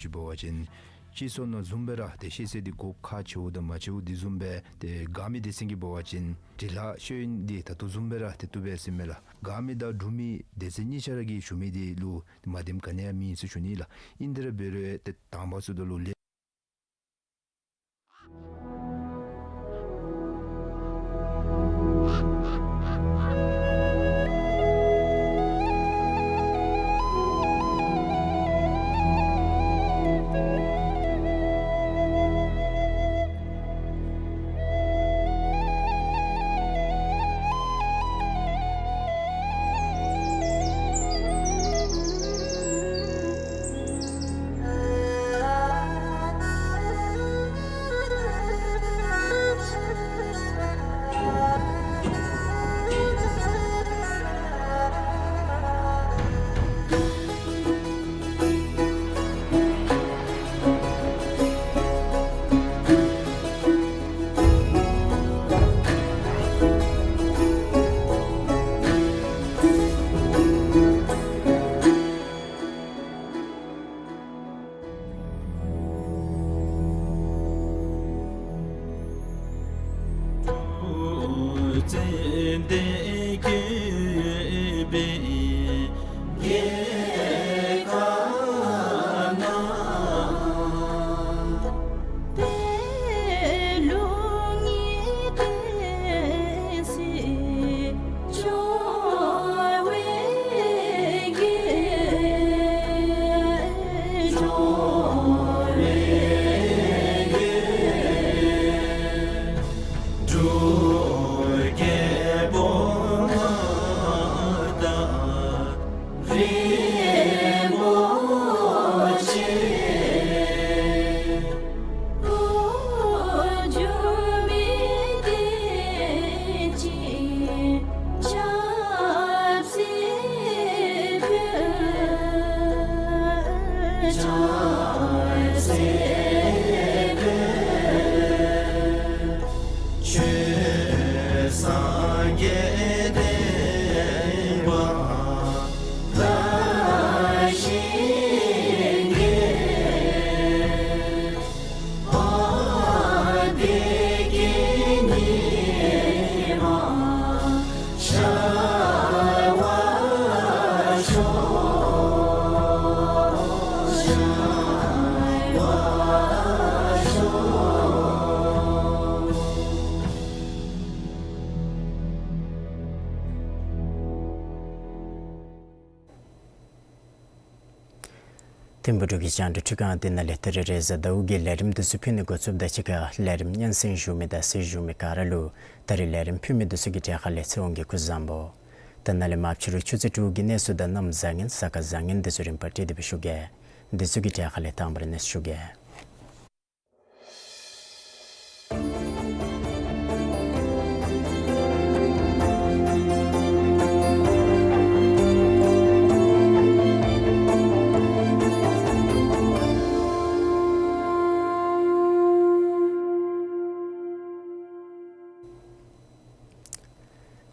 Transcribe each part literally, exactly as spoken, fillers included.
ཅིག་འབད་བ་ཅིན་སྤྱི་ཚོགས་ནང་བཟུམ་སྦེ་ར་ཏེ་ཤེས་ཚད་འདི་དགོཔ་ཁག་ཆེཝ་དང་མ་ཆེཝ་འདི་བཟུམ་སྦེ་ཏེ་དགའ་མི་སྡེ་ཚན་གྱིས་འབད་བ་ཅིན་འབྲི་ལྷག་ཤེས་ཡོན་འདི་ད་ལྟོ་བཟུམ་སྦེ་ར་ཏེ་བཏུབ་པས་ཟེར་མས་ལགས། དགའ་མི་དང་འབྲུག་མི་སྡེ་ཚན་གཉིས་ཆ་ར་གིས་ཞུ་མི་འདི་ལུ་མ་བདེནམ་ག་ནི་ཡང་མེད་ཟེར་ཞུ་ནི་ལགས། ཨིན་ཏེ་ར་འབད་རུང་ཏེ་དང་པ་ཚུ་དང་ལུ་ལས། ཐིམ་ཕུག་འབྲུག་གི་རྒྱང་བསྒྲགས་ཁྲི་ཁང་འདི་ནང་ལས་ད་རིས་རེས་གཟའ་ཟླཝ་གི་ལས་རིམ་འདི་ཚུ་ཕུལ་ནི་འགོ་བཙུགསཔ་དང་གཅིག་ཁར་ལས་རིམ་སྙན་གསན་ཞུ་མི་དང་གསན་ཞུ་མི་ག་ར་ལུ་ད་རིས་ལས་རིམ་ཕུལ་མི་འདི་ཚུ་གི་གྲས་ཁ་ལས་ཚེ་དབང་གིས་སྐུ་གཟུགས་བཟང་པོ། ད་ནཱ་ལས་མར་ཕྱི་རུ་ཆུ་ཚོད་དྲུག་གི་གནས་ཚུལ་དང་གནམ་བཟང་ངན་གཟའ་སྐར་བཟང་ངན་འདི་ཚུ་རིམ་པར་སྒྲིག་སྟེ་སྦེ་ཞུ་གེ། འདི་ཚུ་གི་གྲས་ཁ་ལས་དང་པ་ར་གནས་ཚུལ་ཞུ་གེ།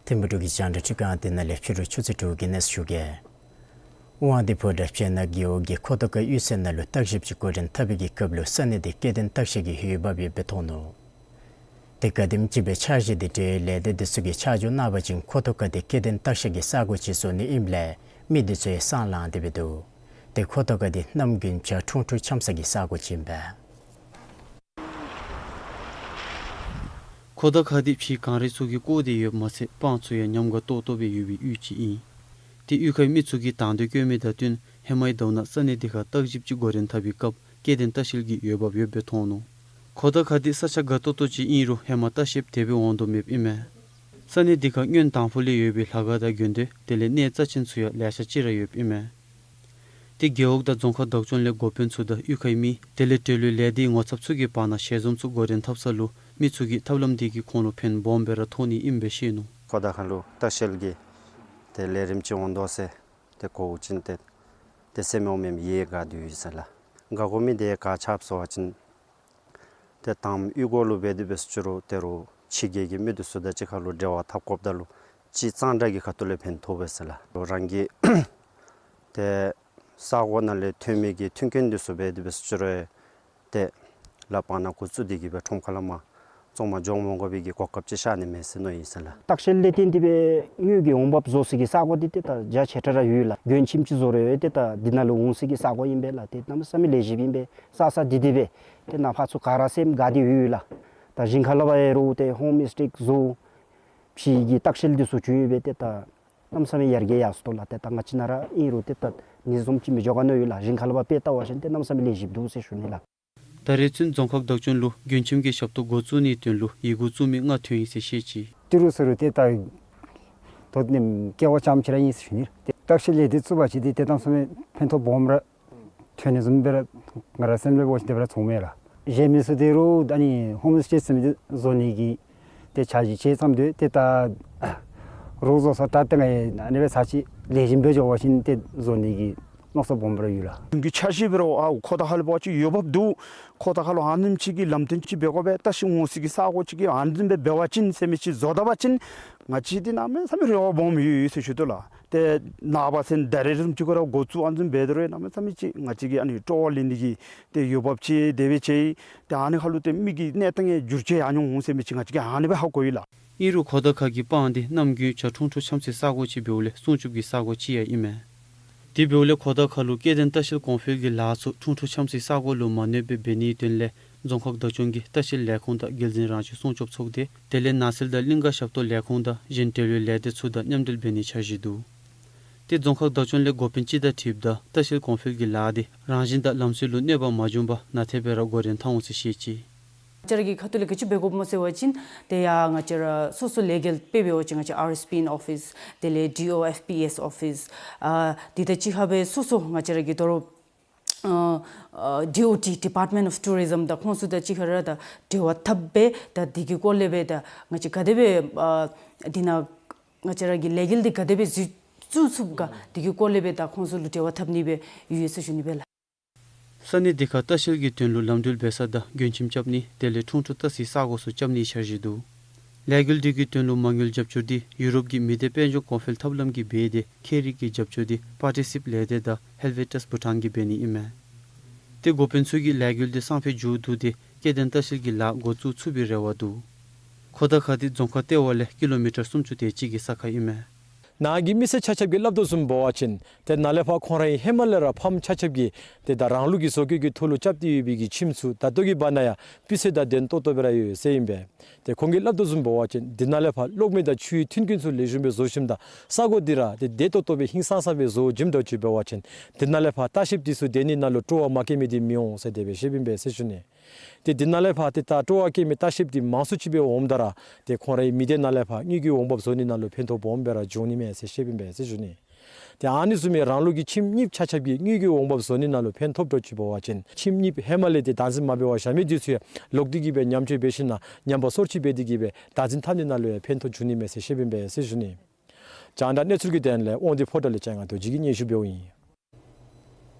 ཐིམ་ཕུག་འབྲུག་གི་རྒྱང་བསྒྲགས་ཁྲི་ཁང་འདི་ནང་ལས་ཕྱི་རུ་ཆུ་ཚོད་དྲུག་གི་གནས་ཚུལ་ཞུ་གེ། དབང་འདུས་ཕོ་བྲང་སྤྱན་སྔ་རྒེད་འོག་གི་ཁོ་ཐང་ཁ་གཡུས་ཚན་ནང་ལུ་བརྟག་ཞིབ་ཅིག་འགོ་འདྲེན་འཐབ་པའི་གི་སྐབས་ལུ་ས་གནས་དེ་སྐྱེ་ལྡན་སྟག་ཤར་གྱི་འོས་འབབ་ཡོདཔ་སྦེ་མཐོང་ནུག། དེ་ག་དེམ་ཅིག་སྦེ་འཆར་གཞི་དེ་འབྲེལ་ལས་སྡེ་དེ་ཚུ་གིས་ཆ་འཇོག་གནང་བ་ཅིན་ཁོ་ཐང་ཁ་དེ་སྐྱེ་ལྡན་སྟག་ཤར་གྱི་ས་གོ་ཅིག་བཟོ་ནི་ཨིནམ་ལས་མི་དེ་ཚུ་ཡང་སང་ལངས་ཏེ་སྦེ་འདུག། དེ་ཁོ་ཐང་ཁ་དེ་གནམ་དགུན་བྱཱར་ཁྲུང་ཁྲུང་འཁྱམས་ས་གི་ས་གོ་ཅིག་ཨིན་པས། ཁོ་ཐང་ཁ་དེ་ཕྱི་གངས་རི་ཚུ་གིས་བསྐོར་ཏེ་ཡོདཔ་མ་ཚད་སྤང་ཚུ་ཡང་ཉམས་དགའ་ཏོག་ཏོ་སྦེ་ཡོད་པའི་ཡུལ་ཅིག་ཨིན། དེ་གཡུས་ཁའི་མི་ཚུ་གིས་དང་འདོད་བསྐྱེད་མི་དང་བསྟུན་ཧེ་མའི་ཟླཝ་ནང་ས་གནས་དེ་ཁར་བརྟག་ཞིབ་ཅིག་འགོ་འདྲེན་འཐབ་པའི་སྐབས་སྐྱེ་ལྡན་སྟག་ཤར་གྱི་འོས་འབབ་ཡོདཔ་སྦེ་མཐོང་ནུག། ཁོ་ཐང་ཁ་དེ་ས་ཆ་དགའ་ཏོག་ཏོ་ཅིག་ཨིན་རུང་ཧེ་མ་ལྟ་བཤལཔ་དེ་སྦེ་འོང་དོ་མེདཔ་ཨིན་མས། ས་གནས་དེ་ཁར་སྔོན་དང་ཕུ་ལས་ཡོད་པའི་ལྷ་ཁང་དང་དགོན་སྡེ་དེ་ལས་གནས་རྩ་ཆེན་ཚུ་ཡང་ལེ་ཤ་ཅིག་ར་ཡོདཔ་ཨིན་མས། དེ་རྒེད་འོག་དང་རྫོང་ཁག་བདག་སྐྱོང་ལས་འགོ་དཔོན་ཚུ་དང་གཡུས་ཁའི་མི་དེ་ལས་འབྲེལ་ཡོད་ལས་སྡེའི་ངོ་ཚབ་ཚུ་གི་བར་ན་ཞལ་འཛོམས་ཚུ་འགོ་འདྲེན་འཐབ་ས་ལུ་མི་ཚུ་གིས་ཐབས་ལམ་དེ་གིས་ཁོང་ལུ་ཕན་སྦོམ་སྦེ་ར་ཐོགས་ནི་ཨིནམ་སྦེ་བཤད་ནུག། ཁོ་ཐང་ཁ་ལུ་ལྟ་བཤལ་གྱི་དེ་ལས་རིམ་ཅིག་འོང་དོ་ཟེར་ཏེ་གོ་བ་ཅིན་ཏེ་ཏེ་སེམས་ཡོངམ་ཡང་དགའ་སྟེ་ཡོད་ཟེར་ལགས། དགའ་དགོ་མི་དེ་ག་ཅི་སྨོ་ཟེར་བ་ཅིན་ཏེ་དང་པ་གཡུས་སྒོ་ལུ་འབད་དེ་འབད་ཟེར་ཅི་རུང་དེ་རུང་ཕྱི་རྒྱལ་གྱི་མི་དེ་ཚུ་དང་གཅིག་ཁར་ལུ་འབྲེལ་བ་འཐབ་དགོཔ་ད་ལུ་ཅིག་གཙང་སྦྲ་གི་ཁ་ཐུག་ལས་ཕན་ཐོགས་པས་ཟེར་ལགས། རང་གི་ཏེ་ ས་གོ་ནང་ལས་ཐོན་མི་གི་མཐུན་རྐྱེན་འདི་ཚུ་སྦེ་དེ་སྦེ་ཅིག་ར་ཏེ་ལགཔ་ནང་འགོ་བཙུགས་ཏེ་གི་སྦེ་ཁྲོམ་ཁ་ལས་མར་བཙོང་མར་འགྱོ་མ་དགོ་པའི་གི་གོ་སྐབས་ཅིག་ཤར་ནི་མས་ཟེར་མནོ་ཡི་ཟེར་ལགས། ལྟ་བཤལ་ལས་བརྟེན་ཏེ་སྦེ་དངུལ་གྱི་འོང་འབབ་བཟོ་སའི་གི་ས་གོ་འདི་ཏེ་ད་རྒྱ་ཆེ་དྲགས་ར་ཡོད་ལགས། མགྱོན་ཁྱིམ་ཅིག་བཟོ་རུང་ཏེ་ད་འདི་ནང་ལུ་འོང་སའི་གི་ས་གོ་ཨིན་པས་ལགས། ཏེ་གནམ་མེད་ས་མེད་ལེགས་ཤོམ་ཨིན་པས། ས་ས་འདི་འདི་སྦེ་ཏེ་ནང་ཕར་ཚུར་ག་ར་སེམས་དགའ་སྟེ་ཡོད་ལགས། ད་ཞིང་ཁ་ལས་ཕར་ཡང་རུང་ཏེ་ཧོམ་སི་ཊེ་བཟོ་ཕྱི་གི་ལྟ་བཤལ་འདི་ཚུ་བྱུང་ཡོད་པས། ཏེ་ད་གནམ་མེད་ས་མེད་ཡར་རྒྱས་ཡར་སོང་ལགས། ཏེ་ད་ང་བཅས་ནཱ་ར་ཨིན་རུང་ཏེ་ད་ནི་བཟུམ་ཅིག་མི་འགྱོ་ག་མནོ་ཡོད་ལགས། ཞིང་ཁ་ལས་ཕར་དཔེ་བལྟ་བ་ཅིན་ཏེ་གནམ་མེད་ས་མེད་ལེགས་ཤོམ་འདུག་ཟེར་ཞུ་ནི་ལགས། ད་རེས་ཚུན་རྫོང་ཁག་བདག་སྐྱོང་ལུ་མགྱོན་ཁྱིམ་གྱི་ཞབས་ཏོག་འགོ་བཙུགས་ནིའི་དོན་ལུ་ཡི་གུ་བཙུགས་མི་ལྔ་ཐོན་ཡི་ཟེར་བཤད་ཅི། ཏི་རུ་ཟེར་རུང་ཏེ་ད་དོ་ནི་སྐལ་བ་ཙམ་ཅིག་ར་ཨིན་ཟེར་ཞུ་ནི། ཏེ་ལྟ་བཤལ་ལས་སྡེ་བཙུགས་པ་ཅིན་ཏེ་ཏེ་གནམ་མེད་ས་མེད་ཕན་ཐོགས་སྦོམ་ར་ཐོན་ནི་བཟུམ་སྦེ་ར་ང་ར་སེམས་ལས་འབད་བ་ཅིན་དེ་སྦེ་ར་མཐོངམ་མས་ལགས། གཞན་མི་ཚུ་དེ་རུང་ད་ནི་ཧོམ་སི་ཊེ་ཟེར་མི་འདི་བཟོ་ནི་གི་ཏེ་འཆར་གཞི་ཅིག་བརྩམས་ཏེ་ཏེ་ད་རོགས་བཟོ་ས་ད་ཏེ་ང་ཨ་ནི་སྦེ་ཚར་ཅིག་ལེགས་ཤོམ་སྦེ་འགྱོ་བ་ཅིན་ཏེ་བཟོ་ནི་གི་མནོ་བསམ་སྦོམ་ར་ཡོད་ལགས། ཁྱིམ་གྱི་འཆར་གཞི་འབད་རུང་ཨ་ཁོ་ཐང་ཁ་ལུ་འབད་བ་ཅིན་འོང་འབབ་འདུག། ཁོ་ཐང་ཁ་ལུ་ཨ་ནེམ་ཅིག་གི་ལམ་སྟོན་ཅིག་འབད་དགོ་པས། ལྟ་བཤལ་འོང་སའི་གི་ས་གོ་ཅིག་གི་ཨ་ནེམ་སྦེ་འབད་བ་ཅིན་ཟེར་མི་ཅིག་བཟོ་ད་པ་ཅིན་ང་བཅས་འདི་གནམ་མེད་ས་མེད་རེ་བ་སྦོམ་ཡོད་ཡོད་ཟེར་ཞུ་དོ་ལགས། ཏེ་ནངས་པ་ཚུན་ད་རེས་རིམ་ཅིག་ཁོ་ར་འགོ་བཙུགས་ཨ་ནེམ་འབད་དོ་རུང་གནམ་མེད་ས་མེད་ཅིག་ང་བཅས་ཀྱི་ཨ་ནི་སྤྲོ་བ་ལེན་ནི་གི་ཏེ་འོང་འབབ་ཅིག་དེ་སྦེ་ཅིག་ཏེ་ཨ་ནི་ཁ་ལུ་ཏེ་མི་གི་གནས་སྟངས་འགྱུར་བཅོས་ཡར་འགྱོ་འོང་ཟེར་མི་ཅིག་ང་བཅས་ཀྱིས་ཨ་ནི་སྦེ་ཧ་གོ་ཡི་ལགས། ཨིན་རུང་ཁོ་ཐང་ཁ་གི་སྤང་འདི་གནམ་དགུན་བྱཱར་ཁྲུང་ཁྲུང་འཁྱམ་སའི་ས་གོ་ཅིག་འབདཝ་ལས་སྲུང་སྐྱོབ་ཀྱི་ས་གོ་ཅིག་ཡང་ཨིན་མས། དེ་འབདཝ་ལས་ཁོ་ཐང་ཁ་ལུ་སྐྱེ་ལྡན་ལྟ་བཤལ་གོང་འཕེལ་གྱི་ལཱ་ཚུ་ཁྲུང་ཁྲུང་འཁྱམ་སའི་ས་གོ་ལུ་མ་གནོད་པར་འབད་ནིའི་དོན་ལས་རྫོང་ཁག་བདག་སྐྱོང་གིས་ལྟ་བཤལ་ལས་ཁུངས་དང་རྒྱལ་འཛིན་རང་བྱུང་སྲུང་སྐྱོབ་ཚོགས་སྡེ་དེ་ལས་ནགས་ཚལ་དང་གླིང་ཀ་ཞབས་ཏོག་ལས་ཁུངས་དང་གཞན་འབྲེལ་ཡོད་ལས་སྡེ་ཚུ་དང་མཉམ་འབྲེལ་འབད་ནིའི་འཆར་གཞི་འདུག། ཏེ་རྫོང་ཁག་བདག་སྐྱོང་ལས་འགོ་དཔོན་ཅིག་དང་འཁྲིལཝ་ད་ལྟ་བཤལ་གོང་འཕེལ་གྱི་ལཱ་འདི་རང་བཞིན་དང་ལམ་སྲོལ་ལུ་གནོད་པ་མ་བྱུང་པར་ནང་ཐད་སྦེ་ར་འགོ་འདྲེན་འཐབ་འོང་ཟེར་བཤད་ཅི། ང་བཅས་ར་གི་ཁ་ཐུག་ལས་ག་ཅི་འབད་དགོཔ་སྨོ་ཟེར་བ་ཅིན་ཏེ་ཡ་ང་བཅས་ར་སོ་སོ་ལས་འགུལ་དཔེ་འབད་བ་ཅིན་ང་བཅས་ཨར་ཨེས་པི་ཨིན་ཨོ་ཕིས་དེ་ལས་ཌི་ཨོ་ཨེཕ་པི་ཨེས་ཨོ་ཕིས་ཨ་འདི་དང་གཅིག་ཁར་སྦེ་སོ་སོ་ང་བཅས་ར་གི་དོ་རུང་ཨ་ཨ་ཌི་ཨོ་ཊི་Department of Tourism དང་ཁོང་ཚུ་དང་གཅིག་ཁར་ར་ད་འབྲེལ་བ་འཐབ་སྦེ་ད་འདི་གི་སྐོར་ལས་སྦེ་ད་ང་བཅས་ག་དེ་སྦེ་ཨ་འདི་ནང་ང་བཅས་ར་གི་ལས་འགུལ་འདི་ག་དེ་སྦེ་འཛུལ་བཙུགས་ཚུགསཔ་ག་འདི་གི་སྐོར་ལས་སྦེ་ད་ཁོང་ཚུ་ལུ་འབྲེལ་བ་འཐབ་ནི་སྦེ་ཡོད་ཟེར་ཞུ་ནི་སྦེ་ལགས། ས་གནས་འདི་ཁར་ལྟ་བཤལ་གྱི་དོན་ལུ་ལམ་འགྲུལ་འབད་ས་དང་མགྱོན་ཁྱིམ་རྐྱབ་ནི་དེ་ལས་ཁྲུང་ཁྲུང་ལྟ་སའི་ས་གོ་ཚུ་རྐྱབ་ནིའི་འཆར་གཞི་འདུག། ལས་འགུལ་འདི་གི་དོན་ལུ་མ་དངུལ་རྒྱབ་སྐྱོར་འདི་ཡུ་རོབ་ཀྱི་མི་སྡེ་དཔལ་འབྱོར་གོང་འཕེལ་ཐབས་ལམ་གྱིས་འབད་དེ་ཁེ་རིག་གི་རྒྱབ་སྐྱོར་འདི་པར་ཊི་སིབ་ལས་སྡེ་དང་ཧེལ་ཝེ་ཊས་བྷུ་ཊཱན་གྱིས་འབད་ནི་ཨིན་མས། ཏེ་འགོ་དཔོན་ཚུ་གིས་ལས་འགུལ་འདི་སང་ཕོད་མཇུག་བསྡུ་སྟེ་སྐྱེ་ལྡན་ལྟ་བཤལ་གྱི་ལཱ་འགོ་བཙུགས་ཚུགས་པའི་རེ་བ་འདུག། ཁོ་ཐང་ཁ་འདི་རྫོང་ཁག་ལྟེ་བ་ལས་ཀི་ལོ་མི་ཊར་སུམ་ཅུ་དེ་ཅིག་གི་ས་ཁར་ཨིན་མས། ནཱ་གི་མི་སེར་ཆ་ཁྱབ་ཀྱིས་སླབ་དོ་བཟུམ་འབད་བ་ཅིན་ཏེ་ནཱ་ལས་ཕར་ཁོང་རའི་ཧེ་མ་ལས་ར་ཕམ་ཆ་ཁྱབ་ཀྱིས་ཏེ་ད་རང་ལུགས་ཀྱི་བཟོ་བཀོད་ཀྱི་ཐོག་ལུ་རྐྱབ་སྟེ་ཡོད་པའི་གི་ཁྱིམ་ཚུ་ད་ལྟོ་གི་བར་ན་ཡང་སྤུས་ཚད་དང་ལྡན་ཏོག་ཏོ་སྦེ་ར་ཡོད་ཟེར་ཨིན་པས། ཏེ་ཁོང་གིས་སླབ་དོ་བཟུམ་འབད་བ་ཅིན་འདི་ནཱ་ལས་ཕར་གློག་མེ་དང་ཆུའི་མཐུན་རྐྱེན་ཚུ་ལེགས་ཤོམ་སྦེ་བཟོ་ཞིནམ་ད་ས་གོ་འདི་ར་ཏེ་བདེ་ཏོག་ཏོ་སྦེ་ཧིང་སངས་ས་སྦེ་བཟོ་བྱིནམ་འདྲཝ་ཅིག་འབད་བ་ཅིན་འདི་ནཱ་ལས་ཕར་ལྟ་བཤལཔ་འདི་ཚུ་སྡོད་ནི་ནང་ལུ་སྤྲོ་བ་མ་སྐྱེ་མི་འདི་མི་འོང་ཟེར་དེ་སྦེ་བཤདཔ་ཨིན་པས་ཟེར་ཞུ་ནི། ཏེ་འདི་ནང་ལས་ཕར་ཏེ་ད་སྤྲོ་བ་སྐྱེ་མི་ལྟ་བཤལཔ་འདི་མང་སུ་ཅིག་སྦེ་འོངམ་ད་ར་ཏེ་ཁོང་རའི་མི་སྡེ་ནང་ལས་ཕར་དངུལ་གྱི་འོང་འབབ་བཟོ་ནི་ནང་ལུ་ཕན་ཐོགས་སྦོམ་སྦེ་ར་འབྱུང་ནི་མས་ཟེར་བཤདཔ་ཨིན་པས་ཟེར་ཞུ་ནི། ཏེ་ཨ་ནི་བཟུམ་མའི་རང་ལུགས་ཀྱི་ཁྱིམ་རྙིངམ་ཆ་ཁྱབ་ཀྱིས་དངུལ་གྱི་འོང་འབབ་བཟོ་ནི་ནང་ལུ་ཕན་ཐོགསཔ་འདྲཝ་ཅིག་འབད་བ་ཅིན་ཁྱིམ་རྙིངམ་ཧེ་མ་ལས་ཏེ་བདག་འཛིན་མ་འབད་བར་བཞག་མི་འདི་ཚུ་ཡང་ལོག་སྟེ་གི་སྦེ་ཉམས་བཅོས་འབད་ཞིནམ་ཉམས་པ་སོར་ཆུད་འབད་དེ་གི་སྦེ་བདག་འཛིན་འཐབ་ནི་ནང་ལུ་ཡང་ཕན་ཐོགས་འབྱུང་ནི་མས་ཟེར་བཤདཔ་ཨིན་པས་ཟེར་ཞུ་ནི། རྒྱང་བསྒྲགས་གནས་ཚུལ་གྱི་དོན་ལས་དབང་འདུས་ཕོ་བྲང་ལས་ལྕང་ང་རྡོ་རྗེ་གིས་སྙན་ཞུ་འབདཝ་ཨིན།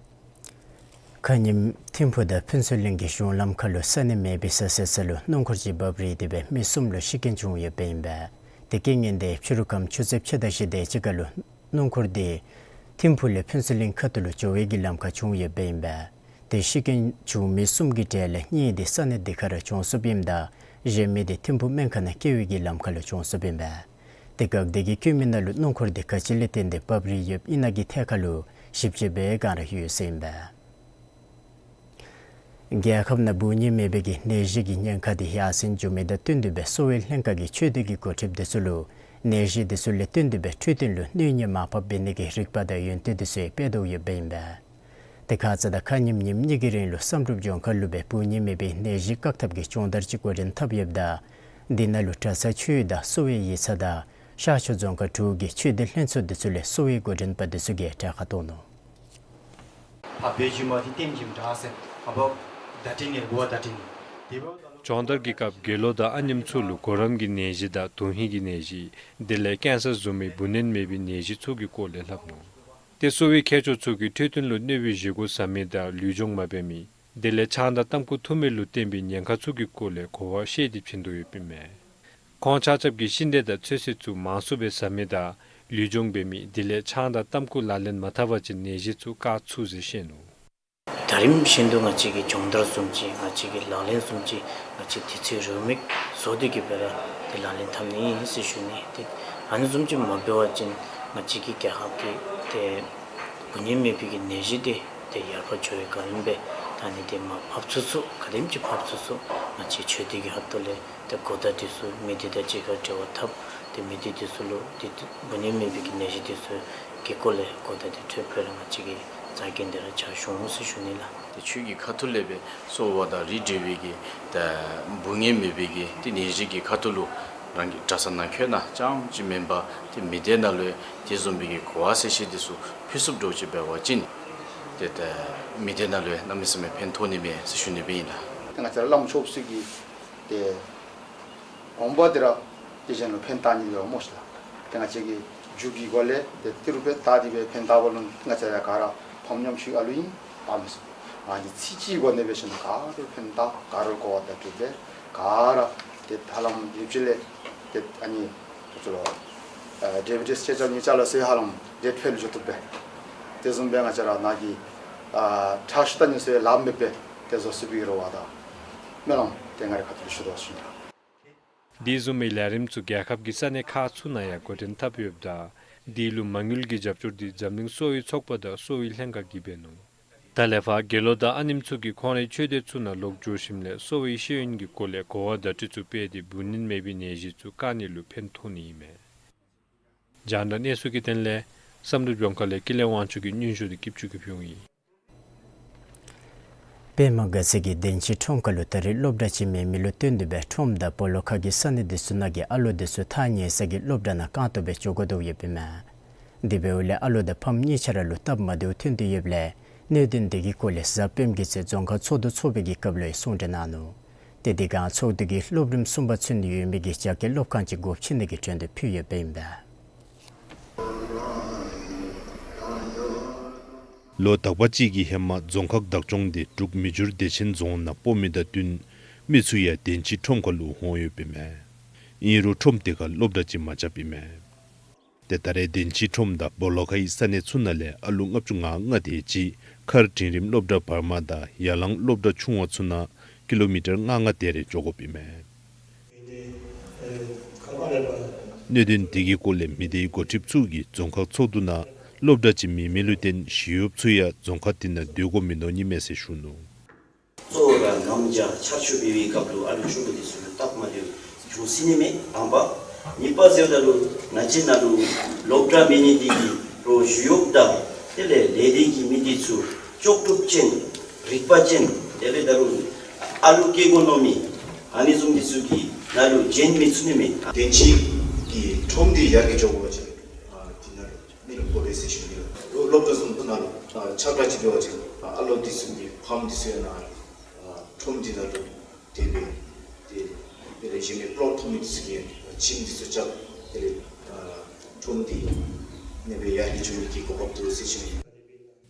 ཁ་ཉིནམ་ཐིམ་ཕུག་དང་ཕུན་ཚོགས་གླིང་གི་གཞུང་ལམ་ཁ་ལུ་ས་གནས་མེད་པའི་ས་སེར་ས་ལུ་སྣུམ་འཁོར་ཅིག་འབབ་རིལ་ཏེ་སྦེ་མི་གསུམ་ལུ་ཤི་རྐྱེན་བྱུང་ཡོདཔ་ཨིན་པས། དེ་རྐྱེན་ངན་དེ་ཕྱི་རུ་ཁམས་ཆུ་ཚོད་ཕྱེད་དང་བཞི་དེ་ཅིག་ཁར་ལུ་སྣུམ་འཁོར་དེ་ཐིམ་ཕུག་ལས་ཕུན་ཚོགས་གླིང་ཁ་ཐུག་ལུ་འགྱོ་བའི་གི་ལམ་ཁར་བྱུང་ཡོདཔ་ཨིན་པས། དེ་ཤི་རྐྱེན་བྱུང་མི་གསུམ་གྱི་གྲས་ལས་གཉིས་དེ་ས་གནས་དེ་ཁར་ར་བྱུང་སོཔ་ཨིནམ་ད་གཞན་མི་དེ་ཐིམ་ཕུག་སྨན་ཁང་ནང་སྐྱེལ་བའི་གི་ལམ་ཁར་ལུ་བྱུང་སོཔ་ཨིན་པས། དེ་བཀག་སྡོད་ཀྱི་བཀོད་མི་ནང་ལུ་སྣུམ་འཁོར་དེ་ག་ཅི་ལས་བརྟེན་ཏེ་འབབ་རིལ་ཡོདཔ་ཨིན་ན་གི་ཐད་ཁར་ལུ་ཞིབ་དཔྱད་འབད་བའི་བསྒང་ར་ཡོད་ཟེར་ཨིན་པས། རྒྱལ་ཁབ་ནང་འབུ་ནི་མེད་པའི་གི་ནད་གཞི་གི་ཉེན་ཁ་དེ་ཡར་སེང་འགྱོ་མི་དང་བསྟུན་ཏེ་སྦེ་གསོ་བའི་ལྷན་ཁག་གི་ཆོས་སྡེ་གི་འགོ་ཁྲིདཔ་དེ་ཚུ་ལུ་ནད་གཞི་དེ་ཚུ་ལས་བརྟེན་ཏེ་སྦེ་འཕྲོད་བསྟེན་ལུ་གནོད་ཉེན་མར་ཕབ་འབད་ནི་གི་རིག་པ་དང་ཡོན་ཏན་དེ་ཚུ་ཡང་སྤེལ་དོ་ཡོདཔ་ཨིན་པས། དེ་ཁ་ཙ་དང་ཁ་ཉིནམ་ཉིནམ་གཉིས་ཀྱི་རིང་ལུ་བསམ་གྲུབ་ལྗོངས་མཁར་ལུ་སྦེ་འབུ་ནི་མེད་པའི་ནད་གཞི་བཀག་ཐབས་ཀྱི་སྦྱོང་བརྡར་ཅིག་འགོ་འདྲེན་འཐབ་ཡོདཔ་ད་དེ་ནང་ལུ་གྲྭ་ཚང་ཆོས་གཡོག་དང་གསོ་བའི་ཡིག་ཚང་དང་ཤར་ཕྱོགས་རྫོང་ཁག་དྲུག་གི་ཆོས་སྡེ་ལྷན་ཚོགས་དེ་ཚུ་ལས་གསོ་བའི་འགོ་འདྲེན་པ་དེ་ཚུ་གིས་གྲལ་ཁར་གཏོགས་ནུག། སྦྱོང་བརྡར་གྱི་སྐབས་དགེ་སློང་དང་ཨ་ཉམ་ཚུ་ལུ་གོ་རམས་ཀྱི་ནད་གཞི་དང་དོན་ཧིང་གི་ནད་གཞི་དེ་ལས་ཀེན་སར་བཟུམ་མའི་འབུ་ནི་མེད་པའི་ནད་གཞི་ཚུ་གི་སྐོར་ལས་སླབ་ནུག། ཏེ་གསོ་བའི་མཁས་མཆོག་ཚུ་གིས་འཕྲོད་བསྟེན་ལུ་གནོད་པའི་བཞེས་སྒོ་ཟ་མི་དང་ལུས་སྦྱོང་མ་འབད་མི་དེ་ལས་ཆང་དང་ཏམ་ཁུ་འཐུང་མི་ལུ་བརྟེན་པའི་ཉེན་ཁ་ཚུ་གི་སྐོར་ལས་གོ་བ་བཤད་དེ་བྱིན་དོ་ཡོདཔ་ཨིན་མས། ཁོང་ཆ་ཁྱབ་ཀྱིས་ཤིང་འབྲས་དང་ཚོད་བསྲེ་ཚུ་མང་སུ་སྦེ་ཟ་མི་དང་ ལུས་སྦྱོང་འབད་མི་དེ་ལས་ཆང་དང་ཏམ་ཁུ་ལག་ལེན་མ་འཐབ་པ་ཅིན་ནད་གཞི་ཚུ་བཀག་ཚུགས་ཟེར་བཤད་ནུག། ད་རིམ་བཞིན་དུ་ང་བཅས་ཀྱི་སྦྱོང་བརྡར་བཟུམ་ཅིག་ང་བཅས་ཀྱི་ལག་ལེན་བཟུམ་ཅིག་ང་བཅས་དུས་ཚོད་རེའུ་མིག་བཟོ་སྟེ་གི་སྦེ་ར་ཏེ་ལག་ལེན་འཐབ་ནི་ཨིན་ཟེར་ཞུ་ནི། ཏེ་ཨ་ནི་བཟུམ་ཅིག་མ་འབད་བ་ཅིན་ང་བཅས་ཀྱི་རྒྱལ་ཁབ་ཀྱི་ཏེ་འབུ་ནད་མེད་པའི་གི་ནད་གཞི་འདི་ཏེ་ཡར་འཕར་འགྱོ་བའི་བསྒང་ཨིན་པས། ད་ཨ་ནི་འདི་མར་ཕབ་ཚུགས་ཚུགས་ག་དེམ་ཅིག་ཕབ་ཚུགས་ཚུགས་ང་བཅས་ཆོས་སྡེ་གི་ཁ་ཐུག་ལས་ཏེ་གོ་བརྡ་འདི་ཚུ་མི་སྡེ་དང་གཅིག་ཁར་འབྲེལ་བ་འཐབ། ཏེ་མི་སྡེ་འདི་ཚུ་ལུ་ཏེ་འབུ་ནད་མེད་པའི་གི་ནད་གཞི་འདི་ཚུ་གི་སྐོར་ལས་གོ་བརྡ་འདི་ཐོབ་པའི་ར་ང་བཅས་ཀྱི་རྩ་འགེངས་འདི་ར་བྱ་ཤོག་ཟེར་ཞུ་ནི་ལགས། ཏེ་ཆོས་ཀྱི་ཁ་ཐུག་ལས་སྦེ་གསོ་བ་དང་རིགས་འབྲེལ་བའི་གི་ཏེ་འབུ་ནད་མེད་པའི་གི་ཏེ་ནད་གཞི་གི་ཁ་ཐུག་ལུ་རང་གི་གྲྭ་ས་ནང་འཁོད་ནང་རྐྱངམ་ཅིག་མེན་པར་ཏེ་མི་སྡེ་ནང་ལུ་ཡང་དེ་བཟུམ་མའི་གི་གོ་བ་གསལ་བཤད་འདི་ཚུ་ཕུལ་ཚུགསཔ་འདྲཝ་ཅིག་འབད་བ་ཅིན་ཏེ་ཏེ་མི་སྡེ་ནང་ལུ་ཡང་གནམ་མེད་ས་མེད་ཕན་ཐོགས་ནི་མས་ཟེར་ཞུ་ནི་སྦེ་ཨིན་ལགས། ཏེ་ང་བཅས་ར་བླམ་ཆོསཔ་ཚུ་གིས་ཏེ་དགོངས་པ་འདི་ར་དེ་གཞན་ལུ་ཕན་བཏགས་ནི་ཡོད་སྨོ་ཤེ་ལགས། ཏེ་ང་བཅས་ཀྱིས་མཇུག་གི་སྒོ་ལས་ཏེ་ཏི་རུ་སྦེ་བལྟ་སྟེ་སྦེ་ཕན་བཏགས་པ་ལུ་ང་བཅས་ར་ག་ར་ཕམ་ཉམ་ཆུང་ཨ་ལུ་ཨིན་ཨ་མི་ཚུ་ཨ་ནི་ཚིག་གཅིག་གི་སྒོ་ནས་འབད་ཞིནམ་ག་ར་ཕན་བཏགས། ག་ར་གོ་བ་བརྡ་སྤྲོད་འབད། ག་ར་ཏེ་ཧ་ལམ་ཡུདཔ་ཅིག་ལས་ཏེ་ཨ་ནི་ཁོང་ཚུ་ལུ་ཨ་ཌའི་བི་ཊི་སི་ཅེ་རྐྱབ་ནི་ཅ་ལ་ཚུ་ཧ་ལམ་ཌེཊ་ཕེལ་འགྱོ་བཏུབ་པས། དེ་བཟུམ་སྦེ་ང་བཅས་ར་ནཱ་གི་ཨ་ཁྲག་ཤུགས་བལྟ་ནི་ཚུ་ཡང་ལཱ་མེད་པར་ཏེ་བཟོ་ཚུགས་པའི་རེ་བ་དང་སྨོན་ལམ་ཏེ་ང་རའི་ཁ་ཐུག་ལས་ཞུ་དོ་ཟེར་ཞུ་ནི། དེ་བཟུམ་མའི་ལས་རིམ་ཚུ་རྒྱལ་ཁབ་ཀྱི་ས་གནས་ཁག་ཚུ་ནང་ཡང་འགོ་འདྲེན་འཐབ་ཡོདཔ་ད་དེ་ལུ་མ་དངུལ་གྱི་རྒྱབ་སྐྱོར་འདི་འཛམ་གླིང་གསོ་བའི་ཚོགས་པ་དང་གསོ་བའི་ལྷན་ཁག་གིས་འབད་ནུག། ད་ལས་ཕར་དགེ་སློང་དང་ཨ་ནེམ་ཚུ་གིས་ཁོང་རའི་ཆོས་སྡེ་ཚུ་ནང་ལོག་འགྱོ་ཞིནམ་ལས་གསོ་བའི་ཤེས་ཡོན་གྱི་སྐོར་ལས་གོ་བ་བརྡ་སྤྲོད་ཚུ་སྤེལ་ཏེ་འབུ་ནད་མེད་པའི་ནད་གཞི་ཚུ་བཀག་ནི་ལུ་ཕན་ཐོགས་ནི་ཨིན་མས། རྒྱང་བསྒྲགས་གནས་ཚུལ་གྱི་དོན་ལས་བསམ་གྲུབ་ལྗོངས་མཁར་ལས་ཀུན་ལེགས་དབང་ཕྱུག་གི་སྙན་ཞུ་འདི་སྐྱིདཔ་ཆུ་གིས་ཕུལཝ་ཨིན། པདྨ་དགའ་ཚལ་གྱི་བདེན་ཆེན་ཁྲོམ་ཁ་ལུ་ད་རེས་སློབ་གྲྭ་ཅིག་མེད་མི་ལུ་བརྟེན་ཏེ་སྦེ་ཁྲོམ་དང་སྦོ་ལོགས་ཁ་གི་ས་གནས་འདི་ཚུ་ནང་གི་ཨ་ལོ་འདི་ཚུ་ཐག་ཉེ་ས་གི་སློབ་གྲྭ་ནང་རྐང་སྟོང་སྦེ་འགྱོ་དགོ་དོ་ཡོདཔ་ཨིན་མས། དེ་འབདཝ་ལས་ཨ་ལོ་དང་ཕམ་གཉིས་ཆ་ར་ལུ་སྟབས་མ་བདེཝ་ཐོན་ཏེ་ཡོདཔ་ལས་གནད་དོན་འདི་གི་སྐོར་ལས་གཟའ་སྤེནམ་གི་ཚེ་རྫོང་ཁག་ཚོགས་འདུ་ཚོགས་པའི་གི་སྐབས་ལུ་ཡང་གསུང་གྲོས་གནང་ནུག། ཏེ་དེ་སྒང་ཚོགས་འདུ་གིས་སློབ་རིམ་གསུམ་པ་ཚུན་ཡོད་མི་གི་རྒྱ་སྐྱེད་སློབ་ཁང་ཅིག་སྒོ་ཕྱེ་ནི་གི་གྲོས་འདེབས་ཕུལ་ཡོདཔ་ཨིན་པས། ལོ་དག་པ་ཅིག་གི་ཧེ་མ་རྫོང་ཁག་བདག་སྐྱོང་འདི་འབྲུག་མི་འགྱུར་བདེ་ཆེན་རྫོང་ནང་སྤོ་མི་དང་བསྟུན་མི་ཚུ་ཡང་བདེན་ཆེན་ཁྲོམ་ཁ་ལུ་འོང་ཡོདཔ་ཨིན་མས། ཨིན་རུང་ཁྲོམ་དེ་ཁར་སློབ་གྲྭ་ཅིག་མ་རྐྱབ་ཨིན་མས། ཏེ་ད་རེས་བདེན་ཆེན་ཁྲོམ་དང་སྦོ་ལོགས་ཁའི་ས་གནས་ཚུ་ནང་ལས་ཨ་ལོ་ལྔ་བཅུ་ང་ལྔ་དེ་ཅིག་མཁར་འབྲིང་རིམ་སློབ་གྲྭ་བར་མ་དང་ཡ་ལང་སློབ་གྲྭ་ཆུང་བ་ཚུ་ནང་ཀི་ལོ་མི་ཊར་ལྔ་ལྔ་དེ་རེ་འགྱོ་དགོཔ་ཨིན་མས། གནད་དོན་དེ་གི་སྐོར་ལས་མི་སྡེའི་འགོ་ཁྲིདཔ་ཚུ་གིས་རྫོང་ཁག་ཚོགས་འདུ་ནང་སློབ་གྲྭ་ཅིག་མེད་མི་ལུ་བརྟེན་ཞི་གཡོགཔ་ཚུ་ཡང་རྫོང་ཁག་དེ་ནང་སྡོད་དགོ་མི་མནོ་ནི་མས་ཟེར་ཞུ་ནུག། གཙོ་བོ་ར་ངམ་རྒྱ་ཆར་ཆུ་འབབ་པའི་སྐབས་ལུ་ཨ་ལུ་ཆུང་ཀུ་འདི་ཚུ་ལུ་སྟབས་མ་བདེཝ་འབྱུང་སྲིད་ནི་མས། དང་པ། གཉིས་པ་ཟེརཝ་ད་ལུ་ང་བཅས་ནཱ་ལུ་སློབ་གྲྭ་མེད་ནི་འདི་གིས་རོགས་ཞི་གཡོགཔ་དང་དེ་ལས་ལས་སྡེ་གི་མི་འདི་ཚུ་ལྕོགས་གྲུབ་ཅན་རིག་པ་ཅན་དེ་ལས་ད་རུང་ཨ་ལུ་སྐྱེ་དགོ་མནོ་མི་ཨ་ནི་བཟུམ་འདི་ཚུ་གིས་ནཱ་ལུ་བྱོན་མི་ཚུགས་ནི་མས། བདེན་ཆེན་གྱི་ཁྲོམ་འདི་ཡར་རྒྱས་འགྱོ་དགོ་པ་ཅིན་ཨ་འདི་ནང་ལུ་མི་ལུ་དགོ་པས་ཟེར་ཞུ་ནི་ལགས། སློབ་གྲྭ་བཟུམ་ད་ནཱ་ལུ་ཨ་ཆབ་གྲ་ཅིག་འབད་བ་ཅིན་ཨ་ཨ་ལོ་འདི་ཚུ་གི་ཕམ་འདི་ཚུ་ཡང་ནཱ་ཨ་ཁྲོམ་འདི་ནང་ལུ་དེ་སྦེ་ཏེ་དེ་ལས་གཞན་མི་པོ་ལོཊ་ཐོབ་མི་འདི་ཚུ་གིས་ཁྱིམ་འདི་ཚུ་རྐྱབ། དེ་ལས་ཨ་ཁྲོམ་འདི་ཨ་ནེ་སྦེ་ཡར་རྒྱས་འགྱོ་ནི་གི་གོ་སྐབས་འདུག་ཟེར་ཞུ་ནི།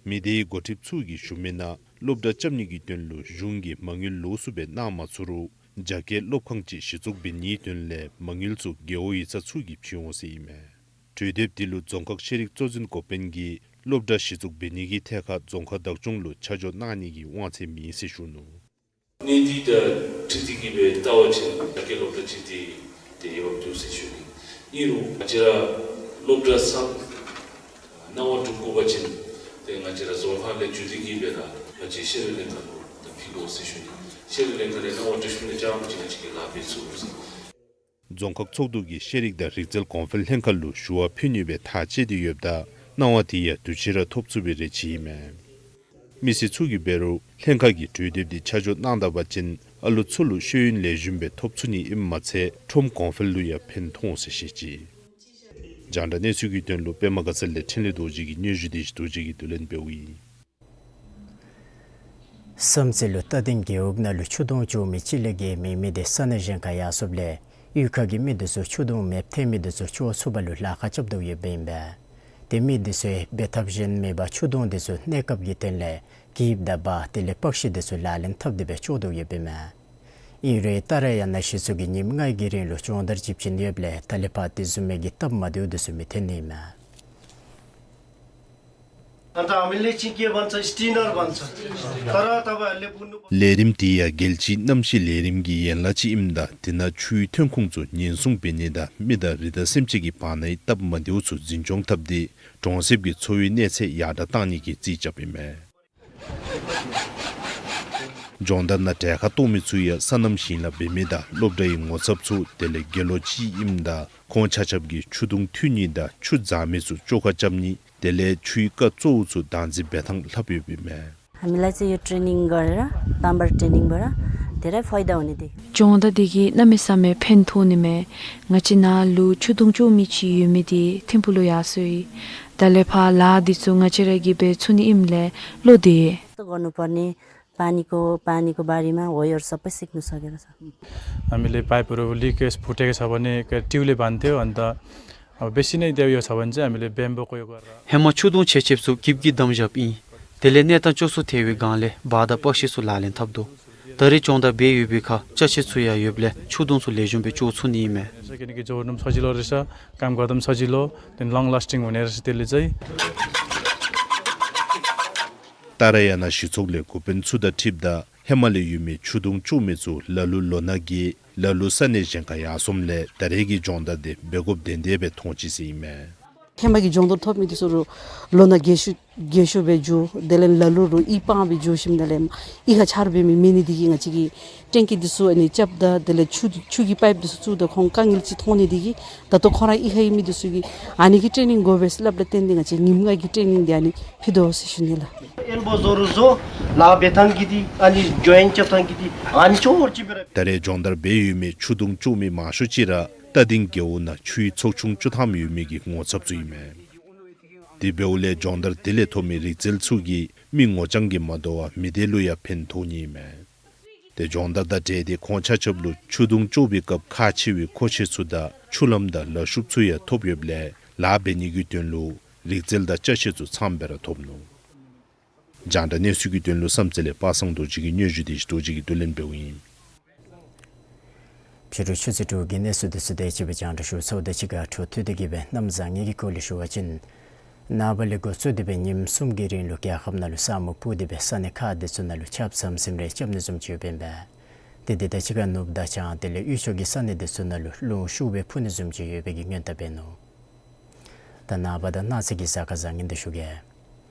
མི་སྡེའི་འགོ་ཁྲིདཔ་ཚུ་གིས་ཞུ་མི་ནང་སློབ་གྲྭ་རྐྱབ་ནི་གི་དོན་ལུ་གཞུང་གིས་མ་དངུལ་ལོགས་སུ་སྦེ་གནང་མ་ཚུགས་རུང་རྒྱ་སྐྱེད་སློབ་ཁང་ཅིག་གཞི་བཙུགས་འབད་ནིའི་དོན་ལས་མ་དངུལ་ཚུ་རྒེད་འོག་ཡིག་ཚང་ཚུ་གིས་ཕྱེ་འོང་ཟེར་ཨིན་མས། གྲོས་འདེབས་འདི་ལུ་རྫོང་ཁག་ཤེས་རིག་གཙོ་འཛིན་འགོ་དཔོན་གྱིས་སློབ་གྲྭ་གཞི་བཙུགས་འབད་ནི་གི་ཐད་ཁར་རྫོང་ཁག་བདག་སྐྱོང་ལུ་ཆ་འཇོག་གནང་ནི་གི་དབང་ཚད་མེད་ཟེར་ཞུ་ནུག། གནས་འདི་དང་འཁྲིལ་ཏེ་གི་སྦེ་བལྟ་བ་ཅིན་རྒྱ་སྐྱེད་སློབ་གྲྭ་ཅིག་འདི་ཏེ་ཡོདཔ་འདུག་ཟེར་ཞུ་ནི། ཨིན་རུང་ང་བཅས་ར་སློབ་གྲྭ་ཚབ་གནང་བ་གྲུབ་དགོ་པ་ཅིན་ཏེ་ང་བཅས་ར་རྫོང་ཁག་ལས་བརྒྱུད་དེ་གི་སྦེ་ར་ང་བཅས་ཤེས་རིག་ལྷན་ཁག་ལུ་ད་ཕུལ་དགོ་ཟེར་ཞུ་ནི། ཤེས་རིག་ལྷན་ཁག་ལས་གནང་བ་གྲུབ་ཞིནམ་ལས་རྐྱངམ་ཅིག་ང་བཅས་ཀྱིས་ལཱ་འབད་ཚུགས་ཟེར། རྫོང་ཁག་ཚོགས་འདུ་གིས་ཤེས་རིག་དང་རིག་རྩལ་གོང་འཕེལ་ལྷན་ཁག་ལུ་ཞུ་བ་ཕུལ་ནི་སྦེ་ཐག་བཅད་དེ་ཡོདཔ་ད་གནང་བ་དེ་ཡང་དུས་ཅི་ར་ཐོབ་ཚུགས་པའི་རེ་ཆེ་ཨིན་མས། མི་སེར་ཚུ་གིས་འབད་རུང་ལྷན་ཁག་གིས་གྲོས་འདེབས་འདི་ཆ་འཇོག་གནང་ད་པ་ཅིན་ཨ་ལོ་ཚུ་ལུ་ཤེས་ཡོན་ལེགས་ཤོམ་སྦེ་ཐོབ་ཚུགས་ནི་ཨིནམ་མ་ཚད་ཁྲོམ་གོང་འཕེལ་ལུ་ཡང་ཕན་ཐོགས་འོང་ཟེར་བཤད་ཅི། རྒྱང་བསྒྲགས་གནས་ཚུལ་གྱི་དོན་ལུ་པདྨ་དགའ་ཚལ་ལས་འཕྲིན་ལས་རྡོ་རྗེ་གི་སྙན་ཞུ་དེ་རྡོ་རྗེ་གིས་བསྡུ་ལེན་འབདཝ་ཨིན། བསམ་རྩེ་ལུ་རྟ་སྡིང་རྒེད་འོག་ནང་ལུ་ཆུ་དོང་བཙུགས་མི་གཅིག་ལས་བརྒལ་མེད་མི་དེ་ས་གནས་གཞན་ཁར་ཡར་སོངམ་ལས་གཡུས་ཁ་གི་མི་དེ་ཚུ་ཆུ་དོང་མེདཔ་ཐལ་མི་དེ་ཚུ་ཆུ་བ་ཚུ་བ་ལུ་ལཱ་ཁག་རྐྱབ་དོ་ཡོདཔ་ཨིན་པས། ཏེ་མི་དེ་ཚུ་འབད་ཐབས་གཞན་མེད་པར་ཆུ་དོང་དེ་ཚུ་གནས་སྐབས་ཀྱི་དོན་ལས་གྱིབ་དང་འབག་དེ་ལས་པག་ཤི་དེ་ཚུ་ལག་ལེན་འཐབ་སྟེ་སྦེ་སྐྱོག་དོ་ཡོདཔ་ཨིན་མས། ཨིན་རུང་ད་རེས་ཡང་ན་གཞི་ཚུ་གིས་ཉིནམ་ལྔའི་གི་རིང་ལུ་སྦྱོང་བརྡར་ཅིག་བྱིན་ཡོདཔ་ལས་ད་ལས་ཕར་དེ་བཟུམ་མའི་གི་སྟབས་མ་བདེཝ་དེ་ཚུ་མི་ཐོན་ནི་མས། ལས་རིམ་དེ་ཡང་རྒྱལ་སྤྱིའི་གནམ་གཤིས་ལས་རིམ་གྱི་ཡན་ལག་ཅིག་ཨིནམ་ད་དེ་ནང་ཆུའི་ཐོན་ཁུངས་ཚུ་ཉེན་སྲུང་འབད་ནི་དང་མི་དང་རི་དྭགས་སེམས་ཅན་གྱི་བར་ནའི་སྟབས་མ་བདེཝ་ཚུ་འཛིན་སྐྱོང་འཐབ་སྟེ་གྲོང་གསེབ་ཀྱི་འཚོ་བའི་གནས་ཚད་ཡར་དྲག་གཏང་ནི་གི་རྩིས་རྐྱབ་ཨིན་མས། སྦྱོང་བརྡར་ནང་གྲལ་ཁར་གཏོགས་མི་ཚུ་ཡང་སོ་ནམ་ཞིང་ལཱ་འབད་མི་དང་སློབ་གྲྭའི་ངོ་ཚབ་ཚུ་དེ་ལས་དགེ་སློང་ཅིག་ཨིནམ་ད་ཁོང་ཆ་ཁྱབ་ཀྱིས་ཆུ་དུང་འཐུ་ནི་དང་ཆུ་འཛག་མི་ཚུ་བཅོ་ཁ་རྐྱབ་ནི་དེ་ལས་ཆུའི་རྐ་གཙོ་བོ་ཚུ་བདག་འཛིན་འབད་ཐངས་ལྷབ་ཡོདཔ་ཨིན་མས། हामीलाई चाहिँ यो ट्रेनिङ गरेर, बारम्बार ट्रेनिङ बाट धेरै फाइदा हुने देख्यो। སྦྱོང་བརྡར་འདི་གིས་གནམ་མེད་ས་མེད་ཕན་ཐོགས་ནི་མས། ང་བཅས་ནཱ་ལུ་ཆུ་དུང་བཅོ་མི་ཅིག་ཡོད་མི་འདི་ཐིམ་ཕུག་ལུ་ཡར་སོ་ཡི། ད་ལས་ཕར་ལཱ་འདི་ཚུ་ང་བཅས་ར་གིས་འབད་ཚུགས་ནི་ཨིནམ་ལས་བློ་བདེ། यस्तो गर्नुपर्ने, पानीको, पानीको बारेमा हो योहरू सबै सिक्नु सकेको छ। हामीले पाइपहरू लिकेज फुटेको छ भने ट्युबले बान्थ्यो, अन्त अब बेसी नै त्यो यो छ भने चाहिँ हामीले ब्याम्बोको यो गरेर। ཧེ་མ་ཆུ་དུང་ཆེ་ཆེབ་ཚུ་གིབ་གིས་བསྡམས་བཞགཔ་ཨིན། དེ་ལས་གནས་སྟངས་སྐྱོ་སུ་ཐལ་བའི་སྒང་ལས་འབག་དང་པག་ཤིང་ཚུ་ལག་ལེན་འཐབ་དོ། ད་རེས་སྦྱོང་བརྡར་འབད་ཡོད་པའི་ཁར་ཅ་ཆས་ཚུ་ཡང་ཡོདཔ་ལས་ཆུ་དུང་ཚུ་ལེགས་ཤོམ་སྦེ་བཅོ་ཚུགས་ནི་ཨིན་མས། किनकि जोड्नु पनि सजिलो रहेछ, काम गर्दा पनि सजिलो, त्यहाँदेखि लङ लास्टिङ हुने रहेछ त्यसले चाहिँ। ད་རེས་ཡང་ན་གཞི་ཚོགས་ལས་འགོ་དཔོན་ཚུ་དང་འཁྲིལཝ་ད་ཧེ་མ་ལས་ཡོད་མི་ཆུ་དུང་བཅོ་མི་ཚུ་ལ་ལུ་ལོ་ན་རྒས་ལ་ལུ་ས་གནས་གཞན་ཁར་ཡར་སོངམ་ལས་ད་རེས་ཀྱི་སྦྱོང་བརྡར་འདི་འབད་དགོཔ་དོན་དག་སྦེ་མཐོང་ཅི་ཟེར་ཨིན་མས། ཧེ་མ་གི་སྦྱོང་བརྡར་ཐོབ་མི་འདི་ཚུ་རུང་ལོ་ན་རྒས་ཤོས་རྒས་ཤོས་སྦེ་འགྱོ། དེ་ལས་ལ་ལུ་རུང་གཡིས་སྤང་སྦེ་འགྱོ་ཞིནམ་ལས་གཡུས་ཁར་ཆརཔ་འབད་མི་མེད་ནི་འདི་གིས་ང་བཅས་ཀྱིས་ཊེང་ཀི་འདི་ཚུ་ཨ་ནི་རྐྱབ་ད་དེ་ལས་ཆུ་ཆུ་གི་པའིཔ་འདི་ཚུ་བཙུགས་ད་ཁོང་དཀའ་ངལ་ཅིག་མཐོང་ནི་འདི་གིས་ད་ལྟོ་ཁོང་ར་གཡུས་ཁར་ཡོད་མི་འདི་ཚུ་གིས་ཨ་ནི་གི་ཊེ་ནིང་དགོ་པས་སླབ་ད་བརྟེན་ཏེ་ང་བཅས་ཉིནམ་ལྔའི་གི་ཊེ་ནིང་འདི་ཨ་ནི་ཕུལ་དོ་ཟེར་ཞུ་ནི་ལགས། ཨེན་བོ་ཛོ་རུ་ཛོ་ལཱ་འབད་ཐངས་ཀྱི་འདི་ཨ་ནི་ཇོ་ཡིན་རྐྱབ་ཐངས་ཀྱི་འདི་ཨ་ནི་ཅོག་ཅིག་སྦེ་ར། ད་རེས་སྦྱོང་བརྡར་འབད་ཡོད་མི་ཆུ་དུང་བཅོ་མི་མང་ཤོས་ཅིག་ར་རྟ་སྡིང་རྒེད་འོག་ནང་ཆུའི་ཚོགས་ཆུང་བཅུ་ཐམ་ཡོད་མི་གི་ངོ་ཚབ་ཚུ་ཨིན་མས། དེ་འབདཝ་ལས་སྦྱོང་བརྡར་དེ་ལས་ཐོབ་མི་རིག་རྩལ་ཚུ་གིས་མི་ངོ་རྐྱང་གིས་མ་དོ་བར་མི་སྡེ་ལུ་ཡང་ཕན་ཐོགས་ནི་ཨིན་མས། དེ་སྦྱོང་བརྡར་དང་འབྲེལ་ཏེ་ཁོང་ཆ་ཁྱབ་ལུ་ཆུ་དུང་བཅོ་བའི་སྐབས་ཁག་ཆེ་བའི་མཁོ་ཆས་ཚུ་དང་ཆུ་ལམ་དང་ལག་ཤུབས་ཚུ་ཡང་ཐོབ་ཡོདཔ་ལས་ལཱ་འབད་ནི་གི་དོན་ལུ་རིག་རྩལ་དང་ཅ་ཆས་ཚུ་ཚངམ་སྦེ་ར་ཐོབ་ནུག། རྒྱང་བསྒྲགས་གནས་ཚུལ་གྱི་དོན་ལུ་བསམ་རྩེ་ལས་པ་སངས་རྡོ་རྗེ་གི་སྙན་ཞུ་དེ་ཞིག་རྡོ་རྗེ་གིས་བསྡུ་ལེན་འབདཝ་ཨིན། ཕྱི་རུ་ཆུ་ཚོད་དྲུག་གི་གནས་ཚུལ་དེ་ཚུ་དེ་ཅིག་སྦེ་རྒྱང་བསྒྲགས་ཞུ་ཚརཝ་དང་གཅིག་ཁར་འཕྲོ་མཐུད་དེ་གི་སྦེ་གནམ་བཟང་ངན་གྱི་སྐོར་ལས་ཞུ་བ་ཅིན། ནངས་པ་ལས་འགོ་བཙུགས་ཏེ་སྦེ་ཉིནམ་གསུམ་གྱི་རིང་ལུ་རྒྱལ་ཁབ་ནང་ལུ་ས་སྨུག་སྤུབས་ཏེ་སྦེ་ས་གནས་ཁག་དེ་ཚུ་ནང་ལུ་ཆརཔ་ཟམ་ཟིམ་རེ་རྐྱབ་ནི་བཟུམ་ཅིག་ཡོདཔ་ཨིན་པས། དེ་དེ་དང་གཅིག་ཁར་ནུབ་དང་བྱང་དེ་ལས་དབུས་ཕྱོགས་ཀྱི་ས་གནས་དེ་ཚུ་ནང་ལུ་རླུང་ཤུགས་སྦེ་འཕུ་ནི་བཟུམ་ཅིག་ཡོད་པའི་གི་སྔོན་བརྡ་འབད་ནུག། ད་ནངས་པ་དང་གནངས་ཚེ་གི་གཟའ་སྐར་བཟང་ངན་དེ་ཞུ་གེ།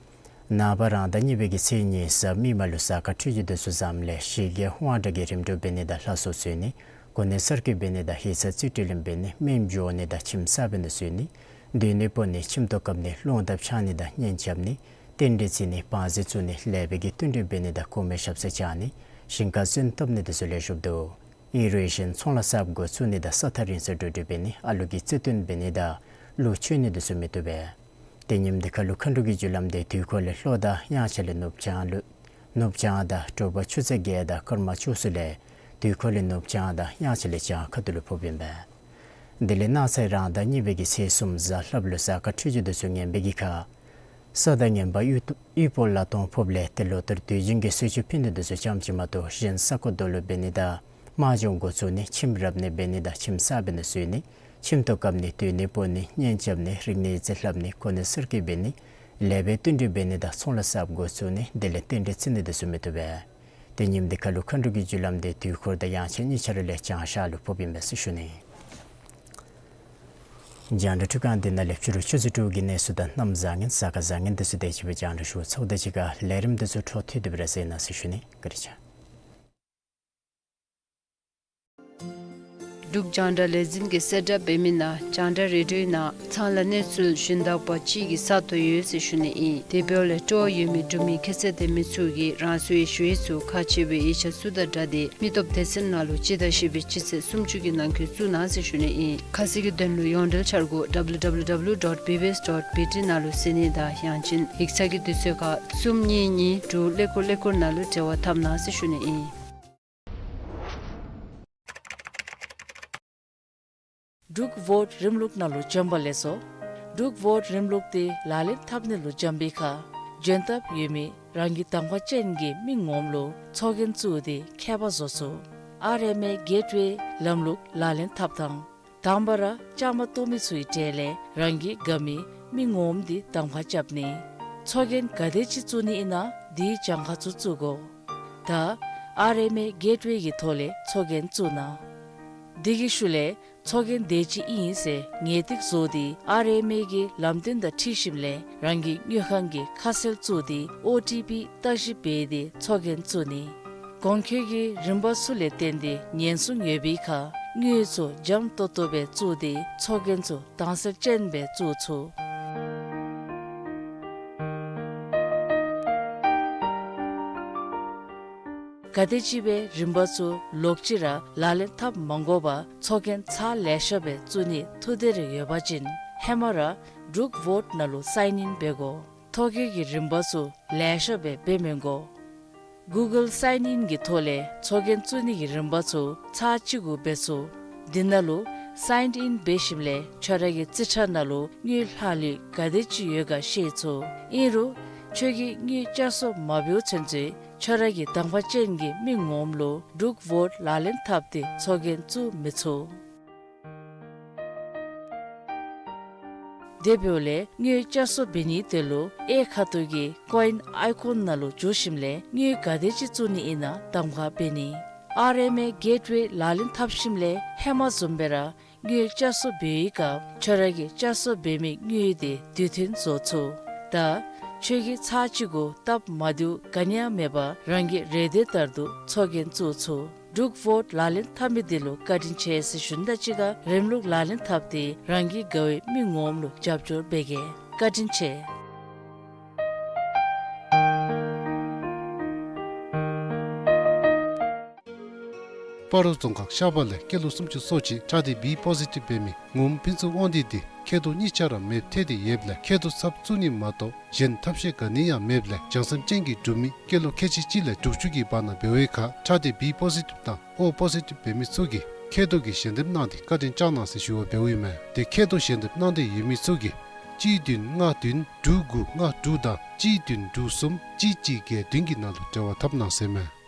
ནངས་པ་རང་ཟླ་གཉིས་པའི་གི་ཚེས་གཉིས་གཟའ་མིག་དམར་ལུ་གཟའ་སྐར་འཕྲོད་སྦྱོར་དེ་ཚུ་བཟངམ་ལས་ཞི་རྒྱས་དབང་དྲག་གི་རིམ་གྲོ་འབད་ནི་དང་ལྷ་གསོལ་འཚོལ་ནི། གོ་གནས་གསར་བསྐོ་འབད་ནི་དང་ཧེ་ས་རྩིས་སྤྲོད་ལེན་འབད་ནི། སྨན་འབྱོར་ནི་དང་ཁྱིམ་གསར་པའི་ནང་འཛུལ་ནི། སྡོད་གནས་སྤོ་ནི། ཁྱིམ་ཐོག་བཀབ་ནི། རླུང་རྟ་འཕྱང་ནི་དང་གཉེན་རྐྱབ་ནི། རྟེན་འབྲེལ་བརྩི་ནི། བང་རྩི་བཙུགས་ནི། ལེགས་པའི་གི་བསྟུན་གྲོས་འབད་ནི་དང་གོང་མའི་ཞབས་སར་བཅར་ནི། ཞིང་ཁར་སོན་བཏབ་ནི་དེ་ཚུ་ལེགས་ཤོམ་འདུག། ཨིན་རུང་གཞན་ཚོང་ལཱ་གསརཔ་འགོ་བཙུགས་ནི་དང་ས་ཐག་རིང་སར་འགྲོ་འགྲུལ་འབད་ནི། ཨ་ལུ་གི་རྩེ་བཏོན་འབད་ནི་དང་ཀླུ་མཆོད་ནི་དེ་ཚུ་མི་བཏུབ་པས། ཏེ་ཉིནམ་འདི་ཁར་ལུ་མཁའ་འགྲོ་གི་རྒྱུ་ལམ་དེ་དུས་འཁོར་ལས་ལྷོ་དང་དབྱངས་འཆར་ལས་ནུབ་བྱང་ལུ་ནུབ་བྱང་དང་དྲོ་པ་ཆུ་ཚོད་བརྒྱད་དང་སྐར་མ་བཅུ་གསུམ་ལས་དུས་འཁོར་ལས་ནུབ་བྱང་དང་དབྱངས་འཆར་ལས་བྱང་ཁ་ཐུག་ལུ་ཕོགཔ་ཨིན་པས། དེ་ལས་གནངས་ཚེ་རང་ཟླ་གཉིས་པའི་གི་ཚེས་གསུམ་གཟའ་ལྷགཔ་ལུ་གཟའ་སྐར་འཕྲོད་སྦྱོར་དེ་ཚུ་ངན་པའི་གི་ཁར། ས་དང་ངན་པ་དབུལ་དབུལ་པོ་ལ་དོན་ཕོགཔ་ལས་ཏེ་ལོ་ལྟར་དུས་རྒྱུན་གྱི་གསོལ་མཆོད་ཕུལ་ནི་དེ་ཚུ་ཙམ་ཅིག་མ་གཏོགས་གཞན་ས་རྐོ་རྡོ་ལུ་འབད་ནི་དང་དམག་སྦྱོང་འགོ་བཙུགས་ནི། ཁྱིམ་རབ་གནས་འབད་ནི་དང་ཁྱིམ་གསར་པའི་ནང་འཛུལ་ནི། ཁྱིམ་ཐོག་བཀབ་ནི། སྡོད་གནས་སྤོ་ནི། གཉེན་རྐྱབ་ནི། རིག་གནས་ཡིག་རྩིས་ལྷབ་ནི། གོ་གནས་གསར་བསྐོ་འབད་ནི། ལེགས་པའི་བསྟུན་གྲོས་འབད་ནི་དང་ཚོང་ལཱ་གསརཔ་འགོ་བཙུགས་ནི། དེ་ལས་རྟེན་འབྲེལ་བརྩི་ནི་དེ་ཚུ་མི་བཏུབ་པས། ཏེ་ཉིནམ་འདི་ཁར་ལུ་མཁའ་འགྲོ་གི་རྒྱུ་ལམ་དེ་དུས་འཁོར་དང་དབྱངས་འཆར་གཉིས་ཆ་ར་ལས་བྱང་ཤར་ལུ་ཕོགཔ་ཨིན་པས་ཟེར་ཞུ་ནི། རྒྱང་བསྒྲགས་འཕྲུལ་ཁང་འདི་ནང་ལས་ཕྱི་རུ་ཆུ་ཚོད་དྲུག་གི་གནས་ཚུལ་དང་གནམ་བཟང་ངན་གཟའ་སྐར་བཟང་ངན་དེ་ཚུ་དེ་ཅིག་སྦེ་རྒྱང་བསྒྲགས་ཞུ་ཚརཝ་དང་གཅིག་ཁར་ལས་རིམ་དེ་ཚུ་འཕྲོ་མཐུད་དེ་སྦེ་ར་གསན་གནང་ཟེར་ཞུ་ནི། བཀའ་དྲིན་ཆེ། འབྲུག་རྒྱང་བསྒྲགས་ལས་འཛིན་གྱིས་གསལ་བསྒྲགས་འབད་མི་ནང་རྒྱང་བསྒྲགས་རེ་ཌིའོའི་ནང་ཚང་ལ་གནས་ཚུལ་ཞུན་དག་པ་ཅིག་གི་ས་ཐོབ་ཡོད་ཟེར་ཞུ་ནི་ཨིན། དེ་འབདཝ་ལས་སྤྲོ་བ་ཡོད་མི་འབྲུག་མི་ཁྱད་ཚད་ལྡན་མི་ཚུ་གིས་རང་སོའི་ཞུ་ཡིག་ཚུ་ཁག་ཆེ་བའི་ཡིག་ཆ་ཚུ་དང་སྦྲགས་ཏེ་མི་སྟོབས་སྡེ་ཚན་ནང་ལུ་སྤྱི་ཟླ་བཞི་པའི་སྤྱི་ཚེས་སུམ་ཅུ་གི་ནང་འཁོད་བཙུགས་གནང་ཟེར་ཞུ་ནི་ཨིན། ཁ་གསལ་གྱི་དོན་ལུ་ཡོངས་འབྲེལ་འཆར་སྒོ་W W W dot B B S dot B T ནང་ལུ་གཟིགས་ནི་དང་ཡང་ཅིན་ཡིག་ཚང་གི་དུས་ཚོད་ཁར་གསུམ་གཉིས་གཉིས་དྲུག་ཀླད་ཀོར་ཀླད་ཀོར་ནང་ལུ་འབྲེལ་བ་འཐབ་གནང་ཟེར་ཞུ་ནི་ཨིན། འབྲུག་བོཊ་རིམ་ལུགས་ནང་ལུ་འབྱོན་པ་ལེགས་སོ། འབྲུག་བོཊ་རིམ་ལུགས་དེ་ལག་ལེན་འཐབ་ནི་ལུ་འབྱོན་པའི་ཁར་འབྱོན་ཐབས་ཡོད་མི་རང་གི་དང་པ་ཅན་གྱི་མི་ངོམ་ལུ་ཚོགས་རྒྱན་བཙུགས་ཏེ་ཁྱད་པར་བཟོ་ཚུགས། ཨར་ཨེམ་ཨེ་གེཊ་ཝེ་ལམ་ལུགས་ལག་ལེན་འཐབ་ཐངས། དང་པ་ར་བཅའ་མར་གཏོགས་མི་ཚུའི་གྲས་ལས་རང་གི་དགའ་མི་མི་ངོམ་འདི་གདམ་ཁ་རྐྱབ་ནི། ཚོགས་རྒྱན་ག་དེ་ཅིག་བཙུགས་ནི་ཨིན་ན་འདིའི་གྱངས་ཁ་ཚུ་བཙུགས་དགོ། ད་ཨར་ཨེམ་ཨེ་གེཊ་ཝེ་གི་ཐོག་ལས་ཚོགས་རྒྱན་བཙུགས་གནང་། འདི་གི་ཤུལ་ལས་ཚོགས་རྒྱན་དེ་ཅིག་ཨིན་ཟེར་ངེས་ཏིག་བཟོ་སྟེ་ཨར་ཨེམ་ཨེ་གི་ལམ་སྟོན་དང་འཁྲིལ་ཞིནམ་ལས་རང་གི་དངུལ་ཁང་གི་ཁ་གསལ་བཙུགས་ཏེ་ཨོ་ཊི་པི་བརྟག་ཞིབ་འབད་དེ་ཚོགས་རྒྱན་བཙུགས་ནི། གོང་འཁོད་ཀྱི་རིམ་པ་ཚུ་ལས་བརྟེན་ཏེ་ཉེན་སྲུང་ཡོད་པའི་ཁར་དངུལ་ཚུ་འཇམ་ཏོང་ཏོ་སྦེ་བཙུགས་ཏེ་ཚོགས་རྒྱན་ཚུ་དྭངས་གསལ་ཅན་སྦེ་བཙུགས་ཚུགས། ག་དེ་ཅིག་སྦེ་རིམ་པ་ཚུ་ལོག་ཅི་ར་ལག་ལེན་འཐབ་མ་དགོ་པར་ཚོགས་རྒྱན་ཚར་ལེ་ཤ་སྦེ་བཙུགས་ནི་ཐུགས་འདོད་རེ་ཡོད་པ་ཅིན་ཧེ་མ་ར་འབྲུག་ཝོཊ་ནང་ལུ་སའིན་ཨིན་འབད་དགོ། ཐོ་བཀོད་ཀྱི་རིམ་པ་ཚུ་ལེ་ཤ་སྦེ་འབད་མི་དགོ། གུ་གཱལ་སའིན་ཨིན་གྱི་ཐོག་ལས་ཚོགས་རྒྱན་བཙུགས་ནི་གི་རིམ་པ་ཚུ་ཚར་གཅིག་གུ་འབད་ཚུགས། འདི་ནང་ལུ་སའིན་ཨིན་འབད་ཞིནམ་ལས་ཁྱོད་ར་གི་རྩིས་ཁྲ་ནང་ལུ་དངུལ་ལྷག་ལུས་ག་དེ་ཅིག་ཡོད་ག་ཤེས་ཚུགས། ཨིན་རུང་ཁྱོད་ཀྱིས་དངུལ་བསྐྱར་གསོ་མ་འབདཝ་ཚུན་ཚོད་ཁྱོད་ར་གི་གདམ་ཁ་ཅན་གྱི་མི་ངོམ་ལུ་འབྲུག་ཝོཊ་ལག་ལེན་འཐབ་སྟེ་ཚོགས་རྒྱན་བཙུགས་མི་ཚུགས། དེ་འབདཝ་ལས་དངུལ་བསྐྱར་གསོ་འབད་ནིའི་དོན་ལུ་གཡས་ཁ་ཐུག་གི་ཀོ་ཨིན་ཨའི་ཀོན་ནང་ལུ་འཛུལ་ཞིནམ་ལས་དངུལ་ག་དེ་ཅིག་བཙུགས་ནི་ཨིན་ན་གདམ་ཁ་འབད་ནི། ཨར་ཨེམ་ཨེ་གེཊ་ཝེ་ལག་ལེན་འཐབ་ཞིནམ་ལས་ཧེ་མ་བཟུམ་སྦེ་ར་དངུལ་བསྐྱར་གསོ་འབད་བའི་སྐབས་ཁྱོད་ར་གི་བསྐྱར་གསོ་འབད་མི་དངུལ་དེ་དུས་མཐུན་བཟོ་ཚུགས། ད་ཁྱོད་ཀྱིས་ཚར་གཅིག་གུ་སྟབས་མ་བདེཝ་ག་ནི་ཡང་མེད་པར་རང་གི་རེ་འདོད་ལྟར་དུ་ཚོགས་རྒྱན་བཙུགས་ཚུགས། འབྲུག་ཝོཊ་ལག་ལེན་འཐབ་མི་དེ་ལུ་བཀའ་དྲིན་ཆེ་ཟེར་ཞུ་ནི་དང་གཅིག་ཁར་རིམ་ལུགས་ལག་ལེན་འཐབ་སྟེ་རང་གི་དགའ་བའི་མི་ངོམ་ལུ་རྒྱབ་སྐྱོར་འབད་གེ། བཀའ་དྲིན་ཆེ། སྤ་རོ་རྫོང་ཁག་ཤར་པ་ལས་སྐྱེས་ལོ་སུམ་ཅུ་སོ་གཅིག་ཁྲག་སྡེ་བི་པོ་ཟི་ཊིབ་འབད་མི་ངོམ་ཕུན་ཚོགས་དབང་འདུས་འདི་མཁལ་རྡོག་གཉིས་ཆ་ར་མེདཔ་ཐལ་ཏེ་ཡོདཔ་ལས་མཁལ་རྡོག་ཚབ་བཙུགས་ནི་མ་གཏོགས་གཞན་ཐབས་ཤེས་ག་ནི་ཡང་མེདཔ་ལས་བྱང་སེམས་ཅན་གྱི་འབྲུག་མི་སྐྱེས་ལོ་ཁལ་གཅིག་གཅིག་ལས་དྲུག་ཅུ་གི་བར་ན་འབད་བའི་ཁར་ཁྲག་སྡེ་བི་པོ་ཟི་ཊིབ་དང་ཨོ་པོ་ཟི་ཊིབ་འབད་མི་ཚུ་གིས་མཁལ་རྡོག་གི་ཞལ་འདེབས་གནང་སྟེ་བཀའ་དྲིན་བསྐྱངས་གནང་ཟེར་ཞུ་བར་འབདཝ་ཨིན་མས། དེ་མཁལ་རྡོག་ཞལ་འདེབས་གནང་འདོད་ཡོད་མི་ཚུ་གིས་གཅིག་བདུན་ལྔ་བདུན་དྲུག་དགུ་ལྔ་དྲུག་དང་གཅིག་བདུན་དྲུག་གསུམ་གཅིག་གཅིག་བརྒྱད་བདུན་གྱི་ནང་ལུ་འབྲེལ་བ་འཐབ་གནང་ཟེར་མས།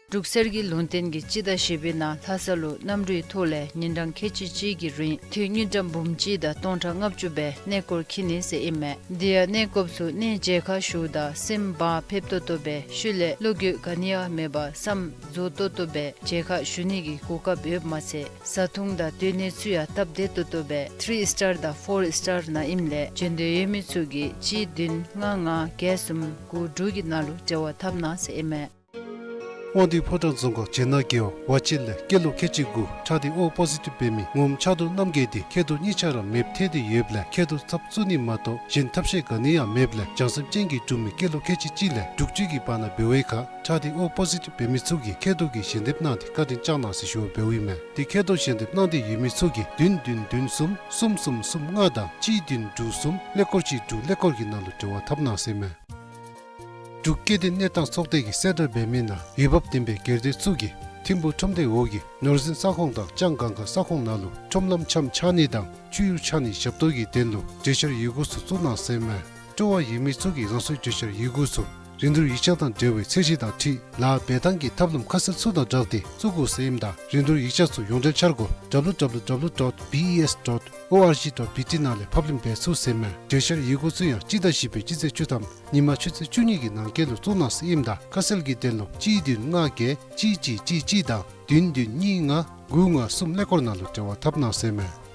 འབྲུག་གསེར་གྱི་ལུང་བསྟན་གྱི་སྤྱི་ཟླ་བཞི་པའི་ནང་ལྷ་ས་ལུ་གནམ་གྲུའི་ཐོག་ལས་ཉིན་གྲངས་ཁལ་གཅིག་གཅིག་གི་རིང་འཐུས་དངུལ་ཀྲམ་འབུམ་གཅིག་དང་སྟོང་ཕྲག་ལྔ་བཅུ་སྦེ་གནས་སྐོར་འཁྱིད་ནི་ཟེར་ཨིན་མས། དེ་ཡང་གནས་སྐོརཔ་ཚུ་གནས་མཇལ་ཁ་ཞུཝ་ད་སེམས་བག་ཕེབས་ཏོག་ཏོ་སྦེ་ཤུལ་ལས་བློ་འགྱོད་ག་ནི་ཡང་མེད་པར་བསམ་རྫོགས་ཏོག་ཏོ་སྦེ་མཇལ་ཁ་ཞུ་ནི་གི་གོ་སྐབས་ཡོདཔ་མ་ཚད་བཟའ་འཐུང་དང་སྡོད་གནས་ཚུ་ཡང་སྟབས་བདེ་ཏོག་ཏོ་སྦེ་ཐི་རི་ཨིས་ཊར་དང་ཕོར་ཨིས་ཊར་ནང་ཨིནམ་ལས་འབྱོན་འདོད་ཡོད་མི་ཚུ་གིས་གཅིག་བདུན་ལྔ་ལྔ་བརྒྱད་གསུམ་དགུ་དྲུག་གི་ནང་ལུ་འབྲེལ་བ་འཐབ་གནང་ཟེར་ཨིན་མས། དབང་འདུས་ཕོ་བྲང་རྫོང་ཁག་བྱེ་ནག་རྒེད་འོག་ཝ་ཆེ་ལས་སྐྱེས་ལོ་ཁལ་གཅིག་དགུ་ཁྲག་སྡེ་ཨོ་པོ་ཟི་ཊིབ་འབད་མི་ངོམ་ཕྱག་རྡོར་རྣམ་རྒྱལ་འདི་མཁལ་རྡོག་གཉིས་ཆ་ར་མེདཔ་ཐལ་ཏེ་ཡོདཔ་ལས་མཁལ་རྡོག་ཚབ་བཙུགས་ནི་མ་གཏོགས་གཞན་ཐབས་ཤེས་ག་ནི་ཡང་མེདཔ་ལས་བྱང་སེམས་ཅན་གྱི་འབྲུག་མི་སྐྱེས་ལོ་ཁལ་གཅིག་གཅིག་ལས་དྲུག་ཅུ་གི་བར་ན་འབད་བའི་ཁར་ཁྲག་སྡེ་ཨོ་པོ་ཟི་ཊིབ་འབད་མི་ཚུ་གིས་མཁལ་རྡོག་གི་ཞལ་འདེབས་གནང་སྟེ་བཀའ་དྲིན་བསྐྱངས་གནང་ཟེར་ཞུ་བར་འབདཝ་ཨིན་མས། དེ་མཁལ་རྡོག་ཞལ་འདེབས་གནང་འདོད་ཡོད་མི་ཚུ་གིས་བདུན་བདུན་བདུན་གསུམ་གསུམ་གསུམ་གསུམ་ལྔ་དང་གཅིག་བདུན་དྲུག་གསུམ་ཀླད་ཀོར་གཅིག་དྲུག་ཀླད་ཀོར་གྱི་ནང་ལུ་འབྲེལ་བ་འཐབ་གནང་ཟེར་མས། འབྲུག་སྐྱེ་ལྡན་གནས་སྟངས་ཚོགས་སྡེ་གིས་གསལ་བསྒྲགས་འབད་མི་ནང་འོས་འབབ་ལྡན་པའི་སྒེར་སྡེ་ཚུ་གིས་ཐིམ་ཕུག་ཁྲོམ་སྡེ་འོག་གི་ནོར་འཛིན་ས་ཁོངས་དང་ལྕང་སྒང་ག་ས་ཁོངས་ནང་ལུ་ཁྲོམ་ལམ་འཆམ་ཆགས་ནི་དང་བཅུད་ཡུར་ཆགས་ནི་ཞབས་ཏོག་གི་དོན་ལུ་གྲོས་འཆར་ཡི་གུ་ཚུ་བཙུགས་གནང་ཟེར་མས། སྤྲོ་བ་ཡོད་མི་ཚུ་གིས་རང་སོའི་གྲོས་འཆར་ཡི་གུ་ཚུ་རིན་བསྡུར་ཡིག་ཆ་དང་འབྲེལ་བའི་ཚད་གཞི་དང་འཁྲིལ་ལཱ་འབད་ཐངས་ཀྱི་ཐབས་ལམ་ཁ་གསལ་ཚུ་དང་སྦྲགས་ཏེ་བཙུགས་དགོ་ཟེར་ཨིནམ་ད་རིན་བསྡུར་ཡིག་ཆ་ཚུ་ཡོངས་འབྲེལ་འཆར་སྒོ་W W W dot B E S dot O R G dot B T ནང་ལས་ཕབ་ལེན་འབད་ཚུགས་ཟེར་མས། གྲོས་འཆར་ཡི་གུ་ཚུ་ཡང་སྤྱི་ཟླ་བཞི་པའི་སྤྱི་ཚེས་བཅུ་ཐམ་ཉིན་མ་ཆུ་ཚོད་བཅུ་གཉིས་ཀྱི་ནང་འཁོད་ལུ་བཙུགས་གནང་ཟེར་ཨིནམ་ད་ཁ་གསལ་གྱི་དོན་ལུ་གཅིག་བདུན་ལྔ་བརྒྱད་གཅིག་གཅིག་གཅིག་གཅིག་དང་བདུན་བདུན་གཉིས་ལྔ་དགུ་ལྔ་གསུམ་ཀླད་ཀོར་ནང་ལུ་འབྲེལ་བ་འཐབ་གནང་ཟེར་མས།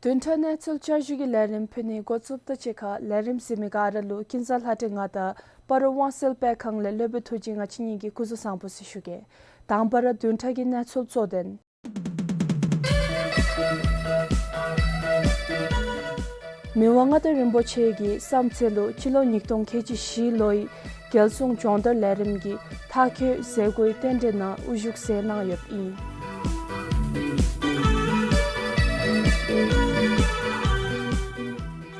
བདུན་ཕྲག་གནས་ཚུལ་བསྐྱར་ཞུ་གི་ལས་རིམ་ཕུལ་ནི་འགོ་བཙུགསཔ་ད་གཅིག་ཁར་ལས་རིམ་གཟིགས་མི་ག་ར་ལུ་ཀུན་བཟང་ལྷ་སྒྲོན་ང་དང་སྤ་རོ་དབང་གསལ་དཔེ་ཁང་ལས་སློབ་དཔོན་ཐུགས་རྗེ་ང་བཅས་གཉིས་ཀྱིས་སྐུ་གཟུགས་བཟང་པོ་ཟེར་ཞུ་གེ། དང་པ་ར་བདུན་ཕྲག་གི་གནས་ཚུལ་གཙོ་དོན། མི་དབང་མངའ་བདག་རིན་པོ་ཆེ་གི་བསམ་ཚུལ་ལུ་སྤྱི་ལོ་ཉིས་སྟོང་ཁལ་གཅིག་བཞི་ལོའི་རྒྱལ་སྲུང་སྦྱོང་བརྡར་ལས་རིམ་གྱི་མཐར་འཁྱོལ་མཛད་སྒོའི་རྟེན་འབྲེལ་ནང་དབུ་བཞུགས་མཛད་གནང་ཡོདཔ་ཨིན།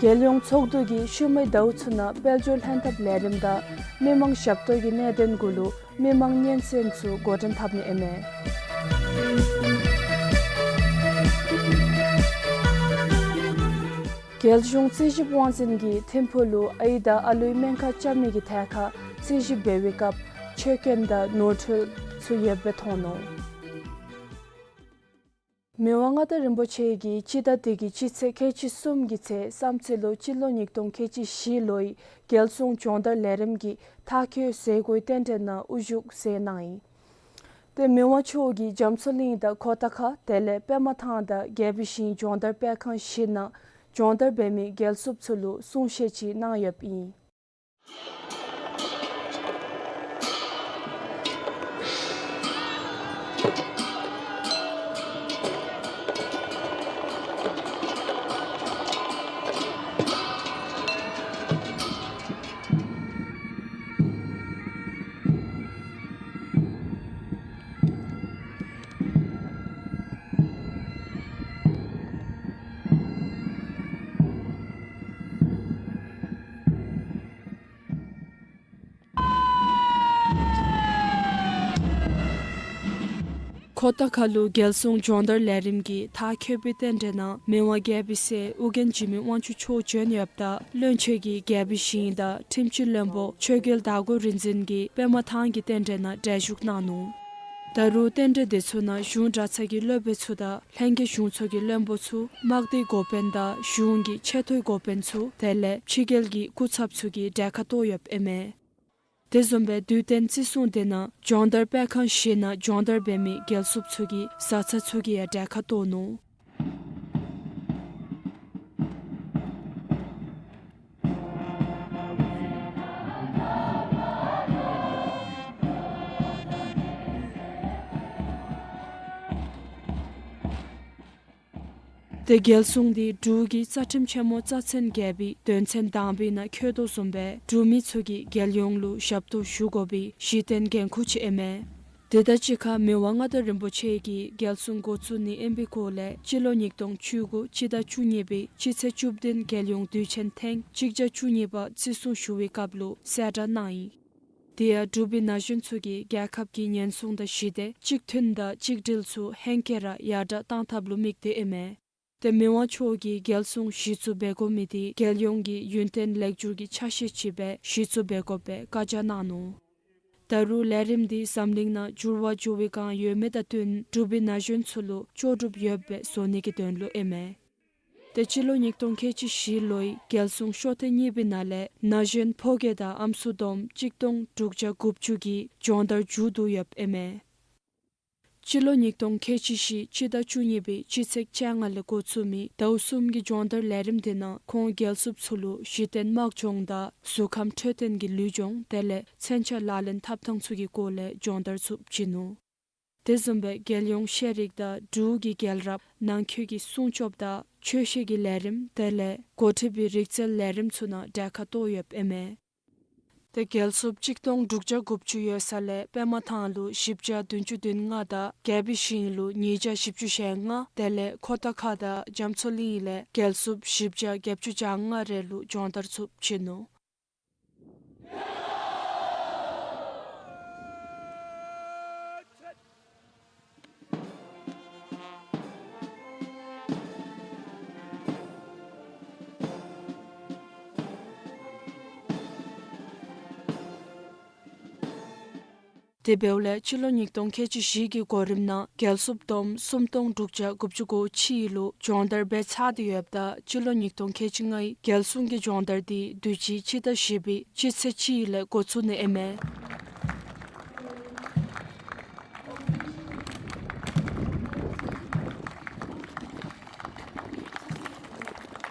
རྒྱལ་ཡོངས་ཚོགས་འདུ་གིས་ཤུལ་མའི་ཟླཝ་ཚུ་ནང་དཔལ་འབྱོར་ལྷན་ཐབས་ལས་རིམ་དང་མི་མང་ཞབས་ཏོག་གི་གནད་དོན་གུ་ལུ་མི་མང་སྙན་གསན་ཚུ་འགོ་འདྲེན་འཐབ་ནི་ཨིན་མས། རྒྱལ་གཞུང་རྩིས་ཞིབ་དབང་འཛིན་གྱིས་ཐིམ་ཕུག་ལུ་ཨའི་དང་ཨ་ལུའི་སྨན་ཁང་རྐྱབ་ནི་གི་ཐད་ཁར་རྩིས་ཞིབ་འབད་བའི་སྐབས་ཆོད་སྐྱོན་དང་ནོར་འཁྲུལ་ཚུ་ཡོདཔ་སྦེ་མཐོང་ནུག། མི་དབང་མངའ་བདག་རིན་པོ་ཆེ་གིས་སྤྱི་ཟླ་འདི་གི་སྤྱི་ཚེས་ཁལ་གཅིག་གསུམ་གྱི་ཚེས་བསམ་ཚུལ་ལུ་སྤྱི་ལོ་ཉིས་སྟོང་ཁལ་གཅིག་བཞི་ལོའི་རྒྱལ་སྲུང་སྦྱོང་བརྡར་ལས་རིམ་གྱི་མཐར་འཁྱོལ་མཛད་སྒོའི་རྟེན་འབྲེལ་ནང་དབུ་བཞུགས་མཛད་གནང་ཡི། ཏེ་མི་དབང་མཆོག་གིས་རྒྱ་མཚོ་གླིང་དང་ཁོ་ཐང་ཁ་དེ་ལས་པདྨ་ཐང་དང་རྒྱལ་པོའི་ཞིང་སྦྱོང་བརྡར་སྤེལ་ཁང་བཞི་ནང་སྦྱོང་བརྡར་འབད་མི་རྒྱལ་སྲུངཔ་ཚུ་ལུ་གསུང་བཤད་ཅིག་གནང་ཡོདཔ་ཨིན། ཁོ་ཐང་ཁ་ལུ་རྒྱལ་སྲུང་སྦྱོང་བརྡར་ལས་རིམ་གྱི་མཐར་འཁྱོལ་བའི་རྟེན་འབྲེལ་ནང་མི་དབང་རྒྱལ་པོའི་སྲས་ཨོ་རྒྱན་འཇིགས་མེད་དབང་ཕྱུག་མཆོག་བྱོན་ཡོདཔ་ད་བློན་ཆེན་གྱིས་རྒྱལ་པོའི་ཞིང་དང་ཁྲིམས་སྤྱི་བློན་པོ་ཆོས་རྒྱལ་དར་གོས་རིག་འཛིན་གྱིས་པདྨ་ཐང་གི་རྟེན་འབྲེལ་ནང་གྲལ་བཞུགས་གནང་ནུག། ད་རུང་རྟེན་འབྲེལ་དེ་ཚུ་ནང་གཞུང་གྲྭ་ཚང་གི་སློབ་དཔོན་ཚུ་དང་ལྷན་རྒྱས་གཞུང་ཚོགས་ཀྱི་བློན་པོ་ཚུ་དམག་སྡེའི་འགོ་དཔོན་དང་གཞུང་གི་ཆེ་མཐོའི་འགོ་དཔོན་ཚུ་དེ་ལས་ཕྱི་རྒྱལ་གྱི་སྐུ་ཚབ་ཚུ་གིས་གྲལ་ཁར་གཏོགས་ཡོདཔ་ཨིན་མས། དེ་བཟུམ་སྦེ་དུས་སྟོན་བརྩི་སྲུང་དེ་ནང་སྦྱོང་བརྡར་སྤེལ་ཁང་བཞི་ནང་སྦྱོང་བརྡར་འབད་མི་རྒྱལ་སྲུངཔ་ཚུ་གི་བཟའ་ཚང་ཚུ་གིས་ཡང་གྲལ་ཁར་གཏོགས་ནུག། ཏེ་རྒྱལ་སྲུང་འདི་འབྲུག་གི་རྩ་ཁྲིམས་ཆེན་མོ་རྩ་ཚན་བརྒྱད་པའི་དོན་ཚན་དང་པའི་ནང་འཁོད་དོ་བཟུམ་སྦེ་འབྲུག་མི་ཚུ་གིས་རྒྱལ་ཡོངས་ལུ་ཞབས་ཏོག་ཞུ་དགོ་པའི་གཞི་རྟེན་འགན་ཁུར་ཅིག་ཨིན་མས། དེ་དང་གཅིག་ཁར་མི་དབང་མངའ་བདག་རིན་པོ་ཆེ་གིས་རྒྱལ་སྲུང་འགོ་བཙུགས་ནི་ཨིན་པའི་སྐོར་ལས་སྤྱི་ལོ་ཉིས་སྟོང་བཅུ་དགུ་སྤྱི་ཟླ་བཅུ་གཉིས་པའི་སྤྱི་ཚེས་བཅུ་བདུན་རྒྱལ་ཡོངས་དུས་ཆེན་ཐེངས་གཅིག་བརྒྱ་བཅུ་གཉིས་པ་བརྩི་སྲུང་ཞུ་བའི་སྐབས་ལུ་གསལ་བསྒྲགས་གནང་ཡི། དེ་ཡང་འབྲུག་པའི་ན་གཞོན་ཚུ་གིས་རྒྱལ་ཁབ་ཀྱི་ཉེན་སྲུང་དང་ཞི་བདེ་གཅིག་མཐུན་དང་གཅིག་སྒྲིལ་ཚུ་ཧེང་སྐལ་ར་ཡར་དྲག་གཏང་ཐབས་ལུ་དམིགས་ཏེ་ཨིན་མས། ཏེ་མི་དབང་མཆོག་གིས་རྒྱལ་སྲུང་གཞི་བཙུགས་འབད་དགོ་མི་དེ་རྒྱལ་ཡོངས་ཀྱི་ཡུན་བརྟན་ལེགས་བསྒྱུར་གྱི་ཆ་ཤས་ཅིག་སྦེ་གཞི་བཙུགས་འབད་དགོ་པའི་བཀའ་རྒྱ་གནང་ནུག། ད་རུང་ལས་རིམ་འདི་འཛམ་གླིང་ནང་འགྱུར་བ་འགྱུར་བའི་བསྒང་ཡོད་མི་དང་བསྟུན་འབྲུག་པའི་ན་གཞོན་ཚུ་ལུ་ལྕོགས་གྲུབ་ཡོདཔ་སྦེ་བཟོ་ནི་གི་དོན་ལུ་ཨིན་མས། ཏེ་སྤྱི་ལོ་ཉིས་སྟོང་ཁལ་གཅིག་བཞི་ལོའི་རྒྱལ་སྲུང་ཤོ་ཐེངས་གཉིས་པའི་ནང་ལས་ན་གཞོན་ཕོ་སྐྱེས་དང་ཨམ་སྲུ་བསྡོམས་གཅིག་སྟོང་དྲུག་བརྒྱ་དགུ་བཅུ་གིས་སྦྱོང་བརྡར་མཇུག་བསྡུ་ཡོདཔ་ཨིན་མས། སྤྱི་ལོ་ཉིས་སྟོང་ཁལ་གཅིག་བཞི་སྤྱི་ཟླ་བཅུ་གཉིས་པའི་སྤྱི་ཚེས་བཅོ་ལྔ་ལས་འགོ་བཙུགས་མི་ཟླཝ་གསུམ་གྱི་སྦྱོང་བརྡར་ལས་རིམ་དེ་ནང་ཁོང་རྒྱལ་སྲུངཔ་ཚུ་ལུ་གཞི་རྟེན་དམག་སྦྱོང་དང་གཟུགས་ཁམས་འཕྲོད་བསྟེན་གྱི་ལུས་སྦྱོང་དེ་ལས་མཚོན་ཆ་ལག་ལེན་འཐབ་ཐངས་ཚུ་གི་སྐོར་ལས་སྦྱོང་བརྡར་ཚུ་བྱིན་ནུག། དེ་བཟུམ་སྦེ་རྒྱལ་ཡོངས་ཤེས་རིག་དང་འབྲུག་གི་རྒྱལ་རབས་ནང་འཁོད་ཀྱི་སྲུང་སྐྱོབ་དང་ཆོས་བཤད་ཀྱི་ལས་རིམ་དེ་ལས་འགོ་ཁྲིད་པའི་རིག་རྩལ་ལས་རིམ་ཚུ་ནང་གྲལ་ཁར་གཏོགས་ཡོདཔ་ཨིན་མས། ཏེ་རྒྱལ་སྲུངཔ་གཅིག་སྟོང་དྲུག་བརྒྱ་དགུ་བཅུ་ཡོད་ས་ལས་པདྨ་ཐང་ལུ་བཞི་བརྒྱ་བདུན་ཅུ་དོན་ལྔ་དང་རྒྱལ་པོའི་ཞིང་ལུ་ཉིས་བརྒྱ་བཞི་བཅུ་ཞེ་ལྔ་དེ་ལས་ཁོ་ཐང་ཁ་དང་རྒྱ་མཚོ་གླིང་ལས་རྒྱལ་སྲུངཔ་བཞི་བརྒྱ་བརྒྱད་ཅུ་གྱ་ལྔ་རེ་ལུ་སྦྱོང་བརྡར་ཚུ་བྱིན་ནུག། དེ་འབདཝ་ལས་སྤྱི་ལོ་ཉིས་སྟོང་ཁལ་གཅིག་བཞི་གི་གོ་རིམ་ནང་རྒྱལ་སྲུངཔ་བསྡོམས་སུམ་སྟོང་དྲུག་བརྒྱ་དགུ་བཅུ་གོ་གཅིག་ལུ་སྦྱོང་བརྡར་འབད་ཚར་ཏེ་ཡོདཔ་ད་སྤྱི་ལོ་ཉིས་སྟོང་ཁལ་གཅིག་ལྔའི་རྒྱལ་སྲུང་གི་སྦྱོང་བརྡར་དེ་དུས་ཅི་སྤྱི་ཟླ་བཞི་པའི་སྤྱི་ཚེས་གཅིག་ལས་འགོ་བཙུགས་ནི་ཨིན་མས།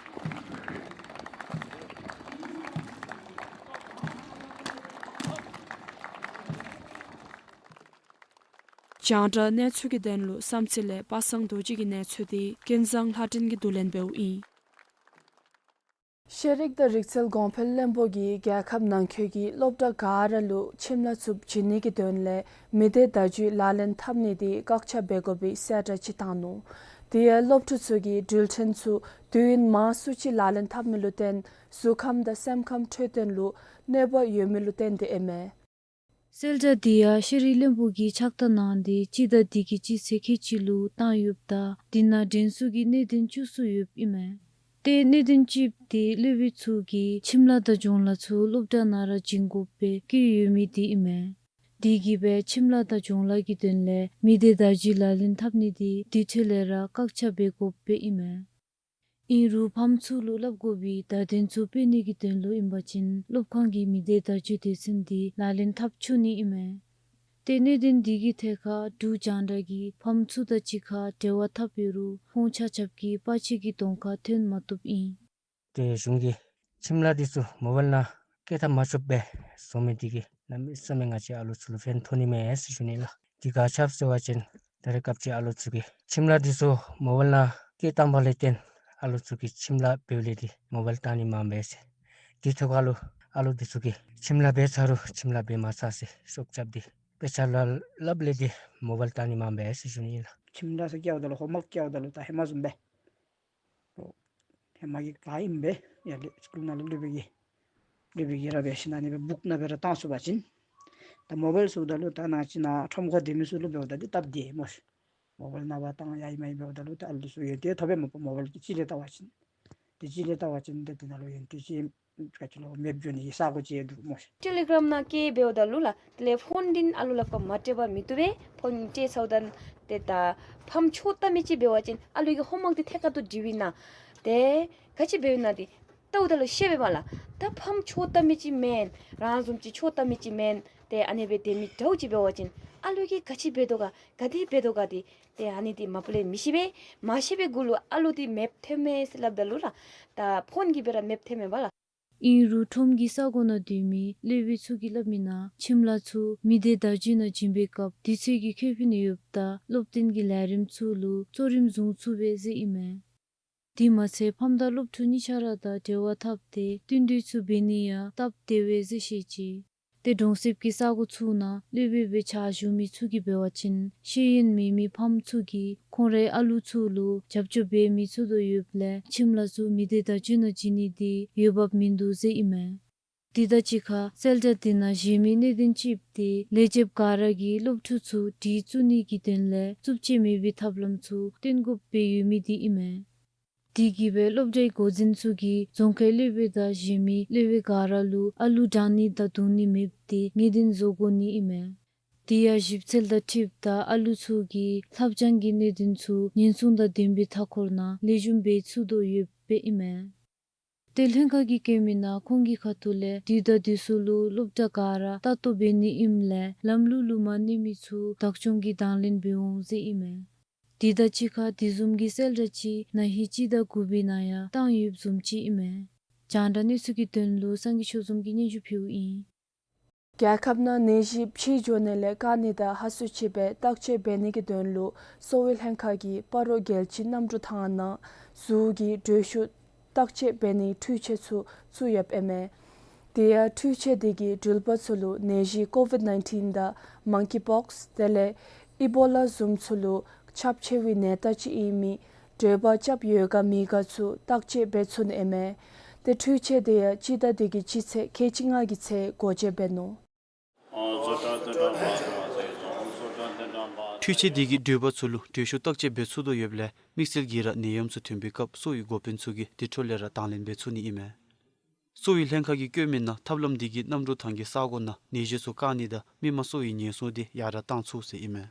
རྒྱང་བསྒྲགས་གནས་ཚུལ་གྱི་དོན་ལུ་བསམ་རྩེ་ལས་པ་སངས་རྡོ་རྗེ་གི་གནས་ཚུལ་འདི་ཀུན་བཟང་ལྷ་སྒྲོན་གྱིས་བསྡུ་ལེན་འབདཝ་ཨིན། ཤེས་རིག་དང་རིག་རྩལ་གོང་འཕེལ་བློན་པོ་གིས་རྒྱལ་ཁབ་ནང་འཁོད་ཀྱི་སློབ་གྲྭ་ག་ར་ལུ་ཁྱིམ་ལཱ་ཚུ་བྱིན་ནི་གི་དོན་ལས་མི་སྡེ་བརྡ་བརྒྱུད་ལག་ལེན་འཐབ་ནི་འདི་བཀག་ཆ་འབད་དགོ་པའི་གསལ་བསྒྲགས་ཅིག་བཏང་ནུག། དེ་ཡང་སློབ་ཕྲུག་ཚུ་གིས་འགྲུལ་འཕྲིན་ཚུ་དུས་ཡུན་མང་སུ་ཅིག་ལག་ལེན་འཐབ་མི་ལུ་བརྟེན་གཟུགས་ཁམས་དང་སེམས་ཁམས་འཕྲོད་བསྟེན་ལུ་གནོད་པ་ཡོད་མི་ལུ་བརྟེན་ཏེ་ཨིན་མས། གསལ་བསྒྲགས་འདི་ཡང་ཤེས་རིག་བློན་པོ་གིས་ཕྱག་བསྟར་གནང་སྟེ་སྤྱི་ཟླ་འདི་གི་སྤྱི་ཚེས་ཁལ་གཅིག་ལུ་བཏང་ཡོདཔ་ད་དེ་ནང་དྲན་གསོ་གི་གནད་དོན་བཅུ་གསུམ་ཡོདཔ་ཨིན་མས། ཏེ་གནད་དོན་གཅིག་འདི་སློབ་དཔོན་ཚུ་གིས་ཁྱིམ་ལཱ་དང་སྦྱོང་ལཱ་ཚུ་སློབ་གྲྭ་ནང་ར་བྱིན་དགོཔ་སྦེ་བཀོད་ཡོད་མི་འདི་ཨིན་མས། དེ་གིས་སྦེ་ཁྱིམ་ལཱ་དང་སྦྱོང་ལཱ་གི་དོན་ལས་མི་སྡེ་བརྡ་བརྒྱུད་ལག་ལེན་འཐབ་ནི་འདི་དེ་འཕྲོ་ལས་ར་བཀག་ཆ་འབད་དགོཔ་སྦེ་ཨིན་མས། ཨིན་རུང་ཕམ་ཚུ་ལུ་སླབ་དགོ་པའི་བརྡ་དོན་ཚུ་སྤེལ་ནི་གི་དོན་ལུ་ཨིན་པ་ཅིན་སློབ་ཁང་གི་མི་སྡེ་བརྡ་བརྒྱུད་སྡེ་ཚན་འདི་ལག་ལེན་འཐབ་ཆོག་ནི་ཨིན་མས། ཏེ་གནད་དོན་འདི་གི་ཐད་ཁར་འབྲུག་རྒྱང་བསྒྲགས་ཀྱིས་ཕམ་ཚུ་དང་གཅིག་ཁར་འབྲེལ་བ་འཐབ་ཡོད་རུང་ཁོང་ཆ་ཁྱབ་ཀྱིས་པ་ཕྱི་གི་གདོང་ཁར་ཐོན་མ་བཏུབ་ཨིན། ཏེ་གཞུང་གིས་ཁྱིམ་ལཱ་འདི་ཚུ་མོ་བཱའིལ་ནང་བཀལ་བཏང་མ་ཆོགཔ་སྦེ་བཟོ་མི་འདི་གིས་གནམ་མེད་ས་མེད་ང་བཅས་ཨ་ལུ་ཚུ་ལུ་ཕན་ཐོགས་ནི་མས་ཟེར་ཞུ་ནི་ལགས། འདི་ག་ཅི་སྦེ་ཟེར་བ་ཅིན་ད་རེས་སྐབས་ཅིག་ཨ་ལུ་ཚུ་གིས་ཁྱིམ་ལཱ་འདི་ཚུ་མོ་བཱའིལ་ནང་བཀལ་བཏང་པ་ལས་བརྟེན་ཨ་ལུ་ཚུ་གིས་ཁྱིམ་ལཱ་འབདཝ་ལས་འདི་མོ་བཱའིལ་བཏང་ནི་མངམ་སྦེ་ཟེར། དེ་ཐོག་ཁར་ལུ་ཨ་ལུ་འདི་ཚུ་གིས་ཁྱིམ་ལཱ་འབད་ཚར་རུང་ཁྱིམ་ལཱ་འབད་མ་ཚར་ཟེར་ཤོབ་རྐྱབ་སྟེ་དཔེ་ཆ་ལཱ་སླབ་ལས་འདི་མོ་བཱའིལ་བཏང་ནི་མངམ་སྦེ་ཟེར་ཞུ་ནི་ཨིན་ལགས། ཁྱིམ་ལཱ་ཚུ་བཀལཝ་ད་ལུ་ཧོམ་ཝརཀ་བཀལཝ་ད་ལུ་ད་ཧེ་མ་བཟུམ་སྦེ་ཧེ་མ་གི་ག་ཨིནམ་སྦེ་ཡར་ལས་སི་ཀུལ་ནང་ལུ་སློབ་དཔོན་གྱིས་སློབ་དཔོན་གྱིས་ར་འབད་ཞིནམ་ཨ་ནི་སྦེ་བུཀ་ནང་སྦེ་ར་བཏང་ཚུགས་པ་ཅིན། ད་མོ་བཱའིལ་ཟེརཝ་ད་ལུ་ད་ནང་ཅིག་ནང་ཁྲོམ་ཁར་སྡོད་མི་ཚུ་ལུ་འབདཝ་ད་འདི་སྟབས་བདེ་སྨོ་ཤིག། མོ་བཱའིལ་ནང་འབག་བཏང་ཡར་ཡར་མར་འབདཝ་ད་ལུ་ད་ཨ་ལུ་ཚུ་ཡོན་ཏན་ཐོབ་པས་མ་པ་མོ་བཱའིལ་གི་ཅིག་ལས་བལྟ་བ་ཅིན། དེ་ཅིག་ལས་བལྟ་བ་ཅིན་ཏེ་དེ་ནང་ལུ་ཡོན་ཏན་ཅིག་ག་ཅི་ལོ་མེདཔ་འགྱོ་ནི་གི་ས་གོ་ཅིག་འདུག་སྨོ་ཤིག། ཊེ་ལི་གརམ་ནང་བཀལ་འབདཝ་ད་ལུ་ལགས། དེ་ལས་ཕོན་འདི་ཨ་ལུ་ལགཔ་ཁར་མ་སྤྲོད་པར་མི་བཏུབ་པས། ཕོན་སྤྲོད་ཚརཝ་ད་ཏེ་ད་ཕམ་ཆོས་བལྟ་མི་ཅིག་འབད་བ་ཅིན་ཨ་ལུ་གི་ཧོམ་ཝརཀ་འདི་ཐད་ཀར་དུ་འབྲི་བའི་ནང་ཏེ་ག་ཅི་འབདཝ་ཨིན་ན་འདི་བལྟཝ་ད་ལུ་ཤེས་པས་པ་ལགས། ད་ཕམ་ཆོས་བལྟ་མི་ཅིག་མེན། རང་བཟུམ་ཅིག་ཆོས་བལྟ་མི་ཅིག་མེན། ཏེ་ཨ་ནི་སྦེ་སྡོད་མི་འདྲཝ་ཅིག་འབད་བ་ཅིན་ཨ་ལུ་གིས་ག་ཅི་འབད་དོ་ག་ག་དེ་འབད་དོ་ག་འདི་ཏེ་ཨ་ནི་འདི་མ་པ་ལས་མི་ཤེས་པས། མ་ཤེས་པའི་གུ་ལུ་ཨ་ལུ་འདི་མེདཔ་ཐོནམ་མས་ཟེར་སླབ་ད་ལུ་ལགས། ད་ཕོན་གྱིས་སྦེ་ར་མེདཔ་ཐོནམ་མས་པ་ལགས། ཨིན་རུང་ཁྲོམ་གྱི་ས་གོ་ནང་སྡོད་མི་སློབ་དཔོན་ཚུ་གིས་སླབ་མི་ནང་ཁྱིམ་ལཱ་ཚུ་མི་སྡེ་བརྡ་བརྒྱུད་ནང་བྱིན་པའི་སྐབས་དུས་ཚོད་ཀྱི་ཁེ་ཕན་ཡོདཔ་ད་སློབ་སྟོན་གྱི་ལས་རིམ་ཚུ་ལུ་གཙོ་རིམ་བཟུང་ཚུགས་པས་ཟེར་ཨིན་མས། དེ་མ་ཚད་ཕམ་དང་སློབ་ཕྲུག་གཉིས་ཆ་ར་དང་འབྲེལ་བ་འཐབ་སྟེ་བསྟུན་གྲོས་ཚུ་འབད་ནི་ཡང་སྟབས་བདེ་བས་ཟེར་བཤད་ཅི། ཏེ་གྲོང་གསེབ་ཀྱི་ས་གོ་ཚུ་ནང་སློབ་དཔོན་སྦེ་ཕྱག་ཞུ་མི་ཚུ་གིས་འབད་བ་ཅིན་ཤེས་ཡོན་མེད་མི་ཕམ་ཚུ་གིས་ཁོང་རའི་ཨ་ལུ་ཚུ་ལུ་རྒྱབ་སྐྱོར་འབད་མི་ཚུགས་དོ་ཡོདཔ་ལས་ཁྱིམ་ལཱ་ཚུ་མི་སྡེ་བརྡ་བརྒྱུད་ནང་བྱིན་ནི་འདི་འོས་འབབ་མིན་འདུག་ཟེར་ཨིན་མས། དེ་དང་གཅིག་ཁར་གསལ་བསྒྲགས་འདི་ནང་གཞན་མི་གནད་དོན་ཅིག་འདི་ལས་བྱེདཔ་ག་ར་གིས་སློབ་ཕྲུག་ཚུ་སྒྲིག་བཙུགས་ནི་གི་དོན་ལས་རྩུབ་ཆ་མེད་པའི་ཐབས་ལམ་ཚུ་སྟོན་དགོཔ་སྦེ་ཡོད་མི་འདི་ཨིན་མས། དེ་གིས་སྦེ་སློབ་གྲྭའི་འགོ་འཛིན་ཚུ་གིས་རྫོང་ཁའི་སློབ་དཔོན་དང་གཞན་མི་སློབ་དཔོན་ག་ར་ལུ་ཨ་ལུ་དྲང་ནི་དང་བརྡུང་ནི་མེདཔ་འདི་ངེས་གཏན་བཟོ་དགོ་ནི་ཨིན་མས། དེ་ཡང་ཞིབ་འཚོལ་དང་འཁྲིལཝ་ད་ཨ་ལུ་ཚུ་གི་ལྷབ་སྦྱང་གི་གནད་དོན་ཚུ་ཉེན་སྲུང་དང་ལྡན་པའི་མཐའ་འཁོར་ནང་ལེགས་ཤོམ་འབད་ཚུགས་དོ་ཡོདཔ་སྦེ་ཨིན་མས། ཏེ་ལྷན་ཁག་གིས་བཀོད་མི་ནང་ཁོང་གི་ཁ་ཐུག་ལས་དུས་དང་དུས་སུ་ལུ་སློབ་གྲྭ་ག་ར་ལྟ་རྟོག་འབད་ནི་ཨིནམ་ལས་ལམ་ལུགས་ལུ་མ་གནས་མི་ཚུ་བདག་སྐྱོང་གིས་དང་ལེན་འབད་འོང་ཟེར་ཨིན་མས། དེ་དང་གཅིག་ཁར་དེ་བཟུམ་གྱི་གསལ་བསྒྲགས་ཅིག་ན་ཧིང་སྤྱི་ཟླ་དགུ་པའི་ནང་ཡང་བཏང་ཡོདཔ་བཟུམ་ཅིག་ཨིན་མས། རྒྱང་བསྒྲགས་གནས་ཚུལ་གྱི་དོན་ལུ་སངས་རྒྱས་ཆོས་འཛོམས་ཀྱིས་སྙན་ཞུ་ཕུལཝ་ཨིན། རྒྱལ་ཁབ་ནང་ནད་གཞི་ཕྱི་འགྱོ་ནི་ལས་བཀག་ནི་དང་ཧ་སུ་ཅིག་སྦེ་བརྟག་དཔྱད་འབད་ནི་གི་དོན་ལུ་གསོ་བའི་ལྷན་ཁག་གིས་སྤ་རོ་རྒྱལ་སྤྱི་གནམ་གྲུ་ཐང་ནང་གཟུགས་ཀྱི་དྲོད་ཤུགས་བརྟག་དཔྱད་འབད་ནིའི་འཕྲུལ་ཆས་ཚུ་བཙུགས་ཡོདཔ་ཨིན་མས། དེ་ཡང་འཕྲུལ་ཆས་དེ་གིས་འགྲུལ་པ་ཚུ་ལུ་ནད་གཞི་ཀོ་ཝིཌ་ནའིན་ཊིན་དང་མང་ཀི་པོགསི་དེ་ལས་ཨི་བོ་ལ་བཟུམ་ཚུ་ལུ་ཁྱབ་ཆེ་བའི་ནད་རྟགས་ཅིག་ཨིན་མི་དྲོད་འབར་རྐྱབ་ཡོད་ག་མེད་ག་ཚུ་བརྟག་དཔྱད་འབད་ཚུགས་ནི་ཨིན་མས། ཏེ་འཕྲུལ་ཆས་དེ་ཡང་སྤྱི་ཟླ་འདི་གི་སྤྱི་ཚེས་ཁལ་གཅིག་ལྔ་གི་ཚེ་སྒོ་འབྱེད་འབད་ནུག། འཕྲུལ་ཆས་འདི་གིས་འགྲུལ་པ་ཚུ་ལུ་དྲོད་ཤུགས་བརྟག་དཔྱད་འབད་ཚུགས་དོ་ཡོདཔ་ལས་དམིགས་བསལ་གྱིས་ར་ནད་ཡམས་ཚུ་ཐོན་པའི་སྐབས་གསོ་བའི་འགོ་དཔོན་ཚུ་གིས་དེ་འཕྲོ་ལས་ར་དང་ལེན་འབད་ཚུགས་ནི་ཨིན་མས། གསོ་བའི་ལྷན་ཁག་གིས་བཀོད་མི་ནང་ཐབས་ལམ་འདི་གིས་གནམ་གྲུ་ཐང་གི་ས་གོ་ནང་ནད་གཞི་ཚུ་བཀག་ནི་དང་མི་མང་གསོ་བའི་ཉེན་སྲུང་དེ་ཡར་དྲགས་གཏང་ཚུགས་ཟེར་ཨིན་མས།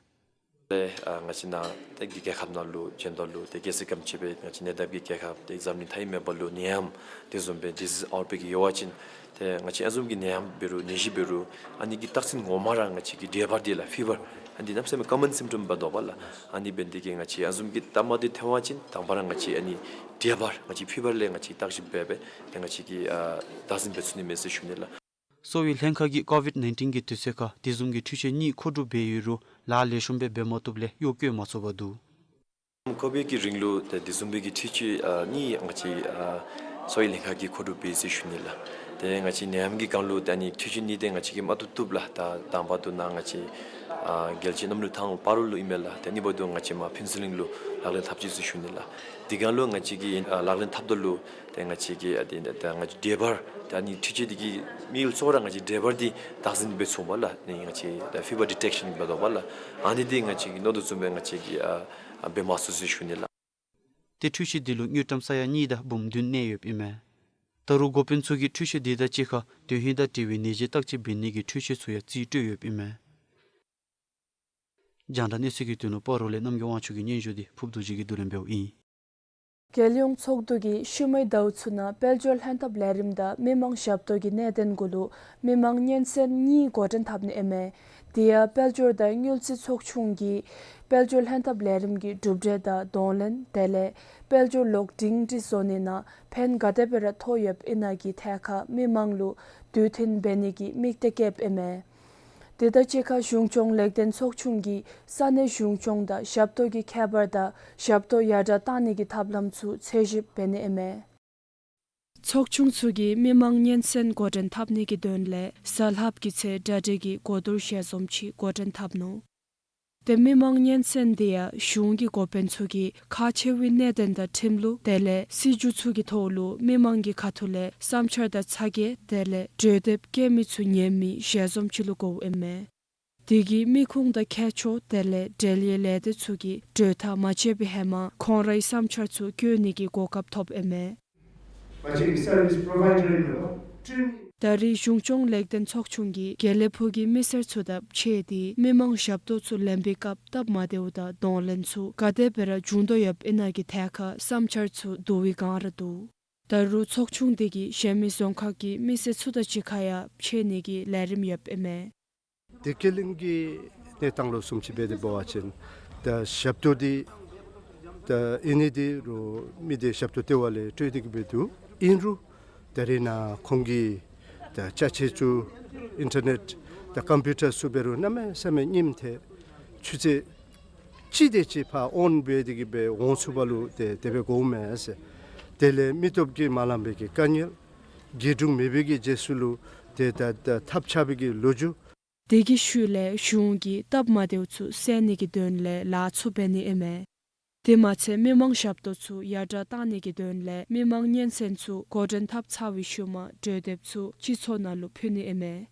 ཏེ་ཨ་ང་བཅས་ནཱ་ཏེ་རྒྱལ་ཁབ་ནང་ལུ་ཅན་དོ་ལུ་ཏེ་གལ་སྲིད་ག་དེམ་ཅིག་སྦེ་ང་བཅས་ནད་ཡམས་ཀྱི་རྒྱལ་ཁབ་ཏེ་འཛམ་གླིང་མཐའ་ཡས་མེད་པ་ལུ་ནད་ཡམས་དེ་བཟུམ་སྦེ་ཌི་ཟིས་ཨའུཊ་བྷེག་ཡོད་པ་ཅིན་ཏེ་ང་བཅས་ཨ་བཟུམ་གྱི་ནད་ཡམས་འབད་རུང་ནད་གཞི་འབད་རུང་ཨ་ནི་གི་རྟགས་མཚན་ངོ་མ་ར་ང་བཅས་ཀྱི་དྲོད་འབར་དེ་ལགས་ཕི་བར་ཨ་ནི་གནམ་མེད་ས་མེད་ཀོ་མཱན་སིམ་ཊམ་འབད་དོ་བ་ལགས། ཨ་ནི་འབད་ནི་དེ་གིས་ང་བཅས་ཨ་བཟུམ་གྱི་སྟབས་མ་བདེཝ་ཐོན་པ་ཅིན་དང་པ་ར་ང་བཅས་ཨ་ནི་དྲོད་འབར་ང་བཅས་ཕི་བར་ལས་ང་བཅས་བརྟག་ཞིབ་འབད་སྦེ་ཏེ་ང་བཅས་ཀྱིས་ཨ་བདག་འཛིན་འབད་ཚུགས་ནི་མས་ཟེར་ཞུ་ནི་ལགས། གསོ་བའི་ལྷན་ཁག་གིས་ཀོ་ཝིཌ་ནའིན་ཊིན་གྱི་དུས་ཚོད་ཁར་དེ་བཟུམ་གྱི་འཕྲུལ་ཆས་གཉིས་མཁོ་སྒྲུབ་འབད་ཡོད་རུང་ལཱ་ལེགས་ཤོམ་སྦེ་འབད་མ་བཏུབ་ལས་གཡོག་བཀོལ་མ་ཚུགས་པར་འདུག། ཀོ་ཝིཌ་ཀྱི་རིང་ལུ་ཏེ་དེ་བཟུམ་སྦེ་གི་འཕྲུལ་ཆས་ཨ་གཉིས་ང་བཅས་ཨ་གསོ་བའི་ལྷན་ཁག་གིས་མཁོ་སྒྲུབ་འབད་ཡི་ཟེར་ཞུ་ནི་ལགས། ཏེ་ང་བཅས་ནད་ཡམས་ཀྱི་སྒང་ལུ་ཏེ་ཨ་ནི་འཕྲུལ་ཆས་གཉིས་ཏེ་ང་བཅས་ཀྱིས་མ་བཏུབ་བཏུབ་ལགས། ད་དང་པ་དུ་ནཱ་ང་བཅས་ཨ་རྒྱལ་སྤྱིའི་གནམ་གྲུ་ཐང་སྤ་རོ་ལུ་ཨིན་མས་ལགས། ཏེ་གཉིས་པ་དུ་ང་བཅས་མར་ཕུན་ཚོགས་གླིང་ལུ་ལག་ལེན་འཐབ་ཅི་ཟེར་ཞུ་ནི་ལགས། དེ་སྒང་ལུ་ང་བཅས་ཀྱིས་ཨ་ལག་ལེན་འཐབ་ད་ལུ་ཏེ་ང་བཅས་ཀྱིས་ཨ་ཏེ་ད་ང་བཅས་འབྲས་བུ་ཏེ་ཨ་ནི་འཕྲུལ་ཆས་དེ་གིས་མི་ལུ་ཚོར་ར་ང་བཅས་འབྲས་བུ་འདི་བདག་འཛིན་འབད་ཚུགས་པས་ལགས། ཨ་ནི་ང་བཅས་ད་ཕི་བར་ཌི་ཊེག་ཤཱན་འབད་དོ་བས་ལགས། ཨ་ནི་འདི་ང་བཅས་ཀྱིས་མནོ་དོ་བཟུམ་སྦེ་ང་བཅས་ཀྱིས་ཨ་ཨ་འབད་མ་ཚུགས་ཟེར་ཞུ་ནི་ལགས། ཏེ་འཕྲུལ་ཆས་འདི་ལུ་དངུལ་ཀྲམ་ས་ཡ་གཉིས་དང་འབུམ་བདུན་གནས་ཡོདཔ་ཨིན་མས། ད་རུང་འགོ་དཔོན་ཚུ་གིས་འཕྲུལ་ཆས་འདི་དང་གཅིག་ཁར་དོན་ཧིང་དང་འབྲེལ་བའི་ནད་གཞི་བརྟག་དཔྱད་འབད་ནི་གི་འཕྲུལ་ཆས་ཚུ་ཡང་རྩིས་སྤྲོད་ཡོདཔ་ཨིན་མས། རྒྱང་བསྒྲགས་གནས་ཚུལ་གྱི་དོན་ལུ་སྤ་རོ་ལས་རྣམ་རྒྱལ་དབང་ཕྱུག་གི་སྙན་ཞུ་འདི་ཕུརབ་རྡོ་རྗེ་གིས་བསྡུ་ལེན་འབདཝ་ཨིན། རྒྱལ་ཡོངས་ཚོགས་འདུ་གིས་ཤུལ་མའི་ཟླཝ་ཚུ་ནང་དཔལ་འབྱོར་ལྷན་ཐབས་ལས་རིམ་དང་མི་མང་ཞབས་ཏོག་གི་གནད་དོན་གུ་ལུ་མི་མང་སྙན་གསན་གཉིས་འགོ་འདྲེན་འཐབ་ནི་ཨིན་མས། དེ་ཡང་དཔལ་འབྱོར་དང་དངུལ་རྩིས་ཚོགས་ཆུང་གིས་དཔལ་འབྱོར་ལྷན་ཐབས་ལས་རིམ་གྱི་གྲུབ་འབྲས་དང་གདོང་ལེན་དེ་ལས་དཔལ་འབྱོར་ལོག་སྒྲིང་སྒྲི་བཟོ་ནི་ནང་ཕན་ག་དེ་སྦེ་ར་ཐོགས་ཡོདཔ་ཨིན་ན་གི་ཐད་ཁར་མི་མང་ལུ་དུས་མཐུན་འབད་ནི་གི་དམིགས་གཏད་བསྐྱེདཔ་ཨིན་མས། དེ་དང་གཅིག་ཁར་གཞུང་སྐྱོང་ལེགས་ལྡན་ཚོགས་ཆུང་གིས་ས་གནས་གཞུང་སྐྱོང་དང་ཞབས་ཏོག་གི་ཁྱད་པར་དང་ཞབས་ཏོག་ཡར་དྲག་གཏང་ནི་གི་ཐབས་ལམ་ཚུ་འཚོལ་ཞིབ་འབད་ནི་ཨིན་མས། ཚོགས་ཆུང་ཚུ་གིས་མི་མང་སྙན་གསན་འགོ་འདྲེན་འཐབ་ནི་གི་དོན་ལས་གཟའ་ལྷགཔ་གི་ཚེ་གྲ་སྒྲིག་གི་གོ་བསྡུར་ཞལ་འཛོམས་ཅིག་འགོ་འདྲེན་འཐབ་ནུག། ཏེ་མི་མང་སྙན་གསན་འདི་ཡང་གཞུང་གི་འགོ་དཔོན་ཚུ་གིས་ཁག་ཆེ་བའི་གནད་དོན་དང་ཁྲིམས་ལུགས་དེ་ལས་སྲིད་བྱུས་ཚུ་གི་ཐོག་ལུ་མི་མང་གི་ཁ་ཐུག་ལས་བསམ་འཆར་དང་ཚ་གྱང་དེ་ལས་གྲོས་འདེབས་བཀོད་མི་ཚུ་ཉན་མི་ཞལ་འཛོམས་ཅིག་ལུ་གོཝ་ཨིན་མས། དེ་གིས་མི་ཁུངས་དང་ཁྱད་ཆོས་དེ་ལས་འབྲེལ་ཡོད་ལས་སྡེ་ཚུ་གིས་གྲོས་ཐག་མ་བཅད་པའི་ཧེ་མ་ཁོང་རའི་བསམ་འཆར་ཚུ་བཀོད་ནི་གི་གོ་སྐབས་ཐོབ་ཨིན་མས། ང་བཅས་ཀྱི་སར་བིསི་པོ་རོ་བའི་ཌར་ཨིན་རུང་། ད་རེས་གཞུང་སྐྱོང་ལེགས་ལྡན་ཚོགས་ཆུང་གིས་དགེ་ལེགས་ཕུག་གི་མི་སེར་ཚུ་དང་ཕྱད་དེ་མི་མང་ཞབས་ཏོག་ཚུ་ལེན་པའི་སྐབས་སྟབས་མ་བདེཝ་དང་གདོང་ལེན་ཚུ་ག་དེ་སྦེ་ར་བྱུང་དོ་ཡོདཔ་ཨིན་ན་གི་ཐད་ཁར་བསམ་འཆར་ཚུ་བསྡུ་བའི་བསྒང་ར་འདུག། ད་རུང་ཚོགས་ཆུང་དེ་གིས་གཞན་མི་རྫོང་ཁག་གི་མི་སེར་ཚུ་དང་གཅིག་ཁར་ཡང་ཕྱད་ནི་གི་ལས་རིམ་ཡོདཔ་ཨིན་མས། བདེ་སྐྱིད་གླིང་གི་གནས་སྟངས་ལུ་བཟུམ་ཅིག་འབད་དེ་འབད་བ་ཅིན་ད་ཞབས་ཏོག་འདི་ད་ཨིན་ནི་འདི་རུང་མི་སྡེ་ཞབས་ཏོག་ལྟེ་བ་ལས་སྤྲོད་དེ་གི་སྦེ་འདུག། ཨིན་རུང་ད་རེས་ནཱ་ཁོང་གི་ད་ཅ་ཆས་ཚུ་ཨིན་ཊར་ནེཊ་དང་ཀམ་པིའུ་ཊར་ཚུ་འབད་རུང་གནམ་མེད་ས་མེད་རྙིངམ་ཐལ། ཆུ་ཚོད་གཅིག་དེ་ཅིག་ཕར་ཨོན་འབད་དེ་གི་སྦེ་འོང་ཚུགས་པ་ལུ་ཏེ་དེ་སྦེ་དགོ་མས་ཟེར། དེ་ལས་མི་སྟོབས་ཀྱིས་མ་ལང་པའི་གི་དཀའ་ངལ། འགྱིར་སྒྲུང་མེད་པའི་གི་རྗེས་སུ་ལུ་ཏེ་ད་ད་ཐབས་ཆག་པའི་གི་ལོ་རྒྱུས། དེ་གི་ཤུལ་ལས་གཞུང་གིས་སྟབས་མ་བདེཝ་ཚུ་སེལ་ནི་གི་དོན་ལས་ལཱ་ཚུ་འབད་ནི་ཨིན་མས། དེ་མ་ཚད་མི་མང་ཞབས་ཏོག་ཚུ་ཡར་དྲག་གཏང་ནི་གི་དོན་ལས་མི་མང་སྙན་གསན་ཚུ་འགོ་འདྲེན་འཐབ་ཚར་བའི་ཤུལ་མ་གྲོས་འདེབས་ཚུ་སྤྱི་ཚོགས་ནང་ལུ་ཕུལ་ནི་ཨིན་མས།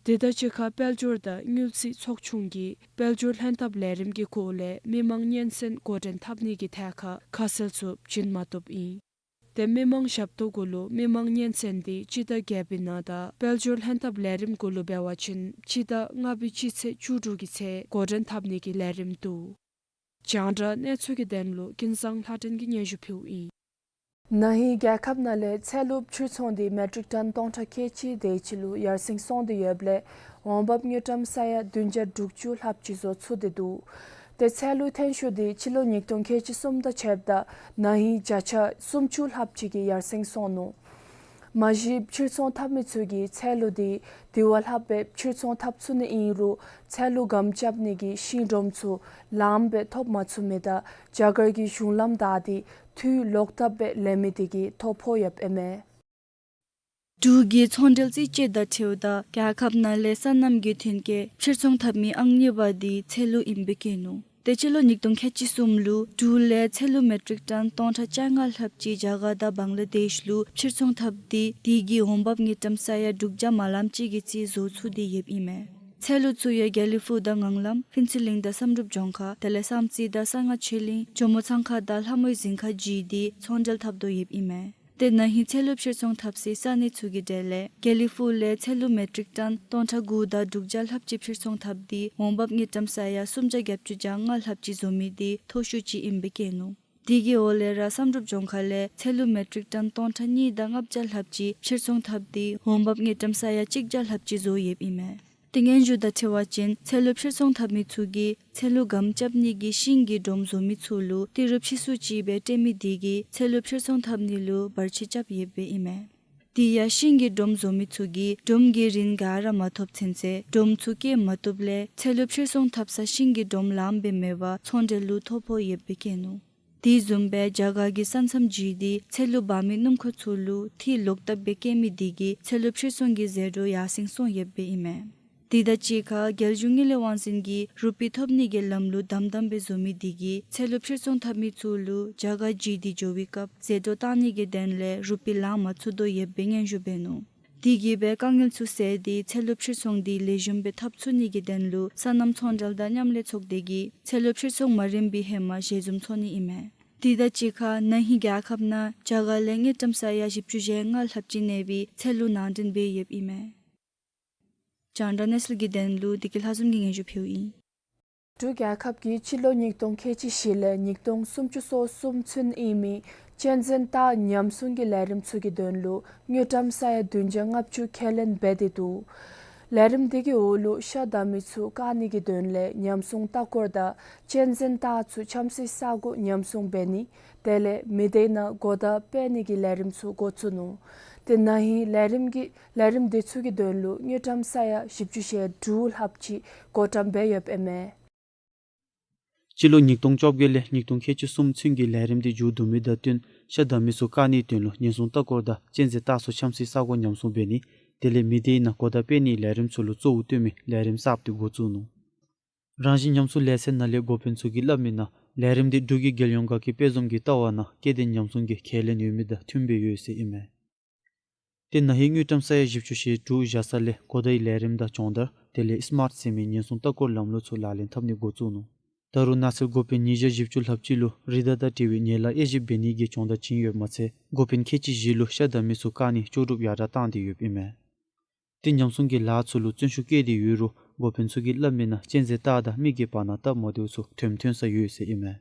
དེ་དང་གཅིག་ཁར་དཔལ་འབྱོར་དང་དངུལ་རྩིས་ཚོགས་ཆུང་གིས་དཔལ་འབྱོར་ལྷན་ཐབས་ལས་རིམ་གྱི་སྒོ་ལས་མི་མང་སྙན་གསན་འགོ་འདྲེན་འཐབ་ནི་གི་ཐད་ཁར་ཁ་གསལ་ཚུ་བྱིན་མ་བཏུབ་ཨིན། ཏེ་མི་མང་ཞབས་ཏོག་གུ་ལུ་མི་མང་སྙན་གསན་འདི་སྤྱི་ཟླ་བརྒྱད་པའི་ནང་དང་དཔལ་འབྱོར་ལྷན་ཐབས་ལས་རིམ་གུ་ལུ་འབད་བ་ཅིན་སྤྱི་ཟླ་ལྔ་པའི་སྤྱི་ཚེས་བཅུ་དྲུག་གི་ཚེ་འགོ་འདྲེན་འཐབ་ནི་གི་ལས་རིམ་འདུག། རྒྱང་བསྒྲགས་གནས་ཚུལ་གྱི་དོན་ལུ་ཀུན་བཟང་ལྷ་སྒྲོན་གྱིས་སྙན་ཞུ་ཕུལཝ་ཨིན། ན་ཧིང་རྒྱལ་ཁབ་ནང་ལས་ཚལ་ལུ་ཕྱིར་ཚོང་འདི་མེ་ཊིག་ཊོན་སྟོང་ཕྲག་ཁལ་གཅིག་དེ་ཅིག་ལུ་ཡར་སེང་སོང་སྟེ་ཡོདཔ་ལས་འོང་འབབ་དངུལ་ཀྲམ་ས་ཡ་བདུན་བརྒྱ་དྲུག་ཅུ་ལྷགཔ་ཅིག་བཟོ་ཚུགས་ཏེ་འདུག། ཏེ་ཚལ་ལུའི་ཐོན་ཤུགས་འདི་སྤྱི་ལོ་ཉིས་སྟོང་ཁལ་གཅིག་གསུམ་དང་ཕྱདཔ་ད་ན་ཧིང་བརྒྱ་ཆ་སུམ་ཅུ་ལྷགཔ་ཅིག་གིས་ཡར་སེང་སོང་ནུག། མ་གཞི་ཕྱིར་ཚོང་འཐབ་མི་ཚུ་གིས་ཚལ་ལུ་འདི་དེ་བ་ལྷགཔ་སྦེ་ཕྱིར་ཚོང་འཐབ་ཚུགས་ནི་ཨིན་རུང་ཚལ་ལུ་སྒམ་རྐྱབ་ནི་གི་ཤིང་སྒྲོམ་ཚུ་ལངམ་སྦེ་ཐོབ་མ་ཚུགས་མི་དང་རྒྱ་གར་གྱི་གཞུང་ལམ་བདའ་སྟེ་དུས་ལོག་ཐབས་སྦེ་ལེན་མི་དེ་གིས་ཐོ་ཕོག་ཡོདཔ་ཨིན་མས། འབྲུག་གི་ཚོང་འབྲེལ་རྩིས་དཔྱད་དང་འཁྲིལཝ་ད་རྒྱལ་ཁབ་ནང་ལས་སོ་ནམ་གྱི་ཐོན་སྐྱེད་ཕྱིར་ཚོང་འཐབ་མི་ཨང་གཉིས་པ་འདི་ཚལ་ལུ་ཨིནམ་སྦེ་བཀོད་ནུག། ཏེ་སྤྱི་ལོ་ཉིས་སྟོང་ཁལ་གཅིག་གསུམ་ལུ་འབྲུག་ལས་ཚལ་ལུ་མེ་ཊིག་ཊོན་སྟོང་ཕྲག་བཅོ་ལྔ་ལྷགཔ་ཅིག་རྒྱ་གར་དང་བང་ལ་དེཤ་ལུ་ཕྱིར་ཚོང་འཐབ་སྟེ་དེ་གིས་འོང་འབབ་དངུལ་ཀྲམ་ས་ཡ་དྲུག་བརྒྱ་མ་ལངམ་ཅིག་གི་རྩིས་བཟོ་ཚུགས་ཏེ་ཡོདཔ་ཨིན་མས། ཚལ་ལུ་ཚུ་ཡང་དགེ་ལེགས་ཕུག་དང་ངང་ལམ་ཕུན་ཚོགས་གླིང་དང་བསམ་གྲུབ་ལྗོངས་མཁར་དེ་ལས་བསམ་རྩེ་དང་གསང་སྔགས་ཆོས་གླིང་ཇོ་མོ་ཚང་ཁ་དང་ལྷ་མོའི་རྫིང་ཁ་བརྒྱུད་དེ་ཚོང་འབྲེལ་འཐབ་དོ་ཡོདཔ་ཨིན་མས། ཏེ་ན་ཧིང་ཚལ་ལུ་ཕྱིར་ཚོང་འཐབ་སའི་ས་གནས་ཚུ་གི་གྲས་ལས་དགེ་ལེགས་ཕུག་ལས་ཚལ་ལུ་མེ་ཊིག་ཊོན་སྟོང་ཕྲག་དགུ་དང་དྲུག་བརྒྱ་ལྷགཔ་ཅིག་ཕྱིར་ཚོང་འཐབ་སྟེ་འོང་འབབ་དངུལ་ཀྲམ་ས་ཡ་སུམ་བརྒྱ་བརྒྱད་ཅུ་གྱ་ལྔ་ལྷགཔ་ཅིག་བཟོ་མི་དེ་མཐོ་ཤོས་ཅིག་ཨིནམ་སྦེ་བཀོད་ནུག། དེ་གི་འོག་ལས་ར་བསམ་གྲུབ་ལྗོངས་མཁར་ལས་ཚལ་ལུ་མེ་ཊིག་ཊོན་སྟོང་ཕྲག་གཉིས་དང་ལྔ་བརྒྱ་ལྷགཔ་ཅིག་ཕྱིར་ཚོང་འཐབ་སྟེ་འོང་འབབ་དངུལ་ཀྲམ་ས་ཡ་གཅིག་བརྒྱ་ལྷགཔ་ཅིག་བཟོ་ཡོདཔ་ཨིན་མས། ཏེ་སྙན་ཞུ་དང་འཁྲིལ་བ་ཅིན་ཚལ་ལུ་ཕྱིར་ཚོང་འཐབ་མི་ཚུ་གིས་ཚལ་ལུ་སྒམ་རྐྱབ་ནི་གི་ཤིང་གི་སྒྲོམ་བཟོ་མི་ཚུ་ལུ་ཏི་རུ་ཕྱིས་སུ་ཅིག་སྦེ་སྤྲོད་མི་དེ་གིས་ཚལ་ལུ་ཕྱིར་ཚོང་འཐབ་ནི་ལུ་བར་ཆད་རྐྱབ་ཡོདཔ་ཨིན་མས། དེ་ཡང་ཤིང་གི་སྒྲོམ་བཟོ་མི་ཚུ་གིས་སྒྲོམ་གྱི་རིན་ག་ར་མ་ཐོབ་ཚུན་ཚོད་སྒྲོམ་ཚུ་བཀལ་མ་བཏུབ་ལས་ཚལ་ལུ་ཕྱིར་ཚོང་འཐབ་ས་ཤིང་གི་སྒྲོམ་ལངམ་སྦེ་མེད་པར་ཚོང་འབྲེལ་ལུ་ཐོ་ཕོག་ཡོདཔ་སྦེ་བཀོད་ནུག། དེ་བཟུམ་སྦེ་རྒྱ་གར་གྱི་ས་མཚམས་བརྒྱུད་དེ་ཚལ་ལུ་འབག་མི་སྣུམ་འཁོར་ཚུ་ལུ་ཐིག་ལོག་བཏབ་སྦེ་བཀལ་མི་དེ་གིས་ཚལ་ལུ་ཕྱིར་ཚོང་གི་ཟད་འགྲོ་ཡར་སེང་སོང་ཡོདཔ་སྦེ་ཨིན་མས། དེ་དང་གཅིག་ཁར་རྒྱལ་གཞུང་དངུལ་ལས་དབང་འཛིན་གྱིས་རུ་པི་ཐོབ་ནི་གི་ལམ་ལུགས་དམ་དམ་སྦེ་བཟོ་མི་དེ་གིས་ཚལ་ལུ་ཕྱིར་ཚོང་འཐབ་མི་ཚུ་ལུ་རྒྱ་གར་བརྒྱུད་དེ་འགྱོ་བའི་སྐབས་ཟད་འགྲོ་བཏང་ནི་གི་དོན་ལས་རུ་པི་ལང་མ་ཚུགས་དོ་ཡོདཔ་སྦེ་སྙན་ཞུ་འབད་ནུག། དེ་གིས་སྦེ་དཀའ་ངལ་ཚུ་སེལ་ཏེ་ཚལ་ལུ་ཕྱིར་ཚོང་དེ་ལེགས་ཤོམ་སྦེ་འཐབ་ཚུགས་ནི་གི་དོན་ལུ་སོ་ནམ་ཚོང་འབྲེལ་དང་མཉམ་ལས་ཚོགས་སྡེ་གིས་ཚལ་ལུ་ཕྱིར་ཚོང་མ་རན་པའི་ཧེ་མ་ཞལ་འཛོམས་ཚོགས་ནི་ཨིན་མས། དེ་དང་གཅིག་ཁར་ན་ཧིང་རྒྱལ་ཁབ་ནང་རྒྱ་གར་ལས་དངུལ་ཀྲམ་ས་ཡ་བཞི་བཅུ་ཞེ་ལྔ་ལྷགཔ་ཅིག་གནས་པའི་ཚལ་ལུ་ནང་འདྲེན་འབད་ཡོདཔ་ཨིན་མས། རྒྱང་བསྒྲགས་གནས་ཚུལ་གྱི་དོན་ལུ་བདེ་སྐྱིད་ལྷ་འཛོམས་ཀྱིས་སྙན་ཞུ་ཕུལཝ་ཨིན། འབྲུག་རྒྱལ་ཁབ་ཀྱིས་སྤྱི་ལོ་ཉིས་སྟོང་ཁལ་གཅིག་བཞི་ལས་ཉིས་སྟོང་སུམ་ཅུ་སོ་གསུམ་ཚུན་ཨིན་མི་གཅན་གཟན་སྟག་ཉམས་སྲུང་གི་ལས་རིམ་ཚུ་གི་དོན་ལུ་དངུལ་ཀྲམ་ས་ཡ་བདུན་བརྒྱ་ལྔ་བཅུ་ཁས་ལེན་འབད་དེ་འདུག། ལས་རིམ་དེ་གི་འོག་ལུ་ཤ་བདའ་མི་ཚུ་བཀག་ནི་གི་དོན་ལས་ཉམས་སྲུང་ལྟ་སྐོར་དང་གཅན་གཟན་སྟག་ཚུ་འཁྱམས་སའི་ས་གོ་ཉམས་སྲུང་འབད་ནི་དེ་ལས་མི་སྡེའི་ནང་གོ་བརྡ་སྤེལ་ནི་གི་ལས་རིམ་ཚུ་འགོ་བཙུགས་ནུག། ཏེ་ན་ཧིང་ལས་རིམ་གྱི་ལས་རིམ་དེ་ཚུ་གི་དོན་ལུ་དངུལ་ཀྲམ་ས་ཡ་བཞི་བཅུ་ཞེ་དྲུག་ལྷགཔ་ཅིག་བགོ་བཀྲམ་འབད་ཡོདཔ་ཨིན་མས། སྤྱི་ལོ་ཉིས་སྟོང་བཅོ་བརྒྱད་ལས་ཉིས་སྟོང་ཁལ་གཅིག་གསུམ་ཚུན་གྱི་ལས་རིམ་དེ་མཇུག་བསྡུ་མི་དང་བསྟུན་ཤ་བདའ་མི་ཚུ་བཀག་ནིའི་དོན་ལུ་ཉེན་སྲུང་ལྟ་སྐོར་དང་གཅན་གཟན་སྟག་ཚུ་འཁྱམས་སའི་ས་གོ་ཉམས་སྲུང་འབད་ནི་དེ་ལས་མི་སྡེའི་ནང་གོ་བརྡ་སྤེལ་ནིའི་ལས་རིམ་ཚུ་ལུ་གཙོ་བོ་བཏོན་མི་ལས་རིམ་གསརཔ་དེ་འགོ་བཙུགས་ནུག། རང་བཞིན་ཉམས་སྲུང་ལས་ཚན་ནང་ལས་འགོ་དཔོན་ཚུ་གིས་སླབ་མིའི་ནང་ལས་རིམ་དེ་འབྲུག་གི་རྒྱལ་ཡོངས་དགའ་སྐྱིད་དཔལ་འཛོམས་ཀྱི་ལྟ་བ་ནང་སྐྱེ་ལྡན་ཉམས་སྲུང་གི་ཁས་ལེན་ཡོད་མི་དང་མཐུནམ་སྦེ་ཡོད་ཟེར་ཨིན་མས། ཏེ་ན་ཧིང་དངུལ་ཀྲམ་ས་ཡ་བཞི་བཅུ་ཞེ་དྲུག་བཞག་ས་ལས་གོ་བརྡའི་ལས་རིམ་དང་སྦྱོང་བརྡར་དེ་ལས་སི་མཱརཊ་ཟེར་མི་ཉེན་སྲུང་ལྟ་སྐོར་ལམ་ལུགས་ཚུ་ལག་ལེན་འཐབ་ནི་འགོ་བཙུགས་ནུག། ད་རུང་ནགས་ཚལ་འགོ་དཔོན་ཉིས་བརྒྱ་བཞི་བཅུ་ལྷགཔ་ཅིག་ལུ་རི་དྭགས་དང་འབྲེལ་བའི་ཉེས་ལ་དབྱེ་ཞིབ་འབད་ནི་གི་སྦྱོང་བརྡར་བྱིན་ཡོདཔ་མ་ཚད་འགོ་དཔོན་ཁལ་གཅིག་བཞི་ལུ་ཤ་བདའ་མི་ཚུ་བཀག་ནི་ལྕོགས་གྲུབ་ཡར་དྲག་བཏང་སྟེ་ཡོདཔ་ཨིན་མས། ཏེ་ཉམས་སྲུང་གི་ལཱ་ཚུ་ལུ་བརྩོན་ཤུགས་བསྐྱེད་དེ་ཡོད་རུང་འགོ་དཔོན་ཚུ་གིས་སླབ་མིའི་ནང་གཅན་གཟན་སྟག་དང་མི་གི་བར་ན་སྟབས་མ་བདེཝ་ཚུ་གྲོས་མཐུན་ས་ཡོད་ཟེར་ཨིན་མས།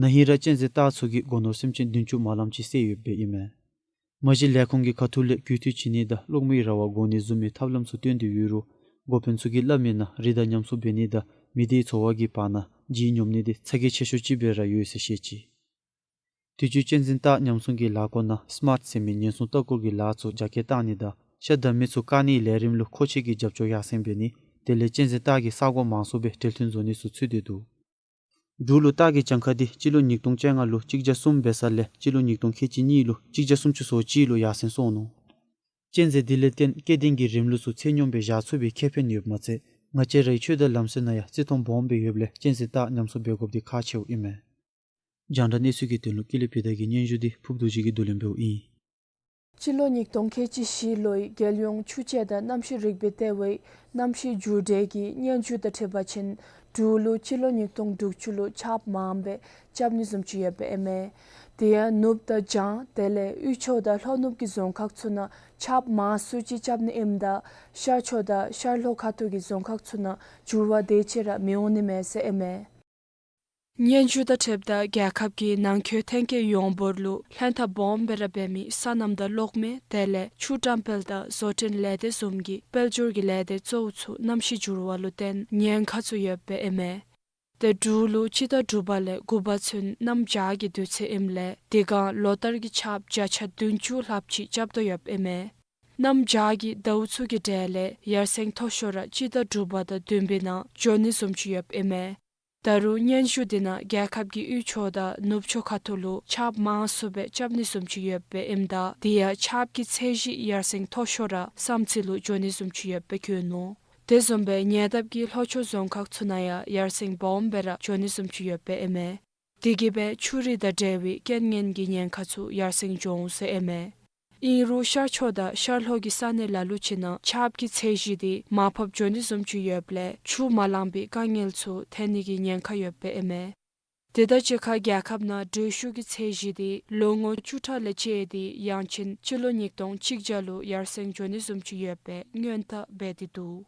ན་ཧིང་ར་གཅན་གཟན་སྟག་ཚུ་གིས་སྒོ་ནོར་སེམས་ཅན་བདུན་ཅུ་དེ་ལས་ལྔ་བཅུ་བསད་ཡོདཔ་ཨིན་མས། མ་གཞི་ལས་ཁུངས་ཀྱི་ཁ་ཐུག་ལས་རྒུད་འཐུས་བྱིན་ནི་དང་གློག་མེའི་ར་བ་བཀོ་ནི་བཟུམ་མའི་ཐབས་ལམ་ཚུ་སྟོན་ཏེ་ཡོད་རུང་འགོ་དཔོན་ཚུ་གིས་སླབ་མིའི་ནང་རི་དྭགས་ཉམས་སྲུང་འབད་ནི་དང་མི་སྡེའི་འཚོ་བ་གི་བར་ན་ལྗིད་སྙོམས་ནི་དེ་ཚ་གྱང་ཆེ་ཤོས་ཅིག་སྦེ་ར་ཡོད་ཟེར་བཤད་ཅི། དུས་ཅི་གཅན་གཟན་སྟག་ཉམས་སྲུང་གི་ལཱ་སྐོར་ནང་སི་མཱརཊ་ཟེར་མི་ཉེན་སྲུང་ལྟ་སྐོར་གྱི་ལཱ་ཚུ་རྒྱ་སྐྱེད་བཏང་ནི་དང་ཤ་བདའ་མི་ཚུ་བཀག་ནིའི་ལས་རིམ་ལུ་མཁོ་ཆས་ཀྱི་རྒྱབ་སྐྱོར་ཡར་སེང་འབད་ནི་དེ་ལས་གཅན་གཟན་སྟག་གི་ས་གོ་མང་སུ་སྦེ་གྲོས་མཐུན་བཟོ་ནི་ཚུ་ཚུད་དེ་འདུག། འབྲུག་ལུ་སྟག་གི་གྱངས་ཁ་དེ་སྤྱི་ལོ་ཉིས་སྟོང་བཅོ་ལྔ་ལུ་གཅིག་བརྒྱ་གསུམ་འབད་ས་ལས་སྤྱི་ལོ་ཉིས་སྟོང་ཁལ་གཅིག་གཉིས་ལུ་གཅིག་བརྒྱ་སུམ་ཅུ་སོ་གཅིག་ལུ་ཡར་སེང་སོང་ནུག། གཅན་གཟན་དེ་ལས་བརྟེན་སྐྱེ་ལྡན་གྱི་རིམས་ལུགས་ཚུ་ཚད་སྙོམས་སྦེ་བཞག་ཚུགས་པའི་ཁེ་ཕན་ཡོདཔ་མ་ཚད་ང་བཅས་རའི་ཆོས་དང་ལམ་སྲོལ་ནང་ཡང་བརྩི་མཐོང་སྦོམ་སྦེ་ཡོདཔ་ལས་གཅན་གཟན་སྟག་ཉམས་གསོ་འབད་དགོཔ་དེ་ཁག་ཆེཝ་ཨིན་མས། རྒྱང་བསྒྲགས་གནས་ཚུལ་གྱི་དོན་ལུ་ཀུན་ལེགས་ཕུན་དར་གྱི་སྙན་ཞུ་དེ་ཕུརཔ་རྡོ་རྗེ་གིས་བསྡུ་ལེན་འབདཝ་ཨིན། སྤྱི་ལོ་ཉིས་སྟོང་ཁལ་གཅིག་བཞི་ལོའི་རྒྱལ་ཡོངས་ཆུ་དཔྱད་དང་གནམ་གཤིས་རིག་པའི་ལྟེ་བའི་གནམ་གཤིས་འགྱུར་འགྲོས་ཀྱི་སྙན་ཞུ་དང་འཁྲིལ་བ་ཅིན་འབྲུག་ལུ་སྤྱི་ལོ་ཉིས་སྟོང་དྲུག་ཅུ་ལུ་ཆརཔ་མངམ་སྦེ་རྐྱབ་ནི་བཟུམ་ཅིག་ཡོདཔ་ཨིན་མས། དེ་ཡང་ནུབ་དང་བྱང་དེ་ལས་དབུས་ཕྱོགས་དང་ལྷོ་ནུབ་ཀྱི་རྫོང་ཁག་ཚུ་ནང་ཆརཔ་མང་སུ་ཅིག་རྐྱབ་ནི་ཨིནམ་ད་ཤར་ཕྱོགས་དང་ཤར་ལྷོ་ཁ་ཐུག་གི་རྫོང་ཁག་ཚུ་ནང་འགྱུར་བ་དེ་ཅིག་ར་མི་འོང་ནི་མས་ཟེར་ཨིན་མས། སྙན་ཞུ་དང་འཁྲིལཝ་ད་རྒྱལ་ཁབ་ཀྱི་ནང་འཁོད་ཐོན་སྐྱེད་ཡོངས་འབོར་ལུ་ལྷན་ཐབས་སྦོམ་སྦེ་ར་འབད་མི་སོ་ནམ་དང་གློག་མེ་དེ་ལས་ཆུ་བཀྲམ་སྤེལ་དང་བཟོ་སྐྲུན་ལས་སྡེ་བཟུམ་གྱི་དཔལ་འབྱོར་གྱི་ལས་སྡེ་གཙོ་བོ་ཚུ་གནམ་གཤིས་འགྱུར་བ་ལུ་བརྟེན་ཉེན་ཁ་ཚུ་ཡོདཔ་ཨིན་མས། ཏེ་འབྲུག་ལུ་སྤྱི་ཟླ་དྲུག་པ་ལས་དགུ་པ་ཚུན་གནམ་བྱཱར་གྱི་དུས་ཚོད་ཨིནམ་ལས་དེ་སྒང་ལོ་བསྟར་གྱི་ཆརཔ་བརྒྱ་ཆ་བདུན་ཅུ་ལྷགཔ་ཅིག་རྐྱབ་དོ་ཡོདཔ་ཨིན་མས། གནམ་བྱཱར་གྱི་ཟླཝ་ཚུ་གི་གྲས་ལས་ཡར་སེང་མཐོ་ཤོས་ར་སྤྱི་ཟླ་དྲུག་པ་དང་བདུན་པའི་ནང་འགྱོ་ནི་བཟུམ་ཅིག་ཡོདཔ་ཨིན་མས། ད་རུང་སྙན་ཞུ་དེ་ནང་རྒྱལ་ཁབ་ཀྱི་དབུས་ཕྱོགས་དང་ནུབ་ཕྱོགས་ཁ་ཐུག་ལུ་ཆརཔ་མང་སུ་སྦེ་རྐྱབ་ནི་བཟུམ་ཅིག་ཡོདཔ་ཨིནམ་ད་དེ་ཡང་ཆརཔ་གི་ཚད་གཞི་ཡར་སེང་མཐོ་ཤོས་ར་བསམ་རྩེ་ལུ་འགྱོ་ནི་བཟུམ་ཅིག་ཡོདཔ་སྦེ་བཀོད་ནུག། དེ་བཟུམ་སྦེ་ཉེ་འདབས་ཀྱི་ལྷོ་ཕྱོགས་རྫོང་ཁག་ཚུ་ནང་ཡང་ཡར་སེང་སྦོམ་སྦེ་ར་འགྱོ་ནི་བཟུམ་ཅིག་ཡོདཔ་ཨིན་མས། དེ་གིས་སྦེ་ཆུ་རུད་དང་འབྲེལ་བའི་རྐྱེན་ངན་གྱི་ཉེན་ཁ་ཚུ་ཡར་སེང་འགྱོ་འོང་ཟེར་ཨིན་མས། ཨིན་རུང་ཤར་ཕྱོགས་དང་ཤར་ལྷོ་གི་ས་གནས་ལ་ལུ་ཅིག་ནང་ཆརཔ་གི་ཚད་གཞི་དེ་མར་ཕབ་འགྱོ་ནི་བཟུམ་ཅིག་ཡོདཔ་ལས་ཆུ་མ་ལང་པའི་དཀའ་ངལ་ཚུ་ཐོན་ནི་གི་ཉེན་ཁ་ཡོདཔ་ཨིན་མས། དེ་དང་གཅིག་ཁར་རྒྱལ་ཁབ་ནང་དྲོད་ཤུགས་ཀྱི་ཚད་གཞི་དེ་ལོ་ངོ་བཅུ་ཕྲག་ལས་བཅད་དེ་ཡང་ཅིན་སྤྱི་ལོ་ཉིས་སྟོང་གཅིག་བརྒྱ་ལུ་ཡར་སེང་འགྱོ་ནི་བཟུམ་ཅིག་ཡོདཔ་སྦེ་སྔོན་བརྡ་འབད་དེ་འདུག།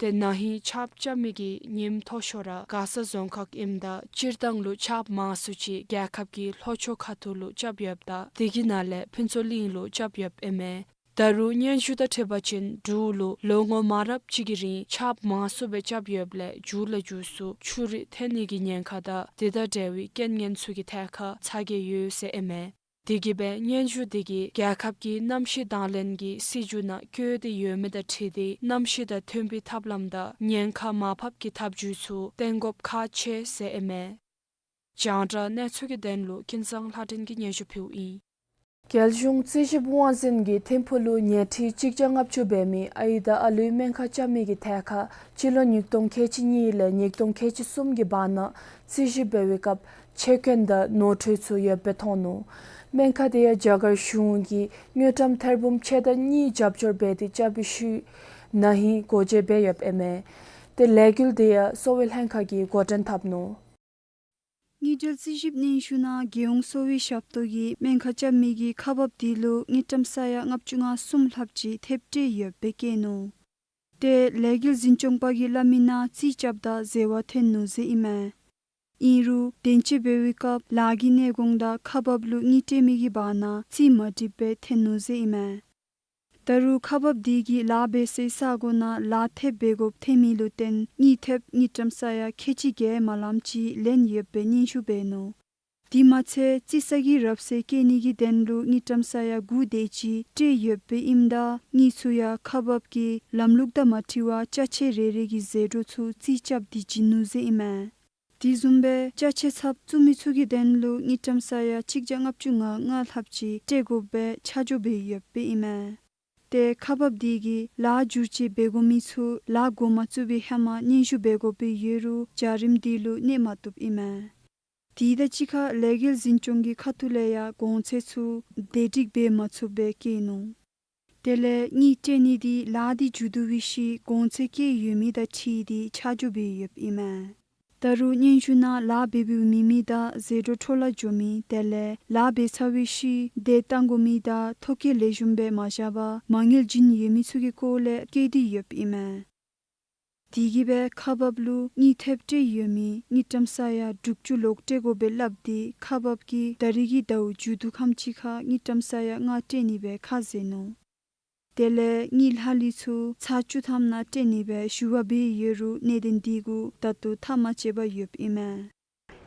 ཏེ་ན་ཧིང་ཆརཔ་རྐྱབ་མི་གི་ཉིནམ་མཐོ་ཤོས་ར་མགར་ས་རྫོང་ཁག་ཨིནམ་ད་སྤྱིར་བཏང་ལུ་ཆརཔ་མང་སུ་ཅིག་རྒྱལ་ཁབ་ཀྱི་ལྷོ་ཕྱོགས་ཁ་ཐུག་ལུ་རྐྱབ་ཡོདཔ་ད་དེ་གི་ནང་ལས་ཕུན་ཚོགས་གླིང་ལུ་རྐྱབ་ཡོདཔ་ཨིན་མས། ད་རུང་སྙན་ཞུ་དང་འཁྲིལ་བ་ཅིན་འབྲུག་ལུ་ལོ་ངོ་མང་རབས་ཅིག་གི་རིང་ཆརཔ་མང་སུ་སྦེ་རྐྱབ་ཡོདཔ་ལས་མཇུག་ལས་མཇུག་སུ་ཆུ་རུད་ཐོན་ནི་གི་ཉེན་ཁ་དང་དེ་དང་འབྲེལ་བའི་རྐྱེན་ངན་ཚུ་གི་ཐད་ཁར་ཚ་གྱང་ཡོད་ཟེར་ཨིན་མས། དེ་གིས་སྦེ་སྙན་ཞུ་དེ་གིས་རྒྱལ་ཁབ་ཀྱི་གནམ་གཤིས་དང་ལེན་གྱི་སྲིད་བྱུས་ནང་བཀོད་དེ་ཡོད་མི་དང་འཁྲིལ་ཏེ་གནམ་གཤིས་དང་མཐུན་པའི་ཐབས་ལམ་དང་ཉེན་ཁ་མར་ཕབ་ཀྱི་ཐབས་བྱུས་ཚུ་བསྟེན་དགོཔ་ཁག་ཆེ་ཟེར་ཨིན་མས། རྒྱང་བསྒྲགས་གནས་ཚུལ་གྱི་དོན་ལུ་ཀུན་བཟང་ལྷ་སྒྲོན་གྱིས་སྙན་ཞུ་ཕུལཝ་ཨིན། རྒྱལ་གཞུང་རྩིས་ཞིབ་དབང་འཛིན་གྱིས་ཐིམ་ཕུག་ལུ་ཉལ་ཁྲི་གཅིག་བརྒྱ་ལྔ་བཅུ་འབད་མི་ཨའི་དང་ཨ་ལུའི་སྨན་ཁང་རྐྱབ་མི་གི་ཐད་ཁར་སྤྱི་ལོ་ཉིས་སྟོང་ཁལ་གཅིག་གཉིས་ལས་ཉིས་སྟོང་ཁལ་གཅིག་གསུམ་གྱི་བར་ན་རྩིས་ཞིབ་འབད་བའི་སྐབས་ཆད་སྐྱོན་དང་ནོར་འཁྲུལ་ཚུ་ཡོདཔ་སྦེ་མཐོང་ནུག། སྨན་ཁང་དེ་ཡང་རྒྱ་གར་གཞུང་གིས་དངུལ་ཀྲམ་ཐེར་འབུམ་ཕྱེད་དང་གཉིས་རྒྱབ་སྐྱོར་འབད་དེ་རྐྱབ་པའི་ཤུལ་ན་ཧིང་སྒོ་འབྱེད་འབད་ཡོདཔ་ཨིན་མས། ཏེ་ལས་འགུལ་དེ་ཡང་གསོ་བའི་ལྷན་ཁག་གིས་འགོ་འདྲེན་འཐབ་ནུག། དངུལ་འབྲེལ་རྩིས་ཞིབ་སྙན་ཞུ་ནང་རྒྱལ་ཡོངས་གསོ་བའི་ཞབས་ཏོག་གི་སྨན་ཁང་རྐྱབ་མི་གི་ཁག་འབགཔ་དེ་ལུ་དངུལ་ཀྲམ་ས་ཡ་ལྔ་བཅུ་ང་གསུམ་ལྷགཔ་ཅིག་ཐེབས་སྤྲོད་ཡོདཔ་སྦེ་བཀོད་ནུག། ཏེ་ལས་འགུལ་འཛིན་སྐྱོང་པ་གིས་སླབ་མི་ནང་རྩིས་རྐྱབ་ད་འཛོལ་བ་ཐོན་ནུག་ཟེར་ཨིན་མས། ཨིན་རུང་བདེན་དཔྱད་འབད་བའི་སྐབས་ལཱ་གི་གནས་གོང་དང་ཁག་འབགཔ་ལུ་དངུལ་སྤྲོད་མི་གི་བར་ན་རྩིས་མ་འགྲིགཔ་སྦེ་ཐོན་ནུག་ཟེར་ཨིན་མས། ད་རུང་ཁག་འབགཔ་དེ་གིས་ལཱ་འབད་སའི་ས་གོ་ནང་ལཱ་ཐེབས་འབད་དགོཔ་ཐོན་མི་ལུ་བརྟེན་དངུལ་ཐེབས་དངུལ་ཀྲམ་ས་ཡ་ཁལ་གཅིག་བརྒལ་མ་ལངམ་ཅིག་ལེན་ཡོདཔ་སྦེ་སྙན་ཞུ་འབད་ནུག། དེ་མ་ཚད་རྩིས་ས་གི་རབ་གསལ་བཀོད་ནི་གི་དོན་ལུ་དངུལ་ཀྲམ་ས་ཡ་དགུ་དེ་ཅིག་སྤྲོད་ཡོདཔ་སྦེ་ཨིནམ་ད་དངུལ་ཚུ་ཡང་ཁག་འབགཔ་གིས་ལམ་ལུགས་དང་མ་འཁྲིལ་བར་ཅ་ཆས་རེ་རེ་གི་ཟད་འགྲོ་ཚུ་རྩིས་རྐྱབ་སྟེ་བྱིན་ནུག་ཟེར་ཨིན་མས། དེ་བཟུམ་སྦེ་ཅ་ཆས་ཚབ་བཙུགས་མི་ཚུ་གི་དོན་ལུ་དངུལ་ཀྲམ་ས་ཡ་གཅིག་བརྒྱ་ལྔ་བཅུ་ང་ལྔ་ལྷགཔ་ཅིག་སྤྲོད་དགོཔ་སྦེ་ཆ་འཇོག་འབད་ཡོདཔ་སྦེ་ཨིན་མས། ཏེ་ཁག་འབགཔ་དེ་གིས་ལཱ་བསྒྱུར་བཅོས་འབད་དགོ་མི་ཚུ་ལཱ་འགོ་མ་བཙུགས་པའི་ཧེ་མ་སྙན་ཞུ་འབད་དགོཔ་སྦེ་ཡོད་རུང་བྱ་རིམ་དེ་ལུ་གནས་མ་བཏུབ་ཨིན་མས། དེ་དང་གཅིག་ཁར་ལས་འགུལ་འཛིན་སྐྱོང་གི་ཁ་ཐུག་ལས་ཡང་གོང་ཚད་ཚུ་བདེ་སྒྲིག་འབད་མ་ཚུགསཔ་སྦེ་བཀོད་ནུག། དེ་ལས་དངུལ་སྤྲོད་ནི་དེ་ལཱ་དེ་མཇུག་བསྡུ་བའི་ཤུལ་གོང་ཚད་བཀོད་ཡོད་མི་དང་འཁྲིལ་ཏེ་ཆ་འཇོག་འབད་ཡོདཔ་ཨིན་མས། ད་རུང་སྙན་ཞུ་ནང་ལཱ་འབད་འབདཝ་མེད་མི་དང་ཟད་འགྲོ་འཕྲོ་བརླག་འགྱོ་མི་དེ་ལས་ལཱ་འབད་ཚར་བའི་ཤུལ་དེ་བཏང་དགོ་མི་དང་ཐོ་བཀོད་ལེགས་ཤོམ་སྦེ་མ་བཞག་པར་མ་དངུལ་བྱིན་ཡོད་མི་ཚུ་གི་སྐོར་ལས་བཀོད་དེ་ཡོདཔ་ཨིན་མས། དེ་གིས་སྦེ་ཁག་འབགཔ་ལུ་དངུལ་ཐེབས་སྤྲོད་ཡོད་མི་དངུལ་ཀྲམ་ས་ཡ་དྲུག་ཅུ་ལོག་སྤྲོད་དགོ་པས་སླབ་སྟེ་ཁག་འབགཔ་གིས་ད་རིས་ཀྱི་ཟླཝ་མཇུག་བསྡུ་ཁམས་ཅིག་ཁར་དངུལ་ཀྲམ་ས་ཡ་ལྔ་སྤྲོད་ནི་སྦེ་ཁ་བཟེད་ནུག། དེ་ལས་དངུལ་ལྷག་ལུས་ཚུ་ཚར་བཅུ་ཐམ་ནང་སྤྲོད་ནི་སྦེ་ཞུ་བ་འབད་ཡོད་རུང་གནད་དོན་དེ་གུ་ད་ལྟོ་ཐག་མ་བཅད་པར་ཡོདཔ་ཨིན་མས།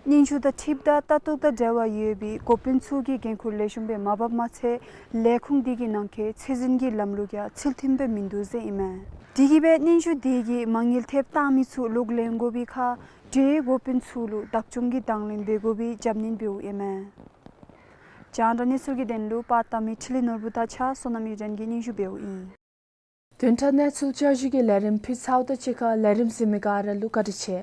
སྙན་ཞུ་དང་འཁྲིལཝ་ད་ལྟ་རྟོག་དང་འབྲེལ་བ་ཡོད་པའི་འགོ་དཔོན་ཚུ་གིས་འགན་ཁུར་ལེགས་ཤོམ་སྦེ་མ་འབགཔ་མ་ཚད་ལས་ཁུངས་དེ་གི་ནང་འཁོད་ཚད་འཛིན་གྱི་ལམ་ལུགས་ཡང་ཚུལ་མཐུན་སྦེ་མིན་འདུག་ཟེར་ཨིན་མས། དེ་གིས་སྦེ་སྙན་ཞུ་དེ་གིས་མ་དངུལ་ཐེབས་བཏང་མི་ཚུ་ལོག་ལེན་དགོ་པའི་ཁར་འབྲེལ་ཡོད་འགོ་དཔོན་ཚུ་ལུ་བདག་སྐྱོང་གི་དང་ལེན་འབད་དགོ་པའི་རྒྱབ་སྣོན་འབདཝ་ཨིན་མས། རྒྱང་བསྒྲགས་གནས་ཚུལ་གྱི་དོན་ལུ་པར་བཏབ་མི་འཕྲིན་ལས་ནོར་བུ་དང་གཅིག་ཁར་བསོད་ནམས་གཡུ་སྒྲོན་གྱིས་སྙན་ཞུ་འབདཝ་ཨིན། བདུན་ཕྲག་གནས་ཚུལ་བསྐྱར་ཞུ་གི་ལས་རིམ་ཕུལ་ཚརཝ་དང་གཅིག་ཁར་ལས་རིམ་གཟིགས་མི་ག་ར་ལུ་བཀའ་དྲིན་ཆེ།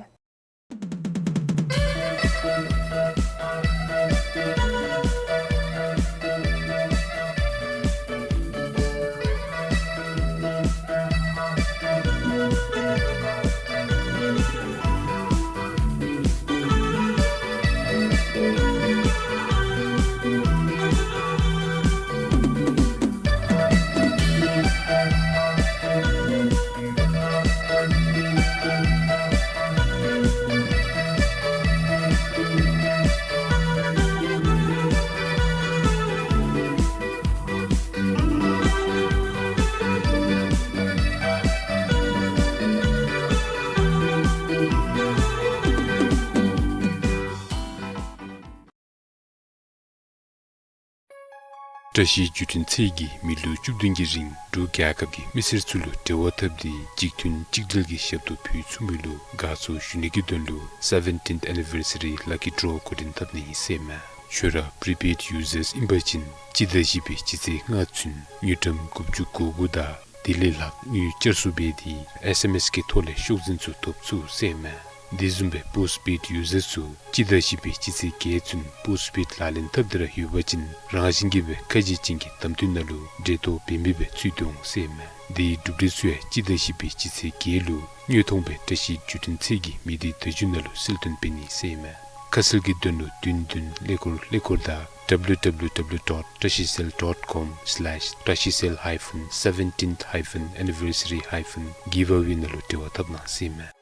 བཀྲ་ཤིས་བརྒྱུད་འཕྲིན་ཚད་ཀྱིས་མི་ལོ་བཅུ་བདུན་གྱི་རིང་འབྲུག་རྒྱལ་ཁབ་ཀྱི་མི་སེར་ཚུ་ལུ་འབྲེལ་བ་འཐབ་སྟེ་གཅིག་མཐུན་གཅིག་སྒྲིལ་གྱི་ཞབས་ཏོག་ཕུལ་ཚུགས་མི་ལུ་དགའ་ཚོར་ཞུ་ནི་གི་དོན་ལུ་Seventeenth Anniversary Lucky Draw འགོ་འདྲེན་འཐབ་ནི་ཨིན་ཟེར་མས། ཁྱོད་ར་Prepaid Users ཨིན་པ་ཅིན་སྤྱི་ཟླ་བཞི་པའི་སྤྱི་ཚེས་ལྔ་ཚུན་དངུལ་ཀྲམ་དགུ་བཅུ་གོ་དགུ་དང་དེ་ལས་ལྷག་དངུལ་བསྐྱར་གསོ་འབད་དེ་ཨེསི་ཨེམ་ཨེསི་གི་ཐོག་ལས་ཤོག་འཛིན་ཚུ་ཐོབ་ཚུགས་ཟེར་མས། དེ་བཟུམ་སྦེ་Postpaid Users ཚུ་སྤྱི་ཟླ་བཞི་པའི་སྤྱི་ཚེས་བརྒྱད་ཚུན་Postpaid ལག་ལེན་འཐབ་སྟེ་ར་ཡོད་པ་ཅིན་རང་བཞིན་གྱིས་སྦེ་ཁ་རྗེ་ཅན་གྱི་གདམ་འཐུ་ནང་ལུ་འབྲེལ་གཏོགས་འབད་མི་སྦེ་ཚུད་དེ་འོང་ཟེར་མས། དེའི་གྲུབ་འབྲས་ཚུ་ཡང་སྤྱི་ཟླ་བཞི་པའི་སྤྱི་ཚེས་བརྒྱད་ལུ་དངོས་མཐོང་སྦེ་བཀྲ་ཤིས་བརྒྱུད་འཕྲིན་ཚད་ཀྱི་མི་སྡེ་བརྡ་བརྒྱུད་ནང་ལུ་གསལ་སྟོན་འབད་ནི་ཟེར་མས། ཁ་གསལ་གྱི་དོན་ལུ་བདུན་བདུན་ཀླད་ཀོར་ཀླད་ཀོར་དང་W W W dot trashicell dot com slash trashicell hyphen seventeenth hyphen anniversary hyphen giveaway ནང་ལུ་འབྲེལ་བ་འཐབ་གནང་ཟེར་མས།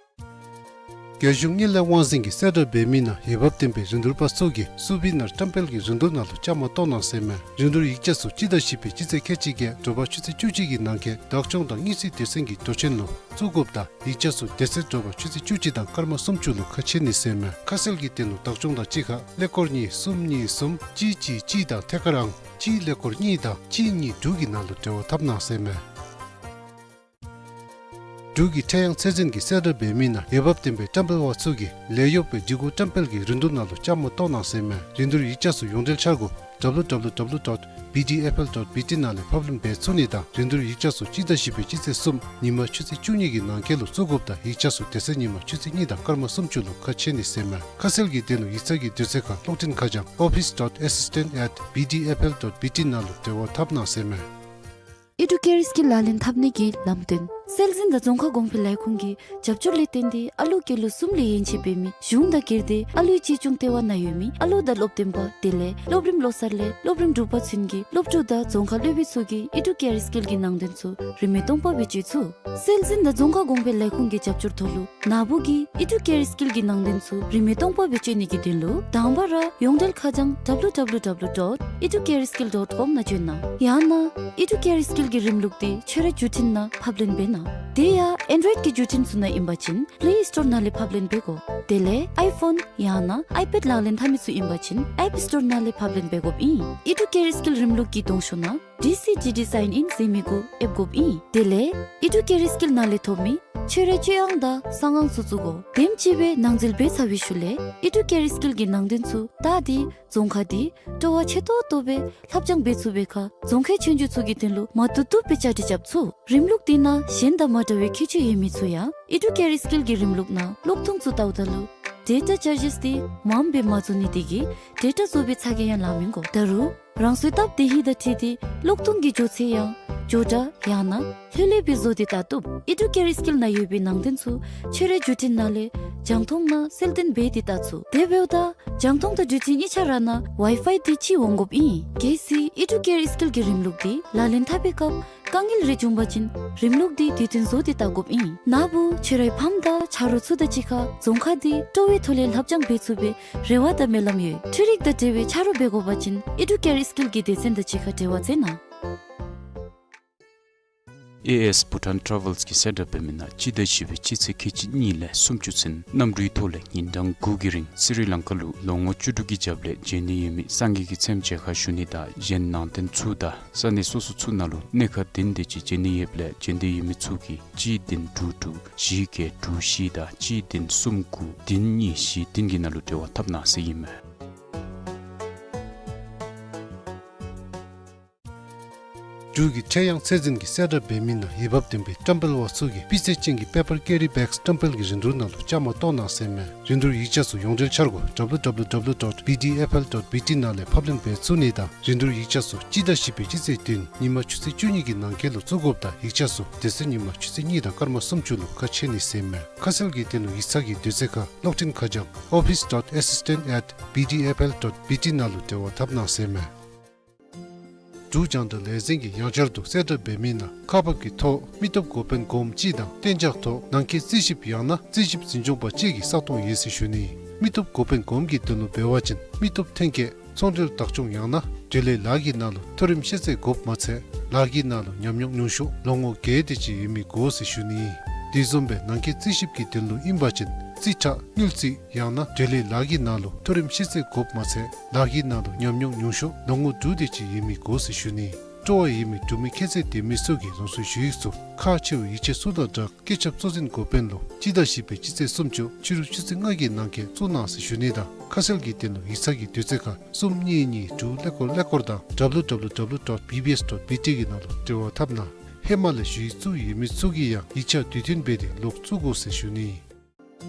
རྒྱལ་གཞུང་དངུལ་ལས་དབང་འཛིན་གྱིས་གསལ་བསྒྲགས་འབད་མི་ནང་འོས་འབབ་ལྡན་པའི་རིན་བསྡུར་པ་ཚུ་གིས་སུ་བི་ནར་བཀྲམ་སྤེལ་གྱི་རིན་བསྡུར་ནང་ལུ་བཅའ་མར་གཏོགས་གནང་ཟེར་མས། རིན་བསྡུར་ཡིག་ཆ་ཚུ་སྤྱི་ཟླ་བཞི་པའི་སྤྱི་ཚེས་ཁལ་གཅིག་བརྒྱད་དྲོ་པ་ཆུ་ཚོད་བཅུ་གཅིག་གི་ནང་འཁོད་བདག་སྐྱོང་དང་དངུལ་རྩིས་སྡེ་ཚན་གྱི་འགྲོ་ཆེན་ལུ་བཙུགས་དགོཔ་དང་ཡིག་ཆ་ཚུ་དེ་ཚེ་དྲོ་པ་ཆུ་ཚོད་བཅུ་གཅིག་དང་སྐར་མ་སུམ་ཅུ་ལུ་ཁ་ཕྱེ་ནི་ཟེར་མས། ཁ་གསལ་གྱི་དོན་ལུ་བདག་སྐྱོང་དང་གཅིག་ཁར་ཀླད་ཀོར་གཉིས་གསུམ་གཉིས་གསུམ་གཅིག་གཅིག་དང་ཐད་ཀར་ཨང་གཅིག་ཀླད་ཀོར་གཉིས་དང་གཅིག་གཉིས་དྲུག་གི་ནང་ལུ་འབྲེལ་བ་འཐབ་གནང་ཟེར་མས། འབྲུག་གི་ཁྲེ་ཡང་ཚད་འཛིན་གྱིས་གསལ་བསྒྲགས་འབད་མི་ནང་འོས་འབབ་ལྡན་པའི་བཀྲམ་སྤེལ་པ་ཚུ་གིས་ལས་གཡོག་པའི་སྒྲིག་གོ་བཀྲམ་སྤེལ་གྱི་རིན་བསྡུར་ནང་ལུ་བཅའ་མར་གཏོགས་གནང་ཟེར་མས། རིན་བསྡུར་ཡིག་ཆ་ཚུ་ཡོངས་འབྲེལ་འཆར་སྒོ་W W W dot B D F L dot B T ནང་ལས་ཕབ་ལེན་འབད་ཚུགས་ནི་དང་རིན་བསྡུར་ཡིག་ཆ་ཚུ་སྤྱི་ཟླ་བཞི་པའི་སྤྱི་ཚེས་གསུམ་ཉིན་མ་ཆུ་ཚོད་བཅུ་གཉིས་ཀྱི་ནང་འཁོད་ལུ་བཙུགས་དགོཔ་དང་ཡིག་ཆ་ཚུ་དེ་ཚེ་ཉིན་མ་ཆུ་ཚོད་གཉིས་དང་སྐར་མ་སུམ་ཅུ་ལུ་ཁ་ཕྱེ་ནི་ཟེར་མས། ཁ་གསལ་གྱི་དོན་ལུ་ཡིག་ཚང་གི་དུས་ཚོད་ཁར་གློག་འཕྲིན་ཁ་བྱང་office dot assistant at B D F L dot B T ནང་ལུ་འབྲེལ་བ་འཐབ་གནང་ཟེར་མས། ཨི་ཌུ་ཀེར་སི་ཀིལ་ལག་ལེན་འཐབ་ནི་གི་ལམ་སྟོན། སྲོལ་འཛིན་དང་རྫོང་ཁ་གོང་འཕེལ་ལས་ཁུངས་ཀྱི་རྒྱབ་སྐྱོར་ལས་བརྟེན་ཏེ་ཨ་ལུ་སྐྱེས་ལོ་གསུམ་ལས་ཡན་ཆད་འབད་མི་གཞུང་དང་སྒེར་སྡེ་ཨ་ལུའི་གཅེས་སྐྱོང་ལྟེ་བ་ནང་ཡོད་མི་ཨ་ལུ་དང་སློབ་སྟོན་པ་དེ་ལས་སློབ་རིམ་བློ་གསར་ལས་སློབ་རིམ་དྲུག་པ་ཚུན་གྱི་སློབ་ཕྲུག་དང་རྫོང་ཁ་སློབ་དཔོན་ཚུ་གིས་ཨི་ཌུ་ཀེར་སི་ཀིལ་གྱི་ནང་དོན་ཚུ་རིན་མེད་སྟོང་པ་སྦེ་སྤྱོད་ཚུགས། སྲོལ་འཛིན་དང་རྫོང་ཁ་གོང་འཕེལ་ལས་ཁུངས་ཀྱི་རྒྱབ་སྐྱོར་ཐོག་ལུ་ནཱ་བུ་གིས་ཨི་ཌུ་ཀེར་སི་ཀིལ་གྱི་ནང་དོན་ཚུ་རིན་མེད་སྟོང་པ་སྦེ་སྤྱོད་ནི་གི་དོན་ལུ་དང་པ་ར་ཡོངས་འབྲེལ་ཁ་བྱང་W W W dot educareskill dot com ནང་བྱོན་གནང་། ཡང་ན་ཨི་ཌུ་ཀེར་སི་ཀིལ་གྱི་རིམ་ལུགས་དེ་ཁྱོད་རའི་བརྒྱུད་འཕྲིན་ནང་ཕབ་ལེན་འབད་གནང་། དེ་ཡང་ཨེན་ཌོའིཌ་ཀྱི་བརྒྱུད་འཕྲིན་ཚུ་ནང་ཨིན་པ་ཅིན་པླེ་སི་ཊོར་ནང་ལས་ཕབ་ལེན་འབད་དགོ། དེ་ལས་ཨའི་ཕོན་ཡང་ན་ཨའི་པེཌ་ལག་ལེན་འཐབ་མི་ཚུ་ཨིན་པ་ཅིན་ཨེཔ་སི་ཊོར་ནང་ལས་ཕབ་ལེན་འབད་དགོཔ་ཨིན། ཨི་ཌུ་ཀེར་སི་ཀིལ་རིམ་ལུགས་ཀྱི་གདོང་ཤོག་ནང་ཌི་སི་ཌི་ཌི་སའིན་ཨིན་ཟེར་མི་གུ་ཨེབ་དགོཔ་ཨིན། དེ་ལས་ཨི་ཌུ་ཀེར་སི་ཀིལ་ནང་ལས་ཐོབ་མི་ཁྱོད་རའི་སྤྱོད་ཨང་དང་གསང་ཨང་ཚུ་བཙུགས་དགོ། དེམ་ཅིག་སྦེ་ནང་འཛུལ་འབད་ཚར་བའི་ཤུལ་ལས་ཨི་ཌུ་ཀེར་སི་ཀིལ་གྱི་ནང་དོན་ཚུ་བལྟ་སྟེ་རྫོང་ཁ་དེ་སྤྲོ་བ་ཆེ་ཏོག་ཏོ་སྦེ་ལྷབ་སྦྱང་འབད་ཚུགས་པའི་ཁར་རྫོང་ཁའི་ཆོས་རྒྱུགས་ཚུ་གི་དོན་ལུ་མ་བཏུབ་བཏུབ་སྦེ་བཅའ་སྒྲིག་རྐྱབ་ཚུགས། རིམ་ལུགས་དེ་ནང་གཞན་དང་མ་འདྲ་བའི་ཁྱད་ཆོས་ཡོད་མི་ཚུ་ཡང་ཨི་ཌུ་ཀེར་སི་ཀིལ་གྱི་རིམ་ལུགས་ནང་གློག་ཐུང་ཚུ་བལྟཝ་ད་ལུ་ཌེ་ཊ་ཅར་ཇེསི་དེ་མངམ་སྦེ་མ་བཙུགས་ནི་དེ་གིས་ཌེ་ཊ་བཙུགས་པའི་ཚ་གྱང་ཡང་ལང་མི་དགོ། ད་རུང་རང་སོའི་སྟབས་བདེ་ཧིང་དང་འཁྲིལ་ཏེ་གློག་ཐུང་གི་འགྱོ་ཚད་ཡང་འགྱོ་དྲགས་ཡང་ན་ལྷོད་ལྷོད་སྦེ་བཟོ་སྟེ་བལྟ་བཏུབ། ཨི་ཌུ་ཀེར་སི་ཀིལ་ནང་ཡོད་པའི་ནང་དོན་ཚུ་ཁྱོད་རའི་བརྒྱུད་འཕྲིན་ནང་ལས་རྒྱང་མཐོང་ནང་གསལ་སྟོན་འབད་དེ་བལྟ་ཚུགས། དེ་འབདཝ་ད་རྒྱང་མཐོང་དང་བརྒྱུད་འཕྲིན་གཉིས་ཆ་ར་ནང་ཝའི་ཕའི་དེ་ཅིག་འོང་དགོཔ་ཨིན། གལ་སྲིད་ཨི་ཌུ་ཀེར་སི་ཀིལ་གྱི་རིམ་ལུགས་དེ་ལག་ལེན་འཐབ་པའི་སྐབས་དཀའ་ངལ་རེ་བྱུང་པ་ཅིན་རིམ་ལུགས་དེ་དུས་མཐུན་བཟོ་སྟེ་བལྟ་དགོཔ་ཨིན། ནཱ་བུ་ཁྱོད་རའི་ཕམ་དང་ཆ་རོགས་ཚུ་དང་གཅིག་ཁར་རྫོང་ཁ་དེ་སྤྲོ་བའི་ཐོག་ལས་ལྷབ་སྦྱང་འབད་ཚུགས་པའི་རེ་བ་དང་སྨོན་ལམ་ཡོད། འཕྲུལ་རིག་དང་འབྲེལ་བའི་ཆ་རོགས་འབད་དགོ་པ་ཅིན་ཨི་ཌུ་ཀེར་སི་ཀིལ་གྱི་སྡེ་ཚན་དང་གཅིག་ཁར་འབྲེལ་བ་མཛད་གནང་། ཨེ་ཨེས་བྷུ་ཊཱན་ཊ་རེ་ཝེལསི་གིས་གསལ་བསྒྲགས་འབད་མི་ནང་སྤྱི་ཟླ་བཞི་པའི་སྤྱི་ཚེས་ཁལ་གཅིག་གཉིས་ལས་སུམ་ཅུ་ཚུན་གནམ་གྲུའི་ཐོག་ལས་ཉིན་གྲངས་དགུ་གི་རིང་སི་རི་ལང་ཀ་ལུ་ལོ་ངོ་བཅུ་དྲུག་གི་རྒྱབ་ལས་མཇལ་ནི་ཡོད་མི་སངས་རྒྱས་ཀྱི་མཚན་མཇལ་ཁ་ཞུ་ནི་དང་གཞན་ནང་རྟེན་ཚུ་དང་ས་གནས་སོ་སོ་ཚུ་ནང་ལུ་གནས་ཁང་བདུན་དེ་ཅིག་མཇལ་ནི་ཡོདཔ་ལས་མཇལ་འདོད་ཡོད་མི་ཚུ་གིས་གཅིག་བདུན་དྲུག་དྲུག་བཞི་བརྒྱད་དྲུག་བཞི་དང་གཅིག་བདུན་གསུམ་དགུ་བདུན་གཉིས་བཞི་བདུན་གྱི་ནང་ལུ་འབྲེལ་བ་འཐབ་གནང་ཟེར་ཨིན་མས། འབྲུག་གི་ཁྲེ་ཡང་ཚད་འཛིན་གྱིས་གསལ་བསྒྲགས་འབད་མི་ནང་འོས་འབབ་ལྡན་པའི་བཀྲམ་སྤེལ་པ་ཚུ་གིས་སྤུས་ཚད་ཅན་གྱི་པེ་པར་ཀེ་རི་བེགསི་བཀྲམ་སྤེལ་གྱི་རིན་བསྡུར་ནང་ལུ་བཅའ་མར་གཏོགས་གནང་ཟེར་མས། རིན་བསྡུར་ཡིག་ཆ་ཚུ་ཡོངས་འབྲེལ་འཆར་སྒོ་W W W dot B D F L dot B T ནང་ལས་ཕབ་ལེན་འབད་ཚུགས་ནི་དང་རིན་བསྡུར་ཡིག་ཆ་ཚུ་སྤྱི་ཟླ་བཞི་པའི་སྤྱི་ཚེས་བདུན་ཉིན་མ་ཆུ་ཚོད་བཅུ་གཉིས་ཀྱི་ནང་འཁོད་ལུ་བཙུགས་དགོཔ་དང་ཡིག་ཆ་ཚུ་དེ་ཚེ་ཉིན་མ་ཆུ་ཚོད་གཉིས་དང་སྐར་མ་སུམ་ཅུ་ལུ་ཁ་ཕྱེ་ནི་ཟེར་མས། ཁ་གསལ་གྱི་དོན་ལུ་ཡིག་ཚང་གི་དུས་ཚོད་ཁར་གློག་འཕྲིན་ཁ་བྱང་office dot assistant at B D F L dot B T ནང་ལུ་འབྲེལ་བ་འཐབ་གནང་ཟེར་མས། འབྲུག་རྒྱང་བསྒྲགས་ལས་འཛིན་གྱིས་ཡང་བསྐྱར་དུ་གསལ་བསྒྲགས་འབད་མི་ནང་ཁག་འབག་གི་ཐོག་མི་སྟོབས་འགོ་དཔོན་གོངམ་གཅིག་དང་གཏན་འཇགས་ཐོག་ནང་འཁོད་རྩིས་ཞིབ་ཡང་ན་རྩིས་ཞིབ་འཛིན་སྐྱོང་པ་གཅིག་གི་ས་སྟོང་ཡོད་ཟེར་ཞུ་ནི། མི་སྟོབས་འགོ་དཔོན་གོངམ་གྱི་དོན་ལུ་འབད་བ་ཅིན་མི་སྟོབས་ཐོན་སྐྱེད་ཚོང་འབྲེལ་བདག་སྐྱོང་ཡང་ན་འབྲེལ་ཡོད་ལཱ་གི་ནང་ལུ་མཐོ་རིམ་ཤེས་ཚད་དགོཔ་མ་ཚད་ལཱ་གི་ནང་ལུ་ཉམས་མྱོང་ཉུང་ཤོས་ལོ་ངོ་བརྒྱད་དེ་ཅིག་ཡོད་མི་དགོ་ཟེར་ཞུ་ནི། དེ་བཟུམ་སྦེ་ནང་འཁོད་རྩིས་ཞིབ་ཀྱི་དོན་ལུ་ཨིན་པ་ཅིན་རྩིས་ཁྲ་དངུལ་རྩིས་ཡང་ན་འབྲེལ་ཡོད་ལཱ་གི་ནང་ལུ་མཐོ་རིམ་ཤེས་ཚད་དགོཔ་མ་ཚད་ལཱ་གི་ནང་ལུ་ཉམས་མྱོང་ཉུང་ཤོས་ལོ་ངོ་དྲུག་དེ་ཅིག་ཡོད་མི་དགོ་ཟེར་ཞུ་ནི། སྤྲོ་བ་ཡོད་མི་འབྲུག་མི་ཁྱད་ཚད་ལྡན་མི་ཚུ་གིས་རང་སོའི་ཞུ་ཡིག་ཚུ་ཁག་ཆེ་བའི་ཡིག་ཆ་ཚུ་དང་སྦྲགས་སྐུ་ཚབ་གཙོ་འཛིན་འགོ་དཔོན་ལུ་སྤྱི་ཟླ་བཞི་པའི་སྤྱི་ཚེས་སུམ་ཅུ་ཕྱི་རུ་ཆུ་ཚོད་ལྔ་གི་ནང་འཁོད་བཙུགས་གནང་ཟེར་ཞུ་ནི་དང་ཁ་གསལ་གྱི་དོན་ལུ་ཡིག་ཚང་གི་དུས་ཚོད་ཁར་གསུམ་གཉིས་གཉིས་དྲུག་ཀླད་ཀོར་ཀླད་ཀོར་དང་W W W dot B B S dot B T གི་ནང་ལུ་འབྲེལ་བ་འཐབ་གནང་། ཧེ་མ་ལས་ཞུ་ཡིག་བཙུགས་ཡོད་མི་ཚུ་གིས་ཡང་ཡིག་ཆ་དུས་མཐུན་འབད་དེ་ལོག་བཙུགས་དགོ་ཟེར་ཞུ་ནི།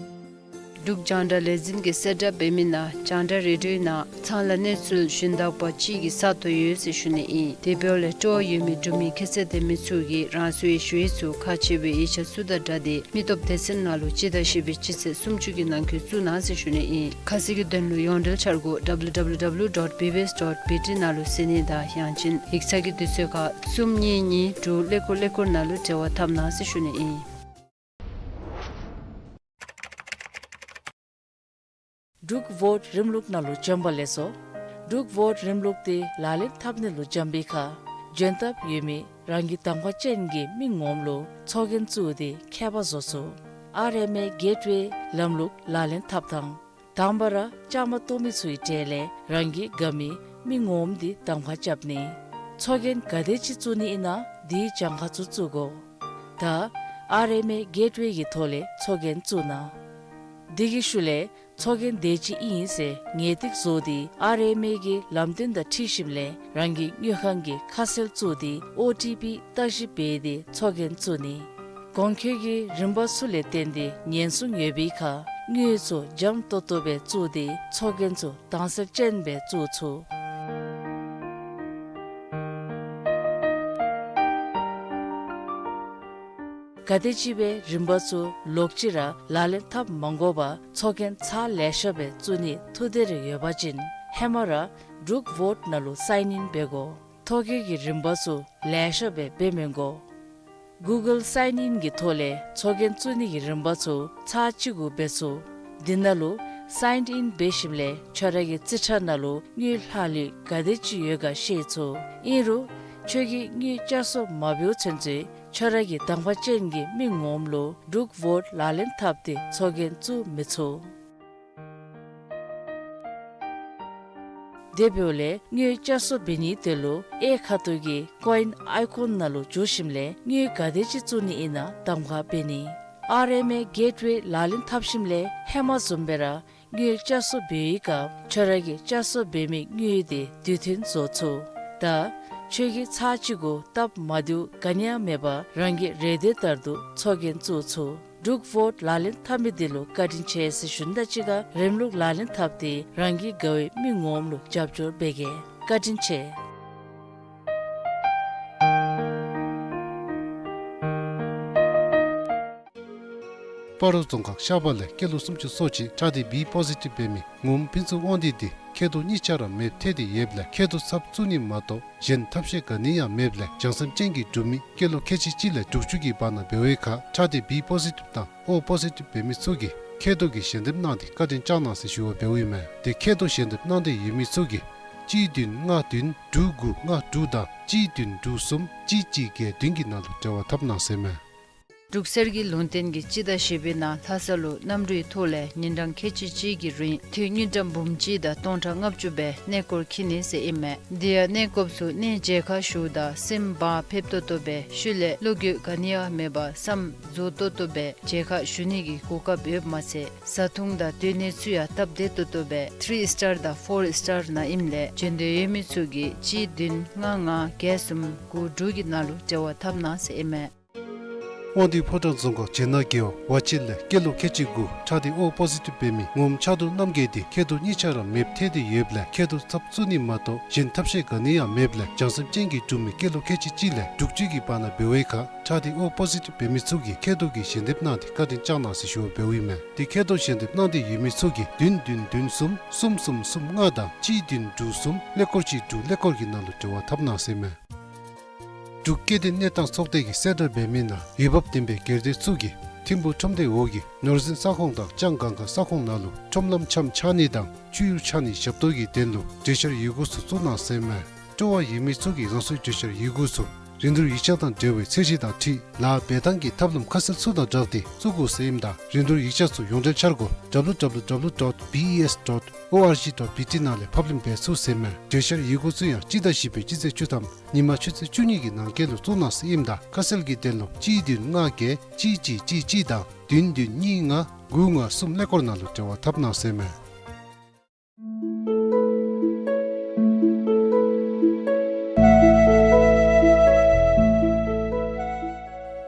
འབྲུག་རྒྱང་བསྒྲགས་ལས་འཛིན་གྱིས་གསལ་བསྒྲགས་འབད་མི་ནང་རྒྱང་བསྒྲགས་རེ་ཌིའོ་ནང་ཚང་ལ་གནས་ཚུལ་ཞུན་དག་པ་གཅིག་གི་ས་སྟོང་ཡོད་ཟེར་ཞུ་ནི་ཨིན། དེ་འབདཝ་ལས་སྤྲོ་བ་ཡོད་མི་འབྲུག་མི་ཁྱད་ཚད་ལྡན་མི་ཚུ་གིས་རང་སོའི་ཞུ་ཡིག་ཚུ་ཁག་ཆེ་བའི་ཡིག་ཆ་ཚུ་དང་སྦྲགས་ཏེ་མི་སྟོབས་སྡེ་ཚན་ནང་ལུ་སྤྱི་ཟླ་བཞི་པའི་སྤྱི་ཚེས་སུམ་ཅུ་གི་ནང་འཁོད་བཙུགས་གནང་ཟེར་ཞུ་ནི་ཨིན། ཁ་གསལ་གྱི་དོན་ལུ་ཡོངས་འབྲེལ་འཆར་སྒོ་W W W dot B B S dot B T ནང་ལུ་གཟིགས་ནི་དང་ཡང་ཅིན་ཡིག་ཚང་གི་དུས་ཚོད་ཁར་གསུམ་གཉིས་གཉིས་དྲུག་ཀླད་ཀོར་ཀླད་ཀོར་ནང་ལུ་འབྲེལ་བ་འཐབ་གནང་ཟེར་ཞུ་ནི་ཨིན། འབྲུག་བོཊ་རིམ་ལུགས་ནང་ལུ་འཛོམས་པ་ལེགས་སོ། འབྲུག་བོཊ་རིམ་ལུགས་དེ་ལག་ལེན་འཐབ་ནི་ལུ་འཛོམས་པའི་ཁར་འཇོན་ཐབས་ཡོད་མི་རང་གི་གདམ་ཁ་ཅན་གྱི་མི་ངོམ་ལུ་ཚོགས་རྒྱན་བཙུགས་ཏེ་ཁྱད་པར་བཟོ་ཚུགས། ཨར་ཨེམ་ཨེ་གེཊ་ཝེ་ལམ་ལུགས་ལག་ལེན་འཐབ་ཐངས། དང་པ་ར་བཅའ་མར་གཏོགས་མི་ཚུའི་གྲས་ལས་རང་གི་དགའ་མི་མི་ངོམ་དེ་གདམ་ཁ་རྐྱབ་ནི། ཚོགས་རྒྱན་ག་དེ་ཅིག་བཙུགས་ནི་ཨིན་ན་དེའི་གྱངས་ཁ་ཚུ་བཙུགས་དགོ། ད་ཨར་ཨེམ་ཨེ་གེཊ་ཝེ་གི་ཐོག་ལས་ཚོགས་རྒྱན་བཙུགས་གནང་། དེ་གི་ཤུལ་ལས་ཚོགས་རྒྱན་དེ་ཅིག་ཨིན་ཟེར་ངེས་ཏིག་བཟོ་སྟེ་ཨར་ཨེམ་ཨེ་གི་ལམ་སྟོན་དང་འཁྲིལ་ཞིནམ་ལས་རང་གི་དངུལ་ཁང་གི་ཁ་གསལ་བཙུགས་ཏེ་ཨོ་ཊི་པི་བརྟག་ཞིབ་འབད་དེ་ཚོགས་རྒྱན་བཙུགས་ནི། གོང་འཁོད་ཀྱི་རིམ་པ་ཚུ་ལས་བརྟེན་ཏེ་ཉེན་སྲུང་ཡོད་པའི་ཁར་དངུལ་ཚུ་འཇམ་ཏོག་ཏོ་སྦེ་བཙུགས་ཏེ་ཚོགས་རྒྱན་ཚུ་དྭངས་གསལ་ཅན་སྦེ་བཙུགས་ཚུགས། ག་དེ་ཅིག་སྦེ་རིམ་པ་ཚུ་ལོག་ཅི་ར་ལག་ལེན་འཐབ་མ་དགོ་པར་ཚོགས་རྒྱན་ཚར་ལེ་ཤ་སྦེ་བཙུགས་ནི་ཐུགས་འདོད་རེ་ཡོད་པ་ཅིན་ཧེ་མ་ར་འབྲུག་བོཊ་ནང་ལུ་སའིན་ཨིན་འབད་དགོ། ཐོ་བཀོད་ཀྱི་རིམ་པ་ཚུ་ལེ་ཤ་སྦེ་འབད་མི་དགོ། གུ་གཱལ་སའིན་ཨིན་གྱི་ཐོག་ལས་ཚོགས་རྒྱན་བཙུགས་ནི་གི་རིམ་པ་ཚུ་ཚར་གཅིག་གུ་འབད་ཚུགས། དེ་ནང་ལུ་སའིན་ཨིན་འབད་ཞིནམ་ལས་ཁྱོད་ར་གི་རྩིས་ཁྲ་ནང་ལུ་དངུལ་ལྷག་ལུས་ག་དེ་ཅིག་ཡོད་ག་ཤེས་ཚུགས། ཨིན་རུང་ཁྱོད་ཀྱིས་དངུལ་བསྐྱར་གསོ་མ་འབདཝ་ཚུན་ཚོད་ཁྱོད་ར་གི་གདམ་ཁ་ཅན་གྱི་མི་ངོམ་ལུ་འབྲུག་བོཊ་ལག་ལེན་འཐབ་སྟེ་ཚོགས་རྒྱན་བཙུགས་མི་ཚུགས། དེ་འབདཝ་ལས་དངུལ་བསྐྱར་གསོ་འབད་ནིའི་དོན་ལུ་གཡས་ཁ་ཐུག་གི་ཀོ་ཨིན་ཨའི་ཀོན་ནང་ལུ་འཛུལ་ཞིནམ་ལས་དངུལ་ག་དེ་ཅིག་བཙུགས་ནི་ཨིན་ན་གདམ་ཁ་འབད་ནི། ཨར་ཨེམ་ཨེ་གེཊ་ཝེ་ལག་ལེན་འཐབ་ཞིནམ་ལས་ཧེ་མ་བཟུམ་སྦེ་ར་དངུལ་བསྐྱར་གསོ་འབད་བའི་སྐབས་ཁྱོད་ར་གིས་བསྐྱར་གསོ་འབད་མི་དངུལ་དེ་དུས་མཐུན་བཟོ་ཚུགས། ད་ཁྱོད་ཀྱིས་ཚར་གཅིག་གུ་སྟབས་མ་བདེཝ་ག་ནི་ཡང་མེད་པར་རང་གི་རེ་འདོད་ལྟར་དུ་ཚོགས་རྒྱན་བཙུགས་ཚུགས། འབྲུག་བོཊ་ལག་ལེན་འཐབ་མི་དེ་ལུ་བཀའ་དྲིན་ཆེ་ཟེར་ཞུ་ནི་དང་གཅིག་ཁར་རིམ་ལུགས་ལག་ལེན་འཐབ་སྟེ་རང་གི་དགའ་བའི་མི་ངོམ་ལུ་རྒྱབ་སྐྱོར་འབད་གེ། བཀའ་དྲིན་ཆེ། སྤ་རོ་རྫོང་ཁག་ཤར་པ་ལས་སྐྱེས་ལོ་སུམ་ཅུ་སོ་གཅིག་ཁྲག་ཊི་བི་པོ་ཟི་ཊིབ་འབད་མི་ངོམ་ཕུན་ཚོགས་དབང་འདུས་དེ་མཁལ་རྡོག་གཉིས་ཆ་ར་མེདཔ་ཐལ་ཏེ་ཡོདཔ་ལས་མཁལ་རྡོག་ཚབ་བཙུགས་ནི་མ་གཏོགས་གཞན་ཐབས་ཤེས་ག་ནི་ཡང་མེདཔ་ལས་བྱང་སེམས་ཅན་གྱི་འབྲུག་མི་སྐྱེས་ལོ་ཁལ་གཅིག་གཅིག་ལས་དྲུག་ཅུ་གི་བར་ན་འབད་བའི་ཁར་ཁྲག་ཊི་བི་པོ་ཟི་ཊིབ་དང་ཨོ་པོ་ཟི་ཊིབ་འབད་མི་ཚུ་གིས་མཁལ་རྡོག་གི་ཞལ་འདེབས་གནང་སྟེ་བཀའ་དྲིན་བསྐྱངས་གནང་ཟེར་ཞུ་བ་འབདཝ་ཨིན་མས། དེ་མཁལ་རྡོག་ཞལ་འདེབས་གནང་སྟེ་ཡོད་མི་ཚུ་གིས་གཅིག་བདུན་ལྔ་བདུན་དྲུག་དགུ་ལྔ་དྲུག་དང་གཅིག་བདུན་དྲུག་གསུམ་གཅིག་གཅིག་བརྒྱད་བདུན་གྱི་ནང་ལུ་འབྲེལ་བ་འཐབ་གནང་ཟེར་མས། འབྲུག་གསེར་གྱི་ལུང་བསྟན་གྱི་སྤྱི་ཟླ་བཞི་པའི་ནང་ལྷ་ས་ལུ་གནམ་གྲུའི་ཐོག་ལས་ཉིན་གྲངས་ཁལ་གཅིག་གཅིག་གི་རིང་ཐོན་དངུལ་ཀྲམ་འབུམ་གཅིག་དང་སྟོང་ཕྲག་ལྔ་བཅུ་སྦེ་གནས་སྐོར་འཁྱིད་ནི་ཟེར་ཨིན་མས། དེ་ཡང་གནས་སྐོརཔ་ཚུ་གནས་མཇལ་ཁ་ཞུཝ་ད་སེམས་བག་ཕེབས་ཏོག་ཏོ་སྦེ་ཤུལ་ལས་བློ་འགྱོད་ག་ནི་ཡང་མེད་པར་བསམ་རྫོགས་ཏོག་ཏོ་སྦེ་མཇལ་ཁ་ཞུ་ནི་གི་གོ་སྐབས་ཡོདཔ་མ་ཚད་བཟའ་འཐུང་དང་སྡོད་གནས་ཚུ་ཡང་སྟབས་བདེ་ཏོག་ཏོ་སྦེ་ཐི་རི་སི་ཊར་དང་ཕོར་སི་ཊར་ནང་ཨིནམ་ལས་འབྱོན་འདོད་ཡོད་མི་ཚུ་གིས་གཅིག་བདུན་ལྔ་ལྔ་བརྒྱད་གསུམ་དགུ་དྲུག་གི་ནང་ལུ་འབྲེལ་བ་འཐབ་གནང་ཟེར་ཨིན་མས། དབང་འདུས་ཕོ་བྲང་རྫོང་ཁག་བྱེ་ནག་རྒེད་འོག་ཝ་ཆེ་ལས་སྐྱེས་ལོ་ཁལ་གཅིག་དགུ་ཁྲག་ཊི་ཨོ་པོ་ཟི་ཊིབ་འབད་མི་ངོམ་ཕྱག་རྡོར་རྣམ་རྒྱལ་དེ་མཁལ་རྡོག་གཉིས་ཆ་ར་མེདཔ་ཐལ་ཏེ་ཡོདཔ་ལས་མཁལ་རྡོག་ཚབ་བཙུགས་ནི་མ་གཏོགས་གཞན་ཐབས་ཤེས་ག་ནི་ཡང་མེདཔ་ལས་བྱང་སེམས་ཅན་གྱི་འབྲུག་མི་སྐྱེས་ལོ་ཁལ་གཅིག་གཅིག་ལས་དྲུག་ཅུ་གི་བར་ན་འབད་བའི་ཁར་ཁྲག་ཊི་ཨོ་པོ་ཟི་ཊིབ་འབད་མི་ཚུ་གིས་མཁལ་རྡོག་གི་ཞལ་འདེབས་གནང་སྟེ་བཀའ་དྲིན་བསྐྱངས་གནང་ཟེར་ཞུ་བ་འབདཝ་ཨིན་མས། དེ་མཁལ་རྡོག་ཞལ་འདེབས་གནང་སྟེ་ཡོད་མི་ཚུ་གིས་བདུན་བདུན་གསུམ་གསུམ་གསུམ་གསུམ་ལྔ་དང་གཅིག་བདུན་དྲུག་གསུམ་ཀླད་ཀོར་གཅིག་དྲུག་ཀླད་ཀོར་གྱི་ནང་ལུ་འབྲེལ་བ་འཐབ་གནང་ཟེར་མས། འབྲུག་སྐྱེ་ལྡན་གནས་སྟངས་ཚོགས་སྡེ་གིས་གསལ་བསྒྲགས་འབད་མི་ནང་འོས་འབབ་ལྡན་པའི་སྒེར་སྡེ་ཚུ་གིས་ཐིམ་ཕུག་ཁྲོམ་སྡེ་འོག་གི་ནོར་འཛིན་ས་ཁོངས་དང་ལྕང་སྒང་ག་ས་ཁོངས་ནང་ལུ་ཁྲོམ་ལམ་འཆམ་འཆའ་ནི་དང་བཅུད་ཡུར་འཆའ་ནིའི་ཞབས་ཏོག་གི་དོན་ལུ་གྲོས་འཆར་ཡི་གུ་ཚུ་བཙུགས་གནང་ཟེར་མས། སྤྲོ་བ་ཡོད་མི་ཚུ་གིས་རང་སོའི་གྲོས་འཆར་ཡི་གུ་ཚུ་རིན་བསྡུར་ཡིག་ཆ་དང་འབྲེལ་བའི་ཚད་གཞི་དང་འཁྲིལ་ལཱ་འབད་ཐངས་ཀྱི་ཐབས་ལམ་ཁ་གསལ་ཚུ་དང་སྦྲགས་ཏེ་བཙུགས་དགོ་ཟེར་ཨིནམ་ད་རིན་བསྡུར་ཡིག་ཆ་ཚུ་ཡོངས་འབྲེལ་འཆར་སྒོ་ཌབ་ལུ་ཌབ་ལུ་ཌབ་ལུ་ཌོཊ་བི་ཨི་ཨེསི་ཌོཊ་ཨོ་ཨར་ཇི་ཌོཊ་བི་ཊི་ནང་ལས་ཕབ་ལེན་འབད་ཚུགས་ཟེར་མས། གྲོས་འཆར་ཡི་གུ་ཚུ་ཡང་སྤྱི་ཟླ་བཞི་པའི་སྤྱི་ཚེས་བཅུ་ཐམ་ཉིན་མ་ཆུ་ཚོད་བཅུ་གཉིས་ཀྱི་ནང་འཁོད་ལུ་བཙུགས་གནང་ཟེར་ཨིནམ་ད་ཁ་གསལ་གྱི་དོན་ལུ་གཅིག་བདུན་ལྔ་བརྒྱད་གཅིག་གཅིག་གཅིག་གཅིག་དང་བདུན་བདུན་གཉིས་ལྔ་དགུ་ལྔ་གསུམ་ཀླད་ཀོར་ནང་ལུ་འབྲེལ་བ་འཐབ་གནང་ཟེར་མས།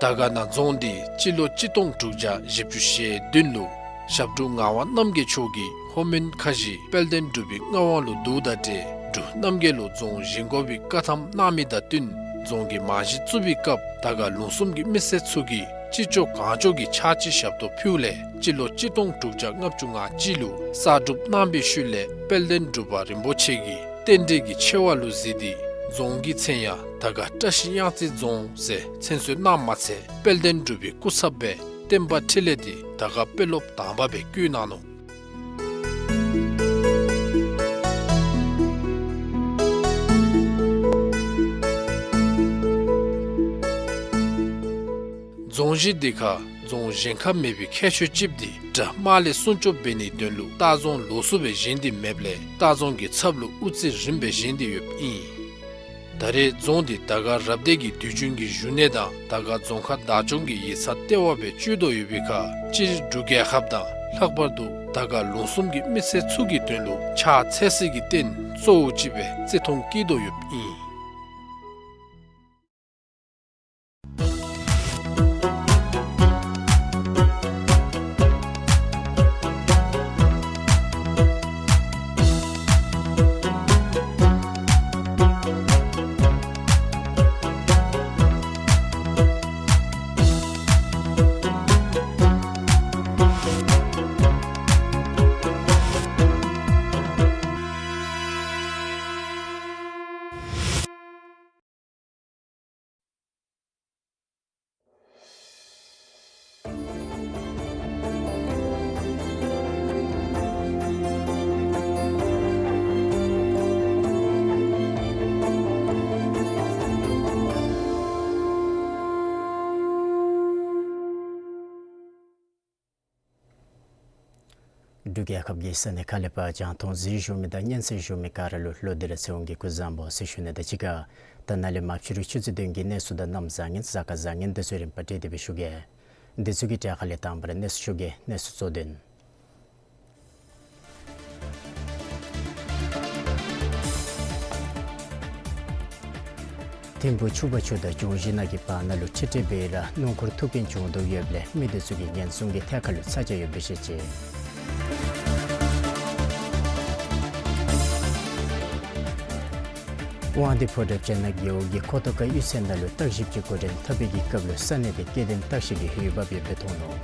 དར་དཀར་ན་རྫོང་འདི་སྤྱི་ལོ་གཅིག་སྟོང་དྲུག་བརྒྱ་བཞི་བཅུ་ཞེ་བདུན་ལུ་ཞབས་དྲུང་ངག་དབང་རྣམ་རྒྱལ་མཆོག་གིས་ལྷོ་མོན་ཁ་བཞི་དཔལ་ལྡན་འབྲུག་པའི་མངའ་དབང་ལུ་བསྡུཝ་དང་འབྲེལ་འབྲུག་རྣམ་རྒྱལ་ལུ་རྫོང་བཞེངས་དགོ་པའི་བཀའ་ཐམ་གནང་མི་དང་བསྟུན་རྫོང་གི་རྨང་གཞི་བཙུགས་པའི་སྐབས་དར་དཀར་ལུང་གསུམ་གྱི་མི་སེར་ཚུ་གིས་ཅི་ལྕོགས་གང་ལྕོགས་ཀྱི་ཕྱག་ཕྱི་ཞབས་ཏོག་ཕུལཝ་ལས་སྤྱི་ལོ་གཅིག་སྟོང་དྲུག་བརྒྱ་ལྔ་བཅུ་ང་གཅིག་ལུ་གསར་སྒྲུབ་གནང་བའི་ཤུལ་ལས་དཔལ་ལྡན་འབྲུག་པ་རིན་པོ་ཆེ་གིས་རྟེན་འབྲེལ་གྱི་ཆེ་བ་ལུ་གཟིགས་ཏེ་རྫོང་གི་མཚན་ཡང་དར་དཀར་བཀྲ་ཤིས་གཡང་རྩེ་རྫོང་ཟེར་མཚན་གསོལ་གནངམ་མ་ཚད་དཔལ་ལྡན་འབྲུག་པའི་སྐུ་ཚབ་སྦེ་བསྟན་པ་འཕྲིན་ལས་འདི་དར་དཀར་དཔོན་སློབ་དང་པ་སྦེ་བསྐོ་གནང་ནུག། རྫོང་གཞི་འདི་ཁར་རྫོང་གཞན་ཁར་མེད་པའི་ཁྱད་ཆོས་ཅིག་འདི་དགྲ་དམག་ལས་སྲུང་སྐྱོབ་འབད་ནིའི་དོན་ལུ་ལྟ་རྫོང་ལོགས་སུ་སྦེ་བཞེངས་ཏེ་མེདཔ་ལས་ལྟ་རྫོང་གི་ཚབ་ལུ་དབུ་རྩེ་རིམ་པས་བཞེངས་ཏེ་ཡོདཔ་ཨིན། ད་རེས་རྫོང་འདི་དར་དཀར་རབ་སྡེ་གི་དུས་རྒྱུན་གྱི་བཞུགས་གནས་དང་དར་དཀར་རྫོང་ཁག་བདག་སྐྱོང་གི་ཡིག་ཚང་ལྟེ་བ་སྦེ་སྤྱོད་དོ་ཡོད་པའི་ཁར་སྤྱིར་འབྲུག་རྒྱལ་ཁབ་དང་ལྷག་པར་དུ་དར་དཀར་ལུང་གསུམ་གྱི་མི་སེར་ཚུ་གི་དོན་ལུ་ཕྱག་འཚལ་སའི་རྟེན་གཙོ་བོ་ཅིག་སྦེ་བརྩི་མཐོང་བསྐྱེད་དོ་ཡོདཔ་ཨིན། འབྲུག་རྒྱལ་ཁབ་ཀྱི་ས་གནས་ཁག་ལས་ཕར་རྒྱང་མཐོང་གཟིགས་བཞུགས་མི་དང་སྙན་གསན་བཞུགས་མི་ག་ར་ལུ་བློ་བདེ་ར་ཚེ་དབང་གི་སྐུ་གཟུགས་བཟང་པོ་ཟེར་ཞུ་ནི་དང་གཅིག་ཁར་ད་ནཱ་ལས་མར་ཕྱི་རུ་ཆུ་ཚོད་བདུན་གྱི་གནས་ཚུལ་དང་གནམ་བཟང་ངན་གཟའ་སྐར་བཟང་ངན་དེ་ཚུ་རིམ་པ་སྤྲོད་དེ་སྦེ་ཞུ་གེ། དེ་ཚུ་གི་གྲས་ཁ་ལས་དང་པ་ར་གནས་ཚུལ་ཞུ་གེ། གནས་ཚུལ་གཙོ་དོན། ཐིམ་ཕུ་ཆུ་བར་ཆུ་དང་འབྱུང་བཞི་ནགས་ཀྱི་བར་ན་ལུ་འཕྲལ་འཕྲལ་སྦེ་ར་སྣུམ་འཁོར་ཐུག་རྐྱེན་བྱུང་དོ་ཡོདཔ་ལས་མི་དེ་ཚུ་གི་ཉེན་སྲུང་གི་ཐད་ཁར་ལུ་ཚ་གྱང་ཡོདཔ་སྦེ་བཤད་ཅི། དབང་འདུས་ཕོ་བྲང་སྤྱན་སྔ་རྒེད་འོག་གི་ཁོ་ཐང་ཁ་གཡུས་ཚན་ནང་ལུ་བརྟག་ཞིབ་ཀྱི་འགོ་འདྲེན་འཐབ་པའི་གི་སྐབས་ལུ་ས་གནས་དེ་སྐྱེ་ལྡན་བརྟག་ཞིབ་ཀྱི་འོས་འབབ་ཡོདཔ་སྦེ་མཐོང་ནུག།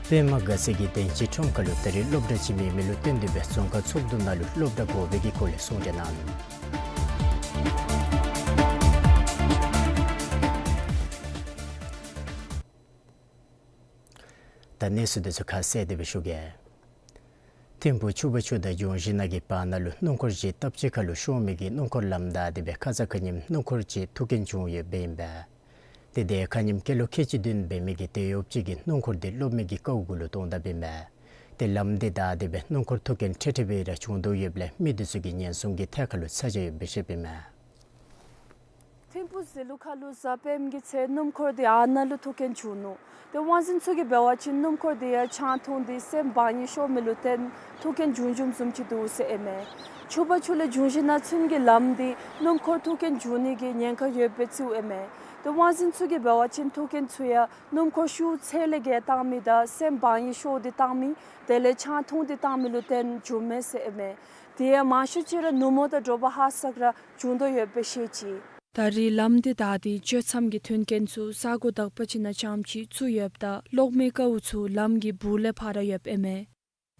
པདྨ་དགའ་ཚལ་གྱི་དན་སྤྱི་ཁྲོམ་ཁ་ལུ་ད་རིས་སློབ་གྲྭ་ཅིག་མེད་མི་ལུ་བརྟེན་ཏེ་སྦེ་རྫོང་ཁག་ཚོགས་འདུ་ནང་ལུ་སློབ་གྲྭ་དགོ་པའི་གི་སྐོར་ལས་གསུང་གྲོས་གནང་ནུག། ད་གནས་ཚུལ་དེ་ཚུ་ཁ་གསལ་ཏེ་སྦེ་ཞུ་གེ། ཐིམ་ཕུ་ཆུ་བར་ཆུ་དང་འབྱུང་བཞི་ནགས་ཀྱི་བར་ན་ལུ་སྣུམ་འཁོར་གཞི་སྟབས་གཅིག་ཁ་ལུ་ཤོར་མི་གི་སྣུམ་འཁོར་ལམ་བདའ་སྟེ་སྦེ་ཁ་ཙ་ཁ་ཉིནམ་སྣུམ་འཁོར་ཅིག་ཐུག་རྐྱེན་བྱུང་ཡོདཔ་ཨིན་པས། ཏེ་དེ་ཁ་ཉིནམ་སྐྱེས་ལོ་ཁལ་གཅིག་བདུན་འབད་མི་གི་དེད་གཡོགཔ་ཅིག་གིས་སྣུམ་འཁོར་དེ་གློག་མེ་གི་ཀཝ་གུ་ལུ་གཏང་དཔ་ཨིན་པས། ཏེ་ལམ་དེ་བདའ་སྟེ་སྦེ་སྣུམ་འཁོར་ཐུག་རྐྱེན་འཕྲལ་འཕྲལ་སྦེ་ར་བྱུང་དོ་ཡོདཔ་ལས་མི་དེ་ཚུ་གི་ཉེན་སྲུང་གི་ཐད་ཁར་ལུ་ཚ་གྱང་ཡོདཔ་སྦེ་བཤདཔ་ཨིན་མས། ཐིམ་ཕུ་ཟི་ལུ་ཁ་ལུ་གཟའ་སྤེནམ་གི་ཚེ་སྣུམ་འཁོར་དེ་ཨ་ནཱ་ལུ་ཐུག་རྐྱེན་བྱུང་ནུག། ཏེ་དབང་འཛིན་ཚུ་གིས་འབད་བ་ཅིན་སྣུམ་འཁོར་དེ་ཡང་ཆང་འཐུང་སྟེ་སེམས་བག་ཡངས་ཤོར་མི་ལུ་བརྟེན་ཐུག་རྐྱེན་བྱུང་བྱུངམ་བཟུམ་ཅིག་འདུག་ཟེར་ཨིན་མས། ཆུ་བར་ཆུ་ལས་འབྱུང་བཞི་ནགས་ཚུན་གྱི་ལམ་དེ་སྣུམ་འཁོར་ཐུག་རྐྱེན་བྱུང་ནི་གི་ཉེན་ཁ་ཡོདཔ་སྦེ་བརྩིཝ་ཨིན་མས། ཏེ་དབང་འཛིན་ཚུ་གིས་འབད་བ་ཅིན་ཐུག་རྐྱེན་ཚུ་ཡང་སྣུམ་འཁོར་ཤུགས་ཚད་ལས་བརྒལ་བཏང་མི་དང་སེམས་བག་ཡངས་ཤོར་ཏེ་བཏང་མི་དེ་ལས་ཆང་འཐུང་སྟེ་བཏང་མི་ལུ་བརྟེན་བྱུངམ་མས་ཟེར་ཨིན་མས། དེ་ཡང་མང་ཤོས་ཅིག་ར་ནུབ་མོ་དང་དྲོ་པ་ཧ་སག་ར་བྱུང་དོ་ཡོདཔ་སྦེ་བཤད་ཅི། ད་རེས་ལམ་དེ་བདའ་སྟེ་གཅོད་མཚམས་ཀྱི་མཐུན་རྐྱེན་ཚུ་ས་གོ་དག་པ་ཅིག་ནང་རྐྱངམ་ཅིག་བཙུགས་ཡོདཔ་ད་གློག་མེ་ཀཝ་ཚུ་ལམ་གྱི་སྦུག་ལས་ཕར་ར་ཡོདཔ་ཨིན་མས།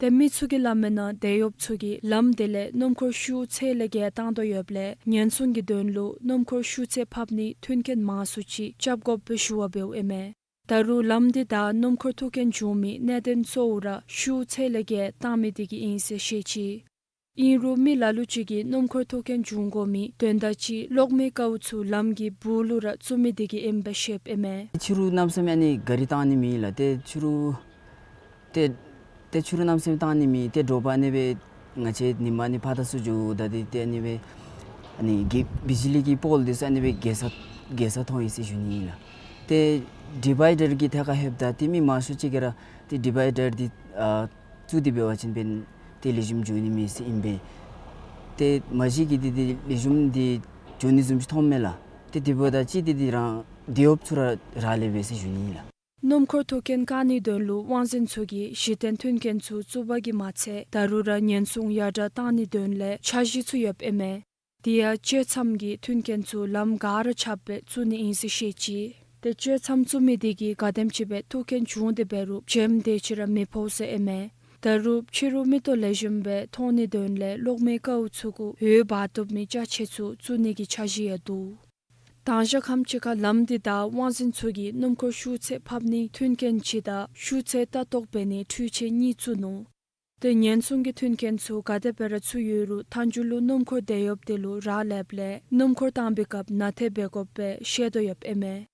ཏེ་མི་ཚུ་གིས་སླབ་མིའི་ནང་དེད་གཡོགཔ་ཚུ་གིས་ལམ་དེ་ལས་སྣུམ་འཁོར་ཤུགས་ཚད་ལས་བརྒལ་བཏང་དོ་ཡོདཔ་ལས་ཉེན་སྲུང་གི་དོན་ལུ་སྣུམ་འཁོར་ཤུགས་ཚད་ཕབ་ནིའི་མཐུན་རྐྱེན་མང་སུ་ཅིག་རྐྱབ་དགོཔ་སྦེ་ཞུ་བ་འབདཝ་ཨིན་མས། ད་རུང་ལམ་དེ་བདའ་སྣུམ་འཁོར་ཐུག་རྐྱེན་བྱུང་མིའི་གནད་དོན་གཙོ་བོ་ར་ཤུགས་ཚད་ལས་བརྒལ་བཏང་མི་དེ་གིས་ཨིན་ཟེར་བཤད་ཅི། ཨིན་རུང་མི་ལ་ལུ་ཅིག་གིས་སྣུམ་འཁོར་ཐུག་རྐྱེན་བྱུང་དགོ་མི་དོན་དག་ཅིག་གློག་མེ་ཀཝ་ཚུ་ལམ་གྱི་སྦུག་ལུ་ར་བཙུགས་མི་དེ་གིས་ཨིནམ་སྦེ་བཤདཔ་ཨིན་མས། ཕྱི་རུ་གནམ་མེད་ས་མེད་ཨ་ནི་ག་རི་བཏང་ནི་མེད་ལགས། ཏེ་ཕྱི་རུ་ཏེ་ཏེ་ཕྱི་རུ་གནམ་མེད་ས་མེད་བཏང་ནི་མེད། ཏེ་དྲོ་པ་ཨ་ནི་སྦེ་ང་བཅས་ཉིནམ་ཨ་ནི་ཕར་དང་ཚུར་འགྱོཝ་ད་ཏེ་ཏེ་ཨ་ནི་སྦེ་ཨ་ནི་གི་བི་ཇི་ལི་གི་པོལ་དེ་ཚུ་ཨ་ནི་སྦེ་རྒས་སོང་རྒས་སོང་ཡི་ཟེར་ཞུ་ནི་ཨིན་ལགས། ཏེ་ཌི་བའི་ཌར་གྱི་ཐད་ཁར་ལྷོདཔ་ད་ཏེ་མི་མང་ཤོས་ཅིག་གིས་ར་ཏེ་ཌི་བའི་ཌར་དེ་ཨ་བཙུགས་ཏེ་འབད་བ་ཅིན་འབདན་ཏེ་ལེགས་ཤོམ་འགྱོ་ནི་མས་ཟེར་ཨིན་པས། ཏེ་མ་གཞི་གིས་ཏེ་ཏེ་ལེགས་ཤོམ་ཏེ་འགྱོ་ནི་བཟུམ་ཅིག་མཐོངམ་མས་ལགས། ཏེ་དེ་འབདཝ་ད་ཅིག་ཏེ་ཏེ་རང་དེད་གཡོགཔ་ཚུ་ར་རག་ལས་པས་ཟེར་ཞུ་ནི་ཨིན་ལགས། སྣུམ་འཁོར་ཐུག་རྐྱེན་བཀག་ནིའི་དོན་ལུ་དབང་འཛིན་ཚུ་གིས་གཞི་རྟེན་མཐུན་རྐྱེན་ཚུ་བཙུགས་པ་གིས་མ་ཚད་ད་རུང་ར་ཉེན་སྲུང་ཡར་དྲག་བཏང་ནིའི་དོན་ལས་འཆར་གཞི་ཚུ་ཡོདཔ་ཨིན་མས། དེ་ཡང་གཅོད་མཚམས་ཀྱི་མཐུན་རྐྱེན་ཚུ་ལམ་ག་ར་རྐྱབ་སྦེ་བཙུགས་ནི་ཨིན་ཟེར་བཤད་ཅི། ཏེ་གཅོད་མཚམས་བཙུགས་མི་དེ་གིས་ག་དེམ་ཅིག་སྦེ་ཐུག་རྐྱེན་བྱུང་སྟེ་འབད་རུང་འཇེམ་དེ་ཅིག་ར་མི་ཕོག་ཟེར་ཨིན་མས། ད་རུང་ཕྱི་རུ་མིག་ཏོ་ལེགས་ཤོམ་སྦེ་མཐོང་ནིའི་དོན་ལས་གློག་མེ་ཀཝ་ཚུ་གུ་འོད་འབར་བཏུབ་མི་ཅ་ཆས་ཚུ་བཙུགས་ནི་གི་འཆར་གཞི་ཡང་འདུག། དང་ཞག་ཁམས་ཅིག་ཁར་ལམ་དེ་བདའ་དབང་འཛིན་ཚུ་གིས་སྣུམ་འཁོར་ཤུགས་ཚད་ཕབ་ནིའི་མཐུན་རྐྱེན་ཅིག་དང་ཤུགས་ཚད་ལྟ་རྟོག་འབད་ནིའི་འཕྲུལ་ཆས་གཉིས་བཙུགས་ནུག། ཏེ་ཉེན་སྲུང་གི་མཐུན་རྐྱེན་ཚུ་ག་དེ་སྦེ་ར་ཚུད་ཡོད་རུང་མཐའ་མཇུག་ལུ་སྣུམ་འཁོར་དེད་གཡོགཔ་དེ་ལུ་རག་ལསཔ་ལས་སྣུམ་འཁོར་བཏང་པའི་སྐབས་ནང་འཐད་འབད་དགོཔ་སྦེ་བཤད་དོ་ཡོདཔ་ཨིན་མས།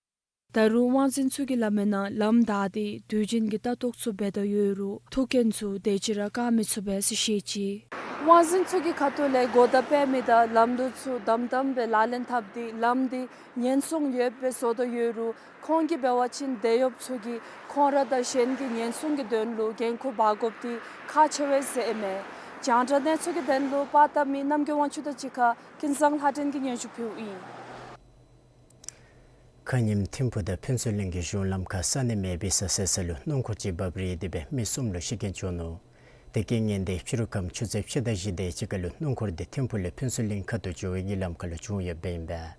ད་རུང་དབང་འཛིན་ཚུ་གིས་སླབ་མིའི་ནང་ལམ་བདའ་སྟེ་དུས་རྒྱུན་གྱི་ལྟ་རྟོག་ཚུ་འབད་དོ་ཡོད་རུང་ཐུག་རྐྱེན་ཚུ་དེ་ཅིག་ར་བཀག་མི་ཚུགས་པས་ཟེར་བཤད་ཅི། དབང་འཛིན་ཚུ་གི་ཁ་ཐུག་ལས་གོ་བརྡ་སྤེལ་མི་དང་ལམ་ལུགས་ཚུ་དམ་དམ་སྦེ་ལག་ལེན་འཐབ་སྟེ་ལམ་འདི་ཉེན་སྲུང་ཡོདཔ་སྦེ་བཟོ་དོ་ཡོད་རུང་ཁོང་གིས་འབད་བ་ཅིན་དེད་གཡོགཔ་ཚུ་གིས་ཁོང་ར་དང་གཞན་གྱི་ཉེན་སྲུང་གི་དོན་ལུ་འགན་ཁུར་འབག་དགོཔ་འདི་ཁག་ཆེ་བས་ཟེར་ཨིན་མས། རྒྱང་བསྒྲགས་གནས་ཚུལ་གྱི་དོན་ལུ་པར་བཏབ་མི་རྣམ་རྒྱལ་དབང་ཕྱུག་དང་གཅིག་ཁར་ཀུན་བཟང་ལྷ་སྒྲོན་གྱིས་སྙན་ཞུ་ཕུལཝ་ཨིན། ཁ་ཉིནམ་ཐིམ་ཕུག་དང་ཕུན་ཚོགས་གླིང་གི་གཞུང་ལམ་ཁར་ས་གནས་མེད་པའི་ས་ཟེར་ས་ལུ་སྣུམ་འཁོར་ཅིག་འབབ་རིལ་ཏེ་སྦེ་མི་གསུམ་ལུ་ཤི་རྐྱེན་བྱུང་ནུག། དེ་རྐྱེན་ངན་འདི་ཕྱི་རུ་ཁམས་ཆུ་ཚོད་ཕྱེད་དང་བཞི་དེ་ཅིག་ཁར་ལུ་སྣུམ་འཁོར་འདི་ཐིམ་ཕུག་ལས་ཕུན་ཚོགས་གླིང་ཁ་ཐུག་འགྱོ་བའི་གི་ལམ་ཁ་ལུ་བྱུང་ཡོདཔ་ཨིན་པས།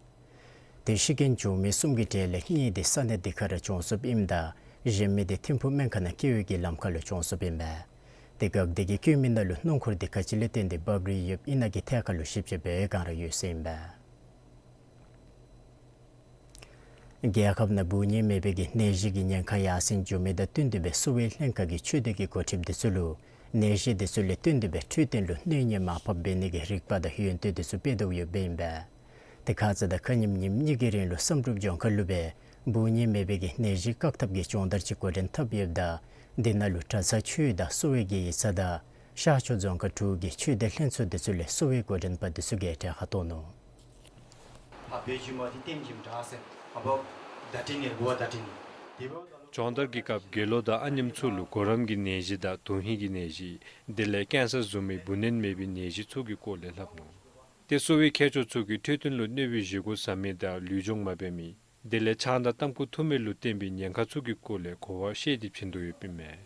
དེ་ཤི་རྐྱེན་བྱུང་མི་གསུམ་གྱི་གྲས་ལས་གཉིས་དེ་ས་གནས་འདི་ཁར་ར་བྱུང་སོཔ་ཨིནམ་ད་གཞན་མི་དེ་ཐིམ་ཕུག་སྨན་ཁང་ནང་སྐྱེལ་བའི་གི་ལམ་ཁ་ལུ་བྱུང་སོཔ་ཨིན་པས། དེ་འགག་སྡེ་གིས་བཀོད་མི་ནང་ལུ་སྣུམ་འཁོར་འདི་ག་ཅི་ལས་བརྟེན་ཏེ་འབབ་རིལ་ཡོདཔ་ཨིན་ན་གི་ཐད་ཁར་ལུ་ཞིབ་དཔྱད་འབད་བའི་བསྒང་ར་ཡོད་ཟེར་ཨིན་པས། རྒྱལ་ཁབ་ནང་འབུ་གཉན་མེད་པའི་གི་ནད་གཞི་གི་ཉེན་ཁ་ཡར་སེང་འགྱོ་མི་དང་བསྟུན་ཏེ་སྦེ་གསོ་བའི་ལྷན་ཁག་གིས་ཆོས་སྡེ་གི་འགོ་ཁྲིདཔ་དེ་ཚུ་ལུ་ནད་གཞི་དེ་ཚུ་ལས་བརྟེན་ཏེ་སྦེ་འཕྲོད་བསྟེན་ལུ་གནོད་ཉེན་མར་ཕབ་འབད་ནི་གི་རིག་པ་དང་ཡོན་ཏན་དེ་ཚུ་སྤེལ་དོ་ཡོདཔ་ཨིན་པས། དེ་ཁ་ཙ་དང་ཁ་ཉིནམ་ཉིནམ་གཉིས་ཀྱི་རིང་ལུ་བསམ་གྲུབ་ལྗོངས་མཁར་ལུ་སྦེ་འབུ་གཉན་མེད་པའི་གི་ནད་གཞི་བཀག་ཐབས་ཀྱི་སྦྱོང་བརྡར་ཅིག་འགོ་འདྲེན་འཐབ་ཡོདཔ་ད་དེ་ནང་ལུ་གྲྭ་ཚང་ཆོས་དང་གསོ་བའི་གི་ཡིག་ཚང་དང་ཤར་ཕྱོགས་རྫོང་ཁག་དྲུག་གི་ཆོས་སྡེ་ལྷན་ཚོགས་དེ་ཚུ་ལས་གསོ་བའི་འགོ་འདྲེན་པ་དེ་ཚུ་གིས་གྲལ་ཁར་གཏོགས་ནུག། ཨ་བེ་ཇི་མ་དེ་ཏེམ་ཇིམ་དྲག་ཟེར། ཨ་བ་ད་ཏི་ནི་བ་ད་ཏི་ནི། དེ་བ་ད་ལོ། སྦྱོང་བརྡར་གྱི་སྐབས་དགེ་སློང་དང་ཨ་ནེམོ་ཚུ་ལུ་གོ་རམས་ཀྱི་ནད་གཞི་དང་དོན་ཧིང་གི་ནད་གཞི་དེ་ལས་ཀེན་སར་བཟུམ་མའི་འབུ་གཉན་མེད་པའི་ནད་གཞི་ཚུ་གི་སྐོར་ལས་སླབ་ནུག། ཏེ་གསོ་བའི་མཁས་མཆོག་ཚུ་གིས་འཕྲོད་བསྟེན་ལུ་གནོད་པའི་བཞེས་སྒོ་བཟའ་མི་དང་ལུས་སྦྱོང་མ་འབད་མི་དེ་ལས་ཆང་དང་ཏམ་ཁུ་འཐུང་མི་ལུ་བརྟེན་པའི་ཉེན་ཁ་ཚུ་གི་སྐོར་ལས་གོ་བ་བཤད་དེ་བྱིན་དོ་ཡོདཔ་ཨིན་མས།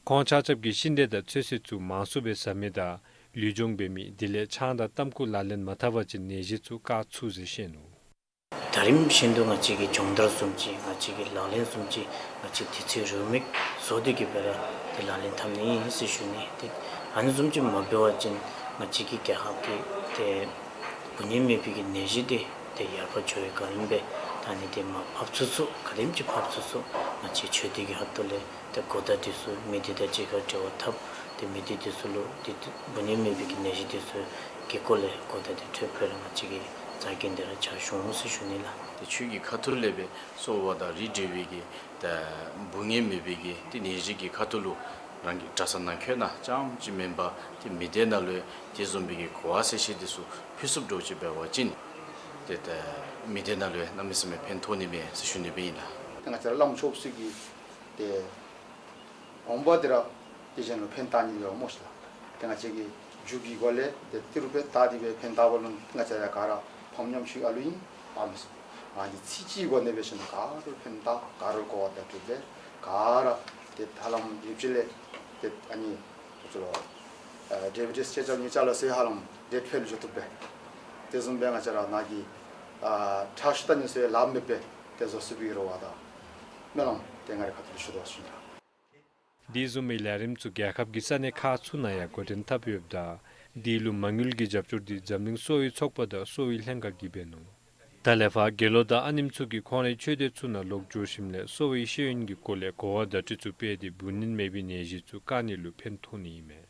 ཁོང་ཆ་ཁྱབ་ཀྱིས་ཤི་འདྲེ་དང་ཚོད་བསྲེ་ཚུ་མང་སུ་སྦེ་བཟའ་མི་དང་ལུས་སྦྱོང་འབད་མི་དེ་ལས་ཆང་དང་ཏམ་ཁུ་ལག་ལེན་མ་འཐབ་པ་ཅིན་ནད་གཞི་ཚུ་བཀག་ཚུགས་ཟེར་བཤད་ནུག། ད་རིམ་བཞིན་དུ་ང་བཅས་ཀྱི་སྦྱོང་བརྡར་བཟུམ་ཅིག་ང་བཅས་ཀྱི་ལག་ལེན་བཟུམ་ཅིག་ང་བཅས་དུས་ཚོད་རེའུ་མིག་བཟོ་སྟེ་གི་སྦེ་ར་དེ་ལག་ལེན་འཐབ་ནི་ཨིན་ཟེར་ཞུ་ནི། ཏེ་ཨ་ནི་བཟུམ་ཅིག་མ་འབད་བ་ཅིན་ང་བཅས་ཀྱི་རྒྱལ་ཁབ་ཀྱི་ཏེ་འབུ་གཉན་མེད་པའི་གི་ནད་གཞི་དེ་ཏེ་ཡར་འཕར་འགྱོ་བའི་བསྒང་ཨིན་པས། ད་ཨ་ནི་དེ་མར་ཕབ་ཚུགས་ཚུགས་ག་དེམ་ཅིག་ཕབ་ཚུགས་ཚུགས་ང་བཅས་ཆོས་སྡེ་གི་ཁ་ཐུག་ལས་ཏེ་གོ་བརྡ་དེ་ཚུ་མི་སྡེ་དང་གཅིག་ཁར་འབྲེལ་བ་འཐབ། ཏེ་མི་སྡེ་དེ་ཚུ་ལུ་ཏེ་འབུ་གཉན་མེད་པའི་གི་ནད་གཞི་དེ་ཚུ་གི་སྐོར་ལས་གོ་བརྡ་དེ་འཕྲོད་པར་ང་བཅས་ཀྱིས་རྩ་འགེངས་ཏེ་ར་ཕྱག་ཞུ་འོང་ཟེར་ཞུ་ནི་ལགས། ཏེ་ཆོས་ཀྱི་ཁ་ཐུག་ལས་སྦེ་གསོ་བ་དང་རིགས་འབྲེལ་བའི་གི་ཏེ་འབུ་གཉན་མེད་པའི་གི་ཏེ་ནད་གཞི་གི་ཁ་ཐུག་ལུ་རང་གི་གྲྭ་ས་ནང་འཁོད་ནང་རྐྱངམ་ཅིག་མེན་པར་ཏེ་མི་སྡེ་ནང་ལུ་ཡང་དེ་བཟུམ་མའི་གི་གོ་བ་གསལ་བཤད་དེ་ཚུ་ཕུལ་ཚུགསཔ་འདྲཝ་ཅིག་འབད་བ་ཅིན་ཏེ་ཏེ་མི་སྡེ་ནང་ལུ་ཡང་གནམ་མེད་ས་མེད་ཕན་ཐོགས་ནི་མས་ཟེར་ཞུ་ནི་སྦེ་ཨིན་ལགས། ཏེ་ང་བཅས་ར་བླམ་ཆོསཔ་ཚུ་གིས་ཏེ་འོང་འབབ་དེ་ར་དེ་གཞན་ལུ་ཕན་བཏགས་ནི་ཡོད་སྨོ་ཤིག་ལགས། ཏེ་ང་བཅས་ཀྱིས་མཇུག་གི་སྒོ་ལས་ཏེ་ཏི་རུ་སྦེ་བལྟ་སྟེ་སྦེ་ཕན་བཏགས་པ་ལུ་ང་བཅས་ཡང་ག་ར་ཕམ་ཉམ་ཆུང་ཨ་ལུ་ཨིན་ཨ་མི་སོ། ཨ་ནི་ཚིག་གཅིག་གི་སྒོ་ནས་འབད་ཞིནམ་ག་ར་ལུ་ཕན་བཏགས་ག་ར་ལུ་གོ་བ་བརྡ་སྤྲོད་འབད་ག་ར་ཏེ་ཧ་ལམ་ཡུདཔ་ཅིག་ལས་ཏེ་ཨ་ནི་ཁོང་ཚུ་ལུ་ཨ་ཌའི་བི་ཊི་སི་ཅེ་རྐྱབ་ནི་ཅ་ལ་ཟེར་ཧ་ལམ་ཌེཊ་ཕེལ་འགྱོ་བཏུབ་པས། དེ་བཟུམ་སྦེ་ང་བཅས་ར་ནཱ་གི་ཨ་ཁྲག་ཤུགས་བལྟ་ནི་ཟེར་ལཱ་མེད་པས། དེ་བཟོ་ཚུགས་པའི་རེ་བ་དང་སྨོན་ལམ་དེ་ང་རའི་ཁ་ཐུག་ལས་ཞུ་དོ་ཟེར་ཞུ་ནི་ལགས། དེ་བཟུམ་མའི་ལས་རིམ་ཚུ་རྒྱལ་ཁབ་ཀྱི་ས་གནས་ཁག་ཚུ་ནང་ཡང་འགོ་འདྲེན་འཐབ་ཡོདཔ་ད་དེ་ལུ་མ་དངུལ་གྱི་རྒྱབ་སྐྱོར་དེ་འཛམ་གླིང་གསོ་བའི་ཚོགས་པ་དང་གསོ་བའི་ལྷན་ཁག་གིས་འབད་ནུག། ད་ལས་ཕར་དགེ་སློང་དང་ཨ་ནེམོ་ཚུ་གིས་ཁོང་རའི་ཆོས་སྡེ་ཚུ་ནང་ལོག་འགྱོ་ཞིནམ་ལས་གསོ་བའི་ཤེས་ཡོན་གྱི་སྐོར་ལས་གོ་བ་བརྡ་སྤྲོད་ཚུ་སྤེལ་ཏེ་འབུ་གཉན་མེད་པའི་ནད་གཞི་ཚུ་བཀག་ནི་ལུ་ཕན་ཐོགས་ནི་ཨིན་མས།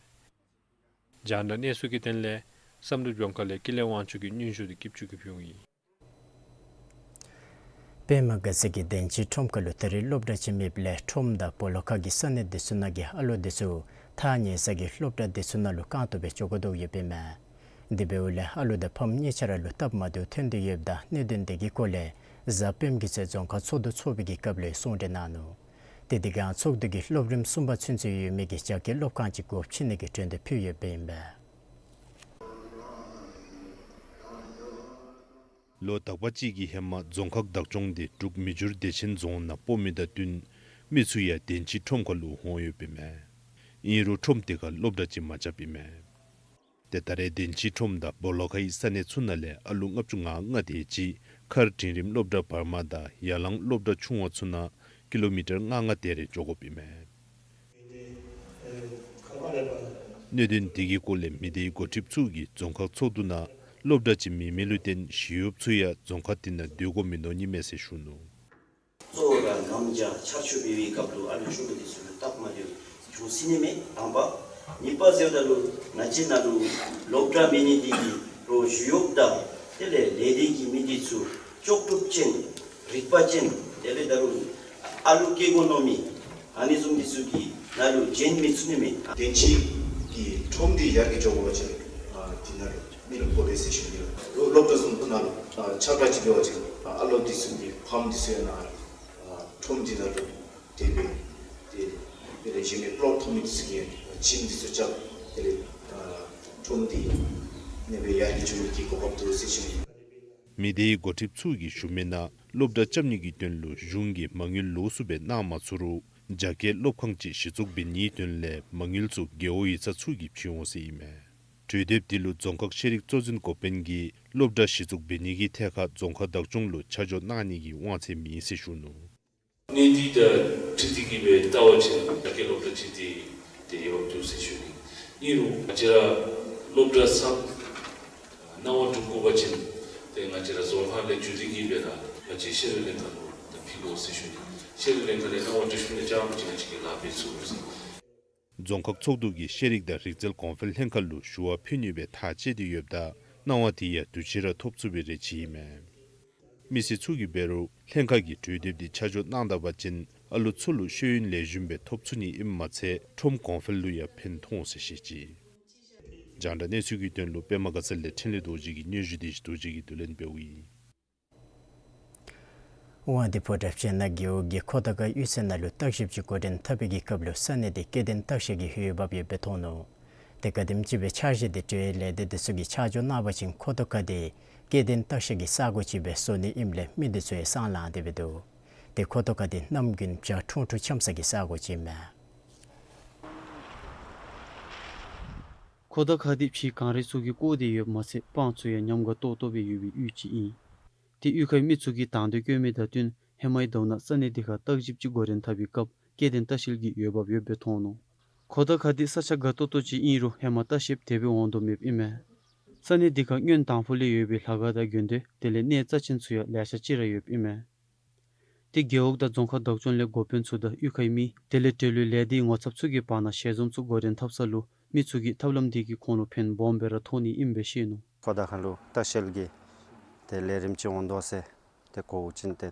རྒྱང་བསྒྲགས་གནས་ཚུལ་གྱི་དོན་ལས་བསམ་གྲུབ་ལྗོངས་མཁར་ལས་ཀུན་ལེགས་དབང་ཕྱུག་གི་སྙན་ཞུ་དེ་སྐྱིདཔ་ཆུ་གིས་ཕུལཝ་ཨིན། པདྨ་དགའ་ཚལ་གྱི་བདེན་ཅིག་ཁྲོམ་ཁ་ལུ་ད་རིས་སློབ་གྲྭ་ཅིག་མེདཔ་ལས་ཁྲོམ་དང་སྦོ་ལོགས་ཁ་གི་ས་གནས་དེ་ཚུ་ནང་གི་ཨ་ལོ་དེ་ཚུ་ཐག་ཉེ་ས་གི་སློབ་གྲྭ་དེ་ཚུ་ནང་ལུ་རྐང་སྟོང་སྦེ་འགྱོ་དགོ་དོ་ཡོདཔ་ཨིན་མས། དེ་འབདཝ་ལས་ཨ་ལོ་དང་ཕམ་གཉིས་ཆ་ར་ལུ་སྟབས་མ་བདེཝ་ཐོན་ཏེ་ཡོདཔ་ད་གནད་དོན་དེ་གི་སྐོར་ལས་གཟའ་སྤེནམ་གི་ཚེས་རྫོང་ཁག་ཚོགས་འདུ་ཚོགས་པའི་གི་སྐབས་ལུ་གསུང་གྲོས་གནང་ནུག། ཏེ་དེ་སྒང་ཚོགས་འདུ་གིས་སློབ་རིམ་གསུམ་པ་ཚུན་ཚོད་ཡོད་མི་གི་རྒྱ་སྐྱེད་སློབ་ཁང་ཅིག་སྒོ་ཕྱེ་ནི་གི་གྲོས་འདེབས་ཕུལ་ཡོདཔ་ཨིན་པས། ལོ་དག་པ་ཅིག་གི་ཧེ་མ་རྫོང་ཁག་བདག་སྐྱོང་དེ་འབྲུག་མི་འགྱུར་བདེ་ཆེན་རྫོང་ནང་སྤོ་མི་དང་བསྟུན་མི་ཚུ་ཡང་བདེན་ཅིག་ཁྲོམ་ཁ་ལུ་འོང་ཡོདཔ་ཨིན་མས། ཨིན་རུང་ཁྲོམ་དེ་ཁར་སློབ་གྲྭ་ཅིག་མ་རྐྱབ་ཨིན་མས། ཏེ་ད་རེས་བདེན་ཅིག་ཁྲོམ་དང་སྦོ་ལོགས་ཁའི་ས་གནས་ཚུ་ནང་ལས་ཨ་ལུ་ལྔ་བཅུ་ང་ལྔ་དེ་ཅིག་མཁར་འབྲིང་རིམ་སློབ་གྲྭ་བར་མ་དང་ཡ་ལང་སློབ་གྲྭ་ཆུང་བ་ཚུ་ནང་ཀི་ལོ་མི་ཊར་ལྔ་ལྔ་དེ་རེ་འགྱོ་དགོཔ་ཨིན་མས། གནད་དོན་དེ་གི་སྐོར་ལས་མི་སྡེའི་འགོ་ཁྲིདཔ་ཚུ་གིས་རྫོང་ཁག་ཚོགས་འདུ་ནང་སློབ་གྲྭ་ཅིག་མེད་མི་ལུ་བརྟེན་ཞི་གཡོགཔ་ཚུ་ཡང་རྫོང་ཁག་དེ་ནང་སྡོད་དགོ་མི་ནོར་ནི་མས་ཟེར་ཞུ་ནུག། གཙོ་བོ་ར་ནམ་རྒྱུན་ཆར་ཆུ་འབབ་པའི་སྐབས་ལུ་ཨ་ལུ་ཆུང་ཀུ་དེ་ཚུ་ལུ་སྟབས་མ་བདེཝ་བྱུང་སྲིད་ནི་མས། དང་པ་ གཉིས་པ་ཟེརཝ་ད་ལུ་ང་བཅས་ནཱ་ལུ་སློབ་གྲྭ་མེད་ནི་འདི་གིས་རོགས་ཞུ་གཡོག་དང་དེ་ལས་ལས་སྡེ་གི་མི་འདི་ཚུ་ལྕོགས་གྲུབ་ཅན་རིག་པ་ཅན་དེ་ལས་ད་རུང་ཨ་ལུ་སྐྱེ་དགོ་མནོ་མི་ཨ་ནི་བཟུམ་འདི་ཚུ་གིས་ནཱ་ལུ་བྱོན་མི་ཚུགས་ནི་མས། ཨ་བསྟན་སྤྱི་གི་ཁྲོམ་འདི་ཡར་རྒྱས་འགྱོ་དགོ་པ་ཅིན་ཨ་འདི་ནང་ལུ་མི་ལུ་དགོ་པས་ཟེར་ཞུ་ནི་ལགས། སློབ་སློབ་གྲྭ་བཟུམ་ནང་ལུ་ཨ་ཆ་འདྲ་ཅིག་འབད་བ་ཅིན་ཨ་ཨ་ལོ་འདི་ཚུ་གི་ཕམ་འདི་ཚུ་ཡང་ནཱ་ཨ་ཁྲོམ་འདི་ནང་ལུ་དེ་སྦེ་དེ་དེ་ལས་གཞན་མི་པློཊ་ཐོབ་མི་འདི་ཚུ་གིས་ཁྱིམ་འདི་ཚུ་རྐྱབ། དེ་ལས་ཨ་ཁྲོམ་འདི་ཨ་ནེ་སྦེ་ཡར་རྒྱས་འགྱོ་ནི་གི་གོ་སྐབས་འདུག་ཟེར་ཞུ་ནི། མི་སྡེའི་འགོ་ཁྲིདཔ་ཚུ་གིས་ཞུ་མི་ནང་སློབ་གྲྭ་རྐྱབ་ནི་གི་དོན་ལུ་གཞུང་གིས་མ་དངུལ་ལོགས་སུ་སྦེ་གནང་མ་ཚུགས་རུང་རྒྱ་སྐྱེད་སློབ་ཁང་ཅིག་གཞི་བཙུགས་འབད་ནིའི་དོན་ལས་མ་དངུལ་ཚུ་རྒེད་འོག་ཡིག་ཚང་ཚུ་གིས་བྱིན་འོང་ཟེར་ཨིན་མས། གྲོས་འདེབས་འདི་ལུ་རྫོང་ཁག་ཤེས་རིག་གཙོ་འཛིན་འགོ་དཔོན་གྱིས་སློབ་གྲྭ་གཞི་བཙུགས་འབད་ནི་གི་ཐད་ཁར་རྫོང་ཁག་བདག་སྐྱོང་ལུ་ཆ་འཇོག་གནང་ནི་གི་དབང་ཚད་མེད་ཟེར་ཞུ་ནུག། གནས་འདི་དང་འཁྲིལ་ཏེ་གིས་སྦེ་བལྟ་བ་ཅིན་རྒྱ་སྐྱེད་སློབ་གྲྭ་ཅིག་འདི་འདི་འོང་འདུག་ཟེར་ཞུ་ནི། ཨིན་རུང་ང་བཅས་ར་སློབ་གྲྭ་གསརཔ་ནང་པ་སྒྲུབ་དགོ་པ་ཅིན་ཏེ་ང་བཅས་ར་རྫོང་ཁག་ལས་བརྒྱུད་དེ་གིས་སྦེ་ར་ང་བཅས་ཤེས་རིག་ལྷན་ཁག་ལུ་ད་ཕུལ་དགོ་ཟེར་ཞུ་ནི། ཤེས་རིག་ལྷན་ཁག་ལས་གནང་བ་འདི་ཞུ་ནི་ཅིག་ང་བཅས་ཀྱིས་ལཱ་འབད་ཚུགས་ཟེར། རྫོང་ཁག་ཚོགས་འདུ་གིས་ཤེས་རིག་དང་རིག་རྩལ་གོང་འཕེལ་ལྷན་ཁག་ལུ་ཞུ་བ་ཕུལ་ནི་སྦེ་ཐག་བཅད་དེ་ཡོདཔ་ད་གནང་བ་དེ་ཡང་དུས་ཅི་ར་ཐོབ་ཚུགས་པའི་རེ་ཆེ་ཨིན་མས། མི་སེར་ཚུ་གིས་འབད་རུང་ལྷན་ཁག་གིས་གྲོས་འདེབས་འདི་ཆ་འཇོག་གནང་ད་པ་ཅིན་ཨ་ལོ་ཚུ་ལུ་ཤེས་ཡོན་ལེགས་ཤོམ་སྦེ་ཐོབ་ཚུགས་ནི་ཨིནམ་མ་ཚད་ཁྲོམ་གོང་འཕེལ་ལུ་ཡང་ཕན་ཐོགས་འོང་ཟེར་བཤད་ཅི། རྒྱང་བསྒྲགས་གནས་ཚུལ་གྱི་དོན་ལུ་པདྨ་དགའ་ཚལ་ལས་འཕྲིན་ལས་རྡོ་རྗེ་གི་སྙན་ཞུ་འདི་རྡོ་རྗེ་གིས་བསྡུ་ལེན་འབདཝ་ཨིན། དབང་འདུས་ཕོ་བྲང་སྤྱི་ནང་རྒེད་འོག་གི་ཁོ་ཐང་ཁ་གཡུས་ཚན་ནང་ལུ་བརྟག་ཞིབ་ཅིག་འགོ་འདྲེན་འཐབ་པའི་གི་སྐབས་ལུ་ས་གནས་འདི་སྐྱེ་ལྡན་ལྟ་བཤལ་གྱི་འོས་འབབ་ཡོདཔ་སྦེ་མཐོང་ནུག། ཏེ་ག་དེམ་ཅིག་སྦེ་འཆར་གཞི་འདི་འབྲེལ་ཡོད་ལས་སྡེ་འདི་ཚུ་གིས་ཆ་འཇོག་གནང་བ་ཅིན་ཁོ་ཐང་ཁ་འདི་སྐྱེ་ལྡན་ལྟ་བཤལ་གྱི་ས་གོ་ཅིག་སྦེ་བཟོ་ནི་ཨིནམ་ལས་མི་འདི་ཚུ་ཡང་སང་ལངས་ཏེ་སྦེ་འདུག། ཏེ་ཁོ་ཐང་ཁ་འདི་གནམ་དགུན་བྱཱར་ཁྲུང་ཁྲུང་འཁྱམས་ས་གི་ས་གོ་ཅིག་ཨིན་མས། ཁོ་ཐང་ཁ་འདི་བྱི་གངས་རི་ཚུ་གིས་བསྐོར་ཏེ་ཡོདཔ་མ་ཚད་སྤང་ཚུ་ཡང་ཉམས་དགའ་ཏོག་ཏོ་སྦེ་ཡོད་པའི་ཡུལ་ཅིག་ཨིན། ཏེ་གཡུས་ཁའི་མི་ཚུ་གིས་དང་འདོད་བསྐྱེད་མི་དང་བསྟུན་ཧེ་མའི་ཟླཝ་ནང་ས་གནས་འདི་ཁར་བརྟག་ཞིབ་ཅིག་འགོ་འདྲེན་འཐབ་པའི་སྐབས་སྐྱེ་ལྡན་ལྟ་བཤལ་གྱི་འོས་འབབ་ཡོདཔ་སྦེ་མཐོང་ནུག། ཁོ་ཐང་ཁ་འདི་ས་ཆ་དགའ་ཏོག་ཏོ་ཅིག་ཨིན་རུང་ཧེ་མ་ལྟ་བཤལཔ་དེ་སྦེ་འོང་དོ་མེདཔ་ཨིན་མས། ས་གནས་འདི་ཁར་སྔོན་དང་ཕུ་ལས་ཡོད་པའི་ལྷ་ཁང་དང་དགོན་སྡེ་དེ་ལས་གནས་རྩ་ཆེན་ཚུ་ཡང་ལེ་ཤ་ཅིག་ར་ཡོདཔ་ཨིན་མས། ཏེ་རྒེད་འོག་དང་རྫོང་ཁག་བདག་སྐྱོང་ལས་འགོ་དཔོན་ཚུ་དང་གཡུས་ཁའི་མི་དེ་ལས་འབྲེལ་ཡོད་ལས་སྡེའི་ངོ་ཚབ་ཚུ་གི་བར་ན་ཞལ་འཛོམས་ཚུ་འགོ་འདྲེན་འཐབ་ས་ལུ་མི་ཚུ་གིས་ཐབས་ལམ་འདི་གིས་ཁོང་ལུ་ཕན་སྦོམ་སྦེ་ར་ཐོགས་ནི་ཨིནམ་སྦེ་བཤད་ནུག། ཁོ་ཐང་ཁ་ལུ་ལྟ་བཤལ་གྱི་ཏེ་ལས་རིམ་ཅིག་འོང་དོ་ཟེར་ཏེ་གོ་བ་ཅིན་ཏེ་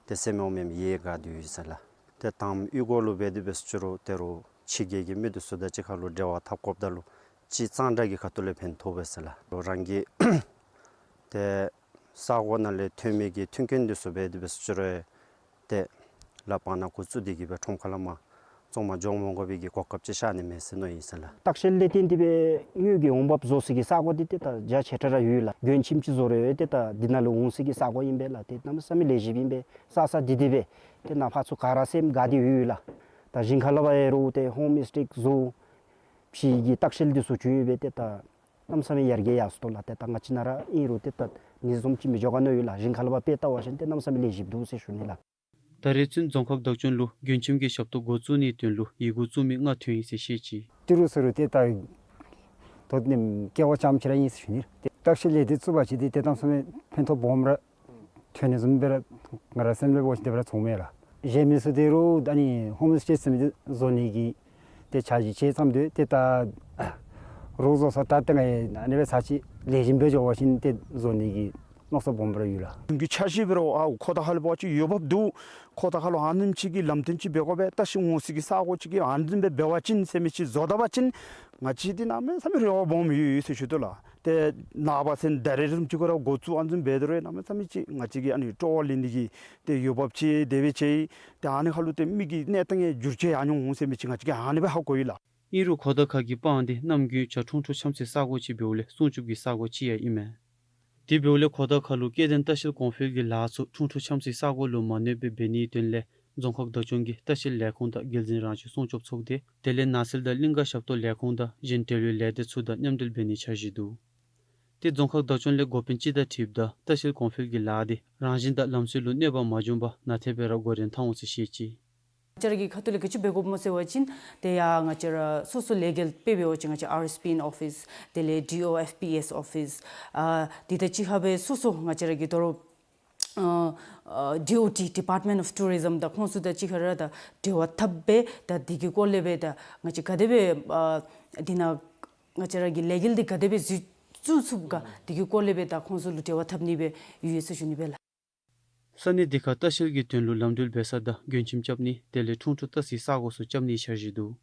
ཏེ་སེམས་ངོ་མ་ཡང་དགའ་སྟེ་ཡོད་ཟེར་ལགས། ཏེ་དང་པ་གཡུས་སྒོ་ལུ་འབད་དེ་འབད་ཟེར་ཅི་རུང་ཏེ་རོགས་ཕྱི་རྒྱལ་གྱི་མི་འདི་ཚུ་དང་གཅིག་ཁར་ལུ་འབྲེལ་བ་འཐབ་དགོཔ་ད་ལུ་ཅིག་གཙང་སྦྲ་གི་ཁ་ཐུག་ལས་ཕན་ཐོགས་པས་ཟེར་ལགས། རོགས་རང་གི་ཏེ་ས་གོ་ནང་ལས་ཐོན་མི་གི་མཐུན་རྐྱེན་འདི་ཚུ་འབད་དེ་འབད་ཟེར་ཅི་རུང་ཏེ་ལགཔ་ནང་འགོ་བཙུགས་ཏེ་གིས་སྦེ་ཁྲོམ་ཁ་ལས་མར་བཙོང་མར་འགྱོ་མ་དགོ་པའི་གི་གོ་སྐབས་ཅིག་ཤར་ནི་མས་ཟེར་མནོ་ཡི་ཟེར་ལགས། ལྟ་བཤལ་ལས་བརྟེན་ཏེ་སྦེ་དངུལ་གྱི་འོང་འབབ་བཟོ་སའི་གི་ས་གོ་འདི་ཏེ་ད་རྒྱ་ཆེ་དྲགས་ར་ཡོད་ལགས། མགྱོན་ཁྱིམ་ཅིག་བཟོ་རུང་ཏེ་ད་འདི་ནང་ལུ་འོང་སའི་གི་ས་གོ་ཨིན་པས་ལགས། ཏེ་གནམ་མེད་ས་མེད་ལེགས་ཤོམ་ཨིན་པས། ས་ས་འདི་འདི་སྦེ་ཏེ་ནང་ཕར་ཚུར་ག་ར་སེམས་དགའ་སྟེ་ཡོད་ལགས། ད་ཞིང་ཁ་ལས་ཕར་ཡང་རོགས་ཏེ་ཧོམ་སི་ཊེ་བཟོ་ཕྱི་གི་ལྟ་བཤལ་འདི་ཚུ་བྱུང་ཡོད་པས། ཏེ་ད་གནམ་མེད་ས་མེད་ཡར་རྒྱས་ཡར་སོང་དོ་ལགས། ཏེ་ད་ང་བཅས་ནཱ་ར་ཨིན་རུང་ཏེ་ད་ནི་བཟུམ་ཅིག་མི་འགྱོ་ག་མནོ་ཡོད་ལགས། ཞིང་ཁ་ལས་ཕར་དཔེ་བལྟ་བ་ཅིན་ཏེ་གནམ་མེད་ས་མེད་ལེགས་ཤོམ་འདུག་ཟེར་ཞུ་ནི་ལགས། ད་རེས་ཚུན་རྫོང་ཁག་བདག་སྐྱོང་ལུ་མགྱོན་ཁྱིམ་གྱི་ཞབས་ཏོག་འགོ་བཙུགས་ནིའི་དོན་ལུ་ཡི་གུ་བཙུགས་མི་ལྔ་ཐོན་ཡི་ཟེར་བཤད་ཅི། ཏི་རུ་ཟེར་རུང་ཏེ་ད་དོ་ནི་སྐལ་བ་ཙམ་ཅིག་ར་ཨིན་ཟེར་ཞུ་ནི། ཏེ་ལྟ་བཤལ་ལས་འདི་བཙུགས་པ་ཅིན་ཏེ་ཏེ་གནམ་མེད་ས་མེད་ཕན་ཐོགས་སྦོམ་ར་ཐོན་ནི་བཟུམ་སྦེ་ར་ང་ར་སེམས་ལས་འབད་བ་ཅིན་དེ་སྦེ་ར་ཚོརཝ་མས་ལགས། གཞན་མི་ཚུ་ཏི་རུ་ད་ནི་ཧོམ་སི་ཊེ་ཟེར་མི་འདི་བཟོ་ནི་གི་ཏེ་འཆར་གཞི་ཅིག་བརྩམས་ཏེ་ཏེ་ད་རོགས་བཟོ་ས་ད་ཏེ་ང་ཨ་ནི་སྦེ་ཚར་ཅིག་ལེགས་ཤོམ་སྦེ་འགྱོ་བ་ཅིན་ཏེ་བཟོ་ནི་གི་མནོ་བསམ་སྦོམ་ར་ཡོད་ལགས། གི་འཆར་གཞི་འབད་རུང་ཨ་ཁོ་ཐང་ཁ་ལུ་འབད་བ་ཅིན་འོས་འབབ་འདུག། ཁོ་ཐང་ཁ་ལུ་ཨ་ནེམ་ཅིག་གི་ལམ་སྟོན་ཅིག་འབད་དགོ་པས། ལྟ་བཤལ་འོང་སའི་གི་ས་གོ་ཅིག་གི་ཨ་ནེམ་སྦེ་འབད་བ་ཅིན་ཟེར་མི་ཅིག་བཟོ་ད་པ་ཅིན་ང་བཅས་འདི་གནམ་མེད་ས་མེད་རེ་བ་སྦོམ་ཡོད་ཡོད་ཟེར་ཞུ་དོ་ལགས། ཏེ་ནངས་པ་ཚུན་ད་རེས་རིམ་ཅིག་ཁོ་ར་འགོ་བཙུགས་ཨ་ནེམ་འབད་དོ་རུང་གནམ་མེད་ས་མེད་ཅིག་ང་བཅས་ཀྱིས་ཨ་ནི་སྤྲོ་བ་ལེན་ནི་གི་ཏེ་འོས་འབབ་ཅིག་དེ་སྦེ་ཅིག་ཏེ་ཨ་ནི་ཁ་ལུ་ཏེ་མི་གི་གནས་སྟངས་ཡང་འགྱུར་བཅོས་ཡར་འོང་འོང་ཟེར་མི་ཅིག་ང་བཅས་ཀྱིས་ཨ་ནི་སྦེ་ཧ་གོ་ཡི་ལགས། ཨིན་རུང་ཁོ་ཐང་ཁ་གི་སྤང་འདི་གནམ་དགུན་བྱཱར་ཁྲུང་ཁྲུང་འཁྱམས་སའི་ས་གོ་ཅིག་འབདཝ་ལས་སྲུང་སྐྱོབ་ཀྱི་ས་གོ་ཅིག་ཡང་ཨིན་མས། དེ་འབདཝ་ལས་ཁོ་ཐང་ཁ་ལུ་སྐྱེ་ལྡན་ལྟ་བཤལ་གོང་འཕེལ་གྱི་ལཱ་ཚུ་ཁྲུང་ཁྲུང་འཁྱམས་སའི་ས་གོ་ལུ་མ་གནོད་པར་འབད་ནིའི་དོན་ལས་རྫོང་ཁག་བདག་སྐྱོང་གིས་ལྟ་བཤལ་ལས་ཁུངས་དང་རྒྱལ་འཛིན་རང་བྱུང་སྲུང་སྐྱོབ་ཚོགས་སྡེ་དེ་ལས་ནགས་ཚལ་དང་གླིང་ཀ་ཞབས་ཏོག་ལས་ཁུངས་དང་གཞན་འབྲེལ་ཡོད་ལས་སྡེ་ཚུ་དང་མཉམ་འབྲེལ་འབད་ནིའི་འཆར་གཞི་འདུག། ཏེ་རྫོང་ཁག་བདག་སྐྱོང་ལས་འགོ་དཔོན་སྤྱི་ཟླ་ཁྲིའུ་དང་ལྟ་བཤལ་གོང་འཕེལ་གྱི་ལཱ་འདི་རང་བཞིན་དང་ལམ་སྲོལ་ལུ་གནོད་པ་མ་བྱུང་པར་ནང་ཐད་སྦེ་ར་འགོ་འདྲེན་འཐབ་འོང་ཟེར་བཤད་ཅི། ང་བཅས་ར་གི་ཁ་ཐུག་ལས་ག་ཅི་འབད་དགོཔ་སྨོ་ཟེར་བ་ཅིན་ཏེ་ཡ་ང་བཅས་ར་སོ་སོ་ལས་འགུལ་དཔེ་འབད་བ་ཅིན་ང་བཅས་ཨར་ཨེས་པི་ཨེན་ཨོ་ཕིས་དེ་ལས་ཌི་ཨོ་ཨེཕ་པི་ཨེས་ཨོ་ཕིས་ཨ་འདི་དང་གཅིག་ཁར་སྦེ་སོ་སོ་ང་བཅས་ར་གི་དོ་རུང་ ཨ་ཨ་ཌི་ཨོ་ཊི་Department of Tourism དང་ཁོང་ཚུ་དང་གཅིག་ཁར་ར་ད་འབྲེལ་བ་འཐབ་སྦེ་ད་དེ་གི་སྐོར་ལས་སྦེ་ད་ང་བཅས་ག་དེ་སྦེ་ཨ་འདི་ནང་ང་བཅས་ར་གི་ལས་འགུལ་འདི་ག་དེ་སྦེ་འཛུལ་བཙུགས་ཚུགས་ག་དེ་གི་སྐོར་ལས་སྦེ་ད་ཁོང་ཚུ་ལུ་འབྲེལ་བ་འཐབ་ནི་སྦེ་ཡོད་ཡོད་ཟེར་ཞུ་ནི་སྦེ་ལགས། ས་གནས་འདི་ཁར་ལྟ་བཤལ་གྱི་དོན་ལུ་ལམ་འགྲུལ་འབད་ས་དང་མགྲོན་ཁྱིམ་རྐྱབ་ནི་དེ་ལས་ཁྲུང་ཁྲུང་ལྟ་སའི་ས་སྒོ་ཚུ་རྐྱབ་ནིའི་འཆར་གཞི་འདུག།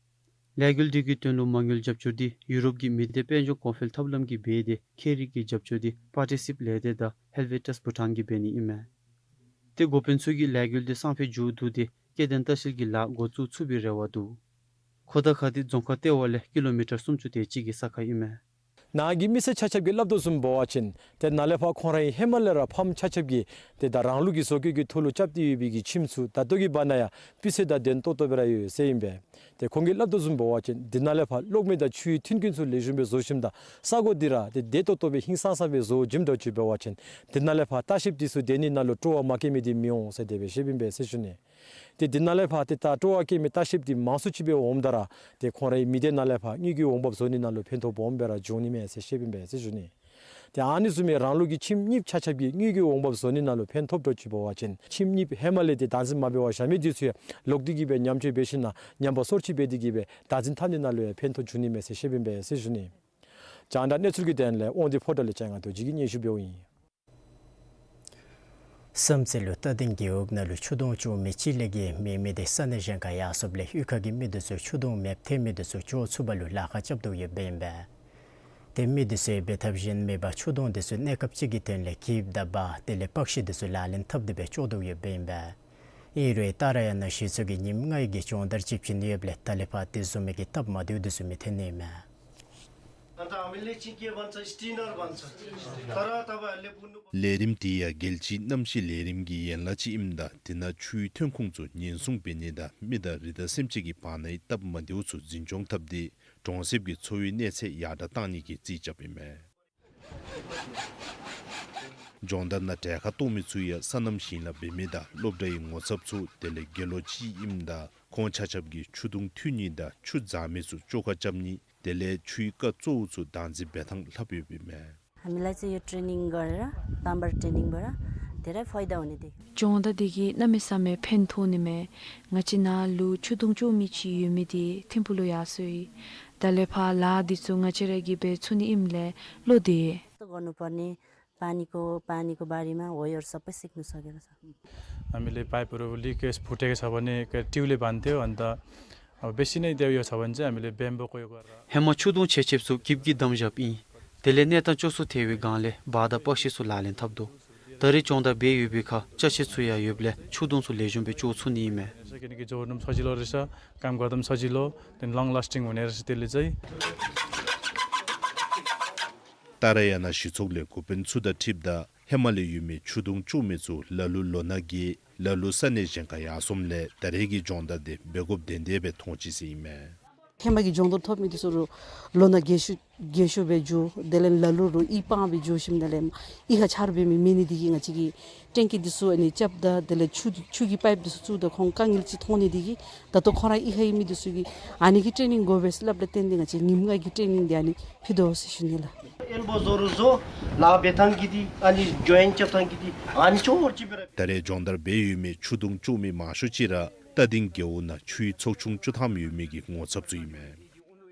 ལས་འགུལ་འདི་གི་དོན་ལུ་མ་དངུལ་རྒྱབ་སྐྱོར་འདི་ཡུ་རོབ་ཀྱི་མི་སྡེ་དཔལ་འབྱོར་གོང་འཕེལ་ཐབས་ལམ་གྱིས་འབད་དེ་ཁེ་རི་གི་རྒྱབ་སྐྱོར་འདི་པར་ཊི་སིབ་ལས་སྡེ་དང་ཧེལ་ཝེ་ཊས་བྷུ་ཊཱན་གྱིས་འབད་ནི་ཨིན་མས། ཏེ་འགོ་དཔོན་ཚུ་གིས་ལས་འགུལ་འདི་སང་ཕོད་མཇུག་བསྡུ་སྟེ་སྐྱེ་ལྡན་ལྟ་བཤལ་གྱི་ལཱ་འགོ་བཙུགས་ཚུགས་པའི་རེ་བ་འདུག། ཁོ་ཐང་ཁ་འདི་རྫོང་ཁག་ལྟེ་བ་ལས་ཀི་ལོ་མི་ཊར་སུམ་ཅུ་དེ་ཅིག་གི་ས་ཁར་ཨིན་མས། ནཱ་གི་མི་སེར་ཆ་ཁྱབ་ཀྱིས་སླབ་དོ་བཟུམ་འབད་བ་ཅིན་ཏེ་ནཱ་ལས་ཕར་ཁོང་རའི་ཧེ་མ་ལས་ར་ཕམ་ཆ་ཁྱབ་ཀྱིས་ཏེ་ད་རང་ལུགས་ཀྱི་བཟོ་བཀོད་ཀྱི་ཐོག་ལུ་རྐྱབ་སྟེ་ཡོད་པའི་གི་ཁྱིམ་ཚུ་ད་ལྟོ་གི་བར་ན་ཡང་སྤུས་ཚད་དང་ལྡན་ཏོག་ཏོ་སྦེ་ར་ཡོད་ཟེར་ཨིན་པས། ཏེ་ཁོང་གིས་སླབ་དོ་བཟུམ་འབད་བ་ཅིན་འདི་ནཱ་ལས་ཕར་གློག་མེ་དང་ཆུའི་མཐུན་རྐྱེན་ཚུ་ལེགས་ཤོམ་སྦེ་བཟོ་ཞིནམ་ད་ས་གོ་འདི་ར་ཏེ་བདེ་ཏོག་ཏོ་སྦེ་ཧིང་སངས་ས་སྦེ་བཟོ་བྱིནམ་འདྲཝ་ཅིག་འབད་བ་ཅིན་ཏེ་ནཱ་ལས་ཕར་ལྟ་བཤལཔ་འདི་ཚུ་སྡོད་ནི་ནང་ལུ་སྤྲོ་བ་མ་སྐྱེ་མི་འདི་མི་འོང་ཟེར་དེ་སྦེ་བཤདཔ་ཨིན་པས་ཟེར་ཞུ་ནི། ཏེ་འདི་ནཱ་ལས་ཕར་ཏེ་ད་སྤྲོ་བ་སྐྱེ་མི་ལྟ་བཤལཔ་འདི་མང་སུ་ཅིག་སྦེ་འོངམ་ད་ར་ཏེ་ཁོང་རའི་མི་སྡེ་ནང་ལས་ཕར་དངུལ་གྱི་འོང་འབབ་བཟོ་ནི་ནང་ལུ་ཕན་ཐོགས་སྦོམ་སྦེ་ར་འབྱུང་ནི་མས་ཟེར་བཤདཔ་ཨིན་པས་ཟེར་ཞུ་ནི། ཏེ་ཨ་ནི་བཟུམ་སྦེ་རང་ལུགས་ཀྱི་ཁྱིམ་གཉིསཔ་ཆ་ཁྱབ་ཀྱིས་དངུལ་གྱི་འོང་འབབ་བཟོ་ནི་ནང་ལུ་ཕན་ཐོགསཔ་འདྲཝ་ཅིག་འབད་བ་ཅིན་ཁྱིམ་གཉིསཔ་ཧེ་མ་ལས་ཏེ་བདག་འཛིན་མ་འབད་བར་བཞག་མི་འདི་ཚུ་ཡང་ལོག་སྟེ་གི་སྦེ་ཉམས་བཅོས་འབད་ཞིནམ་ན་ཉམས་པ་སོར་ཆུད་འབད་དེ་གི་སྦེ་བདག་འཛིན་འཐབ་ནི་ནང་ལུ་ཡང་ཕན་ཐོགས་འབྱུང་ནི་མས་ཟེར་བཤདཔ་ཨིན་པས་ཟེར་ཞུ་ནི། རྒྱང་བསྒྲགས་གནས་ཚུལ་གྱི་དོན་ལས་དབང་འདུས་ཕོ་བྲང་ལས་ལྕང་ང་རྡོ་རྗེ་གིས་སྙན་ཞུ་འབདཝ་ཨིན། བསམ་རྩེ་ལུ་རྟ་སྡིང་རྒེད་འོག་ནང་ལུ་ཆུ་དོང་བཅོ་མི་ཅིག་ལས་ཀྱི་མེད་མི་དེ་ས་གནས་གཞན་ཁར་ཡར་སོངམ་ལས་གཡུས་ཁ་གི་མི་དེ་ཚུ་ཆུ་དོང་མེདཔ་ཐལ་མི་དེ་ཚུ་བཅོ་ཚུགས་པ་ལུ་ལཱ་ཁག་རྐྱབ་དོ་ཡོདཔ་ཨིན་པས། ཏེ་མི་དེ་ཚུ་འབད་ཐབས་གཞན་མེད་པར་ཆུ་དོང་དེ་ཚུ་གནས་སྐབས་ཅིག་གི་དོན་ལས་གྱིབ་དང་འབའ་དེ་ལས་པགས་ཤུ་དེ་ཚུ་ལག་ལེན་འཐབ་སྟེ་སྦེ་བཅོ་དོ་ཡོདཔ་ཨིན་པས། ཨིན་རུང་ཏཱ་ར་ཡ་ན་གཞི་ཚོགས་ཀྱིས་ཉིནམ་ལྔའི་གི་སྦྱོང་བརྡར་ཅིག་བྱིན་ཡོདཔ་ལས་ད་ལས་ཕར་དེ་བཟུམ་མའི་གི་སྟབས་མ་བདེཝ་དེ་ཚུ་མི་ཐོན་ནི་མས། ལས་རིམ་དེ་ཡང་རྒྱལ་སྤྱིའི་གནམ་གཤིས་ལས་རིམ་གྱི་ཡན་ལག་ཅིག་ཨིནམ་ད་དེ་ནང་ཆུའི་ཐོན་ཁུངས་ཚུ་ཉེན་སྲུང་འབད་ནི་དང་མི་དང་རི་དྭགས་སེམས་ཅན་གྱི་བར་ནའི་སྟབས་མ་བདེཝ་ཚུ་འཛིན་སྐྱོང་འཐབ་སྟེ་གྲོང་གསེབ་ཀྱི་འཚོ་བའི་གནས་ཚད་ཡར་དྲག་གཏང་ནི་གི་རྩིས་རྐྱབ་ཨིན་མས། སྦྱོང་བརྡར་ནང་གྲལ་ཁར་གཏོགས་མི་ཚུ་ཡང་སོ་ནམ་ཞིང་ལཱ་འབད་མི་དང་སློབ་གྲྭའི་ངོ་ཚབ་ཚུ་དེ་ལས་དགེ་སློང་ཅིག་ཨིནམ་ད་ཁོང་ཆ་ཁྱབ་ཀྱིས་ཆུ་དོང་འཐུ་ནི་དང་ཆུ་འཛག་མི་ཚུ་བཅོ་ཁ་རྐྱབ་ནི་དེ་ལས་ཆུའི་རྐ་གཙོ་བོ་ཚུ་བདག་འཛིན་འབད་ཐངས་ལྷབ་ཡོདཔ་ཨིན་མས། हामीलाई चाहिँ यो ट्रेनिङ गरेर, बाम्बर ट्रेनिङबाट धेरै फाइदा हुने देखेँ। སྦྱོང་བརྡར་འདི་གིས་གནམ་མེད་ས་མེད་ཕན་ཐོགས་ནི་མས། ང་བཅས་ནཱ་ལུ་ཆུ་དོང་བཅོ་མི་ཅིག་ཡོད་མི་འདི་ཐིམ་ཕུག་ལུ་ཡར་སོ་ཡི། ད་ལས་ཕར་ལཱ་འདི་ཚུ་ང་བཅས་ར་གིས་འབད་ཚུགས་ནི་ཨིནམ་ལས་བློ་བདེ། यस्तो गर्नुपर्ने पानीको, पानीको बारेमा होइहरू सबै सिक्नु सकेको छ। हामीले पाइपहरू लिकेज फुटेको छ भने ट्युबले बान्थ्यो, अन्त अब बेसी नै त्यो यो छ भने चाहिँ हामीले ब्याम्बोको यो गरेर ཧེ་མ་ཆུ་དོང་ཆེ་ཆེཝ་ཚུ་གྱིབ་ཀྱིས་བསྡམས་བཞགཔ་ཨིན། དེ་ལས་གནས་སྟངས་སྐྱོ་སུ་ཐལ་བའི་སྒང་ལས་འབའ་དང་པགས་ཤུ་ཚུ་ལག་ལེན་འཐབ་དོ། ད་རེས་སྦྱོང་བརྡར་འབད་ཡོད་པའི་ཁར་ཅ་ཆས་ཚུ་ཡང་ཡོདཔ་ལས་ཆུ་དོང་ཚུ་ལེགས་ཤོམ་སྦེ་བཅོ་ཚུགས་ནི་ཨིན་མས། किनकि जोड्नु पनि सजिलो रहेछ, काम गर्दा पनि सजिलो, त्यहाँदेखि लङ लास्टिङ हुने रहेछ त्यसले चाहिँ। ཏཱ་ར་ཡ་ན་གཞི་ཚོགས་ལས་འགོ་དཔོན་ཚུ་དང་འཁྲིལཝ་ད་ཧེ་མ་ལས་ཡོད་མི་ཆུ་དོང་བཅོ་མི་ཚུ་ལ་ལུ་ལོ་ན་རྒས་ལ་ལུ་ས་གནས་གཞན་ཁར་ཡར་སོངམ་ལས་ད་རེས་ཀྱི་སྦྱོང་བརྡར་འདི་འབད་དགོཔ་དོན་དེ་སྦེ་མཐོང་ཅི་ཟེར་ཨིན་མས། ཧེ་མ་གི་སྦྱོང་བརྡར་ཐོབ་མི་འདི་ཚུ་རུང་ལོ་ན་རྒས་ཤོས་རྒས་ཤོས་སྦེ་འགྱོ། དེ་ལས་ལ་ལུ་རུང་གཡུས་སྤང་སྦེ་འགྱོ་ཞིནམ་ལས་གཡུས་ཁར་ཆརཔ་འབད་མི་མེད་ནི་འདི་གིས་ང་བཅས་ཀྱི་ཊེང་ཀི་འདི་ཚུ་ཨ་ནི་རྐྱབ་ད་དེ་ལས་ཆུ་ཆུ་གི་པའིཔ་འདི་ཚུ་བཙུགས་ད་ཁོང་དཀའ་ངལ་ཅིག་མཐོང་ནི་འདི་གིས་ད་ལྟོ་ཁོང་ར་གཡུས་ཁར་ཡོད་མི་འདི་ཚུ་གིས་ཨ་ནི་གི་ཊེ་ནིང་དགོ་པས་སླབ་ད་བརྟེན་ཏེ་ང་བཅས་ཉིནམ་ལྔ་གི་ཊེ་ནིང་འདི་ཨ་ནི་ཕུལ་དོ་ཟེར་ཞུ་ནི་ལགས། ཨེལ་བོ་བཟོ་རུང་བཟོ་ལཱ་འབད་ཐངས་ཀྱི་འདི་ཨ་ནི་ཇོའིན་རྐྱབ་ཐངས་ཀྱི་འདི་ཨ་ནི་ཅོག་ཅིག་སྦེ་ར། ད་རེས་སྦྱོང་བརྡར་འབད་ཡོད་མི་ཆུ་དོང་བཅོ་མི་མང་ཤོས་ཅིག་ར་རྟ་སྡིང་རྒེད་འོག་ནང་ཆུའི་ཚོགས་ཆུང་བཅུ་ཐམ་ཡོད་མི་གི་ངོ་ཚབ་ཚུ་ཨིན་མས།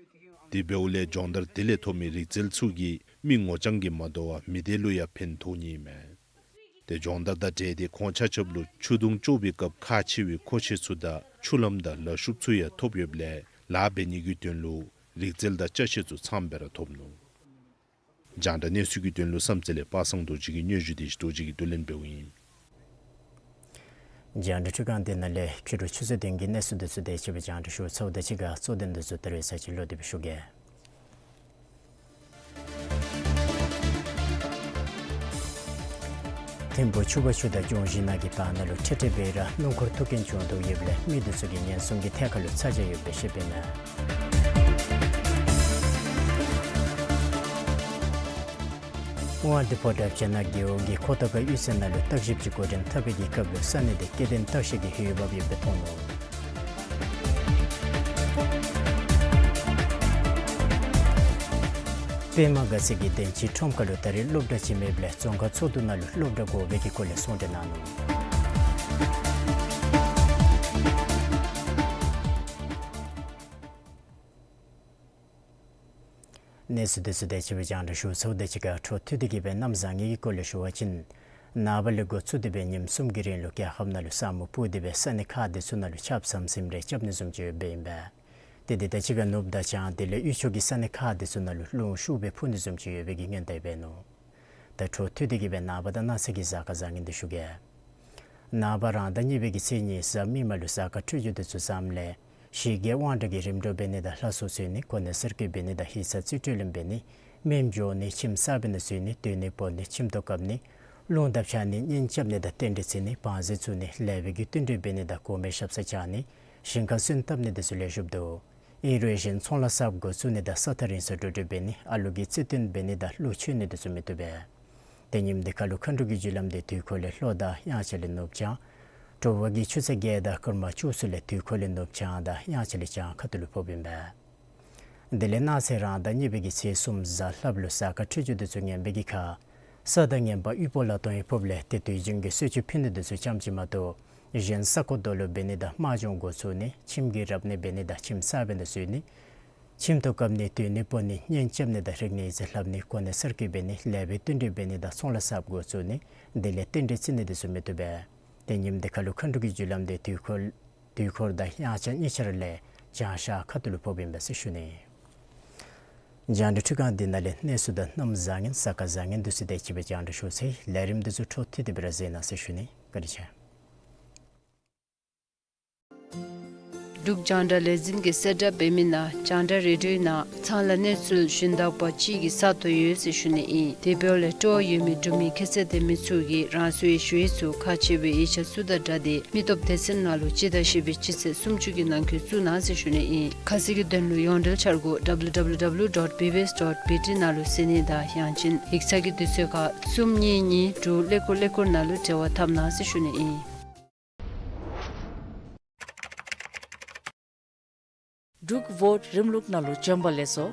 དེ་འབདཝ་ལས་སྦྱོང་བརྡར་དེ་ལས་ཐོབ་མི་རིག་རྩལ་ཚུ་གིས་མི་ངོ་རྐྱང་གིས་མ་དོ་བར་མི་སྡེ་ལུ་ཡང་ཕན་ཐོགས་ནི་ཨིན་མས། ཏེ་སྦྱོང་བརྡར་དང་འབྲེལ་ཏེ་ཁོང་ཆ་ཁྱབ་ལུ་ཆུ་དོང་བཅོ་བའི་སྐབས་ཁག་ཆེ་བའི་མཁོ་ཆས་ཚུ་དང་ཆུ་ལམ་དང་ལ་ཤུགས་ཚུ་ཡང་ཐོབ་ཡོདཔ་ལས་ལཱ་འབད་ནི་གི་དོན་ལུ་རིག་རྩལ་དང་ཅ་ཆས་ཚུ་ཚངམ་སྦེ་ར་ཐོབ་ནུག། རྒྱང་བསྒྲགས་གནས་ཚུལ་གྱི་དོན་ལུ་བསམ་རྩེ་ལས་པ་སངས་རྡོ་རྗེ་གི་སྙན་ཞུ་དེ་ཅིག་རྡོ་རྗེ་གིས་བསྡུ་ལེན་འབདཝ་ཨིན། རྒྱང་བསྒྲགས་འཕྲུལ་ཁང་འདི་ནང་ལས་ཕྱི་རུ་ཆུ་ཚོད་བདུན་གྱི་གནས་ཚུལ་འདི་ཚུ་དེ་ཅིག་སྦེ་རྒྱང་བསྒྲགས་ཞུ་ཚརཝ་ད་གཅིག་ཁར་གཙོ་དོན་འདི་ཚུ་ད་རེས་ཚར་གཅིག་ལོག་སྟེ་སྦེ་ཞུ་གེ། ཐིམ་ཕུག་ཆུ་བར་ཆུ་དང་ལྗོངས་གཞིས་ནང་གི་བར་ན་ལུ་འཕྲལ་འཕྲལ་སྦེ་ར་སྣུམ་འཁོར་ཐུག་རྐྱེན་བྱུང་དོ་ཡོདཔ་ལས་མི་དེ་ཚུ་གི་ཉེན་སྲུང་གི་ཐད་ཁར་ལུ་ཚ་གྱང་ཡོདཔ་སྦེ་བཤདཔ་ཨིན་མས། དབང་འདུས་ཕོ་བྲང་སྤྱན་ནག་རྒེད་འོག་གི་ཁོ་ཐང་ཁ་གཡུས་ཚན་ནང་ལུ་བརྟག་ཞིབ་ཅིག་འགོ་འདྲེན་འཐབ་པའི་གི་སྐབས་ལུ་ས་གནས་དེ་སྐྱེ་ལྡན་སྟག་ཤར་གྱི་ཧེ་བབ་ཡོདཔ་སྦེ་མཐོང་ནུག། པདྨ་དགའ་ཚལ་གྱི་བདེན་སྤྱོད་ཁྲོམ་ཁ་ལུ་ད་རེས་སློབ་གྲྭ་ཅིག་མེདཔ་ལས་རྫོང་ཁག་ཚོགས་འདུ་ནང་ལུ་སློབ་གྲྭ་དགོ་པའི་གི་སྐོར་ལས་གསུང་གྲོས་གནང་ནུག། གནས་ཚུལ་འདི་ཚུ་དང་གཅིག་ཁར་སྦེ་རྒྱང་བསྒྲགས་ཞུ་ཚརཝ་དང་གཅིག་ཁར་འཕྲོ་མཐུད་དེ་གི་སྦེ་གནམ་བཟང་ངན་གྱི་སྐོར་ལས་ཞུ་བ་ཅིན། ནངས་པ་ལས་འགོ་བཙུགས་ཏེ་སྦེ་ཉིནམ་གསུམ་གྱི་རིང་ལུ་རྒྱལ་ཁབ་ནང་ལུ་ས་སྨུག་སྤུབས་ཏེ་སྦེ་ས་གནས་ཁག་འདི་ཚུ་ནང་ལུ་ཆརཔ་ཟམ་ཟིམ་རེ་རྐྱབ་ནི་བཟུམ་ཅིག་ཡོདཔ་ཨིན་པས། ཏེ་དེ་དང་གཅིག་ཁར་ནུབ་དང་བྱང་དེ་ལས་དབུས་ཕྱོགས་ཀྱི་ས་གནས་ཁག་འདི་ཚུ་ནང་ལུ་རླུང་ཤུགས་སྦེ་འཕུ་ནི་བཟུམ་ཅིག་ཡོད་པའི་གི་སྔོན་བརྡ་འབད་ནུག། ད་འཕྲོ་མཐུད་དེ་གི་སྦེ་ནངས་པ་དང་གནངས་ཚེ་གི་གཟའ་སྐར་བཟང་ངན་འདི་ཞུ་གེ། ནངས་པ་རང་ཟླ་གཉིས་པའི་གི་ཚེས་གཉིས་གཟའ་མིག་དམར་ལུ་གཟའ་སྐར་འཕྲོད་སྦྱོར་འདི་ཚུ་བཟངམ་ལས་ཞི་རྒོལ་དབང་དྲག་གི་རིམ་གྲོ་འབད་ནི་དང་ལྷ་གསོལ་འཚོལ་ནི་གོ་གནས་གསར་བསྐོ་འབད་ནི་དང་ཡིག་ཚང་རྩིས་སྤྲོད་ལེན་འབད་ནི་མེ་འགྱོ་ནི་ཁྱིམ་གསར་པའི་ནང་འཛུལ་ནི་སྡོད་གནས་སྤོ་ནི་ཁྱིམ་ཐོག་བཀབ་ནི་རླུང་དང་ཕྱག་ནི་གཉེན་རྐྱབ་ནི་དང་རྟེན་འབྲེལ་བརྩི་ནི་བང་རྩལ་བཙུགས་ནི་ལེགས་པའི་གི་བསྟུན་གྲོས་འབད་ནི་དང་གོང་མའི་ཞབས་སར་བཅར་ནི་ཞིང་ཁར་སོན་བཏབ་ནི་འདི་ཚུ་ལེགས་ཤོམ་འདུག། ཨིན་རུང་གཞན་ཚོང་ལཱ་གསརཔ་འགོ་བཙུགས་ནི་དང་ས་ཐག་རིང་སར་འགྲོ་འགྲུལ་འབད་ནི་ཨ་ལུ་གི་རྩིས་སྟོན་འབད་ནི་དང་གླུ་མཆོད་ནི་འདི་ཚུ་མི་བཏུབ་པས། ཏེ་ཉིནམ་འདི་ཁ་ལུ་མཁའ་འགྲོ་གི་རྒྱུ་ལམ་འདི་དུས་འཁོར་ལས་ལྷོ་དང་དབྱངས་འཆར་ལས་ནུབ་བྱང་། དྲོ་པ་གི་ཆུ་ཚོད་བརྒྱད་དང་སྐར་མ་བཅུ་གསུམ་ལས་དུས་འཁོར་ལས་ནུབ་བྱང་དང་དབྱངས་འཆར་ལས་བྱང་ཁ་ཐུག་ལུ་ཕོགཔ་ཨིན་པས། དེ་ལས་གནངས་ཚེ་རང་ཟླ་གཉིས་པའི་གི་ཚེས་གསུམ་གཟའ་ལྷགཔ་ལུ་གཟའ་སྐར་འཕྲོད་སྦྱོར་འདི་ཚུ་ངན་པའི་གི་ཁར་ས་དང་ངན་པ་དབུལ་པོ་ལ་སྟོང་ཡི་ཕོགཔ་ལས་ཏེ་དུས་རྒྱུན་གྱི་གསོལ་མཆོད་ཕུལ་ནི་འདི་ཚུ་ཙམ་ཅིག་མ་གཏོགས་གཞན་ས་རྐོ་རྡོ་སློག་འབད་ནི་དང་དམག་སྦྱོང་འགོ་བཙུགས་ནི་ཁྱིམ་གྱི་རབ་གནས་འབད་ནི་དང་ཁྱིམ་གསར་པའི་ནང་འཛུལ་ནི་ཁྱིམ་ཐོག་བཀབ་ནི་སྡོད་གནས་སྤོ་ནི་གཉེན་རྐྱབ་ནི་དང་རིག་གནས་ཡིག་ཚང་ལྷབ་ནི་གོ་གནས་གསར་བསྐོ་འབད་ནི་ལེགས་པའི་བསྟུན་གྲོས་འབད་ནི་དང་ཚོང་ལཱ་གསརཔ་འགོ་བཙུགས་ནི་དེ་ལས་རྟེན་འབྲེལ་བརྩི་ནི་འདི་ཚུ་མི་བཏུབ་པས། ཏེ་ཉིནམ་འདི་ཁ་ལུ་མཁའ་འགྲོ་གི་རྒྱུ་ལམ་འདི་དུས་འཁོར་དུས་འཁོར་དང་དབྱངས་འཆར་གཉིས་ཆ་ར་ལས་བྱང་ཤར་ཁ་ཐུག་ལུ་ཕོགཔ་ཨིན་པས་ཟེར་ཞུ་ནི། རྒྱང་བསྒྲགས་འཕྲུལ་ཁང་འདི་ནང་ལས་གནས་ཚུལ་དང་གནམ་བཟང་ངན་གཟའ་སྐར་བཟང་ངན་འདི་ཚུ་དང་གཅིག་ཁར་སྦེ་རྒྱང་བསྒྲགས་ཞུ་ཚར་ཡི། ལས་རིམ་འདི་ཚུ་འཕྲོ་མཐུད་དེ་སྦེ་ར་གཟིགས་གནང་ཟེར་ཞུ་ནི། བཀའ་དྲིན་ཆེ། འབྲུག་རྒྱང་བསྒྲགས་ལས་འཛིན་གྱིས་གསལ་བསྒྲགས་འབད་མི་ནང་རྒྱང་བསྒྲགས་རེ་ཌིའོའི་ནང་ཚང་ལ་གནས་ཚུལ་ཞུན་དག་པ་ཅིག་གི་ས་སྟོང་ཡོད་ཟེར་ཞུ་ནི་ཨིན། དེ་འབདཝ་ལས་སྤྲོ་བ་ཡོད་མི་འབྲུག་མི་ཁྱད་ཚད་ལྡན་མི་ཚུ་གིས་རང་སོའི་ཞུ་ཡིག་ཚུ་ཁག་ཆེ་བའི་ཡིག་ཆ་ཚུ་དང་སྦྲགས་ཏེ་མི་སྟོབས་སྡེ་ཚན་ནང་ལུ་སྤྱི་ཟླ་བཞི་པའི་སྤྱི་ཚེས་སུམ་ཅུ་གི་ནང་འཁོད་བཙུགས་གནང་ཟེར་ཞུ་ནི་ཨིན། ཁ་གསལ་གྱི་དོན་ལུ་ཡོངས་འབྲེལ་འཆར་སྒོ་W W W dot B B S dot B T ནང་ལུ་གཟིགས་ནི་དང་ཡང་ཅིན་ཡིག་ཚང་གི་དུས་ཚོད་ཁར་གསུམ་གཉིས་གཉིས་དྲུག་ཀླད་ཀོར་ཀླད་ཀོར་ནང་ལུ་འབྲེལ་བ་འཐབ་གནང་ཟེར་ཞུ་ནི་ཨིན། འབྲུག་བོཊ་རིམ་ལུགས་ནང་ལུ་བྱོན་པ་ལེགས་སོ།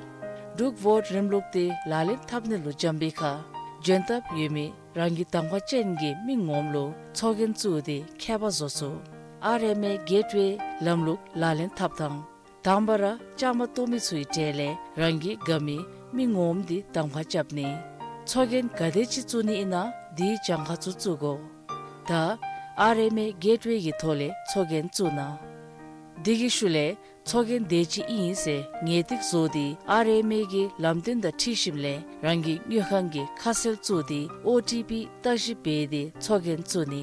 འབྲུག་བོཊ་རིམ་ལུགས་འདི་ལག་ལེན་འཐབ་ནི་ལུ་བྱོན་པའི་ཁར་འབྱོན་ཐབས་ཡོད་མི་རང་གི་གདམ་ཁ་ཅན་གྱི་མི་ངོམ་ལུ་ཚོགས་རྒྱན་བཙུགས་ཏེ་ཁྱད་པར་བཟོ་ཚུགས། ཨར་ཨེམ་ཨེ་གེཊ་ཝེ་ལམ་ལུགས་ལག་ལེན་འཐབ་དང་། དང་པ་ར་བཅའ་མར་གཏོགས་མི་ཚུའི་གྲས་ལས་རང་གི་དགའ་མི་མི་ངོམ་འདི་གདམ་ཁ་རྐྱབ་ནི། ཚོགས་རྒྱན་ག་དེ་ཅིག་བཙུགས་ནི་ཨིན་ན་དེའི་གྱངས་ཁ་ཚུ་བཙུགས་དགོ། ད་ཨར་ཨེམ་ཨེ་གེཊ་ཝེ་གི་ཐོག་ལས་ཚོགས་རྒྱན་བཙུགས་གནང་། དེ་གི་ཤུལ་ལས་ཚོགས་རྒྱན་དེ་ཅིག་ཨིན་ཟེར་ངེས་ཏིག་བཟོ་སྟེ་ཨར་ཨེམ་ཨེ་གི་ལམ་སྟོན་དང་འཁྲིལ་ཞིནམ་ལས་རང་གི་དངུལ་ཁང་གི་ཁ་གསལ་བཙུགས་ཏེ་ཨོ་ཊི་པི་བརྟག་ཞིབ་འབད་དེ་ཚོགས་རྒྱན་བཙུགས་ནི།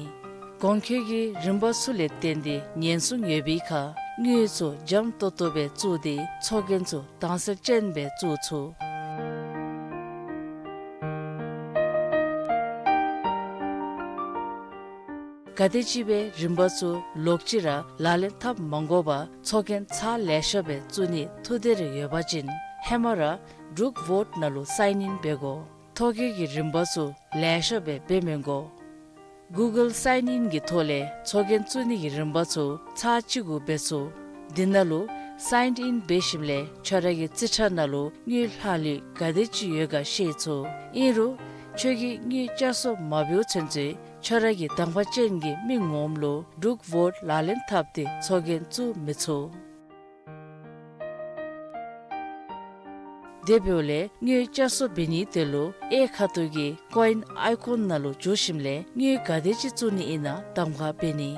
གོང་འཁོད་ཀྱི་རིམ་པ་ཚུ་ལས་བརྟེན་ཏེ་ཉེན་སྲུང་ཡོད་པའི་ཁར་དངུལ་ཚུ་འཇམ་ཏོང་ཏོ་སྦེ་བཙུགས་ཏེ་ཚོགས་རྒྱན་ཚུ་དྭངས་གསལ་ཅན་སྦེ་བཙུགས་ཚུགས། ག་དེམ་ཅིག་སྦེ་རིམ་པ་ཚུ་ལོག་ཅི་ར་ལག་ལེན་འཐབ་མ་དགོ་པར་ཚོགས་རྒྱན་ཚར་ལེ་ཤ་སྦེ་བཙུགས་ནི་ཐུགས་འདོད་རེ་ཡོད་པ་ཅིན་ཧེ་མ་ར་འབྲུག་བོཊ་ནང་ལུ་སའིན་ཨིན་འབད་དགོ། ཐོ་བཀོད་ཀྱི་རིམ་པ་ཚུ་ལེ་ཤ་སྦེ་འབད་མི་དགོ། གུ་གཱལ་སའིན་ཨིན་གྱི་ཐོག་ལས་ཚོགས་རྒྱན་བཙུགས་ནི་གི་རིམ་པ་ཚུ་ཚར་གཅིག་གུ་འབད་ཚུགས། འདི་ནང་ལུ་སའིན་ཨིན་འབད་ཞིནམ་ལས་ཁྱོད་ར་གི་རྩིས་ཁྲ་ནང་ལུ་དངུལ་ལྷག་ལུས་ག་དེ་ཅིག་ཡོད་ག་ཤེས་ཚུགས། ཨིན་རུང་ཁྱོད་ཀྱིས་དངུལ་བསྐྱར་གསོ་མ་འབདཝ་ཚུན་ཚོད་ཁྱོད་ར་གི་གདམ་ཁ་ཅན་གྱི་མི་ངོམ་ལུ་འབྲུག་བོཊ་ལག་ལེན་འཐབ་སྟེ་ཚོགས་རྒྱན་བཙུགས་མི་ཚུགས། དེ་འབདཝ་ལས་དངུལ་བསྐྱར་གསོ་འབད་ནིའི་དོན་ལུ་གཡས་ཁ་ཐུག་གི་ཀོ་ཨིན་ཨའི་ཀོན་ནང་ལུ་འཛུལ་ཞིནམ་ལས་དངུལ་ག་དེ་ཅིག་བཙུགས་ནི་ཨིན་ན་གདམ་ཁ་འབད་ནི།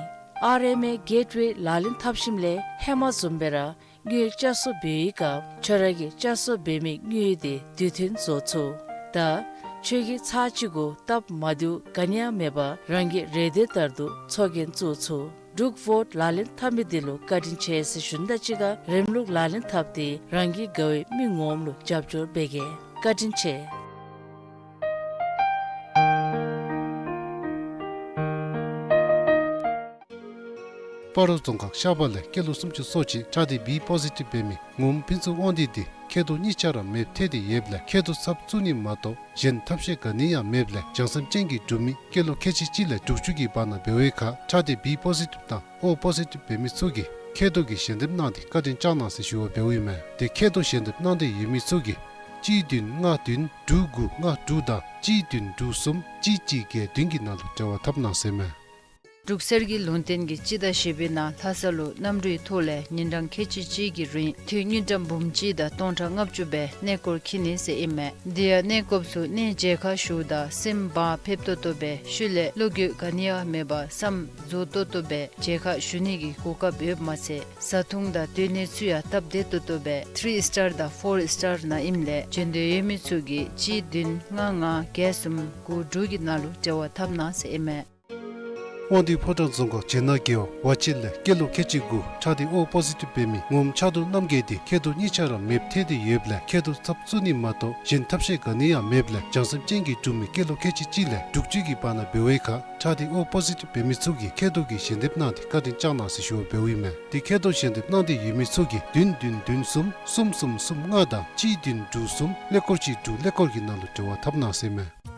ཨར་ཨེམ་ཨེ་གེཊ་ཝེ་ལག་ལེན་འཐབ་ཞིནམ་ལས་ཧེ་མ་བཟུམ་སྦེ་ར་དངུལ་བསྐྱར་གསོ་འབད་བའི་སྐབས་ཁྱོད་ར་གི་བསྐྱར་གསོ་འབད་མི་དངུལ་དེ་དུས་མཐུན་བཟོ་ཚུགས། ད་ཁྱོད་ཀྱིས་ཚར་གཅིག་གུ་སྟབས་མ་བདེཝ་ག་ནི་ཡང་མེད་པར་རང་གི་རེ་འདོད་ལྟར་དུ་ཚོགས་རྒྱན་བཙུགས་ཚུགས། འབྲུག་བོཊ་ལག་ལེན་འཐབ་མི་འདི་ལུ་བཀའ་དྲིན་ཆེ་ཟེར་ཞུ་ནི་དང་གཅིག་ཁར་རིམ་ལུགས་ལག་ལེན་འཐབ་སྟེ་རང་གི་དགའ་བའི་མི་ངོམ་ལུ་རྒྱབ་སྐྱོར་འབད་གེ། བཀའ་དྲིན་ཆེ། སྤ་རོ་རྫོང་ཁག་ཤར་པ་ལས་སྐྱེས་ལོ་སུམ་ཅུ་སོ་གཅིག་ཁྲག་སྡེ་བི་པོ་སི་ཊིབ་འབད་མི་ངོམ་ཕུན་ཚོགས་དབང་འདུས་འདི་མཁལ་རྡོག་གཉིས་ཆ་ར་མེདཔ་ཐལ་ཏེ་ཡོདཔ་ལས་མཁལ་རྡོག་ཚབ་བཙུགས་ནི་མ་གཏོགས་གཞན་ཐབས་ཤེས་ག་ནི་ཡང་མེདཔ་ལས་བྱང་སེམས་ཅན་གྱི་འབྲུག་མི་སྐྱེས་ལོ་ཁལ་གཅིག་གཅིག་ལས་དྲུག་ཅུ་གི་བར་ན་འབད་བའི་ཁར་ཁྲག་སྡེ་བི་པོ་སི་ཊིབ་དང་ཨོ་པོ་སི་ཊིབ་འབད་མི་ཚུ་གིས་མཁལ་རྡོག་གི་ཞལ་འདེབས་གནང་སྟེ་བཀའ་དྲིན་བསྐྱང་གནང་ཟེར་ཞུ་བར་འབདཝ་ཨིན་མས། ཏེ་མཁལ་རྡོག་ཞལ་འདེབས་གནང་སྟེ་ཡོད་མི་ཚུ་གིས་ གཅིག་བདུན་ལྔ་བདུན་དྲུག་དགུ་ལྔ་དྲུག་དང་གཅིག་བདུན་དྲུག་གསུམ་གཅིག་གཅིག་བརྒྱད་བདུན་གྱི་ནང་ལུ་འབྲེལ་བ་འཐབ་གནང་ཟེར་མས། འབྲུག་གསེར་གྱི་ལུང་བསྟན་གྱི་སྤྱི་ཟླ་བཞི་པའི་ནང་ལྷ་ས་ལུ་གནམ་གྲུའི་ཐོག་ལས་ཉིན་གྲངས་ཁལ་གཅིག་གཅིག་གི་རིང་དུས་དངུལ་ཀྲམ་འབུམ་གཅིག་དང་སྟོང་ཕྲག་ལྔ་བཅུ་སྦེ་གནས་སྐོར་འཁྱིད་ནི་ཟེར་ཨིན་མས། དེ་ཡང་གནས་སྐབས་སུ་གནས་མཇལ་ཁ་ཞུཝ་ད་སེམས་བག་ཕེབས་ཏོག་ཏོ་སྦེ་ཤུལ་ལས་བློ་འགྱོད་ག་ནི་ཡང་མེད་པར་བསམ་རྫོགས་ཏོག་ཏོ་སྦེ་མཇལ་ཁ་ཞུ་ནི་གི་གོ་སྐབས་ཡོདཔ་མ་ཚད་བཟའ་འཐུང་དང་སྡོད་གནས་ཚུ་ཡང་སྟབས་བདེ་ཏོག་ཏོ་སྦེ་ཐི་རི་སི་ཊར་དང་ཕོར་སི་ཊར་ནང་ཨིནམ་ལས་འབྱོན་འདོད་ཡོད་མི་ཚུ་གིས་གཅིག་བདུན་ལྔ་ལྔ་བརྒྱད་གསུམ་དགུ་དྲུག་གི་ནང་ལུ་འབྲེལ་བ་འཐབ་གནང་ཟེར་ཨིན་མས། དབང་འདུས་ཕོ་བྲང་རྫོང་ཁག་བྱེད་ནག་རྒེད་འོག་ཝ་ཆེ་ལས་སྐྱེས་ལོ་ཁལ་གཅིག་དགུ་ཁྲག་ལྡན་ཨོ་པོ་ཟི་ཊིབ་འབད་མི་ངོམ་ཆགས་རྡུགས་རྣམ་རྒྱལ་འདི་མཁལ་རྡོག་གཉིས་ཆ་ར་མེདཔ་ཐལ་ཏེ་ཡོདཔ་ལས་མཁལ་རྡོག་ཚབ་བཙུགས་ནི་མ་གཏོགས་གཞན་ཐབས་ཤེས་ག་ནི་ཡང་མེདཔ་ལས་བྱང་སེམས་ཅན་གྱིས་སྒྲུབ་མི་སྐྱེས་ལོ་ཁལ་གཅིག་གཅིག་ལས་དྲུག་ཅུ་གི་བར་ན་འབད་བའི་ཁར་ཁྲག་ལྡན་ཨོ་པོ་ཟི་ཊིབ་འབད་མི་ཚུ་གིས་མཁལ་རྡོག་གི་ཞལ་འདེབས་གནང་སྟེ་བཀའ་དྲིན་བསྐྱང་གནང་ཟེར་ཞུ་བ་འབདཝ་ཨིན་མས། དེ་མཁལ་རྡོག་ཞལ་འདེབས་གནང་འདོད་ཡོད་མི་ཚུ་གིས་བདུན་བདུན་བདུན་གསུམ་གསུམ་གསུམ་གསུམ་ལྔ་དང་གཅིག་བདུན་དྲུག་གསུམ་ཀླད་ཀོར་གཅིག་དྲུག་ཀླད་ཀོར་གྱི་ནང་ལུ་འབྲེལ་བ་འཐབ་གནང་ཟེར་མས།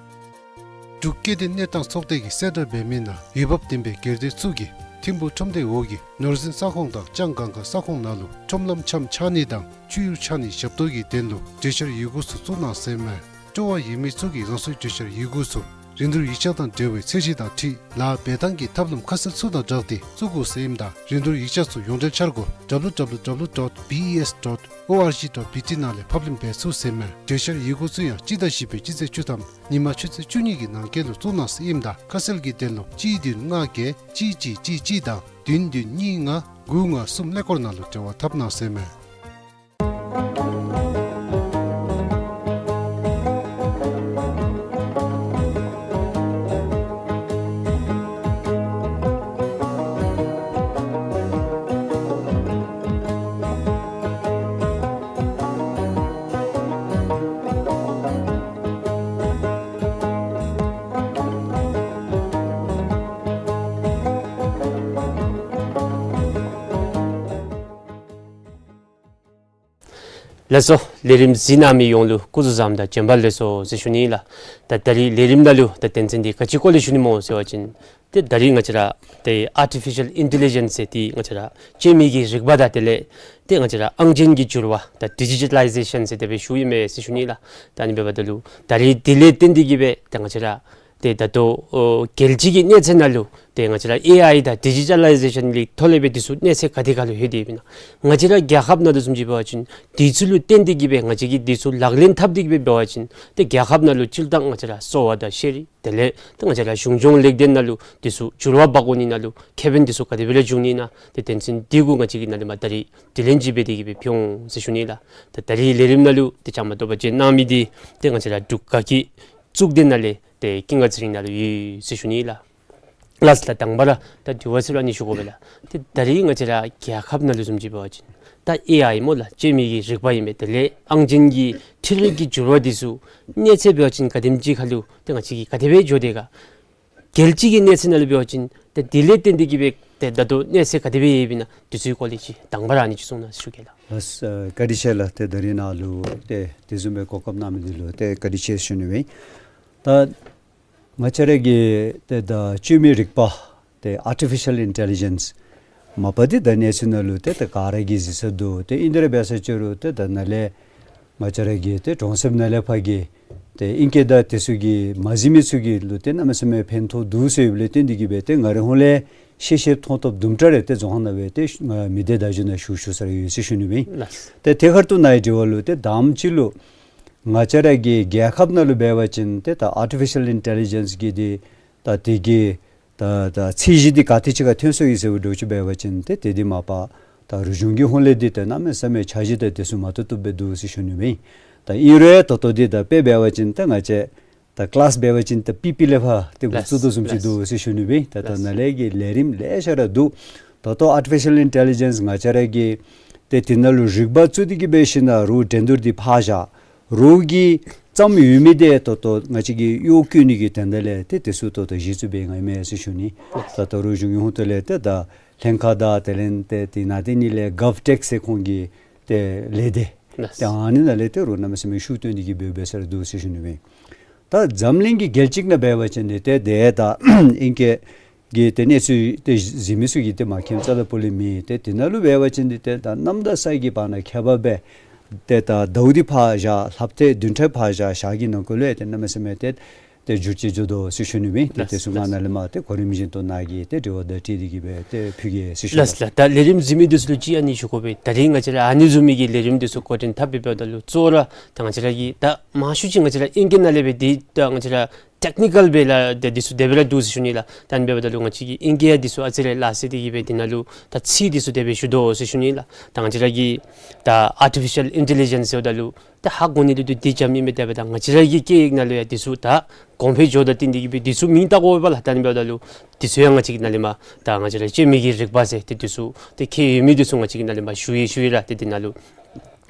འབྲུག་སྐྱེ་ལྡན་གནས་སྟངས་ཚོགས་སྡེ་གིས་གསལ་བསྒྲགས་འབད་མི་ནང་འོས་འབབ་ལྡན་པའི་སྒེར་སྡེ་ཚུ་གིས་ཐིམ་ཕུག་ཁྲོམ་སྡེ་འོག་གི་ནོར་འཛིན་ས་ཁོངས་དང་ལྕང་སྒང་ག་ས་ཁོངས་ནང་ལུ་ཁྲོམ་ལམ་འཆམ་ཆགས་ནི་དང་ཆུ་ཡུར་ཆགས་ནི་ཞབས་ཏོག་གི་དོན་ལུ་གྲོས་འཆར་ཡི་གུ་ཚུ་བཙུགས་གནང་ཟེར་མས། སྤྲོ་བ་ཡོད་མི་ཚུ་གིས་རང་སོའི་གྲོས་འཆར་ཡི་གུ་ཚུ་རིན་བསྡུར་ཡིག་ཆ་དང་འབྲེལ་བའི་ཚད་གཞི་དང་འཁྲིལ་ལཱ་འབད་ཐངས་ཀྱི་ཐབས་ལམ་ཁ་གསལ་ཚུ་དང་སྦྲགས་ཏེ་བཙུགས་དགོ་ཟེར་ཨིནམ་ད་རིན་བསྡུར་ཡིག་ཆ་ཚུ་ཡོངས་འབྲེལ་འཆར་སྒོ་W W W dot B E S dot O R G dot B T ནང་ལས་ཕབ་ལེན་འབད་ཚུགས་ཟེར་མས། གྲོས་འཆར་ཡི་གུ་ཚུ་ཡང་སྤྱི་ཟླ་བཞི་པའི་སྤྱི་ཚེས་བཅུ་ཐམ་ཉིན་མ་ཆུ་ཚོད་བཅུ་གཉིས་ཀྱི་ནང་འཁོད་ལུ་བཙུགས་གནང་ཟེར་ཨིནམ་ད་ཁ་གསལ་གྱི་དོན་ལུ་གཅིག་བདུན་ལྔ་བརྒྱད་གཅིག་གཅིག་གཅིག་གཅིག་དང་བདུན་བདུན་གཉིས་ལྔ་དགུ་ལྔ་གསུམ་ཀླད་ཀོར་ནང་ལུ་འབྲེལ་བ་འཐབ་གནང་ཟེར་མས། ལགས་སོ། ལས་རིམ་གཟིགས་གནང་མི་ཡོངས་ལུ་སྐུ་གཟུགས་བཟང་དང་བྱོན་པ་ལེགས་སོ་ཟེར་ཞུ་ནི་ལགས། ད་ད་རིས་ལས་རིམ་ནང་ལུ་ད་དོན་ཚན་འདི་ག་ཅི་སྐོར་ལས་ཞུ་ནི་སྨོ་ཟེར་བ་ཅིན་ཏེ་ད་རིས་ང་བཅས་ར་ཏེ་ཨར་ཊི་ཕི་ཤཱལ་ཨིན་ཊེ་ལི་ཇེནསི་ཟེར་ཏེ་ང་བཅས་ར་བཅོས་མིན་གྱི་རིག་པ་དང་དེ་ལས་ཏེ་ང་བཅས་ར་ཨང་ཅན་གྱི་འགྱུར་བ་ད་ཌི་ཇི་ཊ་ལའི་ཟེ་ཤཱན་ཟེར་དེ་སྦེ་ཞུཝ་ཨིན་མས་ཟེར་ཞུ་ནི་ལགས། ད་ཨ་ནི་འབདཝ་ད་ལུ་ད་རིས་དེ་ལས་བརྟེན་ཏེ་གིས་སྦེ་ཏེ་ང་བཅས་ར་ཏེ་ད་ལྟོ་ཨོ་རྒྱལ་སྤྱི་གི་གནས་ཚད་ནང་ལུ་ཏེ་ང་བཅས་ར་ཨེ་ཨའི་དང་ཌི་ཇི་ཊ་ལའི་ཟེ་ཤཱན་གྱི་ཐོག་ལས་སྦེ་དེ་ཚུ་གནས་ཚད་ག་དེ་ཁར་ལུ་ལྷོད་དེ་ཡོདཔ་ཨིན་ན། ང་བཅས་ར་རྒྱལ་ཁབ་ནང་ལུ་བཟུམ་ཅིག་འབད་བ་ཅིན་དེ་ཚུ་ལུ་བརྟེན་ཏེ་གིས་སྦེ་ང་བཅས་ཀྱིས་དེ་ཚུ་ལག་ལེན་འཐབ་སྟེ་གིས་སྦེ་འབད་བ་ཅིན་ཏེ་རྒྱལ་ཁབ་ནང་ལུ་སྤྱིར་བཏང་ང་བཅས་ར་གསོ་བ་དང་ཤེས་རིག་དེ་ལས་ཏེ་ང་བཅས་ར་གཞུང་སྐྱོང་ལེགས་ལྡན་ནང་ལུ་དེ་ཚུ་འགྱུར་བ་འབག་འོང་ནི་ནང་ལུ་ཁེ་ཕན་དེ་ཚུ་ག་དེ་སྦེ་ར་འབྱུང་ནི་ཨིན་ན། ཏེ་དོན་ཚན་འདི་གུ་ང་བཅས་ཀྱིས་ནཱ་ལས་མར་ད་རིས་དྲི་ལན་ཅིག་འབད་དེ་གིས་སྦེ་ཕུལ་འོང་ཟེར་ཞུ་ནི་ལགས། ད་ད་རིས་ལས་རིམ་ནང་ལུ་ཏེ་བཅའ་མར་གཏོགས་པ་བྱོན་གནང་མི་འདི་ཏེ་ང་བཅས་ར་འབྲུག་དགའ་སྐྱིད་གཙུག་སྡེ་ནང་ལས་ཏེ་ཀུན་དགའ་ཚེ་རིང་ནཱ་ལུ་ཡོད་ཟེར་ཞུ་ནི་ལགས། ལགས་སོ་ལགས། དང་པ་ར་ད་དྲི་བ་ཟེར་ར་ཨ་ནི་ཞུ་དགོ་པས་ལགས། ཏེ་ད་རིས་ང་བཅས་ར་རྒྱལ་ཁབ་ནང་ལུ་བཟུམ་ཅིག་འབད་བ་ཅིན་ད་ཨེ་ཨའི་སྨོ་ལགས། བཅོས་མིན་གྱི་རིག་པ་ཨིན་པས། དེ་ལས་ཨང་ཅན་གྱི་འཕྲུལ་རིག་གི་འགྱུར་བ་འདི་ཚུ་གནས་ཚད་འབད་བ་ཅིན་ག་དེམ་ཅིག་ཁར་ལུ་ཏེ་ང་བཅས་ཀྱིས་ག་དེ་སྦེ་འགྱོ་དེས་ག། རྒྱལ་སྤྱི་གི་གནས་ཚད་ནང་ལུ་འབད་བ་ཅིན་ཏེ་དེ་ལས་བརྟེན་ཏེ་གིས་སྦེ་ཏེ་ད་ལྟོ་གནས་ཚད་ག་དེ་སྦེ་ཡོདཔ་ཨིན་ན་དེ་ཚུ་གི་སྐོར་ལས་ཅིག་དང་པ་ར་ཨ་ནི་ཅིག་གསུང་གནང་ཟེར་ཞུ་གེ་ལགས། ལགས་སོ། བཀའ་དྲིན་ཆེ་ལགས། ཏེ་ད་རིས་ནཱ་ལུ་ཏེ་དེ་བཟུམ་སྦེ་གོ་སྐབས་གནང་མི་འདི་ལུ་ཏེ་བཀའ་དྲིན་ཆེ་ཞུ་ནི་ཨིན། ད་ང་བཅས་ར་གི་ཏེ་ད་བཅོས་མིན་རིག་པ་ཏེ་ཨར་ཊི་ཕི་ཤཱལ་ཨིན་ཊེ་ལི་ཇེནསི་མ་པ་འདི་ད་གནས་ཚུལ་ནང་ལུ་ཏེ་ད་ག་ར་གིས་གཟིགས་ས་འདུག། ཏེ་ཨིན་དེ་ར་འབད་ས་ཅིག་རུང་ཏེ་ད་ནཱ་ལས་ང་བཅས་ར་གི་ཏེ་གྲོང་གསེབ་ནང་ལས་ཕར་གྱི་ཏེ་ཨིང་སྐད་དང་དེ་ཚུ་གི་མ་གཟིགས་མི་ཚུ་གི་ལུ་ཏེ་གནམ་མེད་ས་མེད་ཕན་ཐོགས་འདུག་ཟེར་ཡོདཔ་ལས་བརྟེན་ཏེ་གིས་སྦེ་ཏེ་ང་རའི་ཧོངས་ལས་ཤེས་ཤེསཔ་མཐོང་ཐོབ་དུམ་གྲ་རེ་ཏེ་རྫོང་ཁ་ནང་སྦེ་ཏེ་ང་མི་སྡེ་བརྡ་བརྒྱུད་ནང་ཞུ་ཞུ་ས་ར་ཡོད་ཟེར་ཞུ་ནི་ཨིན། ལགས། ཏེ་དེ་ཁར་ལྟོས་ནཱ་ཡི་དྲི་བ་ལུ་ཏེ་དང་པ་ཅིག་ལུ་ང་བཅས་ར་གི་རྒྱལ་ཁབ་ནང་ལུ་འབད་བ་ཅིན་ཏེ་ད་ཨར་ཊི་ཕི་ཤཱལ་ཨིན་ཊེ་ལི་ཇེནསི་གི་འདི་ད་དེ་གི་ད་ད་ཚད་གཞི་འདི་ག་ཏེ་ཅིག་ཁར་ཐོན་སོ་ཡི་ཟེར་བ་འདྲཝ་ཅིག་འབད་བ་ཅིན་ཏེ་དེ་འདི་མ་པ་ད་རིག་གཞུང་གི་ཧོངས་ལས་འདི་ད་གནམ་མེད་ས་མེད་འཆར་གཞི་དང་དེ་ཚུ་མ་བཏུབ་བཏུབ་སྦེ་འདུག་ཟེར་ཞུ་ནི་ཨིན། ད་ཨིན་རུང་ད་ལྟོ་འདི་ད་དཔེ་འབད་བ་ཅིན་ད་ང་བཅས་ད་ཀི་ལཱསི་འབད་བ་ཅིན་ད་པི་པི་ལས་ཕར་ཏེ་འགོ་བཙུགས་དོ་བཟུམ་ཅིག་འདུག་ཟེར་ཞུ་ནི་ཨིན། ད་ད་ནཱ་ལས་ཀྱི་ལས་རིམ་ལེ་ཤ་ར་འདུག། ད་ལྟོ་ཨར་ཊི་ཕི་ཤཱལ་ཨིན་ཊེ་ལི་ཇེནསི་ང་བཅས་ར་གི་ཏེ་དེ་ནང་ལུ་རིག་པ་བཙུགས་ཏེ་གིས་འབད་ཞིནམ་ལས་རོགས་འགྲན་བསྡུར་འདི་ཕར་བཞག། རོགས་ཀྱིས་བརྩམས་ཡོད་མི་འདི་ད་ལྟོ་ང་བཅས་ཀྱིས་གཡོག་བཀོལ་ནི་གི་དོན་དག་ལས་ཏེ་དེ་ཚུ་ད་ལྟོ་གཞི་བཙུགས་འབད་ཡོདཔ་ཨིན་མས་ཟེར་ཞུ་ནི། ད་ལྟོ་རིག་གཞུང་གི་ཧོངས་ལས་ཏེ་ད་ལྷན་ཁག་དང་དེ་ལས་ཏེ་དེ་ནང་ཏེ་ཨ་ནི་ལས་གཱབ་ཊེཀ་ཟེར་ཁོང་གི་ཏེ་ལས་སྡེ་ཏེ་ཨ་ནི་ནང་ལས་ཏེ་རོགས་གནམ་མེད་ས་མེད་ཤུགས་བཏོན་ཏེ་གིས་འབད་འབད་ས་ར་འདུག་ཟེར་ཞུ་ནི་ཨིན། ད་འཛམ་གླིང་གི་རྒྱལ་སྤྱི་ནང་འབད་བ་ཅིན་འདི་ཏེ་དེ་ད་ཨིང་སྐད་ཀྱི་ཏེ་གནས་ཚུལ་ཏེ་གཟིགས་མི་ཚུ་གིས་ཏེ་མ་མཁྱེནམ་རྩ་ལས་པོ་ལས་མེད། ཏེ་དེ་ནང་ལུ་འབད་བ་ཅིན་འདི་ཏེ་ད་གནམ་དང་ས་གི་བར་ན་ཁྱད་པར་འབད་ ཏེ་ད་ཟླཝ་འདི་ཕར་བཞག་ལྷགཔ་ཏེ་བདུན་ཕྲག་ཕར་བཞག་ཞག་གི་ནང་འཁོད་ལུ་ཏེ་གནམ་མེད་ས་མེད་ཏེ་ཏེ་འགྱུར་བཅོས་འགྱོ་དོ་ཟེར་ཞུ་ནི་མས། ཏེ་ལགས་དེ་ཚུ་ང་ལགས། ནཱ་ལས་མར་ཏེ་གོ་རིམ་བཞིན་དུ་ནཱ་གིས་ཏེ་དྲི་བ་དང་འཁྲིལ་ཏེ་གི་སྦེ་ཏེ་ཕུལ་གེ་ཟེར་ཞུ་ལགས། ལགས་ལགས། ད་ལས་རིམ་གཟིགས་མི་འདི་ཚུ་ལུ་ཅིག་ཨ་ནི་ཞུ་དགོ་པས། ད་རིས་ང་བཅས་ར་ཨ་ནི་བཟུམ་མའི་གི་ལས་རིམ་འདི་ཚུ་འགོ་འདྲེན་འཐབ་འབདཝ་ད་ལུ་གཙོ་བོ་ར་ད་ང་བཅས་ར་གི་ད་མང་ཤོས་ཅིག་ང་བཅས་ར་ཨིང་སྐད་ནང་ལས་སྦེ་འདི་ད་ང་བཅས་ར་ཊེཀ་ནི་ཀཱལ་སྦེ་ལགས་ཏེ་འདི་ཚུ་དེ་སྦེ་ར་འདུག་ཟེར་ཞུ་ནི་ལགས། ད་ཨ་ནི་འབདཝ་ད་ལུ་ང་བཅས་ཀྱིས་ཨིང་སྐད་འདི་ཚུ་ཨ་ཙི་རེ་ལག་ཟེར་ཏེ་གི་སྦེ་འདི་ནང་ལུ་ད་ཚིག་འདི་ཚུ་དེ་སྦེ་ཞུ་དོ་ཟེར་ཞུ་ནི་ལགས། ད་ང་བཅས་ར་གི་ད་ཨར་ཊི་ཕི་ཤཱལ་ཨིན་ཊེ་ལི་ཇེནསི་ཟེརཝ་ད་ལུ་ད་ཧ་གོ་ནི་འདི་ཏེ་འདི་རྐྱངམ་ཨིན་མས། དེ་འབདཝ་ད་ང་བཅས་ར་གི་སྐད་ཡིག་ནང་ལུ་ཡང་འདི་ཚུ་ད་གོང་འཕེལ་འགྱོཝ་དང་བསྟུན་ཏེ་གི་སྦེ་འདི་ཚུ་མིང་བཏགས་དགོ་པས་ལགས། ད་ཨ་ནི་འབདཝ་ད་ལུ་འདི་ཚུ་ཡང་ང་བཅས་ཀྱིས་ནཱ་ལས་མར་ད་ང་བཅས་ར་སྤྱོད་མི་གི་རིག་པ་ཟེར་ཏེ་འདི་ཚུ་ཏེ་ཁྱད་ཡོད་མི་འདི་ཚུ་ང་བཅས་ཀྱིས་ནཱ་ལས་མར་ཞུ་ཡི་ཞུ་ཡི་ར་ཏེ་འདི་ནང་ལུ་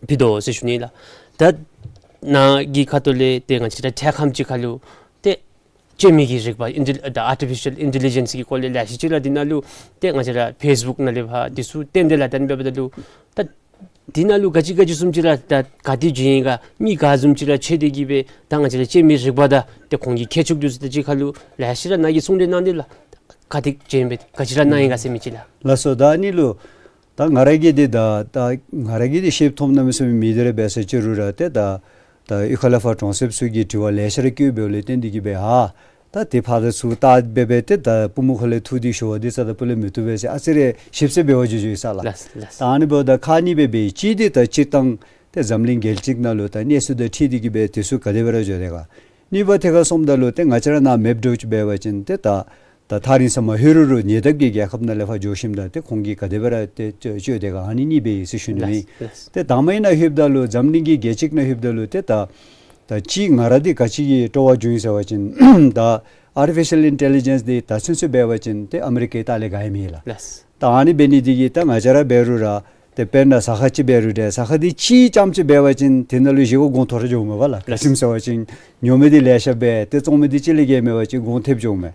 ཕུལ་དོ་ཟེར་ཞུ་ནི་ལགས། ད་ནཱ་གི་ཁ་ཐུག་ལས་ཏེ་ང་བཅས་ར་འཕྲལ་ཁམས་ཅིག་ཁར་ལུ་ཏེ་སྤྱོད་མི་གི་རིག་པ་ཨིན་ཊེ་ད་ཨར་ཊི་ཕི་ཤཱལ་ཨིན་ཊེ་ལི་ཇེནསི་གི་སྐོར་ལས་ལེ་ཤ་ཅིག་ར་འདི་ནང་ལུ་ཏེ་ང་བཅས་ར་ཕེསི་བུཀ་ནང་ལས་ཕར་འདི་ཚུ་བཏོན་ཏེ་ལགས། ད་ཨ་ནི་འབདཝ་ད་ལུ་ད་འདི་ནང་ལུ་ག་ཅི་ག་ཅི་བཟུམ་ཅིག་ར་ད་ག་ཏེ་འགྱོ་ཡི་ག་མི་ག་བཟུམ་ཅིག་ར་འཚོལ་ཏེ་གི་སྦེ་ད་ང་བཅས་ར་སྤྱོད་མི་རིག་པ་དང་ཏེ་ཁོང་གི་ཁྱད་ཆོས་འདི་ཚུ་དང་གཅིག་ཁར་ལུ་ལེ་ཤ་ར་ནཱ་གིས་གསུང་གྲོས་གནང་ནི་ལགས། ག་ཏེ་འགྱོ་ཡི་ག་ཅི་ར་གནང་ཡི་ག་ཟེར་མི་ཅིག་ལགས། ལགས་སོ། ད་ཨ་ནི་ལུ་ད་ང་ར་གིས་འདི་ད་ད་ང་ར་གིས་འདི་ཤེསཔ་མཐོངམ་གནམ་མེད་ས་མེད་མེད། དེ་ར་འབད་ས་ཅིག་རུང་ར་ཏེ་ད་ད་གཡུས་ཁ་ལས་ཕར་གྲོང་གསེབ་ཚུ་གི་དྲི་བ་ལེ་ཤ་ར་བཀོད་འབདཝ་ལས་བརྟེན་ཏེ་གི་སྦེ་ཨ་ད་ཏེ་ཕར་དང་ཚུར་བལྟ་སྦེ་སྦེ་ཏེ་ད་པུས་མོ་ཁ་ལས་འཐུ་སྟེ་ཞུ་བ་འདི་རྩ་དང་སྤུ་ལས་མི་བཏུབ་པས་ཟེར་ཨ་ཙི་རེ་ཞིབ་ཚགས་འབད་བར་འགྱོ་འགྱོཝ་ཨིན་ས་ལགས། ལགས་ལགས། ད་ཨ་ནི་འབདཝ་ད་ཁག་གཉིས་སྦེ་འབད་ཡི། གཅིག་འདི་ད་སྤྱིར་བཏང་ཏེ་འཛམ་གླིང་རྒྱལ་སྤྱི་ནང་ལུ་ད་གནས་ཚུལ་དང་འཁྲིལ་ཏེ་གི་སྦེ་དེ་ཚུ་ག་དེ་སྦེ་ར་འགྱོ་དེས་ག། གཉིས་པ་ཐད་ཁར་སོངམ་ད་ལུ་ཏེ་ང་བཅས་ར་ནཱ་མེཔ་འདྲཝ་ཅིག་འབད་བ་ཅིན་ཏེ་ད་ད་ཐག་རིང་ས་མར་ལྷོད་རུང་རུང་ཉེ་འདབས་ཀྱི་རྒྱལ་ཁབ་ནང་ལས་ཕར་འགྱོ་ཞིནམ་ད་ཏེ་ཁོང་གིས་ག་དེ་སྦེ་ར་ཏེ་སྤྱོད་སྤྱོད་དེས་ག། ཨ་ནི་གཉིས་སྦེ་ཨིན་ཟེར་ཞུ་ནི་ཨིན། ལགས་ལགས། ཏེ་དང་པ་ཨ་ནཱ་ལྷོདཔ་ད་ལུ་འཛམ་གླིང་གི་རྒྱལ་སྤྱི་ནང་ལྷོདཔ་ད་ལུ་ཏེ་ད་ད་ཅི་ང་ར་འདི་ག་ཅི་གི་སྤྲོ་བ་བྱུང་ཡི་ཟེར་བ་ཅིན་ད་ཨར་ཊི་ཕི་ཤཱལ་ཨིན་ཊེ་ལི་ཇེནསི་འདི་ད་ཚུན་ཚོད་འབད་བ་ཅིན་ཏེ་ཨ་མི་རི་ཀའི་ལྟག་ལས་ག་ཡང་མེད་ལགས། ལགས། ད་ཨ་ནི་འབད་ནི་འདི་གིས་ད་ང་བཅས་ར་འབད་རུང་ར་ཏེ་དཔེར་ན་ཟ་ཁང་ཅིག་འབད་རུང་འདྲ་ཟ་ཁང་འདི་གཅིག་རྐྱངམ་ཅིག་འབད་བ་ཅིན་དེ་ནང་ལུ་བཞེས་སྒོ་གོང་མཐོ་ར་འགྱོཝ་མས་པ་ལགས། ལགས། ཅིམ་ཟེར་བ་ཅིན་ཉོ་མི་འདི་ལེ་ཤ་སྦེ་ཏེ་བཙོང་མི་འདི་གཅིག་ལས་བརྒལ་མེད་པ་ཅིན་གོང་ཐེབས་འགྱོཝ་མས།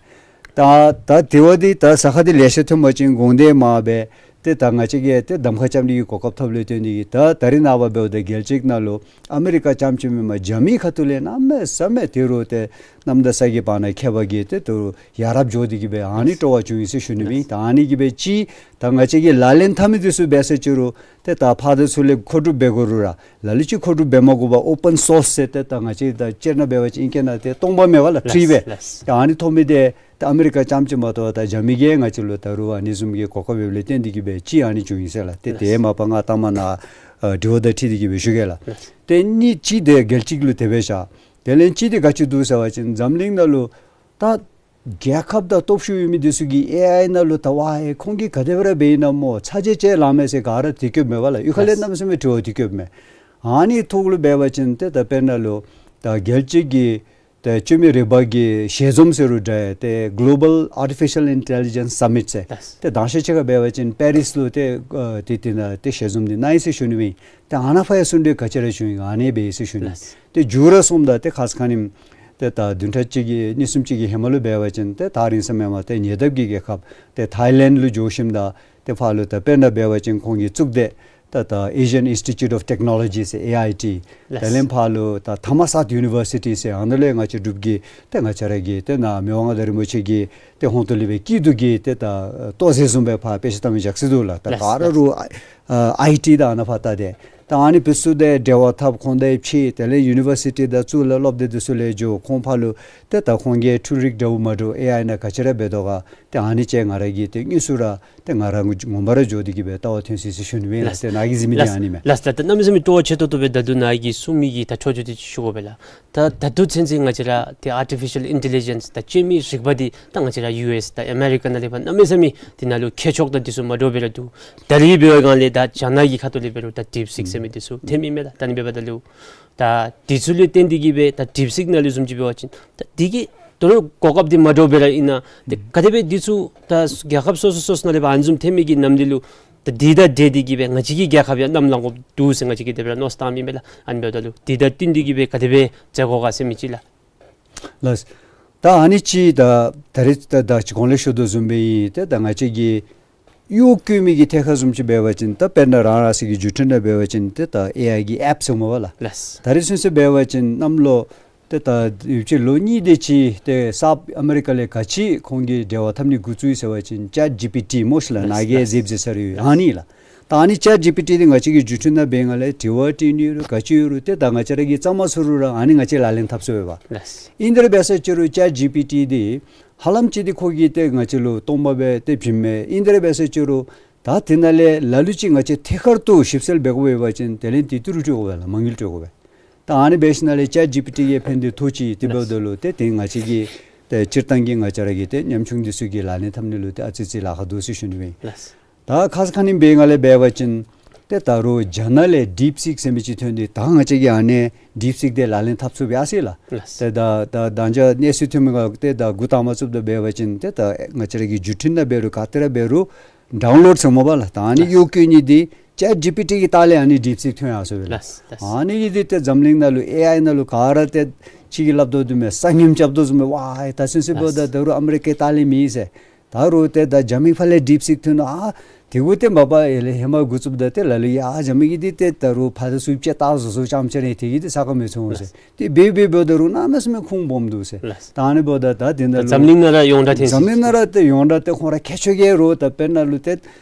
ད་ད་དེ་བ་འདི་ད་ཟ་ཁང་འདི་ལེ་ཤ་ཐོན་པ་ཅིན་གོང་འདི་མར་སྦེ་ཏེ་ད་ང་བཅས་ཀྱིས་ཏེ་གདམ་ཁ་རྐྱབ་ནི་གི་གོ་སྐབས་ཐོབ་ལས་བརྟེན་ཏེ་གིས་ད་ད་རེས་ནངས་པ་འབདཝ་ད་རྒྱལ་སྤྱི་ནང་ལུ་ཨ་མི་རི་ཀ་རྐྱངམ་ཅིག་མེན་པར་རྒྱ་མིའི་ཁ་ཐུག་ལས་གནམ་མེད་ས་མེད་ཏེ་རུང་ཏེ་གནམ་དང་ས་གི་བར་ན་ཁྱད་པར་གྱིས་ཏེ་ཏེ་རུང་ཡ་རབས་འགྱོ་སྟེ་གིས་སྦེ་ཨ་ནི་སྤྲོ་བ་བྱུང་ཡི་ཟེར་ཞུ་ནི་ཨིན། ད་ཨ་ནི་གིས་སྦེ་ཅིག་ད་ང་བཅས་ཀྱིས་ལག་ལེན་འཐབ་མི་འདི་ཚུ་འབད་ས་ཅིག་རུང་ཏེ་ད་ཕར་དང་ཚུར་ལས་མཁོ་སྒྲུབ་འབད་དགོ་རུང་ར་ལ་ལུ་ཅིག་མཁོ་སྒྲུབ་འབད་མ་དགོ་པར་ཨོ་པཱན་སོརསི་ཟེར་ཏེ་ད་ང་བཅས་ད་སྤྱིར་ན་འབད་བ་ཅིན་ཨིང་སྐད་ནང་ཏེ་སྟོང་པ་མེད་པ་ལགས། ཕི་རི་སྦེ། ལགས་ལགས། ད་ཨ་ནི་ཐོབ་མི་འདི་ད་ཨ་མི་རི་ཀ་རྐྱངམ་ཅིག་མ་གཏོགས་ད་རྒྱ་མི་གིས་ང་བཅས་ལུ་ད་རུང་ཨ་ནི་བཟུམ་གྱི་གོ་སྐབས་ཡོདཔ་ལས་བརྟེན་ཏེ་གིས་སྦེ་ཅིག་ཨ་ནི་བྱུང་ཡི་ཟེར་ལགས། ཏེ་ལགས། དེ་མ་པ་ང་ལྟ་མ་ནཱ་ཨ་དྲི་བ་དང་འཁྲིལ་ཏེ་གིས་སྦེ་ཞུ་གེ་ལགས། ལགས། ཏེ་གཉིས་གཅིག་འདི་རྒྱལ་སྤྱི་ལུ་དེ་སྦེ་བཞག། དེ་ལས་གཅིག་འདི་ག་ཅི་འདུག་ཟེར་བ་ཅིན་འཛམ་གླིང་ནང་ལུ་ད་རྒྱལ་ཁབ་དང་སྟོབས་ཤུགས་ཡོད་མི་འདི་ཚུ་གིས་ཨེ་ཨའི་ནང་ལུ་ད་ཝའི་ཁོང་གིས་ག་དེ་སྦེ་ར་འབད་ནི་སྨོ་ཚ་གྱང་ཅིག་ལང་མས་ཟེར་ག་ར་དེ་བཀོདཔ་མས་པ་ལགས། གཡུས་ཁ་ལས་ལགས། གནམ་མེད་ས་མེད་དྲི་བ་དེ་བཀོདཔ་མས། ཨ་ནི་ཐོག་ལུ་འབད་བ་ཅིན་ཏེ་ད་དཔེར་ན་ལུ་ད་རྒྱལ་སྤྱི་གི་ཏེ་སྤྱོད་མི་རིག་པ་གི་ཞལ་འཛོམས་ཟེར་རུང་འདྲ་ཏེ་གོ་ལོ་བཱལ་ཨར་ཊི་ཕི་ཤཱལ་ཨིན་ཊེ་ལི་ཇེནསི་སམ་མིཊ་ཟེར་ལགས། ཏེ་དང་ཤོས་ཅིག་ཁར་འབད་བ་ཅིན་པེ་རིསི་ལུ་ཏེ་ཨ་ཏེ་དེ་ནང་ཏེ་ཞལ་འཛོམས་འདི་གནང་ཡི་ཟེར་ཞུ་ནི་ཨིན། ཏེ་ཨ་ནཱ་ཕར་ཡང་གསུང་གྲོས་ག་ཅི་ར་བྱུང་ཡི་ཨ་ནི་སྦེ་ཨིན་ཟེར་ཞུ་ནི། ལགས། ཏེ་མཇུག་ར་སོངམ་ད་ཏེ་ཁ་ཙ་ཁ་ཉིནམ་ཏེ་ད་བདུན་ཕྲག་གཅིག་གི་གཉིས་གསུམ་ཅིག་གི་ཧེ་མ་ལུ་འབད་བ་ཅིན་ཏེ་ཐག་རིང་ས་མེན་པར་ཏེ་ཉེ་འདབས་ཀྱི་རྒྱལ་ཁབ་ཏེ་ཐཱའི་ལེནཌ་ལུ་འགྱོ་ཞིནམ་ད་ཏེ་ཕར་ལུ་ད་དཔེར་ན་འབད་བ་ཅིན་ཁོང་གིས་བཙུགས་ཏེ་ད་ད་Asian Institute of Technology ཟེར་ཨེ་ཨའི་ཊི། ལགས། དེ་ལས་ཕར་ལུ་ད་དྷརྨ་སཱཐ་ཡུ་ནི་བར་སི་ཊི་ཟེར་ཨ་ནཱ་ལས་ང་བཅས་འབྲུག་གི་ཏེ་ང་བཅས་ར་གི་ཏེ་ནཱ་མི་དབང་མངའ་བདག་རིན་པོ་ཆེ་གི་ཏེ་ཧོངས་ཏོ་ལས་སྦེ་སྐྱིད་སྡུག་གི་ཏེ་ད་ལྟོ་ཟེར་བཟུམ་སྦེ་ཕར་དཔེ་ཆ་ལྟ་མི་བཞག་སྟེ་འདུག་ལགས། ད་ལགས་ག་ར་ལགས། རུང་ཨའི་ཨའི་ཊི་དང་ཨ་ནཱ་ཕར་ལྟ་སྟེ་ད་ཨ་ནི་འབད་ས་ཏེ་འབྲེལ་བ་འཐབ་ཁོང་དང་ཕྱད་དེ་ལས་ཡུ་ནི་བར་སི་ཊི་དང་གཙུག་ལག་སློབ་སྡེ་འདི་ཚུ་ལས་འགྱོ་ཁོང་ཕར་ལུ་ཏེ་ད་ཁོང་གིས་འཕྲུལ་རིག་འདྲཝ་མ་འདྲཝ་ཨེ་ཨའི་ནང་ག་ཅི་ར་འབད་དོ་ག་ཏེ་ཨ་ནི་ཅིག་ང་ར་གིས་ཏེ་དངོས་སུ་ར་ཏེ་ང་ར་ངོ་མ་ར་འགྱོ་སྟེ་གིས་སྦེ་ལྟ་བ་ཐོན་ཅི་ཟེར་ཞུ་ནི་ཨིན་ལགས། ལགས། ཏེ་ནཱ་གི་གཟིགས་མི་འདི་ལགས། ཨ་ནི་མས། ལགས་ལགས། ད་གནམ་མེད་ས་མེད་སྤྲོ་བ་ཆེ་ཏོག་ཏོ་སྦེ་ད་ལྟོ་ནཱ་གིས་གསུངས་མི་གི་ད་འཕྲོ་མཐུད་དེ་ཅིག་ཞུ་དགོ་པས་ལགས། ད་ད་ལྟོ་ཚུན་ཚོད་ང་བཅས་ར་ཏེ་ཨར་ཊི་ཕི་ཤཱལ་ཨིན་ཊེ་ལི་ཇེནསི་ད་སྤྱོད་མི་རིག་པ་འདི་ད་ང་བཅས་ར་ཡུ་ཨེསི་དང་ཨ་མེ་རི་ཀ་ནང་ལས་ཕར་གནམ་མེད་ས་མེད་འདི་ནང་ལུ་ཁྱད་ཆོས་དང་འདི་ཚུ་མ་འདྲཝ་སྦེ་ར་འདུག། ད་རེས་འབད་བའི་སྒང་ལས་ད་རྒྱ་ནག་གི་ཁ་ཐུག་ལས་འབད་རུང་ད་ཌིབ་སིཀ་ཟེར་མི་འདི་ཚུ་ཐོན་མི་མས་ལགས། ད་ཨ་ནི་འབདཝ་ད་ལུ་ད་འདི་ཚུ་ལུ་བརྟེན་ཏེ་གིས་སྦེ་ད་ཌིབ་སིཀ་ནང་ལུ་བཟུམ་ཅིག་འབད་བ་ཅིན་ད་འདི་གི་ད་རུང་གོ་སྐབས་འདི་མ་འདྲཝ་སྦེ་ར་ཨིན་ན་ཏེ་ག་དེ་སྦེ་འདི་ཚུ་ད་རྒྱལ་ཁབ་སོ་སོ་སོ་སོ་ནང་ལས་ཕར་ཨ་ནི་བཟུམ་ཐོན་མི་གི་ནམ་འདི་ལུ་ད་འདི་དང་འབྲེལ་ཏེ་གིས་སྦེ་ང་བཅས་ཀྱི་རྒྱལ་ཁབ་ཡང་བསྣམ་ལང་དགོཔ་འདུག་ཟེར་ང་བཅས་ཀྱིས་དེ་སྦེ་ར་མནོ་བསམ་བཏངམ་ཨིན་པས་ལགས། ཨ་ནི་འབདཝ་ད་ལུ་འདི་དང་བསྟུན་ཏེ་གིས་སྦེ་ག་དེ་སྦེ་མཛད་དགོ་ག་ཟེར་མི་ཅིག་ལགས། ལགས། ད་ཨ་ནི་ཅིག་ད་ད་རེས་ད་ད་ཅི་གོང་ལས་ཞུ་དོ་བཟུམ་སྦེ་ཨིན། ཏེ་ད་ང་བཅས་ཀྱི་གཡོག་བཀོལ་མི་གི་ཐད་ཁར་བཟུམ་ཅིག་འབད་བ་ཅིན་ད་དཔེར་ན་རང་རང་སོའི་གི་བརྒྱུད་འཕྲིན་ནང་འབད་བ་ཅིན་ཏེ་ད་ཨེ་ཨའི་གི་ཨེཔ་ཟེར་མས་པ་ལགས། ལགས། ད་རེས་ཚུན་ཚོད་འབད་བ་ཅིན་གནམ་ལོ་ཏེ་ད་ཡུདཔ་ཅིག་ལོ་གཉིས་དེ་ཅིག་ཏེ་གསརཔ་ཨ་མེ་རི་ཀ་ལས་ག་ཅི་ཁོང་གིས་འབྲེལ་བ་འཐབ་ནི་འགོ་བཙུགས་ཡི་ཟེར་བ་ཅིན་ཅེཊ་ཇི་པི་ཊི་སྨོ་ཤིག་ལགས། ལགས་ནཱ་གིས་ལགས། གཟིགས་གཟིགས་ས་རེ་ཡོད། ཨ་ནི་ལགས། ད་ཨ་ནི་ཅེཊ་ཇི་པི་ཊི་འདི་ང་བཅས་ཀྱིས་བརྒྱུད་འཕྲིན་ནང་འབད་ནི་ལས་དྲི་བ་དྲི་ནི་རུང་ག་ཅི་ཡོད་རུང་ཏེ་ད་ང་བཅས་ར་གིས་གཙང་མ་ཚུ་རུང་ར་ཨ་ནི་ང་བཅས་ལག་ལེན་འཐབ་ཚུགས་པས། ལགས། ཨིན་དེ་ར་འབད་ས་ཅིག་རུང་ཅེཊ་ཇི་པི་ཊི་འདི་ཧ་ལམ་ཅིག་འདི་ཁོ་གིས་ཏེ་ང་བཅས་ལུ་སྟོང་པ་སྦེ་ཏེ་བྱིནམ་མས། ཨིན་དེ་ར་འབད་ས་ཅིག་རུང་ད་དེ་ནང་ལས་ལ་ལུ་ཅིག་ང་བཅས་ཐད་ཀར་དུ་ཞིབ་འཚོལ་འབད་དགོ་པ་ཅིན་དེ་ལས་ཏེ་ཏི་རུ་སྤྲོད་དགོ་པས་ལགས། མ་དངུལ་སྤྲོད་དགོ་པས། ད་ཨ་ནི་འབད་ཞིནམ་ལས་ཅེཊ་ཇི་པི་ཊི་གིས་ཕན་བདེ་ཐོགས་ཅི། དེ་འབདཝ་ད་ལུ་ཏེ་དེ་ང་བཅས་ཀྱི་ཏེ་སྤྱིར་བཏང་གི་ང་བཅས་ར་གི་ཏེ་ཉམ་ཆུང་འདི་ཚུ་གིས་ལག་ལེན་འཐབ་ནི་ལུ་ཏེ་ཨ་ཙི་ཅིག་ལཱ་ཁག་འདུག་ཟེར་ཞུ་ནི་ཨིན། ལགས། ད་ཁ་ཙ་ཁ་ཉིནམ་འབད་ནི་ལས་འབད་བ་ཅིན་ཏེ་ད་རུང་རྒྱ་ནག་ལས་ཌིཔ་སིཀ་ཟེར་མི་ཅིག་ཐོན་ཏེ་ད་ང་བཅས་ཀྱིས་ཨ་ནི་ཌིཔ་སིཀ་འདི་ལག་ལེན་འཐབ་ཚུགས་པས་ཟེར་ལགས། ལགས། ཏེ་ད་ད་ད་ཅི་གནས་ཚུལ་ཐོན་མི་ག་ཏེ་ད་འགོ་དང་པ་བཙུགསཔ་ད་འབད་བ་ཅིན་ཏེ་ད་ང་བཅས་ར་གི་བརྒྱུད་འཕྲིན་ནང་འབད་རུང་ག་ཏེ་ར་འབད་རུང་ཌའུན་ལོཌ་ཟེར་སྨོ་པ་ལགས། ད་ཨ་ནི་ལགས། གཡོག་བཀོལ་ནི་འདི་ཅེཊ་ཇི་པི་ཊི་གི་ལྟག་ལས་ཨ་ནི་ཌིཔ་སིཀ་ཐོན་ཡར་སོ་ཡི་ལགས། ལགས། ལགས། ཨ་ནི་གིས་འདི་ཏེ་འཛམ་གླིང་ནང་ལུ་ཨེ་ཨའི་ནང་ལུ་ག་ར་ཏེ་ཅིག་གིས་སླབ་དོ་བཟུམ་སྦེ་ས་ངོམ་རྐྱབ་དོ་བཟུམ་སྦེ་ཝའི་ད་ཚུན་ཚོད་འབདཝ་ད་ལགས། ད་རུང་ཨ་མི་རི་ཀའི་ལྟག་ལས་མེད་ཟེར། ད་རུང་ཏེ་ད་རྒྱ་མི་ཕར་ལས་ཌིཔ་སིཀ་ཐོན་ནུག། ཨ་དེ་གུ་ཏེ་མ་པ་ཡར་ལས་ཧེ་མ་འགོ་བཙུགསཔ་ད་ཏེ་ལ་ལུ་ཡ་རྒྱ་མི་གིས་འདི་ཏེ་ད་རུང་ཕར་ཚུར་ཅིག་བལྟ་བཟོ་བཟོཝ་ཙམ་ཅིག་ར་དེ་གིས་འདི་ས་ཁར་མི་ཚུད་འོང་ཟེར། ལགས། ཏེ་འབད་འབད་འབདཝ་ད་རུང་གནམ་མེད་ས་མེད་ཁུངས་སྦོམ་འདུག་ཟེར། ལགས། ད་ཨ་ནི་འབདཝ་ད་ད་དེ་ནང་ལུ་འཛམ་གླིང་ནང་ར་ཡོངས་གྲགས་ཐོན་ཡི་ཟེར། འཛམ་གླིང་ནང་ར་ཏེ་ཡོངས་གྲགས་ཏེ་ཁོང་ར་མཁས་མཆོག་གིས་རུང་ད་དཔེར་ན་ལུ་ཏེ་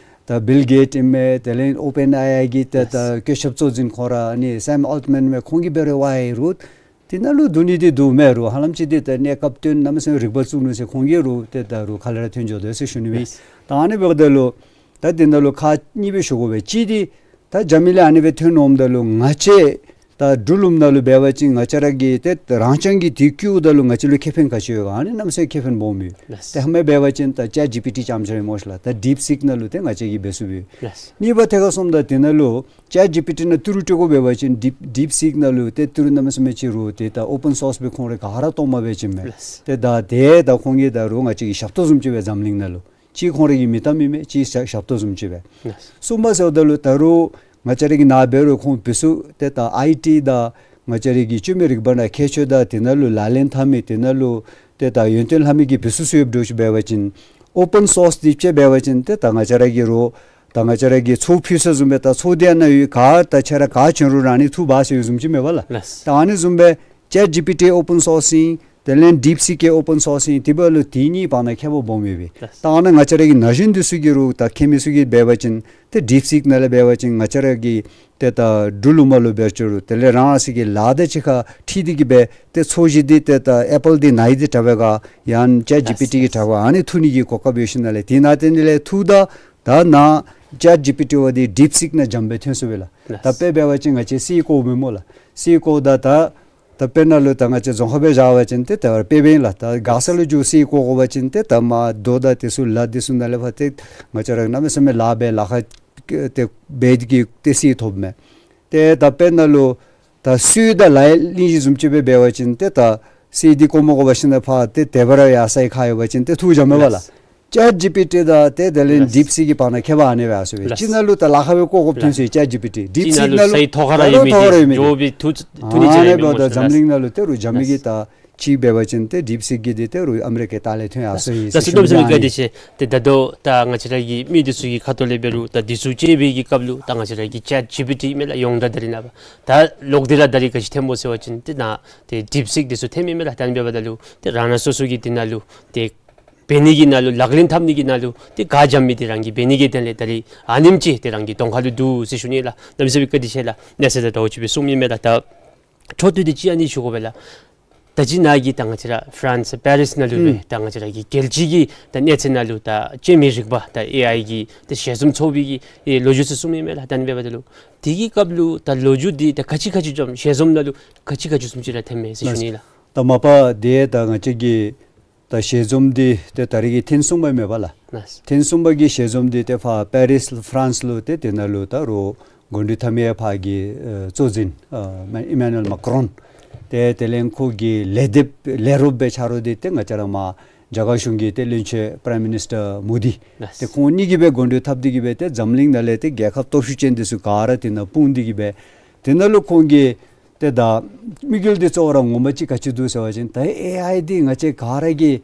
ད་བིལ་གེཊ་ཨིན་མས། དེ་ལས་ཨོ་པེན་ཨེ་ཨའི་གི་ཏེ་ད་ལགས། བཀོད་ཁྱབ་གཙོ་འཛིན་ཁོང་ར་ཨ་ནི་སེམ་ཨལ་ཊི་མཱན་མས། ཁོང་གིས་འབད་རུང་ཝའི་རུང་དེ་ནང་ལུ་འདུག་ནི་འདི་འདུག་མས་རུང་ཧ་ལམ་ཅིག་འདི་ད་གནས་སྐབས་དོན་གནམ་མེད་ས་མེད་རིག་པ་བཙུགས་ནུག་ཟེར། ཁོང་གིས་རུང་ཏེ་ད་རུང་ཁ་ལས་ར་ཐོན་འགྱོ་དོ་ཟེར་ཞུ་ནི་ཨིན། ལགས། ད་ཨ་ནི་འབདཝ་ད་ལུ་ད་དེ་ནང་ལུ་ཁག་གཉིས་སྦེ་ཞུ་དགོ་པས། གཅིག་འདི་ད་རྒྱ་མི་ལས་ཨ་ནི་སྦེ་ཐོན་འོངམ་ད་ལུ་ང་བཅས་ད་འབྲུག་ལུངམ་ནང་ལུ་འབད་བ་ཅིན་ང་བཅས་ར་གིས་ཏེ་རང་རྐྱང་གིས་དེ་བཀོལཝ་ད་ལུ་ང་བཅས་ལུ་ཁེ་ཕན་ག་ཅི་ཡོད་ག། ཨ་ནི་གནམ་མེད་ས་མེད་ཁེ་ཕན་སྦོམ་ཡོད། ལགས། ཏེ་ཧེ་མ་འབད་བ་ཅིན་ད་ཅེཊ་ཇི་པི་ཊི་རྐྱངམ་ཅིག་ར་སྨོ་ཤ་ལགས། ད་ཌིཔ་སིཀ་ནང་ལུ་ཏེ་ང་བཅས་ཀྱིས་འབད་ཚུགས་པས། ལགས། གཉིས་པ་ཐད་ཁར་སོངམ་ད་དེ་ནང་ལུ་ཅེཊ་ཇི་པི་ཊི་ནང་ཏི་རུ་སྤྲོད་དགོ་འབད་བ་ཅིན་ཌིཔ་ཌིཔ་སིཀ་ནང་ལུ་ཏེ་ཏི་རུ་གནམ་མེད་ས་མེད་ཅིག་རུང་ཏེ་ད་ཨོ་པེན་སོརསི་སྦེ་ཁོང་ར་ག་ར་གཏོར་མ་སྦེ་བྱིནམ་མས། ལགས། ཏེ་ད་དེ་ད་ཁོང་གིས་ད་རུང་ང་བཅས་ཀྱི་ཞབས་ཏོག་བཟུམ་ཅིག་སྦེ་འཛམ་གླིང་ནང་ལུ་གཅིག་ཁོང་ར་གི་མིང་གཏམ་ཨིན་མས། གཅིག་ཞབས་ཞབས་ཏོག་བཟུམ་ཅིག་སྦེ། ལགས། གསུམ་པ་ཟེརཝ་ད་ལུ་ད་རུང་ང་བཅས་ར་གི་ནཱ་འབད་རུང་ཁོང་བུ་ཚུ་ཏེ་ད་ཨའི་ཊི་དང་ང་བཅས་ར་གི་བཅོས་མའི་རིག་པ་ནང་མཁས་མཆོག་དང་དེ་ནང་ལུ་ལག་ལེན་འཐབ་མི་དེ་ནང་ལུ་ཏེ་ད་ཡོན་ཏན་ལྷབ་མི་གི་བུ་ཚུ་ཚུ་ཡོདཔ་འདྲཝ་ཅིག་འབད་བ་ཅིན་ཨོ་པེན་སོརསི་འདི་ཅིག་འབད་བ་ཅིན་ཏེ་ད་ང་བཅས་ར་གིས་རུང་ད་ང་བཅས་ར་གིས་ཚོགས་ཕུལ་ས་བཟུམ་སྦེ་ད་ཚོགས་སྡེ་ནང་ཡོད་ག་ད་ཁྱེད་ར་ག་བྱོན་རུང་རང་ནི་ཐུགས་འབག་ཟེར་བཟུམ་ཅིག་མས་པ་ལགས། ལགས། ད་ཨ་ནི་བཟུམ་སྦེ་ཅེཊ་ཇི་པི་ཊི་ཨོ་པེན་སོརསི་ཨིན། དེ་ལས་ཌིཔ་སིཀ་ཡང་ཨོ་པེན་སོརསི་ཨིན། དེ་འབདཝ་ད་ལུ་དེ་གཉིས་བར་ན་ཁྱད་པར་སྦོམ་ཡོད་པས། ལགས། ད་ཨ་ནཱ་ང་བཅས་ར་གི་ན་གཞོན་འདི་ཚུ་གིས་རུང་ད་མཁས་མི་ཚུ་གིས་འབད་བ་ཅིན་ཏེ་ཌིཔ་སིཀ་ནང་ལས་འབད་བ་ཅིན་ང་བཅས་ར་གི་ཏེ་ད་འབྲུག་ལུ་མ་ལུ་འབད་ཅི་རུང་དེ་ལས་རང་རང་སོའི་གི་ལཱ་དང་གཅིག་ཁར་འཁྲིལ་ཏེ་གིས་སྦེ་ཏེ་ཚོས་གཞི་འདི་ཏེ་ད་ཨེ་པཱལ་འདི་ནཱ་ཡི་འདི་དྲག་པས་ག་ཡང་ཅེཊ་ཇི་པི་ཊི་གིས་དྲག་པས་ག་ཨ་ནི་འཐུ་ནི་གི་གོ་སྐབས་ཡོད་ཞིནམ་ལས་དེ་ནང་དེ་ནི་ལས་འཐུཝ་ད་ད་ནཱ་ཅེཊ་ཇི་པི་ཊི་འབདཝ་འདི་ཌིཔ་སིཀ་ནང་འཇམ་སྦེ་ཐོན་ཚུགས་པས་ལགས། ལགས། ད་དཔེ་འབད་བ་ཅིན་ང་བཅས་གསེར་བརྐོཝ་མས་སྨོ་ལགས། གསེར་བརྐོཝ་ད་ད་ད་དཔེར་ན་ལུ་ད་ང་བཅས་རྫོང་ཁ་སྦེ་བཞག་པ་ཅིན་ཏེ་ད་དཔེ་འབདན་ལགས། ད་མགར་ས་ལུ་འགྱོ་གསེར་བརྐོ་དགོ་པ་ཅིན་ཏེ་ད་མར་རྡོ་དང་དེ་ཚུ་ལ་དེ་ཚུ་ནང་ལས་ཕར་ཏེ་ང་བཅས་ར་གནམ་མེད་ས་མེད་ལཱ་འབད་ལཱ་ཁག་ཏེ་འབད་དེ་གིས་ཏེ་གསེར་ཐོབ་མས། ཏེ་ད་དཔེར་ན་ལུ་ད་སོའི་ད་ལཱ་གླིང་བཞི་བཟུམ་ཅིག་སྦེ་འབད་བ་ཅིན་ཏེ་ད་གསེར་འདི་བརྐོ་མ་དགོ་པར་ཞིནམ་ལས་ཕར་ཏེ་དེ་སྦེ་ར་ཡར་སའི་ཁར་ཡོད་པ་ཅིན་ཏེ་འཐུ་འཇམ་མས་པ་ལགས། ལགས། ཅེཊ་ཇི་པི་ཊི་དང་ཏེ་དེ་ལས་ལགས། ཌིཔ་སིཀ་གི་བར་ན་ཁྱད་པར་ཨ་ནི་སྦེ་ཡར་སོ་ཡི། ལགས། གཅིག་ནང་ལུ་ད་ལཱ་ཁག་སྦེ་བརྐོ་དགོཔ་ཐོན་སོ་ཡི་ཅེཊ་ཇི་པི་ཊི། ཌིཔ་སིཀ་ནང་ལུ་ད་ལཱ་ཁག་སྦེ་བརྐོ་དགོཔ་ཐོན་སོ་ཡི་མེད། འགྱོ་བའི་འཐུ་འཐུ་ནི་ཨ་ཅིག་ར་ནི་མེད་སྨོ་ཤ་ལགས། འཛམ་གླིང་ནང་ལུ་ཏེ་རུང་རྒྱ་མི་གིས་ད་ཅིག་འབད་བ་ཅིན་ཏེ་ཌིཔ་སིཀ་གི་འདི་ཏེ་རུང་ཨ་མི་རི་ཀའི་ལྟག་ལས་ཐོན་ཡར་སོ་ཡི་ཟེར་ཞུ་ནི་ཨིན། ད་ད་ལྟོ་ད་ང་བཅས་ར་གི་མི་འདི་ཚུ་གི་ཁ་ཐུག་ལས་འབད་རུང་ད་འདི་ཚུ་དཔྱད་པའི་གི་སྐབས་ལུ་ད་ང་བཅས་ར་གི་ཅེཊ་ཇི་པི་ཊི་མས་ལགས། ཡོངས་གྲགས་ད་རིས་ནངས་པ་ད་ལོག་སྟེ་ར་ད་རིས་ག་ཅི་ཐོནམ་སྨོ་ཟེར་བ་ཅིན་ཏེ་ནཱ་ཏེ་ཌིཔ་སིཀ་འདི་ཚུ་ཐོནམ་ཨིན་མས་ལགས། ད་ཨ་ནི་འབདཝ་ད་ལུ་ཏེ་རང་རང་སོ་སོ་གི་འདི་ནང་ལུ་ཏེ་འབད་ནི་གི་ནང་ལུ་ལག་ལེན་འཐབ་ནི་གི་ནང་ལུ་ཏེ་ག་འཇམ་མི་འདི་རང་གིས་འབད་ནི་གི་དོན་ལས་ད་རིས་ཨ་ནེམ་ཅིག་ཏེ་རང་གི་གདོང་ཁ་ལུ་འདུག་ཟེར་ཞུ་ནི་ལགས། གནམ་མེད་ས་མེད་བཀའ་དྲིན་ཆེ་ལགས། གནས་ཚུལ་ད་ད་ལྟོ་ཅིག་སྦེ་གསུངམ་ཨིན་མས་ལགས། ད་འཕྲོ་མཐུད་དེ་ཅིག་ཨ་ནི་ཞུ་དགོ་པས་ལགས། ད་ཅི་ནཱ་གིས་ད་ང་བཅས་ར་ཕ་རན་སི་པེ་རིས་ནང་ལུ་སྦེ་ཨུམ་ད་ང་བཅས་ར་གི་རྒྱལ་སྤྱི་གི་ད་གནས་ཚད་ནང་ལུ་ད་བཅོས་མའི་རིག་པ་ད་ཨེ་ཨའི་གི་ད་ཞལ་འཛོམས་ཚོགས་པའི་གི་ཨེ་ལོ་རྒྱུས་ཚུ་གསུངམ་ཨིན་མས་ལགས། ད་ཨ་ནི་འབདཝ་ད་ལུ་དེ་གི་སྐབས་ལུ་ད་ལོ་རྒྱུས་འདི་ད་ག་ཅི་ག་ཅི་འཛོམས་ཞལ་འཛོམས་ནང་ལུ་ག་ཅི་ག་ཅི་བཟུམ་ཅིག་ར་ཐོནམ་མས་ཟེར་ཞུ་ནི་ལགས། ད་མ་པ་དེ་ད་ང་བཅས་ཀྱི་ད་ཞལ་འཛོམས་འདི་ཏེ་ད་རིས་ཀྱི་ཐེངས་གསུམ་པ་མས་པ་ལགས། ལགས། ཐེངས་གསུམ་པ་གི་ཞལ་འཛོམས་འདི་ཏེ་ཕར་པེ་རིས་ཕ་རན་སི་ལུ་ཏེ་དེ་ནང་ལུ་ད་རུང་གོ་སྒྲིག་འཐབ་མི་ཕར་གྱི་ཨེ་གཙོ་འཛིན་ཨེ་ཨི་མེ་ནུ་ཨེལ་མཱ་ཀི་རོན་ཏེ་དེ་ལས་ཁོ་གི་ལས་སྡེ་ལས་རོགསཔ་སྦེ་ཆ་རོགས་འདི་ཏེ་ང་བཅས་ར་མར་རྒྱ་གར་གཞུང་གི་ཏེ་བློན་ཆེན་པ་རའིམ་མི་ནིས་ཊར་མོ་དི། ལགས། ཏེ་ཁོང་གཉིས་ཀྱིས་སྦེ་གོ་སྒྲིག་འཐབ་སྟེ་གིས་སྦེ་ཏེ་འཛམ་གླིང་ནང་ལས་ཏེ་རྒྱལ་ཁབ་སྟོབས་ཤུགས་ཅན་འདི་ཚུ་ག་ར་དེ་ནང་སྤུངས་ཏེ་གིས་སྦེ་དེ་ནང་ལུ་ཁོང་གིས་ཏེ་ད་དམིགས་ཡུལ་འདི་གཙོ་བོ་ར་ངོ་མ་ཅིག་ག་ཅི་འདུག་ཟེར་བ་ཅིན་ད་ཨེ་ཨའི་འདི་ང་བཅས་ག་ར་གིས་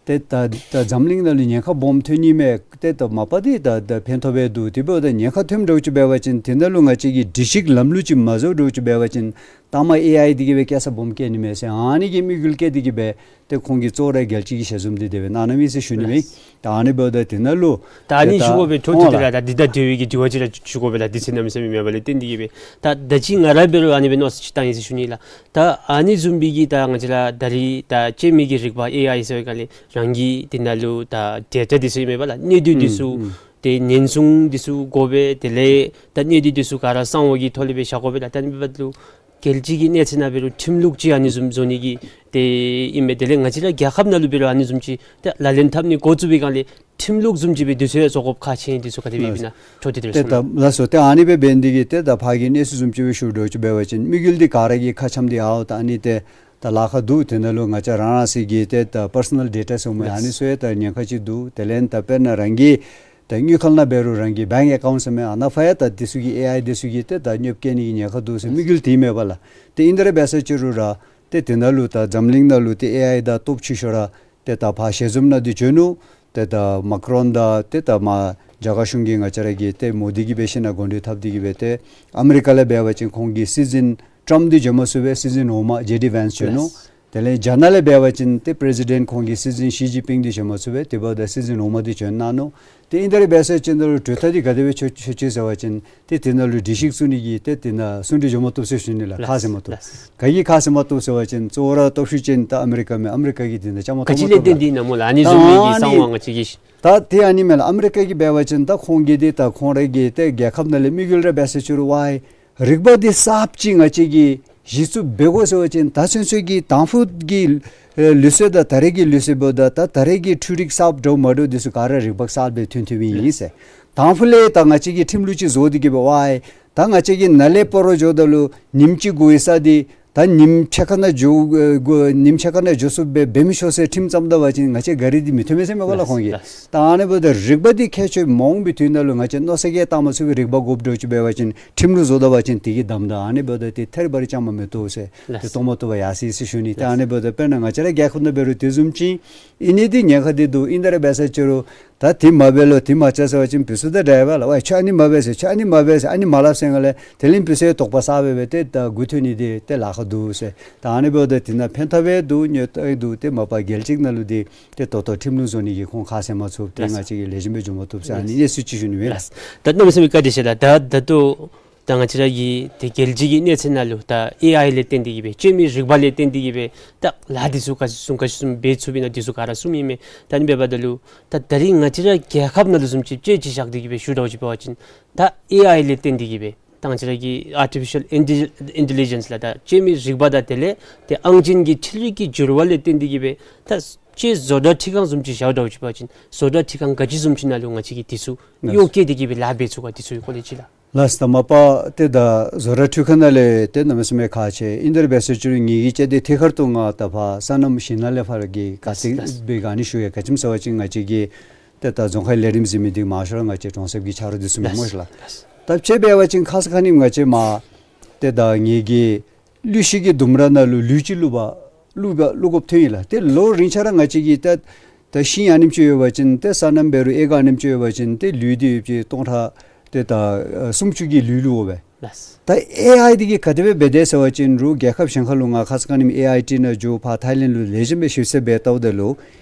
ཏེ་ད་ད་འཛམ་གླིང་ནང་ལུ་ཉེན་ཁ་སྦོམ་ཐོན་ནི་མས། ཏེ་ད་མ་པ་འདི་ད་ད་ཕན་ཐོགས་སྦེ་འདུག། དེ་འབདཝ་ད་ཉེན་ཁ་ཐོནམ་འདྲཝ་ཅིག་འབད་བ་ཅིན་དེ་ནང་ལུ་ང་བཅས་ཀྱིས་སྒྲིག་གཞི་ལམ་ལུགས་ཅིག་མ་བཟོ་འདྲཝ་ཅིག་འབད་བ་ཅིན་ ད་མ་ཨེ་ཨའི་འདི་གིས་སྦེ་སྐྱེལ་ས་སྦོམ་སྐྱེལ་ནི་མས་ཟེར་ཨ་ནི་གི་དམིགས་ཡུལ་བསྐྱེད་དེ་གིས་སྦེ་ཏེ་ཁོང་གིས་གཙོ་བོ་ར་རྒྱལ་སྤྱི་གི་ཞལ་འཛོམས་འདི་དེ་སྦེ་གནང་གནངམ་ཨིན་ཟེར་ཞུ་ནི་མས། ད་ཨ་ནི་འབདཝ་ད་དེ་ནང་ལུ་ད་ཨ་ནི་ད་ཞུ་དགོ་པའི་འཕྲོ་མཐུད་དེ་ལགས། ད་འདི་དང་འབྲེལ་བའི་གི་དྲི་བ་ཅིག་ར་ཞུ་དགོ་པས་ལགས། དུས་ཚོད་གནམ་མེད་ས་མེད་མེད་པ་ལས་བརྟེན་ཏེ་གིས་སྦེ་ད་ད་ཅི་ང་ར་འབད་རུང་ཨ་ནི་སྦེ་མནོ་བསམ་ཅིག་བཏང་ཡི་ཟེར་ཞུ་ནི་ལགས། ད་ཨ་ནི་བཟུམ་སྦེ་གི་ད་ང་བཅས་ར་ད་རིས་ད་སྤྱོད་མི་གི་རིག་པ་ཨེ་ཨའི་ཟེར་བའི་སྒང་ལས་རང་གི་དེ་ནང་ལུ་ད་ཌེ་ཊ་འདི་ཚུ་ཨིན་མས་པ་ལགས། གནས་སྡུད་འདི་ཚུ་ཨུམ་ཨུམ་ཏེ་ཉེན་སྲུང་འདི་ཚུ་དགོ་པས། དེ་ལས་ད་གནས་སྡུད་འདི་ཚུ་ག་ར་གསང་བ་གི་ཐོག་ལས་སྦེ་བཞག་དགོ་པས་ལགས། ད་ཨ་ནི་འབདཝ་ད་ལུ་རྒྱལ་སྤྱི་གི་གནས་ཚད་ནང་འབད་རུང་ཁྲིམས་ལུགས་ཅིག་ཨ་ནི་བཟུམ་བཟོ་ནི་གི་ཏེ་ཨིན་མས། དེ་ལས་ང་བཅས་ར་རྒྱལ་ཁབ་ནང་ལུ་འབད་རུང་ཨ་ནི་བཟུམ་ཅིག་ད་ལག་ལེན་འཐབ་ནི་འགོ་བཙུགས་པའི་སྒང་ལས་ཁྲིམས་ལུགས་བཟུམ་ཅིག་སྦེ་དུས་ཚོད་བཟོ་དགོཔ་ཁག་ཆེ་ཨིན། དེ་ཚུ་ག་དེ་སྦེ་ཨིན་ན་འཕྲོ་མཐུད་དེ་ལགས་སོ། ཏེ་ད་ལགས་སོ། ཏེ་ཨ་ནི་སྦེ་འབད་ནི་འདི་གིས་ཏེ་ད་ཕར་གི་གནས་ཚུལ་བཟུམ་ཅིག་སྦེ་ཞུ་དོ་ཅིག་འབད་བ་ཅིན་དམིགས་ཡུལ་འདི་ག་ར་གིས་ཁ་འཆམ་སྟེ་ཡོད། ད་ཨ་ནི་ཏེ་ད་ལཱ་ཁག་འདུག། དེ་ནང་ལུ་ང་བཅས་རང་རང་སོའི་གི་ཏེ་ད་པར་སོ་ནལ་ཌེ་ཊ་ཟེར་མི་ཨ་ནི་ཚུ་ཡང་ད་ཉེན་ཁ་ཅིག་འདུག། དེ་ལས་ད་དཔེར་ན་རང་གི་ད་དངུལ་ཁང་ནང་འབད་རུང་རང་གི་བེངཀ་ཨེ་ཀའུནཊ་ཟེར་མི་ཨ་ནཱ་ཕར་ཡང་ད་འདི་ཚུ་གིས་ཨེ་ཨའི་འདི་ཚུ་གིས་ཏེ་ད་སྙོབ་བསྐྱལ་ནི་གི་ཉེན་ཁ་འདུག་ཟེར་དམིགས་ཡུལ་དེ་ཨིན་མས་པ་ལགས། ཏེ་ཨིན་ཏེ་ར་འབད་ས་ཅིག་རུང་ར་ཏེ་དེ་ནང་ལུ་ད་འཛམ་གླིང་ནང་ལུ་ཏེ་ཨེ་ཨའི་དང་སྟོབས་ཆེ་ཤོས་ར་ཏེ་ད་ཕར་ཞལ་འཛོམས་ནང་འདི་བྱོན་ནུག། ཏེ་ད་མཱ་ཀི་རོན་དང་ཏེ་ད་མར་རྒྱ་གར་གཞུང་གིས་ང་བཅས་ར་གི་ཏེ་མོ་དི་གིས་འབད་ཞིན་ན་གོ་སྒྲིག་འཐབ་སྟེ་གིས་སྦེ་ཏེ་ཨ་མི་རི་ཀ་ལས་འབད་བ་ཅིན་ཁོང་གི་སྲིད་འཛིན་ཊརམཕ་འདི་བྱོན་མ་ཚུགས་པས། སྲིད་འཛིན་འོག་མ་ཇེ་ཌི་ཝེནས་བྱོན་ནུག། ལགས། དེ་ལས་རྒྱ་ནག་ལས་འབད་བ་ཅིན་ཏེ་པི་རེ་སི་ཌེནཊ་ཁོང་གི་སྲིད་འཛིན་ཞི་ཅིན་ཕིང་འདི་བྱོན་མ་ཚུགས་པས། དེ་འབདཝ་ད་སྲིད་འཛིན་འོག་མ་འདི་བྱོན་གནང་ནུག། ཏེ་ཨིན་ཏེ་ར་འབད་ས་ཅིག་ནང་ལུ་གྲོས་ཐག་འདི་ག་དེ་སྦེ་ཆོད་ཆོད་ཅི་ཟེར་བ་ཅིན་ཏེ་དེ་ནང་ལུ་སྒྲིག་གཞི་བཙུགས་ནི་གི་ཏེ་དེ་ནང་གསུང་གྲོས་འབྱོན་མ་བཏུབ་ཟེར་ཞུ་ནི་ལགས། ལགས། ཁ་བཟེད་མ་བཏུབ། ལགས། ག་གིས་ཁ་བཟེད་མ་བཏུབ་ཟེར་བ་ཅིན་གཙོ་བོ་ར་སྟོབས་ཤུགས་ཅན་ད་ཨ་མི་རི་ཀ་མས། ཨ་མི་རི་ཀ་གིས་དེ་ནང་བཅའ་མར་གཏོགས་མ་བཏུབ་ལགས། ག་ཅི་ལས་བརྟེན་ཏེ་ཨིན་ན་སྨོ་ལགས། ཨ་ནི་བཟུམ་མའི་གི་གསང་བ་ང་བཅས་ཀྱིས། ད་དེ་ཨ་ནི་མས་ལགས། ཨ་མི་རི་ཀ་གིས་འབད་བ་ཅིན་ད་ཁོང་གིས་འདི་ད་ཁོང་རའི་གི་ཏེ་རྒྱལ་ཁབ་ནང་ལས་དམིགས་ཡུལ་ར་འབད་ས་ཅིག་རུང་ཝའི་རིག་པ་འདི་གསརཔ་ཅིག་ང་བཅས་ཀྱིས་གཞི་བཙུགས་འབད་དགོ་ཟེར་བ་ཅིན་ད་ཚུན་ཚོད་ཀྱི་དང་ཕུ་གི་ཨེ་ལུགས་སྲོལ་དང་ད་རེས་ཀྱི་ལུགས་སྲོལ་འབདཝ་ད་ད་ད་རེས་ཀྱི་འཕྲུལ་རིག་གསརཔ་འདྲཝ་མ་འདྲཝ་འདི་ཚུ་ག་ར་རིག་པ་གསརཔ་སྦེ་ཐོན་ཐོནམ་ཨིན་ཟེར། དང་ཕུ་ལས་ད་ང་བཅས་ཀྱིས་ཁྲིམས་ལུགས་ཅིག་བཟོ་སྟེ་གིས་འབད་ཝའི་ད་ང་བཅས་ཀྱིས་ནཱ་ལས་སྤ་རོ་འགྱོཝ་ད་ལུ་ཉིནམ་གཅིག་འགོར་བའི་ས་འདི་ད་ཉིནམ་ཕྱེད་ཀ་ནང་འགྱོ་ཨེ་འགོ་ཉིནམ་ཕྱེད་ཀ་ནང་འགྱོ་ཚུགསཔ་སྦེ་འབད་མི་ཤོག་ཟེར་ཁྲིམས་བརྩམ་ད་པ་ཅིན་ང་བཅས་གཱ་རི་འདི་མི་ཐོན་མས་ཟེར་མས་པ་ལགས་ཁོང་གིས། ལགས། ད་ཨ་ནི་འབདཝ་ད་རིག་པ་འདི་ཁྱད་ཆོས་མ་འོང་པའི་དུས་ནང་ལུ་ང་བཅས་མནོ་བསམ་གྱིས་བཏང་མ་ཚུགས་པའི་རིག་པ་དགོཔ་འདྲཝ་ཅིག་འབད་བ་ཅིན་ཁྲིམས་ལུགས་བཟོ་ད་པ་ཅིན་དེ་གིས་བསྡམ་ད། ཨ་ནི་འབདཝ་ད་ཏེ་ཐད་རི་བ་རི་བཅའ་མར་མི་གཏོགས་ཟེར། ལགས། ཏེ་གཏོགས་མ་བཏུབ་པར་ཡར་སོ་ཡི་ཟེར་ཞུ་ནི། ཏེ་ཨ་ནི་འབདཝ་ད་དཔེར་ན་ང་བཅས་ར་རྒྱལ་ཁབ་ནང་འབད་རུང་དེ་བཟུམ་ཅིག་ཨིན་ནི་འདི་ཉེན་ཁ་འདི་འདུག། ཨིན་ཏེ་ར་འབད་ས་ཅིག་རུང་ད་དེ་མ་འབད་ལོ་དེ་མ་རྐྱབ་ཟེར་བ་ཅིན་འབད་ཚུགས་ད་འདྲཝ་ལགས། ཝའི་ཁྱོད་ཨ་ནི་མ་འབད་ཟེར་ཁྱོད་ཨ་ནི་མ་འབད་ཟེར་ཨ་ནི་མ་སླབ་ཟེར་སྒང་ལས་དེ་ལས་འབད་ས་དོགས་པ་ཟ་སྦེ་སྦེ་ཏེ་ད་མགུ་འཐོམ་ནི་འདི་ཏེ་ལཱ་ཁག་འདུག་ཟེར། ད་ཨ་ནི་འབདཝ་ད་དེ་ནང་ཕན་ཐབས་འདུག་གནོད་འདུག། ཏེ་མ་པ་རྒྱལ་སྤྱི་ནང་ལུ་འདི་ཏེ་ད་ལྟོ་ཁྲིམས་ལུགས་བཟོ་ནི་གི་ཁོང་ཁ་བཟེད་མ་ཚུགས། ཏེ་ལགས། ང་བཅས་ཀྱིས་ལེགས་ཤོམ་སྦེ་འབྱོན་མ་བཏུབ་ཟེར་ཨ་ནི་གནས་ཚུལ་ཅིག་ཞུ་ནི་མས། ལགས། ད་གནམ་མེད་ས་མེད་བཀའ་དྲིན་ཆེ་ལགས། ད་ད་ལྟོ་ད་ང་བཅས་ར་གི་ཏེ་རྒྱལ་སྤྱི་གི་གནས་ཚད་ནང་ལུ་ད་ཨེ་ཨའི་ལས་བརྟེན་ཏེ་གིས་སྦེ་སྤྱོད་མི་རིག་པ་ལས་བརྟེན་ཏེ་གིས་སྦེ་ད་ལཱ་འདི་ཚུ་ག་ཅི་བཟུམ་ག་ཅི་བཟུམ་འབད་ཚུགསཔ་ཨིན་ན་འདི་ཚུ་ག་ར་གསུངམ་ཨིན་མས། ད་ཨ་ནི་འབདཝ་ད་ལུ་ད་ད་རིས་ང་བཅས་ར་རྒྱལ་ཁབ་ནང་ལུ་བཟུམ་ཅིག་དཔྱེ་ཅིག་བཞག་སྟེ་གིས་སྦེ་ཞུ་དོ་ཅིག་འབད་བ་ཅིན་ད་ཨེ་ཨའི་ལས་བརྟེན་ཏེ་གིས་སྦེ་ད་ང་བཅས་ར་གི་ཨར་ཊི་ཕི་ཤཱལ་ཨིན་ཊེ་ལི་ཇེནསི་ལགས། ད་སྤྱོད་མི་རིག་པ་དང་དེ་ལས་ཏེ་ཨང་ཅན་གྱི་འཕྲུལ་རིག་གི་འགྱུར་བ་ལས་བརྟེན་ཏེ་གིས་སྦེ་ད་ཅིག་བཟོ་གྲྭ་ཁྲི་ཁང་བཟུམ་ཅིག་བཞག་དོ་ཅིག་འབད་བ་ཅིན་བཟོ་གྲྭ་ཁྲི་ཁང་ག་ཅི་བཟུམ་ཅིག་ནང་ལུ་ང་བཅས་ཀྱིས་འདི་ཚུ་གཡོག་བཀོལ་ཏེ་གིས་སྦེ་ལཱ་འབད་ཚུགས་ག་འདི་ཚུ་གི་སྐོར་ལས་ཅིག་ལགས། ལགས། ད་མ་པ་ཏེ་ད་བཟོ་གྲྭ་ཁྲི་ཁང་ནང་ལས་ཏེ་གནམ་མེད་ས་མེད་ཁག་ཆེ། ཨིན་ཏེ་ར་འབད་ས་ཅིག་རུང་ངེ་གི་ཅིག་ཏེ་ཐད་ཀར་དུ་ང་ད་ཕར་སོ་ནམ་ཞིང་ནང་ལས་ཕར་གྱི་ག་ཏེ་ལགས། སྦེ་ག་ནི་ཞུ་ཡི། ག་ཅི་སྨོ་ཟེར་བ་ཅིན་ང་བཅས་ཀྱི་ཏེ་ད་རྫོང་ཁའི་ལས་རིམ་གཟིགས་མི་འདི་མང་ཤོས་ར་ང་བཅས་གྲོང་གསེབ་ཀྱི་ཆ་རོགས་འདི་ཚུ་མས་སྨོ་ཤིག་ལགས། ལགས། ད་དཔྱེ་འབད་བ་ཅིན་ཁ་ཙ་ཁ་ཉིནམ་ང་བཅས་མར་ཏེ་ད་ངེ་གི་ཀླུ་ཤིང་གི་ལྡུམ་ར་ནང་ལུ་ལུད་ཅིག་བླུག་པ་བླུག་པ་བླུག་དགོཔ་ཐོན་ཡི་ལགས། ཏེ་ལོ་རིམ་ཆད་ར་ང་བཅས་ཀྱིས་ཏེ་ད་ཤིང་ཨ་ནེམ་ཅིག་ཡོད་པ་ཅིན་ཏེ་སོ་ནམ་འབད་རུང་ཨེ་ཀར་ཨ་ནེམ་ཅིག་ཡོད་པ་ཅིན་ཏེ་ལུད་འདི་ཡོདཔ་ཅིག་སྟོང་ཕྲག་ཏེ་ད་ཨ་སུམ་ཅུ་གི་ལུད་བླུག་དགོ་པས། ལགས། ད་ཨེ་ཨའི་འདི་གིས་ག་དེ་སྦེ་འབད་དེ་ཟེར་བ་ཅིན་རུང་རྒྱལ་ཁབ་གཞན་ཁར་ལུ་ང་ཁ་ཙ་ཁ་ཉིནམ་ཨེ་ཨའི་ཊི་ནང་འགྱོ་ཕར་ཐའི་ལེནཌ་ལུ་ལེགས་ཤོམ་སྦེ་ཞིབ་འཚོལ་འབད་བལྟཝ་ད་ལུ་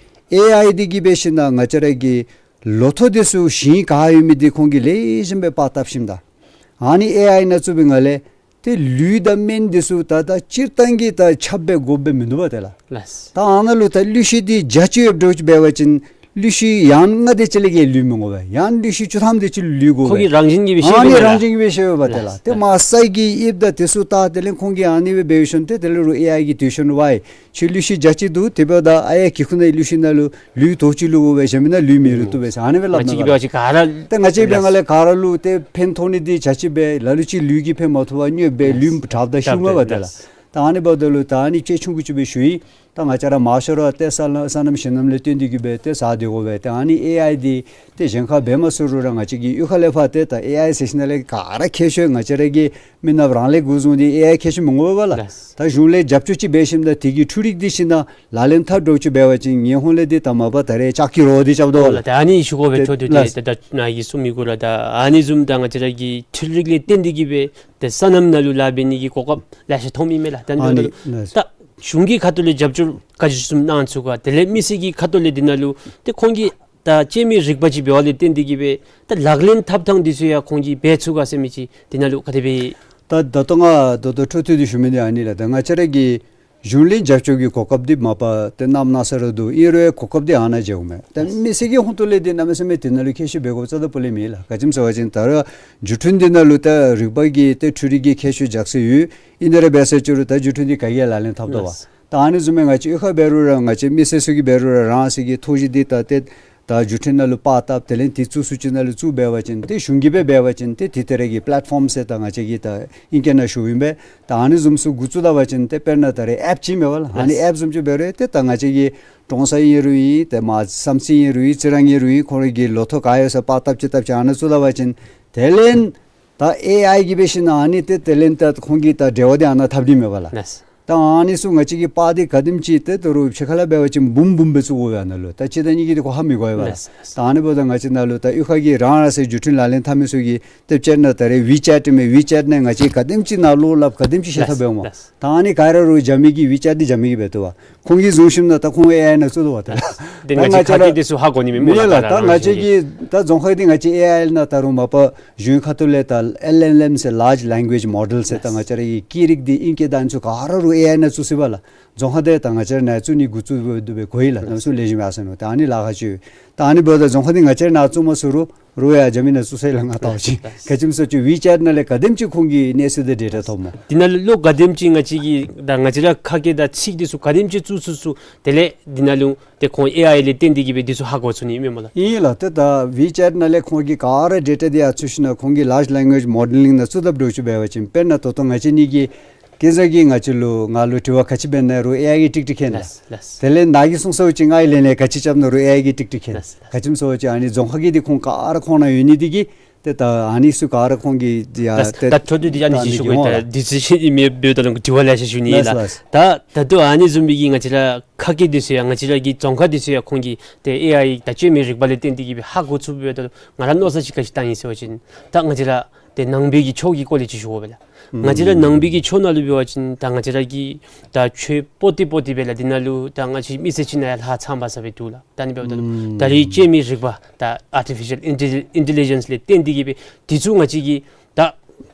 ཨེ་ཨའི་འདི་གིས་འབད་ཞིན་ན་ང་བཅས་ར་གི་ལོ་ཐོག་འདི་ཚུ་ཞིང་ག་ཡོད་མི་འདི་ཁོང་གིས་ལེགས་ཤོམ་སྦེ་པར་བཏབ་ཞིནམ་ད་ཨ་ནི་ཨེ་ཨའི་ནང་བཙུགས་པའི་སྒང་ལས་ཏེ་ལུད་དང་སྨན་འདི་ཚུ་ད་ད་སྤྱིར་བཏང་གི་ད་ཁྱབ་སྦེ་དགོཔ་སྦེ་མིན་འདུག་པ་ཏེ་ལགས། ལགས། ད་ཨ་ནཱ་ལུ་ད་ཀླུ་ཤིང་འདི་བརྒྱ་ཅིག་ཡོདཔ་འདྲཝ་ཅིག་འབད་བ་ཅིན་ཀླུ་ཤིང་ཡང་ལྔ་དེ་ཅིག་ལས་བརྒལ་ལུད་མི་དགོ་པས། ཡང་ཀླུ་ཤིང་བཅུ་ཐམ་དེ་ཅིག་ལུད་དགོ་པས། ཁོང་གི་རང་བཞིན་གྱིས་སྦེ་ཤེས་ཨ་ནི་པས་ལགས། རང་བཞིན་གྱིས་སྦེ་ཤེས་པས་ཏེ་ལགས། ལགས། ཏེ་མར་ས་གི་དབྱིབས་དང་དེ་ཚུ་བལྟ་དེ་ལས་ཁོང་གིས་ཨ་ནི་སྦེ་འབད་ཞིནམ་ཏེ་དེ་ལས་རུང་ཨེ་ཨའི་གིས་དྲི་ཞིནམ་ཝའི་ཁྱོད་ཀླུ་ཤིང་བརྒྱ་ཅིག་འདུག། དེ་འབདཝ་ད་ཨ་ཡ་གི་ཁུག་ནང་ཀླུ་ཤིང་ནང་ལུ་ལུད་དོ་ཅིག་བླུག་དགོ་པས། གཞན་མི་ནང་ལུད་མི་བླུག་བཏུབ་པས་ཟེར་ཨ་ནི་སྦེ་སླབ་ང་བཅས་ཀྱིས་འབད་བ་ཅིན་ག་ར་ཏེ་ང་བཅས་འབད་སྒང་ལས་ག་ར་ལུ་ཏེ་ཕན་ཐོགས་ནི་འདི་བརྒྱ་ཅིག་སྦེ་ལ་ལུ་ཅིག་ལུད་ཀྱིས་ཕན་མ་ཐོགས་པར་དངོས་སྦེ་ལུད་དྲགཔ་ད་ཤུལ་མ་པ་ཏེ་ལགས། ད་ཨ་ནི་འབདཝ་ད་ལུ་ད་ཨ་ནི་ཅིག་ཆུང་ཀུ་ཅིག་སྦེ་ཞུ་ཡི། ད་ང་བཅས་ར་མང་ཤོས་ར་ཏེ་སོ་ནམ་སོ་ནམ་ཞིང་ནམ་ལས་བརྟེན་ཏེ་གི་སྦེ་ཏེ་ཟ་སྡོད་དགོ་པས། ཏེ་ཨ་ནི་ཨེ་ཨའི་འདི་ཏེ་གཞན་ཁར་འབད་མ་ཚུགས་རུང་ར་ང་བཅས་ཀྱི་གཡུས་ཁ་ལས་ཕར་ཏེ་ད་ཨེ་ཨའི་ཟེར་ཞིནམ་ལས་ག་ར་མཁས་ཤོས་ང་བཅས་ར་གི་མི་ནགཔ་རང་ལས་འགོ་བཟུང་སྟེ་ཨེ་ཨའི་མཁས་ཤོས་མི་དགོ་པས་ལགས། ལགས། ད་གཞུང་ལས་རྒྱབ་སྐྱོར་ཅིག་འབད་ཞིནམ་ད་དེ་གི་འཕྲུལ་རིག་འདི་ཞིནམ་ད་ལག་ལེན་འཐབ་འགྱོ་ཅིག་འབད་བ་ཅིན་ངེའི་ཧོང་ལས་འདི་ད་མ་པ་ད་རེས་ལྕགས་ཀྱི་རོ་འདི་རྐྱབ་དོ་ཨོ་ལགས། ལགས། ད་ཨ་ནི་ཞུ་དགོ་པས། ལགས། འཕྲོ་མཐུད་དེ་ལགས། ད་ད་ནཱ་གིས་གསུངས་མི་གུ་ར་ད་ཨ་ནི་བཟུམ་ད་ང་བཅས་ར་གི་འཕྲུལ་རིག་ལས་བརྟེན་ཏེ་གི་སྦེ་ཏེ་སོ་ནམ་ནང་ལུ་ལཱ་འབད་ནི་གི་གོ་སྐབས་ལེ་ཤ་ཐོབ་ཨིན་མས་ལགས། ད་ཨ་ནི་ལགས། ད་གཞུང་གི་ཁ་ཐུག་ལས་རྒྱབ་སྐྱོར་ག་ཅི་བཟུམ་གནང་ཚུགས་ག། དེ་ལས་མི་སེར་གྱི་ཁ་ཐུག་ལས་འདི་ནང་ལུ་ཏེ་ཁོང་གིས་ད་སྐྱེད་མོས་རིག་པ་ཅིག་འབད་བ་ལས་བརྟེན་ཏེ་གི་སྦེ་ད་ལག་ལེན་འཐབ་ཐངས་འདི་ཚུ་ཡང་ཁོང་གིས་འབད་ཚུགས་ག་ཟེར་མི་ཅིག་འདི་ནང་ལུ་ག་དེ་སྦེ། ད་ད་ལྟོ་ང་ད་ལྟོ་འཕྲོ་མཐུད་དེ་ཞུ་མི་འདི་ཨ་ནི་ལགས། ད་ང་བཅས་ར་གི་གཞུང་ལས་རྒྱབ་སྐྱོར་གྱི་གོ་སྐབས་འདི་མ་པ་ཏེ་གནམ་མེད་ས་མེད་ར་འདུག། ཨིན་རུང་གོ་སྐབས་འདི་ཨ་ནཱ་མཇལཝ་མས། ད་མི་སེར་གྱི་ཧོང་ཐུག་ལས་འདི་གནམ་མེད་ས་མེད་འདི་ནང་ལུ་མཁས་ཤོས་འབད་དགོཔ་རྩ་དང་སྤུ་ལས་མེད་ལགས། ག་ཅི་སྨོ་ཟེར་བ་ཅིན་ད་རུང་འགྲུལ་འཕྲིན་འདི་ནང་ལུ་ད་རིག་པ་གི་ཏེ་འཕྲུལ་རིག་གི་མཁས་མཆོག་རྒྱགས་སྲོལ་ཡོད། ཨིན་ཏེ་ར་འབད་ས་ཅིག་རུང་ད་འགྲུལ་འཕྲིན་འདི་ག་གིས་ཡང་ལག་ལེན་འཐབ་དོ་བ། ལགས། ད་ཨ་ནི་བཟུམ་སྦེ་ང་བཅས་གཡུས་ཁར་འབད་རུང་ར་ང་བཅས་མི་སེར་ཚུ་གིས་འབད་རུང་ར་རང་སོ་གི་ཐོག་གཞི་འདི་ད་ཏེ་ད་འགྲུལ་འཕྲིན་ནང་ལུ་པར་བཏབ། དེ་ལས་འདི་བཙུགས་ས་ཅིག་ནང་ལུ་བཙུགས་འབད་བ་ཅིན་ཏེ་གཞུང་གིས་སྦེ་འབད་བ་ཅིན་ཏེ་འདི་ད་རེས་ཀྱི་པེ་ལེཊ་ཕོམ་ཟེར་ད་ང་བཅས་ཀྱིས་ད་ཨིང་སྐད་ནང་ཞུཝ་ཨིན་པས། ད་ཨ་ནི་བཟུམ་ཚུ་འགོ་བཙུགས་ད་པ་ཅིན་ཏེ་དཔེར་ན་ད་རེས་ཨེཔ་ཅིག་མེན་པ་ལགས། ཨ་ནི་ལགས། ཨེཔ་བཟུམ་ཅིག་འབད་རུང་ཏེ་ད་ང་བཅས་ཀྱི་ཀྲོང་གསར་ཨིན་རུང་ཨིན། ཏེ་མར་བསམ་རྩེ་ཨིན་རུང་ཨིན། རྩི་རང་ཨིན་རུང་ཨིན། ཁོང་རའི་གི་ལོ་ཐོག་ག་ཡོད་ས་པར་བཏབ་ཅིག་བཏབ་ཅིག་ཨ་ནཱ་བཙུགས་ད་པ་ཅིན་དེ་ལས་ད་ཨེ་ཨའི་གིས་འབད་ཞིནམ་ཨ་ནི་ཏེ་དེ་ལས་ད་ཁོང་གིས་ད་འབྲེལ་བ་འདི་ཨ་ནཱ་འཐབ་ནི་མས་པ་ལགས། ལགས། ད་ཨ་ནི་ཚུ་ང་བཅས་ཀྱི་པར་འདི་ག་དེམ་ཅིག་ཏེ་ད་རུང་ཕྱི་ཁ་ལས་འབད་བ་ཅིན་འབུམ་འབུམ་སྦེ་བཙུགས་དགོ་པས་ཨ་ནཱ་ལུ། ད་གཅིག་དང་གཉིས་ཀྱིས་འདི་ཁོ་ཧ་མི་གོ་བས་པ་ལགས། ལགས། ད་ཨ་ནི་འབདཝ་ད་ང་བཅས་ནཱ་ལུ་ད་གཡུས་ཁ་གི་རང་རང་སོའི་འགྲུལ་འཕྲིན་ལག་ལེན་འཐབ་མི་ཚུ་གིས་ཏེ་སྤྱིར་ན་ད་རེས་ཝི་ཅེཊ་མས། ཝི་ཅེཊ་ནང་ང་བཅས་ག་དེམ་ཅིག་ནང་བློ་སླབ་ག་དེམ་ཅིག་ཤེས་ཐབས་འབདཝ་སྨོ། ལགས། ད་ཨ་ནི་ག་ར་རུང་རྒྱབ་མི་གིས་ཝི་ཅེཊ་འདི་རྒྱབ་མི་གིས་འབད་དོ་བ། ཁོང་གིས་བཟུང་ཞིནམ་ད་ད་ཁོང་ཨེ་ཨའི་ནང་བཙུགས་དོ་བ་ད། ལགས། ཏེ་ང་བཅས་ཁ་སྐད་འདི་ཚུ་ཧ་གོ་ནི་མེད་སྨོ་ལགས། ད་ང་བཅས་ཀྱི་ད་རྫོང་ཁག་འདི་ང་བཅས་ཨེ་ཨའི་ནང་ད་རུང་མ་པ་གཞུང་ཁ་ཐུག་ལས་ད་ཨེལ་ཨེལ་ཨེམ་ཟེར་ལཱརཇ་ལེང་གུ་ཨེཇ་མོ་ཌེལ་ཟེར་ད་ང་བཅས་ར་གི་སྐད་རིགས་འདི་ཨིང་སྐད་ད་ཨ་ནི་ཚུ་ག་ར་རུང་ཨེ་ཨའི་ནང་བཙུགས་ཅི་པ་ལགས། རྫོང་ཁག་འདི་ད་ང་བཅས་ར་ནཱ་བཙུགས་ནི་འགོ་བཙུགས་འབད་འབད་དགོ་ཡི་ལགས། གནམ་མེད་ས་མེད་ལེགས་ཤོམ་ཡར་སོང་ནུག། ད་ཨ་ནི་ལཱ་ཁག་ཅིག་ཡོད། ད་ཨ་ནི་འབདཝ་ད་རྫོང་ཁག་འདི་ང་བཅས་ར་ནཱ་བཙུགས་མ་ཚུགས་རུང་རུང་ཡང་རྒྱབ་མི་ནང་བཙུགས་ས་ཡི་ལགས། ང་བལྟ་བ་ཅིན་ག་ཅི་སྨོ་ཟེར་བ་ཅིན་ཝི་ཅེཊ་ནང་ལས་ག་དེམ་ཅིག་ཁོང་གིས་གནས་ཚུལ་དང་ཌེ་ཊ་ཐོབ་སྨོ། འདི་ནང་ལུ་ག་དེམ་ཅིག་ང་བཅས་ཀྱི་ད་ང་བཅས་ར་ཁ་སྐད་དང་ཚིག་འདི་ཚུ་ག་དེམ་ཅིག་བཙུགས་ཚུགས་ཚུགས་དེ་ལས་འདི་ནང་ལུ་ཏེ་ཁོང་ཨེ་ཨའི་ལས་བརྟེན་ཏེ་གི་སྦེ་འདི་ཚུ་ཧ་གོ་ཚུགས་ནི་མས་སྨོ་ལགས། ཨིན་ལགས། ཏེ་ད་ཝི་ཅེཊ་ནང་ལས་ཁོང་གིས་ག་ར་ཌེ་ཊ་འདི་ཡར་བཙུགས་ཞིནམ་ཁོང་གིས་ལཱརཇ་ལེང་གུ་ཨེཇ་མོ་ཌེལ་ལིང་ནང་བཙུགས་ད་འདྲཝ་ཅིག་འབད་བ་ཅིན་དཔེར་ན་ད་ལྟོ་ང་བཅས་གཉིས་ཀྱིས་ཁ་ཙ་གི་ང་བཅས་ལུ་ང་ལུ་དྲི་བ་ག་ཅི་འབད་ནི་རུང་ཨེ་ཨའི་གིས་ཀྲིག་ཀྲི་མཁྱེན་ལགས། ལགས། ལགས། དེ་ལས་ནཱ་གིས་གསུངས་ས་ཅིག་ང་གིས་ལན་ལན་ག་ཅི་རྐྱབ་ནི་རུང་ཨེ་ཨའི་གིས་ཀྲིག་ཀྲི་མཁྱེན། ལགས། ལགས། ག་ཅི་སྨོ་ཟེར་བ་ཅིན་ཨ་ནི་རྫོང་ཁག་གི་འདི་ཁོང་ག་ར་ཁོང་ནང་ཡོད་ནི་འདི་གིས་ཏེ་ད་ཨ་ནི་ཚུ་ག་ར་ཁོང་གིས་ཡ་ལགས། ཏེ་ད་འཕྲོ་མཐུད་དེ་ཨ་ནི་ད་ཅིག་ཨ་ནི་ཞུ་དགོ་ལགས། ད་དུས་ཚོད་ཅིག་ཨིན་མས། འབདཝ་ད་ལུ་དྲི་བ་ལེ་ཤ་ཞུ་ནི་ལགས། ལགས། ལགས། ད་ད་ལྟོ་ཨ་ནི་བཟུམ་མའི་གི་ང་བཅས་ར་ཁ་སྐད་འདི་ཚུ་ཡང་ང་བཅས་ར་གི་རྫོང་ཁག་འདི་ཚུ་ཡང་ཁོང་གིས་ཏེ་ཨེ་ཨའི་དང་སྐྱེད་མོས་རིག་པ་ལས་བརྟེན་ཏེ་གི་སྦེ་ཧ་གོ་ཚུགསཔ་འབདཝ་ད་ལུ་ང་ར་མནོ་བསམ་ཅིག་ག་ཅི་བཏང་ཡི་ཟེར་བ་ཅིན་ད་ང་བཅས་ར་ཏེ་ནང་པའི་གི་ཆོས་ཀྱི་སྐོར་ལས་ཅིག་ཞུ་དགོ་པས་ལགས། ང་བཅས་ར་ཨུམ་ནང་པའི་གི་ཆོས་ནང་ལུ་འབད་བ་ཅིན་ད་ང་བཅས་ར་གི་ད་ཆོས་པོ་ཏི་པོ་ཏི་སྦེ་ལགས་འདི་ནང་ལུ་ད་ང་བཅས་མི་སེར་ཅིག་ནང་ཡང་ལྷག་ཚངམ་སྦེ་འདུག་ལགས། ད་ཨ་ནི་འབདཝ་ད་ལུ་ཨུམ་ད་རེས་སྐྱེད་མོས་རིག་པ་ད་ཨར་ཊི་ཕི་ཤལ་ཨིན་ཊེ་ལི་ཇེནསི་ལས་བརྟེན་ཏེ་གི་སྦེ་འདི་ཚུ་ང་བཅས་ཀྱིས་ད་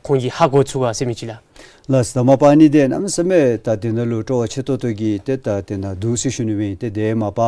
ཁོང་གིས་ཧ་གོ་ཚུགས་ག་ཟེར་མི་ཅིག་ལགས། ལགས། ད་མ་པ་ཨ་ནི་འདི་གནམ་མེད་ས་མེད་ད་འདི་ནང་ལུ་སྤྲོ་བ་ཆེ་ཏོག་ཏོ་གི་ཏེ་ད་འདི་ནང་འདུག་ཟེར་ཞུ་ནི་སྦེ་ཨིན། ཏེ་འདི་མ་པ་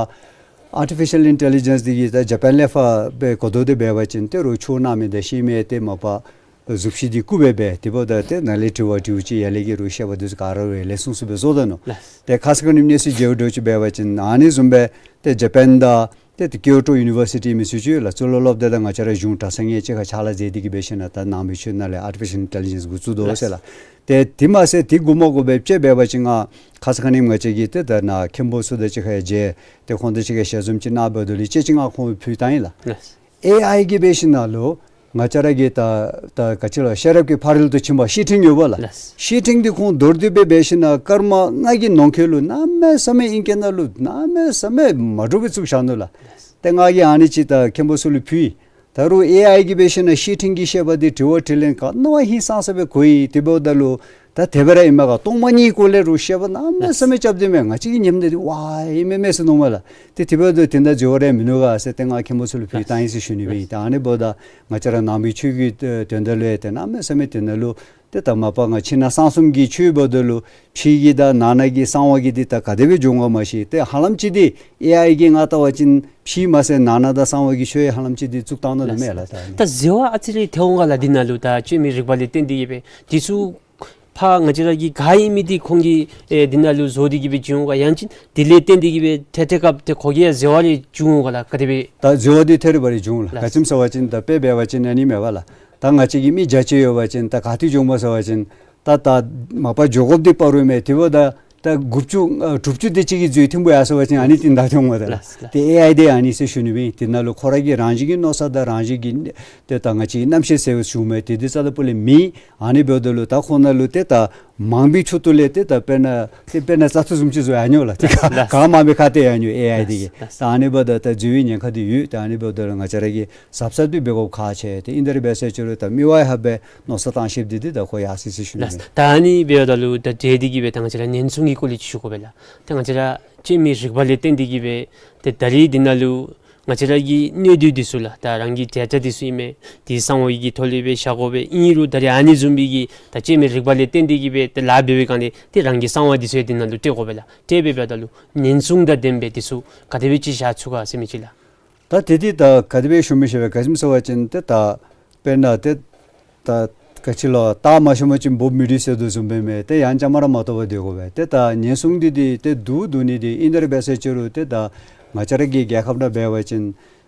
ཨར་ཊི་ཕི་ཤལ་ཨིན་ཊེ་ལི་ཇེནསི་འདི་གིས་ད་ཇ་པཱན་ལས་ཕར་སྦེ་གོ་བརྡ་འདི་འབད་བ་ཅིན་ཏེ་རོགས་ཆོས་གནང་མི་དང་ཤེས་མི་ཏེ་མ་པ་གཟུགས་གཞི་འདི་རྐུ་སྦེ་འབད་དེ་འབདཝ་ད་ཏེ་ནཱ་ལས་དྲི་བ་དྲིཝ་ཅིག་ཡར་ལས་ཀྱི་རོགས་བཤད་པ་འདི་ཚུ་ག་ར་རོགས་ལེགས་ཤོམ་སྦེ་བཟོ་དོ་ནུག། ལགས། ཏེ་ཁ་ཙ་ཁ་ཉིནམ་གནས་ཚུལ་མཇལཝ་འདྲཝ་ཅིག་འབད་བ་ཅིན་ཨ་ནི་བཟུམ་སྦེ་ཏེ་ཇ་པཱན་དང་ཏེ་ཏེ་ཀིའོ་ཊོ་ཡུ་ནི་བར་སི་ཊི་མི་ཚུ་ཅིག་ཡོད་ལགས། གཙུག་ལག་སློབ་སྡེ་དང་ང་བཅས་ར་གཞུང་གྲྭ་ཚང་གཉིས་གཅིག་ཁར་ཕྱག་ལཱ་མཛད་དེ་གི་འབད་ཞིནམ་ད་ནང་པའི་ཆོས་ནང་ལས་ཨར་ཊི་ཕི་ཤལ་ཨིན་ཊེ་ལི་ཇེནསི་འགོ་བཙུགས་དོ་ཟེར་ལགས། ལགས། ཏེ་དེ་མ་ཚད་དེ་འགོ་མ་འགོ་སྦེ་ཅིག་འབད་བ་ཅིན་ང་ཁ་ཙ་ཁ་ཉིནམ་ང་བཅས་ཀྱིས་ཏེ་ད་ནཱ་མཁན་པོ་ཚུ་དང་གཅིག་ཁར་མཇལ་ཏེ་ཁོང་དང་གཅིག་ཁར་ཞལ་འཛོམས་ཅིག་གནང་འབདཝ་ད་ལུ་ཅིག་ཅིག་ང་ཁོང་ཕུལ་བཏང་ཡི་ལགས། ལགས། ཨེ་ཨའི་གིས་འབད་ཞིནམ་ལས་ང་བཅས་ར་གི་ད་ད་ག་ཅི་ལོ་ཤེས་རབ་ཀྱི་ཕ་རོལ་ཏུ་ཕྱིན་པ་བཤེས་སྤྲིང་ཡོད་པ་ལགས། ལགས། བཤེས་སྤྲིང་འདི་ཁོང་མདོར་བསྡུས་སྦེ་འབད་ཞིནམ་ལས་སྐར་མ་ལྔ་གི་ནང་འཁོད་ལུ་གནམ་མེད་ས་མེད་ཨིང་སྐད་ནང་ལུ་གནམ་མེད་ས་མེད་མ་འདྲཝ་སྦེ་བཙུགས་བཞག་ནུག་ལགས། ལགས། ཏེ་ང་གིས་ཨ་ནི་ཅིག་ད་མཁན་པོ་ཚུ་ལུ་ཕུལ་ཡི། ད་རུང་ཨེ་ཨའི་གིས་འབད་ཞིནམ་ལས་བཤེས་སྤྲིང་གིས་བཤད་པ་འདི་དྲི་བ་དྲིས་ལན་ག་ནི་བ་ཧིང་སངས་ས་སྦེ་གོ་ཡི། དེ་འབདཝ་ད་ལུ་ད་དེ་སྦེ་ར་ཨིན་མས་ག། སྟོང་པ་ཉིད་སྐོར་ལས་རོགས་བཤད་པ་གནམ་མེད་ས་མེད་རྐྱབ་སྟེ་མས། ང་བཅས་ཀྱིས་ཉནམ་ད་འདི་ཝའི་ཨིན་མས་མས་ཟེར་མནོཝ་མས་ལགས། ཏེ་དེ་འབདཝ་ད་དེ་ད་འགྱོ་བ་ར་མིན་ནུག་ག་ཟེར་ཏེ་ང་མཁན་པོ་ཚུ་ལུ་ཕུལ་བཏང་ཡི་ཟེར་ཞུ་ནི་སྦེ་ཨིན། ད་ཨ་ནི་འབདཝ་ད་ང་བཅས་ར་ནང་པའི་ཆོས་ཀྱི་དོན་དག་ལུ་ཡང་ཏེ་གནམ་མེད་ས་མེད་དེ་ནང་ལུ་ཏེ་ད་མ་པ་ང་ཕྱི་ནང་གསང་གསུམ་གྱི་ཆོས་འབདཝ་ད་ལུ་ཕྱི་གི་དང་ནང་ན་གི་གསང་བ་གི་འདི་ད་ག་དེ་སྦེ་འགྱོ་འོང་ག་མ་ཤེས། ཏེ་ཧ་ལམ་ཅིག་འདི་ཨེ་ཨའི་གིས་ང་བལྟ་བ་ཅིན་ཕྱི་མ་ཚད་ནང་ན་དང་གསང་བ་གི་ཆོས་ཧ་ལམ་ཅིག་འདི་བཙུགས་བཏང་ནུག་མས་ལགས། ད་ད་ཟེར་བ་ཨ་ཙི་རེ་ཐལ་འོང་ག་ལགས། འདི་ནང་ལུ་ད་སྐྱེད་མོས་རིག་པ་ལས་བརྟེན་ཏེ་གི་སྦེ་འདི་ཚུ་ཕར་ང་བཅས་ར་གི་ག་ཨིན་མི་འདི་ཁོང་གིས་ཨེ་འདི་ནང་ལུ་བཟོ་སྟེ་གི་སྦེ་བྱུང་ག། ཡང་ཅིན་འདི་ལས་བརྟེན་ཏེ་གི་སྦེ་ཐད་ཐད་སྐབས་ཏེ་ཁོ་གིས་ཡང་ཟེར་བ་རེ་བྱུང་ག་ལགས། ག་དེ་སྦེ། ད་ཟེར་བ་འདི་ཐད་རི་བ་རི་བྱུང་ལགས། ལགས། ག་ཅི་སྨོ་ཟེར་བ་ཅིན་ད་དཔེ་འབད་བ་ཅིན་ཨ་ནི་མས་པ་ལགས། ད་ང་བཅས་ཀྱི་མི་བརྒྱ་ཅིག་ཡོད་པ་ཅིན་ད་ག་ཏེ་འགྱོཝ་སྨོ་ཟེར་བ་ཅིན་ད་ད་མ་པ་འགྱོ་དགོཔ་འདི་བར་རུ་མས། དེ་འབདཝ་ད་ ད་དགུ་བཅུ་ཨ་དྲུག་ཅུ་དེ་ཅིག་གི་འཛུལ་ཐིམ་པོ་ཡར་སོང་བ་ཅིན་ཨ་ནི་ཏེ་ད་ཐོན་འོང་ད། ལགས་ལགས། ཏེ་ཨེ་ཨའི་དེ་ཨ་ནི་ཟེར་ཞུ་ནི་སྦེ་ཨིན། དེ་ནང་ལུ་ཁོ་ར་གི་རང་བཞིན་གྱི་མནོ་བསམ་དང་རང་བཞིན་གྱི་ཏེ་ད་ང་བཅས་རྣམ་ཤེས་ཟེར་བའི་ཞུ་མི་དེ་དེ་རྩ་ལས་སྤུ་ལས་མེད། ཨ་ནི་འབདཝ་ད་ལུ་ད་ཁོ་ན་ལུ་ཏེ་ད་མང་པོའི་ཁྱུ་ཏོག་ལས་ཏེ་ད་དཔེར་ན་ཏེ་དཔེར་ན་བཙག་འཐུ་བཟུམ་ཅིག་བཟོ་ཡར་འོང་ལགས། ཏེ་ལགས་ལགས། ག་མང་པོའི་ཁ་ཏེ་ཡར་འོང་ཨེ་ཨའི་དེ་གིས། ལགས་ལགས། ད་ཨ་ནི་འབདཝ་ད་ད་འཛུལ་བའི་ཉེན་ཁ་དེ་ཡོད། ད་ཨ་ནི་འབདཝ་ད་ལུ་ང་བཅས་ར་གིས་གཟབ་གཟབ་དེ་འབད་དགོཔ་ཁག་ཆེ། ཏེ་ཨིན་ཏེ་ར་འབད་ཟེར་ཅི་རུང་ད་མི་དབང་ཧ་སྦེ་མནོ་བསམ་བཏང་ཤེསཔ་འདི་འདི་ད་ཁོ་ཡར་སོ་ཡི་ཟེར་ཞུ་ནི། ལགས། ད་ཨ་ནི་འབདཝ་ད་ལུ་ད་དེ་འདི་གིས་སྦེ་ད་ང་བཅས་ར་ཉེན་སྲུང་གི་སྐོར་ལས་ཅིག་ཞུ་དགོ་པས་ལགས། ད་ང་བཅས་ར་སྐྱེ་མེད་རིག་པ་ལས་བརྟེན་ཏེ་གིས་སྦེ་ཏེ་ད་རིས་འདི་ནང་ལུ་ང་བཅས་ར་གི་གནོད་འདོད་འདི་ཚུ་ལགས། ད་རང་གི་དྲ་རྒྱ་འདི་ཚུ་ཨིན་མས། དེ་གསང་བ་གི་ཐོག་ལས་སྦེ་བཞག་དགོ་པས། ཨིན་རུང་ད་རིས་ཨ་ནི་བཟུམ་མའི་གི་ད་སྐྱེ་མེད་རིག་པ་ལས་བརྟེན་ཏེ་གིས་སྦེ་ཏེ་ལཱ་འབད་བའི་སྒང་ལས་ཏེ་རང་གི་གསང་བ་འདི་ཚུ་ཡང་འདི་ནང་ལུ་སྤྲོད་དགོ་པས་ལགས། སྤྲོད་པའི་འབདཝ་ད་ལུ་ཉེན་སྲུང་དང་ལྡན་པའི་འདི་ཚུ་ག་དེ་སྦེ་ཅིག་བཞག་ཚུགས་ག་ཟེར་མི་ཅིག་ལགས། ད་དེ་འདི་ད་ག་དེ་སྦེ་ཞུ་མི་ཤེས་པས། ག་ཅི་སྨོ་ཟེར་བ་ཅིན་ཏེ་ད་དཔེར་ན་ཏེ་ད་ག་ཅི་ལོ་སྟག་མ་ཤོར་བ་ཅིན་འབུཔ་མི་འདྲུད་ཟེར་དོ་བཟུམ་སྦེ་མས། ཏེ་ཡང་བཅའ་མར་མ་གཏོགས་པར་སྡོད་དགོ་པས། ཏེ་ད་ཉེན་སྲུང་འདི་འདི་ཏེ་བསྡུ་བསྡུ་ནི་འདི་ཨིན་ཏེ་ར་འབད་ཟེར་ཅི་རུང་ཏེ་ད་ང་བཅས་ར་གི་རྒྱལ་ཁབ་ནང་འབད་བ་ཅིན་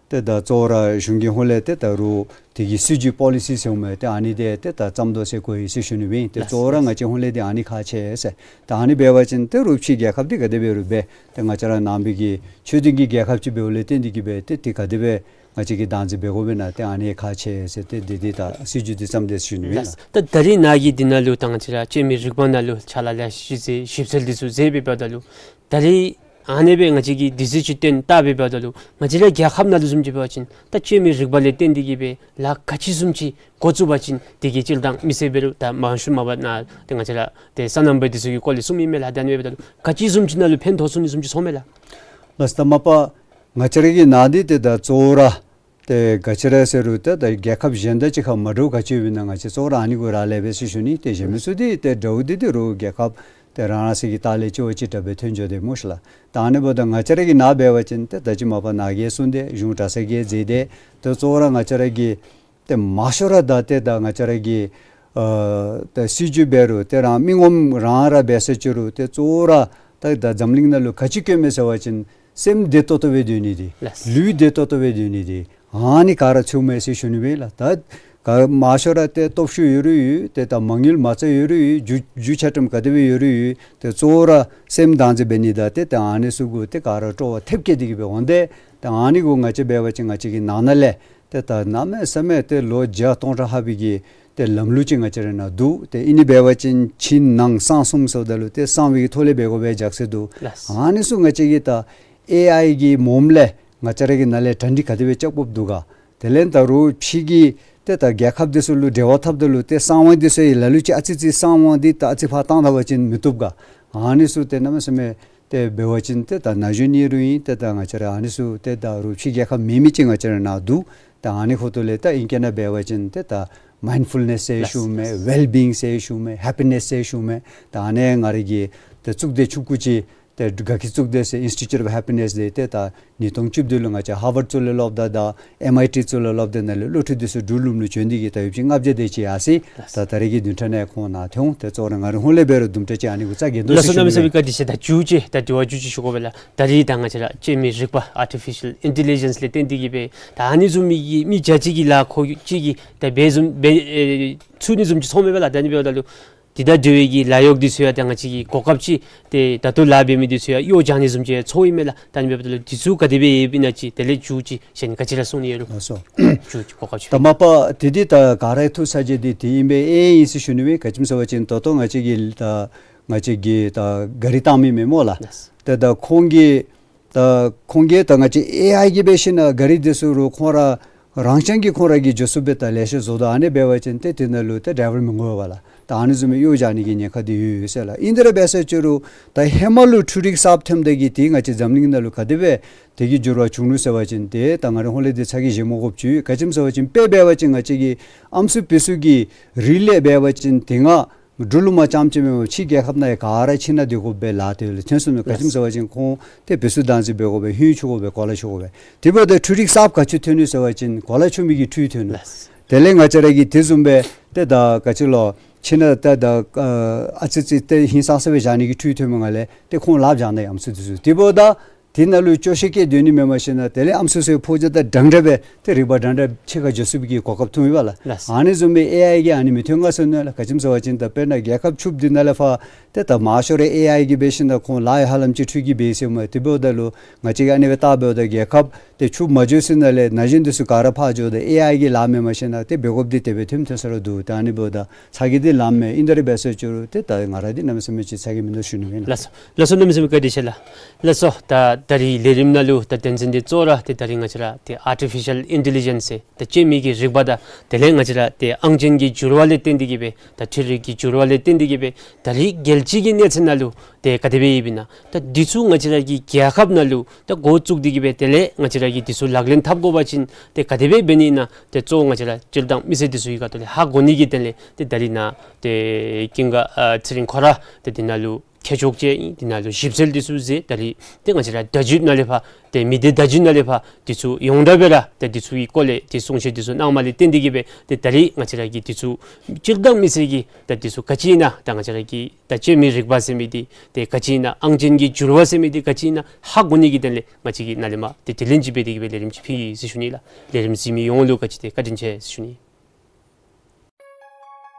ཏེ་ད་གཙོ་བོ་ར་གཞུང་གི་ཧོངས་ལས་ཏེ་ད་རུང་དེ་གི་སྲིད་བྱུས་པོ་ལི་སི་ཟེར་འོང་མས། ཏེ་ཨ་ནི་འདི་ཏེ་ད་བརྩམ་དོ་ཟེར་གོ་ཡི་ཟེར་ཞུ་ནི་སྦེ་ཨིན། ཏེ་གཙོ་བོ་ར་ང་བཅས་ཧོངས་ལས་འདི་ཨ་ནི་ཁག་ཆེ་ཟེར། ད་ཨ་ནི་འབད་བ་ཅིན་ཏེ་རུང་ཕྱི་རྒྱལ་ཁབ་འདི་ག་དེ་འབད་རུང་འབད། ཏེ་ང་བཅས་ར་ནང་པའི་གི་ཆོས་ལྡན་གྱི་རྒྱལ་ཁབ་ཅིག་འབདཝ་ལས་བརྟེན་ཏེ་གིས་སྦེ་ཏེ་དེ་ག་དེ་སྦེ་ང་བཅས་ཀྱིས་བདག་འཛིན་འབད་དགོ་པས་ན། ཏེ་ཨ་ནི་ཁག་ཆེ་ཟེར་ཏེ་འདི་འདི་ད་སྲིད་བྱུས་འདི་བརྩམས་ཏེ་ཞུ་ནི་སྦེ་ཨིན། ལགས། ད་ད་རིས་ནཱ་གིས་འདི་ནང་ལུ་ད་ང་བཅས་ར་སྐྱེ་མེད་རིག་པ་ནང་ལུ་ཕྱག་ལཱ་ལེ་ཤ་ཅིག་ཞིབ་འཚོལ་འདི་ཚུ་མཛད་པའི་འབདཝ་ད་ལུ་ད་རིས་ཨ་ནི་སྦེ་ང་བཅས་ཀྱིས་དུས་ཚོད་ཅིག་བཏོན་བལྟ་བའི་འབདཝ་ད་ལུ་ང་བཅས་ར་རྒྱལ་ཁབ་ནང་ལུ་བཟུམ་ཅིག་འབད་བ་ཅིན་ད་སྐྱེ་མེད་རིག་པ་ལས་བརྟེན་ཏེ་གིས་སྦེ་ལཱ་ག་ཅི་བཟུམ་ཅིག་འགོ་བཙུགས་པ་ཅིན་དེ་གི་སྤྱིར་བཏང་མི་སེར་འབད་རུང་ད་མང་ཤོས་མ་པ་ནཱ་ཏེ་ང་བཅས་ར་ཏེ་སོ་ནམ་པ་འདི་ཚུ་གི་སྐོར་ལས་གསུངམ་ཨིན་མས་ལགས། ད་ཨ་ནི་འབདཝ་ད་ལུ་ག་ཅི་བཟུམ་ཅིག་ནང་ལུ་ཕན་ཐོགས་ཚུགས་ནི་བཟུམ་ཅིག་ཚོར་མས་ལགས། ལགས་སོ། ད་མ་པ་ང་བཅས་ར་གི་ནཱ་འདི་ཏེ་ད་གཙོ་བོ་ར་ཏེ་ག་ཅི་ར་ཟེར་རུང་ཏེ་ད་རྒྱལ་ཁབ་གཞན་དང་གཅིག་ཁར་མ་འདྲཝ་ག་ཅི་ཡོདཔ་ཨིན་ན་ང་བཅས་གཙོ་བོ་ར་ཨ་ནི་གུ་རག་ལས་པས་ཟེར་ཞུ་ནི། ཏེ་གཞན་མི་ཚུ་འདི་ཏེ་འདྲཝ་འདི་ཏེ་རུང་རྒྱལ་ཁབ་ཏེ་རང་རང་སོའི་གི་ལྟག་ལས་ཅིག་བ་ཅིག་དྲག་སྦེ་ཐོན་འགྱོ་དེས་སྨོ་ཤིག་ལགས། ད་ཨ་ནི་འབདཝ་ད་ང་བཅས་ར་གི་ནཱ་འབད་བ་ཅིན་ཏེ་ད་ཅི་མ་པ་ནཱ་གིས་གསུངས་ཏེ་གཞུང་གྲྭ་ཚང་གིས་མཛད་དེ་ཏེ་གཙོ་བོ་ར་ང་བཅས་ར་གི་ཏེ་མང་ཤོས་ར་ད་ཏེ་ད་ང་བཅས་ར་གི་ཨ་ད་སྲིད་བྱུས་འབད་རུང་ཏེ་རང་མི་ངོམ་རང་ར་འབད་ཟེར་ཅི་རུང་ཏེ་གཙོ་བོ་ར་ད་ད་འཛམ་གླིང་ནང་ལུ་ག་ཅི་དཀོན་མས་ཟེར་བ་ཅིན་སེམས་བདེ་ཏོག་ཏོ་སྦེ་སྡོད་ནི་འདི་ལགས། ལུས་བདེ་ཏོག་ཏོ་སྦེ་སྡོད་ནི་འདི་ཨ་ནི་ག་ར་ཚུད་མས་ཟེར་ཞུ་ནི་སྦེ་ལགས། ད་ག་མང་ཤོས་ར་ཏེ་སྟོབས་ཤུགས་ཡོད་རུང་ཡོད། ཏེ་ད་མ་དངུལ་མ་རྩ་ཡོད་རུང་ཡོད། རྒྱུ་རྒྱུ་ཆ་ཁྲིམས་ག་དེ་སྦེ་ཡོད་རུང་ཡོད། ཏེ་གཙོ་བོ་ར་སེམས་བདག་འཛིན་འབད་ནི་དང་ཏེ་ད་ཨ་ནི་ཚུ་གུ་ཏེ་ག་ར་སྤྲོ་བ་ཐེབས་བསྐྱེད་དེ་གིས་སྦེ་འོང་སྟེ་ད་ཨ་ནི་གུ་ང་བཅས་འབད་བ་ཅིན་ང་བཅས་ཀྱི་ནང་ན་ལས་ཏེ་ད་གནམ་མེད་ས་མེད་ཏེ་ལོ་བརྒྱ་སྟོང་ཕྲག་ལྷག་པའི་གི་ཏེ་ལམ་ལུགས་ཅིག་ང་བཅས་ར་ནང་འདུག། ཏེ་ཨིན་ནི་འབད་བ་ཅིན་ཕྱི་ནང་གསང་གསུམ་ཟེརཝ་ད་ལུ་ཏེ་གསང་བའི་གི་ཐོག་ལས་འབད་དགོ་པའི་རྒྱུ་མཚན་འདུག། ལགས། ཨ་ནི་ཚུ་ང་བཅས་ཀྱིས་ད་ཨེ་ཨའི་གི་མོམ་ལས་ང་བཅས་ར་གི་ནང་ལས་གྲ་སྒྲིག་ག་དེ་སྦེ་རྐྱབ་དགོཔ་འདུག་ག། དེ་ལས་ད་རུང་ཕྱི་གི་ཏེ་ད་རྒྱལ་ཁབ་འདི་ཚུ་ལུ་འབྲེལ་བ་འཐབ་ད་ལུ་ཏེ་གསང་བ་འདི་ཚུ་ཡང་ལ་ལུ་ཅིག་ཨ་ཙི་ཅིག་གསང་བ་འདི་ད་ཨ་ཙི་ཕར་བཏང་ད་པ་ཅིན་མི་བཏུབ་ག། ཨ་ནི་ཚུ་ཏེ་གནམ་མེད་ས་མེད་ཏེ་འབད་བ་ཅིན་ཏེ་ད་ན་གཞོན་ཨིན་རུང་ཨིན། ཏེ་ད་ང་བཅས་ར་ཨ་ནི་ཚུ་ཏེ་ད་རུང་ཕྱི་རྒྱལ་ཁབ་མེན་མི་ཅིག་ང་བཅས་ར་ནང་འདུག། ད་ཨ་ནི་ཁོ་ཐོག་ལས་ད་ཨིང་སྐད་ནང་འབད་བ་ཅིན་ཏེ་ད་མའིནཌ་ཕུལ་ནེས་ཟེར་ཞུཝ་མས། ཝེལ་བིའིང་ཟེར་ཞུཝ་མས། ཧེ་པི་ནེས་ཟེར་ཞུཝ་མས། ད་ཨ་ནི་ང་ར་གི་ཏེ་གཙུག་སྡེ་ཆུང་ཀུ་ཅིག་ཏེ་དགའ་སྐྱིད་གཙུག་སྡེ་ཟེར་Institute of Happiness འདི་ཏེ་ད་ཉིས་སྟོང་བཅུ་བདུན་ལུ་ང་བཅས་ཧར་ཝརཌ་གཙུག་ལག་སློབ་གྲྭ་དང་ཨེམ་ཨའི་ཊི་གཙུག་ལག་སློབ་གྲྭ་ནང་ལས་སློབ་ཕྲུག་འདི་ཚུ་འགྲུལ་ལུམ་ལུ་བྱོན་ཏེ་གིས་ད་ཡོདཔ་ཅིག་ལྔ་བརྒྱ་དེ་ཅིག་ཡར་སོ་ཡི། ད་ད་རེས་ཀྱི་བདུན་ཕྲག་ནང་ཁོང་ནཱ་ཐོན་འོང་། ཏེ་གཙོ་བོ་ར་ང་རའི་ཧོངས་ལས་འབད་རུང་དུམ་གྲ་ཅིག་ཨ་ནི་གུ་རྩ་འགེངས་དོ་ཟེར་ཞུ་ནི་སྦེ། ལགས་སོ། གནམ་མེད་ས་མེད་བཀའ་དྲིན་ཆེ། ད་དྲི་བ་བཅུ་གཅིག་ཞུ་དགོ་པས་ལགས། ད་རིས་ད་ང་བཅས་ར་སྐྱེ་མེད་རིག་པ་Artificial Intelligence ལས་བརྟེན་ཏེ་གིས་སྦེ་ད་ཨ་ནི་བཟུམ་མའི་གི་མི་བརྒྱ་ཅིག་གི་ལཱ་ཁོ་གཅིག་གིས་ད་འབད་བཟུམ་འབད་ཨེ་ཚུགས་ནི་བཟུམ་ཅིག་ཚོར་མས་པ་ལགས། ད་ཨ་ནི་འབདཝ་ད་ལུ་དེ་དང་འབྲེལ་བའི་གི་ལཱ་གཡོག་འདི་ཚུ་ཡང་ད་ང་བཅས་ཀྱི་གོ་སྐབས་ཅིག་ཏེ་ད་ལྟོ་ལཱ་འབད་མི་འདི་ཚུ་ཡང་གཡོག་བྱང་ནི་བཟུམ་ཅིག་ཚོརཝ་ཨིན་མས་ལགས། ད་ཨ་ནི་འབདཝ་ད་ལུ་འདི་ཚུ་ག་དེ་སྦེ་ཡོདཔ་ཨིན་ན་ཅིག་དེ་ལས་མཇུག་ཅིག་གཞན་ག་ཅི་ར་གསུང་ནི་ཡོད་རུང་། ལགས་སོ། མཇུག་ཅིག་གོ་སྐབས་ཅིག། ད་མ་པ་དེ་འདི་ད་ག་ར་ཐུགས་ས་ཅིག་འདི་དེ་ཨིན་པས་ཨེ་ཨིན་ཟེར་ཞུ་ནི་སྦེ། ག་ཅི་སྨོ་ཟེར་བ་ཅིན་ད་ལྟོ་ང་བཅས་ཀྱི་ད་ང་བཅས་ཀྱི་ད་གཱ་རི་བཏང་མི་མེན་སྨོ་ལགས། ལགས། ཏེ་ད་ཁོང་གིས་ད་ཁོང་གིས་ད་ང་བཅས་ཨེ་ཨའི་གིས་འབད་ཞིན་ན་གཱ་རི་འདི་ཚུ་རུང་ཁོང་ར་རང་རྐྱང་གིས་ཁོང་ར་གིས་འགྱོ་ཚུགསཔ་སྦེ་ད་ལེ་ཤ་བཟོ་དོ། ཨ་ནི་འབད་བ་ཅིན་ཏེ་དེ་ནང་ལུ་ཏེ་ཌའི་ཝར་མི་དགོ་པས་ལགས། ད་ཨ་ནི་བཟུམ་མའི་གཡོག་བྱང་ནི་གི་ཉེན་ཁ་འདི་ཡོད་ཡོད་ཟེར་ལགས། ཨིན་དེ་ར་འབད་ཟེར་ཅི་རུང་ད་ཧེ་མ་ལུ་འཕྲུལ་རིག་གསརཔ་ཐོནམ་ད་གིས་ཏེ་ང་བཅས་འཛམ་གླིང་ནང་ལུ་ག་དེ་སྦེ་དེ་གི་འགྱུར་བ་བྱུང་ནུག་ཟེར་བ་ཅིན་ཏེ་ད་ང་རའི་ཧོངས་ལས་འདི་ཚ་གྱང་བཞེས་མ་དགོཔ་ཅིག་ཡོད། ག་ཅི་སྨོ་ཟེར་བ་ཅིན་དཔེ་འབད་བ་ཅིན་ང་བཅས་ཀྱི་ཨམ་སྲུ་བེ་ཤུགས་ཀྱི་རིགས་ལས་འབད་བ་ཅིན་དེ་སྔ་འབྲུག་ལུ་མ་རྐྱངམ་ཅིག་མེན་པར་ཕྱི་རྒྱལ་ཁབ་ནང་ཡང་ག་ར་ཕྱི་ནང་སྡོད་དགོ་པའི་ལཱ་དེ་ལུ་ཐོན་སོང་ནུག། ག་ཅི་སྨོ་ཟེར་བ་ཅིན་ཁོང་ཏེ་བེ་ཤུགས་བདག་འཛིན་འབད་དགོ་པས། ཧིང་ཆུང་དགོ་པས། གོ་ལ་ཆུང་དགོ་པས། དེ་འབདཝ་ད་འཕྲུལ་རིག་གསརཔ་ག་ཅི་ཐོན་ནུག་ཟེར་བ་ཅིན་གོ་ལ་ཆུང་མི་གི་འཕྲུལ་ཐོན་ནུག། ལགས། དེ་ལས་ང་བཅས་ར་གིས་དེ་བཟུམ་སྦེ་ཏེ་ད་ག་ཅི་ལོ་ཕྱི་ནང་ཏེ་ད་ཨ་ཨ་ཙི་ཙི་ཏེ་ཧིང་སངས་ས་སྦེ་བཞག་ནི་གི་འཕྲུལ་ཐོནམ་ལས་ཏེ་ཁོང་ལགཔ་བཞག་ནི་ཨམ་སྲུ་འདི་ཚུ། དེ་འབདཝ་ད་ དེ་ནང་ལུ་སྐྱོ་ཤས་བསྐྱེད་སྡོད་ནི་མེན་པར་ཞིན་ན་དེ་ལས་ཨམ་སྲུ་ཚུའི་ཕོ་རྒྱས་དང་འདྲན་འདྲ་སྦེ་ཏེ་རིག་པ་འདྲན་འདྲ་ཕྱི་ཁར་འགྱོ་ཚུགས་པའི་གི་གོ་སྐབས་ཐོབ་ཨིན་པས་ལགས། ལགས་སོ། ཨ་ནི་བཟུམ་སྦེ་ཨེ་ཨའི་གིས་ཨ་ནི་མི་ཐོན་ག་ཟེར་ན་ལགས། ག་ཅི་སྨོ་ཟེར་བ་ཅིན་ད་དཔེར་ན་རྒྱལ་ཁབ་ཕྱུགཔོ་འདི་ནང་ལས་ཕར་ཏེ་ད་མང་ཤོས་ར་ཨེ་ཨའི་གིས་འབད་ཞིན་ན་ཁོང་ལཱ་ཡང་ཧ་ལམ་ཅིག་འཕྲོ་གི་འབད་ཡི་ཟེར་སྨོ། དེ་འབདཝ་ད་ལུ་ང་བཅས་ཀྱིས་ཨ་ནི་སྦེ་བལྟ་འབདཝ་ད་རྒྱལ་ཁབ་ཏེ་ཕྱུགཔོ་མ་འགྱོ་ཟེར་ན་ལས་ན་གཞོན་འདི་ཚུ་ག་ར་ཕར་འགྱོཝ་ད་ཨེ་ཨའི་གི་ལཱ་མེན་པར་ཞིན་ན་ཏེ་འབད་དགོཔ་འདི་དེ་སྦེ་ཐོནམ་ཐོན་ས་ར་འདུག། ད་ཨ་ནི་འབདཝ་ད་ཚ་གྱང་འདི་ལངམ་མས། ཨིན་ད་ར་འབད་ས་ཅིག་རུང་ཏེ་ད་ང་ར་འདི་གནམ་མེད་ས་མེད་ཅིག་ཚ་གྱང་མིན་འདུག་ཞུ་ནི་ཨིན། ལགས་སོ། ལགས་སོ། གནམ་མེད་ས་མེད་བཀའ་དྲིན་ཆེ་ལགས། ལགས་སོ། ད་ད་རིས་ལས་རིམ་ནང་ལུ་ད་དོན་ཚན་འདི་གཙོ་བོ་ར་ཏེ་ད་རིས་ང་བཅས་ར་ཏེ་ཨར་ཊི་ཕི་ཤཱལ་ཨིན་ཊེ་ལི་ཇེནསི་ཟེར་ད་སྤྱོད་མི་གི་རིག་པ་དང་དེ་ལས་ང་བཅས་ར་ཏེ་ཨང་ཅན་གྱི་འགྱུར་བ་ལས་བརྟེན་ཏེ་གིས་སྦེ་ད་འཕྲུལ་རིག་གི་འགྱུར་བ་ལས་བརྟེན་ཏེ་གིས་སྦེ་ད་རིས་རྒྱལ་སྤྱི་གི་གནས་ཚད་ནང་ལུ་ཏེ་ག་དེ་སྦེ་ཡོདཔ་ཨིན་ན། ད་འདི་ཚུ་ང་བཅས་ར་གི་རྒྱལ་ཁབ་ནང་ལུ་ད་འགོ་བཙུགས་ཏེ་གིས་སྦེ་དེ་ལས་ང་བཅས་ར་གིས་འདི་ཚུ་ལག་ལེན་འཐབ་དགོ་པ་ཅིན་ཏེ་ག་དེ་སྦེ་འབད་ནི་ཨིན་ན་ཏེ་གཙོ་བོ་ང་བཅས་ར་སྤྱིར་བཏང་མི་སེར་འདི་ཚུ་གི་ཁ་ཐུག་ལས་ཧ་གོ་ནི་གི་དོན་ལས་ཏེ་ད་རིས་ནཱ་ཏེ་ཀུན་དགའ་ཨ་ཚེ་རིང་ཁོ་ར་ཏེ་འདི་ནང་ལུ་མཁས་མཆོག་ཅིག་ཨིན། འདི་ནང་ལུ་ཞིབ་འཚོལ་འདི་ཚུ་མཛད། ད་རིས་ཏེ་ང་བཅས་ར་བརྡ་བརྒྱུད་ནང་ལས་ཕར་ཏེ་མི་སྡེ་བརྡ་བརྒྱུད་ནང་ལས་ཕར་འདི་ཚུ་ཡོངས་གྲགས་སྦེ་ར་ཏེ་འདི་ཚུ་གི་སྐོར་ལས་ཏེ་གསུང་བཤད་འདི་ཚུ་གནངམ་ལས་བརྟེན་ཏེ་གིས་སྦེ་ཏེ་ད་རིས་ང་བཅས་ར་གིས་འདི་ཚུ་སྤྱིར་བཏང་མི་སེར་གྱིས་ད་འདི་ཚུ་ག་ཅི་ཨིན་ན་ད་ང་བཅས་ར་གི་ད་སྤྱོད་མི་རིག་པ་ཟེར་མི་འདི་ཏེ་ག་ཅི་ཨིན་ན་ཨང་ཅན་གྱི་འགྱུར་བ་ཟེར་མི་འདི་ག་ཅི་ཨིན་ན་ཧ་གོ་ནི་གི་དོན་ལས་ང་བཅས་ཀྱིས་ནཱ་ལས་མར་ཏེ་དྲི་ལན་ཅིག་འབད་དེ་གིས་སྦེ་ལས་རིམ་ཅིག་ཕུལ་ཡི་ཟེར་ཞུ་ནི་ལགས། ལས་རིམ་གཟིགས་མི་ཡོངས་ལུ་ག་ཅི་ཏེ་བཀའ་དྲིན་ཆེ་ཟེར་ཞུ་ནི།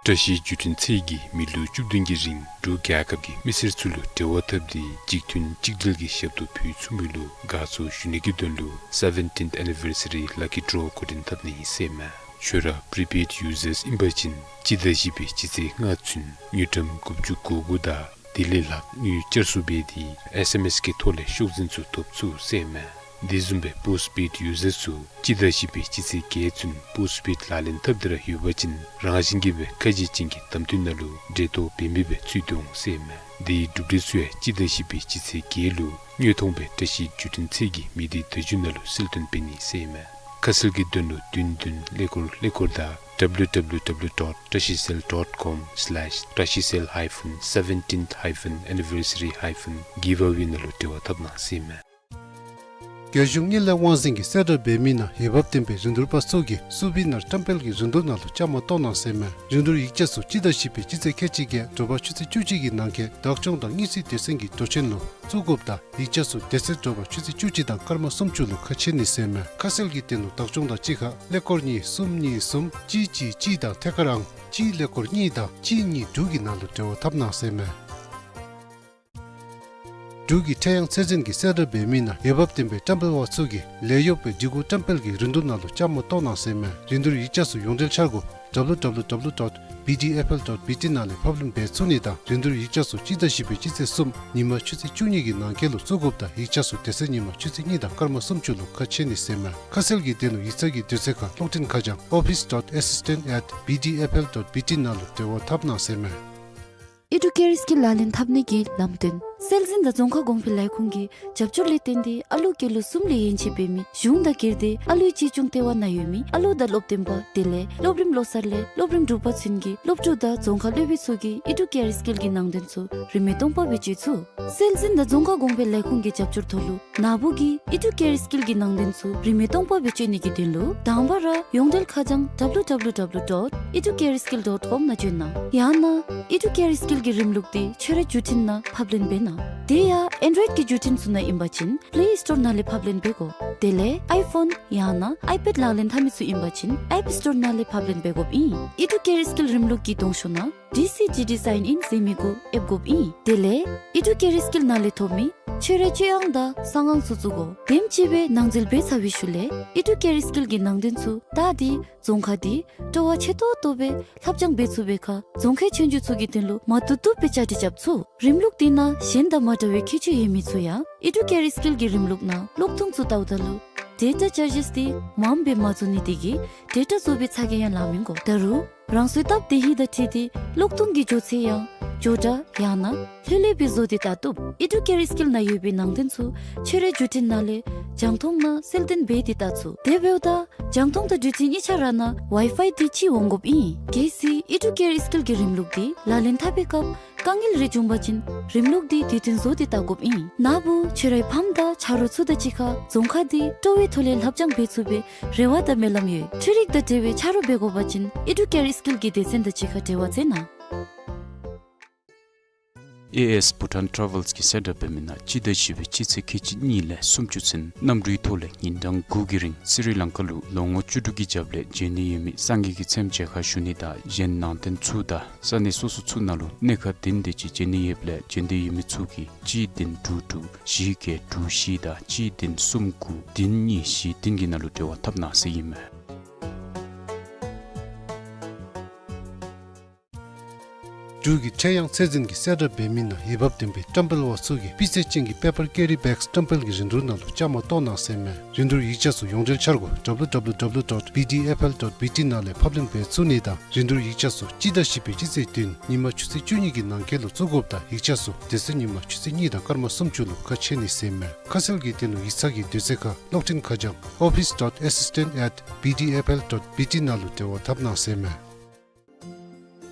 བཀྲ་ཤིས་བརྒྱུད་འཕྲིན་ཚད་ཀྱིས་མི་ལོ་བཅུ་བདུན་གྱི་རིང་འབྲུག་རྒྱལ་ཁབ་ཀྱི་མི་སེར་ཚུ་ལུ་འབྲེལ་བ་འཐབ་སྟེ་གཅིག་མཐུན་གཅིག་སྒྲིལ་གྱི་ཞབས་ཏོག་ཕུལ་ཚུགས་མི་ལུ་དགའ་ཚོར་ཞུ་ནི་གི་དོན་ལུ་Seventeenth Anniversary Lucky Draw འགོ་འདྲེན་འཐབ་ནི་ཨིན་ཟེར་མས། ཁྱོད་ར་Prepaid Users ཨིན་པ་ཅིན་སྤྱི་ཟླ་བཞི་པའི་སྤྱི་ཚེས་ལྔ་ཚུན་དངུལ་ཀྲམ་དགུ་བཅུ་གོ་དགུ་དང་དེ་ལས་ལྷག་དངུལ་བསྐྱར་གསོ་འབད་དེ་ཨེས་ཨེམ་ཨེས་ཀྱི་ཐོག་ལས་ཤོག་འཛིན་ཚུ་ཐོབ་ཚུགས་ཟེར་མས། དེ་བཟུམ་སྦེ་Postpaid Users ཚུ་སྤྱི་ཟླ་བཞི་པའི་སྤྱི་ཚེས་བརྒྱད་ཚུན་Postpaid ལག་ལེན་འཐབ་སྟེ་ར་ཡོད་པ་ཅིན་རང་བཞིན་གྱིས་སྦེ་ཁ་ཕྱེ་ཅན་གྱི་གདམ་འཐུ་ནང་ལུ་འབྲེལ་གཏོགས་འབད་མི་སྦེ་ཚུད་དེ་འོང་ཟེར་མས། དེའི་གྲུབ་འབྲས་ཚུ་ཡང་སྤྱི་ཟླ་བཞི་པའི་སྤྱི་ཚེས་བརྒྱད་ལུ་དངོས་མཐོང་སྦེ་བཀྲ་ཤིས་བརྒྱུད་འཕྲིན་ཚད་ཀྱི་མི་སྡེ་བརྡ་བརྒྱུད་ནང་ལུ་གསལ་སྟོན་འབད་ནི་ཟེར་མས། ཁ་གསལ་གྱི་དོན་ལུ་བདུན་བདུན་ཀླད་ཀོར་ཀླད་ཀོར་དང་W W W dot trashicell dot com slash trashicell hyphen seventeenth hyphen anniversary hyphen giveaway ནང་ལུ་འབྲེལ་བ་འཐབ་གནང་ཟེར་མས། རྒྱལ་གཞུང་དངུལ་ལས་དབང་འཛིན་གྱིས་གསལ་བསྒྲགས་འབད་མི་ནང་འོས་འབབ་ལྡན་པའི་རིན་བསྡུར་པ་ཚུ་གིས་སུ་བི་ནར་བཀྲམ་སྤེལ་གྱི་རིན་བསྡུར་ནང་ལུ་བཅའ་མར་གཏོགས་གནང་ཟེར་མས། རིན་བསྡུར་ཡིག་ཆ་ཚུ་སྤྱི་ཟླ་བཞི་པའི་སྤྱི་ཚེས་ཁལ་གཅིག་བརྒྱད་དྲོ་པ་ཆུ་ཚོད་བཅུ་གཅིག་གི་ནང་འཁོད་བདག་སྐྱོང་དང་དངུལ་རྩིས་སྡེ་ཚན་གྱི་འགྲོ་ཆེན་ལུ་བཙུགས་དགོཔ་དང་ཡིག་ཆ་ཚུ་དེ་ཚེ་དྲོ་པ་ཆུ་ཚོད་བཅུ་གཅིག་དང་སྐར་མ་སུམ་ཅུ་ལུ་ཁ་ཕྱེ་ནི་ཟེར་མས། ཁ་གསལ་གྱི་དོན་ལུ་བདག་སྐྱོང་དང་གཅིག་ཁར་ཀླད་ཀོར་གཉིས་གསུམ་གཉིས་གསུམ་གཅིག་གཅིག་གཅིག་དང་ཐད་ཀར་ཨང་གཅིག་ཀླད་ཀོར་གཉིས་དང་གཅིག་གཉིས་དྲུག་གི་ནང་ལུ་འབྲེལ་བ་འཐབ་གནང་ཟེར་མས། འབྲུག་གི་ཁྲེ་ཡང་ཚད་འཛིན་གྱིས་གསལ་བསྒྲགས་འབད་མི་ནང་འོས་འབབ་ལྡན་པའི་བཀྲམ་སྤེལ་པ་ཚུ་གིས་ལས་གཡོག་པའི་སྒྲིག་གོ་བཀྲམ་སྤེལ་གྱི་རིན་བསྡུར་ནང་ལུ་བཅའ་མར་གཏོགས་གནང་ཟེར་མས། རིན་བསྡུར་ཡིག་ཆ་ཚུ་ཡོངས་འབྲེལ་འཆར་སྒོ་W W W dot B D F L dot B T ནང་ལས་ཕབ་ལེན་འབད་ཚུགས་ནི་དང་རིན་བསྡུར་ཡིག་ཆ་ཚུ་སྤྱི་ཟླ་བཞི་པའི་སྤྱི་ཚེས་གསུམ་ཉིན་མ་ཆུ་ཚོད་བཅུ་གཉིས་ཀྱི་ནང་འཁོད་ལུ་བཙུགས་དགོཔ་དང་ཡིག་ཆ་ཚུ་དེ་ཚེ་ཉིན་མ་ཆུ་ཚོད་གཉིས་དང་སྐར་མ་སུམ་ཅུ་ལུ་ཁ་ཕྱེ་ནི་ཟེར་མས། ཁ་གསལ་གྱི་དོན་ལུ་ཡིག་ཚང་གི་དུས་ཚོད་ཁར་གློག་འཕྲིན་ཁ་བྱང་office dot assistant at B D F L dot B T ནང་ལུ་འབྲེལ་བ་འཐབ་གནང་ཟེར་མས། ཨི་ཌུ་ཀེར་སྐྱིད་ལག་ལེན་འཐབ་ནི་གི་ལམ་སྟོན། སྲོལ་འཛིན་དང་རྫོང་ཁ་གོང་འཕེལ་ལས་ཁུངས་ཀྱི་རྒྱབ་སྐྱོར་ལས་བརྟེན་ཏེ་ཨ་ལུ་སྐྱེས་ལོ་གསུམ་ལས་ཡན་ཆད་འབད་མི་གཞུང་དང་སྒེར་སྡེ་ཨ་ལུའི་གཅེས་སྐྱོང་ལྟེ་བ་ནང་ཡོད་མི་ཨ་ལུ་དང་སློབ་སྟོན་པ་དེ་ལས་སློབ་རིམ་བློ་གསར་ལས་སློབ་རིམ་དྲུག་པ་ཚུན་གྱི་སློབ་ཕྲུག་དང་རྫོང་ཁ་སློབ་དཔོན་ཚུ་གིས་ཨི་ཌུ་ཀེར་སྐྱིད་ཀྱི་ནང་དོན་ཚུ་རིན་མེད་སྟོང་པ་སྦེ་སྤྱོད་ཚུགས། སྲོལ་འཛིན་དང་རྫོང་ཁ་གོང་འཕེལ་ལས་ཁུངས་ཀྱི་རྒྱབ་སྐྱོར་ཐོག་ལུ་ནཱ་བུ་གིས་ཨི་ཌུ་ཀེར་སྐྱིད་ཀྱི་ནང་དོན་ཚུ་རིན་མེད་སྟོང་པ་སྦེ་སྤྱོད་ནི་གི་དོན་ལུ་དང་པ་ར་ཡོངས་འབྲེལ་ཁ་བྱང་W W W dot educare skill dot com ནང་བྱོན་གནང་། ཡང་ན་ཨི་ཌུ་ཀེར་སྐྱིད་ཀྱི་རིམ་ལུགས་འདི་ཁྱོད་རའི་བརྒྱུད་འཕྲིན་ནང་ཕབ་ལེན་འབད་གནང་། དེ་ཡང་ཨེན་ཌོ་རོའིཌ་ཀྱི་བརྒྱུད་འཕྲིན་ཚུ་ནང་ཨིན་པ་ཅིན་པླེ་སི་ཊོར་ནང་ལས་ཕབ་ལེན་འབད་དགོ། དེ་ལས་ཨའི་ཕོན་ཡང་ན་ཨའི་པེཌ་ལག་ལེན་འཐབ་མི་ཚུ་ཨིན་པ་ཅིན་ཨེཔ་སི་ཊོར་ནང་ལས་ཕབ་ལེན་འབད་དགོཔ་ཨིན། ཨི་ཌུ་ཀེར་སྐྱིད་རིམ་ལུགས་ཀྱི་གདོང་ཤོག་ནང་ཌི་སི་ཇི་ཌི་སའིན་ཨིན་ཟེར་མི་གུ་ཨེབ་དགོཔ་ཨིན། དེ་ལས་ཨི་ཌུ་ཀེར་སྐྱིད་ནང་ལས་ཐོབ་མི་ཁྱོད་རའི་སྤྱོད་ཨང་དང་གསང་ཨང་ཚུ་བཙུགས་དགོ། དེམ་ཅིག་སྦེ་ནང་འཛུལ་འབད་ཚར་བའི་ཤུལ་ལས་ཨི་ཌུ་ཀེར་སྐྱིད་ཀྱི་ནང་དོན་ཚུ་ད་འདི་རྫོང་ཁ་འདི་སྤྲོ་བ་ཆེ་ཏོག་ཏོ་སྦེ་ལྷབ་སྦྱང་འབད་ཚུགས་པའི་ཁར་རྫོང་ཁའི་ཆོས་རྒྱུགས་ཚུ་གི་དོན་ལུ་མ་བཏུབ་བཏུབ་སྦེ་བཅའ་སྒྲིག་རྐྱབ་ཚུགས། རིམ་ལུགས་འདི་ནང་གཞན་དང་མ་འདྲ་བའི་ཁྱད་ཆོས་ཡོད་མི་ཚུ་ཡང་ཨི་ཌུ་ཀེར་སྐྱིད་ཀྱི་རིམ་ལུགས་ནང་གློག་ཐུང་ཚུ་བལྟཝ་ད་ལུ་ཌེ་ཊ་ཅར་ཇིས་འདི་མངམ་སྦེ་མ་བཟོ་ནི་དེ་གིས་ཌེ་ཊ་བཟོ་བའི་ཚ་གྱང་ཡང་ལང་མི་དགོ། ད་རུང་རང་སོའི་སྟབས་བདེ་ཧིང་དང་འཁྲིལ་ཏེ་གློག་ཐུང་གི་མགྱོགས་ཚད་ཡང་མགྱོགས་དྲགས་ཡང་ན་ལྷོད་ལྷོད་སྦེ་བཟོ་སྟེ་བལྟ་བཏུབ། ཨི་ཌུ་ཀེར་སྐྱིད་ནང་ཡོད་པའི་ནང་དོན་ཚུ་ཁྱོད་རའི་བརྒྱུད་འཕྲིན་ནང་ལས་རྒྱང་མཐོང་ནང་གསལ་སྟོན་འབད་དེ་བལྟ་ཚུགས། དེ་འབདཝ་ད་རྒྱང་མཐོང་དང་བརྒྱུད་འཕྲིན་གཉིས་ཆ་ར་ནང་ཝའི་ཕའི་འདི་གཅིག་འོང་དགོཔ་ཨིན། གལ་སྲིད་ཨི་ཌུ་ཀེར་སྐྱིད་ཀྱི་རིམ་ལུགས་འདི་ལག་ལེན་འཐབ་པའི་སྐབས་དཀའ་ངལ་རེ་བྱུང་བ་ཅིན་རིམ་ལུགས་འདི་དུས་མཐུན་བཟོ་སྟེ་བལྟ་དགོཔ་ཨིན། ནཱ་བུ་ཁྱོད་རའི་ཕམ་དང་ཆ་རོགས་ཚུ་དང་གཅིག་ཁར་རྫོང་ཁ་འདི་སྤྲོ་བའི་ཐོག་ལས་ལྷབ་སྦྱང་འབད་ཚུགས་པའི་རེ་བ་དང་སྨོན་ལམ་ཡོད། འཕྲུལ་རིག་དང་འབྲེལ་བའི་ཆ་རོགས་འབད་དགོ་པ་ཅིན་ཨི་ཌུ་ཀེར་སྐྱིད་ཀྱི་སྡེ་ཚན་དང་གཅིག་ཁར་འབྲེལ་བ་མཛད་གནང་། ཨེ་ཨེས་བྷུ་ཊཱན་ཊ་རེ་ཝལསི་གིས་གསལ་བསྒྲགས་འབད་མི་ནང་སྤྱི་ཟླ་བཞི་པའི་སྤྱི་ཚེས་ཁལ་གཅིག་གཉིས་ལས་སུམ་ཅུ་ཚུན་གནམ་གྲུའི་ཐོག་ལས་ཉིན་གྲངས་དགུ་གི་རིང་སི་རི་ལང་ཀ་ལུ་ལོ་ངོ་བཅུ་དྲུག་གི་རྒྱབ་ལས་མཇལ་ནི་ཡོད་མི་སངས་རྒྱས་ཀྱི་མཚན་མཇལ་ཁ་ཞུ་ནི་དང་གཞན་ནང་རྟེན་ཚུ་དང་ས་གནས་སོ་སོ་ཚུ་ནང་ལུ་གནས་ཁང་བདུན་དེ་ཅིག་མཇལ་ནི་ཡོདཔ་ལས་མཇལ་འདོད་ཡོད་མི་ཚུ་གིས་གཅིག་བདུན་དྲུག་དྲུག་བཞི་བརྒྱད་དྲུག་བཞི་དང་གཅིག་བདུན་གསུམ་དགུ་བདུན་གཉིས་བཞི་བདུན་གྱི་ནང་ལུ་འབྲེལ་བ་འཐབ་གནང་ཟེར་ཨིན་མས། འབྲུག་གི་ཁྲེང་ཡང་ཚད་འཛིན་གྱིས་གསལ་བསྒྲགས་འབད་མི་ནང་འོས་འབབ་ལྡན་པའི་བཀྲམ་སྤེལ་པ་ཚུ་གིས་སྤུས་ཚད་ཅན་གྱི་པེ་པར་ཀེ་རི་བེགསི་བཀྲམ་སྤེལ་གྱི་རིན་བསྡུར་ནང་ལུ་བཅའ་མར་གཏོགས་གནང་ཟེར་ཨིན་མས། རིན་བསྡུར་ཡིག་ཆ་ཚུ་ཡོངས་འབྲེལ་འཆར་སྒོ་W W W dot B D F L dot B T ནང་ལས་ཕབ་ལེན་འབད་ཚུགས་ནི་དང་རིན་བསྡུར་ཡིག་ཆ་ཚུ་སྤྱི་ཟླ་བཞི་པའི་སྤྱི་ཚེས་བདུན་ཉིན་མ་ཆུ་ཚོད་བཅུ་གཉིས་ཀྱི་ནང་འཁོད་ལུ་བཙུགས་དགོཔ་དང་ཡིག་ཆ་ཚུ་དེ་ཚེ་ཉིན་མ་ཆུ་ཚོད་གཉིས་དང་སྐར་མ་སུམ་ཅུ་ལུ་ཁ་ཕྱེ་ནི་ཟེར་ཨིན་མས། ཁ་གསལ་གྱི་དོན་ལུ་ཡིག་ཚང་གི་དུས་ཚོད་ཁར་གློག་འཕྲིན་ཁ་བྱང་office dot assistant at B D F L dot B T ནང་ལུ་འབྲེལ་བ་འཐབ་གནང་ཟེར་ཨིན་མས།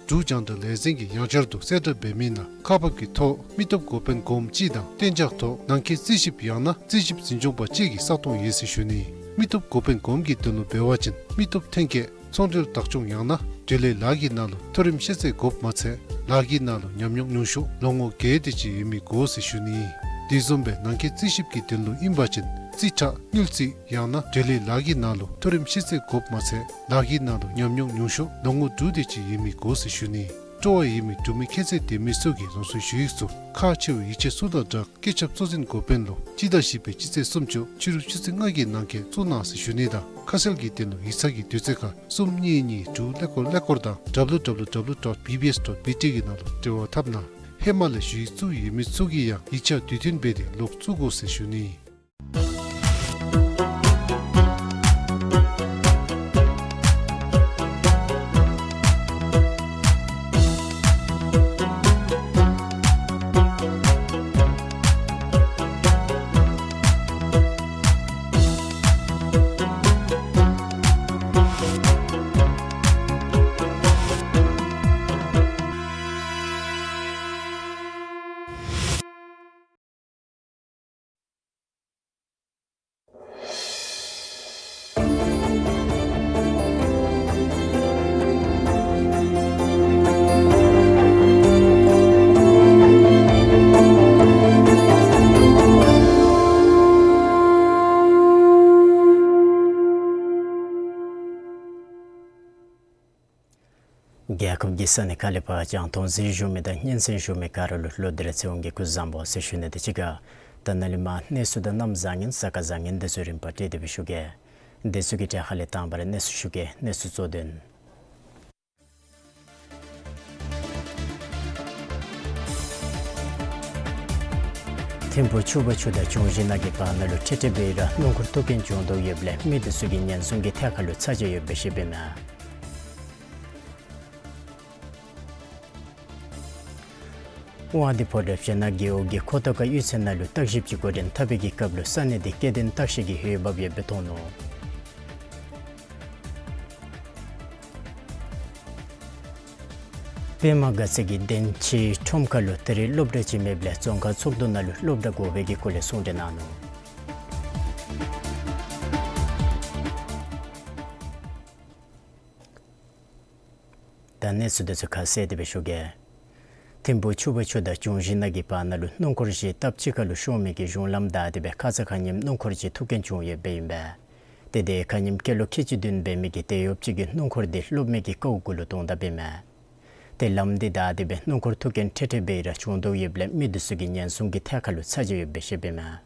འབྲུག་རྒྱང་བསྒྲགས་ལས་འཛིན་གྱིས་ཡང་བསྐྱར་དུ་གསལ་བསྒྲགས་འབད་མི་ནང་ཁག་འབག་གི་ཐོག་མི་སྟོབས་འགོ་དཔོན་གོངམ་གཅིག་དང་གཏན་འཇགས་ཐོག་ནང་འཁོད་རྩིས་ཞིབ་ཡང་ན་རྩིས་ཞིབ་འཛིན་སྐྱོང་པ་གཅིག་གི་ས་སྟོང་ཡོད་ཟེར་ཞུ་ནི། མི་སྟོབས་འགོ་དཔོན་གོངམ་གྱི་དོན་ལུ་འབད་བ་ཅིན་མི་སྟོབས་ཐོན་སྐྱེད་ཚོང་འབྲེལ་བདག་སྐྱོང་ཡང་ན་འབྲེལ་ཡོད་ལཱ་གི་ནང་ལུ་མཐོ་རིམ་ཤེས་ཚད་དགོཔ་མ་ཚད་ལཱ་གི་ནང་ལུ་ཉམས་མྱོང་ཉུང་ཤོས་ལོ་ངོ་བརྒྱད་དེ་ཅིག་ཡོད་མི་དགོ་ཟེར་ཞུ་ནི། དེ་བཟུམ་སྦེ་ནང་འཁོད་རྩིས་ཞིབ་ཀྱི་དོན་ལུ་ཨིན་པ་ཅིན་རྩིས་ཁྲ་དངུལ་རྩིས་ཡང་ན་འབྲེལ་ཡོད་ལཱ་གི་ནང་ལུ་མཐོ་རིམ་ཤེས་ཚད་དགོཔ་མ་ཚད་ལཱ་གི་ནང་ལུ་ཉམས་མྱོང་ཉུང་ཤོས་ལོ་ངོ་དྲུག་དེ་ཅིག་ཡོད་མི་དགོ་ཟེར་ཞུ་ནི། སྤྲོ་བ་ཡོད་མི་འབྲུག་མི་ཁྱད་ཚད་ལྡན་མི་ཚུ་གིས་རང་སོའི་ཞུ་ཡིག་ཚུ་ཁག་ཆེ་བའི་ཡིག་ཆ་ཚུ་དང་སྦྲགས་སྐུ་ཞབས་གཙོ་འཛིན་འགོ་དཔོན་ལུ་སྤྱི་ཟླ་བཞི་པའི་སྤྱི་ཚེས་སུམ་ཅུ་ཕྱི་རུ་ཆུ་ཚོད་ལྔ་གི་ནང་འཁོད་བཙུགས་གནང་ཟེར་ཞུ་ནི་དང་ཁ་གསལ་གྱི་དོན་ལུ་ཡིག་ཚང་གི་དུས་ཚོད་ཁར་གསུམ་གཉིས་གཉིས་དྲུག་ཀླད་ཀོར་ཀླད་ཀོར་དང་W W W dot B B S dot B T གི་ནང་ལུ་འབྲེལ་བ་འཐབ་གནང་། ཧེ་མ་ལས་ཞུ་ཡིག་བཙུགས་ཡོད་མི་ཚུ་གིས་ཡང་ཡིག་ཆ་དུས་མཐུན་འབད་དེ་ལོག་བཙུགས་དགོ་ཟེར་ཞུ་ནི། རྒྱལ་ཁབ་ཀྱི་ས་གནས་ཁག་ལས་ཕར་རྒྱང་མཐོང་གཟིགས་བཞུགས་མི་དང་སྙན་གསན་བཞུགས་མི་ག་ར་ལུ་བློ་གཏད་ཚེ་དབང་གིས་སྐུ་གཟུགས་བཟང་པོ་ཟེར་ཞུ་ནི་དང་གཅིག་ཁར་ད་ནཱ་ལས་མར་གནས་ཚུལ་དང་གནམ་བཟང་ངན་ས་ག་བཟང་ངན་དེ་ཚུ་རིམ་པ་བསྒྲིགས་ཏེ་སྦེ་ཞུ་གེ། དེ་ཚུ་གི་གྲས་ཁ་ལས་དང་པ་ར་གནས་ཚུལ་ཞུ་གེ། གནས་ཚུལ་གཙོ་དོན། ཐིམ་ཕུག་ཆུ་བར་ཆུ་དང་ལྗོངས་ཞིང་ནང་གི་བར་ན་ལུ་འཕྲལ་འཕྲལ་སྦེ་ར་སྣུམ་འཁོར་ཐུག་རྐྱེན་བྱུང་དོ་ཡོདཔ་ལས་མི་དེ་ཚུ་གི་ཉེན་སྲུང་གི་ཐད་ཁར་ལུ་ཚ་གྱང་ཡོདཔ་སྦེ་བཤདཔ་ཨིན་མས། དབང་འདུས་ཕོ་བྲང་ཕྱི་ནང་རྒེད་འོག་གི་ཁོ་ཐང་ཁ་གཡུས་ཚན་ནང་ལུ་བརྟག་ཞིབ་ཀྱི་འགོ་འདྲེན་འཐབ་པའི་གི་སྐབས་ལུ་ས་གནས་དེ་སྐྱེ་ལྡན་བརྟག་ཞིབ་ཀྱི་འོས་འབབ་ཡོདཔ་སྦེ་མཐོང་ནུག། པདྨ་དགའ་ཚལ་གྱི་གདན་ཕྱི་ཁྲོམ་ཁ་ལུ་ད་རེས་སློབ་གྲྭ་ཅིག་མེདཔ་ལས་རྫོང་ཁག་ཚོགས་འདུ་ནང་ལུ་སློབ་གྲྭ་དགོ་པའི་གི་སྐོར་ལས་གསུང་གྲོས་གནང་ནུག། ད་གནས་ཚུལ་དེ་ཚུ་ཁ་གསལ་ཏེ་སྦེ་ཞུ་གེ། ཐིམ་ཕུག་ཆུ་བར་ཆུ་དང་ལྗོངས་ཞིང་ནང་གི་བར་ན་ལུ་སྣུམ་འཁོར་གཞི་སྟབས་གཅིག་ཁར་ལུ་ཤོར་མི་གི་གཞུང་ལམ་བདའ་སྟེ་སྦེ་ཁ་ཙ་ཁ་ཉིནམ་སྣུམ་འཁོར་གཅིག་ཐུག་རྐྱེན་བྱུང་ཡོདཔ་ཨིན་པས། ཏེ་དེ་ཁ་ཉིནམ་སྐྱེས་ལོ་ཁལ་གཅིག་བདུན་འབད་མི་གི་དེད་གཡོགཔ་ཅིག་གིས་སྣུམ་འཁོར་དེ་སློབ་མའི་གི་ཀཝ་གུ་ལུ་བརྡུང་དཔ་ཨིན་མས། ཏེ་ལམ་འདི་བདའ་སྟེ་སྦེ་སྣུམ་འཁོར་ཐུག་རྐྱེན་འཕྲལ་འཕྲལ་སྦེ་ར་བྱུང་དོ་ཡོདཔ་ལས་མི་དེ་ཚུ་གི་ཉེན་སྲུང་གི་ཐད་ཁར་ལུ་ཚ་གྱང་ཡོདཔ་སྦེ་བཤདཔ་ཨིན་མས།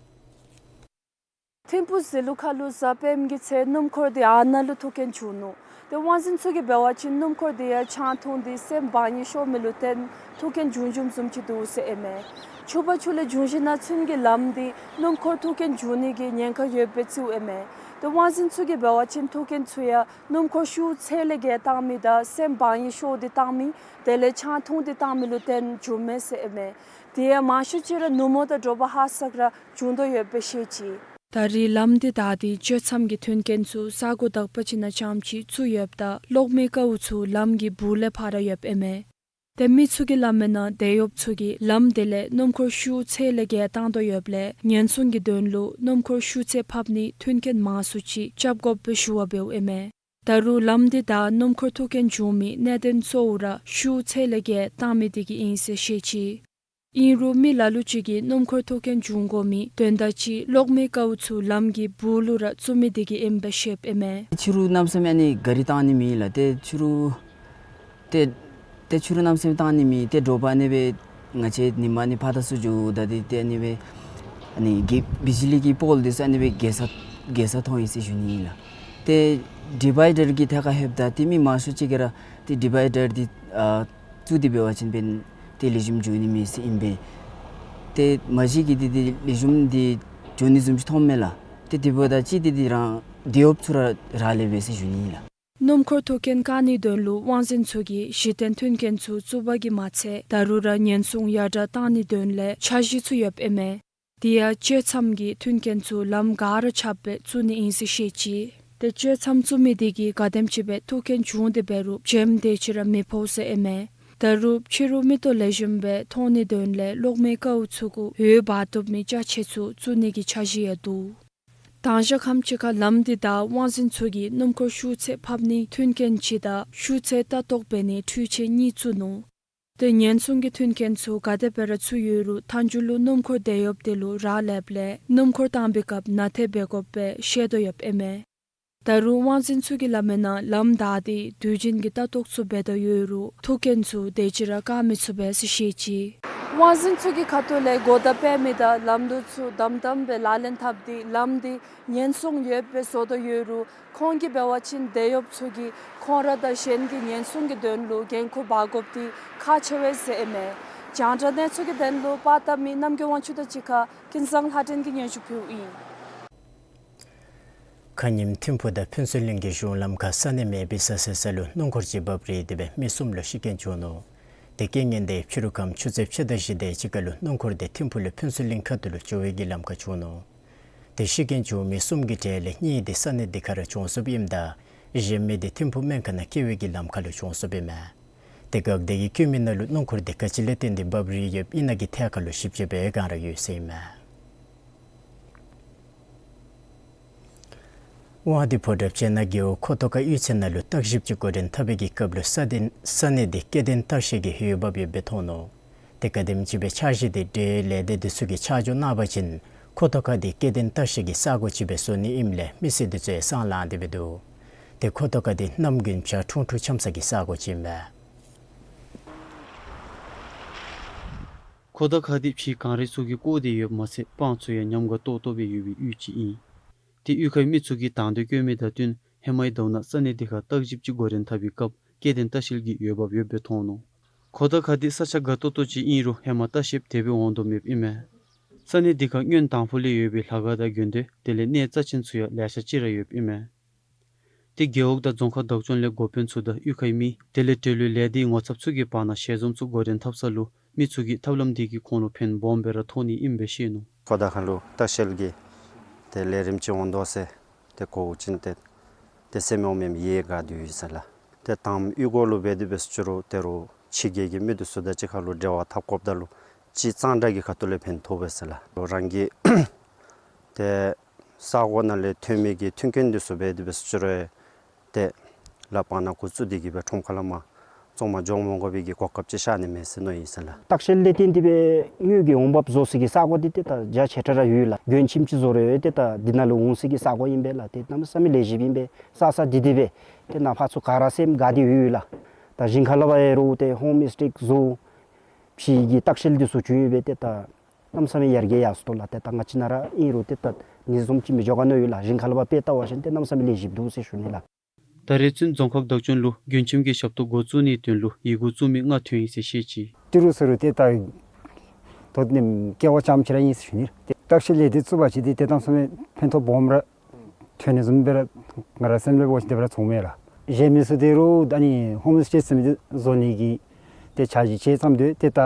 ཐིམ་ཕུག་ཟི་ལུ་ཁ་ལུ་གཟའ་སྤེནམ་གི་ཚེ་སྣུམ་འཁོར་དེ་ཨ་ནཱ་ལུ་ཐུག་རྐྱེན་བྱུང་ནུག། ཏེ་དབང་འཛིན་ཚུ་གིས་འབད་བ་ཅིན་སྣུམ་འཁོར་དེ་ཡང་ཆང་འཐུང་སྟེ་སེམས་བག་གཉིད་ཤོར་མི་ལུ་བརྟེན་ཐུག་རྐྱེན་བྱུང་བྱུངམ་བཟུམ་ཅིག་འདུག་ཟེར་ཨིན་མས། ཆུ་བར་ཆུ་ལས་ལྗོངས་ཞིང་ནང་ཚུན་གྱི་ལམ་འདི་སྣུམ་འཁོར་ཐུག་རྐྱེན་བྱུང་ནི་གི་ཉེན་ཁ་ཡོདཔ་སྦེ་བརྩིཝ་ཨིན་མས། ཏེ་དབང་འཛིན་ཚུ་གིས་འབད་བ་ཅིན་ཐུག་རྐྱེན་ཚུ་ཡང་སྣུམ་འཁོར་ཤུགས་ཚད་ལས་བརྒལ་བཏང་མི་དང་སེམས་བག་གཉིད་ཤོར་ཏེ་བཏང་མི་དེ་ལས་ཆང་འཐུང་སྟེ་བཏང་མི་ལུ་བརྟེན་བྱུངམ་མས་ཟེར་ཨིན་མས། དེ་ཡང་མང་ཤོས་ཅིག་ར་ནུབ་མོ་དང་དྲོ་པ་ཧ་སག་ར་བྱུང་དོ་ཡོདཔ་སྦེ་བཤད་ཅི། ད་རེས་ལམ་འདི་བདའ་སྟེ་འགྱོ་མཚམས་ཀྱི་མཐུན་རྐྱེན་ཚུ་ས་གོ་དག་པ་ཅིག་ནང་རྐྱངམ་ཅིག་བཙུགས་ཡོདཔ་ད་གློག་མེ་ཀཝ་ཚུ་ལམ་གྱི་སྦུག་ལས་ཕར་ཡོདཔ་ཨིན་མས། ཏེ་མི་ཚུ་གིས་སླབ་མིའི་ནང་དེད་གཡོགཔ་ཚུ་གིས་ལམ་དེ་ལས་སྣུམ་འཁོར་ཤུགས་ཚད་ལས་བརྒལ་བཏང་དོ་ཡོདཔ་ལས་ཉེན་སྲུང་གི་དོན་ལུ་སྣུམ་འཁོར་ཤུགས་ཚད་ཕབ་ནིའི་མཐུན་རྐྱེན་མང་སུ་ཅིག་རྐྱབ་དགོཔ་སྦེ་ཞུ་བ་འབདཝ་ཨིན་མས། ད་རུང་ལམ་འདི་བདའ་སྣུམ་འཁོར་ཐུག་རྐྱེན་བྱུང་མིའི་གནད་དོན་གཙོ་བོ་ར་ཤུགས་ཚད་ལས་བརྒལ་བཏང་མི་དེ་གིས་ཨིན་ཟེར་བཤད་ཅི། ཨིན་རུང་མི་ལ་ལུ་ཅིག་གིས་སྣུམ་འཁོར་ཐུག་རྐྱེན་བྱུང་དགོ་མི་དོན་དག་ཅིག་གློག་མེའི་ཀཝ་ཚུ་ལམ་གྱི་སྦུག་ལུ་ར་བཙུགས་མི་དེ་གིས་ཨིནམ་སྦེ་བཤདཔ་ཨིན་མས། ཕྱི་རུ་གནམ་མེད་ས་མེད་ཨ་ནི་གཱ་རི་བཏང་ནི་མེད་ལགས། ཏེ་ཕྱི་རུ་ཏེ་ཏེ་ཕྱི་རུ་གནམ་མེད་ས་མེད་བཏང་ནི་མེད། ཏེ་དྲོ་པ་ཨ་ནི་སྦེ་ང་བཅས་ཉིནམ་ཨ་ནི་ཕར་དང་ཚུར་འགྱོཝ་ད་འདི་ཏེ་ཨ་ནི་སྦེ་ཨ་ནི་གི་བི་ཇི་ལི་གི་པོལ་འདི་ཚུ་ཨ་ནི་སྦེ་གེ་སར་གེ་སར་མཐོང་ཡི་ཟེར་ཞུ་ནི་ཨིན་ལགས། ཏེ་ཌི་བའི་ཌར་གྱི་ཐད་ཁར་ལྷོདཔ་ད་ཏེ་མི་མང་ཤོས་ཅིག་གིས་ར་ཏེ་ཌི་བའི་ཌར་འདི་ཨ་བཙུགས་ཏེ་འབད་བ་ཅིན་འབདན་ཏེ་ལེགས་ཤོམ་འགྱོ་ནི་མས་ཟེར་ཨིན་པས། ཏེ་མ་གཞི་གི་འདི་འདི་ལེགས་ཤོམ་འདི་འགྱོ་ནི་བཟུམ་ཅིག་མཐོངམ་མས་ལགས། ཏེ་དེ་འབདཝ་ད་ཅིག་འདི་འདི་རང་འདི་འོབ་ཚུ་ར་རག་ལས་པས་ཟེར་ཞུ་ནི་ཨིན་ལགས། སྣུམ་འཁོར་ཐུག་རྐྱེན་བཀག་ནིའི་དོན་ལུ་དབང་འཛིན་ཚུ་གིས་གཞི་རྟེན་མཐུན་རྐྱེན་ཚུ་བཙུགས་པ་གིས་མ་ཚད་ད་རུང་ར་ཉེན་སྲུང་ཡར་དྲག་བཏང་ནིའི་དོན་ལས་འཆར་གཞི་ཚུ་ཡོདཔ་ཨིན་མས། དེ་ཡང་གཅོད་མཚམས་ཀྱི་མཐུན་རྐྱེན་ཚུ་ལམ་ག་ར་ཁྱབ་སྦེ་བཙུགས་ནི་ཨིན་ཟེར་བཤད་ཅི། ཏེ་གཅོད་མཚམས་བཙུགས་མི་དེ་གིས་ག་དེམ་ཅིག་སྦེ་ཐུག་རྐྱེན་བྱུང་སྟེ་འབད་རུང་བྱེམ་དེ་ཅིག་ར་མི་ཕོག་ཟེར་ཨིན་མས། ད་རུང་ཕྱི་རུ་མིག་ཏོ་ལེགས་ཤོམ་སྦེ་མཐོང་ནིའི་དོན་ལས་གློག་མེའི་ཀཝ་ཚུ་གུ་འོད་འབར་བཏུབ་མི་ཅ་ཆས་ཚུ་བཙུགས་ནི་གི་འཆར་གཞི་ཡང་འདུག། དང་ཞག་ཁམས་ཅིག་ཁར་ལམ་འདི་བདའ་དབང་འཛིན་ཚུ་གིས་སྣུམ་འཁོར་ཤུགས་ཚད་ཕབ་ནིའི་མཐུན་རྐྱེན་ཅིག་དང་ཤུགས་ཚད་ལྟ་རྟོག་འབད་ནིའི་འཕྲུལ་ཆས་གཉིས་བཙུགས་ནུག། ཏེ་ཉེན་སྲུང་གི་མཐུན་རྐྱེན་ཚུ་ག་དེ་སྦེ་ར་བཙུགས་ཡོད་རུང་མཐའ་མཇུག་ལུ་སྣུམ་འཁོར་དེད་གཡོགཔ་དེ་ལུ་རག་ལསཔ་ལས་སྣུམ་འཁོར་བཏང་པའི་སྐབས་ནན་ཏན་འབད་དགོཔ་སྦེ་བཤད་དོ་ཡོདཔ་ཨིན་མས། ད་རུང་དབང་འཛིན་ཚུ་གིས་སླབ་མིའི་ནང་ལམ་བདའ་སྟེ་དུས་རྒྱུན་གྱི་ལྟ་རྟོག་ཚུ་འབད་དོ་ཡོད་རུང་ཐུག་རྐྱེན་ཚུ་དེ་ཅིག་ར་བཀག་མི་ཚུགས་པས་ཟེར་བཤད་ཅི། དབང་འཛིན་ཚུ་གི་ཁ་ཐུག་ལས་གོ་བརྡ་སྤེལ་མི་དང་ལམ་ལུགས་ཚུ་དམ་དམ་སྦེ་ལག་ལེན་འཐབ་སྟེ་ལམ་འདི་ཉེན་སྲུང་ཡོདཔ་སྦེ་བཟོ་དོ་ཡོད་རུང་ཁོང་གིས་འབད་བ་ཅིན་དེད་གཡོགཔ་ཚུ་གིས་ཁོང་ར་དང་གཞན་གྱི་ཉེན་སྲུང་གི་དོན་ལུ་འགན་ཁུར་འབག་དགོཔ་འདི་ཁག་ཆེ་བས་ཟེར་ཨིན་མས། རྒྱང་བསྒྲགས་གནས་ཚུལ་གྱི་དོན་ལུ་པར་བཏབ་མི་རྣམ་རྒྱལ་དབང་ཕྱུག་དང་གཅིག་ཁར་ཀུན་བཟང་ལྷ་སྒྲོན་གྱིས་སྙན་ཞུ་ཕུལཝ་ཨིན། ཁ་ཉིནམ་ཐིམ་ཕུག་དང་ཕུན་ཚོགས་གླིང་གི་གཞུང་ལམ་ཁར་ས་གནས་མེ་འབར་ས་ཟེར་ས་ལུ་སྣུམ་འཁོར་ཅིག་འབབ་རིལ་ཏེ་སྦེ་མི་གསུམ་ལུ་ཤི་རྐྱེན་བྱུང་ནུག། དེ་རྐྱེན་ངན་དེ་ཕྱི་རུ་ཁམས་ཆུ་ཚོད་ཕྱེད་དང་བཞི་དེ་ཅིག་ཁར་ལུ་སྣུམ་འཁོར་དེ་ཐིམ་ཕུག་ལས་ཕུན་ཚོགས་གླིང་ཁ་ཐུག་ལུ་འགྱོ་བའི་གི་ལམ་ཁར་བྱུང་ནུག། དེ་ཤི་རྐྱེན་བྱུང་མི་གསུམ་གྱི་གྲས་ལས་གཉིས་དེ་ས་གནས་འདི་ཁར་ར་གྱོངས་སོཔ་ཨིནམ་ད་གཞན་མི་དེ་ཐིམ་ཕུག་སྨན་ཁང་ནང་སྐྱེལ་བའི་གི་ལམ་ཁར་ལུ་གྱོངས་སོཔ་ཨིན་མས། དེ་སྒང་དེ་གི་བཀོད་མི་ནང་ལུ་སྣུམ་འཁོར་དེ་ག་ཅི་ལས་བརྟེན་ཏེ་འབབ་རིལ་ཡོདཔ་ཨིན་ན་གི་ཐད་ཁར་ལུ་ཞིབ་དཔྱད་འབད་བའི་བསྒང་ར་ཡོད་ཟེར་ཨིན་མས། དབང་འདུས་ཕོ་བྲང་སྤྱན་སྔ་རྒེད་འོག་ཁོ་ཐོག་ཁ་གཡུས་ཚན་ནང་ལུ་བརྟག་ཞིབ་ཅིག་འགོ་འདྲེན་འཐབ་པའི་གི་སྐབས་ལུ་ས་གནས་དེ་ས་གནས་དེ་སྐྱེ་ལྡན་ལྟ་བཤལ་གྱི་འོས་འབབ་ཡོདཔ་སྦེ་མཐོང་ནུག། དེ་ག་དེམ་ཅིག་སྦེ་འཆར་གཞི་དེ་འབྲེལ་ལས་སྡེ་དེ་ཚུ་གིས་ཆ་འཇོག་གནང་བ་ཅིན་ཁོ་ཐོག་ཁ་དེ་སྐྱེ་ལྡན་ལྟ་བཤལ་གྱི་ས་གོ་ཅིག་སྦེ་བཟོ་ནི་ཨིནམ་ལས་མི་སེར་དེ་ཚུ་ཡང་སང་ལངས་ཏེ་སྦེ་འདུག། དེ་ཁོ་ཐོག་ཁ་དེ་གནམ་དགུན་བྱཱར་ཁྲུང་ཁྲུང་འཁྱམས་ས་གི་ས་གོ་ཅིག་ཨིན་མས། ཁོ་ཐོག་ཁ་དེ་བྱི་གངས་རི་ཚུ་གིས་བསྐོར་ཏེ་ཡོདཔ་མ་ཚད་སྤང་ཚུ་ཡང་ཉམས་དགའ་ཏོག་ཏོ་སྦེ་ཡོད་པའི་ཡུལ་ཅིག་ཨིན། དེ་གཡུས་ཁའི་མི་ཚུ་གིས་དང་འདོད་བསྐྱེད་མི་དང་བསྟུན་ཧེ་མའི་ཟླཝ་ནང་ས་གནས་དེ་ཁར་བརྟག་ཞིབ་ཅིག་འགོ་འདྲེན་འཐབ་པའི་སྐབས་སྐྱེ་ལྡན་ལྟ་བཤལ་གྱི་འོས་འབབ་ཡོདཔ་སྦེ་མཐོང་ནུག། ཁོ་ཐོག་ཁ་དེ་ས་ཆ་དགའ་ཏོག་ཏོ་ཅིག་ཨིན་རུང་ཧེ་མ་ལྟ་བཤལཔ་དེ་སྦེ་འོང་དོ་མེདཔ་ཨིན་མས། ས་གནས་དེ་ཁར་སྔོན་དང་ཕུ་ལས་ཡོད་པའི་ལྷ་ཁང་དང་དགོན་སྡེ་དེ་ལས་གནས་རྩ་ཆེན་ཚུ་ཡང་ལེ་ཤ་ཅིག་ར་ཡོདཔ་ཨིན་མས། དེ་རྒེད་འོག་དང་རྫོང་ཁག་བདག་སྐྱོང་ལས་འགོ་དཔོན་ཚུ་དང་གཡུས་ཁའི་མི་དེ་ལས་འབྲེལ་ཡོད་ལས་སྡེའི་ངོ་ཚབ་ཚུ་གི་བར་ན་ཞལ་འཛོམས་ཚུ་འགོ་འདྲེན་འཐབ་ས་ལུ་མི་ཚུ་གིས་ཐབས་ལམ་དེ་གིས་ཁོང་ལུ་ཕན་སྦོམ་སྦེ་ར་ཐོགས་ནི་ཨིནམ་སྦེ་བཤད་ནུག། ཁོ་ཐོག་ཁ་ལུ་ལྟ་བཤལ་གྱི་དེ་ལས་རིམ་ཅིག་འོང་དོ་ཟེར་དེ་གོ་བ་ཅིན་དེ་དེ་སེམས་ངོ་མ་ཡང་དགའ་སྟེ་ཡོད་ཟེར་ལགས། དེ་དང་གཡུས་སྒོ་ལུ་འབད་དེ་འབད་ཟེར་ཅི་རུང་དེ་རུང་ཕྱི་རྒྱལ་གྱི་མི་དེ་ཚུ་དང་གཅིག་ཁར་ལུ་འབྲེལ་བ་འཐབ་དགོཔ་ད་ལུ་སྤྱིར་གཙང་སྦྲ་གི་ཁ་ཐུག་ལས་ཕན་ཐོགས་པས་ཟེར་ལགས། རང་གི་དེ་ས་གོ་ནང་ལས་ཐོན་མི་གི་མཐུན་རྐྱེན་དེ་ཚུ་འབད་དེ་འབད་ཟེར་ཅི་རུང་དེ་ལག་པ་ནང་འགོ་བཙུགས་ཏེ་གི་སྦེ་ཁྲོམ་ཁ་ལས་མར་བཙོང་མར་འགྱོ་མ་དགོ་པའི་གི་གོ་སྐབས་ཅིག་ཤར་ནི་མས་ཟེར་མནོ་ཡི་ཟེར་ལགས། ལྟ་བཤལ་ལས་བརྟེན་ཏེ་སྦེ་དངུལ་གྱི་འོང་འབབ་བཟོ་ས་གི་ས་གོ་འདི་ཏེ་ད་རྒྱ་ཆེ་དྲགས་ར་ཡོད་ལགས། མགྱོན་ཁྱིམ་ཅིག་བཟོ་རུང་ཏེ་ད་འདི་ནང་ལུ་འོང་ས་གི་ས་གོ་ཨིན་པས་ལགས། ཏེ་གནམ་མེད་ས་མེད་ལེགས་ཤོམ་ཨིན་པས། ས་ས་འདི་འདི་སྦེ་ཏེ་ནཱ་ཕར་ཚུ་ག་ར་སེམས་དགའ་སྟེ་ཡོད་ལགས། ད་ཞིང་ཁ་ལས་འབད་རུང་ཏེ་ཧོམ་སི་ཊེ་བཟོ་ཕྱི་གི་ལྟ་བཤལ་འདི་ཚུ་བྱུང་ཡོད་པས། ཏེ་ད་གནམ་མེད་ས་མེད་ཡར་རྒྱས་ཡར་སོང་དོ་ལགས། ཏེ་ད་ང་བཅས་ནཱ་ར་ཨིན་རུང་ཏེ་ད་ཨ་ནི་བཟུམ་ཅིག་མི་འགྱོ་ག་མནོ་ཡོད་ལགས། ཞིང་ཁ་ལས་འབད་དཔེ་བལྟ་བ་ཅིན་ཏེ་གནམ་མེད་ས་མེད་ལེགས་ཤོམ་འདུག་ཟེར་ཞུ་ནི་ལགས། ད་རེས་ཚུན་རྫོང་ཁག་བདག་སྐྱོང་ལུ་མགྱོན་ཁྱིམ་གྱི་ཞབས་ཏོག་འགོ་བཙུགས་ནིའི་དོན་ལུ་ཡི་གུ་བཙུགས་མི་ལྔ་ཐོན་ཡི་ཟེར་བཤད་ཅི། ཏི་རུ་ཟེར་རུང་ཏེ་ད་དོ་ནི་སྐལ་བ་ཙམ་ཅིག་ར་ཨིན་ཟེར་ཞུ་ནི། ཏེ་ལྟ་བཤལ་ལས་སྡེ་བཙུགས་པ་ཅིན་ཏེ་ཏེ་གནམ་མེད་ས་མེད་ཕན་ཐོགས་སྦོམ་ར་ཐོན་ནི་བཟུམ་སྦེ་ར་ང་ར་སེམས་ལས་འབད་བ་ཅིན་དེ་སྦེ་ར་མཐོངམ་མས་ལགས། གཞན་མི་ཚུ་དེ་རུང་ཨ་ནི་ཧོམ་སི་ཊེ་ཟེར་མི་འདི་བཟོ་ནི་གི་ཏེ་འཆར་གཞི་ཅིག་བརྩམས་ཏེ་ཏེ་ད་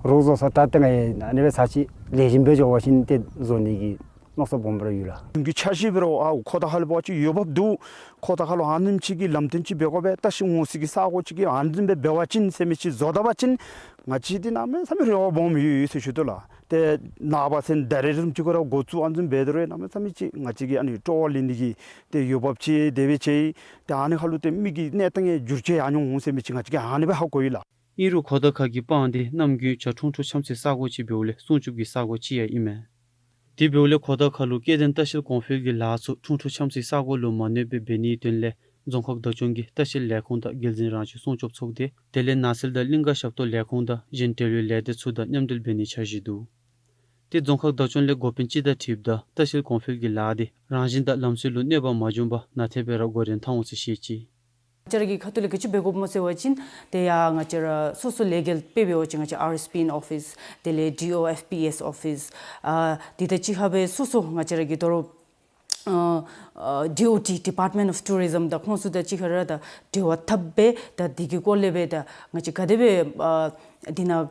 རོགས་བཟོ་ས་ད་ཏེ་ང་ཨ་ནི་སྦེ་ས་ཅིག་ལེགས་ཤོམ་སྦེ་འགྱོ་བ་ཅིན་ཏེ་བཟོ་ནི་གི་མནོ་བསམ་སྦོམ་ར་ཡོད་ལགས། ཁྱིམ་གྱི་འཆར་གཞི་འབད་རུང་ཨའོ་ཁོ་ཐོག་ཁ་ལུ་འབད་བ་ཅིན་འོས་འབབ་འདུག། ཁོ་ཐོག་ཁ་ལུ་ཨ་ནེམ་ཅིག་གི་ལམ་སྟོན་ཅིག་འབད་དགོ་པས། ལྟ་བཤལ་འོང་ས་གི་ས་གོ་ཅིག་གི་ཨ་ནི་བཟུམ་སྦེ་འབད་བ་ཅིན་ཟེར་མི་ཅིག་བཟོ་ད་པ་ཅིན་ང་བཅས་འདི་གནམ་མེད་ས་མེད་རེ་བ་སྦོམ་ཡོད་ཡོད་ཟེར་ཞུ་དོ་ལགས། ཏེ་ནངས་པ་ཚུན་ད་རེས་རིམ་ཅིག་ཁོ་ར་འགོ་བཙུགས་ཨ་ནི་བཟུམ་འབད་དོ་རུང་གནམ་མེད་ས་མེད་ཅིག་ང་བཅས་ཀྱི་ཨ་ནི་སྤྲོ་བ་ལེན་ནི་གི་ཏེ་འོས་འབབ་ཅིག་དེ་སྦེ་ཅིག་ཏེ་ཨ་ནི་ཁ་ལུ་ཏེ་མི་གི་གནས་སྟངས་ཡང་འགྱུར་བཅོས་ཡར་འོང་འོང་ཟེར་མི་ཅིག་ང་བཅས་ཀྱིས་ཨ་ནི་སྦེ་ཧ་གོ་ཡི་ལགས། ཨིན་རུང་གོ་ཐག་ཁ་གི་སྤང་འདི་གནམ་དགུན་བྱཱར་ཁྲུང་ཁྲུང་འཁྱམས་སའི་ས་གོ་ཅིག་འབདཝ་ལས་སྲུང་སྐྱོབ་ཀྱི་ས་གོ་ཅིག་ཡང་ཨིན་མས། དེ་འབདཝ་ལས་གོ་ཐག་ཁ་ལུ་སྐྱེ་ལྡན་ལྟ་བཤལ་གོང་འཕེལ་གྱི་ལཱ་ཚུ་ཁྲུང་ཁྲུང་འཁྱམས་སའི་ས་གོ་ལུ་མ་གནོད་པར་འབད་ནིའི་དོན་ལས་རྫོང་ཁག་བདག་སྐྱོང་གིས་ལྟ་བཤལ་ལས་ཁུངས་དང་རྒྱལ་འཛིན་རང་བྱུང་སྲུང་སྐྱོབ་ཚོགས་སྡེ་དེ་ལས་ནགས་ཚལ་དང་གླིང་ག་ཞབས་ཏོག་ལས་ཁུངས་དང་གཞན་འབྲེལ་ཡོད་ལས་སྡེ་ཚུ་དང་མཉམ་འབྲེལ་འབད་ནི་འཆར་གཞི་འདུག། ཏེ་རྫོང་ཁག་བདག་སྐྱོང་ལས་འགོ་དཔོན་སྤྱི་ཟླ་ཁྲིདཔ་དང་ལྟ་བཤལ་གོང་འཕེལ་གྱི་ལཱ་འདི་རང་བཞིན་དང་ལམ་སྲོལ་ལུ་གནོད་པ་མ་བྱུང་པར་ནན་ཏན་སྦེ་ར་འགོ་འདྲེན་འཐབ་འོང་ཟེར་བཤད་ཅི། ང་བཅས་ར་གི་ཁ་ཐུག་ལས་ག་ཅི་འབད་དགོཔ་སྨོ་ཟེར་བ་ཅིན་ཏེ་ཡ་ང་བཅས་ར་སོ་སོ་ལས་འགུལ་དཔེ་འབད་བ་ཅིན་ང་བཅས་ཨར་ཨེསི་པི་ཨིན་ཨོ་ཕིས་དེ་ལས་ཌི་ཨོ་ཨེཕ་པི་ཨེསི་ཨོ་ཕིས་ཨ་དེ་དང་གཅིག་ཁར་སྦེ་སོ་སོ་ང་བཅས་ར་གི་དོ་རུང་ཨ་ཨ་ཌི་ཨོ་ཊི་ཌི་པཱརཊ་མེནཊ་ཨོཕ་ཊུ་རི་ཛིམ་དང་ཁོང་ཚུ་དང་གཅིག་ཁར་ར་ད་འབྲེལ་བ་འཐབ་སྦེ་ད་དེ་གི་སྐོར་ལས་སྦེ་ད་ང་བཅས་ག་དེ་སྦེ་ཨ་དེ་ནང་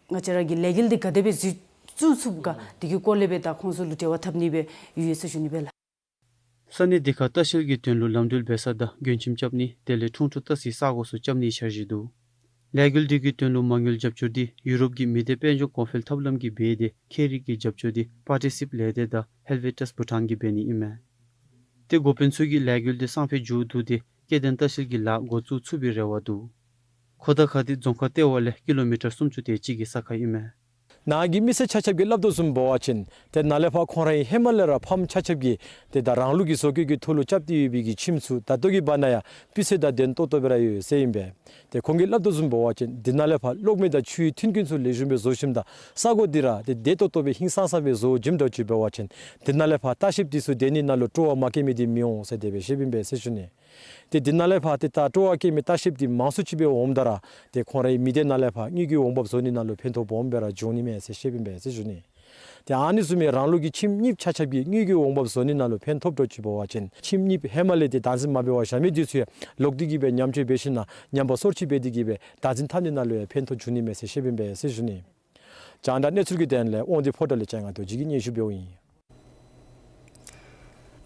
ང་བཅས་ར་གི་ལས་འགུལ་འདི་ག་དེ་སྦེ་འཛུལ་བཙུགས་ཚུགསཔ་ག་དེ་གི་སྐོར་ལས་སྦེ་ད་ཁོང་ཚུ་ལུ་འབྲེལ་བ་འཐབ་ནི་སྦེ་ཡོད་ཟེར་ཞུ་ནི་སྦེ་ལགས། ས་གནས་འདི་ཁར་ལྟ་བཤལ་གྱི་དོན་ལུ་ལམ་འགྲུལ་འབད་ས་དང་མགྲོན་ཁྱིམ་རྐྱབ་ནི་དེ་ལས་ཁྲུང་ཁྲུང་ལྟ་སའི་ས་གོ་ཚུ་རྐྱབ་ནིའི་འཆར་གཞི་འདུག། ལས་འགུལ་འདི་གི་དོན་ལུ་མ་དངུལ་རྒྱབ་སྐྱོར་འདི་ཡུ་རོབ་ཀྱི་མི་སྡེ་དཔལ་འབྱོར་གོང་འཕེལ་ཐབས་ལམ་གྱིས་འབད་དེ་ཁྱད་རིག་གི་རྒྱབ་སྐྱོར་འདི་པར་ཊི་སིབ་ལས་སྡེ་དང་ཧེལ་ཝེ་ཊས་བྷུ་ཊཱན་གྱིས་འབད་ནི་ཨིན་མས། ཏེ་འགོ་དཔོན་ཚུ་གིས་ལས་འགུལ་འདི་སང་ཕོད་མཇུག་བསྡུ་སྟེ་སྐྱེ་ལྡན་ལྟ་བཤལ་གྱི་ལཱ་འགོ་བཙུགས་ཚུགས་པའི་རེ་བ་འདུག། གོ་ཐག་ཁ་འདི་རྫོང་ཁག་ལྟེ་བ་ལས་ཀི་ལོ་མི་ཊར་སུམ་ཅུ་དེ་ཅིག་གི་ས་ཁར་ཨིན་མས། ནཱ་གི་མི་སེར་ཆ་ཁྱབ་ཀྱིས་སླབ་དོ་བཟུམ་འབད་བ་ཅིན་ཏེ་ནཱ་ལས་ཕར་ཁོང་རའི་ཧེ་མ་ལས་ར་ཕམ་ཆ་ཁྱབ་ཀྱིས་ཏེ་ད་རང་ལུགས་ཀྱི་བཟོ་བཀོད་ཀྱི་ཐོག་ལུ་རྐྱབ་སྟེ་ཡོད་པའི་གི་ཁྱིམ་ཚུ་ད་ལྟོ་གི་བར་ན་ཡང་སྤུས་ཚད་དང་ལྡན་ཏོག་ཏོ་སྦེ་ར་ཡོད་ཟེར་ཨིན་པས། ཏེ་ཁོང་གིས་སླབ་དོ་བཟུམ་འབད་བ་ཅིན་འདི་ནཱ་ལས་ཕར་གློག་མེ་དང་ཆུའི་མཐུན་རྐྱེན་ཚུ་ལེགས་ཤོམ་སྦེ་བཟོ་ཞིནམ་ད་ས་གོ་འདི་ར་ཏེ་བདེ་ཏོག་ཏོ་སྦེ་ཧིང་སངས་ས་སྦེ་བཟོ་བྱིནམ་འདྲཝ་ཅིག་འབད་བ་ཅིན་འདི་ནཱ་ལས་ཕར་ལྟ་བཤལཔ་འདི་ཚུ་སྡོད་ནི་ནང་ལུ་སྤྲོ་བ་མ་སྐྱེ་མི་འདི་མི་འོང་ཟེར་དེ་སྦེ་བཤདཔ་ཨིན་པས་ཟེར་ཞུ་ནི། ཏེ་འདི་ནཱ་ལས་ཕར་ཏེ་ད་སྤྲོ་བ་སྐྱེ་མི་ལྟ་བཤལཔ་འདི་མང་སུ་ཅིག་སྦེ་འོངམ་ད་ར་ཏེ་ཁོང་རའི་མི་སྡེ་ནང་ལས་ཕར་དངུལ་གྱི་འོང་འབབ་བཟོ་ནི་ནང་ལུ་ཕན་ཐོགས་སྦོམ་སྦེ་ར་འབྱུང་ནི་མས་ཟེར་བཤདཔ་ཨིན་པས་ཟེར་ཞུ་ནི། ཏེ་ཨ་ནི་བཟུམ་སྦེ་རང་ལུགས་ཀྱི་ཁྱིམ་གཉིསཔ་ཆ་ཁྱབ་ཀྱིས་དངུལ་གྱི་འོང་འབབ་བཟོ་ནི་ནང་ལུ་ཕན་ཐོགསཔ་འདྲཝ་ཅིག་འབད་བ་ཅིན་ཁྱིམ་གཉིསཔ་ཧེ་མ་ལས་ཏེ་བདག་འཛིན་མ་འབད་བར་བཞག་མི་འདི་ཚུ་ཡང་ལོག་སྟེ་གི་སྦེ་ཉམས་བཅོས་འབད་ཞིནམ་ན་ཉམས་པ་སོར་ཆུད་འབད་དེ་གི་སྦེ་བདག་འཛིན་འཐབ་ནི་ནང་ལུ་ཡང་ཕན་ཐོགས་འབྱུང་ནི་མས་ཟེར་བཤདཔ་ཨིན་པས་ཟེར་ཞུ་ནི། རྒྱང་བསྒྲགས་གནས་ཚུལ་གྱི་དོན་ལས་དབང་འདུས་ཕོ་བྲང་ལས་ལྕང་ང་རྡོ་རྗེ་གིས་སྙན་ཞུ་འབདཝ་ཨིན།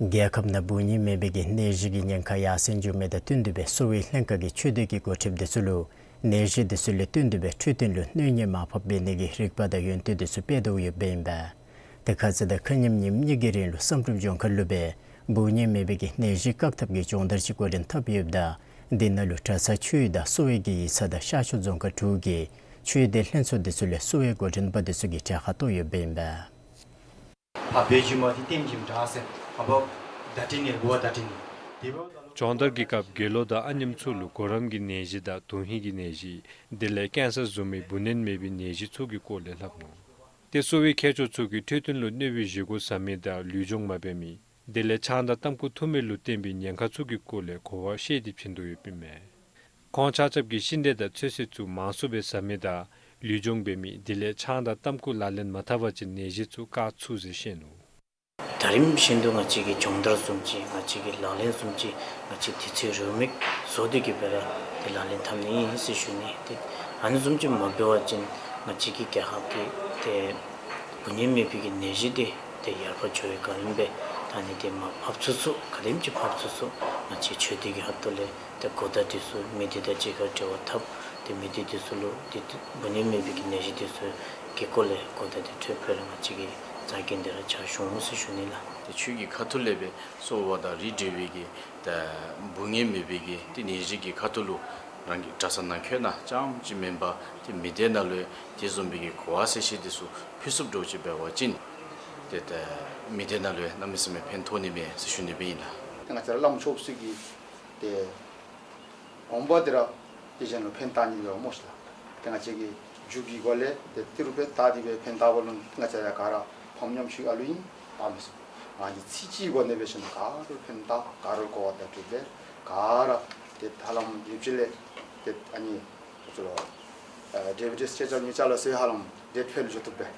རྒྱལ་ཁབ་ནང་འབུ་གཉན་མེད་པའི་གི་ནད་གཞི་གི་ཉེན་ཁ་ཡར་སེང་འགྱོ་མི་དང་བསྟུན་ཏེ་སྦེ་གསོ་བའི་ལྷན་ཁག་གིས་ཆོས་སྡེ་གི་འགོ་ཁྲིདཔ་འདི་ཚུ་ལུ་ནད་གཞི་འདི་ཚུ་ལས་བསྟུན་ཏེ་སྦེ་འཕྲོད་བསྟེན་ལུ་གནོད་ཉེན་མར་ཕབ་འབད་ནི་གི་རིག་པ་དང་ཡོན་ཏན་འདི་ཚུ་སྤེལ་དོ་ཡོདཔ་ཨིན་པས། དེ་ཁ་ཙ་དང་ཁ་ཉིནམ་ཉིནམ་གཉིས་ཀྱི་རིང་ལུ་བསམ་གྲུབ་ལྗོངས་མཁར་ལུ་སྦེ་འབུ་གཉན་མེད་པའི་གི་ནད་གཞི་བཀག་ཐབས་ཀྱི་སྦྱོང་བརྡར་ཅིག་འགོ་འདྲེན་འཐབ་ཡོདཔ་ད་འདི་ནང་ལུ་གྲྭ་ཚང་ཆོས་གཡུས་དང་གསོ་བའི་གི་ཡིག་ཚང་དང་ཤར་ཕྱོགས་རྫོང་ཁག་དྲུག་གི་ཆོས་སྡེ་ལྷན་ཚོགས་འདི་ཚུ་ལས་གསོ་བའི་འགོ་འདྲེན་པ་འདི་ཚུ་གིས་གྲལ་ཁར་གཏོགས་ཡོདཔ་ཨིན་པས། ཕ་བེ་ཇི་མ་ཏི་ཏེམ་ཇིམ་དྲག་ཟེར་ཨ་བ་ད་ཏི་ནི་གོ་བ་ད་ཏི་ནི་དེ་བ་སྦྱོང་བརྡར་གྱི་སྐབས་དགེ་སློང་དང་ཨ་ནེམོ་ཚུ་ལུ་གོ་རམས་ཀྱི་ནད་གཞི་དང་དོན་ཧིང་གི་ནད་གཞི་དེ་ལས་ཀེན་སར་བཟུམ་མའི་འབུ་གཉན་མེད་པའི་ནད་གཞི་ཚུ་གི་སྐོར་ལས་སླབ་ནུག། ཏེ་གསོ་བའི་མཁས་མཆོག་ཚུ་གིས་འཕྲོད་བསྟེན་ལུ་གནོད་པའི་བཞེས་སྒོ་བཟའ་མི་དང་ལུས་སྦྱོང་མ་འབད་མི་དེ་ལས་ཆང་དང་ཏམ་ཁུ་འཐུང་མི་ལུ་བརྟེན་པའི་ཉེན་ཁ་ཚུ་གི་སྐོར་ལས་གོ་བ་བཤད་དེ་བྱིན་དོ་ཡོདཔ་ཨིན་མས། ཁོང་ཆ་ཁྱབ་ཀྱིས་ཤིང་འབྲས་དང་ཚོད་བསྲེ་ཚུ་མང་སུ་སྦེ་བཟའ་མི་དང་ལུས་སྦྱོང་འབད་མི་དེ་ལས་ཆང་དང་ཏམ་ཁུ་ལག་ལེན་མ་འཐབ་པ་ཅིན་ནད་གཞི་ཚུ་བཀག་ཚུགས་ཟེར་བཤད་ནུག། ད་རིམ་བཞིན་དུ་ང་བཅས་ཀྱི་སྦྱོང་བརྡར་བཟུམ་ཅིག་ང་བཅས་ཀྱི་ལག་ལེན་བཟུམ་ཅིག་ང་བཅས་དུས་ཚོད་རེའུ་མིག་བཟོ་སྟེ་གི་སྦེ་ར་ཏེ་ལག་ལེན་འཐབ་ནི་ཨིན་ཟེར་ཞུ་ནི། ཏེ་ཨ་ནི་བཟུམ་ཅིག་མ་འབད་བ་ཅིན་ང་བཅས་ཀྱི་རྒྱལ་ཁབ་ཀྱི་ཏེ་འབུ་གཉན་མེད་པའི་གི་ནད་གཞི་འདི་ཏེ་ཡར་འཕར་འགྱོ་བའི་བསྒང་ལས་སྦེ་ད་ནི་ཏེ་མར་ཕབ་ཚུགས་ཚུགས་ག་དེམ་ཅིག་ཕབ་ཚུགས་ཚུགས་ང་བཅས་ཆོས་སྡེ་གི་ཁ་ཐུག་ལས་ཏེ་གོ་བརྡ་འདི་ཚུ་མི་སྡེ་དང་གཅིག་ཁར་འབྲེལ་བ་འཐབ་སྟེ་མི་སྡེ་འདི་ཚུ་ལུ་ཏེ་འབུ་གཉན་མེད་པའི་གི་ནད་གཞི་འདི་ཚུ་གི་སྐོར་ལས་གོ་བརྡ་འདི་འཕྲོད་པའི་ལུ་ང་བཅས་ཀྱིས་རྩ་འགེངས་ཏེ་ར་ཕྱག་ཞུ་འོང་ཟེར་ཞུ་ནི་ལགས། ཏེ་ཆོས་ཀྱི་ཁ་ཐུག་ལས་སྦེ་གསོ་བ་དང་རིགས་འབྲེལ་བའི་གི་ཏེ་འབུ་གཉན་མེད་པའི་གི་ཏེ་ནད་གཞི་གི་ཁ་ཐུག་ལུ་རང་གི་གྲྭ་ཚང་ནང་འཁོད་ནང་རྐྱངམ་ཅིག་མེན་པར་ཏེ་མི་སྡེ་ནང་ལུ་ཡང་དེ་བཟུམ་མའི་གི་གོ་བ་གསལ་བཤད་འདི་ཚུ་ཕུལ་ཚུགསཔ་འདྲཝ་ཅིག་འབད་བ་ཅིན་ཏེ་ཏེ་མི་སྡེ་ནང་ལུ་ཡང་གནམ་མེད་ས་མེད་ཕན་ཐོགས་ནི་མས་ཟེར་ཞུ་ནི་སྦེ་ཨིན་ལགས། ཏེ་ང་བཅས་ར་བླམ་ཆོསཔ་ཚུ་གིས་ཏེ་དགོངས་པ་འདི་ར་ཏེ་གཞན་ལུ་ཕན་བཏགས་ནི་འདི་ར་སྨོ་ཤིག་ལགས། ཏེ་ང་བཅས་ཀྱིས་མཇུག་གི་སྒོ་ལས་ཏེ་ཏི་རུ་སྦེ་བལྟ་སྟེ་སྦེ་ཕན་བཏགས་པ་ལུ་ང་བཅས་ཡང་ག་ར་ཕམ་ཉམ་ཆུང་ཨ་ལུ་ཨིན་ཨ་མི་ཚུ་ང་གིས་ཚིག་གཅིག་གི་སྒོ་ནས་འབད་ཞིནམ་ག་ར་ལུ་ཕན་བཏགས་ག་ར་ལུ་གོ་བ་དང་འདྲིས་སྦེ་ག་ར་ཏེ་ཧ་ལམ་ཡུདཔ་ཅིག་ལས་ཏེ་ཨ་ནི་ཁོང་ཚུ་ལུ་ཨ་ཌའི་བི་ཊིས་ཅིག་རྐྱབ་ནི་ཅིག་ལ་སོགས་ཧ་ལམ་ཌེཊ་ཕེལ་འགྱོ་བཏུབ་པས།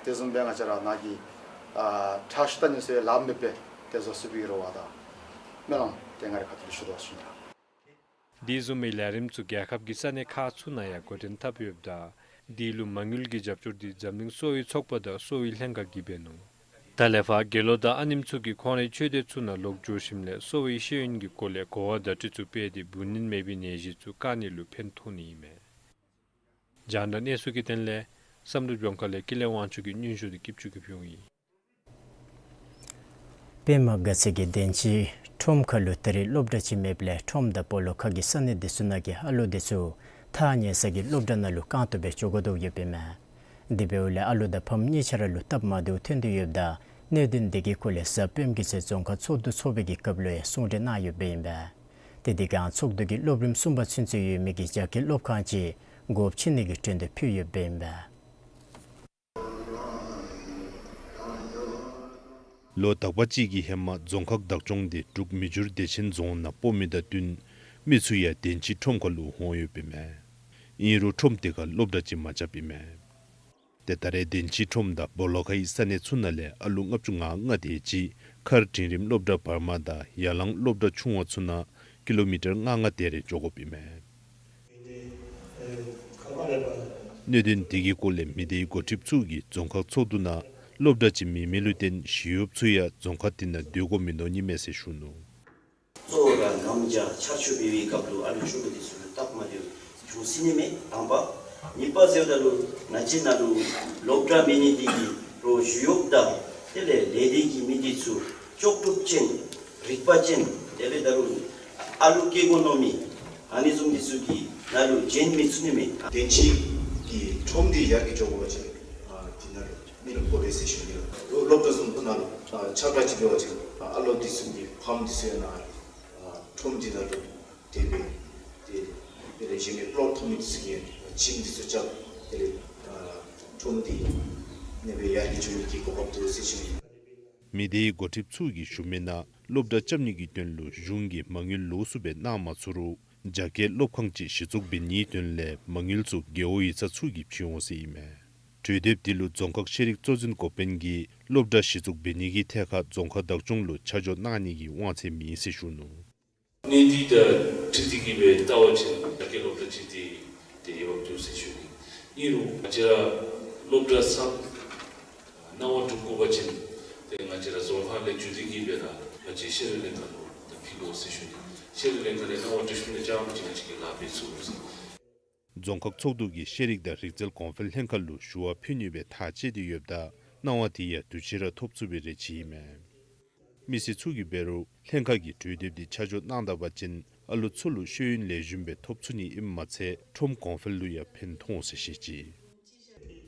དེ་བཟུམ་སྦེ་ང་བཅས་ར་ནཱ་གི་ཨ་ཁྲག་ཤུགས་བལྟ་ནི་ཚུ་ཡང་ལཱ་མེད་པར་ཏེ་བཟོ་ཚུགས་པའི་རེ་བ་དང་སྨོན་ལམ་ཏེ་ང་རའི་ཁ་ཐུག་ལས་ཞུ་དོ་ཟེར་ཞུ་ནི་ལགས། དེ་བཟུམ་མའི་ལས་རིམ་ཚུ་རྒྱལ་ཁབ་ཀྱི་ས་གནས་ཁག་ཚུ་ནང་ཡང་འགོ་འདྲེན་འཐབ་ཡོདཔ་ད་དེ་ལུ་མ་དངུལ་གྱི་རྒྱབ་སྐྱོར་འདི་འཛམ་གླིང་གསོ་བའི་ཚོགས་པ་དང་གསོ་བའི་ལྷན་ཁག་གིས་འབད་ནུག། ད་ལས་ཕར་དགེ་སློང་དང་ཨ་ནེམོ་ཚུ་གིས་ཁོང་རའི་ཆོས་སྡེ་ཚུ་ནང་ལོག་འགྱོ་ཞིནམ་ལས་གསོ་བའི་ཤེས་ཡོན་གྱི་སྐོར་ལས་གོ་བ་བརྡ་སྤྲོད་ཚུ་སྤེལ་ཏེ་འབུ་གཉན་མེད་པའི་ནད་གཞི་ཚུ་བཀག་ནི་ལུ་ཕན་ཐོགས་ནི་ཨིན་མས། རྒྱང་བསྒྲགས་གནས་ཚུལ་གྱི་དོན་ལས་བསམ་གྲུབ་ལྗོངས་མཁར་ལས་ཀུན་ལེགས་དབང་ཕྱུག་གི་སྙན་ཞུ་འདི་སྐྱིད་ཆུ་གིས་ཕུལཝ་ཨིན། པདྨ་དགའ་ཚལ་གྱི་བདེན་སྤྱི་ཁྲོམ་ཁ་ལུ་ད་རེས་སློབ་གྲྭ་ཅིག་མེདཔ་ལས་ཁྲོམ་དང་སྤོ་ལོ་ཁ་གི་ས་གནས་འདི་ཚུ་ནང་གི་ཨ་ལོ་འདི་ཚུ་ ཐག་ཉེ་ས་གི་སློབ་གྲྭ་ནང་ལུ་རྐང་སྟོང་སྦེ་འགྱོ་དགོ་དོ་ཡོདཔ་ཨིན་མས། དེ་འབདཝ་ལས་ཨ་ལོ་དང་ཕམ་གཉིས་ཆ་ར་ལུ་སྟབས་མ་བདེཝ་ཐོན་ཏེ་ཡོདཔ་ད་གནད་དོན་དེ་གི་སྐོར་ལས་གཟའ་སྤེནམ་གི་ཚེ་རྫོང་ཁག་ཚོགས་འདུ་ཚོགས་པའི་གི་སྐབས་ལུ་ཡང་གསུང་གྲོས་གནང་ཡོདཔ་ཨིན་པས། ཏེ་དེ་སྒང་ཚོགས་འདུ་གི་སློབ་རིམ་གསུམ་པ་ཚུན་ཚོད་ཡོད་མི་གི་རྒྱ་སྐད་སློབ་ཁང་ཅིག་སྒོ་ཕྱེ་ནི་གི་གྲོས་འདེབས་ཕུལ་ཡོདཔ་ཨིན་པས། ལོ་དག་པ་ཅིག་གི་ཧེ་མ་རྫོང་ཁག་བདག་སྐྱོང་དེ་འབྲུག་མི་འགྱུར་བདེ་ཆེན་རྫོང་ནང་སྤོ་མི་དང་བསྟུན་མི་ཚུ་ཡང་དན་ཅིག་ཁྲོམ་ཁ་ལུ་འོང་ཡོདཔ་ཨིན་མས། ཨིན་རུང་ཁྲོམ་དེ་ཁར་སློབ་གྲྭ་ཅིག་མ་རྐྱབ་ཨིན་མས། ཏེ་ད་རེས་དན་ཅིག་ཁྲོམ་དང་སྦོ་ལོགས་ཁའི་ས་གནས་ཚུ་ནང་ལས་ཨ་ལོ་ལྔ་བཅུ་ང་ལྔ་དེ་ཅིག་མཁར་འབྲིང་རིམ་སློབ་གྲྭ་བར་མ་དང་ཡར་ལངས་སློབ་གྲྭ་ཆུང་བ་ཚུ་ནང་ཀི་ལོ་མི་ཊར་ལྔ་ལྔ་དེ་རེ་འགྱོ་དགོཔ་ཨིན་མས། གནད་དོན་དེ་གི་སྐོར་ལས་མི་སྡེའི་འགོ་ཁྲིདཔ་ཚུ་གིས་རྫོང་ཁག་ཚོགས་འདུ་ནང་སློབ་གྲྭ་ཅིག་མེད་མི་ལུ་བརྟེན་ཞི་གཡོགཔ་ཚུ་ཡང་རྫོང་ཁག་དེ་ནང་སྡོད་དགོ་མི་ནུས་ནི་མས་ཟེར་ཞུ་ནུག། གཙོ་བོ་ར་ནམ་རྒྱུན་ཆར་ཆུ་འབབ་པའི་སྐབས་ལུ་ཨ་ལུ་ཆུང་ཀུ་དེ་ཚུ་ལུ་སྟབས་མ་བདེཝ་འབྱུང་སྲིད་ནི་མས་དང་པ། གཉིས་པ་ཟེརཝ་ད་ལུ་ང་བཅས་ནང་ལུ་སློབ་གྲྭ་མེད་ནི་དེ་གིས་རོགས་ཞི་གཡོགཔ་དང་དེ་ལས་ལས་སྡེ་གི་མི་དེ་ཚུ་ལྕོགས་གྲུབ་ཅན་རིག་པ་ཅན་དེ་ལས་ད་རུང་ཨ་ལུ་སྐྱེ་དགོ་མནོ་མི་ཨ་ནི་བཟུམ་དེ་ཚུ་གི་ནང་ལུ་བྱོན་མི་ཚུགས་ནི་མས། དན་ཅིག་གི་ཁྲོམ་དེ་ཡར་གྱི་འགྱོ་དགོ་པ་ཅིན་ཨ་དེ་ནང་ལུ་མི་ལུ་དགོ་པས་ཟེར་ཞུ་ནི་ལགས། སློབ་གྲྭ་བཟུམ་ཚུ་ནང་ལུ་ཨ་ཆརཔ་ཅིག་འབད་བ་ཅིན་ཨ་ལོ་དེ་ཚུ་གི་ཕམ་དེ་ཚུ་ཡང་ནཱ་ཨ་ཁྲོམ་དེ་ནང་ལུ་དེ་སྦེ་དེ་དེ་ལས་གཞན་མི་ལོག་ཐོན་མི་དེ་ཚུ་གིས་ཁྱིམ་དེ་ཚུ་རྐྱབ་དེ་ལས་ཨ་ཁྲོམ་དེ་ཨ་ནི་སྦེ་ཡར་གྱི་འགྱོ་ནི་གི་གོ་སྐབས་འདུག་ཟེར་ཞུ་ནི། མི་སྡེའི་འགོ་ཁྲིདཔ་ཚུ་གིས་ཞུ་མི་ནང་སློབ་གྲྭ་རྐྱབ་ནི་གི་དོན་ལུ་གཞུང་གིས་མ་དངུལ་ལོགས་སུ་སྦེ་གནང་མ་ཚུགས་རུང་རྒྱ་སྐད་སློབ་ཁང་ཅིག་གཞི་བཙུགས་འབད་ནིའི་དོན་ལས་མ་དངུལ་ཚུ་རྒེད་འོག་ཡིག་ཚང་ཚུ་གིས་བྱིན་འོང་ཟེར་ཨིན་མས། གྲོས་འདེབས་དེ་ལུ་རྫོང་ཁག་ཤེས་རིག་གཙོ་འཛིན་འགོ་དཔོན་གྱིས་སློབ་གྲྭ་གཞི་བཙུགས་འབད་ནི་གི་ཐད་ཁར་རྫོང་ཁག་བདག་སྐྱོང་ལུ་ཆ་འཇོག་གནང་ནི་གི་དབང་ཚད་མེད་ཟེར་ཞུ་ནུག། གནས་འདི་དང་འཁྲིལ་ཏེ་གིས་སྦེ་བལྟ་བ་ཅིན་རྒྱ་སྐད་སློབ་གྲྭ་ཅིག་དེ་དེ་ཡོདཔ་འདུག་ཟེར་ཞུ་ནི། ཨིན་རུང་ང་བཅས་ར་སློབ་གྲྭ་ཚུ་ནང་འགྲོ་དགོ་པ་ཅིན་དེ་ང་བཅས་ར་རྫོང་ཁག་ལས་བརྒྱུད་དེ་གིས་སྦེ་ར་ང་བཅས་ཤེས་རིག་ལྷན་ཁག་ལུ་ད་ཕུལ་དགོ་ཟེར་ཞུ་ནི། ཤེས་རིག་ལྷན་ཁག་ལས་གནང་བ་འདྲི་ཞུ་ནི་ཅིག་ང་བཅས་ཀྱིས་ལཱ་འབད་ཚུགས་ཟེར། རྫོང་ཁག་ཚོགས་འདུ་གིས་ཤེས་རིག་དང་རིག་རྩལ་གོང་འཕེལ་ལྷན་ཁག་ལུ་ཞུ་བ་ཕུལ་ནི་སྦེ་ཐག་བཅད་དེ་ཡོདཔ་ད་གནང་བ་དེ་ཡང་དུས་ཅི་ར་ཐོབ་ཚུགས་པའི་རེ་ཆེ་ཨིན་མས། མི་སེར་ཚུ་གིས་འབད་རུང་ལྷན་ཁག་གིས་གྲོས་འདེབས་དེ་ཆ་འཇོག་གནང་ད་པ་ཅིན་ཨ་ལོ་ཚུ་ལུ་ཤེས་ཡོན་ལེགས་ཤོམ་སྦེ་ཐོབ་ཚུགས་ནི་ཨིནམ་མ་ཚད་ཁྲོམ་གོང་འཕེལ་ལུ་ཡང་ཕན་ཐོགས་ཟེར་བཤད་ཅི།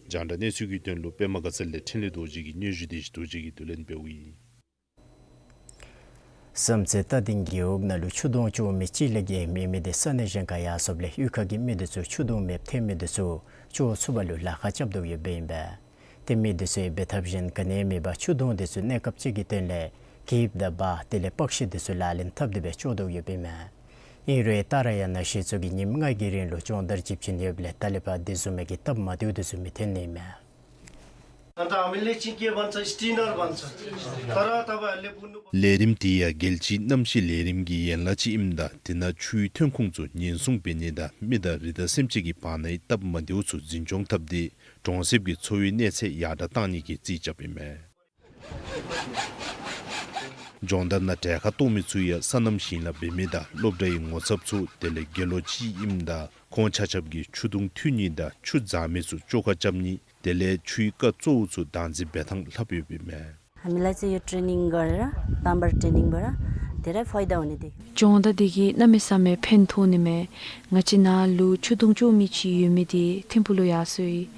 རྒྱང་བསྒྲགས་གནས་ཚུལ་གྱི་དོན་ལུ་པདྨ་དགའ་ཚལ་ལས་འཕྲིན་ལས་རྡོ་རྗེ་གི་སྙན་ཞུ་དེ་རྡོ་རྗེ་གིས་བསྡུ་ལེན་འབདཝ་ཨིན། བསམ་རྩེ་རྟ་སྡིང་རྒེད་འོག་ནང་ལུ་ཆུ་དོང་བཅོ་མི་གཅིག་ལས་བརྒལ་མེད་མི་དེ་ས་གནས་གཞན་ཁར་ཡར་སོངམ་ལས་གཡུས་ཁ་གི་མི་དེ་ཚུ་ཆུ་དོང་མེདཔ་ཐལ་མི་དེ་ཚུ་བཅོ་ཚུགས་པ་ལུ་ལཱ་ཁག་རྐྱབ་དོ་ཡོདཔ་ཨིན་པས། ཏེ་མི་དེ་ཚུ་འབད་ཐབས་གཞན་ག་ནི་མེད་པར་ཆུ་དོང་དེ་ཚུ་གནས་སྐབས་ཅིག་གི་དོན་ལས་གྱིབ་དང་འབག་དེ་ལས་པག་ཤིང་དེ་ཚུ་ལག་ལེན་འཐབ་སྟེ་སྦེ་བཅོ་དོ་ཡོདཔ་ཨིན་མས། ཨིན་རུང་ཏཱ་ར་ཡ་ན་གཞི་ཚོགས་ཀྱིས་ཉིནམ་ལྔའི་རིང་ལུ་སྦྱོང་བརྡར་ཅིག་བྱིན་ཡོདཔ་ལས་ད་ལས་ཕར་དེ་བཟུམ་མའི་གི་སྟབས་མ་བདེཝ་དེ་ཚུ་མི་ཐོན་ནི་ཨིན་མས། ལས་རིམ་དེ་ཡང་རྒྱལ་སྤྱིའི་གནམ་གཤིས་ལས་རིམ་གྱི་ཡན་ལག་ཅིག་ཨིནམ་ད་དེ་ནང་ཆུའི་ཐོན་ཁུངས་ཚུ་ཉེན་སྲུང་འབད་ནི་དང་མི་དང་རི་དྭགས་སེམས་ཅན་གྱི་བར་ནའི་སྟབས་མ་བདེཝ་ཚུ་འཛིན་སྐྱོང་འཐབ་སྟེ་གྲོང་གསེབ་ཀྱི་འཚོ་བའི་གནས་ཚད་ཡར་དྲག་གཏང་ནི་གི་རྩིས་རྐྱབ་ཨིན་མས། སྦྱོང་བརྡར་ནང་གྲལ་ཁར་གཏོགས་མི་ཚུ་ཡང་སོ་ནམ་ཞིང་ལཱ་འབད་མི་དང་སློབ་གྲྭའི་ངོ་ཚབ་ཚུ་དེ་ལས་དགེ་སློང་ཅིག་ཨིནམ་ད་ཁོང་ཆ་ཁྱབ་ཀྱིས་ཆུ་དོང་འཐུ་ནི་དང་ཆུ་འཛག་མི་ཚུ་བཅོ་ཁ་རྐྱབ་ནི་དེ་ལས་ཆུའི་རྐ་གཙོ་བོ་ཚུ་བདག་འཛིན་འབད་ཐངས་ལྷབ་ཡོདཔ་ཨིན་མས། हामीलाई चाहिँ यो ट्रेनिङ गरेर, बाम्बर ट्रेनिङबाट धेरै फाइदा हुने देखेँ। སྦྱོང་བརྡར་དེ་གིས་གནམ་མེད་ས་མེད་ཕན་ཐོགས་ནི་མས། ང་བཅས་ནཱ་ལུ་ཆུ་དོང་བཅོ་མི་ཅིག་ཡོད་མི་དེ་ཐིམ་ཕུག་ལུ་ཡར་སོ་ཡི།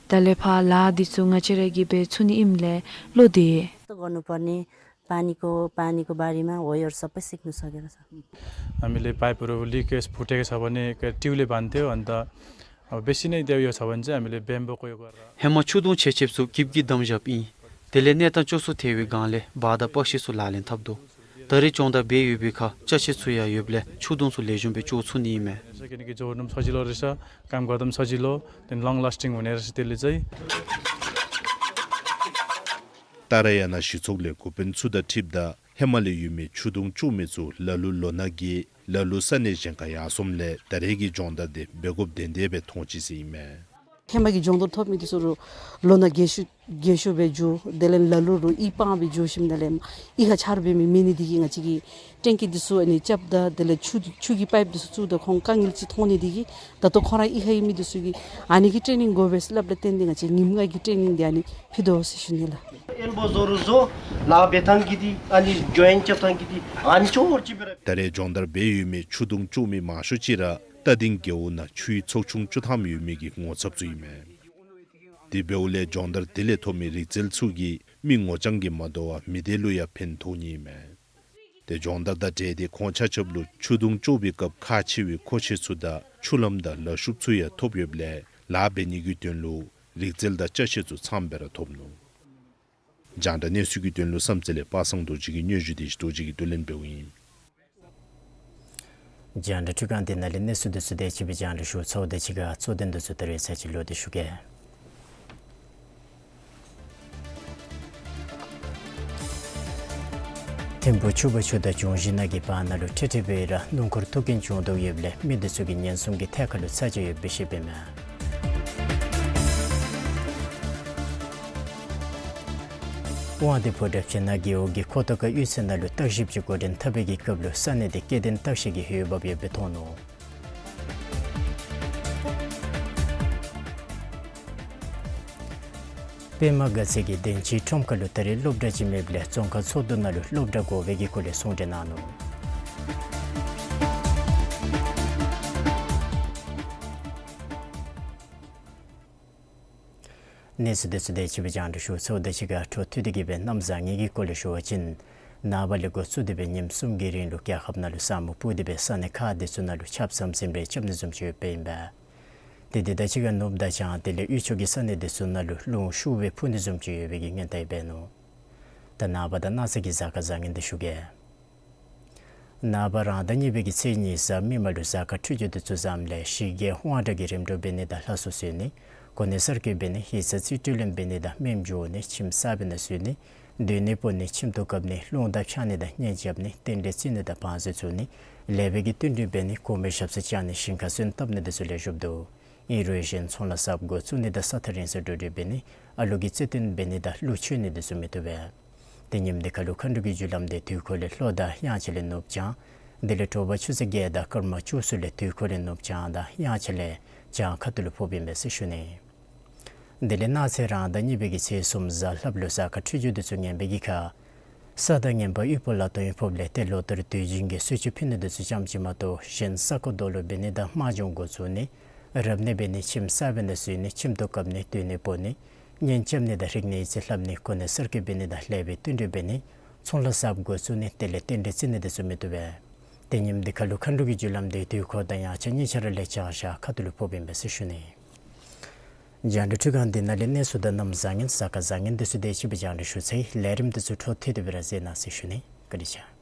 ད་ལས་ཕར་ལཱ་འདི་ཚུ་ང་བཅས་ར་གིས་འབད་ཚུགས་ནི་ཨིནམ་ལས་བློ་བདེ། यस्तो गर्नुपर्ने पानीको, पानीको बारेमा होइहरू सबै सिक्नु सकेको छ। हामीले पाइपहरू लिकेज फुटेको छ भने ट्युबले बान्थ्यो, अन्त अब बेसी नै त्यो यो छ भने चाहिँ हामीले ब्याम्बोको यो गरेर ཧེ་མ་ཆུ་དོང་ཆེ་ཆེཝ་ཚུ་གྱིབ་ཀྱིས་བསྡམས་བཞགཔ་ཨིན། དེ་ལས་གནས་སྟངས་སྐྱོ་སུ་ཐལ་བའི་སྒང་ལས་འབག་དང་པག་ཤིང་ཚུ་ལག་ལེན་འཐབ་དོ། ད་རེས་སྦྱོང་བརྡར་འབད་ཡོད་པའི་ཁར་ཅ་ཆས་ཚུ་ཡང་ཡོདཔ་ལས་ཆུ་དོང་ཚུ་ལེགས་ཤོམ་སྦེ་བཅོ་ཚུགས་ནི་ཨིན་མས། किनकि जोड्नु पनि सजिलो रहेछ, काम गर्दा पनि सजिलो, then long lasting हुने रहेछ त्यसले चाहिँ। ཏཱ་ར་ཡ་ན་གཞི་ཚོགས་ལས་འགོ་དཔོན་ཚུ་དང་འཁྲིལཝ་ད་ཧེ་མ་ལས་ཡོད་མི་ཆུ་དོང་བཅོ་མི་ཚུ་ལ་ལུ་ལོ་ན་རྒས་ལ་ལུ་ས་གནས་གཞན་ཁར་ཡར་སོངམ་ལས་ད་རེས་ཀྱི་སྦྱོང་བརྡར་དེ་འབད་དགོཔ་དོན་དག་སྦེ་མཐོང་ཅི་ཟེར་ཨིན་མས། ཧེ་མ་གི་སྦྱོང་བརྡར་ཐོབ་མི་དེ་ཚུ་རུང་ལོ་ན་རྒས་ཤོས་རྒས་ཤོས་སྦེ་འགྱོ། དེ་ལས་ལ་ལུ་རུང་ཨི་པང་སྦེ་འགྱོ་ཞིནམ་ལས་ཨི་ཁར་ཆརཔ་འབད་མི་མེད་ནི་དེ་གིས་ང་བཅས་ཀྱི་ཊེང་ཀི་དེ་ཚུ་ཨ་ནི་རྐྱབ་ད་དེ་ལས་ཆུ་ཆུ་གི་པའིཔ་དེ་ཚུ་བཙུགས་ད་ཁོང་དཀའ་ངལ་ཅིག་མཐོང་ནི་དེ་གིས་ད་ལྟོ་ཁོང་ར་ཨི་ཁར་ཨིན་མི་དེ་ཚུ་གིས་ཨ་ནི་གི་ཊེ་ནིང་དགོ་པས་སླབ་ལས་བརྟེན་ཏེ་ང་བཅས་ཉིནམ་ལྔ་གི་ཊེ་ནིང་དེ་ཨ་ནི་ཕུལ་དོ་ཟེར་ཞུ་ནི་ལགས། ཨེལ་བོ་བཟོ་རུང་བཟོ་ལཱ་འབད་ཐངས་ཀྱི་དེ་ཨ་ནི་ཇོའིན་རྐྱབ་ཐངས་ཀྱི་དེ་ཨ་ནི་ཅོག་ཅིག་སྦེ་ར། ད་རེས་སྦྱོང་བརྡར་འབད་ཡོད་མི་ཆུ་དོང་བཅོ་མི་མང་ཤོས་ཅིག་ར་ རྟ་སྡིང་རྒེད་འོག་ནང་ཆུའི་ཚོགས་ཆུང་བཅུ་ཐམ་ཡོད་མི་གི་ངོ་ཚབ་ཚུ་ཨིན་མས། དེ་འབདཝ་ལས་སྦྱོང་བརྡར་དེ་ལས་ཐོབ་མི་རིག་རྩལ་ཚུ་གིས་མི་ངོ་རྐྱང་གིས་མ་དོ་བར་མི་སྡེ་ལུ་ཡང་ཕན་ཐོགས་ནི་ཨིན་མས། ཏེ་སྦྱོང་བརྡར་དང་འབྲེལ་ཏེ་ཁོང་ཆ་ཁྱབ་ལུ་ཆུ་དུང་བཅོ་བའི་སྐབས་ཁག་ཆེ་བའི་མཁོ་ཆས་ཚུ་དང་ཆུ་ལམ་དང་ལ་ཤུབས་ཚུ་ཡང་ཐོབ་ཡོདཔ་ལས་ལཱ་འབད་ནི་གི་དོན་ལུ་རིག་རྩལ་དང་ཅ་ཆས་ཚུ་ཚངམ་སྦེ་ར་ཐོབ་ནུག། རྒྱང་བསྒྲགས་གནས་ཚུལ་གྱི་དོན་ལུ་བསམ་རྩེ་ལས་པ་སངས་རྡོ་རྗེ་གི་སྙན་ཞུ་དེ་རྡོ་རྗེ་གིས་བསྡུ་ལེན་འབདཝ་ཨིན། རྒྱང་བསྒྲགས་འཕྲུལ་ཁང་འདི་ནང་ལས་གནས་ཚུལ་འདི་ཚུ་དེ་ཅིག་སྦེ་རྒྱང་བསྒྲགས་ཞུ་ཚརཝ་དང་གཅིག་ཁར་གཙོ་དོན་འདི་ཚུ་ད་རིས་ཚར་ཅིག་ལོག་སྟེ་ཞུ་གེ། ཐིམ་ཕུག་ཆུ་བར་ཆུ་དང་འབྱུང་བཞི་ནང་གི་བར་ན་ལུ་ཁྲིག་ཁྲི་སྦེ་ར་སྣུམ་འཁོར་ཐུག་རྐྱེན་བྱུང་དོ་ཡོདཔ་ལས་མི་འདི་ཚུ་གི་ཉེན་སྲུང་གི་ཐད་ཁར་ལུ་ཚ་གྱང་ཡོདཔ་སྦེ་བཤདཔ་ཨིན་མས། དབང་འདུས་ཕོ་བྲང་སྤྱི་ནང་རྒེད་འོག་གི་ཁོ་ཐང་ཁ་གཡུས་ཚན་ནང་ལུ་བརྟག་ཞིབ་ཅིག་འགོ་འདྲེན་འཐབ་པའི་གི་སྐབས་ལུ་ས་གནས་དེ་སྐྱེ་ལྡན་སྟག་ཤར་གྱི་ཧོད་འབབ་ཡོདཔ་སྦེ་མཐོང་ནུག། པདྨ་དགའ་ཚལ་གྱི་གདན་ཅིག་ཁྲོམ་ཁ་ལུ་ད་རིས་སློབ་གྲྭ་ཅིག་མེདཔ་ལས་བཙོན་ཁང་ཚོགས་འདུ་ནང་ལུ་སློབ་གྲྭ་དགོ་པའི་གི་སྐོར་ལས་གསུང་གྲོས་གནང་ནུག། གནས་ཚུལ་འདི་ཚུ་དེ་ཅིག་སྦེ་རྒྱང་བསྒྲགས་ཞུ་ཚརཝ་དང་གཅིག་ཁར་འཕྲོ་མཐུད་དེ་གི་སྦེ་གནམ་བཟང་ངན་གྱི་སྐོར་ལས་ཞུ་བ་ཅིན་ནངས་པ་ལས་འགོ་བཙུགས་ཏེ་སྦེ་ཉིནམ་གསུམ་གྱི་རིང་ལུ་རྒྱལ་ཁབ་ནང་ལུ་ས་སྨུག་སྤུབས་ཏེ་སྦེ་ས་གནས་ཁག་འདི་ཚུ་ནང་ལུ་ཆརཔ་ཟམ་ཟིམ་རེ་རྐྱབ་ནི་བཟུམ་ཅིག་ཡོདཔ་ཨིན་པས། ཏེ་དེ་དང་གཅིག་ཁར་ནུབ་དང་བྱང་དེ་ལས་དབུས་ཕྱོགས་ཀྱི་ས་གནས་འདི་ཚུ་ནང་ལུ་རླུང་ཤུགས་སྦེ་འཕུ་ནི་བཟུམ་ཅིག་ཡོད་པའི་གི་ཉེན་བརྡ་ཡང་འབད་ནུག། ད་ནངས་པ་དང་གནངས་ཚེ་གི་གཟའ་སྐར་བཟང་ངན་འདི་ཞུ་གེ། ནངས་པ་རང་ཟླ་གཉིས་པའི་གི་ཚེས་གཉིས་གཟའ་མིག་དམར་ལུ་གཟའ་སྐར་འཕྲོད་སྦྱོར་འདི་ཚུ་བཟངམ་ལས་ཞི་རྒོལ་དབང་དྲག་གི་རིམ་གྲོ་འབད་ནི་དང་ལྷ་གསོལ་གསོལ་ནི་གོ་གནས་གསར་བསྐོ་འབད་ནི་ཡིག་ཚང་རྩིས་སྤྲོད་ལེན་འབད་ནི་དང་མཉམ་འགྱོ་ནི་ཁྱིམ་གསར་པའི་ནང་བཞུགས་ནི་སྡོད་གནས་སྤོ་ནི་ཁྱིམ་དུ་བཀབ་ནི་རླུང་རྟ་འཕྱང་ནི་དང་གཉེན་རྐྱབ་ནི་རྟེན་འབྲེལ་བརྩི་ནི་དང་བང་མཛོད་བཙུགས་ནི་ལེགས་པའི་གི་བསྟུན་གྲོས་འབད་ནི་གོང་མའི་ཞབས་སར་བཅར་ནི་ཞིང་ཁར་སོན་བཏབ་ནི་འདི་ཚུ་ལེགས་ཤོམ་འདུག། ཨིན་རུང་གཞན་ཚོང་ལཱ་གསརཔ་འགོ་བཙུགས་ནི་དང་ས་ཐག་རིང་སར་འགྲོ་སྒྲིག་འབད་ནི་ཨ་ལུ་གི་རྩེ་བཏོན་འབད་ནི་དང་གླུ་མཆོད་ནི་འདི་ཚུ་མི་བཏུབ་པས། ཏེ་ཉིནམ་འདི་ཁར་ལུ་མཁའ་འགྲོ་གི་རྒྱུ་ལམ་འདི་དུས་འཁོར་ལས་ལྷོ་དང་དབྱངས་འཆར་ལས་ནུབ་བྱང་དེ་ལས་དྲོ་པ་ཆུ་ཚོད་བརྒྱད་དང་སྐར་མ་བཅུ་གསུམ་ལས་དུས་འཁོར་ལས་ནུབ་བྱང་དང་དབྱངས་འཆར་ལས་བྱང་ཁ་ཐུག་ལུ་ཕོགཔ་ཨིན་པས་ཟེར་ཞུ་ནི། དེ་ལས་གནངས་ཚེ་རང་ཟླ་གཉིས་པའི་གི་ཚེས་གསུམ་གཟའ་ལྷགཔ་ལུ་གཟའ་སྐར་འཕྲོད་སྦྱོར་འདི་ཚུ་ངན་པའི་གི་ཁར་ས་དང་ངན་པ་དབུལ་པོ་ལ་དོན་ཕོགཔ་ལས་ཏེ་ལོ་ལྟར་དུས་རྒྱུན་གྱི་གསོལ་མཆོད་ཕུལ་ནི་འདི་ཚུ་ཙམ་ཅིག་མ་གཏོགས་གཞན་ས་རྐོ་རྡོ་སློག་འབད་ནི་དང་དམག་སྦྱོང་འགོ་བཙུགས་ནི་རབ་གནས་འབད་ནི་ཁྱིམ་གསར་པའི་ནང་བཞུགས་ནི་ཁྱིམ་དུ་བཀབ་ནི་སྡོད་གནས་སྤོ་ནི་གཉེན་རྐྱབ་ནི་དང་རིག་གནས་ཡིག་ཚང་ལྷབ་ནི་གོ་གནས་གསར་བསྐོ་འབད་ནི་དང་ལེགས་པའི་བསྟུན་གྲོས་འབད་ནི་ཚོང་ལཱ་གསརཔ་འགོ་བཙུགས་ནི་དེ་ལས་རྟེན་འབྲེལ་བརྩི་ནི་འདི་ཚུ་མི་བཏུབ་པས། ཏེ་ཉིནམ་འདི་ཁར་ལུ་མཁའ་འགྲོ་གི་རྒྱུ་ལམ་འདི་དུས་འཁོར་དང་དབྱངས་འཆར་གཉིས་ཆ་ར་ལས་བྱང་ཤར་ཁ་ཐུག་ལུ་ཕོགཔ་ཨིན་པས་ཟེར་ཞུ་ནི། རྒྱང་བསྒྲགས་འཕྲུལ་ཁང་འདི་ནང་ལས་གནས་ཚུལ་དང་གནམ་བཟང་ངན་གཟའ་སྐར་བཟང་ངན་འདི་ཚུ་དེ་ཅིག་སྦེ་རྒྱང་བསྒྲགས་ཞུ་ཚར་ཡི། ལས་རིམ་འདི་ཚུ་འཕྲོ་མཐུད་དེ་སྦེ་ར་གཟིགས་གནང་ཟེར་ཞུ་ནི། བཀའ་དྲིན་ཆེ།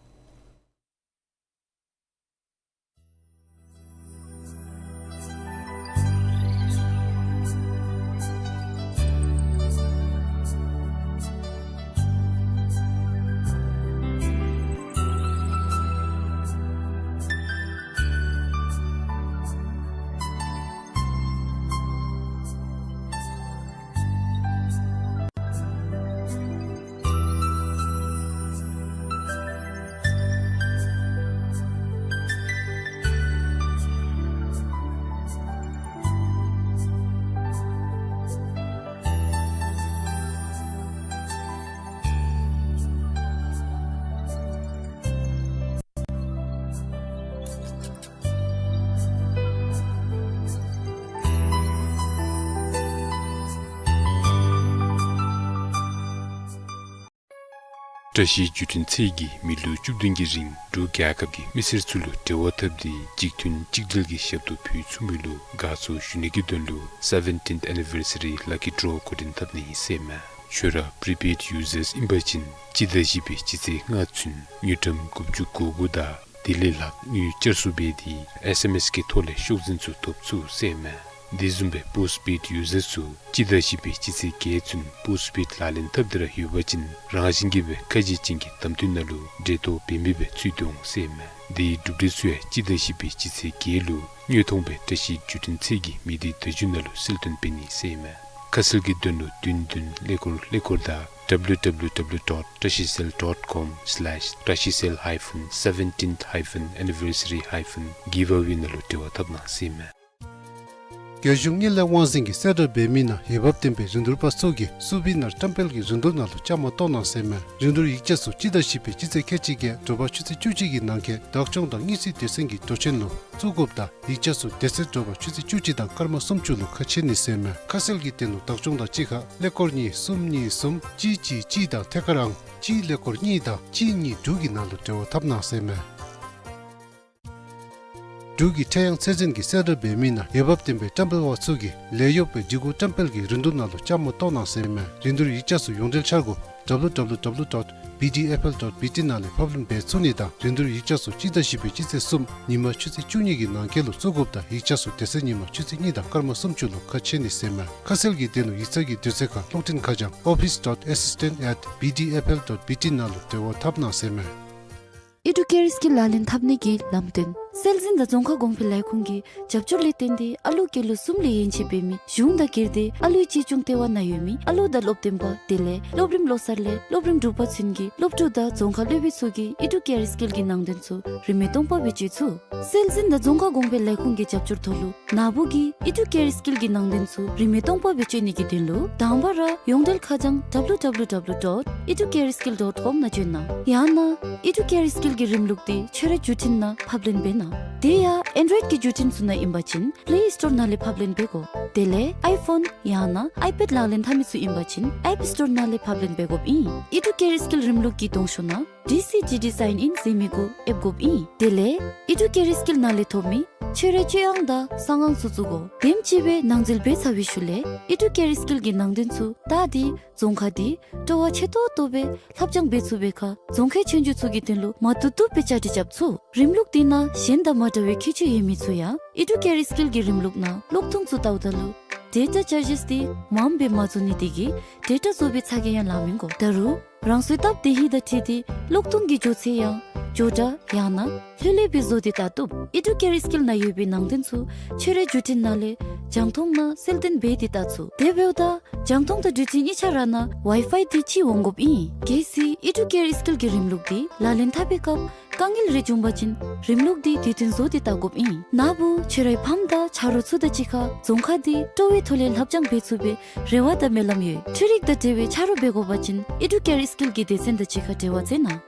བཀྲ་ཤིས་བརྒྱུད་འཕྲིན་ཚད་ཀྱིས་མི་ལོ་བཅུ་བདུན་གྱི་རིང་འབྲུག་རྒྱལ་ཁབ་ཀྱི་མི་སེར་ཚུ་ལུ་འབྲེལ་བ་འཐབ་སྟེ་གཅིག་མཐུན་གཅིག་སྒྲིལ་གྱི་ཞབས་ཏོག་ཕུལ་ཚུགས་མི་ལུ་དགའ་ཚོར་ཞུ་ནི་གི་དོན་ལུ་seventeenth anniversary lucky draw འགོ་འདྲེན་འཐབ་ནི་ཨིན་ཟེར་མས། ཁྱོད་ར་prepaid users ཨིན་པ་ཅིན་སྤྱི་ཟླ་བཞི་པའི་སྤྱི་ཚེས་ལྔ་ཚུན་དངུལ་ཀྲམ་དགུ་བཅུ་གོ་དགུ་དང་དེ་ལས་ལྷག་དངུལ་བསྐྱར་གསོ་འབད་དེ་ཨེསི་ཨེམ་ཨེསི་གི་ཐོག་ལས་ཤོག་འཛིན་ཚུ་ཐོབ་ཚུགས་ཟེར་མས། དེ་བཟུམ་སྦེ་postpaid users ཚུ་སྤྱི་ཟླ་བཞི་པའི་སྤྱི་ཚེས་བརྒྱད་ཚུན་postpaid ལག་ལེན་འཐབ་སྟེ་ར་ཡོད་པ་ཅིན་རང་བཞིན་གྱིས་སྦེ་ཁ་གྱེས་ཅན་གྱི་གདམ་འཐུས་ནང་ལུ་འབྲེལ་གཏོགས་འབད་མི་སྦེ་ཚུད་དོ་འོང་ཟེར་མས། དེའི་གྲུབ་འབྲས་ཚུ་ཡང་སྤྱི་ཟླ་བཞི་པའི་སྤྱི་ཚེས་བརྒྱད་ལུ་དངོས་མཐོང་སྦེ་བཀྲ་ཤིས་བརྒྱུད་འཕྲིན་ཚད་ཀྱི་མི་སྡེ་བརྡ་བརྒྱུད་ནང་ལུ་གསལ་སྟོན་འབད་ནི་ཟེར་མས། ཁ་གསལ་གྱི་དོན་ལུ་བདུན་བདུན་ཀླད་ཀོར་ཀླད་ཀོར་དང་www dot trashicell dot com slash trashicell hyphen seventeenth hyphen anniversary hyphen giveaway ནང་ལུ་འབྲེལ་བ་འཐབ་གནང་ཟེར་མས། རྒྱལ་གཞུང་དངུལ་ལས་དབང་འཛིན་གྱིས་གསལ་བསྒྲགས་འབད་མི་ནང་འོས་འབབ་ལྡན་པའི་རིན་བསྡུར་པ་ཚུ་གིས་སུ་བི་ནར་བཀྲམ་སྤེལ་གྱི་རིན་བསྡུར་ནང་ལུ་བཅའ་མར་གཏོགས་གནང་ཟེར་མས། རིན་བསྡུར་ཡིག་ཆ་ཚུ་སྤྱི་ཟླ་བཞི་པའི་སྤྱི་ཚེས་ཁལ་གཅིག་བརྒྱད་དྲོ་པ་ཆུ་ཚོད་བཅུ་གཅིག་གི་ནང་འཁོད་བདག་སྐྱོང་དང་དངུལ་རྩིས་སྡེ་ཚན་གྱི་འགྲོ་ཆེན་ལུ་བཙུགས་དགོཔ་དང་ཡིག་ཆ་ཚུ་དེ་ཚེ་དྲོ་པ་ཆུ་ཚོད་བཅུ་གཅིག་དང་སྐར་མ་སུམ་ཅུ་ལུ་ཁ་ཕྱེ་ནི་ཟེར་མས། ཁ་གསལ་གྱི་དོན་ལུ་བདག་སྐྱོང་དང་གཅིག་ཁར་ཀླད་ཀོར་གཉིས་གསུམ་གཉིས་གསུམ་གཅིག་གཅིག་གཅིག་དང་ཐད་ཀར་ཨང་གཅིག་ཀླད་ཀོར་གཉིས་དང་གཅིག་གཉིས་དྲུག་གི་ནང་ལུ་འབྲེལ་བ་འཐབ་གནང་ཟེར་མས། འབྲུག་གི་ཁྲེ་ཡང་ཚད་འཛིན་གྱིས་གསལ་བསྒྲགས་འབད་མི་ནང་འོས་འབབ་ལྡན་པའི་བཀྲམ་སྤེལ་པ་ཚུ་གིས་ལས་གཡོག་པའི་སྒྲིག་གོ་བཀྲམ་སྤེལ་གྱི་རིན་བསྡུར་ནང་ལུ་བཅའ་མར་གཏོགས་གནང་ཟེར་མས། རིན་བསྡུར་ཡིག་ཆ་ཚུ་ཡོངས་འབྲེལ་འཆར་སྒོ་W W W dot B D F L dot B T ནང་ལས་ཕབ་ལེན་འབད་ཚུགས་ནི་དང་རིན་བསྡུར་ཡིག་ཆ་ཚུ་སྤྱི་ཟླ་བཞི་པའི་སྤྱི་ཚེས་གསུམ་ཉིན་མ་ཆུ་ཚོད་བཅུ་གཉིས་ཀྱི་ནང་འཁོད་ལུ་བཙུགས་དགོཔ་དང་ཡིག་ཆ་ཚུ་དེ་ཚེ་ཉིན་མ་ཆུ་ཚོད་གཉིས་དང་སྐར་མ་སུམ་ཅུ་ལུ་ཁ་ཕྱེ་ནི་ཟེར་མས། ཁ་གསལ་གྱི་དོན་ལུ་ཡིག་ཚང་གི་དུས་ཚོད་ཁར་གློག་འཕྲིན་ཁ་བྱང་office dot assistant at B D F L dot B T ནང་ལུ་འབྲེལ་བ་འཐབ་གནང་ཟེར་མས། ཨི་ཌུ་ཀེར་སི་ཀིལ་ལག་ལེན་འཐབ་ནི་གི་ལམ་སྟོན། སྲོལ་འཛིན་དང་རྫོང་ཁ་གོང་འཕེལ་ལས་ཁུངས་ཀྱི་རྒྱབ་སྐྱོར་ལས་བརྟེན་ཏེ་ཨ་ལུ་སྐྱེས་ལོ་གསུམ་ལས་ཡན་ཆད་འབད་མི་གཞུང་དང་སྒེར་སྡེ་ཨ་ལུའི་གཅེས་སྐྱོང་ལྟེ་བ་ནང་ཡོད་མི་ཨ་ལུ་དང་སློབ་སྟོན་པ་དེ་ལས་སློབ་རིམ་ལོ་གསར་ལས་སློབ་རིམ་དྲུག་པ་ཚུན་གྱི་སློབ་ཕྲུག་དང་རྫོང་ཁ་སློབ་དཔོན་ཚུ་གིས་ཨི་ཌུ་ཀེར་སི་ཀིལ་གྱི་ནང་དོན་ཚུ་རིན་མེད་སྟོང་པ་སྦེ་སྤྱོད་ཚུགས། སྲོལ་འཛིན་དང་རྫོང་ཁ་གོང་འཕེལ་ལས་ཁུངས་ཀྱི་རྒྱབ་སྐྱོར་ཐོག་ལུ་ནཱ་བུ་གིས་ཨི་ཌུ་ཀེར་སི་ཀིལ་གྱི་ནང་དོན་ཚུ་རིན་མེད་སྟོང་པ་སྦེ་སྤྱོད་ནི་གི་དོན་ལུ་དང་པ་ར་ཡོངས་འབྲེལ་ཁ་བྱང་W W W dot educareskill dot com ནང་བྱོན་གནང་། ཡང་ན་ཨི་ཌུ་ཀེར་སི་ཀིལ་གྱི་རིམ་ལུགས་འདི་ཁྱོད་རའི་བརྒྱུད་འཕྲིན་ནང་ཕབ་ལེན་འབད་གནང་། དེ་ཡང་ཨེན་ཌོའིཌ་ཀྱི་བརྒྱུད་འཕྲིན་ཚུ་ནང་ཨིན་པ་ཅིན་པླེ་སི་ཊོར་ནང་ལས་ཕབ་ལེན་འབད་དགོ། དེ་ལས་ཨའི་ཕོན་ཡང་ན་ཨའི་པེཌ་ལག་ལེན་འཐབ་མི་ཚུ་ཨིན་པ་ཅིན་ཨེཔ་སི་ཊོར་ནང་ལས་ཕབ་ལེན་འབད་དགོཔ་ཨིན། ཨི་ཌུ་ཀེར་སི་ཀིལ་རིམ་ལུགས་ཀྱི་གདོང་ཤོག་ནང་D C G D sign in ཟེར་མི་གུ་ཨེབ་དགོཔ་ཨིན། དེ་ལས་ཨི་ཌུ་ཀེར་སི་ཀིལ་ནང་ལས་ཐོབ་མི་ཁྱོད་རའི་སྤྱོད་ཨང་དང་གསང་ཨང་ཚུ་བཙུགས་དགོ། དེམ་ཅིག་སྦེ་ནང་འཛུལ་འབད་ཚར་བའི་ཤུལ་ལས་ཨི་ཌུ་ཀེར་སི་ཀིལ་གྱི་ནང་དོན་ཚུ་ད་འདི་རྫོང་ཁ་འདི་སྤྲོ་བ་ཆེ་ཏོག་ཏོ་སྦེ་ལྷབ་སྦྱང་འབད་ཚུགས་པའི་ཁར་རྫོང་ཁའི་ཆོས་རྒྱུགས་ཚུ་གི་དོན་ལུ་མ་བཏུབ་བཏུབ་སྦེ་བཅའ་སྒྲིག་རྐྱབ་ཚུགས། རིམ་ལུགས་འདི་ནང་གཞན་དང་མ་འདྲ་བའི་ཁྱད་ཆོས་ཡོད་མི་ཚུ་ཡང་ཨི་ཌུ་ཀེར་སི་ཀིལ་གྱི་རིམ་ལུགས་ནང་གློག་ཐུང་ཚུ་བལྟཝ་ད་ལུ་ཌེ་ཊ་ཅར་ཇེསི་འདི་མངམ་སྦེ་མ་བཟོ་ནི་དེ་གིས་ཌེ་ཊ་བཟོ་བའི་ཚ་གྱང་ཡང་ལང་མི་དགོ། ད་རུང་རང་སོའི་སྟབས་བདེ་ཧིང་དང་འཁྲིལ་ཏེ་གློག་ཐུང་གི་འགྱོ་ཚད་ཡང་འགྱོ་དྲགས་ཡང་ན་ལྷོད་ལྷོད་སྦེ་བཟོ་སྟེ་བལྟ་བཏུབ། ཨི་ཌུ་ཀེར་སི་ཀིལ་ནང་ཡོད་པའི་ནང་དོན་ཚུ་ཁྱོད་རའི་བརྒྱུད་འཕྲིན་ནང་ལས་རྒྱང་མཐོང་ནང་གསལ་སྟོན་འབད་དེ་བལྟ་ཚུགས། དེ་འབདཝ་ད་རྒྱང་མཐོང་དང་བརྒྱུད་འཕྲིན་གཉིས་ཆ་ར་ནང་ཝའི་ཕའི་འདི་ཅིག་འོང་དགོཔ་ཨིན། གལ་སྲིད་ཨི་ཌུ་ཀེར་སི་ཀིལ་གྱི་རིམ་ལུགས་འདི་ལག་ལེན་འཐབ་པའི་སྐབས་དཀའ་ངལ་རེ་བྱུང་པ་ཅིན་རིམ་ལུགས་འདི་དུས་མཐུན་བཟོ་སྟེ་བལྟ་དགོཔ་ཨིན། ནཱ་བུ་ཁྱོད་རའི་ཕམ་དང་ཆ་རོགས་ཚུ་དང་གཅིག་ཁར་རྫོང་ཁ་འདི་སྤྲོ་བའི་ཐོག་ལས་ལྷབ་སྦྱང་འབད་ཚུགས་པའི་རེ་བ་དང་སྨོན་ལམ་ཡོད། འཕྲུལ་རིག་དང་འབྲེལ་བའི་ཆ་རོགས་འབད་དགོ་པ་ཅིན་ཨི་ཌུ་ཀེར་སི་ཀིལ་གྱི་སྡེ་ཚན་དང་གཅིག་ཁར་འབྲེལ་བ་མཛད་གནང་།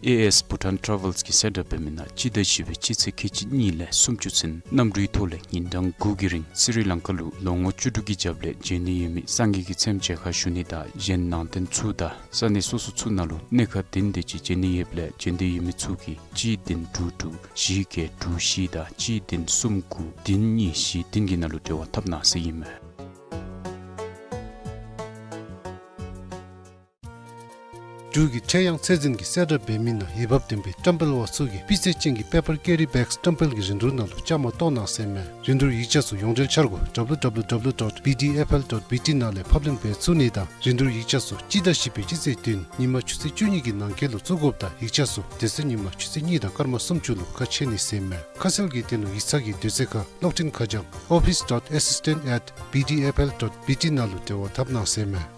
ཨེ་ཨེས་བྷུ་ཊཱན་ཊ་རེ་ཝེལསི་གིས་གསལ་བསྒྲགས་འབད་མི་ནང་སྤྱི་ཟླ་བཞི་པའི་སྤྱི་ཚེས་ཁལ་གཅིག་གཉིས་ལས་སུམ་ཅུ་ཚུན་གནམ་གྲུའི་ཐོག་ལས་ཉིན་གྲངས་དགུ་གི་རིང་སི་རི་ལང་ཀ་ལུ་ལོ་ངོ་བཅུ་དྲུག་གི་རྒྱབ་ལས་མཇལ་ནི་ཡོད་མི་སངས་རྒྱས་ཀྱི་ཚེམས་མཇལ་ཁ་ཞུ་ནི་དང་གཞན་ནང་རྟེན་ཚུ་དང་ས་གནས་སོ་སོ་ཚུ་ནང་ལུ་གནས་ཁང་བདུན་དེ་ཅིག་མཇལ་ནི་ཡོདཔ་ལས་མཇལ་འདོད་ཡོད་མི་ཚུ་གིས་གཅིག་བདུན་དྲུག་དྲུག་བཞི་བརྒྱད་དྲུག་བཞི་དང་གཅིག་བདུན་གསུམ་དགུ་བདུན་གཉིས་བཞི་བདུན་གྱི་ནང་ལུ་འབྲེལ་བ་འཐབ་གནང་ཟེར་ཨིན་མས། འབྲུག་གི་ཁྲེ་ཡང་ཚད་འཛིན་གྱིས་གསལ་བསྒྲགས་འབད་མི་ནང་འོས་འབབ་ལྡན་པའི་བཀྲམ་སྤེལ་པ་ཚུ་གིས་སྤུས་ཚད་ཅན་གྱི་པེ་པར་ཀེ་རི་བེགསི་བཀྲམ་སྤེལ་གྱི་རིན་བསྡུར་ནང་ལུ་བཅའ་མར་གཏོགས་གནང་ཟེར་མས། རིན་བསྡུར་ཡིག་ཆ་ཚུ་ཡོངས་འབྲེལ་འཆར་སྒོ་W W W dot B D F L dot B T ནང་ལས་ཕབ་ལེན་འབད་ཚུགས་ནི་དང་རིན་བསྡུར་ཡིག་ཆ་ཚུ་སྤྱི་ཟླ་བཞི་པའི་སྤྱི་ཚེས་བདུན་ཉིན་མ་ཆུ་ཚོད་བཅུ་གཉིས་ཀྱི་ནང་འཁོད་ལུ་བཙུགས་དགོཔ་དང་ཡིག་ཆ་ཚུ་དེ་ཚེ་ཉིན་མ་ཆུ་ཚོད་གཉིས་དང་སྐར་མ་སུམ་ཅུ་ལུ་ཁ་ཕྱེ་ནི་ཟེར་མས། ཁ་གསལ་གྱི་དོན་ལུ་ཡིག་ཚང་གི་དུས་ཚོད་ཁར་གློག་འཕྲིན་ཁ་བྱང་office dot assistant at B D F L dot B T ནང་ལུ་འབྲེལ་བ་འཐབ་གནང་ཟེར་མས།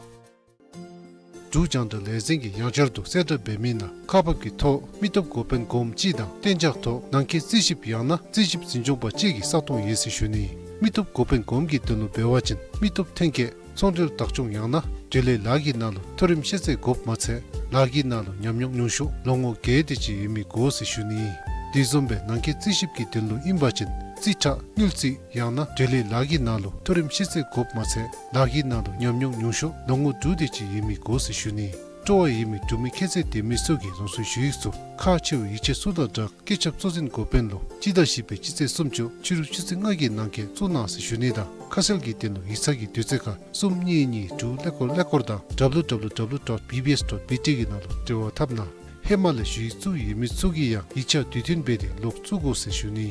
འབྲུག་རྒྱང་བསྒྲགས་ལས་འཛིན་གྱིས་ཡང་བསྐྱར་དུ་གསལ་བསྒྲགས་འབད་མི་ནང་ཁག་འབག་གི་ཐོག་མི་སྟོབས་འགོ་དཔོན་གོངམ་གཅིག་དང་གཏན་འཇགས་ཐོག་ནང་འཁོད་རྩིས་ཞིབ་ཡང་ན་རྩིས་ཞིབ་འཛིན་སྐྱོང་པ་གཅིག་གི་ས་སྟོང་ཡོད་ཟེར་ཞུ་ནི། མི་སྟོབས་འགོ་དཔོན་གོངམ་གྱི་དོན་ལུ་འབད་བ་ཅིན་མི་སྟོབས་ཐོན་སྐྱེད་ཚོང་འབྲེལ་བདག་སྐྱོང་ཡང་ན་འབྲེལ་ཡོད་ལཱ་གི་ནང་ལུ་མཐོ་རིམ་ཤེས་ཚད་དགོཔ་མ་ཚད་ལཱ་གི་ནང་ལུ་ཉམས་མྱོང་ཉུང་ཤོས་ལོ་ངོ་བརྒྱད་དེ་ཅིག་ཡོད་མི་དགོ་ཟེར་ཞུ་ནི། དེ་བཟུམ་སྦེ་ནང་འཁོད་རྩིས་ཞིབ་ཀྱི་དོན་ལུ་ཨིན་པ་ཅིན་རྩིས་ཁྲ་དངུལ་རྩིས་ཡང་ན་འབྲེལ་ཡོད་ལཱ་གི་ནང་ལུ་མཐོ་རིམ་ཤེས་ཚད་དགོཔ་མ་ཚད་ལཱ་གི་ནང་ལུ་ཉམས་མྱོང་ཉུང་ཤོས་ལོ་ངོ་དྲུག་དེ་ཅིག་ཡོད་མི་དགོ་ཟེར་ཞུ་ནི། སྤྲོ་བ་ཡོད་མི་འབྲུག་མི་ཁྱད་ཚད་ལྡན་མི་ཚུ་གིས་རང་སོའི་ཞུ་ཡིག་ཚུ་ཁག་ཆེ་བའི་ཡིག་ཆ་ཚུ་དང་སྦྲགས་སྐུ་ཞབས་གཙོ་འཛིན་འགོ་དཔོན་ལུ་སྤྱི་ཟླ་བཞི་པའི་སྤྱི་ཚེས་སུམ་ཅུ་ཕྱི་རུ་ཆུ་ཚོད་ལྔ་གི་ནང་འཁོད་བཙུགས་གནང་ཟེར་ཞུ་ནི་དང་ཁ་གསལ་གྱི་དོན་ལུ་ཡིག་ཚང་གི་དུས་ཚོད་ཁར་གསུམ་གཉིས་གཉིས་དྲུག་ཀླད་ཀོར་ཀླད་ཀོར་དང་W W W dot B B S dot B T གི་ནང་ལུ་འབྲེལ་བ་འཐབ་གནང་། ཧེ་མ་ལས་ཞུ་ཡིག་བཙུགས་ཡོད་མི་ཚུ་གིས་ཡང་ཡིག་ཆ་དུས་མཐུན་འབད་དེ་ལོག་བཙུགས་དགོ་ཟེར་ཞུ་ནི།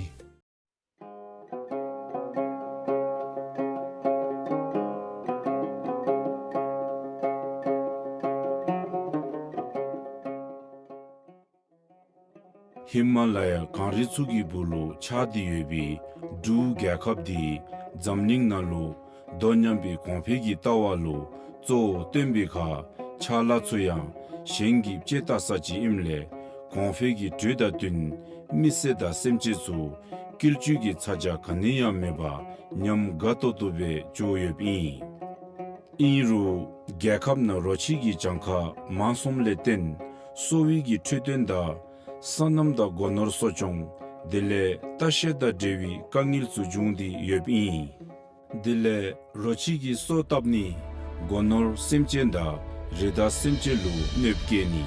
ཧི་མ་ལ་ཡ་གངས་རི་ཚུ་གི་སྦུག་ལུ་ཆགས་ཏེ་ཡོད་པའི་འབྲུག་རྒྱལ་ཁབ་འདི་འཛམ་གླིང་ནང་ལུ་དོ་མཉམ་པའི་གོང་འཕེལ་གྱི་ལྟ་བ་ལུ་གཙོ་བོ་བཏོན་པའི་ཁར་ཕྱག་ལཱ་ཚུ་ཡང་གཞན་གྱིས་དཔྱད་བལྟ་ས་ཅིག་ཨིནམ་ལས་གོང་འཕེལ་གྱི་དྲོད་དང་བསྟུན་མི་སེར་དང་སེམས་ཅན་ཚུ་ བཀོལ་སྤྱོད་ཀྱི་ཚ་གྱང་ག་ནི་ཡང་མེད་པར་ཉམས་དགའ་ཏོག་ཏོ་སྦེ་འགྱོ་ཡོདཔ་ཨིན། ཨིན་རུང་རྒྱལ་ཁབ་ནང་རོ་ཁྱི་གི་གྱངས་ཁ་མང་སོངམ་ལས་བརྟེན་གསོ་བའི་གི་འཕྲོད་བསྟེན་དང་སོ་ནམ་དང་སྒོ་ནོར་གསོ་སྐྱོང་དེ་ལས་ལྟ་བཤལ་དང་འབྲེལ་བའི་དཀའ་ངལ་ཚུ་འབྱུང་སྟེ་ཡོདཔ་ཨིན། དེ་ལས་རོ་ཁྱི་གིས་སོ་བཏབ་ནི་སྒོ་ནོར་སེམས་ཅན་དང་རི་དྭགས་སེམས་ཅན་ལུ་གནོདཔ་བཀལ་ནི།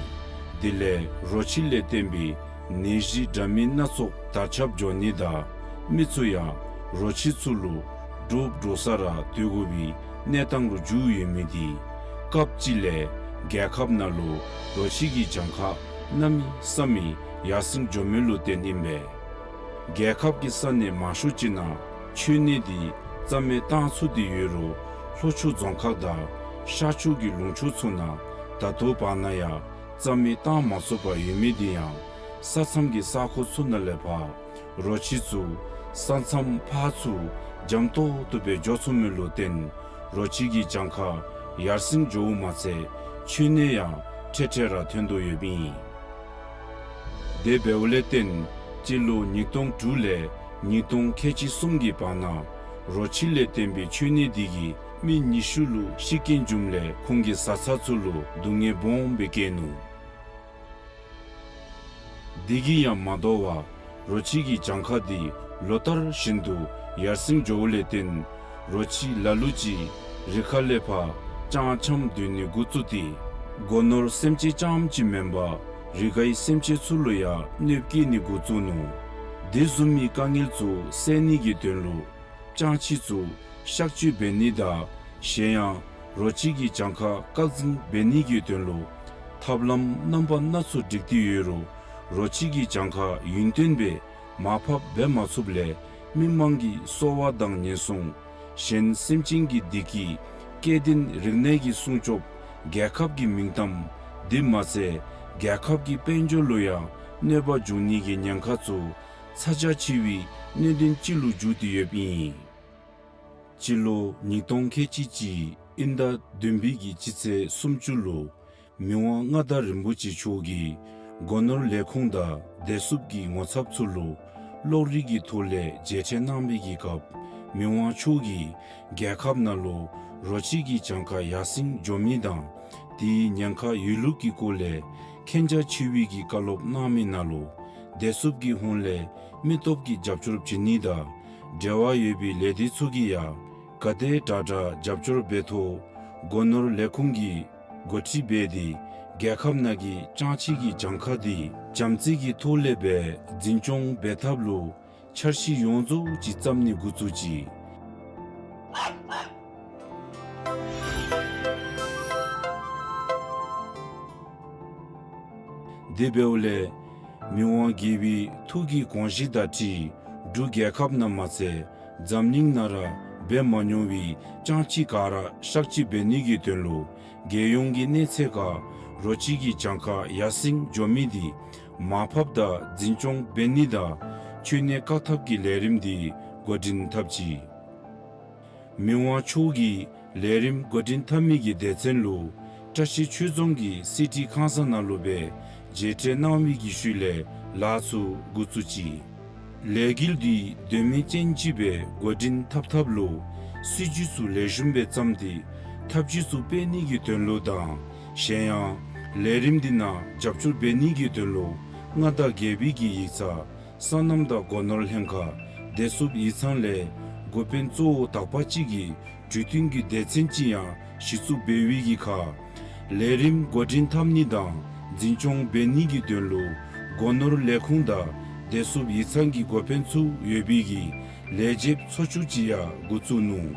དེ་ལས་རོ་ཁྱི་ལས་བརྟེན་པའི་ནད་གཞི་འདྲ་མིན་སྣ་ཚོགས་དར་ཁྱབ་འགྱོ་ནི་དང་མི་ཚུ་ཡང་རོ་ཁྱི་ཚུ་ལུ་འདྲོག་འདྲོག་ས་ར་སྡོད་དགོ་པའི་གནས་སྟངས་ལུ་འགྱུར་ཡོད་མི་དེ་སྐབས་ཅིག་ལས་རྒྱལ་ཁབ་ནང་ལུ་རོ་ཁྱི་གི་གྱངས་ཁ་གནམ་མེད་ས་མེད་ཡར་སེང་འགྱོ་མི་ལུ་བརྟེན་ཨིན་པས། རྒྱལ་ཁབ་ཀྱི་ས་གནས་མང་ཤོས་ཅིག་ནང་མཆོད་གནས་དེ་རྩ་མེད་བཏང་ཚུགས་ཏེ་ཡོད་རུང་ལྷོ་ཕྱོགས་རྫོང་ཁག་དང་ཤར་ཕྱོགས་ཀྱི་ལུང་ཕྱོགས་ཚུ་ནང་ད་ལྟོ་བར་ན་ཡང་རྩ་མེད་བཏང་མ་ཚུགས་པར་ཡོད་མི་དེ་ཡང་ས་མཚམས་ཀྱི་ས་ཁོངས་ཚུ་ནང་ལས་ཕར་རོ་ཁྱི་ཚུ་ས་མཚམས་ཕར་ཚུར་འཇམ་ཏོག་ཏོ་སྦེ་འགྱོ་ཚུགས་མི་ལུ་བརྟེན་རོ་ཁྱི་གི་གྱངས་ཁ་ཡར་སེང་འགྱོཝ་མ་ཚད་མཆོད་གནས་ཡང་ཁྲེ་ཁྲེ་ར་ཐོན་དོ་ཡོདཔ་ཨིན། དེ་འབདཝ་ལས་བརྟེན་སྤྱི་ལོ་ཉིས་སྟོང་དྲུག་ལས་ཉིས་སྟོང་ཁལ་གཅིག་གསུམ་གྱི་བར་ན་རོ་ཁྱི་ལས་བརྟེན་པའི་མཆོད་གནས་དེ་གིས་མི་ཉི་ཤུ་ལུ་ཤི་རྐྱེན་བྱུངམ་ལས་ཁོང་གི་བཟའ་ཚང་ཚུ་ལུ་སྡུག་བསྔལ་སྦོམ་སྦེ་བཀལ་ནུག། དེ་གིས་ཡང་མ་དོ་བར་རོ་ཁྱི་གི་གྱངས་ཁ་དེ་ལོ་ལྟར་བཞིན་དུ་ཡར་སེང་འགྱོཝ་ལས་བརྟེན་རོ་ཁྱི་ལ་ལུ་ཅིག་རི་ཁ་ལས་ཕར་སྤྱང་འཁྱམས་སྡོད་ནི་འགོ་བཙུགས་ཏེ་སྒོ་ནོར་སེམས་ཅན་རྐྱངམ་ཅིག་མེན་པར་རི་ཁའི་སེམས་ཅན་ཚུ་ལུ་ཡང་གནོདཔ་བཀལ་ནི་འགོ་བཙུགས་ནུག། དེ་བཟུམ་མའི་དཀའ་ངལ་ཚུ་སེལ་ནི་གི་དོན་ལུ་སྤྱང་ཁྱི་ཚུ་གཤག་བཅོས་འབད་ནི་དང་གཞན་ཡང་རོ་ཁྱི་གི་གྱངས་ཁ་བཀག་འཛིན་འབད་ནི་གི་དོན་ལུ་ཐབས་ལམ་རྣམ་པ་སྣ་ཚོགས་བསྒྲིགས་ཏེ་ཡོད་རུང་རོ་ཁྱི་གི་གྱངས་ཁ་ཡུན་བརྟན་སྦེ་མར་ཕབ་འབད་མ་ཚུགསཔ་ལས་མི་དམངས་ཀྱི་གསོ་བ་དང་ཉེན་སྲུང་གཞན་སེམས་ཅན་གྱི་བདེ་སྐྱིད་སྐྱེ་ལྡན་རིག་གནས་ཀྱི་སྲུང་སྐྱོབ་རྒྱལ་ཁབ་ཀྱི་མིང་གཏམ་དེ་མ་ཚད་རྒྱལ་ཁབ་ཀྱི་དཔལ་འབྱོར་ལུ་ཡང་གནོད་པ་འབྱུང་ནི་གི་ཉེན་ཁ་ཚུ་ཚ་གྱང་ཆེ་བའི་གནད་དོན་ཅིག་ལུ་གྱུར་ཏེ་ཡོདཔ་ཨིན། སྤྱི་ལོ་ཉིས་སྟོང་ཁལ་གཅིག་གཅིག་དབྱིན་ཟླ་བདུན་པའི་གི་སྤྱི་ཚེས་སུམ་ཅུ་ལུ་མི་དབང་མངའ་བདག་རིན་པོ་ཆེ་མཆོག་གིས་སྒོ་ནོར་ལས་ཁུངས་དང་བདེ་སྲུངཔ་གི་ངོ་ཚབ་ཚུ་ལུ་གློག་རིག་གི་ཐོག་ལས་མཇལ་འཕྲད་གནང་བའི་གི་སྐབས་མི་དབང་མཆོག་གིས་རྒྱལ་ཁབ་ནང་ལུ་རོ་ཁྱི་གི་གྱངས་ཁ་ཡར་སེང་འགྱོ་མི་དང་དེའི་ཉེན་ཁ་ཡོད་ལུགས་ཀྱི་སྐོར་ལས་མཁྱེན་རྒྱ་ཆེ་བའི་གི་བཀའ་སློབ་གནང་མི་ནང་ལུ་བདེ་སྲུངཔ་གི་ཧོངས་ལས་མི་སྟོབས་ཀྱིས་རྒྱབ་སྐྱོར་བྱིན་ནི་དང་འབྲེལ་བ་ཡོད་པའི་ལས་སྡེ་ཚུ་གིས་ཡང་ག་དེ་དྲག་དྲག་རྒྱབ་སྐྱོར་འབད་ཐོག་སྒོ་ནོར་ལས་ཁུངས་ཀྱིས་འགོ་ཁྲིད་འབད་དེ་རྒྱལ་ཁབ་ནང་གི་སྤྱང་ཁྱི་གི་གྱངས་ཁ་དེ་བྱམས་བརྩེ་གི་ཐོག་ལས་སྦེ་འཛིན་སྐྱོང་འབད་ཐབས་ལུ་འཆར་གཞི་ཡོངས་རྫོགས་ཅིག་བརྩམ་ནི་འགོ་བཙུགས་ཅི། དེ་འབདཝ་ལས་མི་དབང་རྒྱལ་པོའི་ཐུགས་ཀྱི་དགོངས་གཞི་དང་འཁྲིལ་འབྲུག་རྒྱལ་ཁབ་ནང་མ་ཚད་འཛམ་གླིང་ནང་ར་འབད་མ་མྱོང་བའི་སྤྱང་ཁྱི་ག་ར་གཤག་བཅོས་འབད་ནི་གི་དོན་ལུ་རྒྱལ་ཡོངས་ཀྱི་གནས་ཚད་ཁར་རོ་ཁྱི་གི་གྱངས་ཁ་ཡར་སེང་འགྱོ་མི་དེ་མར་ཕབ་དང་འཛིན་སྐྱོང་འབད་ནི་དང་མཆོད་གནས་བཀག་ཐབས་ཀྱི་ལས་རིམ་དེ་འགོ་འདྲེན་འཐབ་ཅི། མི་དབང་མཆོག་གིས་ལས་རིམ་འགོ་འདྲེན་འཐབ་མི་གི་སྡེ་ཚན་ལུ་བཀྲ་ཤིས་ཆོས་རྫོང་གི་གསེར་ཁྲི་ཁང་གསར་ནང་ལུ་སྦེ་མཇལ་འཕྲད་གནང་བའི་གི་ཤུལ་ལས་ལཱ་ཚུ་འགོ་བཙུགས་ཅི། ལས་འགུལ་འདི་དོན་སྨིན་ཅན་ཅིག་སྦེ་འགོ་འདྲེན་འཐབ་ཐབས་ལུ་སྲིད་བྱུས་ཚུ་ལེགས་ཤོམ་སྦེ་བརྩམས་ཏེ་ཐབས་བྱུས་ཚུ་སྤེལ་ནི་གི་དོན་ལུ་དང་གཞན་ཡང་ལས་རིམ་འདི་ནང་རྒྱབ་སྐྱོར་འབད་ནི་གི་དོན་ལུ་མངའ་བདག་རྒྱལ་པོའི་གི་ཡིག་ཚང་སོ་ནམ་དང་སྒོ་ནོར་ལྷན་ཁག་བདེ་སྲུངཔ་ཡིག་ཚང་ལས་འགོ་དཔོན་གཙོ་བོ་དག་པ་ཅིག་གིས་གྲོས་བསྟུན་གྱི་སྡེ་ཚན་ཅིག་ཡང་གཞི་བཙུགས་འབད་བའི་གི་ཁར་ལས་རིམ་འགོ་འདྲེན་འཐབ་ནི་དང་འཛིན་སྐྱོང་འབད་ནི་གི་དོན་ལུ་སྒོ་ནོར་ལས་ཁུངས་དང་བདེ་སྲུངཔ་ཡིག་ཚང་གི་འགོ་དཔོན་ཚུ་ཡོད་པའི་གི་ལས་བྱེདཔ་ཚོགས་ཆུང་ཅིག་ཡང་འགོ་བཙུགས་ནུག།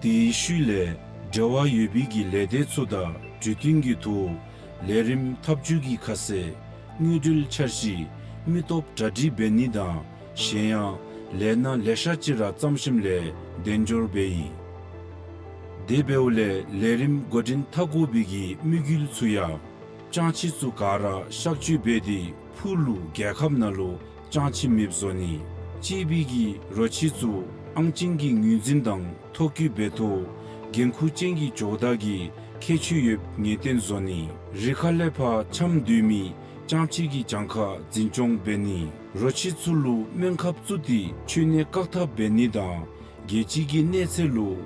དེའི་ཤུལ་ལས་འབྲེལ་བ་ཡོད་པའི་གི་ལས་སྡེ་ཚུ་དང་གྲོས་བསྟུན་གྱི་ཐོག་ལས་རིམ་འཐབ་བཅུག་གི་ཁ་གསལ་དངུལ་འབྲེལ་འཆར་གཞི་མི་སྟོབས་གྲ་སྒྲིག་འབད་ནི་དང་གཞན་ཡང་ལས་སྣ་ལེ་ཤ་ཅིག་ར་བརྩམ་ཞིནམ་ལས་གདན་འབྱོར་འབད་ཡི། དེ་འབདཝ་ལས་ལས་རིམ་འགོ་འདྲེན་འཐབ་དགོ་པའི་གི་དམིགས་ཡུལ་ཚུ་ཡང་སྤྱང་ཁྱི་ཚུ་ག་ར་གཤག་བཅོས་འབད་དེ་ཕུགས་ལུ་རྒྱལ་ཁབ་ནང་ལུ་སྤྱང་ཁྱི་མེདཔ་བཟོ་ནི། གཅེས་པའི་གི་རོ་ཁྱི་ཚུ་ཨང་ཅན་གྱི་ངོས་འཛིན་དང་ཐོ་བཀོད་འབད་ཐོག་འགན་ཁུར་ཅན་གྱི་ཇོ་བདག་གི་ཁྱད་ཆོས་ཡོདཔ་ངེས་བསྟན་བཟོ་ནི། རི་ཁ་ལས་ཕར་འཁྱམས་སྡོད་མི་ ལྕང་ཕྱི་གི་གྱངས་ཁ་འཛིན་སྐྱོང་འབད་ནི། རོ་ཁྱི་ཚུ་ལུ་སྨན་ཁབ་བཙུགས་ཏེ་མཆོད་གནས་བཀག་ཐབས་འབད་ནི་དང་རྒྱལ་སྤྱི་གི་གནས་ཚད་ལུ་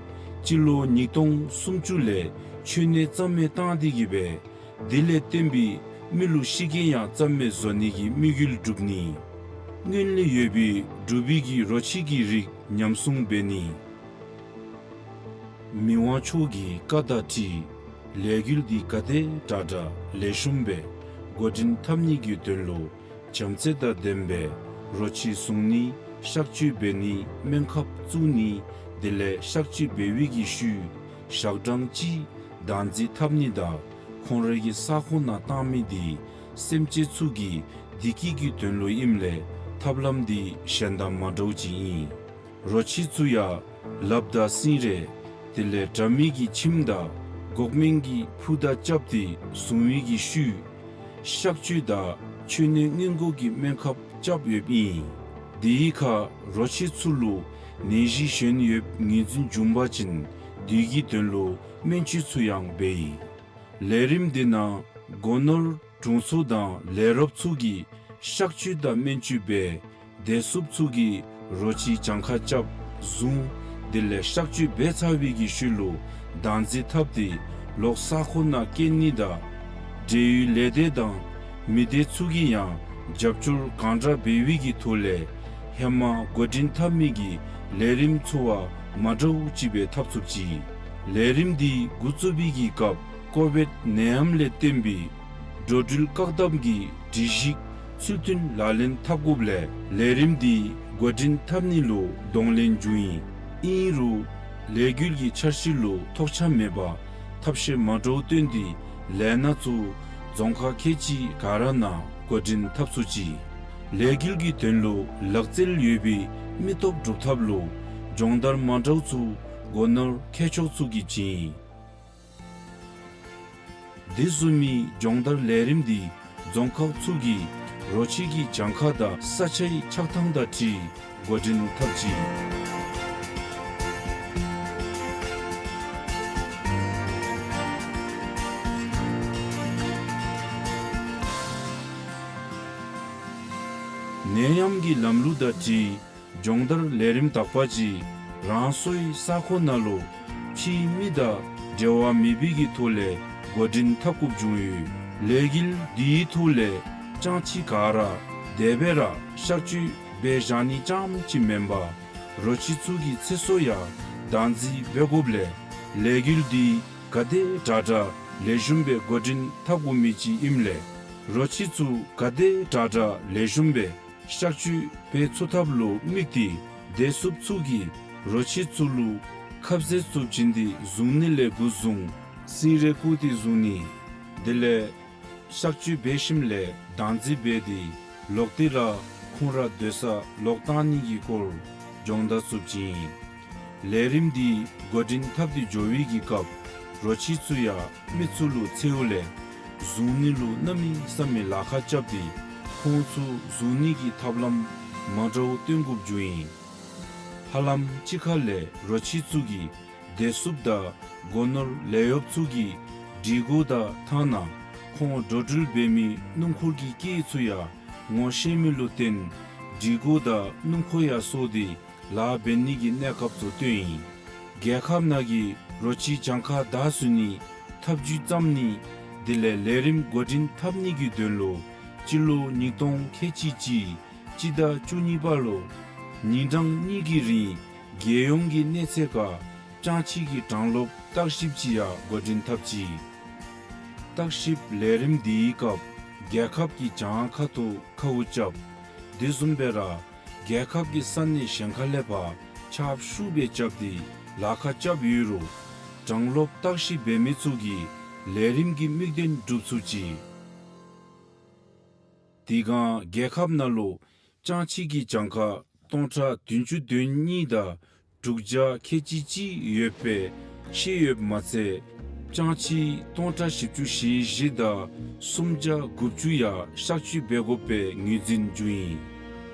སྤྱི་ལོ་ཉིས་སྟོང་སུམ་ཅུ་ལས་མཆོད་གནས་རྩ་མེད་བཏང་སྟེ་གི་སྦེ་དེ་ལས་བརྟེན་པའི་མི་ལུ་ཤི་རྐྱེན་ཡང་རྩ་མེད་བཟོ་ནི་གི་དམིགས་ཡུལ་བསྒྲུབ་ནི། སྔོན་ལས་ཡོད་པའི་འབྲུག་པའི་གི་རོ་ཁྱི་གི་རིགས་ཉམས་སྲུང་འབད་ནི། མི་དབང་མཆོག་གི་བཀའ་དང་འཁྲིལ་ལས་འགུལ་འདི་ག་དེ་དྲག་དྲག་ལེགས་ཤོམ་སྦེ་འགོ་འདྲེན་འཐབ་ནི་གི་དོན་ལུ་བྱམས་བརྩེ་དང་ལྡན་པའི་རོ་ཁྱི་བཟུང་ནི་གཤག་བཅོས་འབད་ནི་སྨན་ཁབ་བཙུགས་ནི་དེ་ལས་གཤག་བཅོས་འབད་བའི་གི་ཤུལ་ཞག་གྲངས་གཅིག་བདག་འཛིན་འཐབ་ནི་དང་ཁོང་རའི་གི་ས་ཁོངས་ནང་བཏང་མི་འདི་སེམས་ཅན་ཚུ་གི་བདེ་སྐྱིད་ཀྱི་དོན་ལུ་ཨིནམ་ལས་ཐབས་ལམ་འདི་གཞན་དང་མ་འདྲཝ་ཅིག་ཨིན། རོ་ཁྱི་ཚུ་ཡང་ལགཔ་དང་སིང་རེ་དེ་ལས་དགྲ་མི་གི་ཁྱིམ་དང་འགོག་སྨན་གྱི་ཕུད་དང་རྐྱབ་སྟེ་བཟུང་བའི་གི་ཤུལ་གཤག་བཅོས་དང་མཆོད་གནས་སྔོན་འགོག་གི་སྨན་ཁབ་རྐྱབ་ཡོདཔ་ཨིན། དེའི་ཁར་རོ་ཁྱི་ཚུ་ལུ་ནད་གཞི་གཞན་ཡོདཔ་ངོས་འཛིན་བྱུང་པ་ཅིན་དེ་གི་དོན་ལུ་སྨན་བཅོས་ཚུ་ཡང་འབད་ཡི། ལས་རིམ་འདི་ནང་སྒོ་ནོར་དྲུང་འཚོ་དང་ལས་རོགསཔ་ཚུ་གིས་གཤག་བཅོས་དང་སྨན་བཅོས་འབད་བདེ་སྲུངཔ་ཚུ་གིས་རོ་ཁྱི་གྱངས་ཁ་རྐྱབ་བཟུང་དེ་ལས་གཤག་བཅོས་འབད་ཚར་བའི་གི་ཤུལ་ལུ་བདག་འཛིན་འཐབ་སྟེ་ལོག་ས་ཁོངས་ནང་སྐྱེལ་ནི་དང་འབྲེལ་ཡོད་ལས་སྡེ་དང་མི་སྡེ་ཚུ་གིས་ཡང་རྒྱབ་སྐྱོར་གང་དྲག་འབད་བའི་གི་ཐོག་ལས་ཧེ་མ་འགོ་འདྲེན་འཐབ་མི་གི་ལས་རིམ་ཚུ་བ་མ་འདྲཝ་ཅིག་སྦེ་འཐབ་ཚུགསཔ་ཅིག། ལས་རིམ་འདི་འགོ་བཙུགས་པའི་གི་སྐབས་ཀོ་བིཌ་ནད་ཡམས་ལས་བརྟེན་པའི་འགྲོ་འགྲུལ་བཀག་དམ་གྱི་སྒྲིག་གཞི་ཚུལ་མཐུན་ལག་ལེན་འཐབ་དགོཔ་ལས་ལས་རིམ་འདི་འགོ་འདྲེན་འཐབ་ནི་ལུ་གདོང་ལེན་འབྱུང་ཡི། ཨིན་རུང་ལས་འགུལ་གྱི་འཆར་གཞི་ལུ་ཐོགས་ཆགས་མེད་པར་ཐབས་ཤེས་མ་འདྲཝ་བཏོན་ཏེ་ལས་སྣ་ཚུ་རྫོང་ཁག་ཁལ་གཅིག་ག་ར་ནང་འགོ་འདྲེན་འཐབ་ཚུགས་ཅི། ལས་འགུལ་གྱི་དོན་ལུ་ལག་རྩལ་ཡོད་པའི་མི་སྟོབས་སྒྲུབ་ཐབས་ལུ་སྦྱོང་བརྡར་མ་འདྲཝ་ཚུ་སྒོ་ནོར་མཁས་མཆོག་ཚུ་གིས་བྱིན་ཡི། དེ་བཟུམ་མའི་སྦྱོང་བརྡར་ལས་རིམ་འདི་རྫོང་ཁག་ཚུ་གི་རོ་ཁྱི་གི་གྱངས་ཁ་དང་ས་ཆའི་ཆགས་ཐངས་དང་འཁྲིལ་འགོ་འདྲེན་འཐབ་ཅི། ནད་ཡམས་ཀྱི་ལམ་ལུགས་དང་འཁྲིལ་སྦྱོང་བརྡར་ལས་རིམ་དག་པ་ཅིག་རང་སོའི་ས་ཁོངས་ནང་ལུ་ཕྱིའི་མི་དང་འབྲེལ་བ་མེད་པའི་གི་ཐོག་ལས་འགོ་འདྲེན་འཐབ་དགོཔ་བྱུང་ཡོད། ལས་འགུལ་འདིའི་ཐོག་ལས་ལྕང་ཁྱི་ག་ར་དེ་སྦེ་ར་གཤག་བཅོས་འབད་བཞག་ནི་རྐྱངམ་ཅིག་མེན་པར་རོ་ཁྱི་ཚུ་གི་ཚེ་སྲོག་ཡང་བདག་འཛིན་འབད་དགོཔ་ལས་ལས་འགུལ་འདི་ག་དེ་དྲག་དྲག་ལེགས་ཤོམ་སྦེ་འགོ་འདྲེན་འཐབ་དགོ་མི་ཅིག་ཨིནམ་ལས་རོ་ཁྱི་ཚུ་ག་དེ་དྲག་དྲག་ལེགས་ཤོམ་སྦེ་གཤག་བཅོས་འབད་ཚུགས་ཐབས་ལུ་དམིགས་ཏེ་བདེ་སྲུངཔ་ཚུ་གིས་རོ་ཁྱི་ཚུ་ལུ་ཁབ་ཟས་ཚུ་བྱིན་ཏེ་བཟུང་ནི་ལས་འགོ་བཟུང་སིང་རེ་བཀོག་སྟེ་བཟུང་ནི། དེ་ལས་གཤག་བཅོས་འབད་ཞིནམ་ལས་བདག་འཛིན་འབད་དེ་ལོག་སྟེ་ར་ཁོང་ར་སྡོད་ས་ལོག་བཏང་ནི་གི་སྐོར་སྦྱོང་བརྡར་ཚུ་བྱིན་ཡི། ལས་རིམ་འདི་འགོ་འདྲེན་འཐབ་སྟེ་འགྱོ་བའི་གི་སྐབས་རོ་ཁྱི་ཚུ་ཡང་མི་ཚུ་ལུ་འཚེརཝ་ལས་བཟུང་ནི་ལུ་གནམ་མེད་ས་མེད་ལཱ་ཁག་རྐྱབ་སྟེ་ཁོང་ཚུ་བཟུང་ནི་གི་ཐབས་ལམ་མ་འདྲཝ་སྟོན་དགོཔ་བྱུང་ཡི། ཧ་ལམ་གཅིག་ཁར་ལས་རོ་ཁྱི་ཚུ་གིས་བདེ་སྲུངཔ་དང་སྒོ་ནོར་ལས་གཡོགཔ་ཚུ་གི་སྒྲིག་གོ་དང་ཐ་ན་ཁོང་འགྲོ་འགྲུལ་འབད་མི་སྣུམ་འཁོར་གྱི་སྐེད་ཚུ་ཡང་ངོ་ཤེས་མི་ལུ་བརྟེན་སྒྲིག་གོ་དང་སྣུམ་འཁོར་ཡང་སོར་ཏེ་ལཱ་འབད་ནི་གི་གནས་སྐབས་ཚུ་བཏོན་ཡི། རྒྱལ་ཁབ་ནང་གི་རོ་ཁྱི་གྱངས་ཁ་བདའ་ཚུགས་ནི་ཐབས་བྱུས་བརྩམ་ནི་དེ་ལས་ལས་རིམ་འགོ་འདྲེན་འཐབ་ནི་གི་དོན་ལུ་སྤྱི་ལོ་ཉིས་སྟོང་ཁལ་གཅིག་གཅིག་སྤྱི་ཟླ་བཅུ་གཉིས་པ་ལུ་ཉིན་གྲངས་གཉིས་ཀྱི་རིང་རྒྱལ་ཡོངས་ཀྱི་གནས་ཚད་ཁར་ལྕང་ཁྱི་གི་གྲངས་ལོབ་བརྟག་ཞིབ་ཅིག་ཡང་འགོ་འདྲེན་འཐབ་ཅི། བརྟག་ཞིབ་ལས་རིམ་འདིའི་སྐབས་རྒྱལ་ཁབ་ཀྱི་གྱངས་ཁ་ཐུག་ཁཝ་རྐྱབ། དེ་བཟུམ་སྦེ་ར་རྒྱལ་ཁབ་ཀྱི་ས་གནས་གཞན་ཁ་ལས་ཕར་ཁྱབ་ཤུགས་སྦེ་རྐྱབ་སྟེ་ལཱ་ཁག་རྐྱབ་ཡོད་རུང་གྲངས་ལོབ་བརྟག་ཞིབ་འབད་མི་ཚུ་གིས་ལས་རིམ་གྱི་དམིགས་དོན་འགྲུབ་ཚུགས་ཅི། དེ་སྒང་རྒྱལ་ཁབ་ནང་ལུ་ལྕང་ཁྱི་གི་གྱངས་ཁ་སྟོང་ཕྲག་བདུན་ཅུ་དོན་གཉིས་དང་དྲུག་བརྒྱ་ཁལ་གཅིག་གཅིག་ཡོད་པའི་ཤེས་ཡོདཔ་མ་ཚད་ལྕང་ཁྱི་སྟོང་ཕྲག་བཞི་བཅུ་ཞེ་བཞི་དང་སུམ་བརྒྱ་དགུ་བཅུ་ཡང་གཤག་བཅོས་འབད་དགོ་པའི་ངོས་འཛིན་བྱུང་ཡི།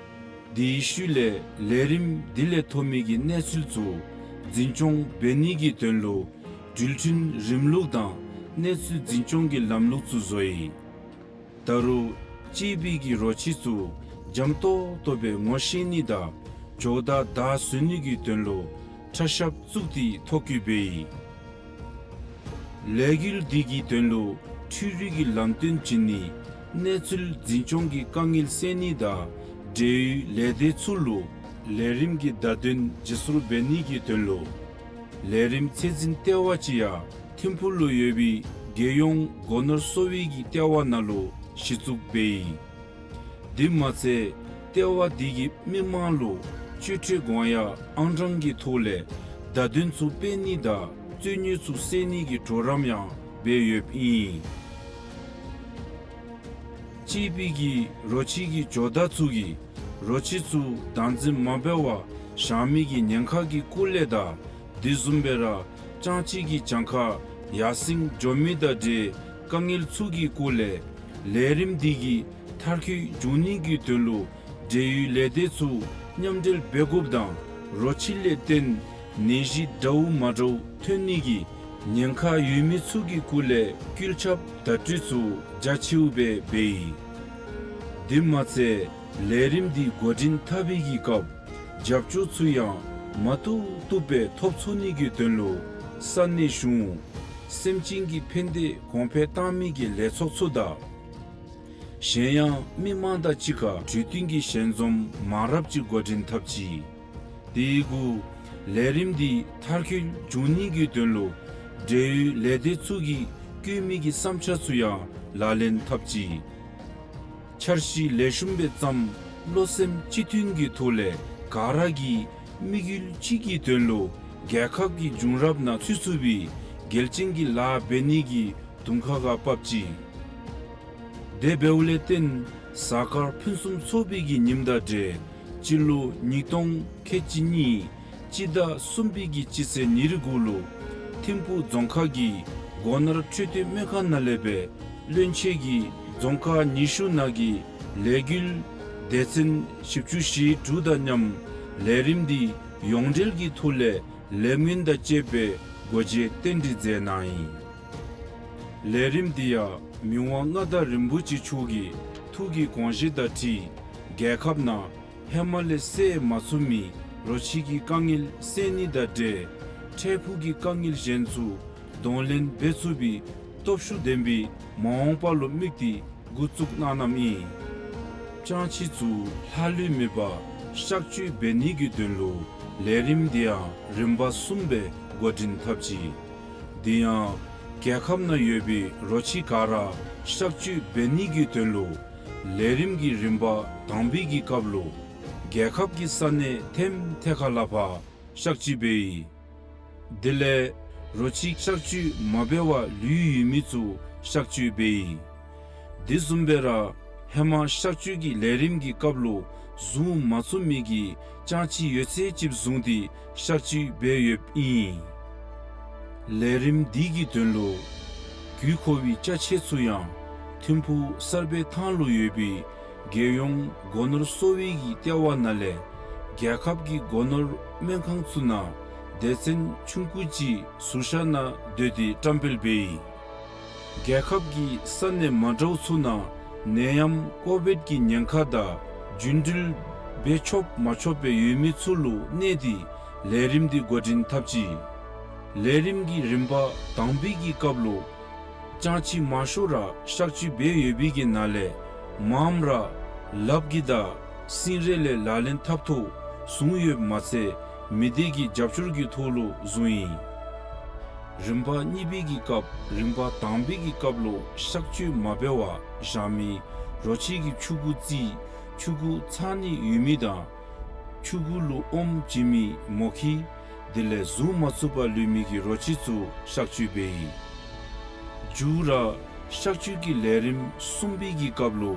དེའི་ཤུལ་ལས་ལས་རིམ་དེ་ལས་ཐོབ་མི་གི་གནས་ཚུལ་ཚུ་འཛིན་སྐྱོང་འབད་ནི་གི་དོན་ལུ་འགྲུལ་འཕྲིན་རིམ་ལུགས་དང་གནས་ཚུལ་འཛིན་སྐྱོང་གི་ལམ་ལུགས་ཚུ་བཟོ་ཡི། ད་རུང་ གཅེས་པའི་གི་རོ་ཁྱི་ཚུ་འཇམ་ཏོག་ཏོ་སྦེ་ངོ་ཤེས་ནི་དང་ཇོ་བདག་བདའ་ཟུན་ནི་གི་དོན་ལུ་ཁྲ་ཤབ་བཙུགས་ཏེ་ཐོ་བཀོད་འབད་ཡི། ལས་འགུལ་འདི་གི་དོན་ལུ་འཕྲུལ་རིག་གི་ལམ་སྟོན་བྱིན་ནི་གནས་ཚུལ་འཛིན་སྐྱོང་གི་དཀའ་ངལ་སེལ་ནི་དང་འབྲེལ་ཡོད་ལས་སྡེ་ཚུ་ལུ་ལས་རིམ་གྱི་བརྡ་དོན་བརྗེ་སོར་འབད་ནི་གི་དོན་ལུ་ལས་རིམ་ཚད་འཛིན་ལྟེ་བ་ཅིག་ཡང་ཐིམ་ཕུག་ལུ་ཡོད་པའི་རྒྱལ་ཡོངས་སྒོ་ནོར་གསོ་བའི་གི་ལྟེ་བ་ནང་ལུ་གཞི་བཙུགས་འབད་ཡི། དེ་མ་ཚད་ལྟེ་བ་འདི་གིས་མི་མང་ལུ་སྤྱོད་ཁྲལ་དགོངས་ཡངས་ཨང་གྲངས་ཀྱི་ཐོག་ལས་བརྡ་དོན་ཚུ་སྤེལ་ནི་དང་རྩོད་རྙོག་ཚུ་སེལ་ནི་གི་གྲོགས་རམ་ཡང་འབད་ཡོདཔ་ཨིན། གཅེས་པའི་གི་རོ་ཁྱི་གི་ཇོ་བདག་ཚུ་གིས་རོ་ཁྱི་ཚུ་བདག་འཛིན་མ་འབད་བར་བཞག་མི་གི་ཉེན་ཁ་གི་སྐོར་ལས་དང་དེ་བཟུམ་སྦེ་ར་སྤྱང་ཁྱི་གི་གྱངས་ཁ་ཡར་སེང་འགྱོ་མི་དང་འབྲེལ་དཀའ་ངལ་ཚུ་གི་སྐོར་ལས་ལས་རིམ་འདི་གིས་མཐར་འཁྱོལ་འབྱུང་ནི་གི་དོན་ལུ་འབྲེལ་ཡོད་ལས་སྡེ་ཚུ་མཉམ་འབྲེལ་འབད་དགོཔ་དང་རོ་ཁྱི་ལས་བརྟེན་ནད་གཞི་འདྲཝ་མ་འདྲཝ་ཐོན་ནི་གི་ཉེན་ཁ་ཡོད་མི་ཚུ་གི་སྐོར་ལས་བཀོད་ཁྱབ་བརྡ་སྤྲོད་ཚུ་རྒྱ་ཆེཝ་སྦེ་འབད་ཡི། དེ་མ་ཚད་ལས་རིམ་འདི་འགོ་འདྲེན་འཐབ་པའི་གི་སྐབས་རྒྱབ་སྐྱོར་ཚུ་ཡང་མ་བཏུབ་བཏུབ་སྦེ་ཐོབ་ཚུགས་ནི་གི་དོན་ལུ་ས་གནས་གཞུང་སེམས་ཅན་གྱི་ཕན་བདེ་གོང་འཕེལ་བཏང་མི་གི་ལས་ཚོགས་ཚུ་དང་གཞན་ཡང་མི་མང་དང་གཅིག་ཁར་གྲོས་བསྟུན་གྱི་ཞལ་འཛོམས་མང་རབས་ཅིག་འགོ་འདྲེན་འཐབ་ཅི། དེ་གུ་ལས་རིམ་འདི་མཐར་འཁྱོལ་འབྱུང་ནི་གི་དོན་ལུ་འབྲེལ་ཡོད་ལས་སྡེ་ཚུ་གིས་བཀོད་མི་གི་བསམ་འཆར་ཚུ་ཡང་ལག་ལེན་འཐབ་ཅི། འཆར་གཞི་ལེགས་ཤོམ་སྦེ་བརྩམས་བློ་སེམས་གཅིག་མཐུན་གྱི་ཐོག་ལས་ག་ར་གིས་དམིགས་ཡུལ་གཅིག་གི་དོན་ལུ་རྒྱལ་ཁབ་ཀྱི་འབྱུང་རབས་ནང་ཚུད་ཚུགས་པའི་གལ་ཅན་གྱི་ལཱ་འབད་ནི་གི་དུང་ཁ་ཁར་བབས་ཅི། དེ་འབདཝ་ལས་བརྟེན་གཟའ་སྐར་ཕུན་སུམ་ཚོགས་པའི་གི་ཉིནམ་དང་འབྲེལ་སྤྱི་ལོ་ཉིས་སྟོང་ཁལ་གཅིག་གཉིས་སྤྱི་ཟླ་གསུམ་པའི་གི་སྤྱི་ཚེས་ཉེར་དགུ་ལུ་ཐིམ་ཕུག་རྫོང་ཁག་གི་སྒོ་ནོར་འཕྲོད་བསྟེན་སྨན་ཁང་ནང་ལས་སྦེ་བློན་ཆེན་གྱིས་རྫོང་ཁག་ཉི་ཤུ་ནང་གི་ལས་འགུལ་སྡེ་ཚན་བཞི་བཅུ་ཞེ་དྲུག་དང་མཉམ་ལས་རིམ་འདི་ཡོངས་འབྲེལ་གྱི་ཐོག་ལས་ལས་སྨོན་དང་བཅས་པའི་སྒོ་འབྱེད་རྟེན་འབྲེལ་མཛད་གནང་ཡི། ལས་རིམ་འདི་ཡང་མི་དབང་མངའ་བདག་རིན་པོ་ཆེ་མཆོག་གི་ཐུགས་ཀྱི་དགོངས་བཞེད་དང་འཁྲིལ་རྒྱལ་ཁབ་ནང་ཧེ་མ་ལས་སེལ་མ་ཚུགས་མི་རོ་ཁྱི་གི་དཀའ་ངལ་སེལ་ནི་དང་འབྲེལ་འཕྲལ་ཕུགས་ཀྱི་དཀའ་ངལ་གཞན་ཚུ་གདོང་ལེན་འབད་ཚུགས་པའི་སྟོབས་ཤུགས་ལྡན་པའི་མ་འོངས་པ་ལུ་དམིགས་ཏེ་འགོ་བཙུགས་གནང་གནངམ་ཨིན། སྤྱང་ཁྱི་ཚུ་ལྷག་ལུས་མེད་པར་གཤག་བཅོས་འབད་ནི་གི་དོན་ལུ་ལས་རིམ་འདི་ཡང་རིམ་པ་གསུམ་སྦེ་འགོ་འདྲེན་འཐབ་ཅི། དེ་ཡང་རྒྱལ་ཁབ་ནང་ཡོད་པའི་རོ་ཁྱི་ག་ར་གཤག་བཅོས་འབད་ནི་གི་དོན་ལུ་ལས་རིམ་གྱི་རིམ་པ་དང་པའི་གི་སྐབས་ལུ་རྒྱལ་ཁབ་ཀྱི་ས་གནས་ཐེམ་ཐེ་ཁ་ལ་ཕར་གཤག་བཅོས་འབད་ཡི། དེ་ལས་རོ་ཁྱི་གཤག་བཅོས་མ་འབད་བར་ལུས་ཡོད་མི་ཚུ་གཤག་བཅོས་འབད་ཡི། དེ་བཟུམ་སྦེ་ར་ཧེ་མ་གཤག་བཅོས་ཀྱི་ལས་རིམ་གྱི་སྐབས་ལུ་བཟུང་མ་ཚུགས་མི་གི་སྤྱང་ཁྱི་ཡོད་ཚད་ཅིག་བཟུང་སྟེ་གཤག་བཅོས་འབད་ཡོདཔ་ཨིན། ལས་རིམ་འདི་གི་དོན་ལུ་དགོས་མཁོ་བའི་ཅ་ཆས་ཚུ་ཡང་ཐིམ་ཕུག་གསར་སྦས་ཐང་ལུ་ཡོད་པའི་རྒྱལ་ཡོངས་སྒོ་ནོར་གསོ་བའི་གི་ལྟེ་བ་ནང་ལས་རྒྱལ་ཁབ་ཀྱི་སྒོ་ནོར་སྨན་ཁང་ཚུ་ནང་སྡེ་ཚན་ཆུང་ཀུ་ཅིག་ཟུར་བཞག་ནང་སྡོད་དེ་བཀྲམ་སྤེལ་འབད་ཡི། རྒྱལ་ཁབ་ཀྱི་ས་གནས་མ་འདྲཝ་ཚུ་ནང་ནད་ཡམས་ཀོ་བིཌ་ཀྱི་ཉེན་ཁ་དང་རྒྱུན་འགྲུལ་འབད་ཆོགཔ་མ་ཆོགཔ་སྦེ་ཡོད་མི་ཚུ་ལུ་གནས་ཏེ་ལས་རིམ་འདི་འགོ་འདྲེན་འཐབ་ཅི། ལས་རིམ་གྱི་རིམ་པ་དང་པའི་གི་སྐབས་ལུ་སྤྱང་ཁྱི་མང་ཤོས་ར་གཤག་བཅོས་འབད་ཡོད་པའི་གི་ནང་ལས་མངམ་ར་ལགཔ་གི་དང་སིང་རེ་ལས་ལག་ལེན་འཐབ་ཐོག་བཟུང་ཡོདཔ་མ་ཚད་མི་སྡེ་གི་རྒྱབ་སྐྱོར་གྱི་ཐོག་ལུ་བཟུང་ཡི། རིམ་པ་གཉིས་པའི་གི་སྐབས་རིམ་པ་དང་པའི་གི་སྐབས་ལུ་གཤག་བཅོས་མ་འབད་བར་བཞག་མི་རོ་ཁྱི་གི་ཆུང་ཀུ་རྩིས་ཆུང་ཀུ་ཚང་ནི་ཡོད་མི་དང་ཆུང་ཀུ་ལུ་ཨོམ་བྱིན་མི་མོ་ཁྱི་དེ་ལས་བཟུང་མ་ཚུགས་པར་ལུས་མི་གི་རོ་ཁྱི་ཚུ་གཤག་བཅོས་འབད་ཡི། མཇུག་ར་གཤག་བཅོས་ཀྱི་ལས་རིམ་གསུམ་པའི་གི་སྐབས་ལུ་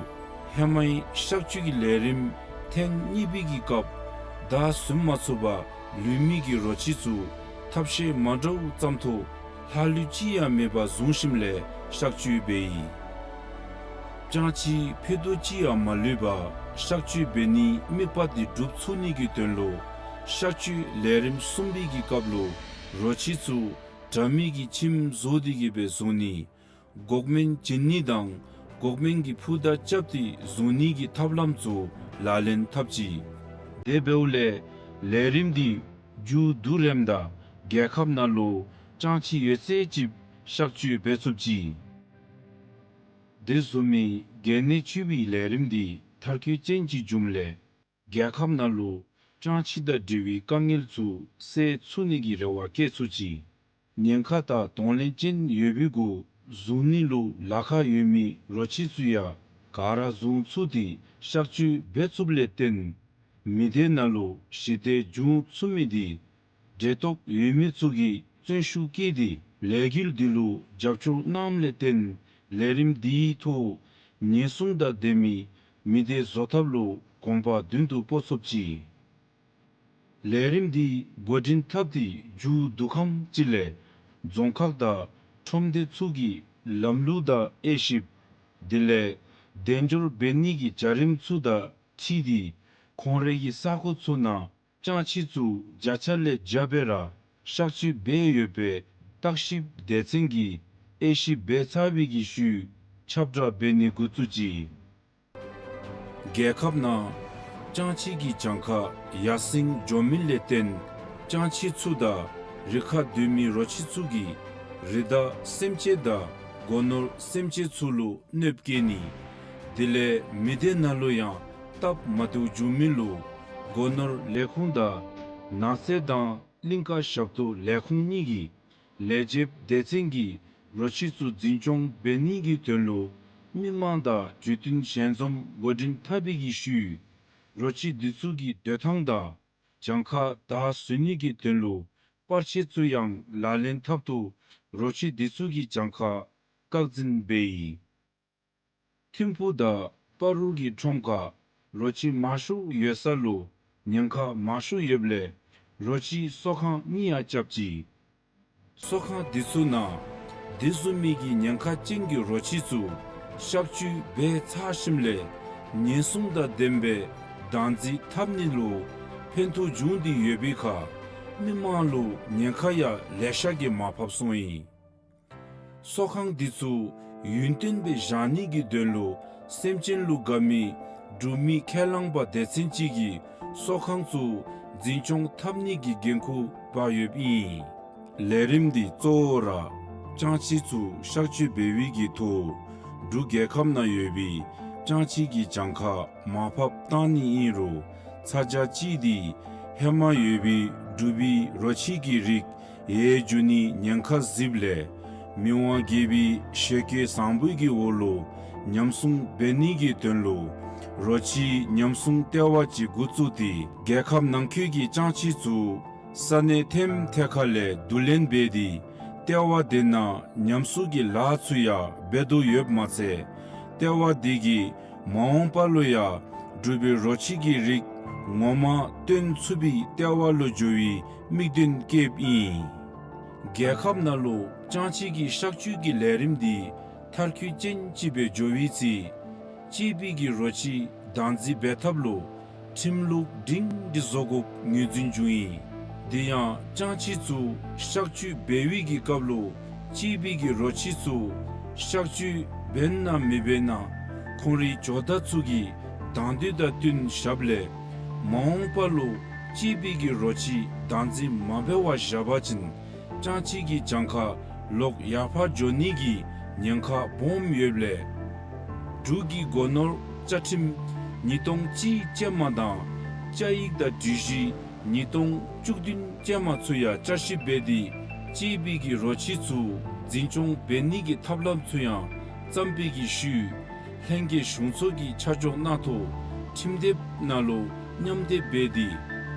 ཧེ་མའི་གཤག་བཅོས་ཀྱི་ལས་རིམ་ཐེངས་གཉིས་པའི་གི་སྐབས་བདའ་ཟུན་མ་ཚུགས་པར་ལུས་མི་གི་རོ་ཁྱི་ཚུ་ཐབས་ཤེས་མ་འདྲཝ་བརྩམ་ཐོག་ལྷག་ལུས་ཅི་ཡང་མེད་པར་བཟུང་ཞིནམ་ལས་གཤག་བཅོས་འབད་ཡི། སྤྱང་ཁྱི་ཕུད་རྡོག་ཅིག་ཡང་མ་ལུས་པར་གཤག་བཅོས་འབད་ནིའི་དམིགས་པ་དེ་འགྲུབ་ཚུགས་ནི་གི་དོན་ལུ་གཤག་བཅོས་ལས་རིམ་གསུམ་པའི་གི་སྐབས་ལུ་རོ་ཁྱི་ཚུ་དྲ་མིག་གི་ཁྱིམ་བཟོ་སྟེ་གི་སྦེ་བཟུང་ནི། འགོག་སྨན་བྱིན་ནི་དང་ འགོག་སྨན་གྱི་ཕུད་དང་རྐྱབ་སྟེ་བཟུང་ནི་གི་ཐབས་ལམ་ཚུ་ལག་ལེན་འཐབ་ཅི། དེ་འབདཝ་ལས་ལས་རིམ་འདི་མཇུག་བསྡུ་རནམ་ད་རྒྱལ་ཁབ་ནང་ལུ་ཅང་ཆི་ཡོད་ཚད་ཅིག་གཤག་བཅོས་འབད་ཚུགས་ཅི། དེ་བཟུམ་མའི་གལ་གནད་ཆེ་བའི་ལས་རིམ་འདི་མཐར་འཁྱོལ་ཅན་ཅིག་འབྱུངམ་ལས་རྒྱལ་ཁབ་ནང་ལུ་ཅང་ཆི་དང་འབྲེལ་བའི་དཀའ་ངལ་ཚུ་སེལ་ཚུགས་ནི་གི་རེ་བ་བསྐྱེད་ཚུགས་ཅི། ཉེན་ཁ་དང་གདོང་ལེན་ཅན་ཡོད་པའི་གུ་བཟུང་ནི་ལུ་ལཱ་ཁག་ཡོད་མི་རོ་ཁྱི་ཚུ་ཡང་ག་ར་བཟུང་ཚུགས་ཏེ་གཤག་བཅོས་འབད་ཚུགསཔ་ལས་བརྟེན་མི་སྡེ་ནང་ལུ་ཞི་བདེ་འབྱུང་ཚུགས་མི་འདི་འབྲེལ་གཏོགས་ཡོད་མི་ཚུ་གིས་བརྩོན་ཤུགས་བསྐྱེད་དེ་ལས་འགུལ་འདི་ལུ་རྒྱབ་སྐྱོར་གནངམ་ལས་བརྟེན་ལས་རིམ་འདིའི་ཐོག་ཉེན་སྲུང་དང་ལྡན་མི་མི་སྡེ་བཟོ་ཐབས་ལུ་གོམ་པ་མདུན་དུ་སྤོ་ཚུགས་ཅི། ལས་རིམ་འདི་འགོ་འདྲེན་འཐབ་སྟེ་མཇུག་བསྡུ་ཁམས་ཅིག་ལས་རྫོང་ཁག་དང་ཁྲོམ་སྡེ་ཚུ་གིས་ལམ་ལུགས་དང་དབྱེ་ཞིབ་དེ་ལས་དལ་འབྱོར་འབད་ནི་གི་བྱ་རིམ་ཚུ་དང་འཁྲིལ་ཏེ་ཁོང་རའི་གི་ས་གོ་ཚུ་ནང་ཅང་ཆི་ཚུ་བརྒྱ་ཆ་ལས་བརྒྱ་སྦེ་ར་གཤག་བཅོས་འབད་ཡོད་པའི་བརྟག་ཞིབ་སྡེ་ཚན་གྱིས་དབྱེ་ཞིབ་འབད་ཚར་བའི་གི་ཤུལ་ཁྱབ་བསྒྲགས་འབད་ནི་འགོ་བཙུགས་ཅི། རྒྱལ་ཁབ་ནང་ཅང་ཆི་གི་གྱངས་ཁ་ཡར་སེང་འགྱོ་མི་ལས་བརྟེན་ཅང་ཆི་ཚུ་དང་རི་ཁར་སྡོད་མི་རོ་ཁྱི་ཚུ་གིས་རི་དྭགས་སེམས་ཅན་དང་སྒོ་ནོར་སེམས་ཅན་ཚུ་ལུ་གནོདཔ་བཀལ་ནི། དེ་ལས་མི་སྡེ་ནང་ལུ་ཡང་སྟབས་མ་བདེཝ་འབྱུང་མི་ལུ་སྒོ་ནོར་ལས་ཁུངས་དང་ནགས་ཚལ་དང་གླིང་ཀ་ཞབས་ཏོག་ལས་ཁུངས་གཉིས་ཀྱི་ལས་བྱེདཔ་སྡེ་ཚན་གྱིས་རོ་ཁྱི་ཚུ་འཛིན་སྐྱོང་འབད་ནི་གི་དོན་ལུ་མི་མང་དང་གྲོས་བསྟུན་ཞལ་འཛོམས་འགོ་འདྲེན་འཐབ་པའི་གི་ཤུལ་རོ་ཁྱི་འདི་ཚུ་གི་སྡོད་ཐངས་དང་གྱངས་ཁ་དག་བཟོ་ནི་གི་དོན་ལུ་པར་ཆས་ཚུ་ཡང་ལག་ལེན་འཐབ་ཐོག་རོ་ཁྱི་འདི་ཚུ་གི་གྱངས་ཁ་བཀག་འཛིན་འབད་ཡི། ཐིམ་ཕུག་དང་སྤ་རོ་གི་ཁྲོམ་ཁར་རོ་ཁྱི་མང་ཤོས་ཡོད་ས་ལུ་ཉེན་ཁ་མང་ཤོས་ཡོདཔ་ལས་རོ་ཁྱི་གསོ་ཁང་གཉིས་ཡང་རྐྱབ་ཅི། གསོ་ཁང་འདི་ཚུ་ནང་དེ་བཟུམ་མའི་གི་ཉེན་ཁ་ཅན་གྱི་རོ་ཁྱི་ཚུ་གཤག་བཅོས་འབད་ཚར་ཞིནམ་ལས་ཉེན་སྲུང་དང་ལྡན་པའི་བདག་འཛིན་འཐབ་ནི་ལུ་ཕན་ཐོགས་བྱུང་སྟེ་ཡོད་པའི་ཁར་མི་མང་ལུ་ཉེན་ཁ་ཡང་ལེ་ཤ་གིས་མར་ཕབ་སོང་ཡི། གསོ་ཁང་འདི་ཚུ་ཡུན་བརྟན་སྦེ་བཞག་ནི་གི་དོན་ལུ་སེམས་ཅན་ལུ་དགའ་མི་འབྲུག་མི་ཁས་བླངས་པ་སྡེ་ཚན་ཅིག་གིས་གསོ་ཁང་ཚུ་འཛིན་སྐྱོང་འཐབ་ནི་གི་འགན་ཁུར་འབག་ཡོདཔ་ཨིན། ལས་རིམ་འདི་གཙོ་བོ་ར་ཅང་ཆི་ཚུ་གཤག་བཅོས་འབད་བའི་གི་ཐོག་འབྲུག་རྒྱལ་ཁབ་ནང་ཡོད་པའི་ཅང་ཆི་གི་གྱངས་ཁ་མར་ཕབ་བཏང་ནི་ཨིན་རུང་ཚ་གྱང་ཅིག་འདི་ཧེ་མ་ཡོད་པའི་འབྲུག་པའི་རོ་ཁྱི་གི་རིགས་ཡལ་འགྱོ་ནི་ཉེན་ཁ་གཟིགསཔ་ལས་མི་དབང་རྒྱལ་པོའི་ཞལ་བཀོད་བཟང་པོའི་གི་འོག་ལུ་ཉམས་སྲུང་འབད་ནི་གི་དོན་ལུ་རོ་ཁྱི་ཉམས་སྲུང་ལྟེ་བ་ཅིག་འགོ་བཙུགས་ཏེ་རྒྱལ་ཁབ་ནང་འཁོད་ཀྱི་ཅང་ཆི་ཚུ་ས་གནས་ཐེམ་ཐེ་ཁ་ལས་བསྡུ་ལེན་འབད་དེ་ལྟེ་བ་དེ་ནང་ཉམས་གསོ་གི་ལཱ་ཚུ་ཡང་འབད་དོ་ཡོདཔ་མ་ཚད་ལྟེ་བ་དེ་གིས་མ་འོངས་པ་ལུ་ཡང་འབྲུག་པའི་རོ་ཁྱི་གི་རིགས་ངོ་མ་བཏོན་ཚུགས་པའི་ལྟེ་བ་ལུ་འགྱུར་བའི་དམིགས་དོན་བསྐྱེདཔ་ཨིན། རྒྱལ་ཁབ་ནང་ལུ་ཅང་ཆི་གི་གཤག་བཅོས་ཀྱི་ལས་རིམ་འདི་མཐར་འཁྱོལ་ཅན་ཅིག་སྦེ་འགྱུར་བའི་ཚེ་གཅེས་པའི་གི་རོ་ཁྱི་བདག་འཛིན་འབད་ཐབས་ལུ་ཁྲིམས་ལུགས་སྒྲིང་སྒྲི་བཟོ་དགོཔ་ངོས་འཛིན་བྱུང་ཡི། དེ་ཡང་ཅང་ཆི་ཚུ་གཤག་བཅོས་འབད་བའི་གི་སྐབས་ལུ་གཅེས་པའི་གི་རོ་ཁྱི་ཚུ་གཤག་བཅོས་འབད་ན་མི་འབད་ན་ཁོང་རའི་ཇོ་བདག་ཚུ་གི་དང་འདོད་དང་བསྟུན་བཞགཔ་ལས་མ་འོངས་པ་ལུ་གཅེས་པའི་གི་རོ་ཁྱི་བདག་འཛིན་མ་འབད་བར་བཞག་པ་ཅིན་ཅང་ཆི་གི་གྱངས་ཁ་ལོག་ཡར་འཕར་འགྱོ་ནི་གི་ཉེན་ཁ་སྦོམ་ཡོདཔ་ལས་འབྲུག་གི་སྒོ་ནོར་བཅའ་ཁྲིམས་ཉིས་སྟོང་གཅིག་ཅན་མ་དང་བཅའ་ཡིག་དང་སྒྲིག་གཞི་ཉིས་སྟོང་བཅུ་བདུན་ཅན་མ་ཚུ་ཡང་བསྐྱར་ཞིབ་འབད་དེ་གཅེས་པའི་གི་རོ་ཁྱི་ཚུ་འཛིན་སྐྱོང་འབད་ནི་གི་ཐབས་ལམ་ཚུ་ཡང་བརྩམས་པའི་གི་ཤུལ་ལྷན་རྒྱས་གཞུང་ཚོགས་ཀྱི་ཆ་འཇོག་གནང་ཐོག་ཁྲིམས་དེབ་ནང་ལུ་མཉམ་སྡེབ་འབད་དེ་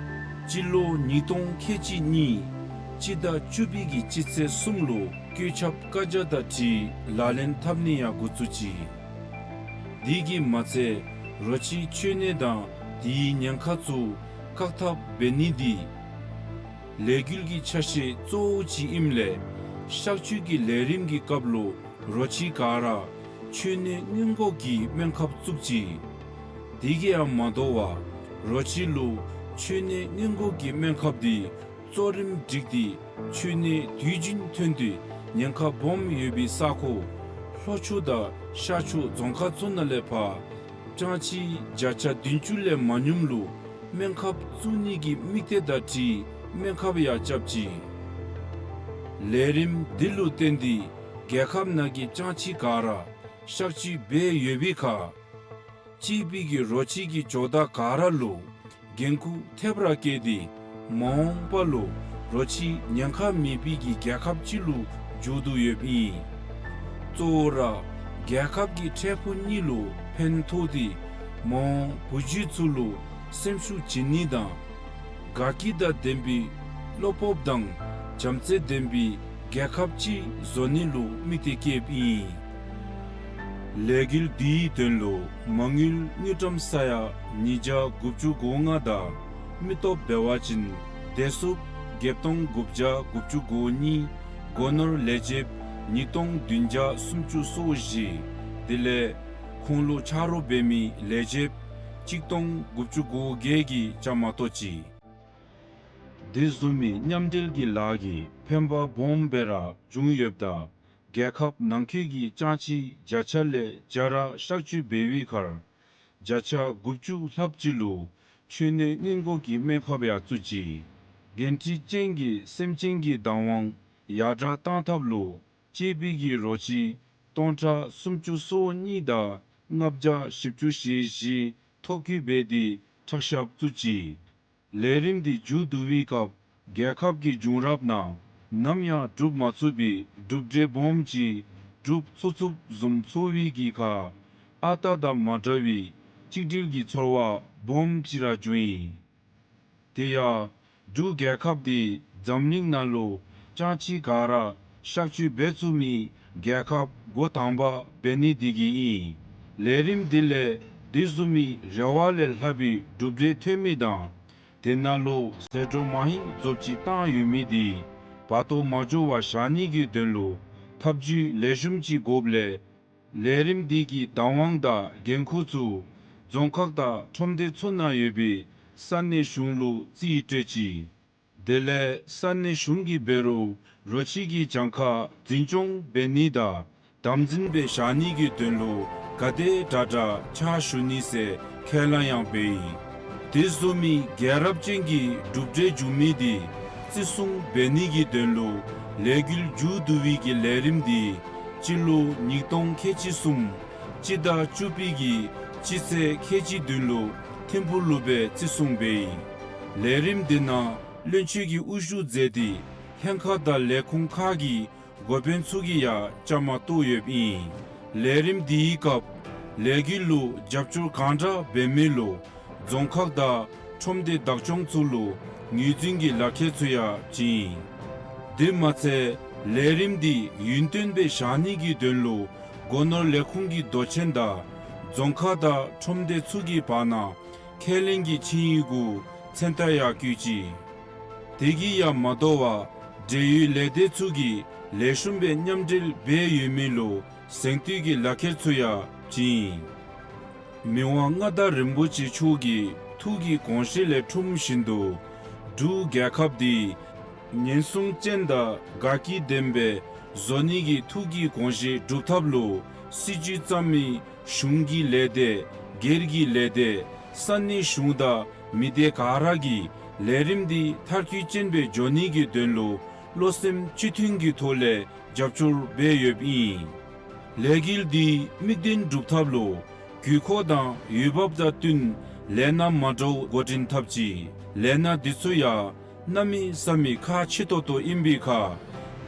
སྤྱི་ལོ་ཉིས་སྟོང་ཁལ་གཅིག་གཉིས་སྤྱི་ཟླ་བཅུ་པའི་གི་སྤྱི་ཚེས་གསུམ་ལུ་བཀོད་ཁྱབ་བཀའ་རྒྱ་དང་འཁྲིལ་ལག་ལེན་འཐབ་ནི་ཡང་འགོ་བཙུགས་ཅི། དེ་གིས་མ་ཚད་རོ་ཁྱི་འཆོལ་ནད་དང་དེའི་ཉེན་ཁ་ཚུ་བཀག་ཐབས་འབད་ནི་འདི་ལས་འགུལ་གྱི་ཆ་ཤས་གཙོ་བོ་ཅིག་ཨིནམ་ལས་གཤག་བཅོས་ཀྱི་ལས་རིམ་གྱི་སྐབས་ལུ་རོ་ཁྱི་ག་ར་འཆོལ་ནད་སྔོན་འགོག་གི་སྨན་ཁབ་བཙུགས་ཅི། དེ་གིས་ཡང་མ་དོ་བར་རོ་ཁྱི་ལུ་འཆོལ་ནད་སྔོན་འགོག་གི་སྨན་ཁབ་འདི་གཙོ་རིམ་བསྒྲིགས་ཏེ་འཆོལ་ནད་དུས་རྒྱུན་ཐོན་ཏེ་ཉེན་ཁ་སྦོམ་ཡོད་པའི་ས་ཁོངས་ལྷོ་ཕྱོགས་དང་ ཤར་ཕྱོགས་རྫོང་ཁག་ཚུ་ནང་ལས་ཕར་ཅང་ཆི་བརྒྱ་ཆ་བདུན་ཅུ་ལས་མ་ཉུངམ་ལུ་སྨན་ཁབ་བཙུགས་ནི་གི་དམིགས་གཏད་དང་འཁྲིལ་སྨན་ཁབ་ཡང་རྐྱབ་ཅི། ལས་རིམ་འདི་ལུ་བརྟེན་ཏེ་རྒྱལ་ཁབ་ནང་གི་ཅང་ཆི་ག་ར་གཤག་བཅོས་འབད་ཡོད་པའི་ཁར་གཅེས་པའི་གི་རོ་ཁྱི་གི་ཇོ་བདག་ག་ར་ལུ་འགན་ཁུར་ཐེབས་ར་བཀལ་ཏེ་མ་འོངས་པ་ལུ་རོ་ཁྱི་ཉེན་ཁ་མེད་པའི་གི་རྒྱལ་ཁབ་ཅིག་ལུ་འགྱུར་དོ་ཡོདཔ་ཨིན། གཙོ་བོ་ར་རྒྱལ་ཁབ་ཀྱི་འཕྲལ་ཕུགས་གཉིས་ལུ་ཕན་ཐོགས་ཏེ་མ་འོངས་བུ་རྒྱུད་ཚུ་ལུ་སེམས་ཤུགས་བྱིན་ནི་དང་དགའ་སྐྱིད་དང་ལྡན་པའི་བློ་སྤོབས་དང་བྱམས་བརྩེ་ལྡན་པའི་རྒྱལ་ཁབ་ཅིག་བཟོ་ནི་ལུ་དམིགས་ཏེ་བསྐྱེདཔ་ཨིན། ལས་འགུལ་འདིའི་དོན་ལུ་མ་དངུལ་དངུལ་ཀྲམ་ས་ཡ་ཉིས་བརྒྱ་དགུ་བཅུ་གོ་ལྔ་དང་མི་སྟོབས་འབད་བ་ཅིན་བདེ་སྲུངཔ་བརྒྱད་སྟོང་དགུ་བརྒྱ་དགུ་བཅུ་གོ་གཉིས། སྒོ་ནོར་ལས་བྱེདཔ་ཉིས་སྟོང་བདུན་བརྒྱ་སུམ་ཅུ་སོ་བཞི། དེ་ལས་ཁོང་ལུ་ཆ་རོགས་འབད་མི་ལས་བྱེདཔ་གཅིག་སྟོང་དགུ་བཅུ་གོ་བརྒྱད་ཀྱིས་བཅའ་མར་གཏོགས་ཅི། དེ་བཟུམ་མའི་མཉམ་འབྲེལ་གྱི་ལཱ་གིས་ཕན་པ་སྦོམ་སྦེ་ར་བྱུང་ཡོདཔ་ད་རྒྱལ་ཁབ་ནང་འཁོད་ཀྱི་ཅང་ཆི་བརྒྱ་ཆ་ལས་བརྒྱ་ར་གཤག་བཅོས་འབད་བའི་ཁར་བརྒྱ་ཆ་དགུ་བཅུ་ལྷགཔ་ཅིག་ལུ་མཆོད་གནས་སྔོན་འགོག་གི་སྨན་ཁབ་ཡང་བཙུགས་ཅི། འགན་འཁྲི་ཅན་གྱི་སེམས་ཅན་གྱི་བདག་དབང་ཡར་དྲག་གཏང་ཐབས་ལུ་གཅེས་པའི་གི་རོ་ཁྱི་སྟོང་ཕྲག་སུམ་ཅུ་སོ་གཉིས་དང་ལྔ་བརྒྱ་བཞི་བཅུ་ཞེ་བཞི་ཐོ་བཀོད་འབད་དེ་ཁྲག་ཞབས་བཙུགས་ཅི། ལས་རིམ་འདི་མཇུག་བསྡུ་བའི་སྐབས་རྒྱལ་ཁབ་ཀྱི་བྱུང་རབས་ནང་ནམ་ཡང་གྲུབ་མ་ཚུགས་པའི་གྲུབ་འབྲས་སྦོམ་ཅིག་གྲུབ་ཚུགས་ཚུགསཔ་བཟུམ་ཚོར་བའི་གི་ཁར་ཨ་རྟག་དང་མ་འདྲ་བའི་གཅིག་སྒྲིལ་གྱི་ཚོར་བ་སྦོམ་ཅིག་ར་བྱུང་ཡི། དེ་ཡང་འབྲུག་རྒྱལ་ཁབ་འདི་འཛམ་གླིང་ནང་ལུ་ཅང་ཆི་ག་ར་གཤག་བཅོས་འབད་ཚུགས་མི་རྒྱལ་ཁབ་འགོ་དང་པ་འབད་ནི་འདི་གིས་ཨིན། ལས་རིམ་འདི་ལས་དེ་བཟུམ་མའི་རེ་བ་ལས་ལྷག་པའི་གྲུབ་འབྲས་ཐོན་མི་དང་དེ་ནང་ལུ་ཟད་འགྲོ་མ་ཧེང་རྫོབ་ཅིག་བཏང་ཡོད་མི་འདི་བར་དོ་མ་འགྱོ་བར་བཞག་ནི་གི་དོན་ལུ་ཐབས་བྱུས་ལེགས་ཤོམ་ཅིག་དགོཔ་ལས་ལས་རིམ་འདི་གི་བདག་དབང་དང་འགན་ཁུར་ཚུ་རྫོང་ཁག་དང་ཁྲོམ་སྡེ་ཚུ་ནང་ཡོད་པའི་ས་གནས་གཞུང་ལུ་རྩིས་སྤྲོད་ཅི། དེ་ལས་ས་གནས་གཞུང་གིས་འབད་རུང་རོ་ཁྱི་གི་གྱངས་ཁ་འཛིན་སྐྱོང་འབད་ནི་དང་དམ་འཛིན་སྦེ་བཞག་ནི་གི་དོན་ལུ་ག་དེ་དྲག་དྲག་ཕྱག་ཞུ་ནི་ཟེར་ཁས་བླངས་ཡང་འབད་ཡི། དེ་བཟུམ་མའི་རྒྱལ་རབས་ཅན་གྱི་གྲུབ་འབྲས་བྱུང་མི་འདི་བརྩི་སྲུང་འབད་ནི་གི་དོན་ལུ་ལས་འགུལ་མཇུག་བསྡུ་བའི་གི་ལས་རིམ་འདི་སྤྱི་ལོ་ཉིས་སྟོང་ཁལ་གཅིག་གསུམ་སྤྱི་ཟླ་བཅུ་པའི་གི་སྤྱི་ཚེས་ཁལ་གཅིག་བདུན་ལུ་ཐིམ་ཕུག་ལུ་སྦེ་བརྩི་སྲུང་འབད་ཡི། ལས་རིམ་འདི་ནང་བློན་ཆེན་གྱིས་དབུ་བཞུགས་མཛད་དེ་ལྷན་ཁག་དང་ལས་ཁུངས་ཁག་གི་འགོ་དཔོན་ཚུ་གིས་ཡང་བཅའ་མར་གཏོགས་ཡོདཔ་ཨིན། ལས་རིམ་འདིའི་སྐབས་ལས་འགུལ་ལུ་རྒྱབ་སྐྱོར་གང་དྲག་འབད་མི་ལུ་རྫོང་ཁག་དང་ཁྲོམ་སྡེ་བདག་སྐྱོང་ཚུ་ལུ་ངོས་འཛིན་གྱི་ལག་ཁྱེར་ཚུ་ཡང་བྱིན་ཡི། དེ་མ་ཚད་ལས་རིམ་འདི་ཡུན་བརྟན་སྦེ་བཞག་ནི་གི་དོན་ལུ་སྒོ་ནོར་ལས་ཁུངས་ཀྱི་མདོ་ཆེན་དང་རྫོང་ཁག་དང་ཁྲོམ་སྡེ་ཚུ་གི་བར་ན་ཁས་ལེན་གྱི་ཆིངས་ཡིག་གུ་མཚན་རྟགས་ཡང་བཀོད་ཅི། དེ་གིས་ཡང་མ་དོ་བར་འབྲེལ་ཡོད་ལས་སྡེ་ཚུ་གིས་ལེགས་ཤོམ་སྦེ་མཉམ་འབྲེལ་འབད་ཡོད་མི་ལུ་གཟེངས་བསྟོད་ཀྱི་ལག་ཁྱེར་ཚུ་ཡང་བྱིན་ཡི། མི་དབང་མངའ་བདག་རིན་པོ་ཆེ་མཆོག་གི་ཐུགས་ཀྱི་དགོངས་བཞེད་ལས་འཁྲུངས་བཞིན་དུ་འབྲུག་རྒྱལ་ཁབ་འདི་ཉེན་སྲུང་ཅན་དང་དགའ་སྐྱིད་ལྡན་པའི་བཟོ་ནི་གི་ཐུགས་ཀྱི་དགོངས་བཞེད་སྒྲུབ་ཐབས་ལུ་སྲིད་བྱུས་བརྩམ་མི་གཞུང་གི་ལས་སྡེ་སྒེར་གྱི་ལས་སྡེ་ས་གནས་གཞུང་དང་མི་སྡེ་ག་ར་གིས་ལས་རིམ་འདི་མཐར་འཁྱོལ་ཅན་སྦེ་འགྱོ་ནི་གི་དོན་ལུ་བློ་སེམས་གཅིག་མཐུན་གྱི་ཐོག་ལས་རྒྱབ་སྐྱོར་འབད་ཡོདཔ་ཨིན། ལས་འགུལ་འདི་དམིགས་དོན་སྒྲུབ་ཐབས་ལུ་དགོས་མཁོ་དང་འོས་འབབ་དང་བསྟུན་ལས་སྣ་མ་འདྲཝ་འགོ་འདྲེན་འཐབ་ཅི། ལས་སྣ་འདི་ཚུ་ཡང་གནམ་མེད་ས་མེད་ཁག་ཆེ་ཏོག་ཏོ་ཨིན་པའི་ཁར་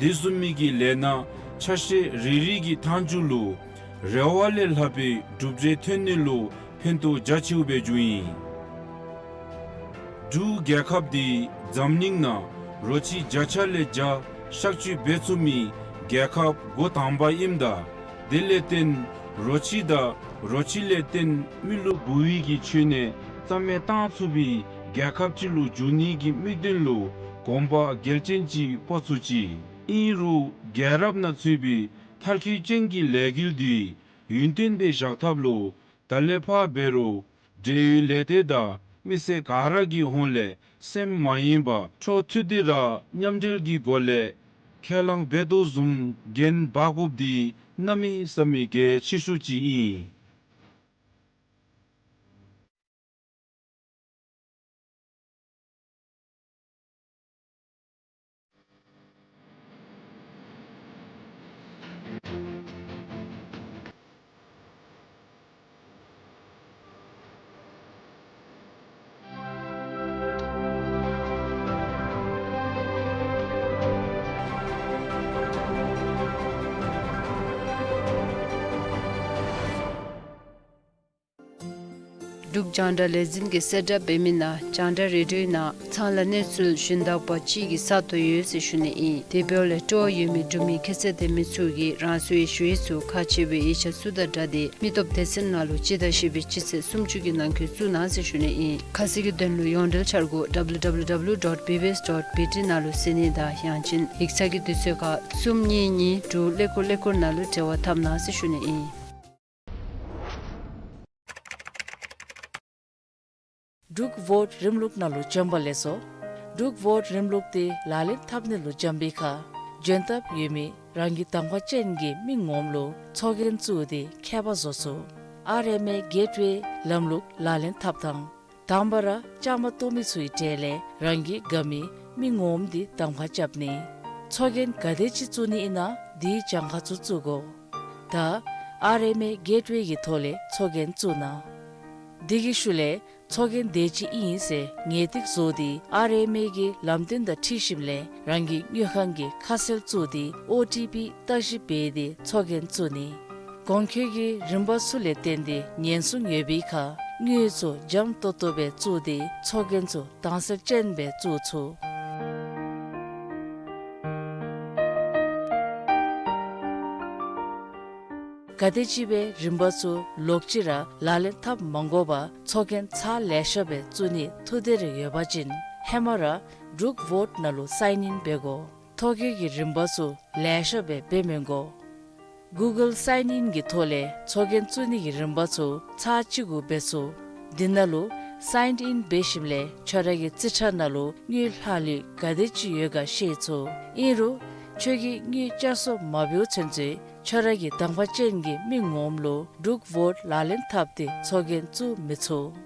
དེ་བཟུམ་མའི་གི་ལས་སྣ་ཆ་ཤས་རེ་རེ་གི་མཐའ་མཇུག་ལུ་རེ་བ་ལས་ལྷག་པའི་གྲུབ་འབྲས་ཐོན་ནི་ལུ་ཕན་ཐོགས་རྒྱ་ཆེཝ་སྦེ་བྱུང་ཡི། འབྲུག་རྒྱལ་ཁབ་འདི་འཛམ་གླིང་ནང་རོ་ཁྱི་བརྒྱ་ཆ་ལས་བརྒྱ་གཤག་བཅོས་འབད་ཚུགས་མི་རྒྱལ་ཁབ་འགོ་དང་པ་ཨིནམ་ད་དེ་ལས་བརྟེན་རོ་ཁྱི་དང་རོ་ཁྱི་ལས་བརྟེན་མི་ལུ་འབུ་བའི་གི་མཆོད་གནས་རྩ་མེད་བཏང་ཚུགས་པའི་རྒྱལ་ཁབ་ཅིག་ལུ་འགྱུར་ནི་གི་དམིགས་དོན་ལུ་གོམ་པ་འགལ་ཅན་ཅིག་སྤོ་ཚུགས་ཅི། ཨིན་རུང་རྒྱལ་རབས་ནང་ཚུད་པའི་མཐར་འཁྱོལ་ཅན་གྱི་ལས་འགུལ་འདི་ཡུན་བརྟན་སྦེ་བཞག་ཐབས་ལུ་ད་ལས་ཕར་འབད་རུང་འབྲེལ་ཡོད་ལས་སྡེ་དང་མི་སེར་ག་ར་གི་ཧོངས་ལས་སེམས་མ་ཡེངས་པར་ཕྱོགས་མཐུད་དེ་ར་མཉམ་འབྲེལ་གྱི་སྒོ་ལས་ཁས་བླངས་འབད་དོ་བཟུམ་འགན་འབག་དགོཔ་འདི་ གནམ་མེད་ས་མེད་གལ་ཆེ་ཤོས་ཅིག་ཨིན། འབྲུག་རྒྱང་བསྒྲགས་ལས་འཛིན་གྱིས་གསལ་བསྒྲགས་འབད་མི་ནང་རྒྱང་བསྒྲགས་རེ་ཌིའོའི་ནང་ཚང་ལ་གནས་ཚུལ་ཞུན་དག་པ་ཅིག་གི་ས་སྟོང་ཡོད་ཟེར་ཞུ་ནི་ཨིན། དེ་འབདཝ་ལས་སྤྲོ་བ་ཡོད་མི་འབྲུག་མི་ཁྱད་ཚད་ལྡན་མི་ཚུ་གིས་རང་སོའི་ཞུ་ཡིག་ཚུ་ཁག་ཆེ་བའི་ཡིག་ཆ་ཚུ་དང་སྦྲགས་ཏེ་མི་སྟོབས་སྡེ་ཚན་ནང་ལུ་སྤྱི་ཟླ་བཞི་པའི་སྤྱི་ཚེས་སུམ་ཅུ་གི་ནང་འཁོད་བཙུགས་གནང་ཟེར་ཞུ་ནི་ཨིན། ཁ་གསལ་གྱི་དོན་ལུ་ཡོངས་འབྲེལ་འཆར་སྒོ་W W W dot B B S dot B T ནང་ལུ་གཟིགས་ནི་དང་ཡང་ཅིན་ཡིག་ཚང་གི་དུས་ཚོད་ཁར་གསུམ་གཉིས་གཉིས་དྲུག་ཀླད་ཀོར་ཀླད་ཀོར་ནང་ལུ་འབྲེལ་བ་འཐབ་གནང་ཟེར་ཞུ་ནི་ཨིན། འབྲུག་བོཊ་རིམ་ལུགས་ནང་ལུ་བྱོན་པ་ལེགས་སོ། འབྲུག་བོཊ་རིམ་ལུགས་འདི་ལག་ལེན་འཐབ་ནི་ལུ་འབྱོན་པའི་ཁར་འབྱོན་ཐབས་ཡོད་མི་རང་གི་གདམ་ཁ་ཅན་གྱི་མི་ངོམ་ལུ་ཚོགས་རྒྱན་བཙུགས་ཏེ་ཁྱད་པར་བཟོ་ཚུགས། ཨར་ཨེམ་ཨེ་གེཊ་ཝེ་ལམ་ལུགས་ལག་ལེན་འཐབ་དང་། དང་པ་ར་བཅའ་མར་གཏོགས་མི་ཚུའི་གྲས་ལས་རང་གི་དགའ་མི་མི་ངོམ་འདི་གདམ་ཁ་རྐྱབ་ནི། ཚོགས་རྒྱན་ག་དེ་ཅིག་བཙུགས་ནི་ཨིན་ན་དེའི་གྱངས་ཁ་ཚུ་བཙུགས་དགོ། ད་ཨར་ཨེམ་ཨེ་གེཊ་ཝེ་གི་ཐོག་ལས་ཚོགས་རྒྱན་བཙུགས་གནང་། དེ་གི་ཤུལ་ལས་ཚོགས་རྒྱན་དེ་ཅིག་ཨིན་ཟེར་ངེས་ཏིག་བཟོ་སྟེ་ཨར་ཨེམ་ཨེ་གི་ལམ་སྟོན་དང་འཁྲིལ་ཞིནམ་ལས་རང་གི་དངུལ་ཁང་གི་ཁ་གསལ་བཙུགས་ཏེ་ཨོ་ཊི་པི་བརྟག་ཞིབ་འབད་དེ་ཚོགས་རྒྱན་བཙུགས་ནི། གོང་འཁོད་ཀྱི་རིམ་པ་ཚུ་ལས་བརྟེན་ཏེ་ཉེན་སྲུང་ཡོད་པའི་ཁར་དངུལ་ཚུ་འཇམ་ཏོག་ཏོ་སྦེ་བཙུགས་ཏེ་ཚོགས་རྒྱན་ཚུ་དྭངས་གསལ་ཅན་སྦེ་བཙུགས་ཚུགས། ག་དེ་ཅིག་སྦེ་རིམ་པ་ཚུ་ལོག་ཅི་ར་ལག་ལེན་འཐབ་མ་དགོ་པར་ཚོགས་རྒྱན་ཚར་ལེ་ཤ་སྦེ་བཙུགས་ནི་ཐུགས་འདོད་རེ་ཡོད་པ་ཅིན་ཧེ་མ་ར་འབྲུག་བོཊ་ནང་ལུ་སའིན་ཨིན་འབད་དགོ། ཐོ་བཀོད་ཀྱི་རིམ་པ་ཚུ་ལེ་ཤ་སྦེ་འབད་མི་དགོ། གུ་གཱལ་སའིན་ཨིན་གྱི་ཐོག་ལས་ཚོགས་རྒྱན་བཙུགས་ནི་གི་རིམ་པ་ཚུ་ཚར་གཅིག་གུ་འབད་ཚུགས། འདི་ནང་ལུ་སའིན་ཨིན་འབད་ཞིནམ་ལས་ཁྱོད་ར་གི་རྩིས་ཁྲ་ནང་ལུ་དངུལ་ལྷག་ལུས་ག་དེ་ཅིག་ཡོད་ག་ཤེས་ཚུགས། ཨིན་རུང་ཁྱོད་ཀྱིས་དངུལ་བསྐྱར་གསོ་མ་འབདཝ་ཚུན་ཚོད་ཁྱོད་ར་གི་གདམ་ཁ་ཅན་གྱི་མི་ངོམ་ལུ་འབྲུག་བོཊ་ལག་ལེན་འཐབ་སྟེ་ཚོགས་རྒྱན་བཙུགས་མི་ཚུགས།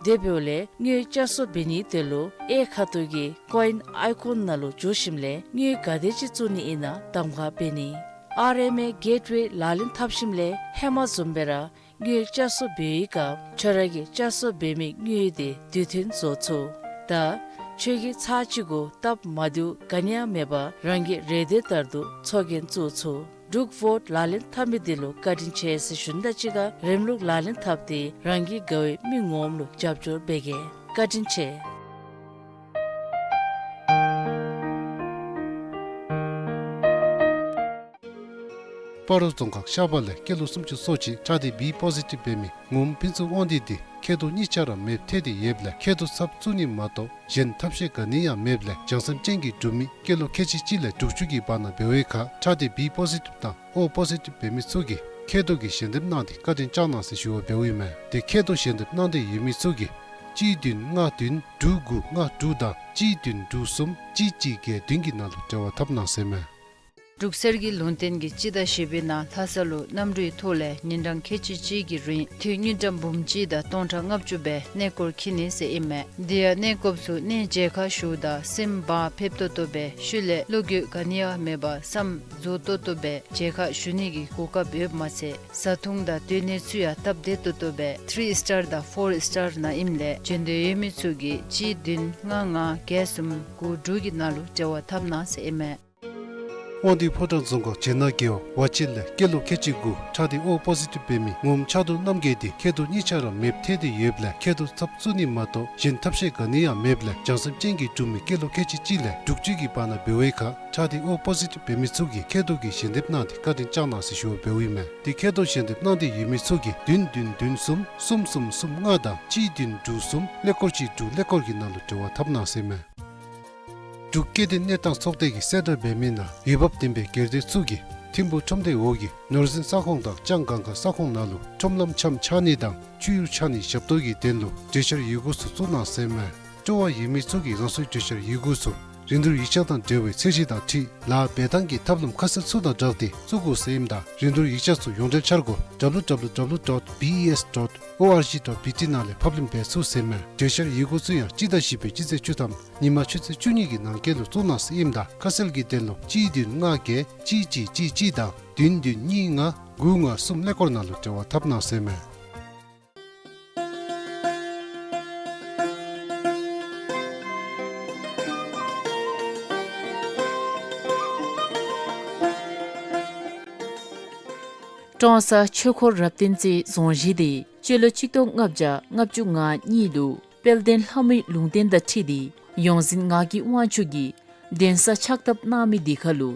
དེ་འབདཝ་ལས་དངུལ་བསྐྱར་གསོ་འབད་ནིའི་དོན་ལུ་གཡས་ཁ་ཐུག་གི་ཀོ་ཨིན་ཨའི་ཀོན་ནང་ལུ་འཛུལ་ཞིནམ་ལས་དངུལ་ག་དེ་ཅིག་བཙུགས་ནི་ཨིན་ན་གདམ་ཁ་འབད་ནི། ཨར་ཨེམ་ཨེ་གེཊ་ཝེ་ལག་ལེན་འཐབ་ཞིནམ་ལས་ཧེ་མ་བཟུམ་སྦེ་ར་དངུལ་བསྐྱར་གསོ་འབད་བའི་སྐབས་ཁྱོད་ར་གིས་བསྐྱར་གསོ་འབད་མི་དངུལ་དེ་དུས་མཐུན་བཟོ་ཚུགས། ད་ཁྱོད་ཀྱིས་ཚར་གཅིག་གུ་སྟབས་མ་བདེཝ་ག་ནི་ཡང་མེད་པར་རང་གི་རེ་འདོད་ལྟར་དུ་ཚོགས་རྒྱན་བཙུགས་ཚུགས། འབྲུག་བོཊ་ལག་ལེན་འཐབ་མི་དེ་ལུ་བཀའ་དྲིན་ཆེ་ཟེར་ཞུ་ནི་དང་གཅིག་ཁར་རིམ་ལུགས་ལག་ལེན་འཐབ་སྟེ་རང་གི་དགའ་བའི་མི་ངོམ་ལུ་རྒྱབ་སྐྱོར་འབད་གེ། བཀའ་དྲིན་ཆེ། སྤ་རོ་རྫོང་ཁག་ཤར་པ་ལས་སྐྱེས་ལོ་སུམ་ཅུ་སོ་གཅིག་ཁྲག་སྡེ་བི་པོ་ཟི་ཊིབ་འབད་མི་ངོམ་ཕུན་ཚོགས་དབང་འདུས་འདི་མཁལ་རྡོག་གཉིས་ཆ་ར་མེདཔ་ཐལ་ཏེ་ཡོདཔ་ལས་མཁལ་རྡོག་ཚབ་བཙུགས་ནི་མ་གཏོགས་གཞན་ཐབས་ཤེས་ག་ནི་ཡང་མེདཔ་ལས་བྱང་སེམས་ཅན་གྱི་འབྲུག་མི་སྐྱེས་ལོ་ཁལ་གཅིག་གཅིག་ལས་དྲུག་ཅུ་གི་བར་ན་འབད་བའི་ཁར་ཁྲག་སྡེ་བི་པོ་ཟི་ཊིབ་དང་ཨོ་པོ་ཟི་ཊིབ་འབད་མི་ཚུ་གིས་མཁལ་རྡོག་གི་ཞལ་འདེབས་གནང་སྟེ་བཀའ་དྲིན་བསྐྱང་གནང་ཟེར་ཞུ་བར་འབདཝ་ཨིན་མས། དེ་མཁལ་རྡོག་ཞལ་འདེབས་གནང་འདོད་ཡོད་མི་ཚུ་གིས་གཅིག་བདུན་ལྔ་བདུན་དྲུག་དགུ་ལྔ་དྲུག་དང་གཅིག་བདུན་དྲུག་གསུམ་གཅིག་གཅིག་བརྒྱད་བདུན་གྱི་ནང་ལུ་འབྲེལ་བ་འཐབ་གནང་ཟེར་མས། འབྲུག་གསེར་གྱི་ལུང་བསྟན་གྱིས་སྤྱི་ཟླ་བཞི་པའི་ནང་ལྷ་ས་ལུ་གནམ་གྲུའི་ཐོག་ལས་ཉིན་གྲངས་ཁལ་གཅིག་གཅིག་གི་རིང་དུས་དངུལ་ཀྲམ་འབུམ་གཅིག་དང་སྟོང་ཕྲག་ལྔ་བཅུ་སྦེ་གནས་སྐོར་འཁྱིད་ནི་ཟེར་ཨིན་མས། དེ་ཡང་གནས་སྐོརཔ་ཚུ་གནས་མཇལ་ཁ་ཞུཝ་ད་སེམས་བག་ཕེབས་ཏོག་ཏོ་སྦེ་ཤུལ་ལས་བློ་འགྱོད་ག་ནི་ཡང་མེད་པར་བསམ་རྫོགས་ཏོག་ཏོ་སྦེ་མཇལ་ཁ་ཞུ་ནི་གི་གོ་སྐབས་ཡོདཔ་མ་ཚད་བཟའ་འཐུང་དང་སྡོད་གནས་ཚུ་ཡང་སྟབས་བདེ་ཏོག་ཏོ་སྦེ་ཐི་རི་སི་ཊར་དང་ཕོར་སི་ཊར་ནང་ཨིནམ་ལས་འབྱོན་འདོད་ཡོད་མི་ཚུ་གིས་གཅིག་བདུན་ལྔ་ལྔ་བརྒྱད་གསུམ་དགུ་དྲུག་གི་ནང་ལུ་འབྲེལ་བ་འཐབ་གནང་ཟེར་ཨིན་མས། དབང་འདུས་ཕོ་བྲང་རྫོང་ཁག་བྱེ་ནག་རྒེད་འོག་ཝ་ཆེ་ལས་སྐྱེས་ལོ་ཁལ་གཅིག་དགུ་ཁྲག་སྡེ་ཨོ་པོ་ཟི་ཊིབ་འབད་མི་ངོམ་ཕྱག་རྡོར་རྣམ་རྒྱལ་འདི་མཁལ་རྡོག་གཉིས་ཆ་ར་མེདཔ་ཐལ་ཏེ་ཡོདཔ་ལས་མཁལ་རྡོག་ཚབ་བཙུགས་ནི་མ་གཏོགས་གཞན་ཐབས་ཤེས་ག་ནི་ཡང་མེདཔ་ལས་བྱང་སེམས་ཅན་གྱི་འབྲུག་མི་སྐྱེས་ལོ་ཁལ་གཅིག་གཅིག་ལས་དྲུག་ཅུ་གི་བར་ན་འབད་བའི་ཁར་ཁྲག་སྡེ་ཨོ་པོ་ཟི་ཊིབ་འབད་མི་ཚུ་གིས་མཁལ་རྡོག་གི་ཞལ་འདེབས་གནང་སྟེ་བཀའ་དྲིན་བསྐྱངས་གནང་ཟེར་ཞུ་བར་འབདཝ་ཨིན་མས། དེ་མཁལ་རྡོག་ཞལ་འདེབས་གནང་འདོད་ཡོད་མི་ཚུ་གིས་བདུན་བདུན་བདུན་གསུམ་གསུམ་གསུམ་གསུམ་ལྔ་དང་གཅིག་བདུན་དྲུག་གསུམ་ཀླད་ཀོར་གཅིག་དྲུག་ཀླད་ཀོར་གྱི་ནང་ལུ་འབྲེལ་བ་འཐབ་གནང་ཟེར་མས། འབྲུག་སྐྱེ་ལྡན་གནས་སྟངས་ཚོགས་སྡེ་གིས་གསལ་བསྒྲགས་འབད་མི་ནང་འོས་འབབ་ལྡན་པའི་སྒེར་སྡེ་ཚུ་གིས་ཐིམ་ཕུག་ཁྲོམ་སྡེ་འོག་གི་ནོར་འཛིན་ས་ཁོངས་དང་ལྕང་སྒང་ག་ས་ཁོངས་ནང་ལུ་ཁྲོམ་ལམ་འཆམ་ཆགས་ནི་དང་ཆུ་ཡུར་ཆགས་ནི་ཞབས་ཏོག་གི་དོན་ལུ་གྲོས་འཆར་ཡི་གུ་ཚུ་བཙུགས་གནང་ཟེར་མས། སྤྲོ་བ་ཡོད་མི་ཚུ་གིས་རང་སོའི་གྲོས་འཆར་ཡི་གུ་ཚུ་ རིན་བསྡུར་ཡིག་ཆ་དང་འབྲེལ་བའི་ཚད་གཞི་དང་འཁྲིལ་ལཱ་འབད་ཐངས་ཀྱི་ཐབས་ལམ་ཁ་གསལ་ཚུ་དང་སྦྲགས་ཏེ་བཙུགས་དགོ་ཟེར་ཨིནམ་ད་རིན་བསྡུར་ཡིག་ཆ་ཚུ་ཡོངས་འབྲེལ་འཆར་སྒོ་W W W dot B E S dot O R G dot B T ནང་ལས་ཕབ་ལེན་འབད་ཚུགས་ཟེར་མས། གྲོས་འཆར་ཡིག་གུ་ཚུ་ཡང་སྤྱི་ཟླ་བཞི་པའི་སྤྱི་ཚེས་བཅུ་ཐམ་ཉིན་མ་ཆུ་ཚོད་བཅུ་གཉིས་ཀྱི་ནང་འཁོད་ལུ་བཙུགས་གནང་ཟེར་ཨིནམ་ད་ཁ་གསལ་གྱི་དོན་ལུ་གཅིག་བདུན་ལྔ་བརྒྱད་གཅིག་གཅིག་གཅིག་གཅིག་དང་བདུན་བདུན་གཉིས་ལྔ་དགུ་ལྔ་གསུམ་ཀླད་ཀོར་ནང་ལུ་འབྲེལ་བ་འཐབ་གནང་ཟེར་མས། ཀྲོང་གསར་ཆོས་འཁོར་རབ་བརྟན་རྩེ་རྫོང་གཞི་དེ་སྤྱི་ལོ་གཅིག་སྟོང་ལྔ་བརྒྱ་ལྔ་བཅུ་ང་གཉིས་ལུ་དཔལ་ལྡན་ལྷ་མོའི་ལུང་བསྟན་དང་འཁྲིལ་ཏེ་ཡོངས་འཛིན་ངག་གི་དབང་ཕྱུག་གིས་གདན་ས་ཕྱག་བཏབ་གནང་མི་དེ་ཁར་ལུ་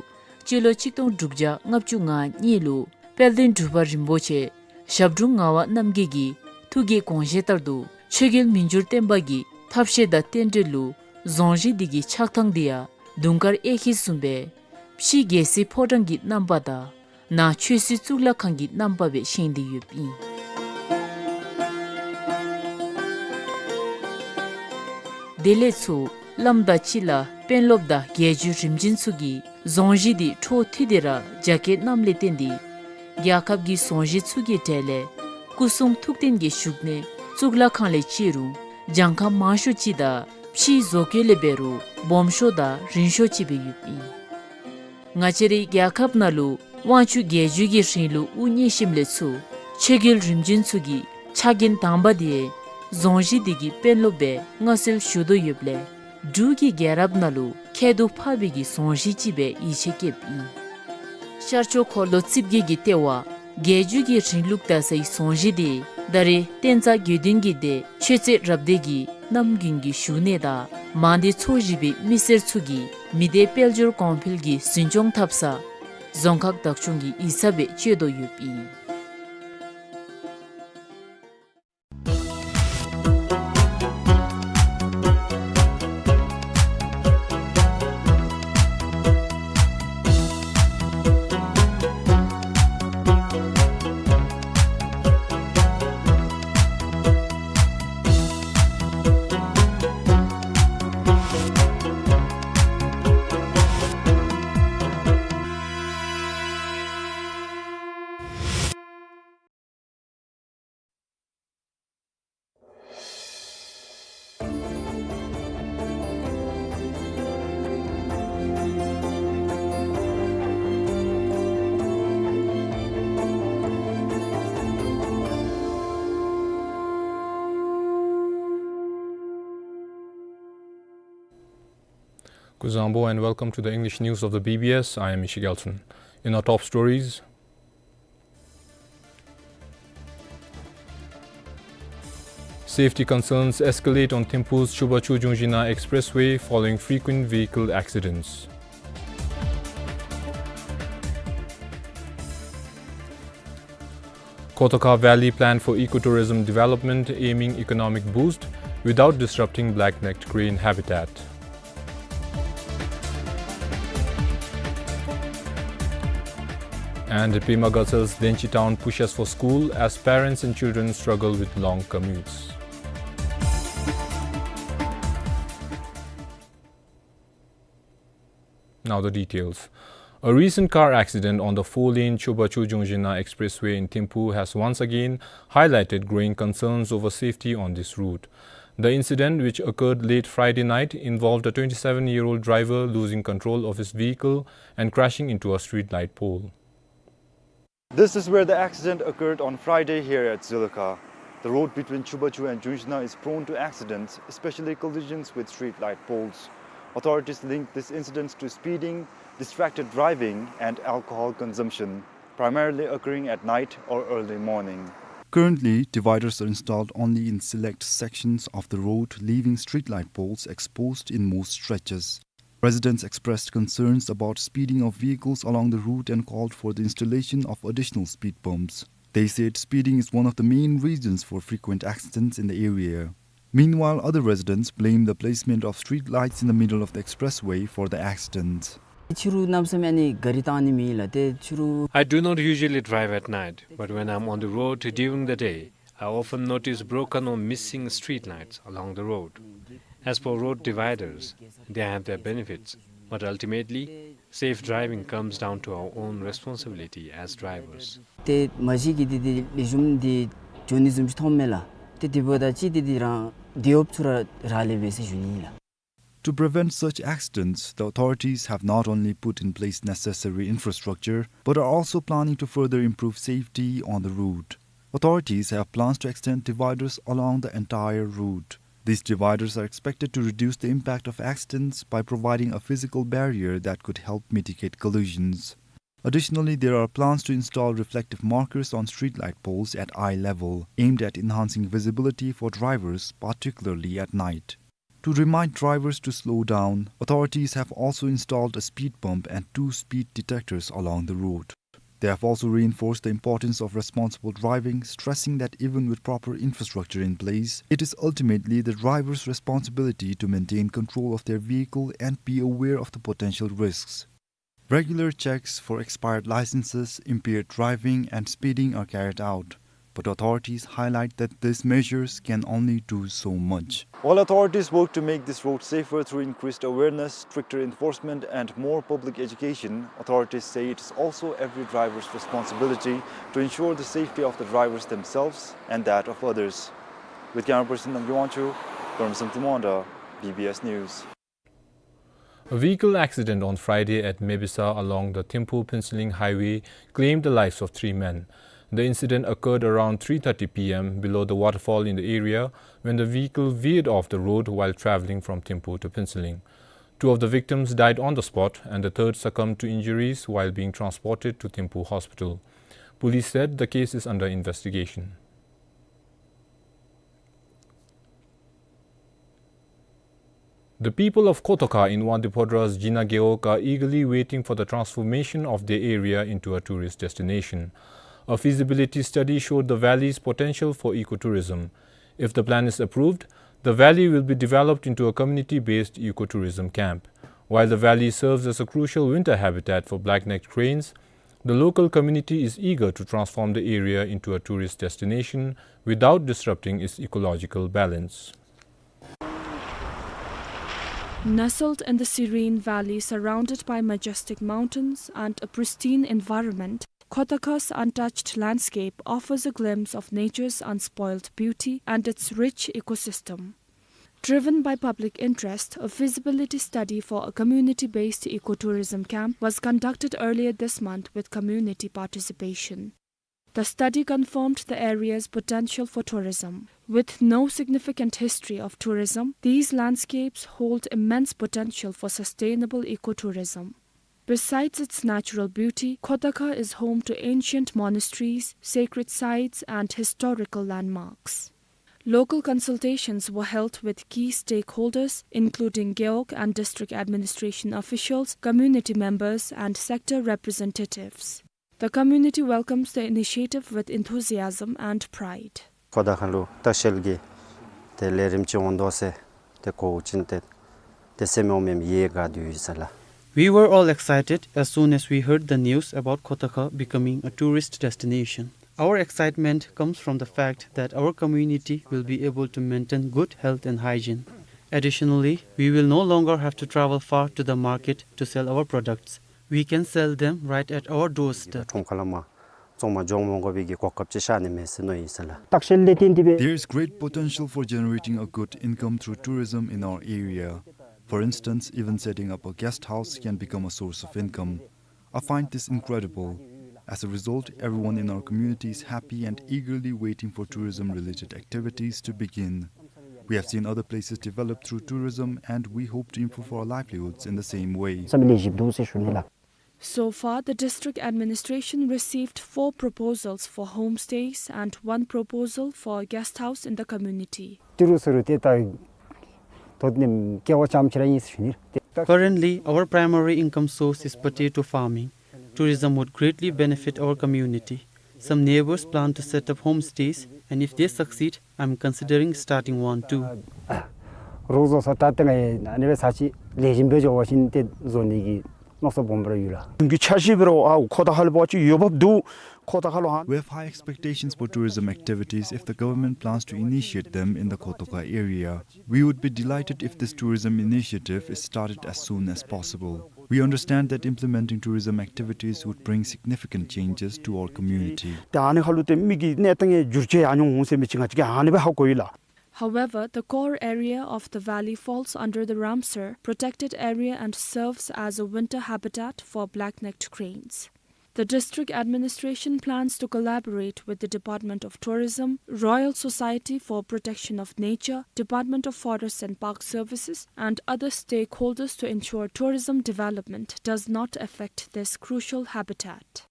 སྤྱི་ལོ་གཅིག་སྟོང་དྲུག་བརྒྱ་ལྔ་བཅུ་ང་གཉིས་ལུ་དཔལ་ལྡན་འབྲུག་པ་རིན་པོ་ཆེ་ཞབས་དྲུང་ངག་དབང་རྣམ་རྒྱལ་གྱི་ཐུགས་ཀྱི་དགོངས་བཞེད་ལྟར་དུ་ཆོས་རྒྱལ་མི་འགྱུར་བརྟན་པ་གི་ཐབས་ཤེས་དང་རྟེན་འབྲེལ་ལུ་རྫོང་གཞི་འདི་གི་ཆགས་ཐངས་འདི་ཡང་དུང་དཀར་གཡས་འཁྱིལ་བཟུམ་སྦེ་ཕྱི་རྒྱལ་སྲིད་ཕོ་བྲང་གི་རྣམ་པ་དང་ནང་ཆོས་སྲིད་གཙུག་ལག་ཁང་གི་རྣམ་པ་སྦེ་བཞེངས་ཏེ་ཡོདཔ་ཨིན། དེ་ལས་ཚུར་བླམ་དང་སྤྱི་བླ་དཔོན་སློབ་དང་རྒྱལ་བརྒྱུད་རིམ་བྱོན་ཚུ་གིས་རྫོང་གཞི་འདི་འཕྲོ་མཐུད་དེ་ར་རྒྱ་སྐྱེད་གནངམ་ལས་བརྟེན་ཏེ་རྒྱལ་ཁབ་ཀྱི་རྫོང་གཞི་ཚུ་གི་གྲས་ལས་སྐུ་གསུང་ཐུགས་རྟེན་གྱི་བཞུགས་གནས་གཙུག་ལག་ཁང་ལས་བརྩི་རུང་གྱངས་ཁ་མང་ཤོས་ཅིག་དང་ཕྱིའི་བཟོ་བཀོད་ལས་འབད་རུང་སྦོམ་ཤོས་དང་རིང་ཤོས་ཅིག་སྦེ་ཡོདཔ་ཨིན། ང་བཅས་རའི་རྒྱལ་ཁབ་ནང་ལུ་དབང་ཕྱུག་རྒྱལ་བརྒྱུད་ཀྱི་རིང་ལུགས་དབུ་བརྙེས་ཞིནམ་ལས་ཚུར་ཆོས་རྒྱལ་རིམ་བྱོན་ཚུ་གི་ཕྱག་འགན་དང་པ་དེ་རྫོང་གཞི་འདི་གི་དཔོན་སློབ་སྦེ་མངའ་གསོལ་ཞུ་དོ་ཡོདཔ་ལས་འབྲུག་གི་རྒྱལ་རབས་ནང་ལུ་ཁྱད་དུ་འཕགས་པའི་གི་རྫོང་གཞི་ཅིག་སྦེ་ཡིད་ཆེས་བསྐྱེདཔ་ཨིན། ཤར་ཕྱོགས་འཁོར་ལོ་རྩིབས་བརྒྱད་ཀྱི་ལྟེ་བ་རྒྱལ་བརྒྱུད་ཀྱི་རིང་ལུགས་དར་སའི་རྫོང་གཞི་དེ་ད་རེས་བསྟན་རྩ་དགེ་འདུན་གྱི་སྡེ་ཆོས་རྩེ་རབ་སྡེ་གི་རྣམ་རྒྱུན་གྱི་བཞུགས་གནས་དང་མང་སྡེ་ཚོ་བཞི་པའི་མི་སེར་ཚུ་གིས་མི་སྡེ་དཔལ་འབྱོར་གོང་འཕེལ་གྱི་འཛིན་སྐྱོང་འཐབ་ས་རྫོང་ཁག་བདག་སྐྱོང་གི་ཡིག་ཚང་སྦེ་སྤྱོད་དོ་ཡོདཔ་ཨིན། Kuzuzangpo and welcome to the English news of the B B S. I am Ishi Gelson. In our top stories, safety concerns escalate on Thimphu's Chubachu-Jungzhina Expressway following frequent vehicle accidents. Kotoka Valley planned for ecotourism development, aiming economic boost without disrupting black-necked crane habitat. And Pema Gatsa's Denchi town pushes for school as parents and children struggle with long commutes. Now the details. A recent car accident on the four-lane Chubachu-Jungzhina Expressway in Thimphu has once again highlighted growing concerns over safety on this route. The incident, which occurred late Friday night, involved a twenty-seven-year-old driver losing control of his vehicle and crashing into a streetlight pole. This is where the accident occurred on Friday here at Zilokha. The road between Chubachu and Jungzhina is prone to accidents, especially collisions with street light poles. Authorities link these incidents to speeding, distracted driving, and alcohol consumption, primarily occurring at night or early morning. Currently, dividers are installed only in select sections of the road, leaving streetlight poles exposed in most stretches. Residents expressed concerns about speeding of vehicles along the route and called for the installation of additional speed bumps. They said speeding is one of the main reasons for frequent accidents in the area. Meanwhile, other residents blame the placement of street lights in the middle of the expressway for the accidents. ཕྱི་རུ་གནམ་མེད་ས་མེད་ཨ་ནི་ག་རི་བཏང་ནི་མེད་ལགས། ཏེ་ཕྱི་རུ། I do not usually drive at night, but when I'm on the road during the day, I often notice broken or missing street lights along the road. As for road dividers, they have their benefits, but ultimately, safe driving comes down to our own responsibility as drivers. ཏེ་མ་གཞི་གི་འདི་འདི་ལེགས་ཤོམ་འདི་འགྱོ་ནི་བཟུམ་ཅིག་མཐོངམ་མས་ལགས། ཏེ་འདི་འབདཝ་ད་ཅིག་འདི་འདི་རང་འདི་འོབ་ཚུ་ར་རག་ལས་པས་ཟེར་ཞུ་ནི་ལགས། To prevent such accidents, the authorities have not only put in place necessary infrastructure, but are also planning to further improve safety on the route. Authorities have plans to extend dividers along the entire route. These dividers are expected to reduce the impact of accidents by providing a physical barrier that could help mitigate collisions. Additionally, there are plans to install reflective markers on streetlight poles at eye level, aimed at enhancing visibility for drivers, particularly at night. To remind drivers to slow down, authorities have also installed a speed bump and two speed detectors along the road. They have also reinforced the importance of responsible driving, stressing that even with proper infrastructure in place, it is ultimately the driver's responsibility to maintain control of their vehicle and be aware of the potential risks. Regular checks for expired licenses, impaired driving, and speeding are carried out, but authorities highlight that these measures can only do so much. While authorities work to make this road safer through increased awareness, stricter enforcement, and more public education, authorities say it is also every driver's responsibility to ensure the safety of the drivers themselves and that of others. With camera person Namgay Wangchuk, Permson Tumanda, B B S News. A vehicle accident on Friday at Mebisa along the Thimphu-Phuentsholing highway claimed the lives of three men. The incident occurred around three thirty P M below the waterfall in the area when the vehicle veered off the road while traveling from Thimphu to Phuentsholing. Two of the victims died on the spot, and the third succumbed to injuries while being transported to Thimphu Hospital. Police said the case is under investigation. The people of Khotokha in Wangdue Phodra's Jina Gewog are eagerly waiting for the transformation of their area into a tourist destination. A feasibility study showed the valley's potential for ecotourism. If the plan is approved, the valley will be developed into a community-based ecotourism camp. While the valley serves as a crucial winter habitat for black-necked cranes, the local community is eager to transform the area into a tourist destination without disrupting its ecological balance. Nestled in the serene valley surrounded by majestic mountains and a pristine environment, Khotokha's untouched landscape offers a glimpse of nature's unspoiled beauty and its rich ecosystem. Driven by public interest, a feasibility study for a community-based ecotourism camp was conducted earlier this month with community participation. The study confirmed the area's potential for tourism. With no significant history of tourism, these landscapes hold immense potential for sustainable ecotourism. Besides its natural beauty, Khotokha is home to ancient monasteries, sacred sites, and historical landmarks. Local consultations were held with key stakeholders, including Gewog and district administration officials, community members, and sector representatives. The community welcomes the initiative with enthusiasm and pride. ཁོ་ཐག་ཁ་ལུ་ལྟ་བཤལ་གྱི་ཏེ་ལས་རིམ་ཅིག་འོང་དོ་ཟེར་ཏེ་གོཝ་ཅིན་ཏེ་ཏེ་སེམས་ཡོངམ་ཡང་དགའ་སྟེ་ཡོད་ཟེར་ལགས། We were all excited as soon as we heard the news about Khotokha becoming a tourist destination. Our excitement comes from the fact that our community will be able to maintain good health and hygiene. Additionally, we will no longer have to travel far to the market to sell our products. We can sell them right at our doorstep. ཁྲོམ་ཁ་ལས་མར་བཙོང་མར་འགྱོ་མི་དགོ་པའི་གི་གོ་སྐབས་ཅིག་ཤར་ནི་མས་ཟེར་མནོ་ཡི་ཟེར་ལགས། ལྟ་བཤལ་ལས་བརྟེན་ཏེ་སྦེ། There is great potential for generating a good income through tourism in our area. For instance, even setting up a guest house can become a source of income. I find this incredible. As a result, everyone in our community is happy and eagerly waiting for tourism-related activities to begin. We have seen other places develop through tourism, and we hope to improve our livelihoods in the same way. བསམ་ལེགས་ཤོམ་འདུག་ཟེར་ཞུ་ནི་ལགས། So far, the district administration received four proposals for homestays and one proposal for a guest house in the community. ཏི་རུ་སུ་རུ་ཏེ་ད་དོ་ནི་ཀེ་བ་ཅམ་ཅིག་ར་ཨིན་ཟེར་ཞུ་ནི། Currently, our primary income source is potato farming. Tourism would greatly benefit our community. Some neighbors plan to set up homestays, and if they succeed, I'm considering starting one too. རོགས་བཟོ་ས་ད་ཏེ་ང་ཨ་ནི་སྦེ་ས་ཅིག་ལེགས་ཤོམ་སྦེ་འགྱོ་བ་ཅིན་ཏེ་བཟོ་ནི་གི་ མནོ་བསམ་སྦོམ་སྦེ་ར་ཡོད་ལགས། གཞུང་གི་འཆར་གཞི་འབད་རུང་ཨ་ཁོ་ཐང་ཁ་ལུ་འབད་བ་ཅིན་འོས་འབབ་འདུག། ཁོ་ཐང་ཁ་ལུ་ཧ། We have high expectations for tourism activities if the government plans to initiate them in the Khotoka area. We would be delighted if this tourism initiative is started as soon as possible. We understand that implementing tourism activities would bring significant changes to our community. ཏེ་ཨ་ནི་ཁ་ལུ་ཏེ་མི་གི་གནས་སྟངས་ཀྱི་འགྱུར་བཅོས་ཡར་འགྱོ་འོང་ཟེར་མི་ཅིག་ང་བཅས་ཀྱིས་ཨ་ནི་སྦེ་ཧ་གོ་ཡི་ལགས། However, the core area of the valley falls under the Ramsar protected area and serves as a winter habitat for black-necked cranes. The district administration plans to collaborate with the Department of Tourism, Royal Society for Protection of Nature, Department of Forest and Park Services, and other stakeholders to ensure tourism development does not affect this crucial habitat.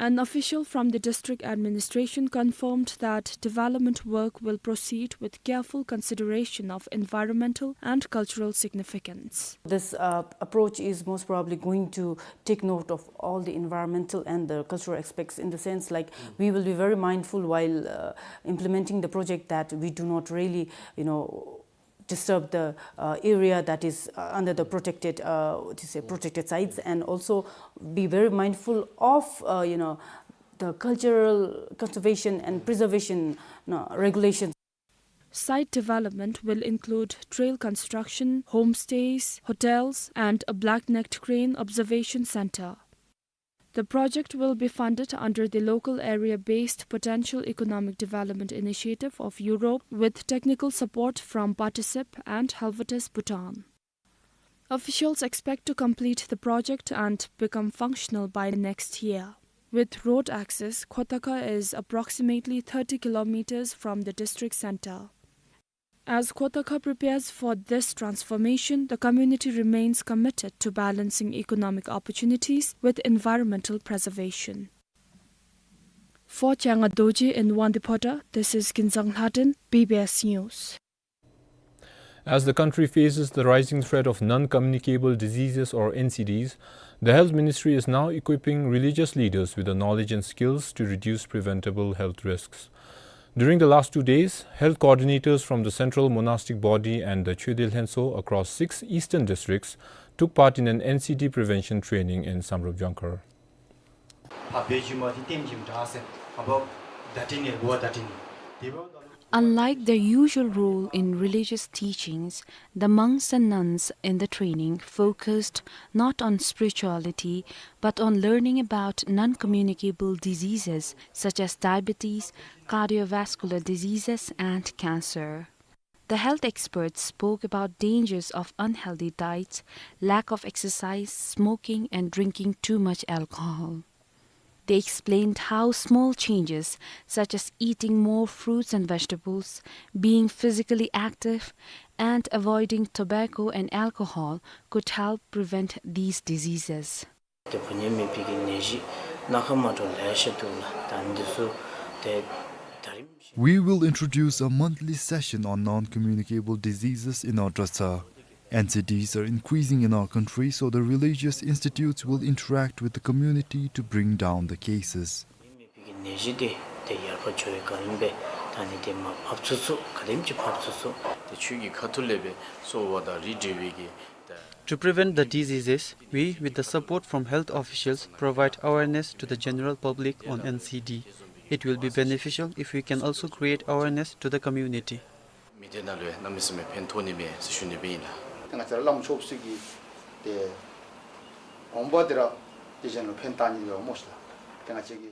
An official from the district administration confirmed that development work will proceed with careful consideration of environmental and cultural significance. This, uh, approach is most probably going to take note of all the environmental and the cultural aspects, in the sense, like, we will be very mindful while, uh, implementing the project, that we do not really, you know, disturb the, uh, area that is, uh, under the protected, uh, what you say, protected sites, and also be very mindful of, uh, you know, the cultural conservation and preservation, you know, regulations. Site development will include trail construction, homestays, hotels, and a black-necked crane observation center. The project will be funded under the Local Area-Based Potential Economic Development Initiative of Europe, with technical support from Particip and Helvetas Bhutan. Officials expect to complete the project and become functional by next year. With road access, Khotoka is approximately thirty kilometers from the district center. As Khotoka prepares for this transformation, the community remains committed to balancing economic opportunities with environmental preservation. For Changa Dorji in Wangdue Phodrang, this is Kinzang Lhaden, B B S News. As the country faces the rising threat of non-communicable diseases, or N C Ds, the Health Ministry is now equipping religious leaders with the knowledge and skills to reduce preventable health risks. During the last two days, health coordinators from the Central Monastic Body and the Chödye Lhentsö across six eastern districts took part in an N C D prevention training in Samdrup Jongkhar. Unlike their usual role in religious teachings, the monks and nuns in the training focused not on spirituality, but on learning about non-communicable diseases such as diabetes, cardiovascular diseases, and cancer. The health experts spoke about dangers of unhealthy diets, lack of exercise, smoking, and drinking too much alcohol. They explained how small changes, such as eating more fruits and vegetables, being physically active, and avoiding tobacco and alcohol, could help prevent these diseases. ཏེ་ཕོ་ཉ་མེད་པའི་གི་ནད་གཞི་སྣ་ཁ་མ་འདྲཝ་ལེ་ཤ་འདུག་ལགས། ད་འདི་ཚུ་ཏེ་ད་རིམ་བཞིན། We will introduce a monthly session on non-communicable diseases in our dresser. N C Ds are increasing in our country, so the religious institutes will interact with the community to bring down the cases. ནད་གཞི་འདི་ཏེ་ཡར་འཕར་འགྱོ་བའི་བསྒང་ཨིན་པས། ད་ནི་ཏེ་མར་ཕབ་ཚུགས་ཚུགས་ག་དེམ་ཅིག་ཕབ་ཚུགས་ཚུགས། ཏེ་ཆོས་ཀྱི་ཁ་ཐུག་ལས་སྦེ་གསོ་བ་དང་རིགས་འགྲེ་བའི་གི་ད། To prevent the diseases, we, with the support from health officials, provide awareness to the general public on N C D. It will be beneficial if we can also create awareness to the community. མི་སྡེ་ནང་ལུ་ཡང་གནམ་མེད་ས་མེད་ཕན་ཐོགས་ནི་མས་ཟེར་ཞུ་ནི་སྦེ་ཨིན་ལགས། ཏེ་ང་བཅས་ར་བླམ་ཆོསཔ་ཚུ་གིས་ཏེ་དགོངསམ་འདི་ར་ཏེ་གཞན་ལུ་ཕན་བཏགས་ནི་ཡོད་སྨོ་ཤིག་ལགས། ཏེ་ང་བཅས་ཀྱི།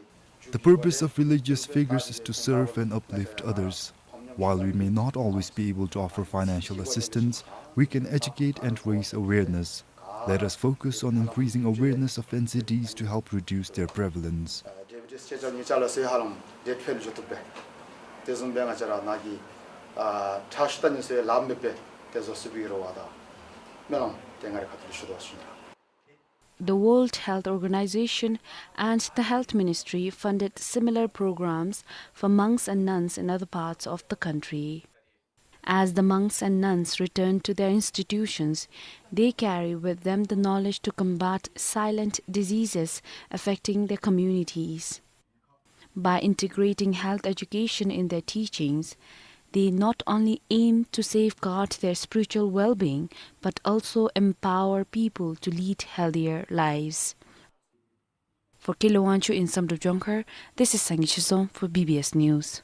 The purpose of religious figures is to serve and uplift others. While we may not always be able to offer financial assistance, we can educate and raise awareness. Let us focus on increasing awareness of N C Ds to help reduce their prevalence. ཌའི་བི་ཊིས་ཅེ་ཅ་ཉེ་ཅ་ལ་སོགས་ཧ་ལམ་དེ་འཕེལ་འགྱོ་བཏུབ་པས། དེ་བཟུམ་སྦེ་ང་བཅས་ར་ནཱ་གི་ཨ་ཁྲག་ཤུགས་ད་ནི་སོགས་ལཱ་མེད་པས། དེ་ཚུ་སུ་སྦེ་ར་བ་དང་མེ་ལོང་ཏེ་ང་རའི་ཁ་ཐུག་ལས་ཞུ་དོ་ཟེར་ཞུ་ནི་ལགས། The World Health Organization and the Health Ministry funded similar programs for monks and nuns in other parts of the country. As the monks and nuns return to their institutions, they carry with them the knowledge to combat silent diseases affecting their communities. By integrating health education in their teachings, They not only aim to safeguard their spiritual well-being, but also empower people to lead healthier lives. For Kelo Wangchuk in Samdrup Jongkhar, this is Sangay Shizom for B B S News.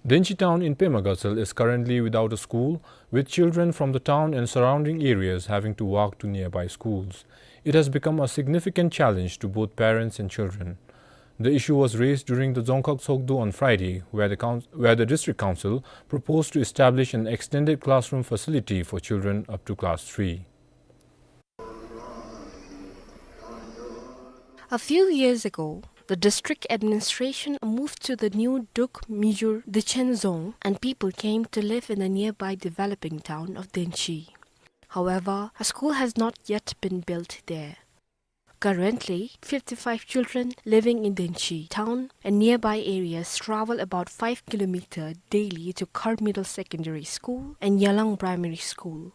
Denchi town in Pema Gatshel is currently without a school, with children from the town and surrounding areas having to walk to nearby schools. It has become a significant challenge to both parents and children. The issue was raised during the Dzongkhag Tshogdu on Friday, where the coun-, where the district council proposed to establish an extended classroom facility for children up to class three. A few years ago, the district administration moved to the new Dukh Mijur Dichen zone and people came to live in the nearby developing town of Denchi. However, a school has not yet been built there. Currently, fifty-five children living in Denchi town and nearby areas travel about five kilometer daily to Khar Middle Secondary School and Yalang Primary School.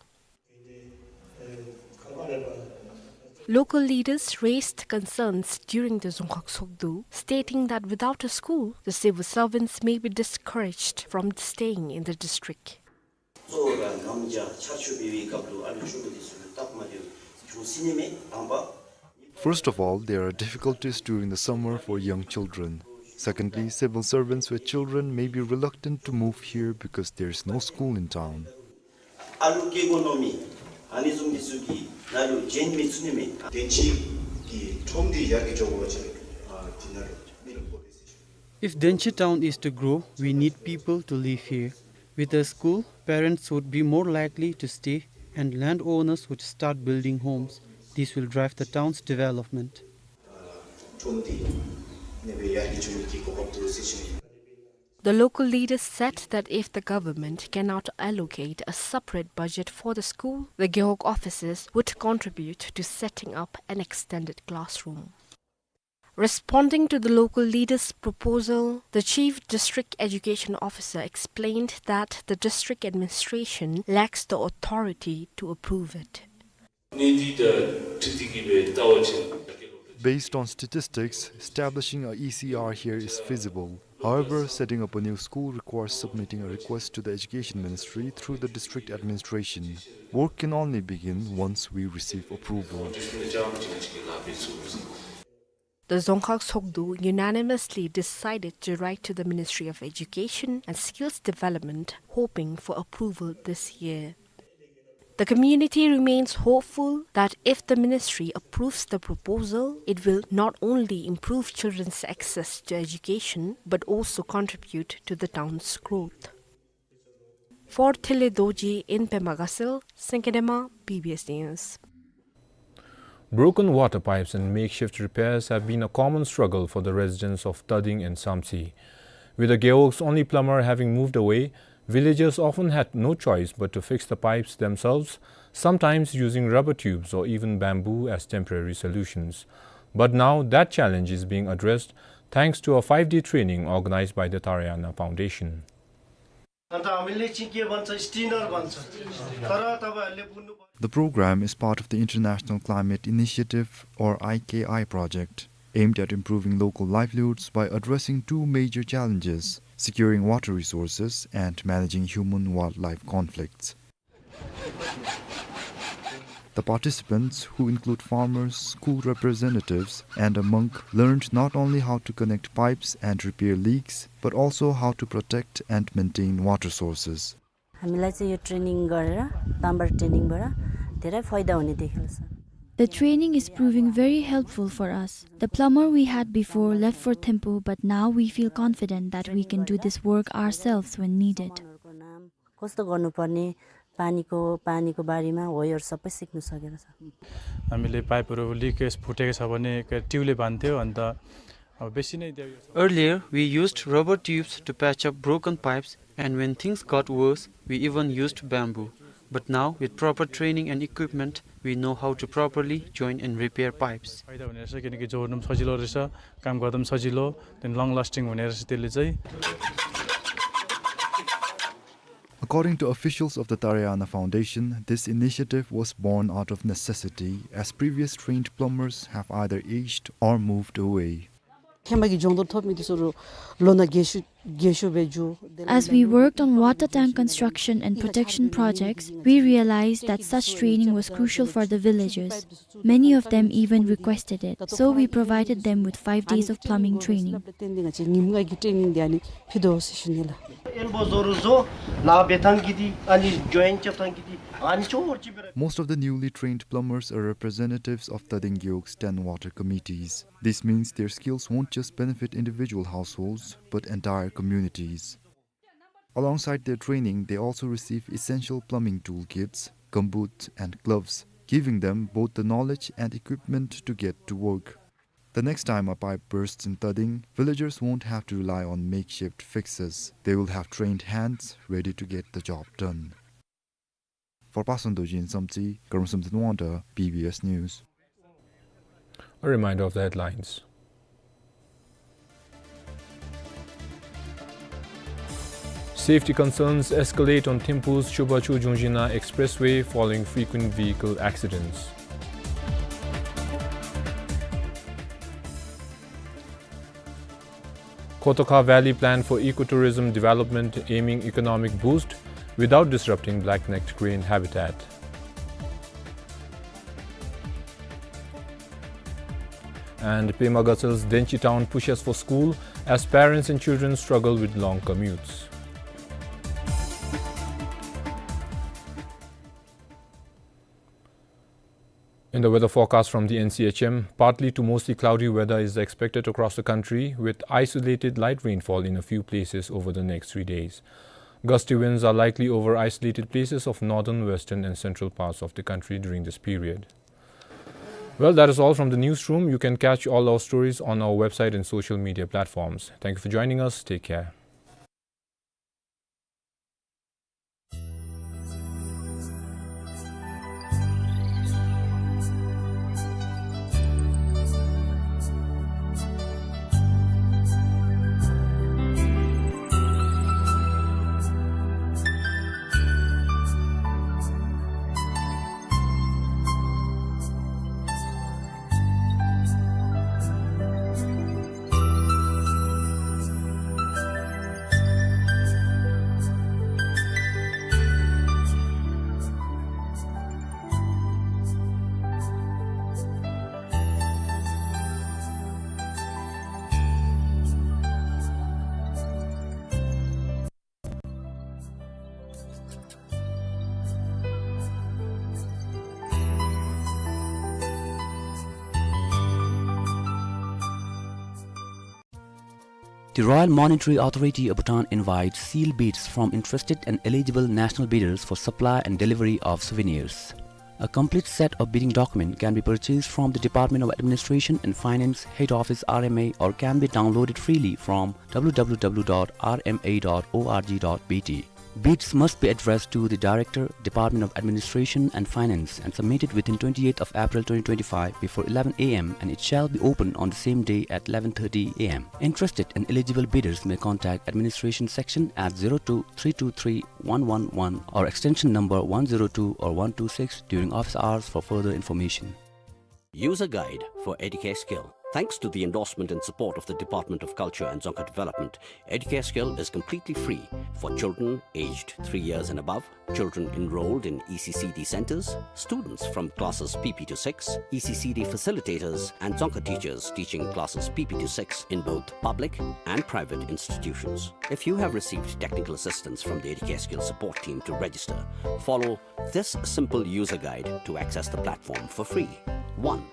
Local leaders raised concerns during the Dzongkhag Tshogdu, stating that without a school, the civil servants may be discouraged from staying in the district. First of all, there are difficulties during the summer for young children. Secondly, civil servants with children may be reluctant to move here because there is no school in town. ཨ་ལུ་སྐྱེ་དགོ་མནོ་མི་ཨ་ནི་བཟུམ་འདི་ཚུ་གིས་ནཱ་ལུ་བྱོན་མི་ཚུགས་ནི་མས། དེན་ཅི་གི་ཁྲོམ་འདི་ཡར་རྒྱས་འགྱོ་དགོ་པ་ཅིན་ཨ་འདི་ནང་ལུ་མི་རློབས་དགོ་པས་ཟེར་ཞུ། If Denchi town is to grow, we need people to live here. With a school, parents would be more likely to stay, and landowners would start building homes. This will drive the town's development. ཁྲོམ་འདི་ནེ་སྦེ་ཡར་རྒྱས་འགྱོ་ནི་གི་གོ་སྐབས་འདུག་ཟེར་ཞུ་ནི། The local leaders said that if the government cannot allocate a separate budget for the school, the Gewog officers would contribute to setting up an extended classroom. Responding to the local leaders' proposal, the Chief District Education Officer explained that the district administration lacks the authority to approve it. Based on statistics, establishing a E C R here is feasible. However, setting up a new school requires submitting a request to the Education Ministry through the district administration. Work can only begin once we receive approval. The Dzongkhag Tshogdu unanimously decided to write to the Ministry of Education and Skills Development, hoping for approval this year. The community remains hopeful that if the ministry approves the proposal, it will not only improve children's access to education, but also contribute to the town's growth. For Thile Dorji in Pema Gatshel, Sengke Dema, B B S News. Broken water pipes and makeshift repairs have been a common struggle for the residents of Tading and Samtse. With the Gewog's only plumber having moved away, villagers often had no choice but to fix the pipes themselves, sometimes using rubber tubes or even bamboo as temporary solutions. But now that challenge is being addressed thanks to a five-day training organized by the Tarayana Foundation. अन्त हामीले चाहिँ के भन्छ, स्ट्रेनर भन्छ। तर तपाईँहरूले बुझ्नु पर्यो। The program is part of the International Climate Initiative, or I K I project, aimed at improving local livelihoods by addressing two major challenges: securing water resources and managing human-wildlife conflicts. The participants, who include farmers, school representatives, and a monk, learned not only how to connect pipes and repair leaks, but also how to protect and maintain water sources. हामीलाई चाहिँ यो ट्रेनिङ गरेर, प्लम्बर ट्रेनिङबाट धेरै फाइदा हुने देखिएको छ। The training is proving very helpful for us. The plumber we had before left for Thimphu, but now we feel confident that we can do this work ourselves when needed. कस्तो गर्नुपर्ने, पानीको, पानीको बारेमा हो योहरू सबै सिक्नु सकेको छ। हामीले पाइपहरू लिकेज फुटेको छ भने ट्युबले बान्थ्यो, अन्त अब बेसी नै त्यो Earlier, we used rubber tubes to patch up broken pipes, and when things got worse, we even used bamboo. But now, with proper training and equipment, we know how to properly join and repair pipes. फाइदा हुने रहेछ, किनकि जोड्नु पनि सजिलो रहेछ, काम गर्दा पनि सजिलो, then long lasting हुने रहेछ त्यसले चाहिँ। According to officials of the Tarayana Foundation, this initiative was born out of necessity, as previous trained plumbers have either aged or moved away. ཧེ་མ་གི་སྦྱོང་བརྡར་ཐོབ་མི་འདི་ཚུ་རུང་ལོ་ན་རྒས་ཤོས་རྒས་ཤོས་སྦེ་འགྱོ། As we worked on water tank construction and protection projects, we realized that such training was crucial for the villagers. Many of them even requested it, so we provided them with five days of plumbing training. ཏན་ཏན་ང་བཅས་ཉིནམ་ལྔ་གི་ཊེ་ནིང་འདི་ཨ་ནི་ཕུལ་དོ་ཟེར་ཞུ་ནི་ལགས། ཨེལ་བོ་བཟོ་རུང་བཟོ། ལགཔ་འབད་ཐངས་ཀྱི་འདི་ཨ་ནི་ཇོའིན་རྐྱབ་ཐངས་ཀྱི་འདི་ཨ་ནི་ཅོག་ཅིག་སྦེ་ར། Most of the newly trained plumbers are representatives of Tading Gewog ten water committees. This means their skills won't just benefit individual households, but entire communities. Alongside their training, they also receive essential plumbing toolkits, gumboots, and gloves, giving them both the knowledge and equipment to get to work. The next time a pipe bursts in Tading, villagers won't have to rely on makeshift fixes. They will have trained hands ready to get the job done. For Pason Dorji and Samtse, Karmsum Thanwangta, B B S News. A reminder of the headlines. Safety concerns escalate on Thimphu's Chubachu-Jungjiena Expressway following frequent vehicle accidents. Khotokha Valley plan for ecotourism development, aiming economic boost without disrupting black-necked crane habitat. And Pema Gatsel's Denchi town pushes for school as parents and children struggle with long commutes. In the weather forecast from the N C H M, partly to mostly cloudy weather is expected across the country, with isolated light rainfall in a few places over the next three days. Gusty winds are likely over isolated places of northern, western, and central parts of the country during this period. Well, that is all from the newsroom. You can catch all our stories on our website and social media platforms. Thank you for joining us. Take care. The Royal Monetary Authority of Bhutan invites sealed bids from interested and eligible national bidders for supply and delivery of souvenirs. A complete set of bidding document can be purchased from the Department of Administration and Finance, Head Office, R M A, or can be downloaded freely from W W W dot R M A dot org dot B T. Bids must be addressed to the Director, Department of Administration and Finance, and submitted within twenty-eighth of April twenty twenty-five before eleven A M, and it shall be opened on the same day at eleven thirty A M. Interested and eligible bidders may contact administration section at zero two three two three one one one or extension number one zero two or one two six during office hours for further information. User Guide for Educare Skill. Thanks to the endorsement and support of the Department of Culture and Dzongkha Development, Educare Skill is completely free for children aged three years and above, children enrolled in E C C D centers, students from classes P P to six, E C C D facilitators, and Dzongkha teachers teaching classes P P to six in both public and private institutions. If you have received technical assistance from the Educare Skill support team to register, follow this simple user guide to access the platform for free. One,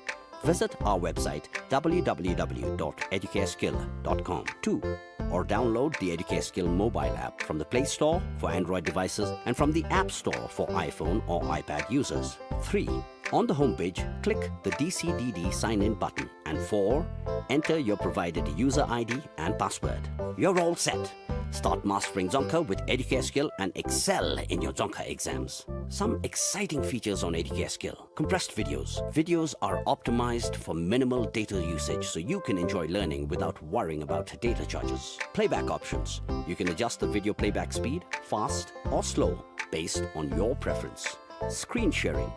visit our website W W W dot educareskill dot com. Two, or download the Educare Skill mobile app from the Play Store for Android devices and from the App Store for iPhone or iPad users. Three, on the homepage, click the D C D D sign-in button. And four, enter your provided user I D and password. You're all set. Start mastering Dzongkha with Educare Skill and excel in your Dzongkha exams. Some exciting features on Educare Skill. Compressed videos. Videos are optimized for minimal data usage, so you can enjoy learning without worrying about data charges. Playback options. You can adjust the video playback speed, fast or slow, based on your preference. Screen sharing.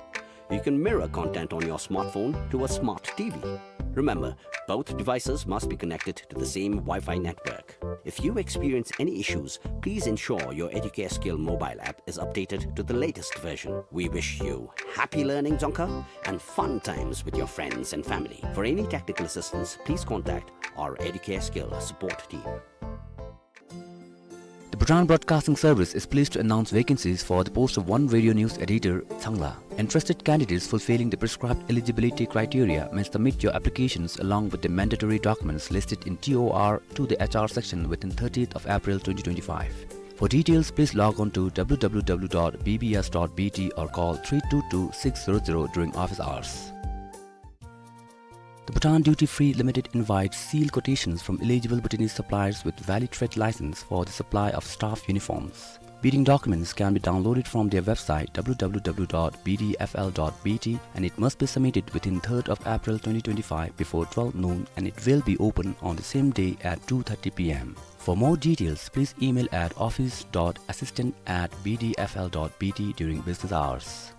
You can mirror content on your smartphone to a smart T V. Remember, both devices must be connected to the same Wi-Fi network. If you experience any issues, please ensure your Educare Skill mobile app is updated to the latest version. We wish you happy learning, Dzongkha, and fun times with your friends and family. For any technical assistance, please contact our Educare Skill support team. The Bhutan Broadcasting Service is pleased to announce vacancies for the post of one radio news editor, Tsangla. Interested candidates fulfilling the prescribed eligibility criteria may submit your applications along with the mandatory documents listed in T O R to the H R section within thirtieth of April twenty twenty-five. For details, please log on to W W W dot B B S dot B T or call three two two six zero zero during office hours. The Bhutan Duty Free Limited invites sealed quotations from eligible Bhutanese suppliers with valid trade license for the supply of staff uniforms. Bidding documents can be downloaded from their website W W W dot B D F L dot B T, and it must be submitted within third of April twenty twenty-five before twelve noon, and it will be open on the same day at two thirty P M. For more details, please email at office dot assistant at B D F L dot B T during business hours.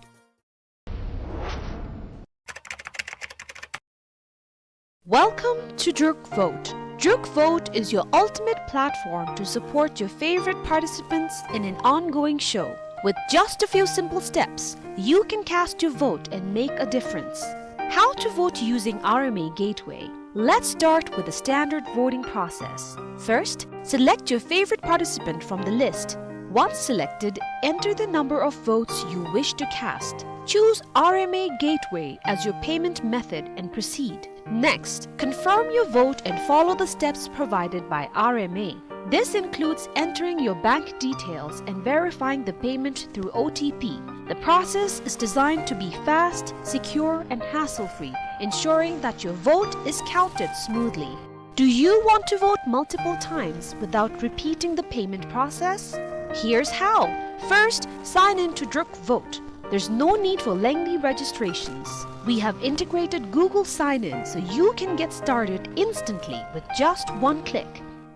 Welcome to Druk Vote. Druk Vote is your ultimate platform to support your favorite participants in an ongoing show. With just a few simple steps, you can cast your vote and make a difference. How to vote using R M A Gateway. Let's start with the standard voting process. First, select your favorite participant from the list. Once selected, enter the number of votes you wish to cast. Choose R M A Gateway as your payment method and proceed. Next, confirm your vote and follow the steps provided by R M A. This includes entering your bank details and verifying the payment through O T P. The process is designed to be fast, secure, and hassle-free, ensuring that your vote is counted smoothly. Do you want to vote multiple times without repeating the payment process? Here's how. First, sign in to Druk Vote. There's no need for lengthy registrations. We have integrated Google Sign-In so you can get started instantly with just one click.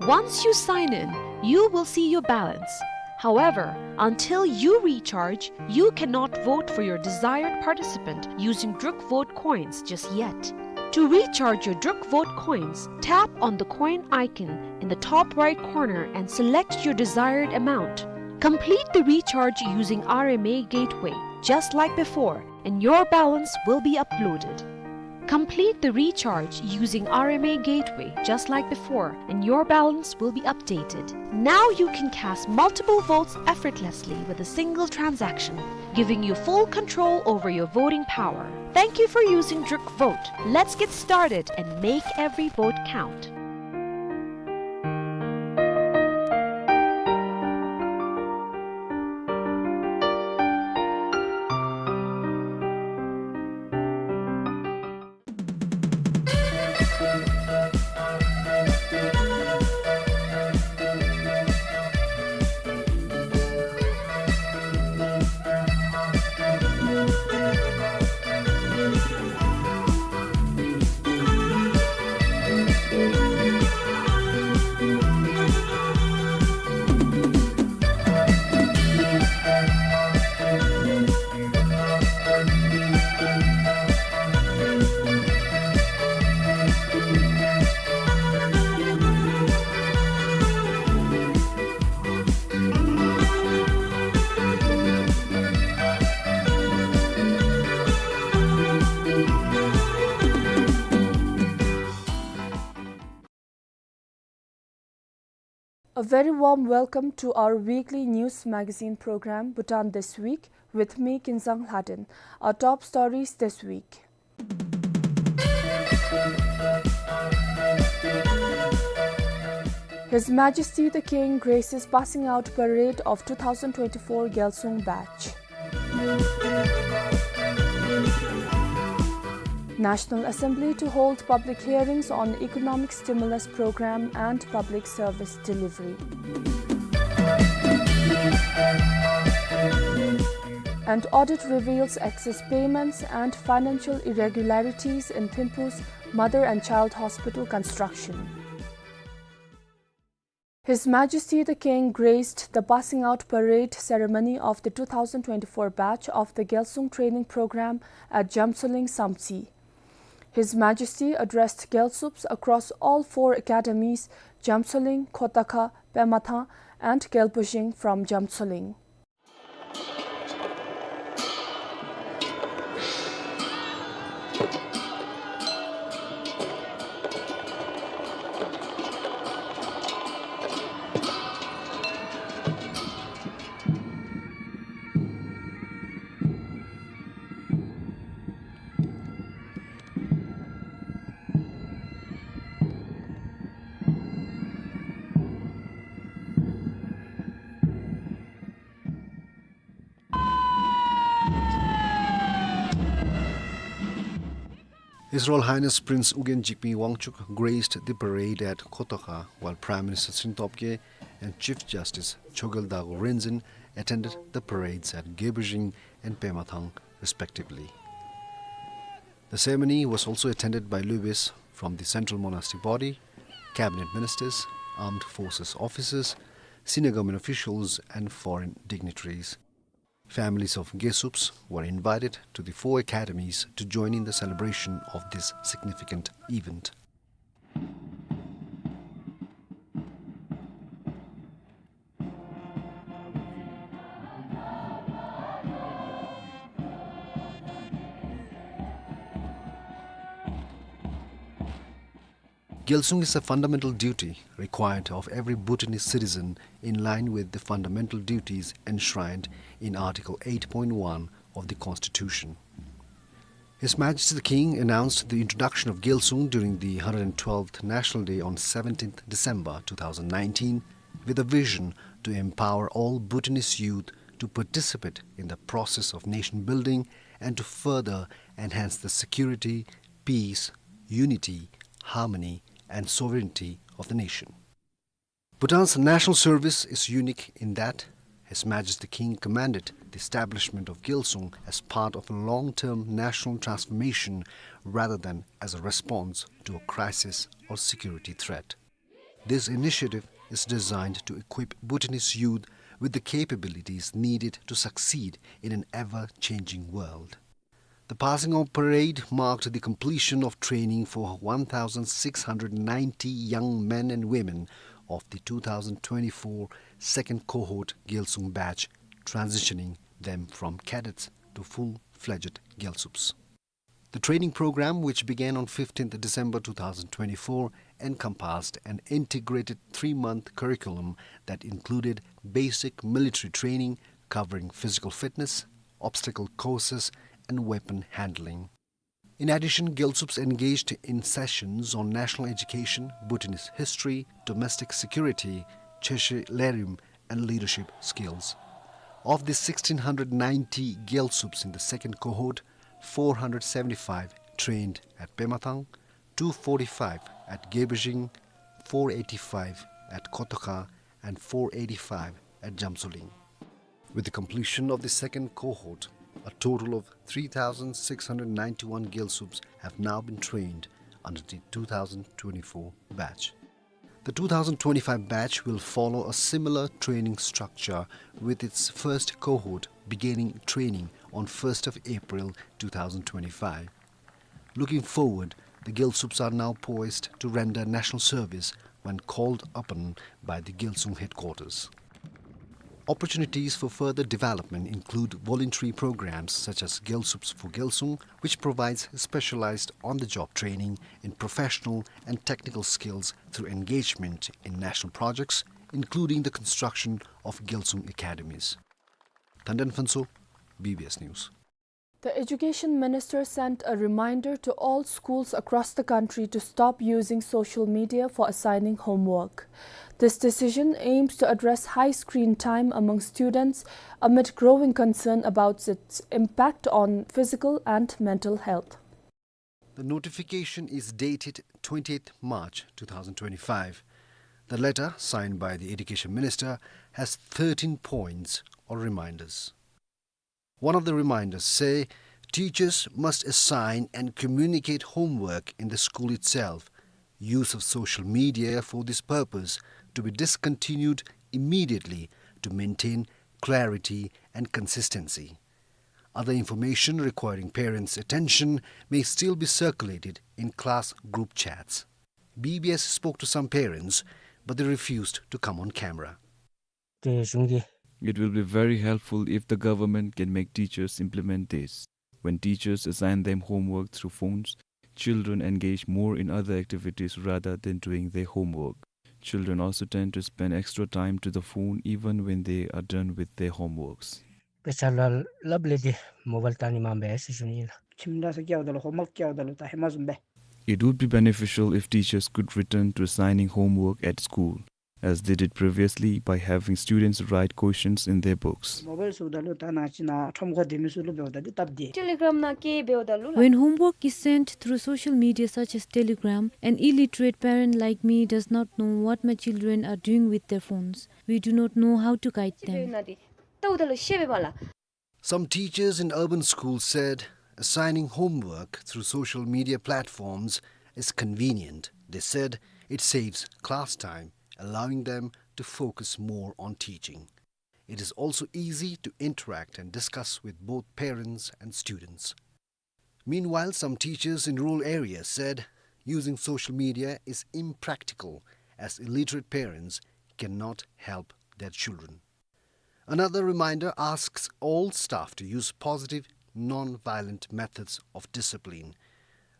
Once you sign in, you will see your balance. However, until you recharge, you cannot vote for your desired participant using Druk Vote coins just yet. To recharge your Druk Vote coins, tap on the coin icon in the top right corner and select your desired amount. Complete the recharge using R M A Gateway, just like before, and your balance will be uploaded. Complete the recharge using R M A Gateway, just like before, and your balance will be updated. Now you can cast multiple votes effortlessly with a single transaction, giving you full control over your voting power. Thank you for using Druk Vote. Let's get started and make every vote count. A very warm welcome to our weekly news magazine program, Bhutan This Week, with me, Kinzang Lhaden. Our top stories this week. His Majesty the King graces passing out parade of two thousand twenty-four Gyalsung batch. National Assembly to hold public hearings on economic stimulus program and public service delivery. And audit reveals excess payments and financial irregularities in Thimphu's mother and child hospital construction. His Majesty the King graced the passing out parade ceremony of the two thousand twenty-four batch of the Gyalsung training program at Jamtsoling Samtse. His Majesty addressed Gyalsups across all four academies, Jamtsoling, Khotakha, Pemathang, and Gyalbojing from Jamtsoling. His Royal Highness Prince Ugyen Jigme Wangchuck graced the parade at Khotakha, while Prime Minister Tshering Tobgay and Chief Justice Chogyal Dago Ryinzin attended the parades at Gyalbojing and Pemathang, respectively. The ceremony was also attended by luebes from the Central Monastic Body, cabinet ministers, armed forces officers, senior government officials, and foreign dignitaries. Families of Gyalsups were invited to the four academies to join in the celebration of this significant event. Gyalsung is a fundamental duty required of every Bhutanese citizen in line with the fundamental duties enshrined in Article eight point one of the Constitution. His Majesty the King announced the introduction of Gyalsung during the hundred twelfth National Day on seventeenth December two thousand nineteen, with a vision to empower all Bhutanese youth to participate in the process of nation building and to further enhance the security, peace, unity, harmony, and sovereignty of the nation. Bhutan's national service is unique in that His Majesty the King commanded the establishment of Gyalsung as part of a long-term national transformation rather than as a response to a crisis or security threat. This initiative is designed to equip Bhutanese youth with the capabilities needed to succeed in an ever-changing world. The passing out parade marked the completion of training for one thousand six hundred ninety young men and women of the two thousand twenty-four second cohort Gyalsung batch, transitioning them from cadets to full-fledged Gyalsups. The training program, which began on fifteenth December two thousand twenty-four, encompassed an integrated three-month curriculum that included basic military training covering physical fitness, obstacle courses, and weapon handling. In addition, Gyalsups engaged in sessions on national education, Bhutanese history, domestic security, Cheshe Lerim, and leadership skills. Of the sixteen hundred ninety Gyalsups in the second cohort, four hundred seventy-five trained at Pemathang, two forty-five at Gyalbojing, four eighty-five at Khotakha, and four eighty-five at Jamtsoling. With the completion of the second cohort, a total of three thousand six hundred ninety-one Gyalsups have now been trained under the two thousand twenty-four batch. The two thousand twenty-five batch will follow a similar training structure, with its first cohort beginning training on first of April two thousand twenty-five. Looking forward, the Gyalsups are now poised to render national service when called upon by the Gyalsung headquarters. Opportunities for further development include voluntary programs such as Gyalsups for Gyalsung, which provides specialized on-the-job training in professional and technical skills through engagement in national projects, including the construction of Gyalsung academies. Thandan Phuntsho, B B S News. The Education Minister sent a reminder to all schools across the country to stop using social media for assigning homework. This decision aims to address high screen time among students amid growing concern about its impact on physical and mental health. The notification is dated twentieth March two thousand twenty-five. The letter, signed by the Education Minister, has thirteen points or reminders. One of the reminders say, teachers must assign and communicate homework in the school itself. Use of social media for this purpose to be discontinued immediately to maintain clarity and consistency. Other information requiring parents' attention may still be circulated in class group chats. B B S spoke to some parents, but they refused to come on camera. དེ་གཞུང་གི It will be very helpful if the government can make teachers implement this. When teachers assign them homework through phones, children engage more in other activities rather than doing their homework. Children also tend to spend extra time to the phone even when they are done with their homeworks. དཔེ་ཆ་ལ་སླབ་ལས་ཏེ་མོ་བཱའིལ་བཏང་ནི་མང་པས་ཟེར་ཞུ་ནི་ལགས། ཁྱིམ་ལས་ས་སྐྱེལཝ་ད་ལུ་ཧོམ་ཝརཀ་སྐྱེལཝ་ད་ལུ་ད་ཧེ་མ་བཟུམ་སྦེ། It would be beneficial if teachers could return to assigning homework at school, as they did previously, by having students write questions in their books. མོ་བཱའིལ་ཟེརཝ་ད་ལུ་ད་ནཱ་ཅིག་ནང་ཁྲོམ་ཁར་སྡོད་མི་ཚུ་ལུ་འབདཝ་ད་འདི་སྟབས་བདེ། Telegram ནང་བཀོད་འབདཝ་ད་ལུ་ལགས། When homework is sent through social media such as Telegram, an illiterate parent like me does not know what my children are doing with their phones. We do not know how to guide them. འབདཝ་ད་ལུ་ཤེས་པས་པ་ལགས། Some teachers in urban schools said assigning homework through social media platforms is convenient. They said it saves class time, allowing them to focus more on teaching. It is also easy to interact and discuss with both parents and students. Meanwhile, some teachers in rural areas said using social media is impractical, as illiterate parents cannot help their children. Another reminder asks all staff to use positive, non-violent methods of discipline.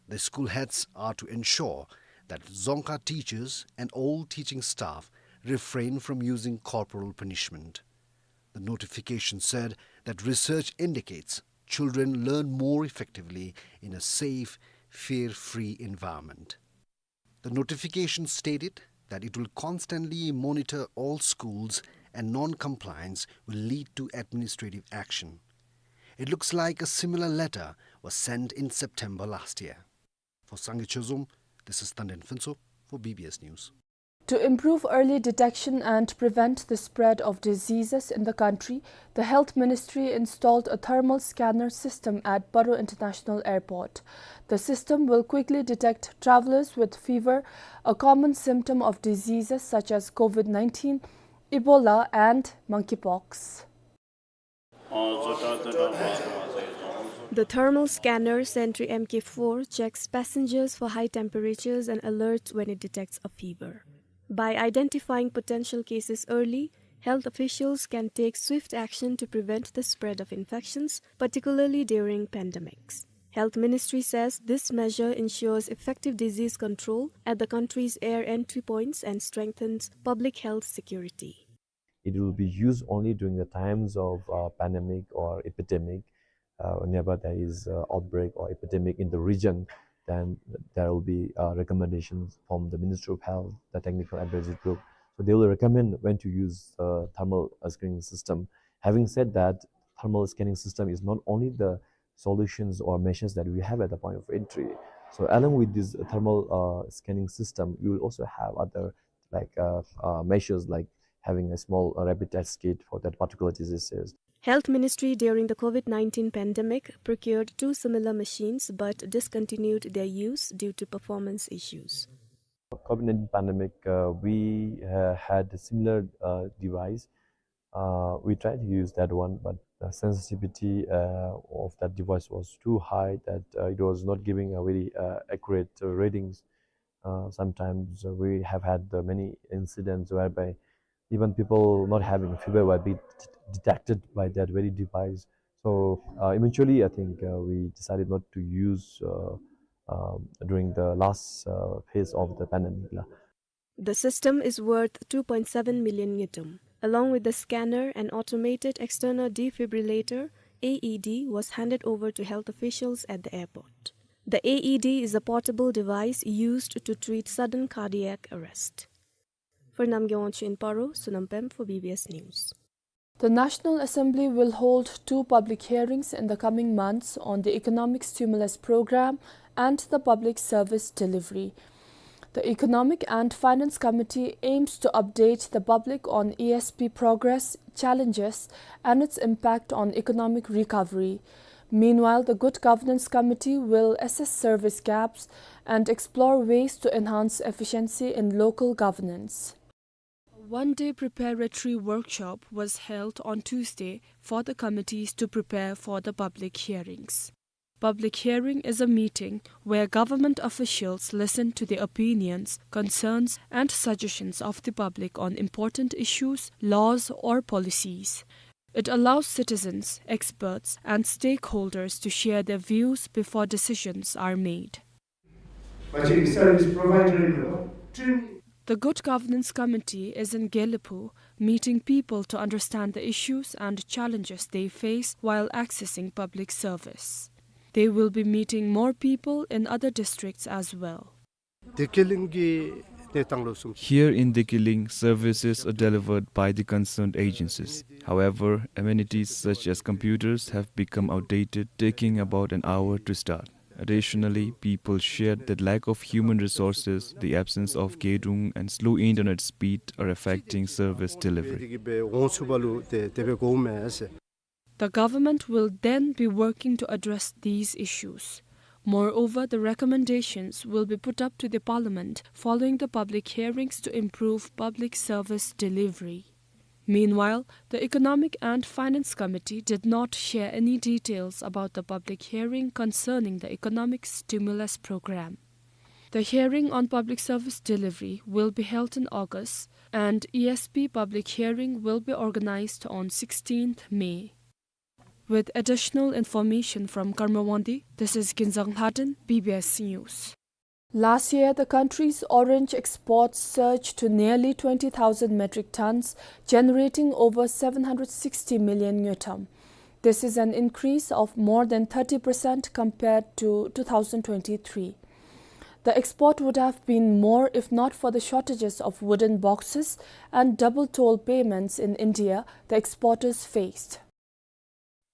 The school heads are to ensure that Dzongkha teachers and all teaching staff refrain from using corporal punishment. The notification said that research indicates children learn more effectively in a safe, fear-free environment. The notification stated that it will constantly monitor all schools and non-compliance will lead to administrative action. It looks like a similar letter was sent in September last year. For Sangay Chozom, this is Tanden Phuntsho for B B S News. To improve early detection and prevent the spread of diseases in the country, the Health Ministry installed a thermal scanner system at Paro International Airport. The system will quickly detect travelers with fever, a common symptom of diseases such as COVID nineteen, Ebola, and monkeypox. The thermal scanner Sentry M K four checks passengers for high temperatures and alerts when it detects a fever. By identifying potential cases early, health officials can take swift action to prevent the spread of infections, particularly during pandemics. Health Ministry says this measure ensures effective disease control at the country's air entry points and strengthens public health security. It will be used only during the times of, uh, pandemic or epidemic. Uh, whenever there is, uh, outbreak or epidemic in the region, then there will be, uh, recommendations from the Ministry of Health, the technical advisory group. So they will recommend when to use, uh, thermal, uh, screening system. Having said that, thermal scanning system is not only the solutions or measures that we have at the point of entry. So along with this thermal, uh, scanning system, we will also have other, like, uh, uh, measures like having a small, uh, rapid test kit for that particular diseases. Health Ministry during the COVID nineteen pandemic procured two similar machines but discontinued their use due to performance issues. COVID nineteen pandemic, uh, we, uh, had a similar, uh, device. Uh, we tried to use that one, but the sensitivity, uh, of that device was too high that, uh, it was not giving a very, uh, accurate, uh, readings. Uh, sometimes, uh, we have had, uh, many incidents whereby even people not having fever were being detected by that very device. So, uh, eventually, I think, uh, we decided not to use, uh, um, during the last, uh, phase of the pandemic la. The system is worth two point seven million ngultrum. Along with the scanner, an automated external defibrillator, A E D, was handed over to health officials at the airport. The A E D is a portable device used to treat sudden cardiac arrest. For Namgay Wangchuk in Paro, Sonam Pem for B B S News. The National Assembly will hold two public hearings in the coming months on the economic stimulus program and the public service delivery. The Economic and Finance Committee aims to update the public on E S P progress, challenges, and its impact on economic recovery. Meanwhile, the Good Governance Committee will assess service gaps and explore ways to enhance efficiency in local governance. One-day preparatory workshop was held on Tuesday for the committees to prepare for the public hearings. Public hearing is a meeting where government officials listen to the opinions, concerns, and suggestions of the public on important issues, laws, or policies. It allows citizens, experts, and stakeholders to share their views before decisions are made. But in service provider, you know, training. The Good Governance Committee is in Gelephu, meeting people to understand the issues and challenges they face while accessing public service. They will be meeting more people in other districts as well. ཏེ་ཀི་ལིང་གི་གནས་སྟངས་ལུ་སོང་། Here in Dekiling, services are delivered by the concerned agencies. However, amenities such as computers have become outdated, taking about an hour to start. Additionally, people shared that lack of human resources, the absence of gedung, and slow internet speed are affecting service delivery. འོང་ཚུགས་པ་ལུ་ཏེ་དེ་སྦེ་དགོཔ་མས་ཟེར། The government will then be working to address these issues. Moreover, the recommendations will be put up to the parliament following the public hearings to improve public service delivery. Meanwhile, the Economic and Finance Committee did not share any details about the public hearing concerning the economic stimulus program. The hearing on public service delivery will be held in August, and E S P public hearing will be organized on sixteenth May. With additional information from Karmawandi, this is Ginzang Lhaden, B B S News. Last year, the country's orange exports surged to nearly twenty thousand metric tons, generating over seven hundred sixty million ngultrum. This is an increase of more than thirty percent compared to two thousand twenty-three. The export would have been more if not for the shortages of wooden boxes and double toll payments in India the exporters faced.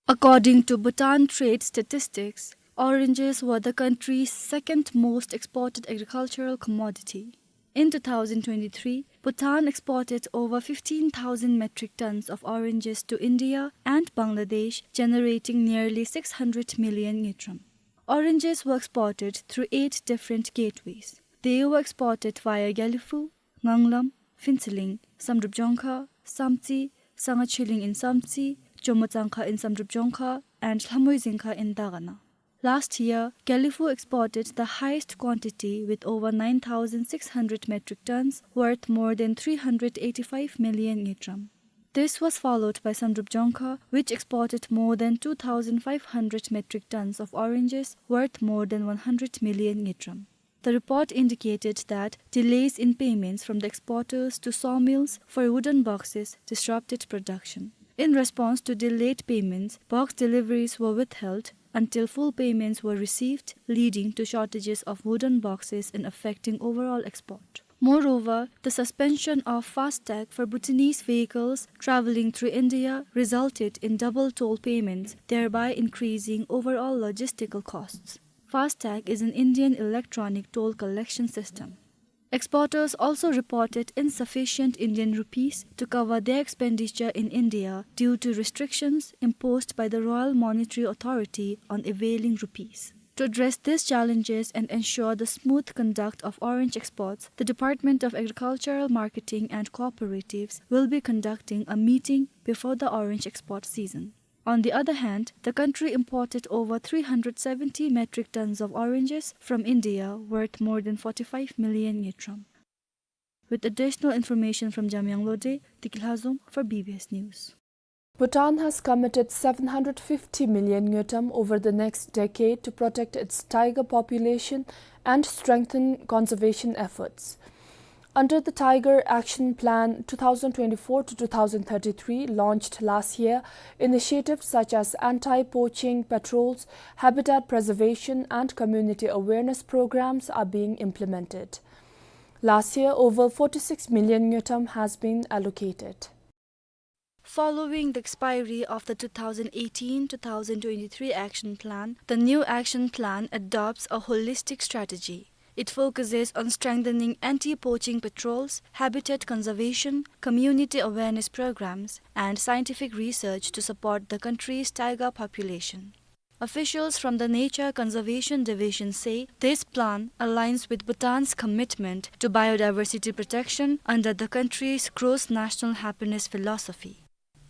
According to Bhutan Trade Statistics, oranges were the country's second most exported agricultural commodity. In two thousand twenty-three, Bhutan exported over fifteen thousand metric tons of oranges to India and Bangladesh, generating nearly six hundred million ngultrum. Oranges were exported through eight different gateways. They were exported via Gelephu, Ngamla, Phuentsholing, Samdrup Dzongkha, Samtse, Sangha Chilling in Samtse, Jomo Tsangkha in Samdrup Dzongkha, and Lhamoei Dzingkha in Dagana. Last year, Gelephu exported the highest quantity with over nine thousand six hundred metric tons, worth more than three hundred eighty-five million ngultrum. This was followed by Samdrup Dzongkha, which exported more than two thousand five hundred metric tons of oranges, worth more than one hundred million ngultrum. The report indicated that delays in payments from the exporters to sawmills for wooden boxes disrupted production. In response to delayed payments, box deliveries were withheld until full payments were received, leading to shortages of wooden boxes and affecting overall export. Moreover, the suspension of FASTag for Bhutanese vehicles traveling through India resulted in double toll payments, thereby increasing overall logistical costs. FASTag is an Indian electronic toll collection system. Exporters also reported insufficient Indian rupees to cover their expenditure in India due to restrictions imposed by the Royal Monetary Authority on availing rupees. To address these challenges and ensure the smooth conduct of orange exports, the Department of Agricultural Marketing and Cooperatives will be conducting a meeting before the orange export season. On the other hand, the country imported over three hundred seventy metric tons of oranges from India, worth more than forty-five million ngultrum. With additional information from Jamyang Lode, Deki Lhazom for B B S News. Bhutan has committed seven hundred fifty million ngultrum over the next decade to protect its tiger population and strengthen conservation efforts. Under the Tiger Action Plan two thousand twenty-four to two thousand thirty-three, launched last year, initiatives such as anti-poaching patrols, habitat preservation, and community awareness programs are being implemented. Last year, over forty-six million ngultrum has been allocated. Following the expiry of the two thousand eighteen two thousand twenty-three action plan, the new action plan adopts a holistic strategy. It focuses on strengthening anti-poaching patrols, habitat conservation, community awareness programs, and scientific research to support the country's tiger population. Officials from the Nature Conservation Division say this plan aligns with Bhutan's commitment to biodiversity protection under the country's Gross National Happiness philosophy.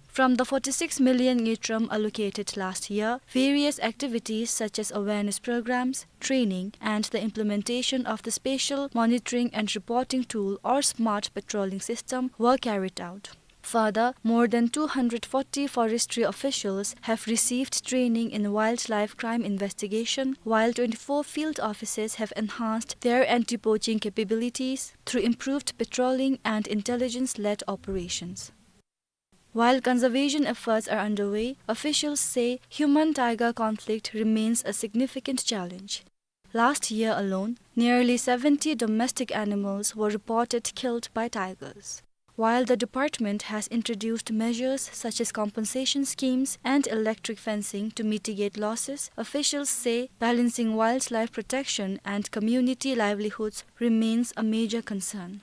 From the forty-six million ngultrum allocated last year, various activities such as awareness programs, training, and the implementation of the Spatial Monitoring and Reporting Tool or SMART patrolling system were carried out. Further, more than two hundred forty forestry officials have received training in wildlife crime investigation, while twenty-four field officers have enhanced their anti-poaching capabilities through improved patrolling and intelligence-led operations. While conservation efforts are underway, officials say human-tiger conflict remains a significant challenge. Last year alone, nearly seventy domestic animals were reported killed by tigers. While the department has introduced measures such as compensation schemes and electric fencing to mitigate losses, officials say balancing wildlife protection and community livelihoods remains a major concern.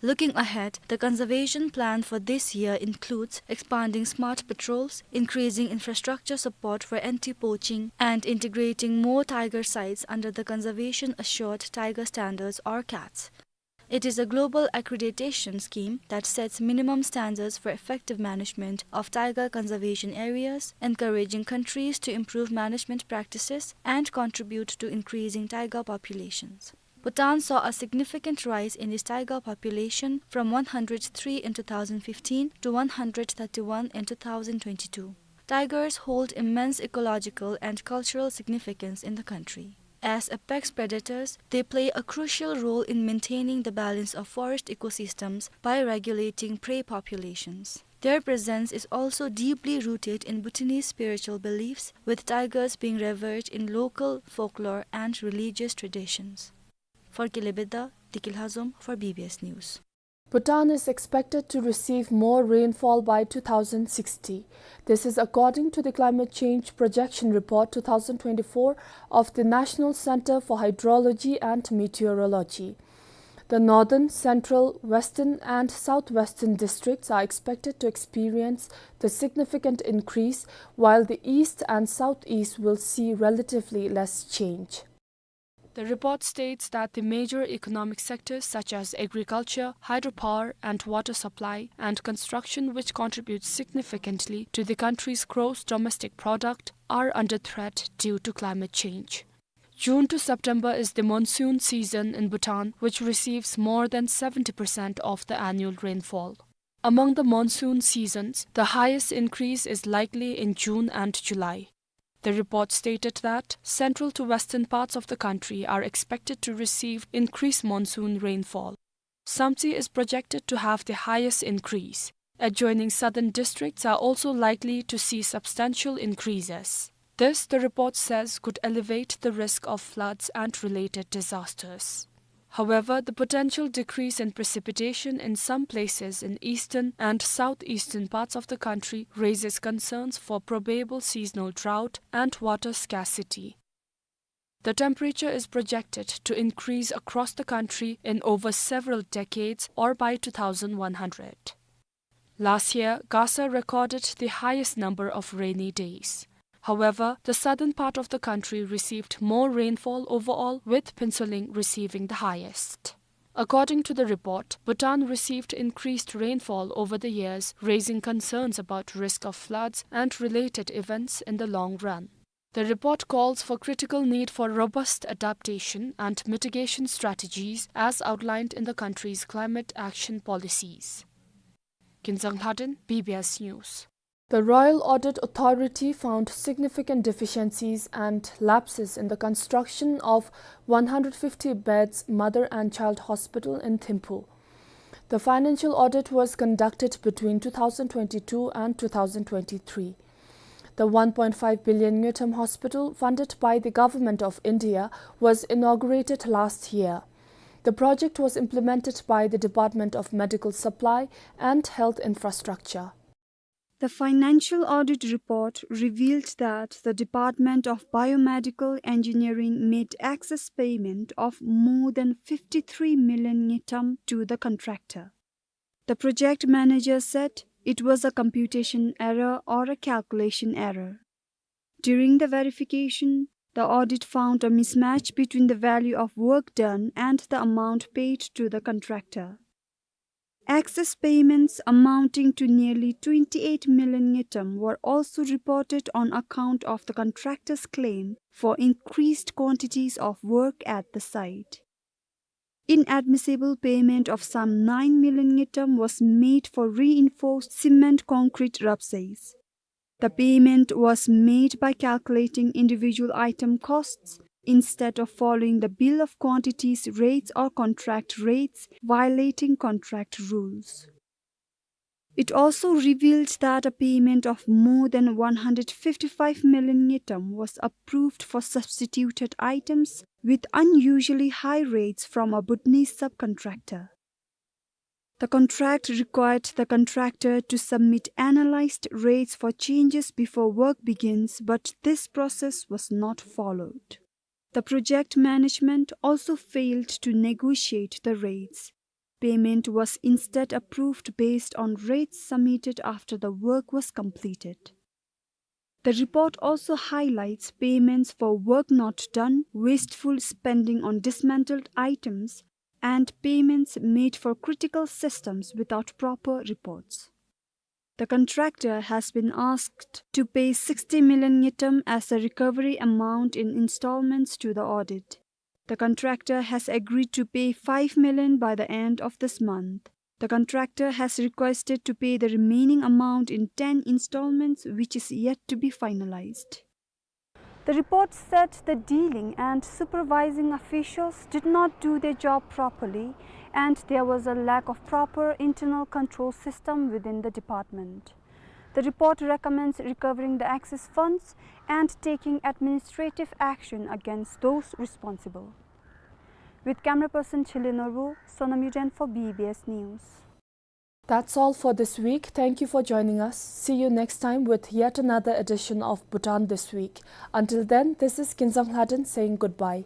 Looking ahead, the conservation plan for this year includes expanding SMART patrols, increasing infrastructure support for anti-poaching, and integrating more tiger sites under the Conservation Assured Tiger Standards or CATS. It is a global accreditation scheme that sets minimum standards for effective management of tiger conservation areas, encouraging countries to improve management practices and contribute to increasing tiger populations. Bhutan saw a significant rise in its tiger population from one hundred three in two thousand fifteen to one hundred thirty-one in two thousand twenty-two. Tigers hold immense ecological and cultural significance in the country. As apex predators, they play a crucial role in maintaining the balance of forest ecosystems by regulating prey populations. Their presence is also deeply rooted in Bhutanese spiritual beliefs, with tigers being revered in local folklore and religious traditions. For Kelebheda, Deki Lhazom for B B S News. Bhutan is expected to receive more rainfall by two thousand sixty. This is according to the Climate Change Projection Report two thousand twenty-four of the National Center for Hydrology and Meteorology. The northern, central, western, and southwestern districts are expected to experience the significant increase, while the east and southeast will see relatively less change. The report states that the major economic sectors such as agriculture, hydropower and water supply, and construction, which contributes significantly to the country's gross domestic product, are under threat due to climate change. June to September is the monsoon season in Bhutan, which receives more than seventy percent of the annual rainfall. Among the monsoon seasons, the highest increase is likely in June and July. The report stated that central to western parts of the country are expected to receive increased monsoon rainfall. Samtse is projected to have the highest increase. Adjoining southern districts are also likely to see substantial increases. This, the report says, could elevate the risk of floods and related disasters. However, the potential decrease in precipitation in some places in eastern and southeastern parts of the country raises concerns for probable seasonal drought and water scarcity. The temperature is projected to increase across the country in over several decades or by two thousand one hundred. Last year, Gasa recorded the highest number of rainy days. However, the southern part of the country received more rainfall overall, with Phuentsholing receiving the highest. According to the report, Bhutan received increased rainfall over the years, raising concerns about risk of floods and related events in the long run. The report calls for critical need for robust adaptation and mitigation strategies as outlined in the country's climate action policies. Kinzang Lhaden, B B S News. The Royal Audit Authority found significant deficiencies and lapses in the construction of one hundred fifty beds mother and child hospital in Thimphu. The financial audit was conducted between two thousand twenty-two and two thousand twenty-three. The one point five billion ngultrum hospital, funded by the Government of India, was inaugurated last year. The project was implemented by the Department of Medical Supply and Health Infrastructure. The financial audit report revealed that the Department of Biomedical Engineering made excess payment of more than fifty-three million ngultrum to the contractor. The project manager said it was a computation error or a calculation error. During the verification, the audit found a mismatch between the value of work done and the amount paid to the contractor. Excess payments amounting to nearly twenty-eight million ngultrum were also reported on account of the contractor's claim for increased quantities of work at the site. Inadmissible payment of some nine million ngultrum was made for reinforced cement concrete rupsays. The payment was made by calculating individual item costs instead of following the bill of quantities rates or contract rates, violating contract rules. It also revealed that a payment of more than one hundred fifty-five million ngultrum was approved for substituted items with unusually high rates from a Bhutanese subcontractor. The contract required the contractor to submit analyzed rates for changes before work begins, but this process was not followed. The project management also failed to negotiate the rates. Payment was instead approved based on rates submitted after the work was completed. The report also highlights payments for work not done, wasteful spending on dismantled items, and payments made for critical systems without proper reports. The contractor has been asked to pay sixty million ngultrum as a recovery amount in installments to the audit. The contractor has agreed to pay five million by the end of this month. The contractor has requested to pay the remaining amount in ten installments, which is yet to be finalized. The report said the dealing and supervising officials did not do their job properly, and there was a lack of proper internal control system within the department. The report recommends recovering the excess funds and taking administrative action against those responsible. With camera person Chile Norbu, Sonam Yuden for B B S News. That's all for this week. Thank you for joining us. See you next time with yet another edition of Bhutan This Week. Until then, this is Kinzang Hladen saying goodbye.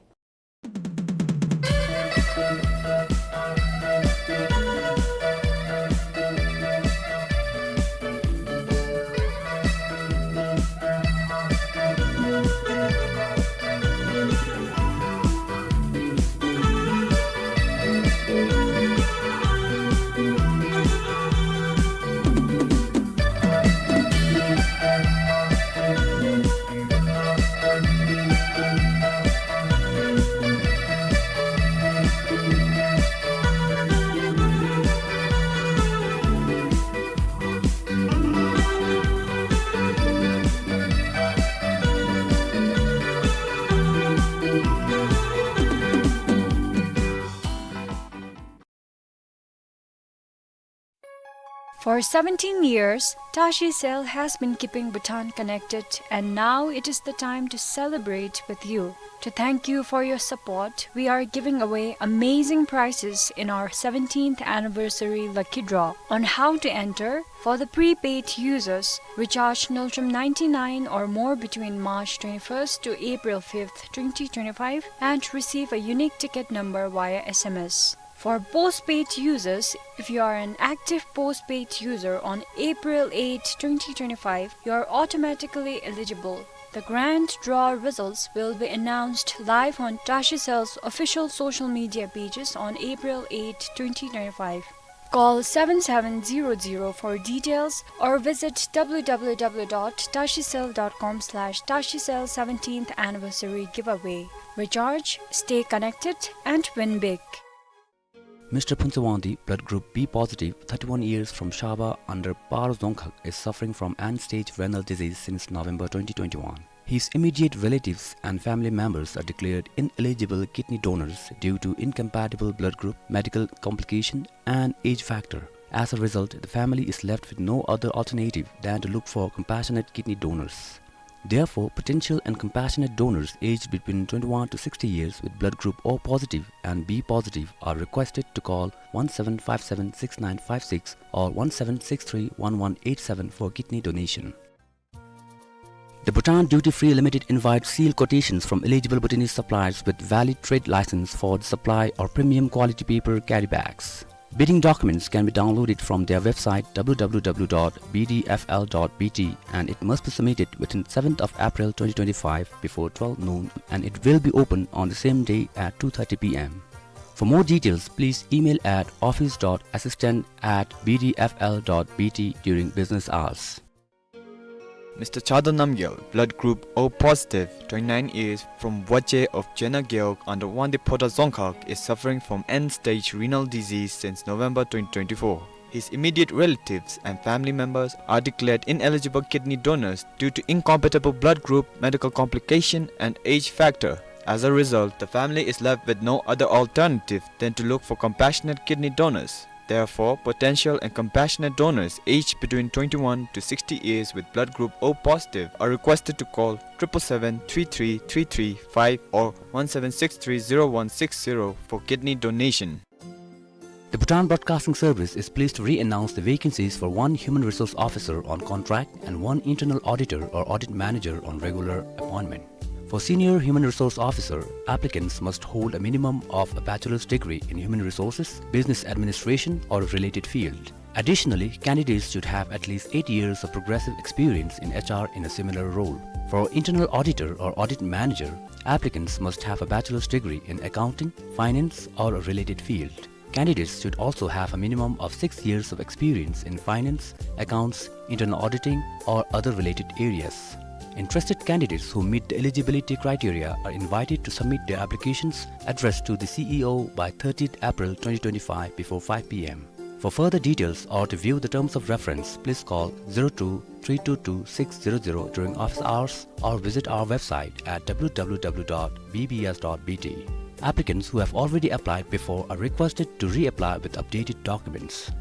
For seventeen years, Tashi Cell has been keeping Bhutan connected, and now it is the time to celebrate with you. To thank you for your support, we are giving away amazing prizes in our seventeenth anniversary lucky draw. On how to enter: for the prepaid users, recharge Ngultrum ninety-nine or more between March twenty-first to April fifth, twenty twenty-five, and receive a unique ticket number via S M S. For postpaid users, if you are an active postpaid user on April eighth, twenty twenty-five, you are automatically eligible. The grand draw results will be announced live on Tashi Cell's official social media pages on April eighth, twenty twenty-five. Call seven seven zero zero for details or visit W W W dot tashi cell dot com slash tashi cell seventeenth anniversary giveaway. Recharge, stay connected, and win big. Mister Phuntsay Wangdi, blood group B positive, thirty-one years, from Shaba under Par Dzongkhag, is suffering from end-stage renal disease since November twenty twenty-one. His immediate relatives and family members are declared ineligible kidney donors due to incompatible blood group, medical complication, and age factor. As a result, the family is left with no other alternative than to look for compassionate kidney donors. Therefore, potential and compassionate donors aged between twenty-one to sixty years with blood group O positive and B positive are requested to call one seven five seven six nine five six or one seven six three one one eight seven for kidney donation. The Bhutan Duty Free Limited invites sealed quotations from eligible Bhutanese suppliers with valid trade license for the supply of premium quality paper carry bags. Bidding documents can be downloaded from their website, W W W dot B D F L dot B T, and it must be submitted within seventh of April twenty twenty-five before twelve noon, and it will be open on the same day at two thirty P M. For more details, please email at office dot assistant at B D F L dot B T during business hours. Mister Chado Namgyal, blood group O positive, twenty-nine years, from Wache of Chena Gewog under Wangdue Phodrang Dzongkhag, is suffering from end-stage renal disease since November twenty twenty-four. His immediate relatives and family members are declared ineligible kidney donors due to incompatible blood group, medical complication, and age factor. As a result, the family is left with no other alternative than to look for compassionate kidney donors. Therefore, potential and compassionate donors aged between twenty-one to sixty years with blood group O positive are requested to call triple seven three three three three five or one seven six three zero one six zero for kidney donation. The Bhutan Broadcasting Service is pleased to re-announce the vacancies for one human resource officer on contract and one internal auditor or audit manager on regular appointment. For senior human resource officer, applicants must hold a minimum of a bachelor's degree in human resources, business administration, or a related field. Additionally, candidates should have at least eight years of progressive experience in H R in a similar role. For internal auditor or audit manager, applicants must have a bachelor's degree in accounting, finance, or a related field. Candidates should also have a minimum of six years of experience in finance, accounts, internal auditing, or other related areas. Interested candidates who meet the eligibility criteria are invited to submit their applications addressed to the C E O by thirtieth April twenty twenty-five before five P M. For further details or to view the terms of reference, please call zero two three two two six zero zero during office hours or visit our website at W W W dot B B S dot B T. Applicants who have already applied before are requested to reapply with updated documents.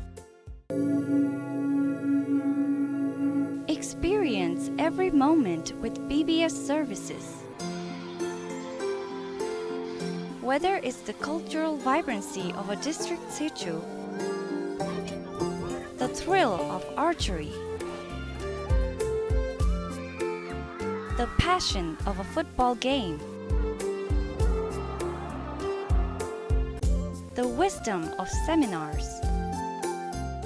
Experience every moment with B B S services. Whether it's the cultural vibrancy of a district situ, the thrill of archery, the passion of a football game, the wisdom of seminars,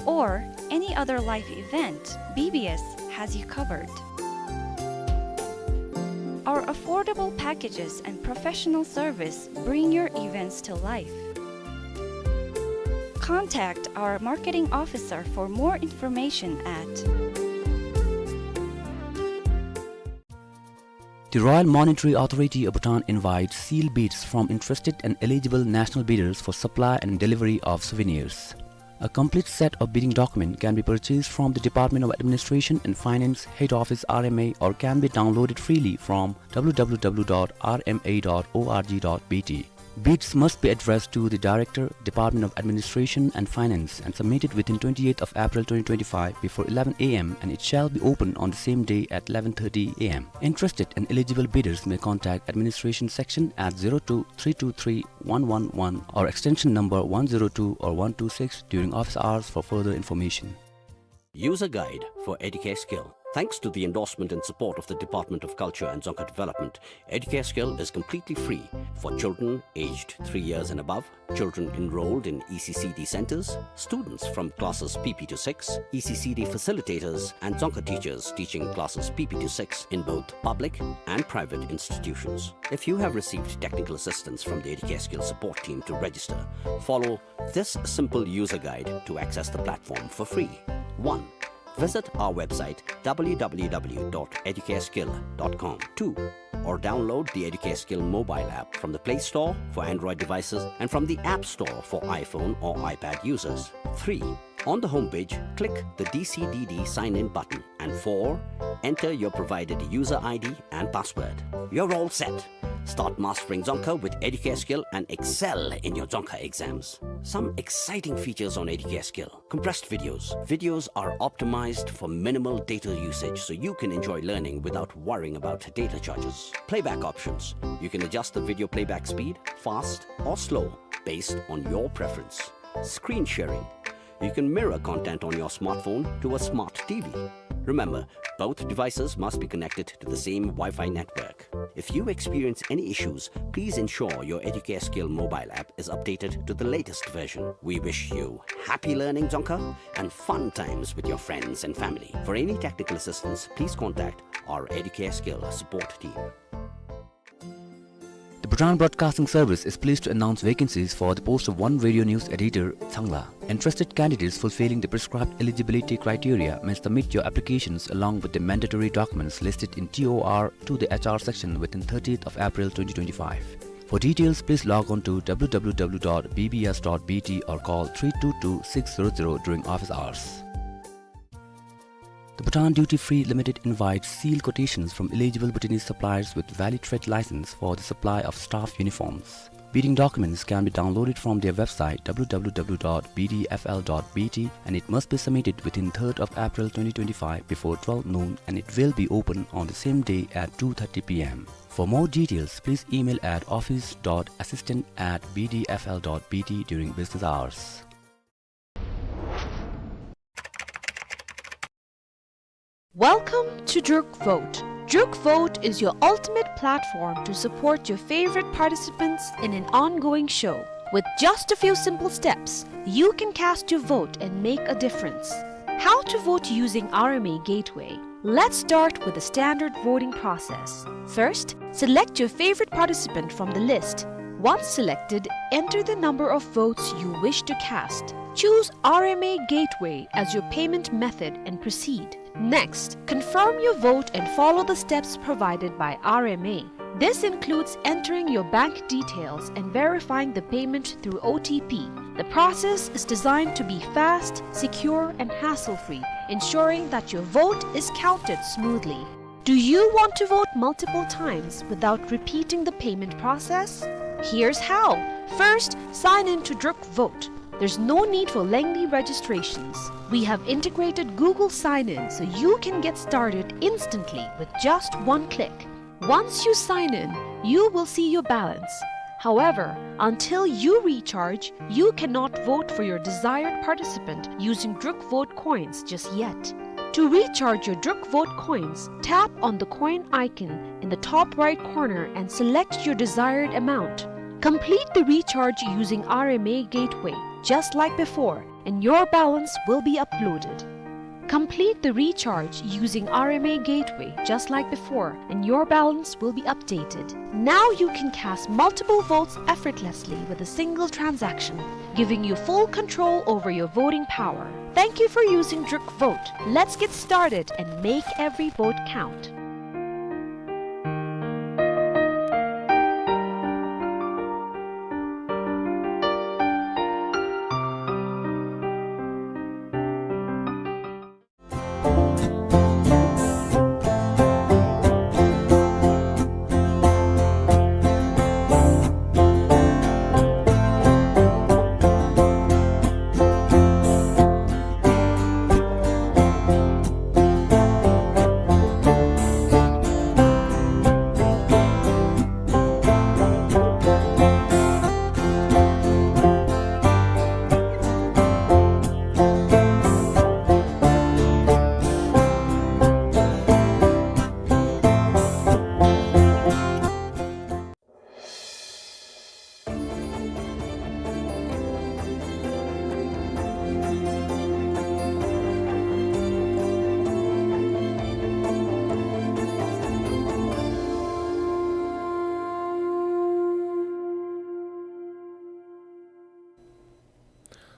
or any other life event, B B S has you covered. Our affordable packages and professional service bring your events to life. Contact our marketing officer for more information at The Royal Monetary Authority of Bhutan invites sealed bids from interested and eligible national bidders for supply and delivery of souvenirs. A complete set of bidding document can be purchased from the Department of Administration and Finance, Head Office, R M A, or can be downloaded freely from W W W dot R M A dot org dot B T. Bids must be addressed to the Director, Department of Administration and Finance, and submitted within twenty-eighth of April twenty twenty-five before eleven A M, and it shall be open on the same day at eleven thirty A M. Interested and eligible bidders may contact administration section at zero two three two three one one one or extension number one zero two or one two six during office hours for further information. User guide for Educare Skill. Thanks to the endorsement and support of the Department of Culture and Dzongkha Development, Educare Skill is completely free for children aged three years and above, children enrolled in E C C D centers, students from classes P P to six, E C C D facilitators, and Dzongkha teachers teaching classes P P to six in both public and private institutions. If you have received technical assistance from the Educare Skill support team to register, follow this simple user guide to access the platform for free. One, visit our website, W W W dot educareskill dot com. Two, or download the Educare Skill mobile app from the Play Store for Android devices and from the App Store for iPhone or iPad users. Three, on the homepage, click the D C D D sign-in button. And four, enter your provided user I D and password. You're all set. Start mastering Dzongkha with Educare Skill and excel in your Dzongkha exams. Some exciting features on Educare Skill. Compressed videos. Videos are optimized for minimal data usage, so you can enjoy learning without worrying about data charges. Playback options. You can adjust the video playback speed, fast or slow, based on your preference. Screen sharing. You can mirror content on your smartphone to a smart T V. Remember, both devices must be connected to the same Wi-Fi network. If you experience any issues, please ensure your Educare Skill mobile app is updated to the latest version. We wish you happy learning, Dzongkha, and fun times with your friends and family. For any technical assistance, please contact our Educare Skill support team. The Bhutan Broadcasting Service is pleased to announce vacancies for the post of one radio news editor, Tsangla. Interested candidates fulfilling the prescribed eligibility criteria may submit your applications along with the mandatory documents listed in T O R to the H R section within thirtieth of April twenty twenty-five. For details, please log on to W W W dot B B S dot B T or call three two two six zero zero during office hours. The Bhutan Duty Free Limited invites sealed quotations from eligible Bhutanese suppliers with valid trade license for the supply of staff uniforms. Bidding documents can be downloaded from their website W W W dot B D F L dot B T, and it must be submitted within third of April twenty twenty-five before twelve noon, and it will be open on the same day at two thirty P M. For more details, please email at office dot assistant at B D F L dot B T during business hours. Welcome to Druk Vote. Druk Vote is your ultimate platform to support your favorite participants in an ongoing show. With just a few simple steps, you can cast your vote and make a difference. How to vote using R M A Gateway. Let's start with the standard voting process. First, select your favorite participant from the list. Once selected, enter the number of votes you wish to cast. Choose R M A Gateway as your payment method and proceed. Next, confirm your vote and follow the steps provided by R M A. This includes entering your bank details and verifying the payment through O T P. The process is designed to be fast, secure, and hassle-free, ensuring that your vote is counted smoothly. Do you want to vote multiple times without repeating the payment process? Here's how. First, sign in to Druk Vote. There's no need for lengthy registrations. We have integrated Google Sign-In so you can get started instantly with just one click. Once you sign in, you will see your balance. However, until you recharge, you cannot vote for your desired participant using Druk Vote coins just yet. To recharge your Druk Vote coins, tap on the coin icon in the top right corner and select your desired amount. Complete the recharge using R M A Gateway, just like before, and your balance will be uploaded. Complete the recharge using R M A Gateway just like before, and your balance will be updated. Now you can cast multiple votes effortlessly with a single transaction, giving you full control over your voting power. Thank you for using Druk Vote. Let's get started and make every vote count.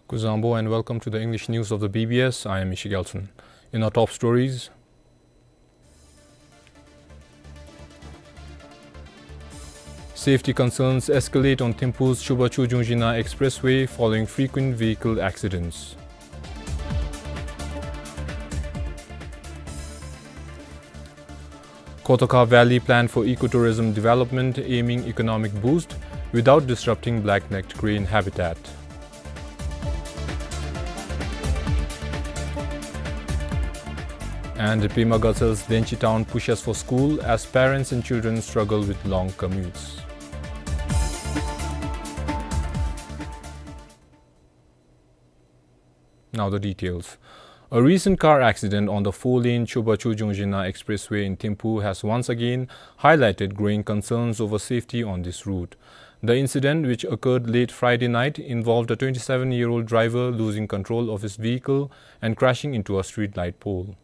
Kuzuzangpo and welcome to the English news of the B B S. I am Mishi Gelson. In our top stories, safety concerns escalate on Thimphu's Chubachu-Jungzhina Expressway following frequent vehicle accidents. Kotoka Valley plan for ecotourism development aiming economic boost without disrupting black-necked crane habitat. And Pema Gatsel's Denchi town pushes for school as parents and children struggle with long commutes. Now the details. A recent car accident on the four-lane Chubachu-Jungshina Expressway in Thimphu has once again highlighted growing concerns over safety on this route. The incident, which occurred late Friday night, involved a twenty-seven-year-old driver losing control of his vehicle and crashing into a streetlight pole.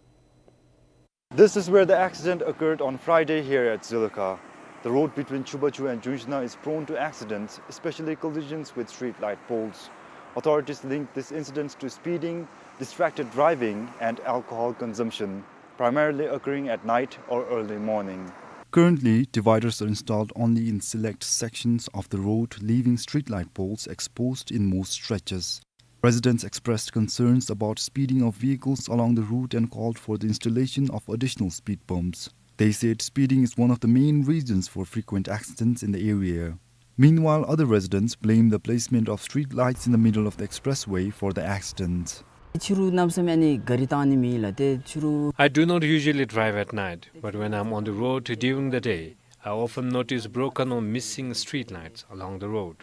This is where the accident occurred on Friday here at Zuluka. The road between Chubachu and Jungshina is prone to accidents, especially collisions with streetlight poles. Authorities link these incidents to speeding, distracted driving, and alcohol consumption, primarily occurring at night or early morning. Currently, dividers are installed only in select sections of the road, leaving streetlight poles exposed in most stretches. Residents expressed concerns about speeding of vehicles along the route and called for the installation of additional speed bumps. They said speeding is one of the main reasons for frequent accidents in the area. Meanwhile, other residents blame the placement of street lights in the middle of the expressway for the accidents. ཕྱི་རུ་གནམ་མེད་ས་མེད་ཨ་ནི་ག་རི་བཏང་ནི་མེད་ལགས། ཏེ་ཕྱི་རུ། I do not usually drive at night, but when I'm on the road during the day, I often notice broken or missing street lights along the road.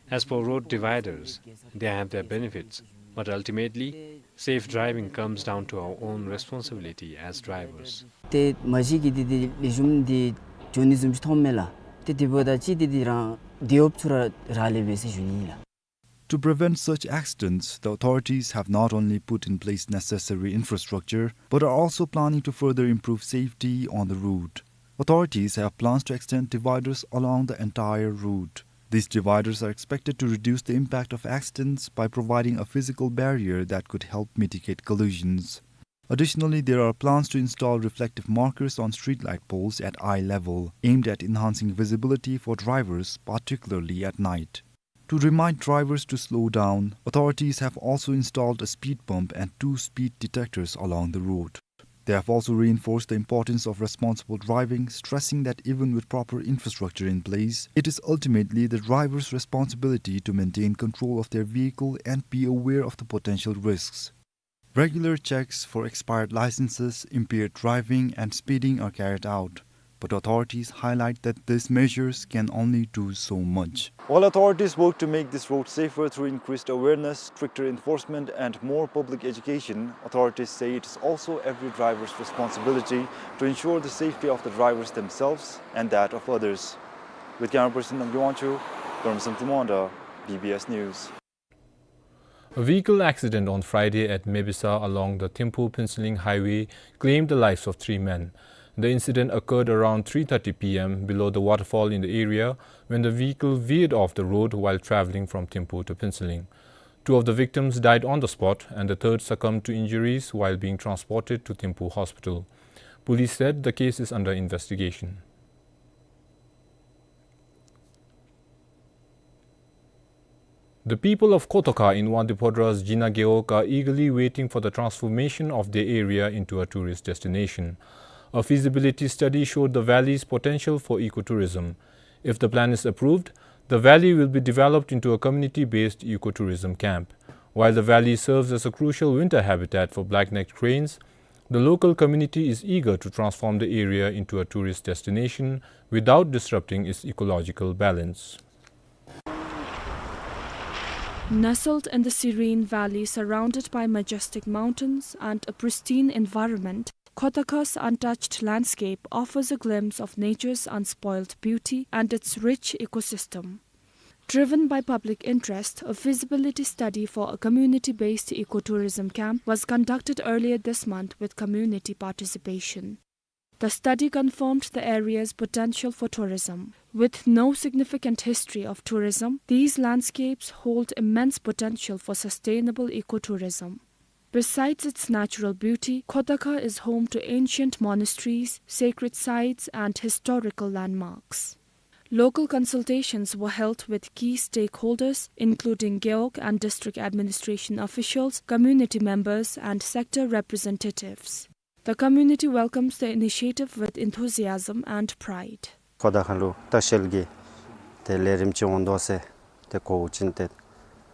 As for road dividers, they have their benefits, but ultimately, safe driving comes down to our own responsibility as drivers. ཏེ་མ་གཞི་གི་འདི་འདི་ལེགས་ཤོམ་འདི་འགྱོ་ནི་བཟུམ་ཅིག་མཐོངམ་མས་ལགས། ཏེ་འདི་འབདཝ་ད་ཅིག་འདི་འདི་རང་འདི་འོབ་ཚུ་ར་རག་ལས་པས་ཟེར་ཞུ་ནི་ཨིན་ལགས། To prevent such accidents, the authorities have not only put in place necessary infrastructure, but are also planning to further improve safety on the route. Authorities have plans to extend dividers along the entire route. These dividers are expected to reduce the impact of accidents by providing a physical barrier that could help mitigate collisions. Additionally, there are plans to install reflective markers on streetlight poles at eye level, aimed at enhancing visibility for drivers, particularly at night. To remind drivers to slow down, authorities have also installed a speed bump and two speed detectors along the road. They have also reinforced the importance of responsible driving, stressing that even with proper infrastructure in place, it is ultimately the driver's responsibility to maintain control of their vehicle and be aware of the potential risks. Regular checks for expired licenses, impaired driving, and speeding are carried out, but authorities highlight that these measures can only do so much. While authorities work to make this road safer through increased awareness, stricter enforcement, and more public education, authorities say it is also every driver's responsibility to ensure the safety of the drivers themselves and that of others. With camera person Namgay Wangchuk, Dharmasam Tumonda, B B S News. A vehicle accident on Friday at Mebisa along the Thimphu-Phuentsholing highway claimed the lives of three men. The incident occurred around three thirty P M below the waterfall in the area when the vehicle veered off the road while traveling from Thimphu to Phuentsholing. Two of the victims died on the spot and the third succumbed to injuries while being transported to Thimphu Hospital. Police said the case is under investigation. The people of Khotoka in Wangdue Phodra's Jina Gewog are eagerly waiting for the transformation of their area into a tourist destination. A feasibility study showed the valley's potential for ecotourism. If the plan is approved, the valley will be developed into a community-based ecotourism camp. While the valley serves as a crucial winter habitat for black-necked cranes, the local community is eager to transform the area into a tourist destination without disrupting its ecological balance. Nestled in the serene valley surrounded by majestic mountains and a pristine environment, Khotaka's untouched landscape offers a glimpse of nature's unspoiled beauty and its rich ecosystem. Driven by public interest, a feasibility study for a community-based ecotourism camp was conducted earlier this month with community participation. The study confirmed the area's potential for tourism. With no significant history of tourism, these landscapes hold immense potential for sustainable ecotourism. Besides its natural beauty, Khotaka is home to ancient monasteries, sacred sites, and historical landmarks. Local consultations were held with key stakeholders, including Gewog and district administration officials, community members, and sector representatives. The community welcomes the initiative with enthusiasm and pride. ཁོ་ད་ཁ་ལུ་ལྟ་བཤལ་གྱི་ཏེ་ལས་རིམ་ཅིག་འོང་དོ་ཟེར་ཏེ་གོཝ་ཅིན་ཏེ་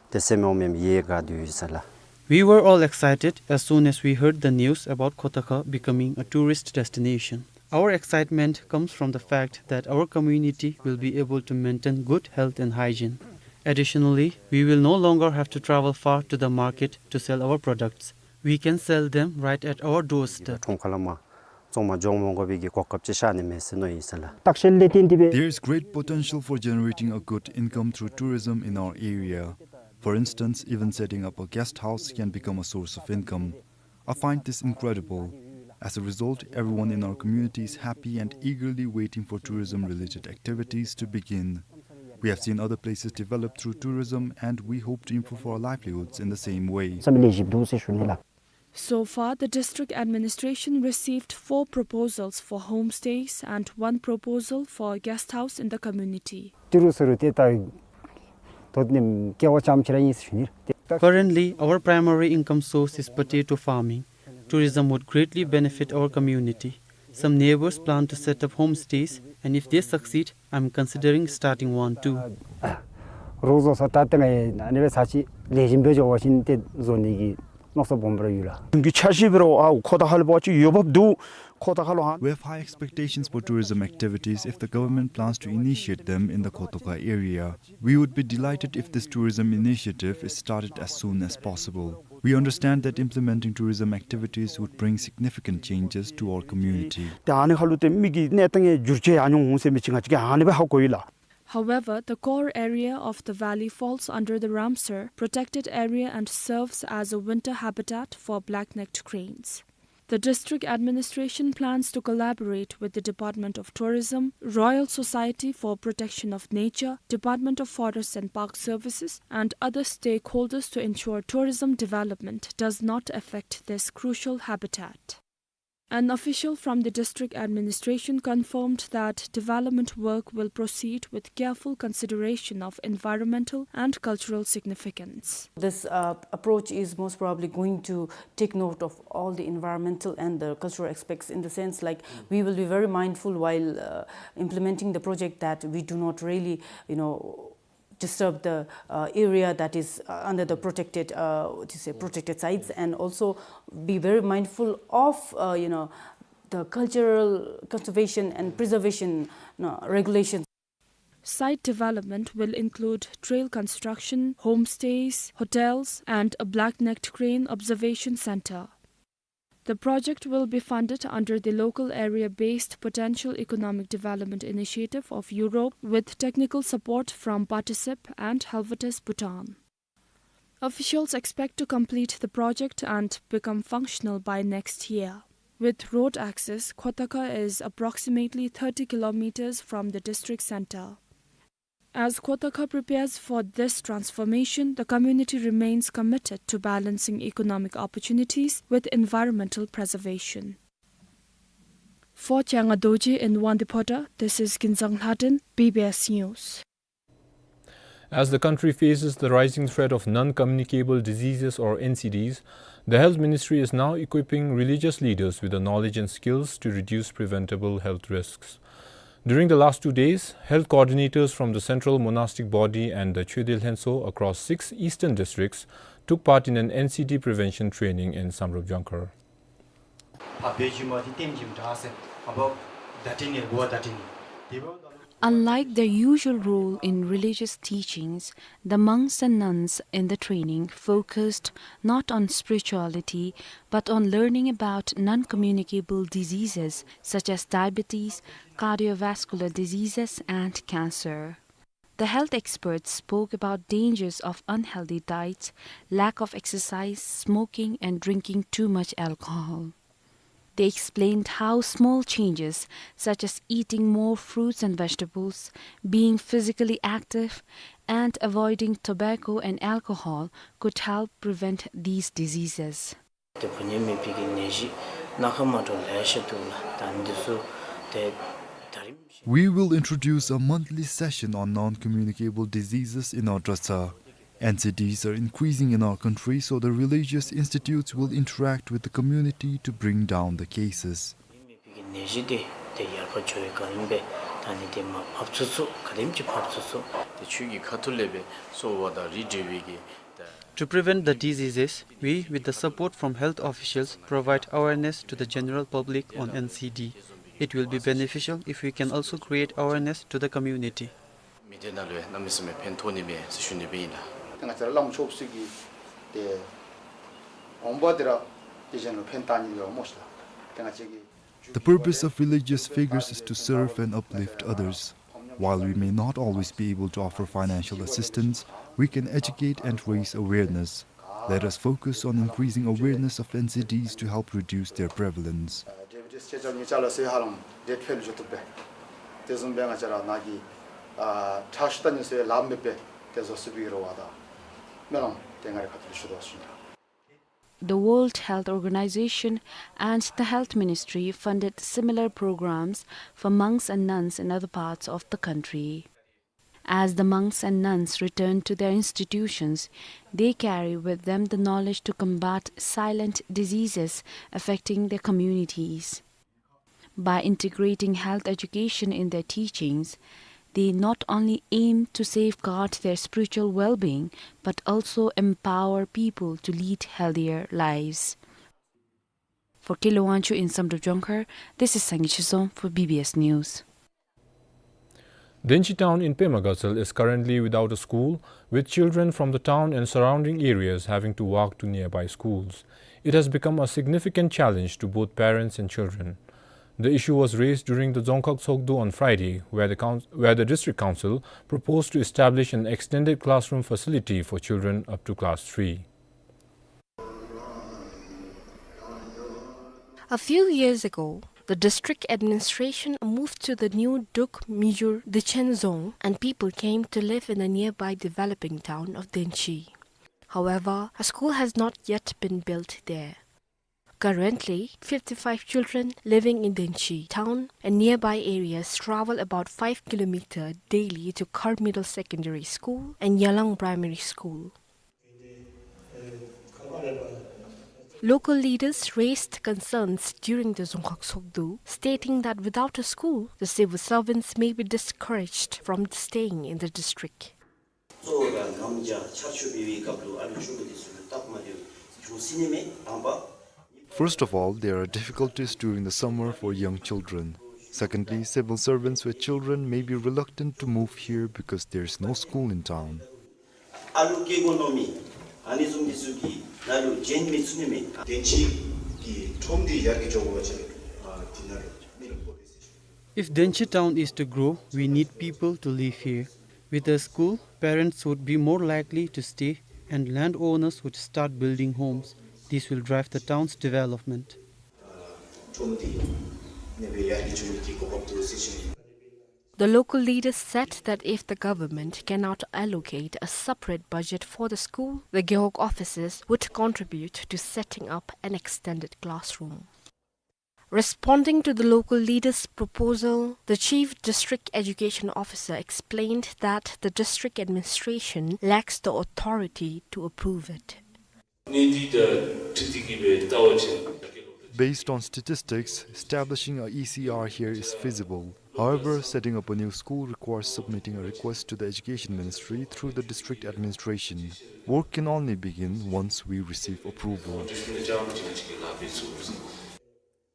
ཏེ་སེམས་ངོ་མ་ཡང་དགའ་དོ་ཡོད་ཟེར་ལགས། We were all excited as soon as we heard the news about Khotaka becoming a tourist destination. Our excitement comes from the fact that our community will be able to maintain good health and hygiene. Additionally, we will no longer have to travel far to the market to sell our products. We can sell them right at our doorstep. ཁྲོམ་ཁ་ལས་མར་བཙོང་མར་འགྱོ་མ་དགོ་པའི་གི་གོ་སྐབས་ཅིག་ཤར་ནི་མས་ཟེར་མནོ་ཡི་ཟེར་ལགས། སྟག་ཤལ་ལས་བརྟེན་ཏེ་སྦེ། There is great potential for generating a good income through tourism in our area. For instance, even setting up a guest house can become a source of income. I find this incredible. As a result, everyone in our community is happy and eagerly waiting for tourism-related activities to begin. We have seen other places develop through tourism, and we hope to improve our livelihoods in the same way. བསམ་ལེགས་ཤོམ་འདུག་ཟེར་ཞུ་ནི་ལགས། So far, the district administration received four proposals for homestays and one proposal for a guest house in the community. ཏི་རུ་ཟེར་རུང་ཏེ་ད་ད་ནི་ཀེ་བ་ཙམ་ཅིག་ར་ཨིན་ཟེར་ཞུ་ནི་ལགས། Currently, our primary income source is potato farming. Tourism would greatly benefit our community. Some neighbors plan to set up homestays, and if they succeed, I'm considering starting one too. རོགས་བཟོ་ས་ད་ཏེ་ང་ཨ་ནི་སྦེ་ཚར་ཅིག་ལེགས་ཤོམ་སྦེ་འགྱོ་བ་ཅིན་ཏེ་བཟོ་ནི་གི་མནོ་བསམ་སྦོམ་ར་ཡོད་ལགས། གི་འཆར་གཞི་འབད་རུང་ཨ་ཁོ་ཐང་ཁ་ལུ་འབད་བ་ཅིན་འོས་འབབ་འདུག། ཁོ་ཐང་ཁ་ལུ་ཧ། We have high expectations for tourism activities if the government plans to initiate them in the Khotoka area. We would be delighted if this tourism initiative is started as soon as possible. We understand that implementing tourism activities would bring significant changes to our community. ཏེ་ཨ་ནི་ཁ་ལུ་ཏེ་མི་གི་གནས་སྟངས་འགྱུར་བཅོས་ཡར་འགྱོ་འོང་ཟེར་མི་ཅིག་ང་བཅས་ཀྱིས་ཨ་ནི་སྦེ་ཧ་གོ་ཡི་ལགས། However, the core area of the valley falls under the Ramsar Protected Area and serves as a winter habitat for black-necked cranes. The district administration plans to collaborate with the Department of Tourism, Royal Society for Protection of Nature, Department of Forests and Park Services, and other stakeholders to ensure tourism development does not affect this crucial habitat. An official from the district administration confirmed that development work will proceed with careful consideration of environmental and cultural significance. This, uh, approach is most probably going to take note of all the environmental and the cultural aspects, in the sense, like, we will be very mindful while, uh, implementing the project, that we do not really, you know, disturb the, uh, area that is, uh, under the protected, uh, what you say, protected sites, and also be very mindful of, uh, you know, the cultural conservation and preservation, you know, regulations. Site development will include trail construction, homestays, hotels, and a black-necked crane observation center. The project will be funded under the Local Area-Based Potential Economic Development Initiative of Europe with technical support from Particip and Helvetas Bhutan. Officials expect to complete the project and become functional by next year. With road access, Khotoka is approximately thirty kilometers from the district center. As Khotoka prepares for this transformation, the community remains committed to balancing economic opportunities with environmental preservation. For Changa Dorji in Wangdue Phodrang, this is Kinzang Lhaden, B B S News. As the country faces the rising threat of non-communicable diseases, or N C Ds, the Health Ministry is now equipping religious leaders with the knowledge and skills to reduce preventable health risks. During the last two days, health coordinators from the Central Monastic Body and the Chödye Lhentsö across six eastern districts took part in an N C D prevention training in Samdrup Jangkar. Unlike their usual role in religious teachings, the monks and nuns in the training focused not on spirituality, but on learning about non-communicable diseases such as diabetes, cardiovascular diseases, and cancer. The health experts spoke about dangers of unhealthy diets, lack of exercise, smoking, and drinking too much alcohol. They explained how small changes, such as eating more fruits and vegetables, being physically active, and avoiding tobacco and alcohol, could help prevent these diseases. ཏེ་འབུ་ནི་མེད་པའི་གི་ནད་གཞི་སྣ་ཁ་མ་འདྲཝ་ལེ་ཤ་འདུག་ལགས། ད་འདི་ཚུ་ཏེ་ད་རིམ་བཞིན། We will introduce a monthly session on non-communicable diseases in our dratshang. N C Ds are increasing in our country, so the religious institutes will interact with the community to bring down the cases. ནད་གཞི་འདི་ཏེ་ཡར་འཕར་འགྱོ་བའི་བསྒང་ཨིན་པས། ད་ནི་ཏེ་མར་ཕབ་ཚུགས་ཚུགས་ག་དེམ་ཅིག་ཕབ་ཚུགས་ཚུགས། ཏེ་ཆོས་ཀྱི་ཁ་ཐུག་ལས་སྦེ་གསོ་བ་དང་རིགས་འདྲ་བའི་གི་ད། To prevent the diseases, we, with the support from health officials, provide awareness to the general public on N C D. It will be beneficial if we can also create awareness to the community. མི་སྡེ་ནང་ལུ་ཡང་གནམ་མེད་ས་མེད་ཕན་ཐོགས་ནི་མས་ཟེར་ཞུ་ནི་སྦེ་ཨིན་ལགས། ང་བཅས་ར་བླམ་ཆོསཔ་ཚུ་གིས་ཏེ་ འོང་འབབ་འདི་ར་དེ་གཞན་ལུ་ཕན་བཏགས་ནི་ཡོད་སྨོ་ཤིག་ལགས། ཏེ་ང་བཅས་ཀྱི The purpose of religious figures is to serve and uplift others. While we may not always be able to offer financial assistance, we can educate and raise awareness. Let us focus on increasing awareness of N C Ds to help reduce their prevalence. ཌེ་བིཌ་སི་ཅེ་ཇར་ངེའི་ཅ་ལ་ཟེར་ཧ་ལམ་ཌེཌ་ཕེལ་འགྱོ་བཏུབ་པས། དེ་བཟུམ་སྦེ་ང་བཅས་ར་ནཱ་གི་ཨ་ཁྲག་ཤུགས་བརྟག་ནི་ཟེར་ལཱ་འབད་དེ་བཟོ་ཚུགས་པའི་རེ་བ་དང་སྨོན་ལམ་དེ་ང་རའི་ཁ་ཐུག་ལས་ཞུ་དོ་ཟེར་ཞུ་ནི་ལགས། The World Health Organization and the Health Ministry funded similar programs for monks and nuns in other parts of the country. As the monks and nuns return to their institutions, they carry with them the knowledge to combat silent diseases affecting their communities. By integrating health education in their teachings, they not only aim to safeguard their spiritual well-being, but also empower people to lead healthier lives. For Kele Wangchuk in Samdrup Jongkhar, this is Sangay Chizom for B B S News. Denchi town in Pema Gatshel is currently without a school, with children from the town and surrounding areas having to walk to nearby schools. It has become a significant challenge to both parents and children. The issue was raised during the Dzongkhag Tshogdu on Friday, where the coun-, where the district council proposed to establish an extended classroom facility for children up to class three. A few years ago, the district administration moved to the new Dukh Mijur Dichen zone, and people came to live in the nearby developing town of Denchi. However, a school has not yet been built there. Currently, fifty-five children living in Denchi town and nearby areas travel about five kilometer daily to Khar Middle Secondary School and Yalang Primary School. Local leaders raised concerns during the Dzongkhag Tshogdu, stating that without a school, the civil servants may be discouraged from staying in the district. First of all, there are difficulties during the summer for young children. Secondly, civil servants with children may be reluctant to move here because there is no school in town. ཨ་ལུ་སྐྱེ་དགོ་མནོ་མི་ཨ་ནི་བཟུམ་འདི་ཚུ་གིས་ནཱ་ལུ་བྱོན་མི་ཚུགས་ནི་མས། དེན་ཅི་གི་ཁྲོམ་འདི་ཡར་གྱི་འགྱོ་དགོ་པ་ཅིན་ཨ་འདི་ནང་ལུ་མི་ལུ་དགོ་པས་ཟེར་ཞུ། If Denchi town is to grow, we need people to live here. With a school, parents would be more likely to stay and landowners would start building homes. This will drive the town's development. ཁྲོམ་འདི་ནི་སྦེ་ཡར་གྱི་འགྱོ་ནི་གི་གོ་སྐབས་འདུག་ཟེར་ཞུ་ནི། The local leaders said that if the government cannot allocate a separate budget for the school, the Gewog officers would contribute to setting up an extended classroom. Responding to the local leaders' proposal, the Chief District Education Officer explained that the district administration lacks the authority to approve it. Based on statistics, establishing a E C R here is feasible. However, setting up a new school requires submitting a request to the Education Ministry through the district administration. Work can only begin once we receive approval.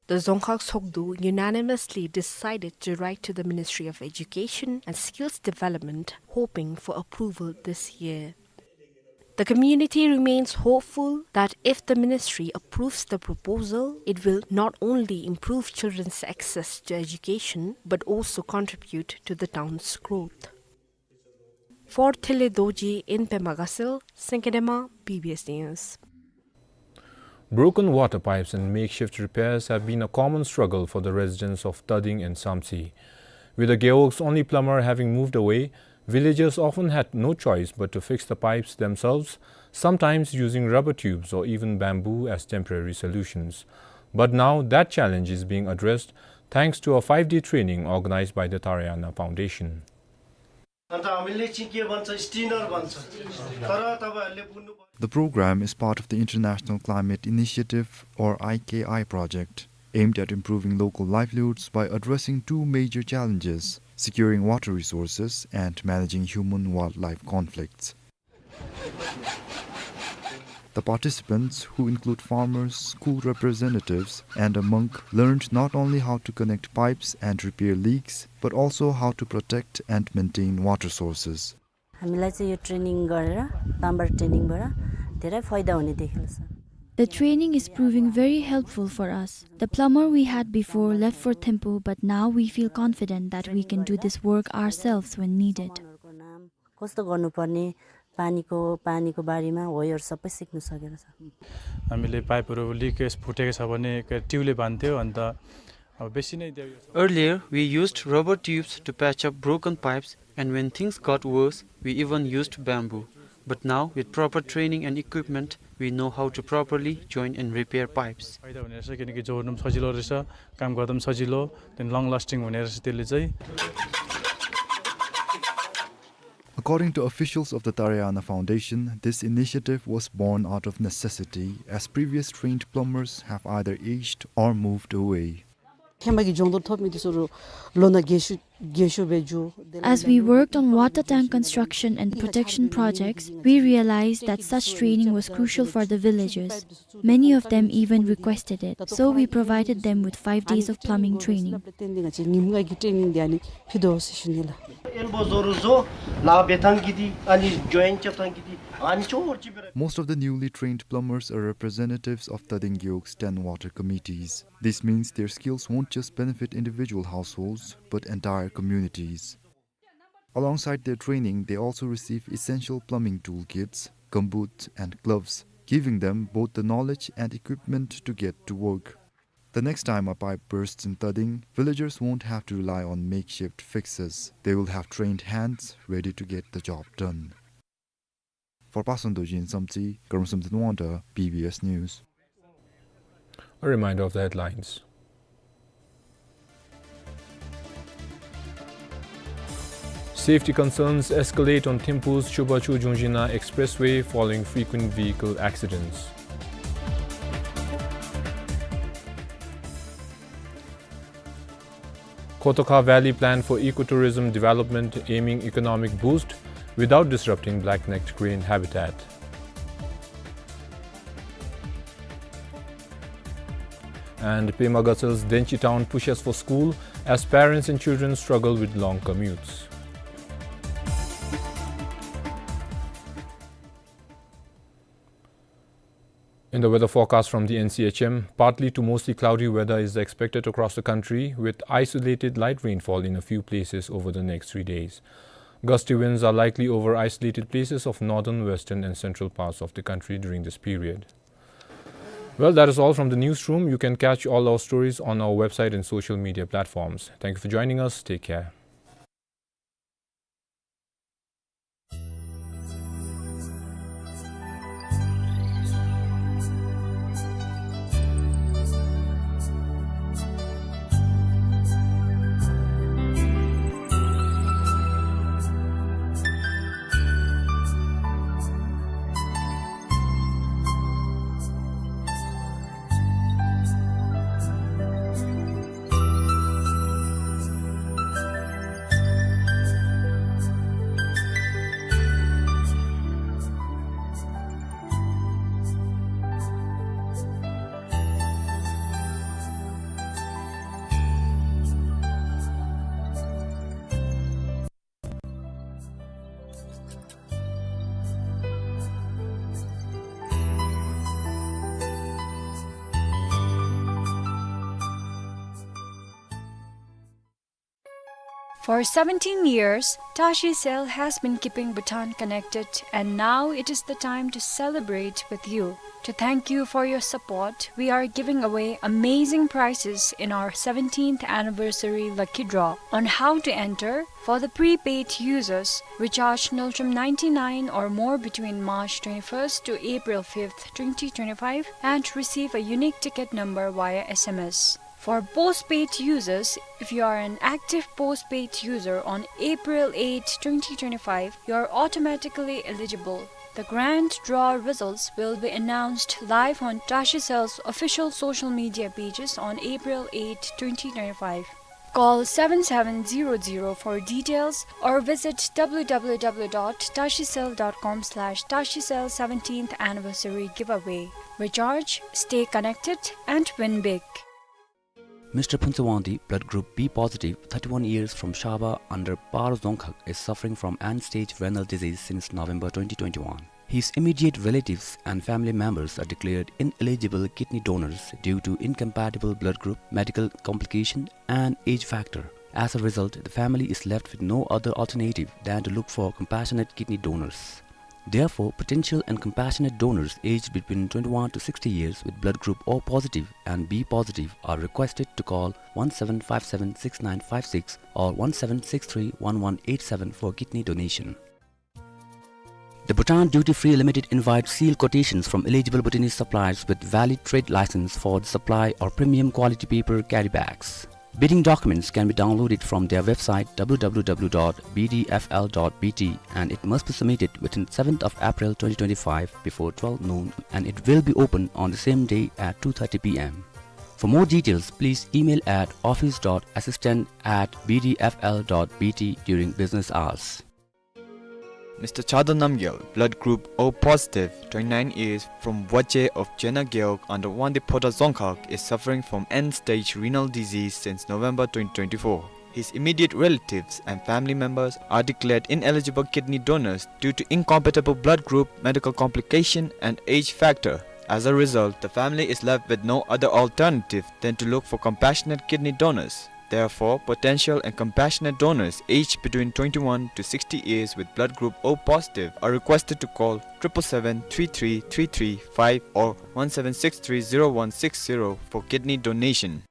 The Dzongkhag Tshogdu unanimously decided to write to the Ministry of Education and Skills Development, hoping for approval this year. The community remains hopeful that if the ministry approves the proposal, it will not only improve children's access to education, but also contribute to the town's growth. For Thile Dorji in Pema Gatshel, Sengkedema, B B S News. Broken water pipes and makeshift repairs have been a common struggle for the residents of Tading and Samtse. With the Gewogs' only plumber having moved away, villagers often had no choice but to fix the pipes themselves, sometimes using rubber tubes or even bamboo as temporary solutions. But now that challenge is being addressed thanks to a five-day training organized by the Taraiyana Foundation. अन्त हामीले चाहिँ के भन्छ, स्ट्रेनर भन्छ, तर तपाईँहरूले बुझ्नु पर्यो। The program is part of the International Climate Initiative, or I K I project, aimed at improving local livelihoods by addressing two major challenges: securing water resources and managing human-wildlife conflicts. The participants, who include farmers, school representatives, and a monk, learned not only how to connect pipes and repair leaks, but also how to protect and maintain water sources. हामीलाई चाहिँ यो ट्रेनिङ गरेर, प्लम्बर ट्रेनिङबाट धेरै फाइदा हुने देखिन्छ। The training is proving very helpful for us. The plumber we had before left for Thimphu, but now we feel confident that we can do this work ourselves when needed. कस्तो गर्नुपर्ने, पानीको, पानीको बारेमा हो योहरू सबै सिक्न सकेको छ। हामीले पाइपहरू लिकेज फुटेको छ भने ट्युबले बान्थ्यो, अन्त अब बेसी नै त्यो Earlier, we used rubber tubes to patch up broken pipes, and when things got worse, we even used bamboo. But now, with proper training and equipment, we know how to properly join and repair pipes. फाइदा हुने रहेछ, किनकि जोड्नु पनि सजिलो रहेछ, काम गर्दा पनि सजिलो, then long lasting हुने रहेछ त्यसले चाहिँ। According to officials of the Taraiyana Foundation, this initiative was born out of necessity, as previous trained plumbers have either aged or moved away. ཧེ་མ་གི་སྦྱོང་བརྡར་ཐོབ་མི་འདི་ཚུ་རུ་ལོ་ན་རྒས་ཤོས་རྒས་ཤོས་སྦེ་འགྱོ། As we worked on water tank construction and protection projects, we realized that such training was crucial for the villagers. Many of them even requested it, so we provided them with five days of plumbing training. བརྟེན་ཏེ་ང་བཅས་ཉིནམ་ལྔ་གི་ཊེ་ནིང་འདི་ཨ་ནི་ཕུལ་དོ་ཟེར་ཞུ་ནི་ལགས། ཨེལ་བོ་བཟོ་རུང་བཟོ། ལགཔ་འབད་ཐངས་ཀྱི་འདི་ཨ་ནི་ཇོའིན་རྐྱབ་ཐངས་ཀྱི་འདི་ཨ་ནི་ཅོག་ཅིག་སྦེ་ར། Most of the newly trained plumbers are representatives of Tading Gewog ten water committees. This means their skills won't just benefit individual households, but entire communities. Alongside their training, they also receive essential plumbing toolkits, gumboots, and gloves, giving them both the knowledge and equipment to get to work. The next time a pipe bursts in Tading, villagers won't have to rely on makeshift fixes. They will have trained hands ready to get the job done. For Pason Dorji in Samtse, Karam Samtse Nwangta, B B S News. A reminder of the headlines. Safety concerns escalate on Thimphu's Chubachu-Jungzhina Expressway following frequent vehicle accidents. Khotokha Valley plan for ecotourism development, aiming economic boost without disrupting black-necked crane habitat. And Pema Gatsel's Denchi town pushes for school as parents and children struggle with long commutes. In the weather forecast from the N C H M, partly to mostly cloudy weather is expected across the country, with isolated light rainfall in a few places over the next three days. Gusty winds are likely over isolated places of northern, western, and central parts of the country during this period. Well, that is all from the newsroom. You can catch all our stories on our website and social media platforms. Thank you for joining us. Take care. For seventeen years, Tashi Cell has been keeping Bhutan connected, and now it is the time to celebrate with you. To thank you for your support, we are giving away amazing prizes in our seventeenth anniversary lucky draw. On how to enter: for the prepaid users, recharge Ngultrum ninety-nine or more between March twenty-first to April fifth, twenty twenty-five, and receive a unique ticket number via S M S. For postpaid users, if you are an active postpaid user on April eighth, twenty twenty-five, you are automatically eligible. The grand draw results will be announced live on Tashi Cell's official social media pages on April eighth, twenty twenty-five. Call seven seven zero zero for details or visit W W W dot tashicell dot com slash tashicell seventeenth anniversary giveaway. Recharge, stay connected, and win big. Mister Phuntsay Wangdi, blood group B positive, thirty-one years, from Shaba under Par Dzongkhag, is suffering from end-stage renal disease since November twenty twenty-one. His immediate relatives and family members are declared ineligible kidney donors due to incompatible blood group, medical complication, and age factor. As a result, the family is left with no other alternative than to look for compassionate kidney donors. Therefore, potential and compassionate donors aged between twenty-one to sixty years with blood group O positive and B positive are requested to call one seven five seven six nine five six or one seven six three one one eight seven for kidney donation. The Bhutan Duty Free Limited invites sealed quotations from eligible Bhutanese suppliers with valid trade license for the supply or premium quality paper carry bags. Bidding documents can be downloaded from their website w w w dot b d f l dot b t, and it must be submitted within seventh of April twenty twenty-five before twelve noon, and it will be open on the same day at two thirty p m. For more details, please email at office dot assistant at b d f l dot b t during business hours. Mister Chada Namgyal, blood group O positive, twenty-nine years, from Wache of Chena Gewog under Wangdue Phodrang Dzongkhag, is suffering from end-stage renal disease since November twenty twenty-four. His immediate relatives and family members are declared ineligible kidney donors due to incompatible blood group, medical complication, and age factor. As a result, the family is left with no other alternative than to look for compassionate kidney donors. Therefore, potential and compassionate donors aged between twenty-one to sixty years with blood group O positive are requested to call triple seven three three three three five or one seven six three zero one six zero for kidney donation.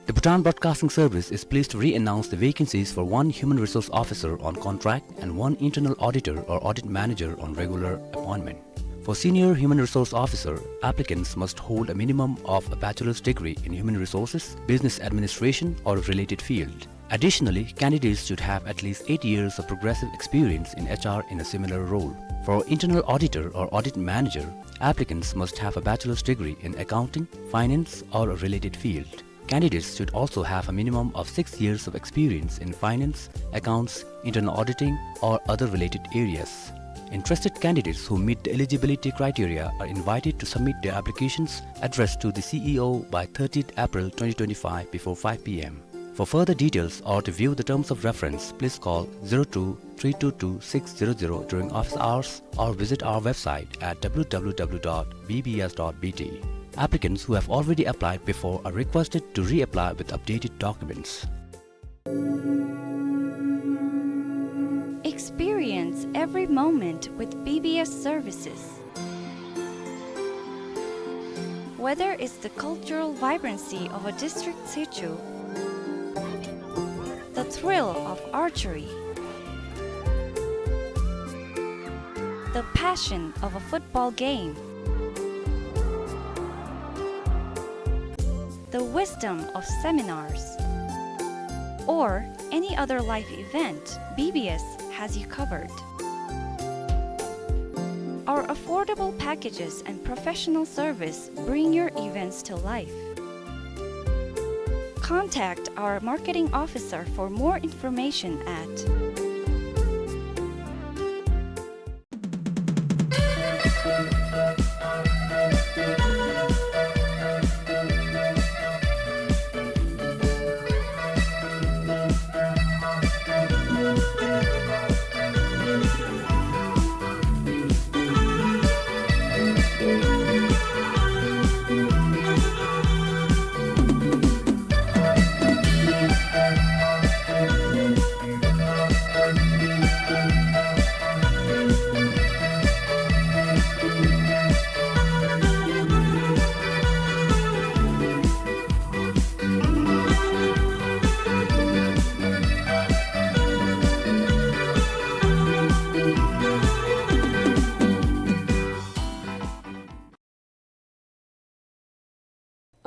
The Bhutan Broadcasting Service is pleased to re-announce the vacancies for one human resource officer on contract and one internal auditor or audit manager on regular appointment. For senior human resource officer, applicants must hold a minimum of a bachelor's degree in human resources, business administration, or a related field. Additionally, candidates should have at least eight years of progressive experience in H R in a similar role. For internal auditor or audit manager, applicants must have a bachelor's degree in accounting, finance, or a related field. Candidates should also have a minimum of six years of experience in finance, accounts, internal auditing, or other related areas. Interested candidates who meet the eligibility criteria are invited to submit their applications addressed to the C E O by thirtieth April twenty twenty-five before five p m. For further details or to view the terms of reference, please call zero two three two two six zero zero during office hours or visit our website at w w w dot b b s dot b t. Applicants who have already applied before are requested to reapply with updated documents. Experience every moment with B B S services. Whether it's the cultural vibrancy of a district sichu, the thrill of archery, the passion of a football game, the wisdom of seminars, or any other life event, B B S has you covered. Our affordable packages and professional service bring your events to life. Contact our marketing officer for more information at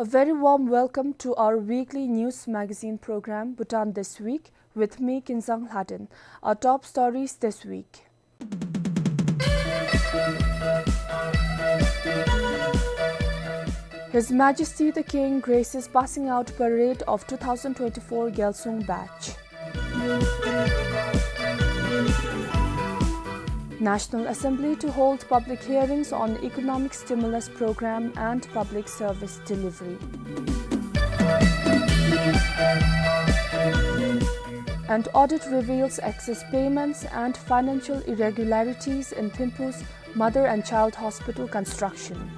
A very warm welcome to our weekly news magazine program, Bhutan This Week, with me, Kinzang Lhaden. Our top stories this week. His Majesty the King graces passing out parade of two thousand twenty-four Gyalsung batch. National Assembly to hold public hearings on economic stimulus program and public service delivery. And audit reveals excess payments and financial irregularities in Thimphu's mother and child hospital construction.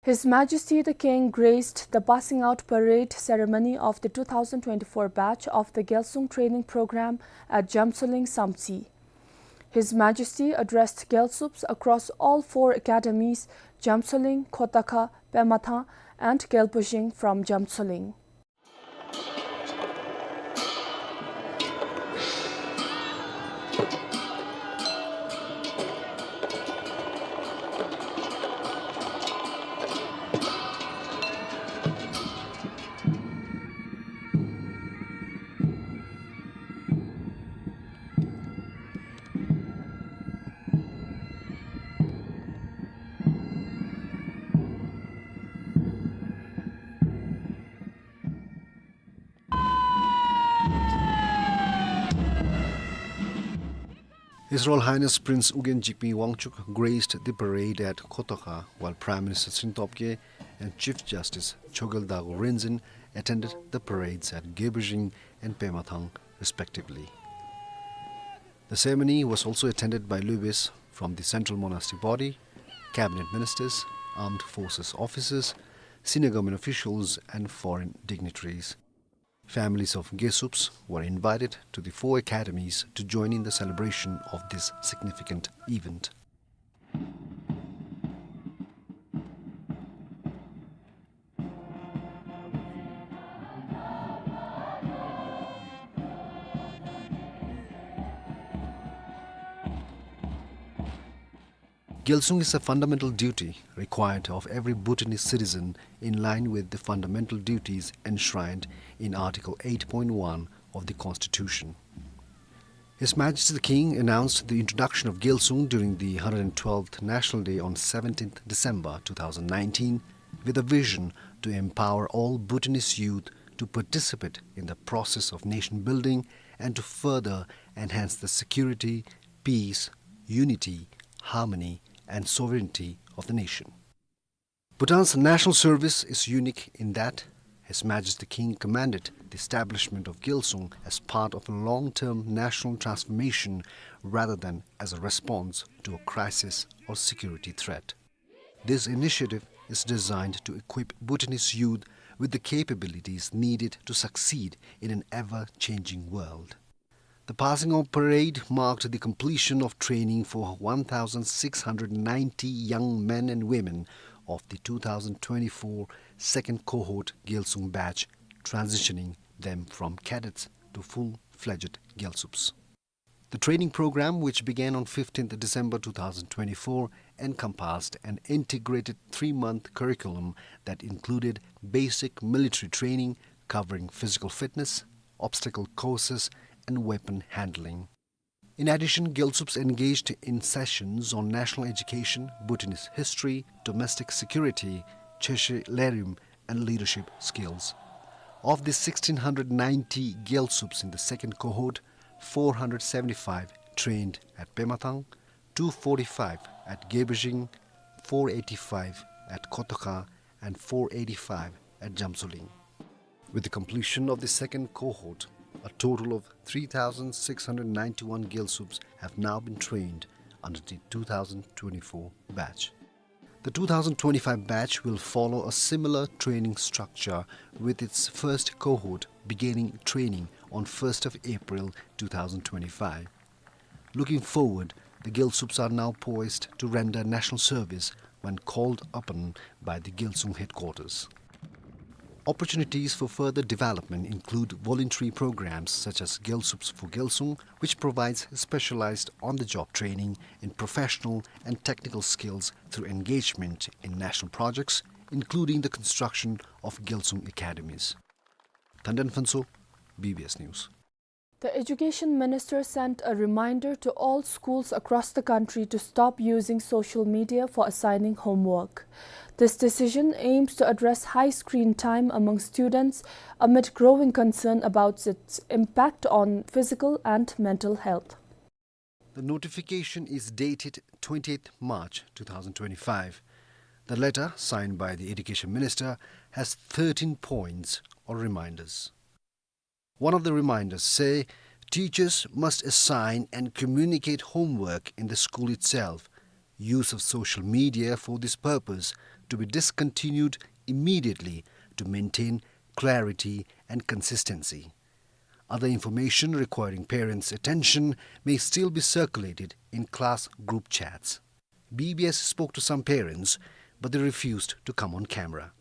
His Majesty the King graced the passing out parade ceremony of the two thousand twenty-four batch of the Gyalsung training program at Jamsoling Samtse. His Majesty addressed Gyalsups across all four academies, Jamsoling, Khotakha, Pemathang, and Gyalbojing from Jamsoling. His Royal Highness Prince Ugyen Jigme Wangchuck graced the parade at Khotakha, while Prime Minister Tshering Tobgay and Chief Justice Chogyal Dago Ryinzin attended the parades at Gyalbojing and Pemathang, respectively. The ceremony was also attended by lobes from the Central Monastic Body, cabinet ministers, armed forces officers, senior government officials, and foreign dignitaries. Families of Gyalsups were invited to the four academies to join in the celebration of this significant event. Gyalsung is a fundamental duty required of every Bhutanese citizen in line with the fundamental duties enshrined in Article eight point one of the Constitution. His Majesty the King announced the introduction of Gyalsung during the hundred twelfth National Day on seventeenth December two thousand nineteen, with a vision to empower all Bhutanese youth to participate in the process of nation building and to further enhance the security, peace, unity, harmony, and sovereignty of the nation. Bhutan's national service is unique in that His Majesty the King commanded the establishment of Gyalsung as part of a long-term national transformation rather than as a response to a crisis or security threat. This initiative is designed to equip Bhutanese youth with the capabilities needed to succeed in an ever-changing world. The passing out parade marked the completion of training for one thousand six hundred ninety young men and women of the two thousand twenty-four second cohort Gyalsung batch, transitioning them from cadets to full-fledged Gyalsups. The training program, which began on fifteenth December two thousand twenty-four, encompassed an integrated three-month curriculum that included basic military training covering physical fitness, obstacle courses, and weapon handling. In addition, Gyalsups engaged in sessions on national education, Bhutanese history, domestic security, Cheshe Lerim, and leadership skills. Of the sixteen hundred ninety Gyalsups in the second cohort, four hundred seventy-five trained at Pemathang, two forty-five at Gyalbojing, four eighty-five at Khotakha, and four eighty-five at Jamsoling. With the completion of the second cohort, a total of three thousand six hundred ninety-one Gyalsups have now been trained under the two thousand twenty-four batch. The two thousand twenty-five batch will follow a similar training structure, with its first cohort beginning training on first of April two thousand twenty-five. Looking forward, the Gyalsups are now poised to render national service when called upon by the Gyalsung headquarters. Opportunities for further development include voluntary programs such as Gyalsups for Gyalsung, which provides specialized on-the-job training in professional and technical skills through engagement in national projects, including the construction of Gyalsung academies. Thandan Phuntsho, B B S News. The Education Minister sent a reminder to all schools across the country to stop using social media for assigning homework. This decision aims to address high screen time among students amid growing concern about its impact on physical and mental health. The notification is dated twentieth March two thousand twenty-five. The letter, signed by the Education Minister, has thirteen points or reminders. One of the reminders say teachers must assign and communicate homework in the school itself. Use of social media for this purpose to be discontinued immediately to maintain clarity and consistency. Other information requiring parents' attention may still be circulated in class group chats. B B S spoke to some parents, but they refused to come on camera.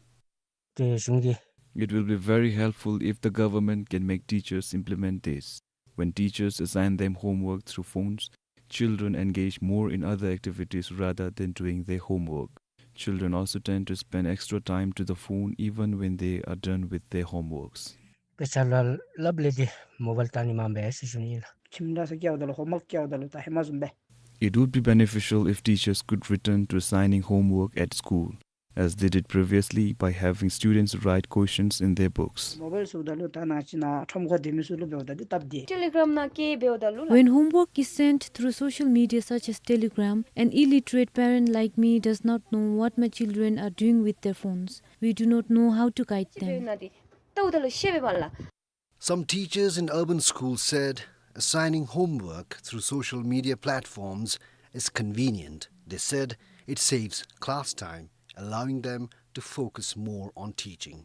དེ་གཞུང་གི། It will be very helpful if the government can make teachers implement this. When teachers assign them homework through phones, children engage more in other activities rather than doing their homework. Children also tend to spend extra time to the phone even when they are done with their homeworks. དཔེ་ཆ་ལ་ལབ་ལས་དེ་མོ་བཱལ་བཏང་ནི་མ་འབད་ཟེར་ཞུ་ནི་ལགས། ཁྱིམ་ད་ས་སྐྱེལཝ་ད་ལུ་ཧོམ་ཝརཀ་སྐྱེལཝ་ད་ལུ་ད་ཧེ་མ་བཟུམ་སྦེ། It would be beneficial if teachers could return to assigning homework at school, as they did previously, by having students write questions in their books. མོ་བཱལ་ཟེརཝ་ད་ལུ་ད་ནཱ་ཅིག་ནཱ་ཁྲོམ་ཁར་སྡོད་མི་ཚུ་ལུ་འབདཝ་ད་འདི་སྟབས་བདེ། ཊེ་ལི་གྲམ་ནང་བཀལ་འབདཝ་ད་ལུ་ལགས། When homework is sent through social media such as Telegram, an illiterate parent like me does not know what my children are doing with their phones. We do not know how to guide them. འབདཝ་ད་ལུ་ཤེས་པས་པ་ལགས། Some teachers in urban schools said assigning homework through social media platforms is convenient. They said it saves class time, allowing them to focus more on teaching.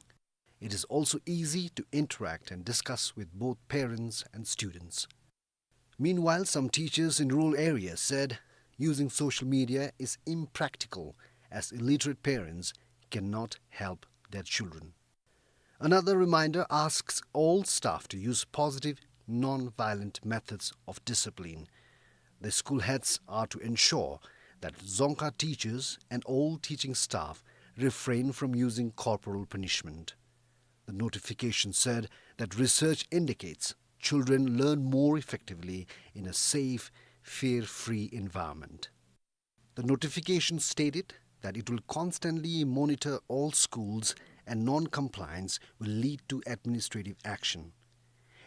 It is also easy to interact and discuss with both parents and students. Meanwhile, some teachers in rural areas said using social media is impractical as illiterate parents cannot help their children. Another reminder asks all staff to use positive, non-violent methods of discipline. The school heads are to ensure that Dzongkha teachers and all teaching staff refrain from using corporal punishment. The notification said that research indicates children learn more effectively in a safe, fear-free environment. The notification stated that it will constantly monitor all schools and non-compliance will lead to administrative action.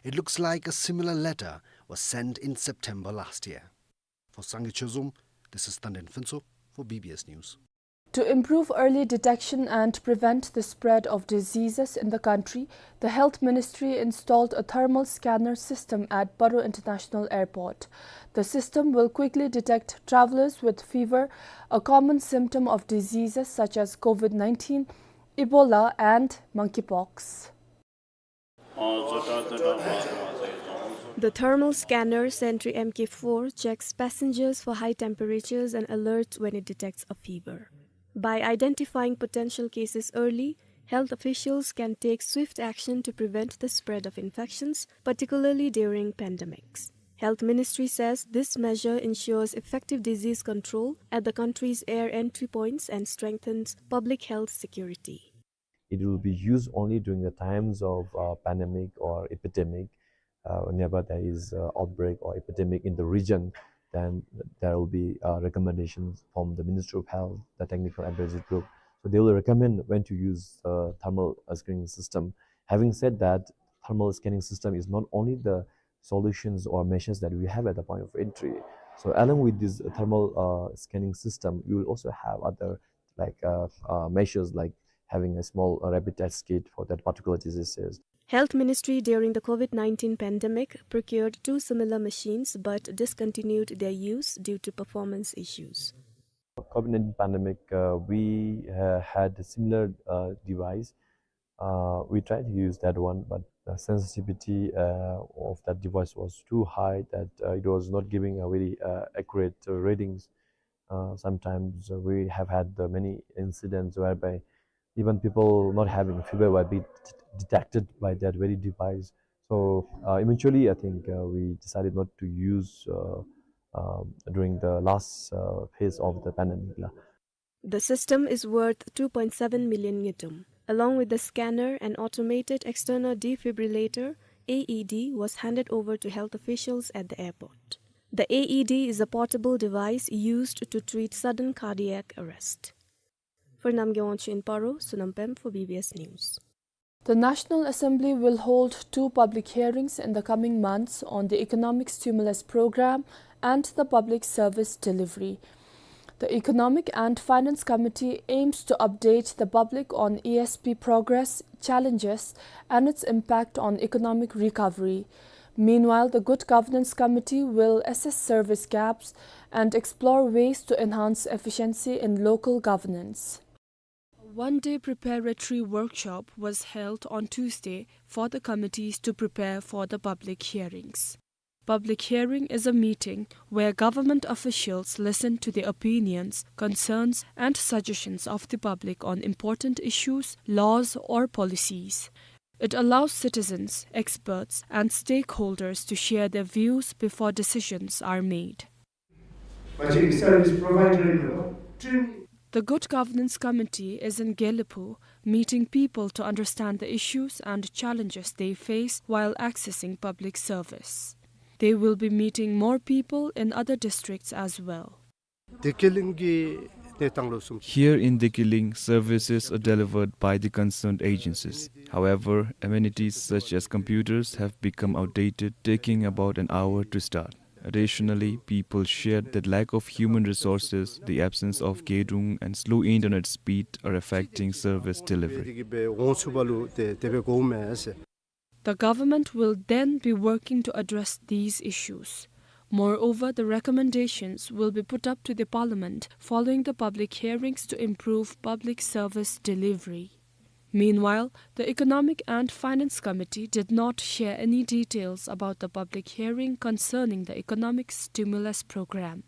It looks like a similar letter was sent in September last year. For Sangay Chezom, this is Tanden Phuntsho for B B S News. To improve early detection and prevent the spread of diseases in the country, the Health Ministry installed a thermal scanner system at Paro International Airport. The system will quickly detect travelers with fever, a common symptom of diseases such as COVID nineteen, Ebola, and monkeypox. The thermal scanner Sentry M K four checks passengers for high temperatures and alerts when it detects a fever. By identifying potential cases early, health officials can take swift action to prevent the spread of infections, particularly during pandemics. Health Ministry says this measure ensures effective disease control at the country's air entry points and strengthens public health security. It will be used only during the times of, uh, pandemic or epidemic. Uh, whenever there is, uh, outbreak or epidemic in the region, then there will be, uh, recommendations from the Ministry of Health, the technical advisory group. So they will recommend when to use, uh, thermal, uh, screening system. Having said that, thermal scanning system is not only the solutions or measures that we have at the point of entry. So along with this thermal, uh, scanning system, we will also have other, like, uh, uh, measures like having a small, uh, rapid test kit for that particular diseases. Health Ministry during the COVID nineteen pandemic procured two similar machines but discontinued their use due to performance issues. COVID nineteen pandemic, uh, we, uh, had a similar, uh, device. Uh, we tried to use that one, but the sensitivity, uh, of that device was too high that, uh, it was not giving a very, uh, accurate, uh, readings. Uh, sometimes, uh, we have had, uh, many incidents whereby even people not having fever were be t-, detected by that very device. So, uh, eventually, I think, uh, we decided not to use, uh, um, during the last, uh, phase of the pandemic la. The system is worth two point seven million ngultrum. Along with the scanner, an automated external defibrillator, A E D, was handed over to health officials at the airport. The A E D is a portable device used to treat sudden cardiac arrest. For Namgay Wangchuk in Paro, Sonam Pem for B B S News. The National Assembly will hold two public hearings in the coming months on the economic stimulus program and the public service delivery. The Economic and Finance Committee aims to update the public on E S P progress, challenges, and its impact on economic recovery. Meanwhile, the Good Governance Committee will assess service gaps and explore ways to enhance efficiency in local governance. A one-day preparatory workshop was held on Tuesday for the committees to prepare for the public hearings. Public hearing is a meeting where government officials listen to the opinions, concerns, and suggestions of the public on important issues, laws, or policies. It allows citizens, experts, and stakeholders to share their views before decisions are made. Public service provider in the law, training. The Good Governance Committee is in Gelephu, meeting people to understand the issues and challenges they face while accessing public service. They will be meeting more people in other districts as well. ཌི་ཀི་གླིང་གི་གནས་སྟངས་ལུ་སོང་། Here in Dikiling, services are delivered by the concerned agencies. However, amenities such as computers have become outdated, taking about an hour to start. Additionally, people shared that lack of human resources, the absence of gedung, and slow internet speed are affecting service delivery. འོང་ཚུགས་པ་ལུ་དེ་དེ་སྦེ་དགོཔ་མས་ཟེར། The government will then be working to address these issues. Moreover, the recommendations will be put up to the parliament following the public hearings to improve public service delivery. Meanwhile, the Economic and Finance Committee did not share any details about the public hearing concerning the economic stimulus program.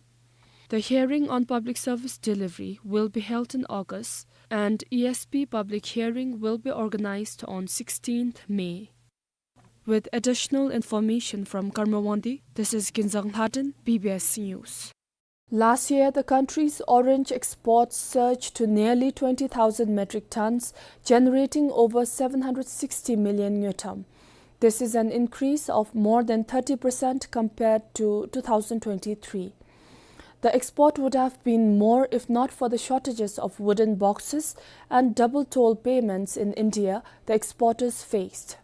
The hearing on public service delivery will be held in August, and E S P public hearing will be organized on sixteenth May. With additional information from Karma Wangdi, this is Ginzang Lhaden, B B S News. Last year, the country's orange exports surged to nearly twenty thousand metric tons, generating over seven hundred sixty million ngultrum. This is an increase of more than thirty percent compared to two thousand twenty-three. The export would have been more if not for the shortages of wooden boxes and double toll payments in India the exporters faced.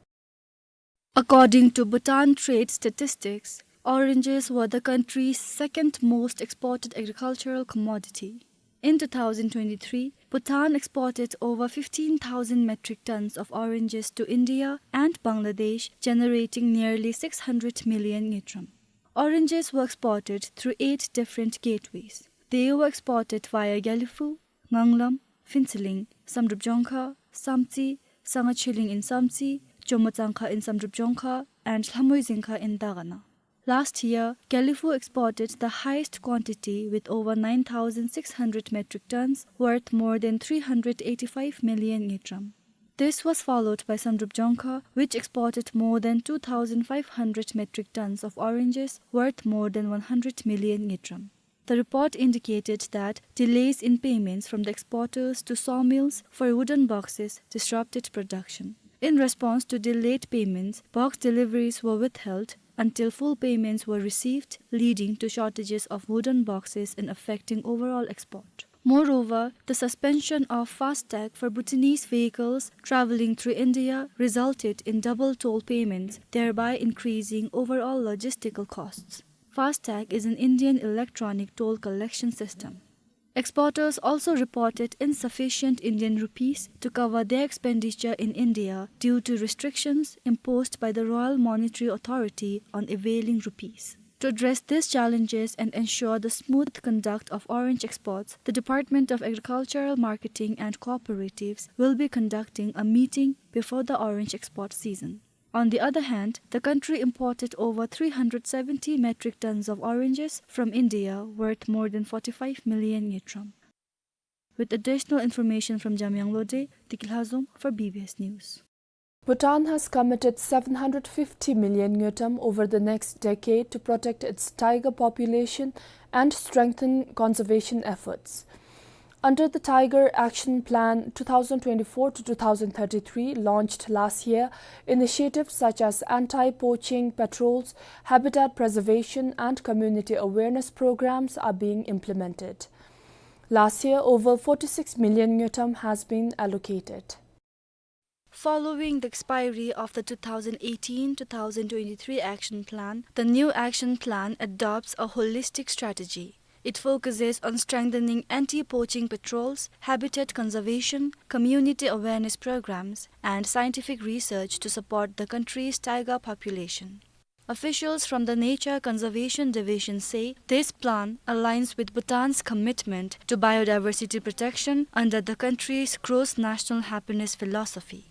According to Bhutan Trade Statistics, oranges were the country's second most exported agricultural commodity. In two thousand twenty-three, Bhutan exported over fifteen thousand metric tons of oranges to India and Bangladesh, generating nearly six hundred million ngultrum. Oranges were exported through eight different gateways. They were exported via Gelephu, Nganglam, Phuentsholing, Samdrup Jongkha, Samtse, Sangha Chilling in Samtse, Jomo Tsangkha in Samdrup Jongkha, and Lhamoei Zingkha in Dagana. Last year, Gelephu exported the highest quantity with over nine thousand six hundred metric tons, worth more than three hundred eighty-five million ngultrum. This was followed by Samdrup Jongkha, which exported more than two thousand five hundred metric tons of oranges, worth more than one hundred million ngultrum. The report indicated that delays in payments from the exporters to sawmills for wooden boxes disrupted production. In response to delayed payments, box deliveries were withheld until full payments were received, leading to shortages of wooden boxes and affecting overall export. Moreover, the suspension of FASTag for Bhutanese vehicles traveling through India resulted in double toll payments, thereby increasing overall logistical costs. FASTag is an Indian electronic toll collection system. Exporters also reported insufficient Indian rupees to cover their expenditure in India due to restrictions imposed by the Royal Monetary Authority on availing rupees. To address these challenges and ensure the smooth conduct of orange exports, the Department of Agricultural Marketing and Cooperatives will be conducting a meeting before the orange export season. On the other hand, the country imported over three hundred seventy metric tons of oranges from India, worth more than forty-five million ngultrum. With additional information from Jamyang Lode, Deki Lhazom for B B S News. Bhutan has committed seven hundred fifty million ngultrum over the next decade to protect its tiger population and strengthen conservation efforts. Under the Tiger Action Plan two thousand twenty-four to two thousand thirty-three, launched last year, initiatives such as anti-poaching patrols, habitat preservation, and community awareness programs are being implemented. Last year, over forty-six million ngultrum has been allocated. Following the expiry of the two thousand eighteen two thousand twenty-three Action Plan, the new Action Plan adopts a holistic strategy. It focuses on strengthening anti-poaching patrols, habitat conservation, community awareness programs, and scientific research to support the country's tiger population. Officials from the Nature Conservation Division say this plan aligns with Bhutan's commitment to biodiversity protection under the country's Gross National Happiness philosophy.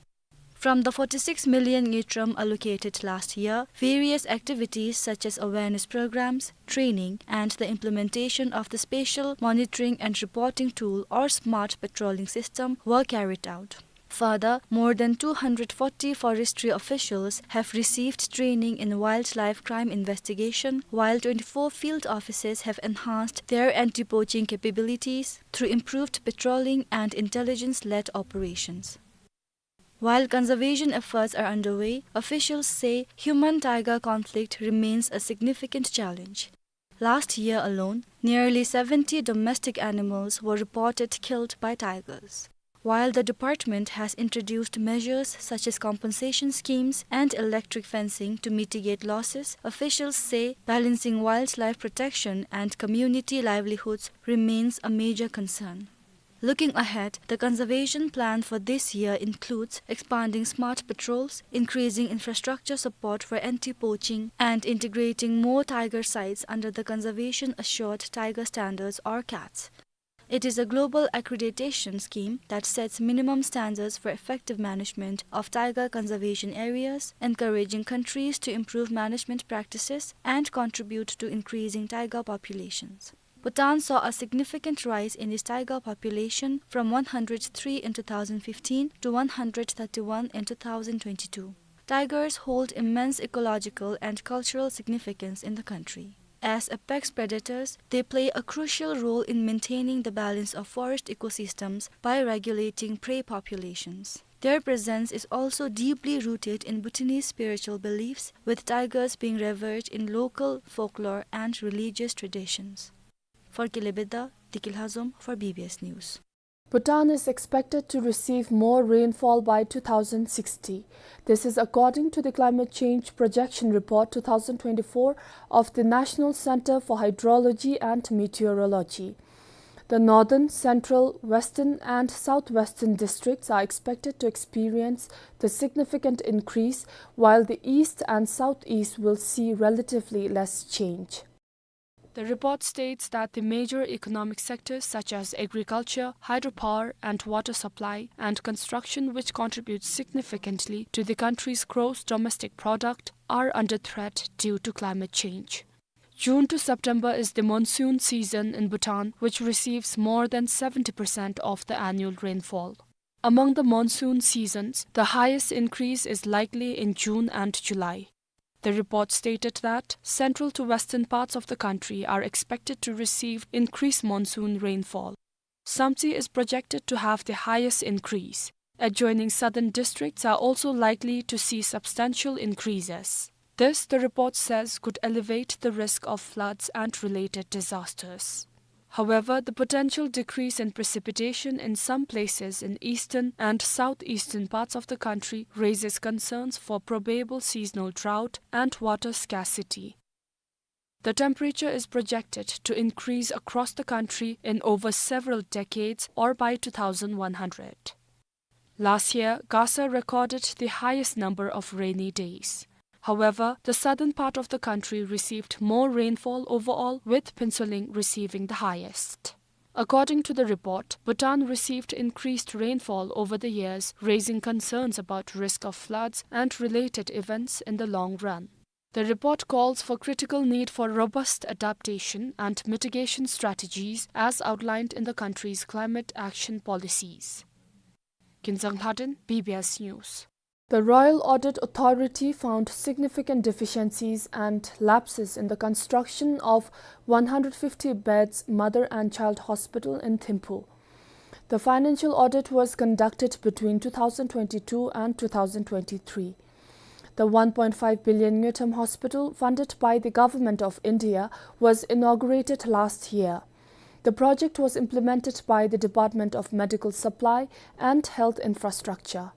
From the forty-six million ngultrum allocated last year, various activities such as awareness programs, training, and the implementation of the Spatial Monitoring and Reporting Tool or SMART patrolling system were carried out. Further, more than two hundred forty forestry officials have received training in wildlife crime investigation, while twenty-four field officers have enhanced their anti-poaching capabilities through improved patrolling and intelligence-led operations. While conservation efforts are underway, officials say human-tiger conflict remains a significant challenge. Last year alone, nearly seventy domestic animals were reported killed by tigers. While the department has introduced measures such as compensation schemes and electric fencing to mitigate losses, officials say balancing wildlife protection and community livelihoods remains a major concern. Looking ahead, the conservation plan for this year includes expanding SMART patrols, increasing infrastructure support for anti-poaching, and integrating more tiger sites under the Conservation Assured Tiger Standards or CATS. It is a global accreditation scheme that sets minimum standards for effective management of tiger conservation areas, encouraging countries to improve management practices and contribute to increasing tiger populations. Bhutan saw a significant rise in its tiger population from one hundred three in two thousand fifteen to one hundred thirty-one in two thousand twenty-two. Tigers hold immense ecological and cultural significance in the country. As apex predators, they play a crucial role in maintaining the balance of forest ecosystems by regulating prey populations. Their presence is also deeply rooted in Bhutanese spiritual beliefs, with tigers being revered in local folklore and religious traditions. For Kelebeda, Dikil Hazom for B B S News. Bhutan is expected to receive more rainfall by two thousand sixty. This is according to the Climate Change Projection Report two thousand twenty-four of the National Center for Hydrology and Meteorology. The northern, central, western, and southwestern districts are expected to experience the significant increase, while the east and southeast will see relatively less change. The report states that the major economic sectors such as agriculture, hydropower, and water supply, and construction, which contributes significantly to the country's gross domestic product, are under threat due to climate change. June to September is the monsoon season in Bhutan, which receives more than seventy percent of the annual rainfall. Among the monsoon seasons, the highest increase is likely in June and July. The report stated that central to western parts of the country are expected to receive increased monsoon rainfall. Samtse is projected to have the highest increase. Adjoining southern districts are also likely to see substantial increases. This, the report says, could elevate the risk of floods and related disasters. However, the potential decrease in precipitation in some places in eastern and southeastern parts of the country raises concerns for probable seasonal drought and water scarcity. The temperature is projected to increase across the country in over several decades or by two thousand one hundred. Last year, Gasa recorded the highest number of rainy days. However, the southern part of the country received more rainfall overall, with Phuentsholing receiving the highest. According to the report, Bhutan received increased rainfall over the years, raising concerns about risk of floods and related events in the long run. The report calls for critical need for robust adaptation and mitigation strategies as outlined in the country's climate action policies. Kinzang Lhaden, B B S News. The Royal Audit Authority found significant deficiencies and lapses in the construction of one hundred fifty beds Mother and Child Hospital in Thimphu. The financial audit was conducted between two thousand twenty-two and two thousand twenty-three. The one point five billion ngultrum hospital, funded by the Government of India, was inaugurated last year. The project was implemented by the Department of Medical Supply and Health Infrastructure.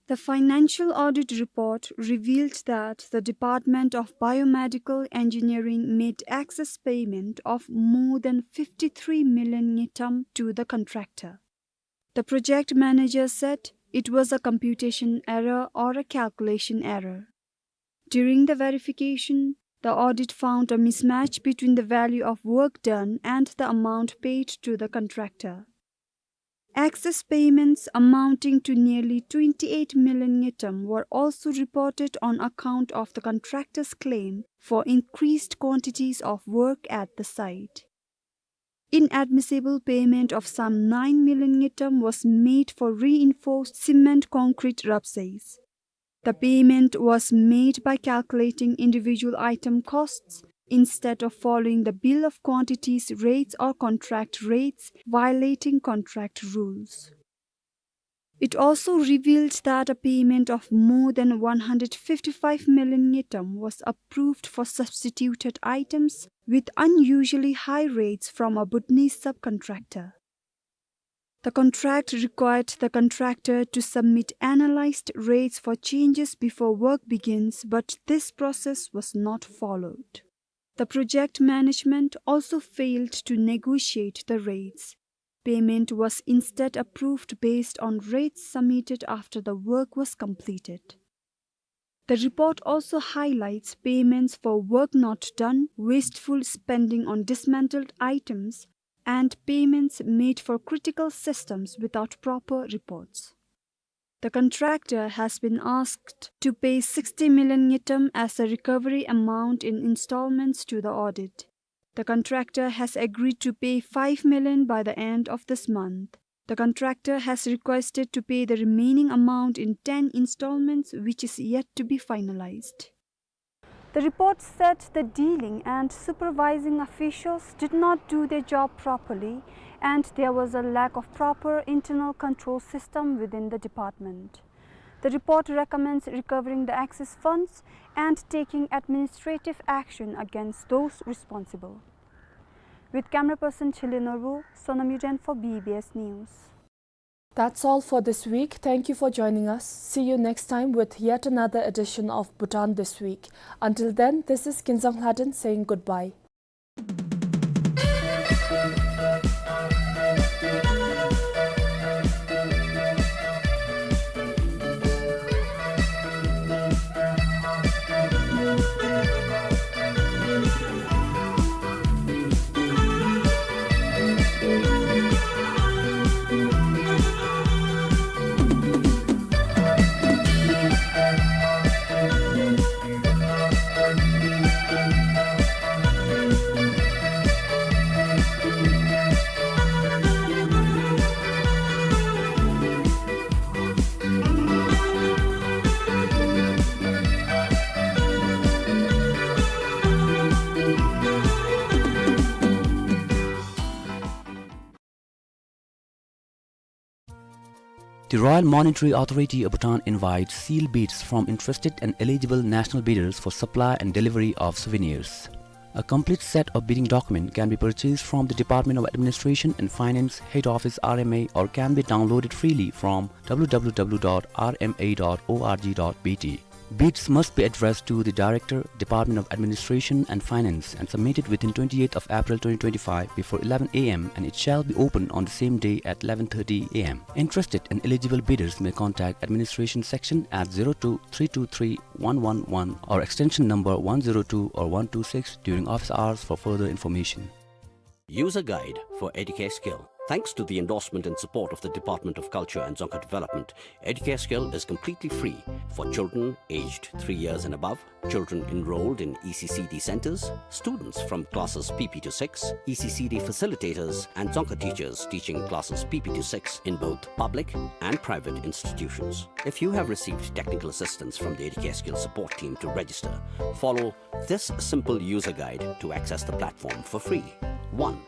The financial audit report revealed that the Department of Biomedical Engineering made excess payment of more than fifty-three million ngultrum to the contractor. The project manager said it was a computation error or a calculation error. During the verification, the audit found a mismatch between the value of work done and the amount paid to the contractor. Excess payments amounting to nearly twenty-eight million ngultrum were also reported on account of the contractor's claim for increased quantities of work at the site. Inadmissible payment of some nine million ngultrum was made for reinforced cement concrete rupsays. The payment was made by calculating individual item costs instead of following the bill of quantities rates or contract rates, violating contract rules. It also revealed that a payment of more than one hundred fifty-five million ngultrum was approved for substituted items with unusually high rates from a Bhutanese subcontractor. The contract required the contractor to submit analyzed rates for changes before work begins, but this process was not followed. The project management also failed to negotiate the rates. Payment was instead approved based on rates submitted after the work was completed. The report also highlights payments for work not done, wasteful spending on dismantled items, and payments made for critical systems without proper reports. The contractor has been asked to pay sixty million ngultrum as a recovery amount in installments to the audit. The contractor has agreed to pay five million by the end of this month. The contractor has requested to pay the remaining amount in ten installments, which is yet to be finalized. The report said the dealing and supervising officials did not do their job properly, and there was a lack of proper internal control system within the department. The report recommends recovering the excess funds and taking administrative action against those responsible. With camera person Chile Norbu, Sonam Yuden for B B S News. That's all for this week. Thank you for joining us. See you next time with yet another edition of Bhutan This Week. Until then, this is Kinzang Hladen saying goodbye. The Royal Monetary Authority of Bhutan invites sealed bids from interested and eligible national bidders for supply and delivery of souvenirs. A complete set of bidding document can be purchased from the Department of Administration and Finance, Head Office, R M A, or can be downloaded freely from W W W dot R M A dot org dot B T. Bids must be addressed to the Director, Department of Administration and Finance, and submitted within twenty-eighth of April twenty twenty-five before eleven A M, and it shall be open on the same day at eleven thirty A M. Interested and eligible bidders may contact administration section at zero two three two three one one one or extension number one zero two or one two six during office hours for further information. User guide for Educare Skill. Thanks to the endorsement and support of the Department of Culture and Dzongkha Development, Educare Skill is completely free for children aged three years and above, children enrolled in E C C D centers, students from classes P P to six, E C C D facilitators, and Dzongkha teachers teaching classes P P to six in both public and private institutions. If you have received technical assistance from the Educare Skill support team to register, follow this simple user guide to access the platform for free. One,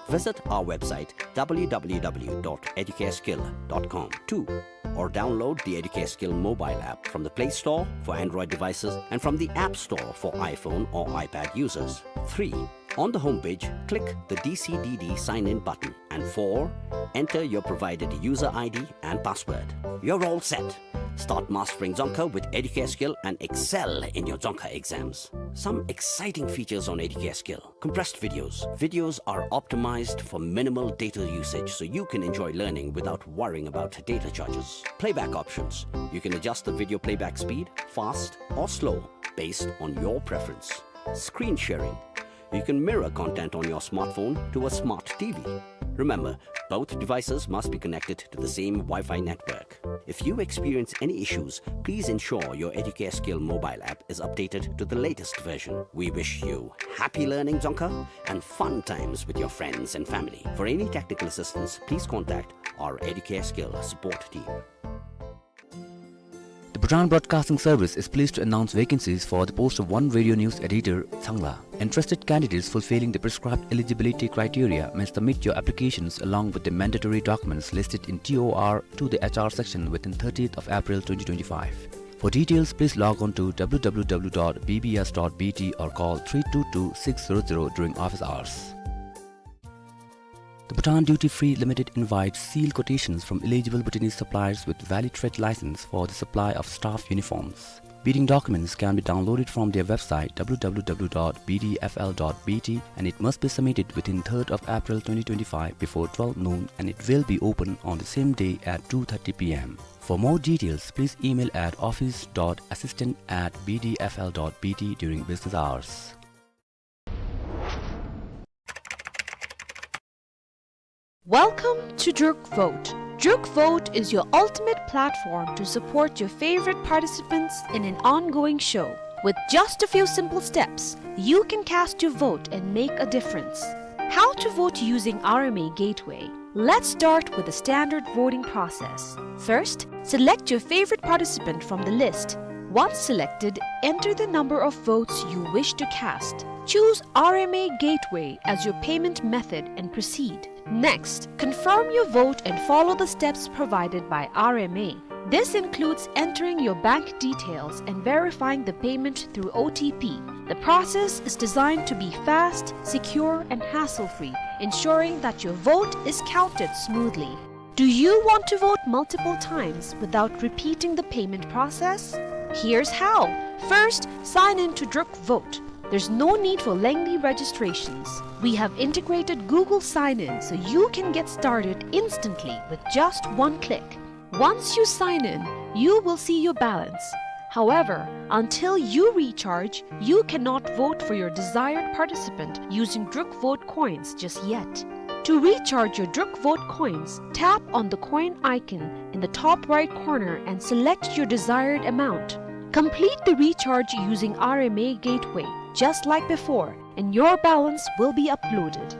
visit our website w w w dot educareskill dot com. Two, or download the Educare Skill mobile app from the Play Store for Android devices and from the App Store for iPhone or iPad users. Three, on the homepage, click the D C D D sign-in button. And four, enter your provided user I D and password. You're all set. Start mastering Dzongkha with Educare Skill and excel in your Dzongkha exams. Some exciting features on Educare Skill. Compressed videos. Videos are optimized for minimal data usage, so you can enjoy learning without worrying about data charges. Playback options. You can adjust the video playback speed, fast or slow, based on your preference. Screen sharing. You can mirror content on your smartphone to a smart T V. Remember, both devices must be connected to the same Wi-Fi network. If you experience any issues, please ensure your Educare Skill mobile app is updated to the latest version. We wish you happy learning Dzongkha and fun times with your friends and family. For any technical assistance, please contact our Educare Skill support team. The Bhutan Broadcasting Service is pleased to announce vacancies for the post of one radio news editor, Tsangla. Interested candidates fulfilling the prescribed eligibility criteria may submit your applications along with the mandatory documents listed in T O R to the H R section within thirtieth of April twenty twenty-five. For details, please log on to W W W dot B B S dot B T or call three two two six zero zero during office hours. The Bhutan Duty Free Limited invites sealed quotations from eligible Bhutanese suppliers with valid trade license for the supply of staff uniforms. Bidding documents can be downloaded from their website W W W dot B D F L dot B T and it must be submitted within third of April twenty twenty-five before twelve noon and it will be open on the same day at two thirty P M. For more details, please email at office dot assistant at B D F L dot B T during business hours. Welcome to Druk Vote. Druk Vote is your ultimate platform to support your favorite participants in an ongoing show. With just a few simple steps, you can cast your vote and make a difference. How to vote using R M A Gateway. Let's start with the standard voting process. First, select your favorite participant from the list. Once selected, enter the number of votes you wish to cast. Choose R M A Gateway as your payment method and proceed. Next, confirm your vote and follow the steps provided by R M A. This includes entering your bank details and verifying the payment through O T P. The process is designed to be fast, secure, and hassle-free, ensuring that your vote is counted smoothly. Do you want to vote multiple times without repeating the payment process? Here's how. First, sign in to Druk Vote. There's no need for lengthy registrations. We have integrated Google Sign-In so you can get started instantly with just one click. Once you sign in, you will see your balance. However, until you recharge, you cannot vote for your desired participant using Druk Vote coins just yet. To recharge your Druk Vote coins, tap on the coin icon in the top right corner and select your desired amount. Complete the recharge using R M A Gateway, just like before, and your balance will be uploaded.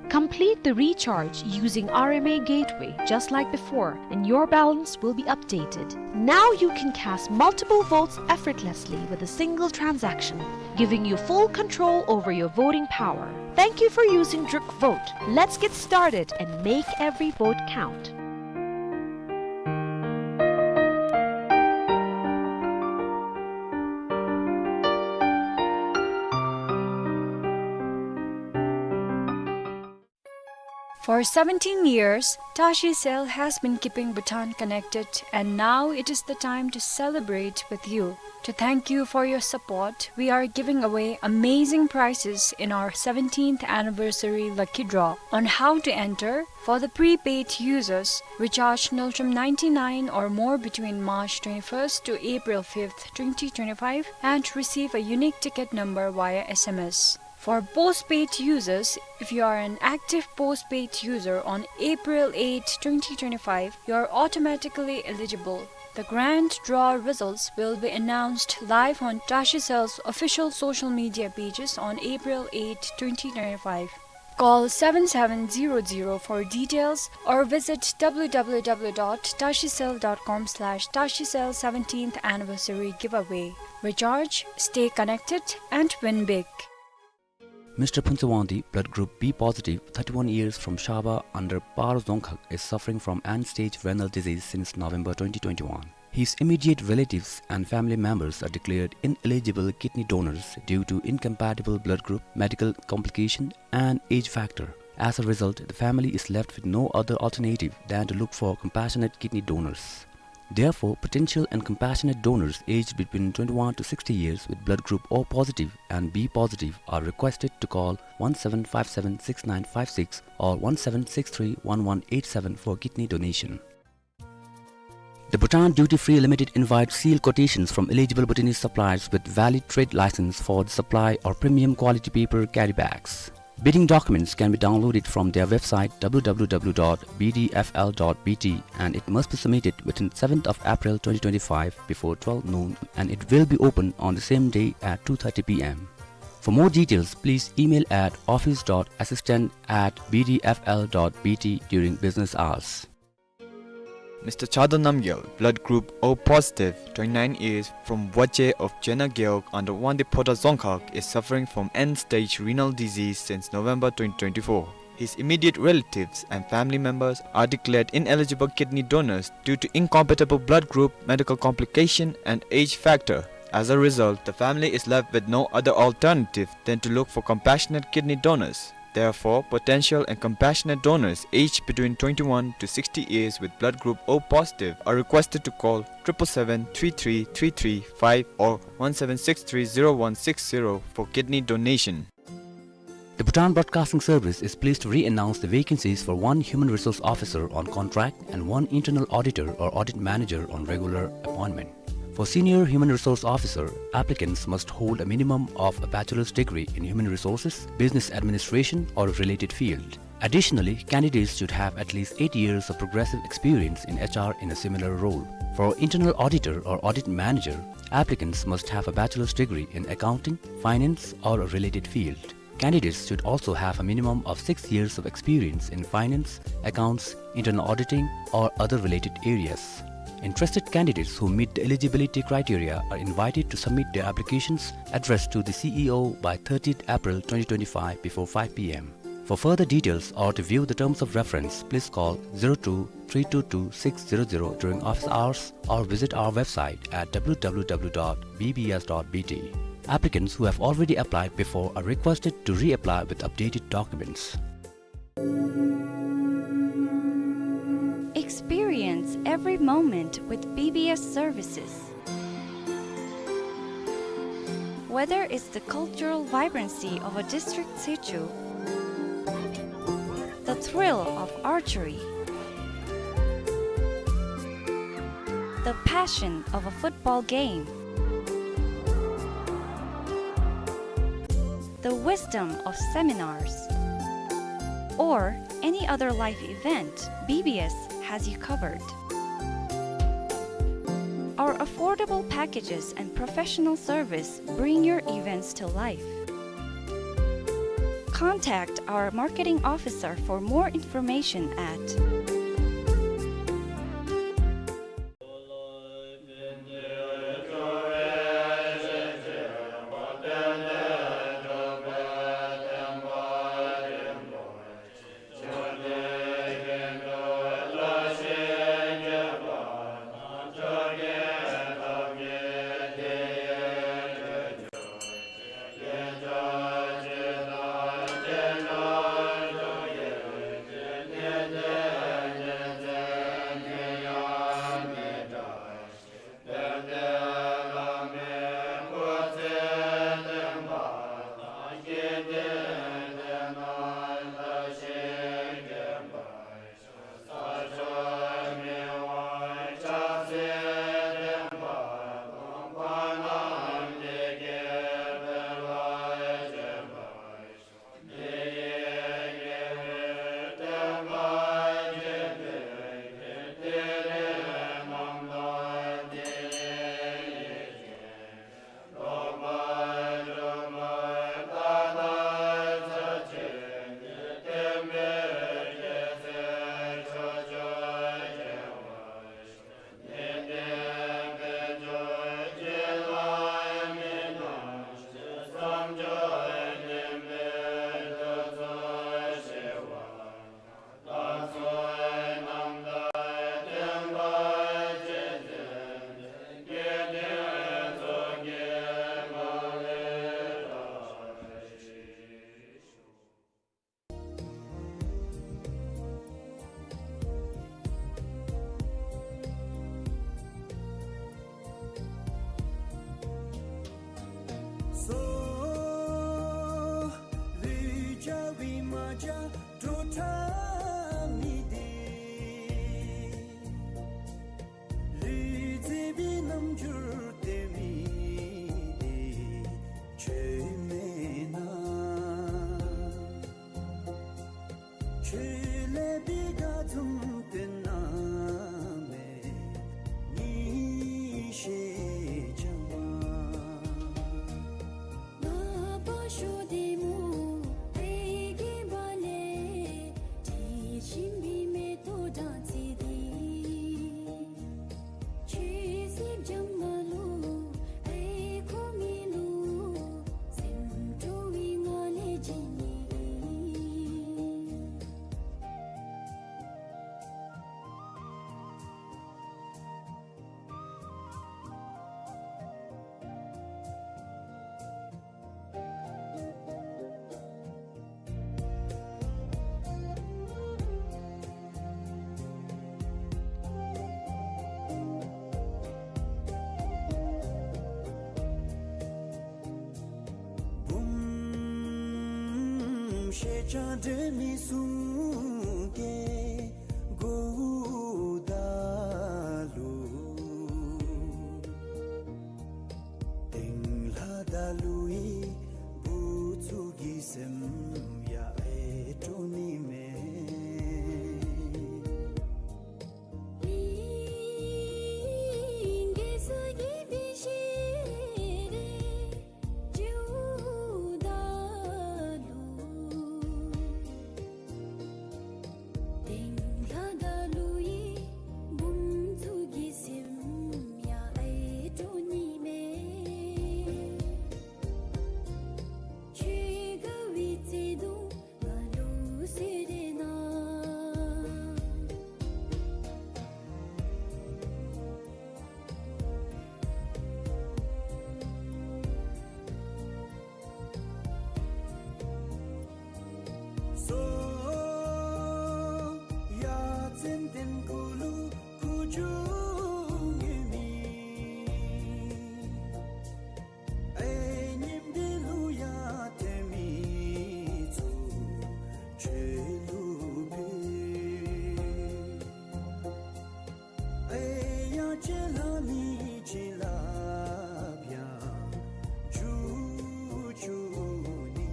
Complete the recharge using R M A Gateway just like before, and your balance will be updated. Now you can cast multiple votes effortlessly with a single transaction, giving you full control over your voting power. Thank you for using Druk Vote. Let's get started and make every vote count. For seventeen years, Tashi Cell has been keeping Bhutan connected, and now it is the time to celebrate with you. To thank you for your support, we are giving away amazing prizes in our seventeenth anniversary lucky draw. On how to enter: for the prepaid users, recharge Ngultrum ninety-nine or more between March twenty-first to April fifth, twenty twenty-five, and receive a unique ticket number via S M S. For postpaid users, if you are an active postpaid user on April eighth, twenty twenty-five, you are automatically eligible. The grand draw results will be announced live on Tashi Cell's official social media pages on April eighth, twenty twenty-five. Call seven seven zero zero for details or visit W W W dot tashi cell dot com slash tashi cell seventeenth anniversary giveaway. Recharge, stay connected, and win big. Mister Phuntsawangdi, blood group B positive, thirty-one years, from Shaba under Par Dzongkhag, is suffering from end-stage renal disease since November twenty twenty-one. His immediate relatives and family members are declared ineligible kidney donors due to incompatible blood group, medical complication, and age factor. As a result, the family is left with no other alternative than to look for compassionate kidney donors. Therefore, potential and compassionate donors aged between twenty-one to sixty years with blood group O positive and B positive are requested to call one seven five seven six nine five six or one seven six three one one eight seven for kidney donation. The Bhutan Duty Free Limited invites sealed quotations from eligible Bhutanese suppliers with valid trade license for the supply or premium quality paper carry bags. Bidding documents can be downloaded from their website w w w dot b d f l dot b t, and it must be submitted within seventh of April twenty twenty-five before twelve noon, and it will be open on the same day at two thirty p m. For more details, please email at office dot assistant at b d f l dot b t during business hours. Mister Chado Namgyel, blood group O positive, twenty-nine years, from Wache of Chena Gewog under Wangdue Phodrang Dzongkhag, is suffering from end-stage renal disease since November twenty twenty-four. His immediate relatives and family members are declared ineligible kidney donors due to incompatible blood group, medical complication, and age factor. As a result, the family is left with no other alternative than to look for compassionate kidney donors. Therefore, potential and compassionate donors aged between twenty-one to sixty years with blood group O positive are requested to call triple seven three three three three five or one seven six three zero one six zero for kidney donation. The Bhutan Broadcasting Service is pleased to re-announce the vacancies for one human resource officer on contract and one internal auditor or audit manager on regular appointment. For senior human resource officer, applicants must hold a minimum of a bachelor's degree in human resources, business administration, or a related field. Additionally, candidates should have at least eight years of progressive experience in H R in a similar role. For internal auditor or audit manager, applicants must have a bachelor's degree in accounting, finance, or a related field. Candidates should also have a minimum of six years of experience in finance, accounts, internal auditing, or other related areas. Interested candidates who meet the eligibility criteria are invited to submit their applications addressed to the C E O by thirtieth April twenty twenty-five before five p m. For further details or to view the terms of reference, please call zero two three two two six zero zero during office hours or visit our website at w w w dot b b s dot b t. Applicants who have already applied before are requested to reapply with updated documents. Experience every moment with B B S services. Whether it's the cultural vibrancy of a district situ, the thrill of archery, the passion of a football game, the wisdom of seminars, or any other life event, B B S has you covered. Our affordable packages and professional service bring your events to life. Contact our marketing officer for more information at ཤེས་བྱ་འདྲེས་མའི་གཟུངས་ཀྱི་མགུ་ཏོ་ལུ། དེང་ལྷ་དང་ཀླུའི་བུ་ཚུ་གི་སེམས་ཡང་ཨེ་སྤྲོ་ནི་མས། དེང་ལྷ་དང་ཀླུའི་བུམོ་ཚུ་གི་སེམས་ཡང་ཨེ་སྤྲོ་ནི་མས། ཁྱོད་དགའ་བའི་བརྩེ་དུང་ང་ལུ་གསོལ་ཏེ་གནང་། སོ་ཡ་ཙན་དན་གུ་ལུ་ཁུ་བྱུག་ཉོན་མི། ཨེ་ཉིམ་དེ་ལུ་ཡ་ཐོན་མི་ཚུ་ཁྱོད་ལུ་ཕུལ། ཨེ་ཡ་ཅེ་ལ་མི་ཅི་ལ་བྱང་ཆུ་ཆུ་ནི།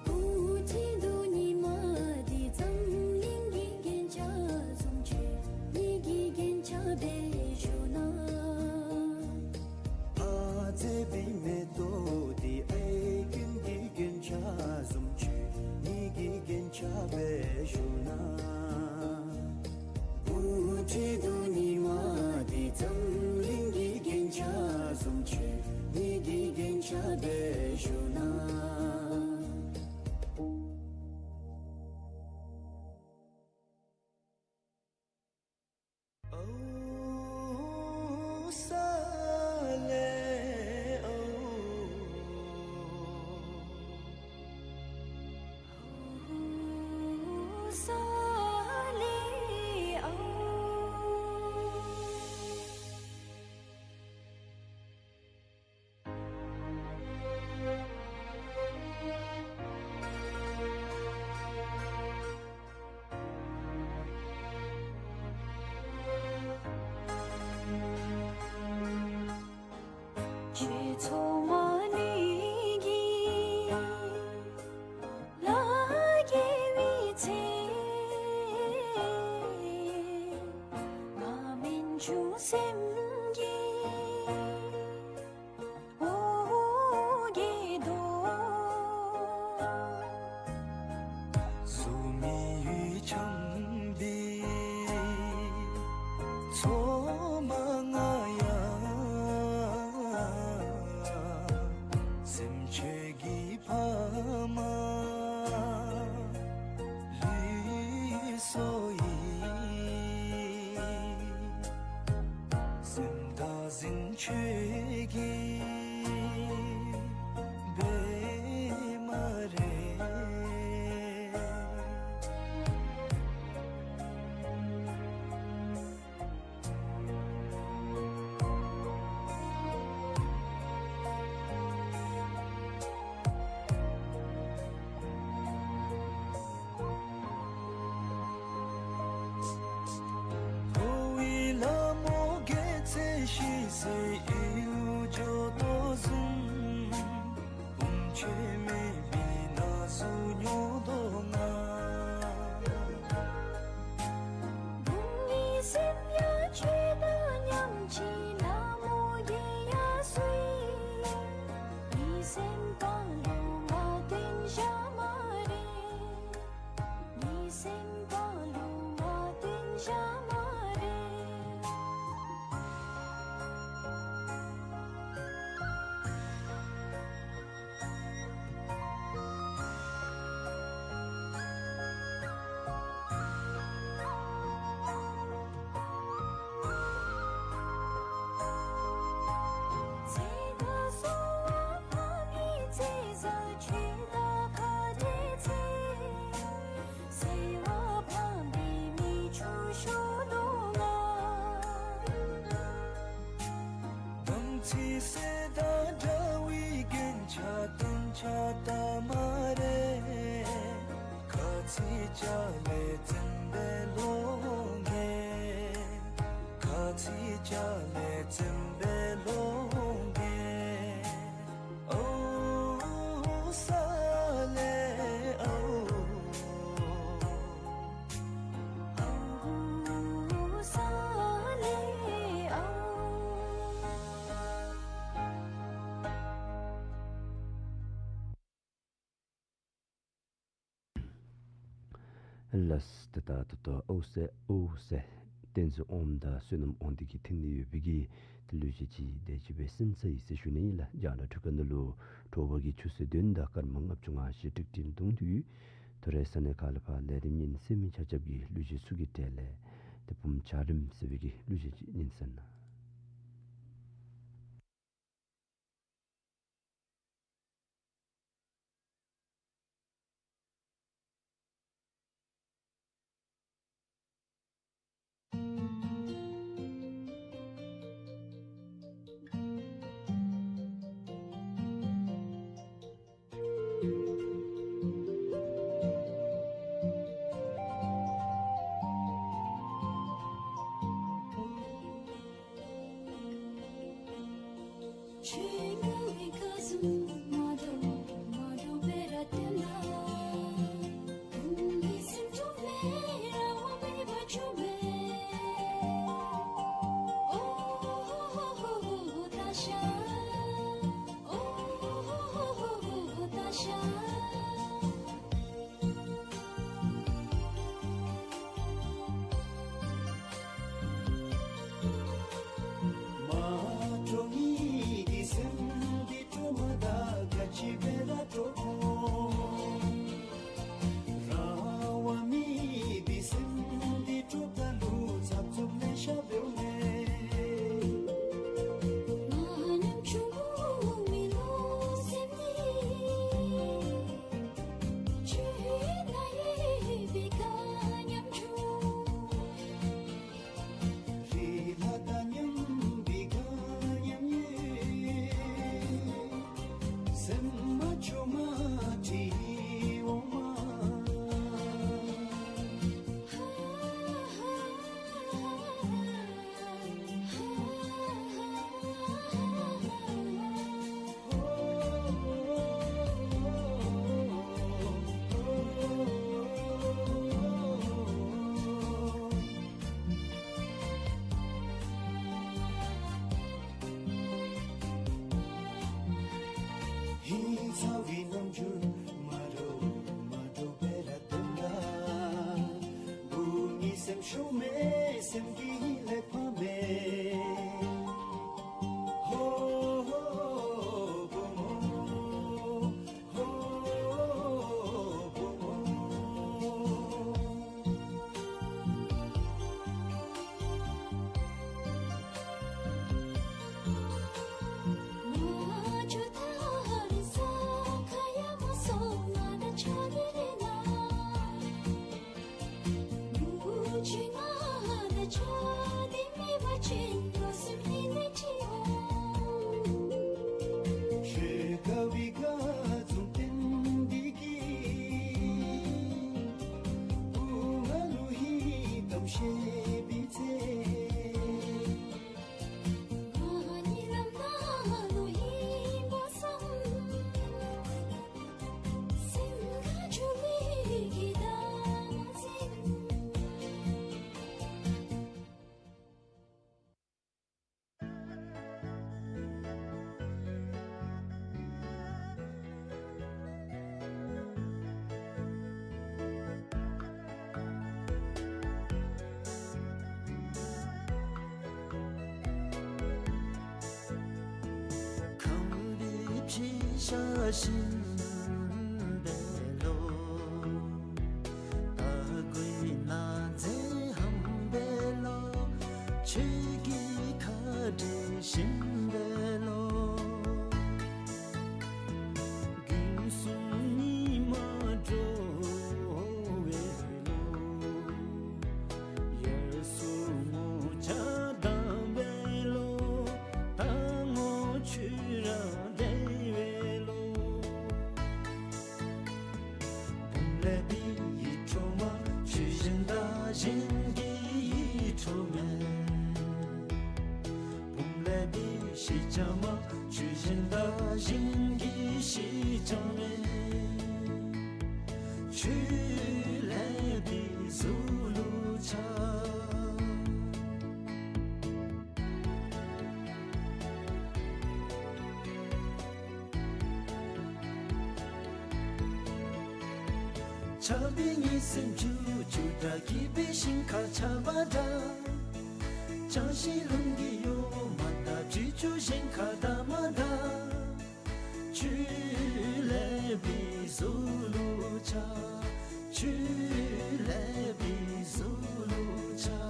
བུ་ཁྱོད་དུ་ཉི་མ་འདི་འཛམ་གླིང་གི་རྒྱན་ཆ་བཟུམ་ཅིག་ངེ་གི་རྒྱན་ཆ་སྦེ་བཞུགས་གནང་། ཕ་མཛེས་པའི་མེ་ཏོག་འདི་ཨེ་ཀུན་གྱི་རྒྱན་ཆ་བཟུམ་ཅིག་ངེ་གི་རྒྱན་ཆ་སྦེ་བཞུགས་གནང་། བུ་ཁྱོད་དུ་ཉི་མ་འདི་འཛམ་གླིང་གི་རྒྱན་ཆ་བཟུམ་ཅིག་ངེ་གི་རྒྱན་ཆ་སྦེ་བཞུགས་གནང་། ཨོ་ས་ལེ་ཨོ། ཨོ་ས་ལེ་ཨོ། ཁྱེད་མཚོ་མ་ལུས་ཀྱི་ལ་རྒྱལ་བའི་ཚེ། ང་མེན་ཆུང་སེམས་ཀྱི་འོ་བརྒྱལ་དོ། གཟུགས་མེད་ཡུལ་འཁྱམས་པའི་མཚོ་མ་ང་ཡང་སེམས་ཁྱོད་ཀྱི་ཕ་མ་ལུས་སོ་ཡི། སེམས་བདག་འཛིན་ཁྱོད་ཀྱིས་འབད་སྨ་རེ། འཁོར་བའི་ལམ་འོག་རྒྱལ་མཚན་ཞི་བསིལ་ཡུལ་འགྱོ་དོ་བཟུམ། འོང་ཁྱོད་མེད་པའི་ན་ཟུག་མྱོང་དོ་ང་། བུམོ་ངེའི་སེམས་ཡང་ཁྱོད་དང་མཉམ་གཅིག་ལམ་འོག་རྒྱལ་ཡར་སོ་ཡི། ངེའི་སེམས་པ་ལུ་མ་བཏོན་བཞག་སྨ་རེ། ངེའི་སེམས་པ་ལུ་མ་བཏོན་བཞག་སྨ་རེ། དམ་ཚིག་ཟེར་དང་འདྲ་བའི་རྒྱན་ཆ་སྟོན་ ལགས། ཏེ་ད་ད་ལྟོ་ཨོ་སེ་ཨོ་སེ་བསྟན་འཛིན་ཨོམ་དང་བསོད་ནམས་དབང་འདུས་ཀྱི་ཐད་ནས་ཡོད་པའི་གི་ཏེ་གླུ་གཞས་ཅིག་དེ་ཅིག་སྦེ་གསན་ཚར་ཡི་ཟེར་ཞུ་ནི་ཨིན་ལགས། རྒྱང་བསྒྲགས་འཕྲུལ་ཁང་ནང་ལུ་དྲོ་པ་གི་ཆུ་ཚོད་བདུན་དང་སྐར་མ་ལྔ་བཅུ་ང་བཞི་ཀྲིག་ཀྲི་ལྡོངས་དོ་ཡོད། ད་རེས་ས་གནས་ཁག་ལས་ཕར་ལས་རིམ་ཉན་གསན་མི་ཆ་ཁྱབ་ཀྱིས་གླུ་གཞས་ཚུ་གི་གྲས་ལས་ཏེ་བུམོ་འཇའ་རིསམོ་ཟེར་བའི་གི་གླུ་གཞས་ཅིག་ཉན་གསན་གནང་། ཁམས་པའི་ཕྱི་ཤ་ཞིམ་པའི་ལོ། ད་གོས་ན་ཚེ་ཧམ་པའི་ལོ། ཆོས་ཀྱི་ཁ་བྲལ་ཞིམ་པའི་ལོ། རྒྱུན་སྲུང་ཉི་མ་དྲོ་བའི་ལོ། ཡར་སོ་ངོ་ཆ་དམ་པའི་ལོ། ད་ངོ་ཆོས་ར་བདེ་བའི་ལོ། ཞེས་བྱ་མ་ཆོས་གཞན་དག་གཞན་གྱིས་ཤེས་ཀྱང་མེད། ཆོས་ལས་པའི་གཟུགས་ལུགས་འཆར། འཆར་བའི་ངེས་སེམས་བཅུ་བཅུ་འདྲ། སྐྱེས་པའི་ཞིང་ཁར་འཆར་བ་འདྲ། བྱང་ཞིང་རླུང་གིས་གཡོ་མ་ལྟ། བཅུ་བཅུ་གཞན་ཁར་འདྲ་མ་འདྲ། ཆོས་ལས་པའི་གཟུགས་ལུགས་འཆར། ཆོས་ལས་པའི་གཟུགས་ལུགས་འཆར།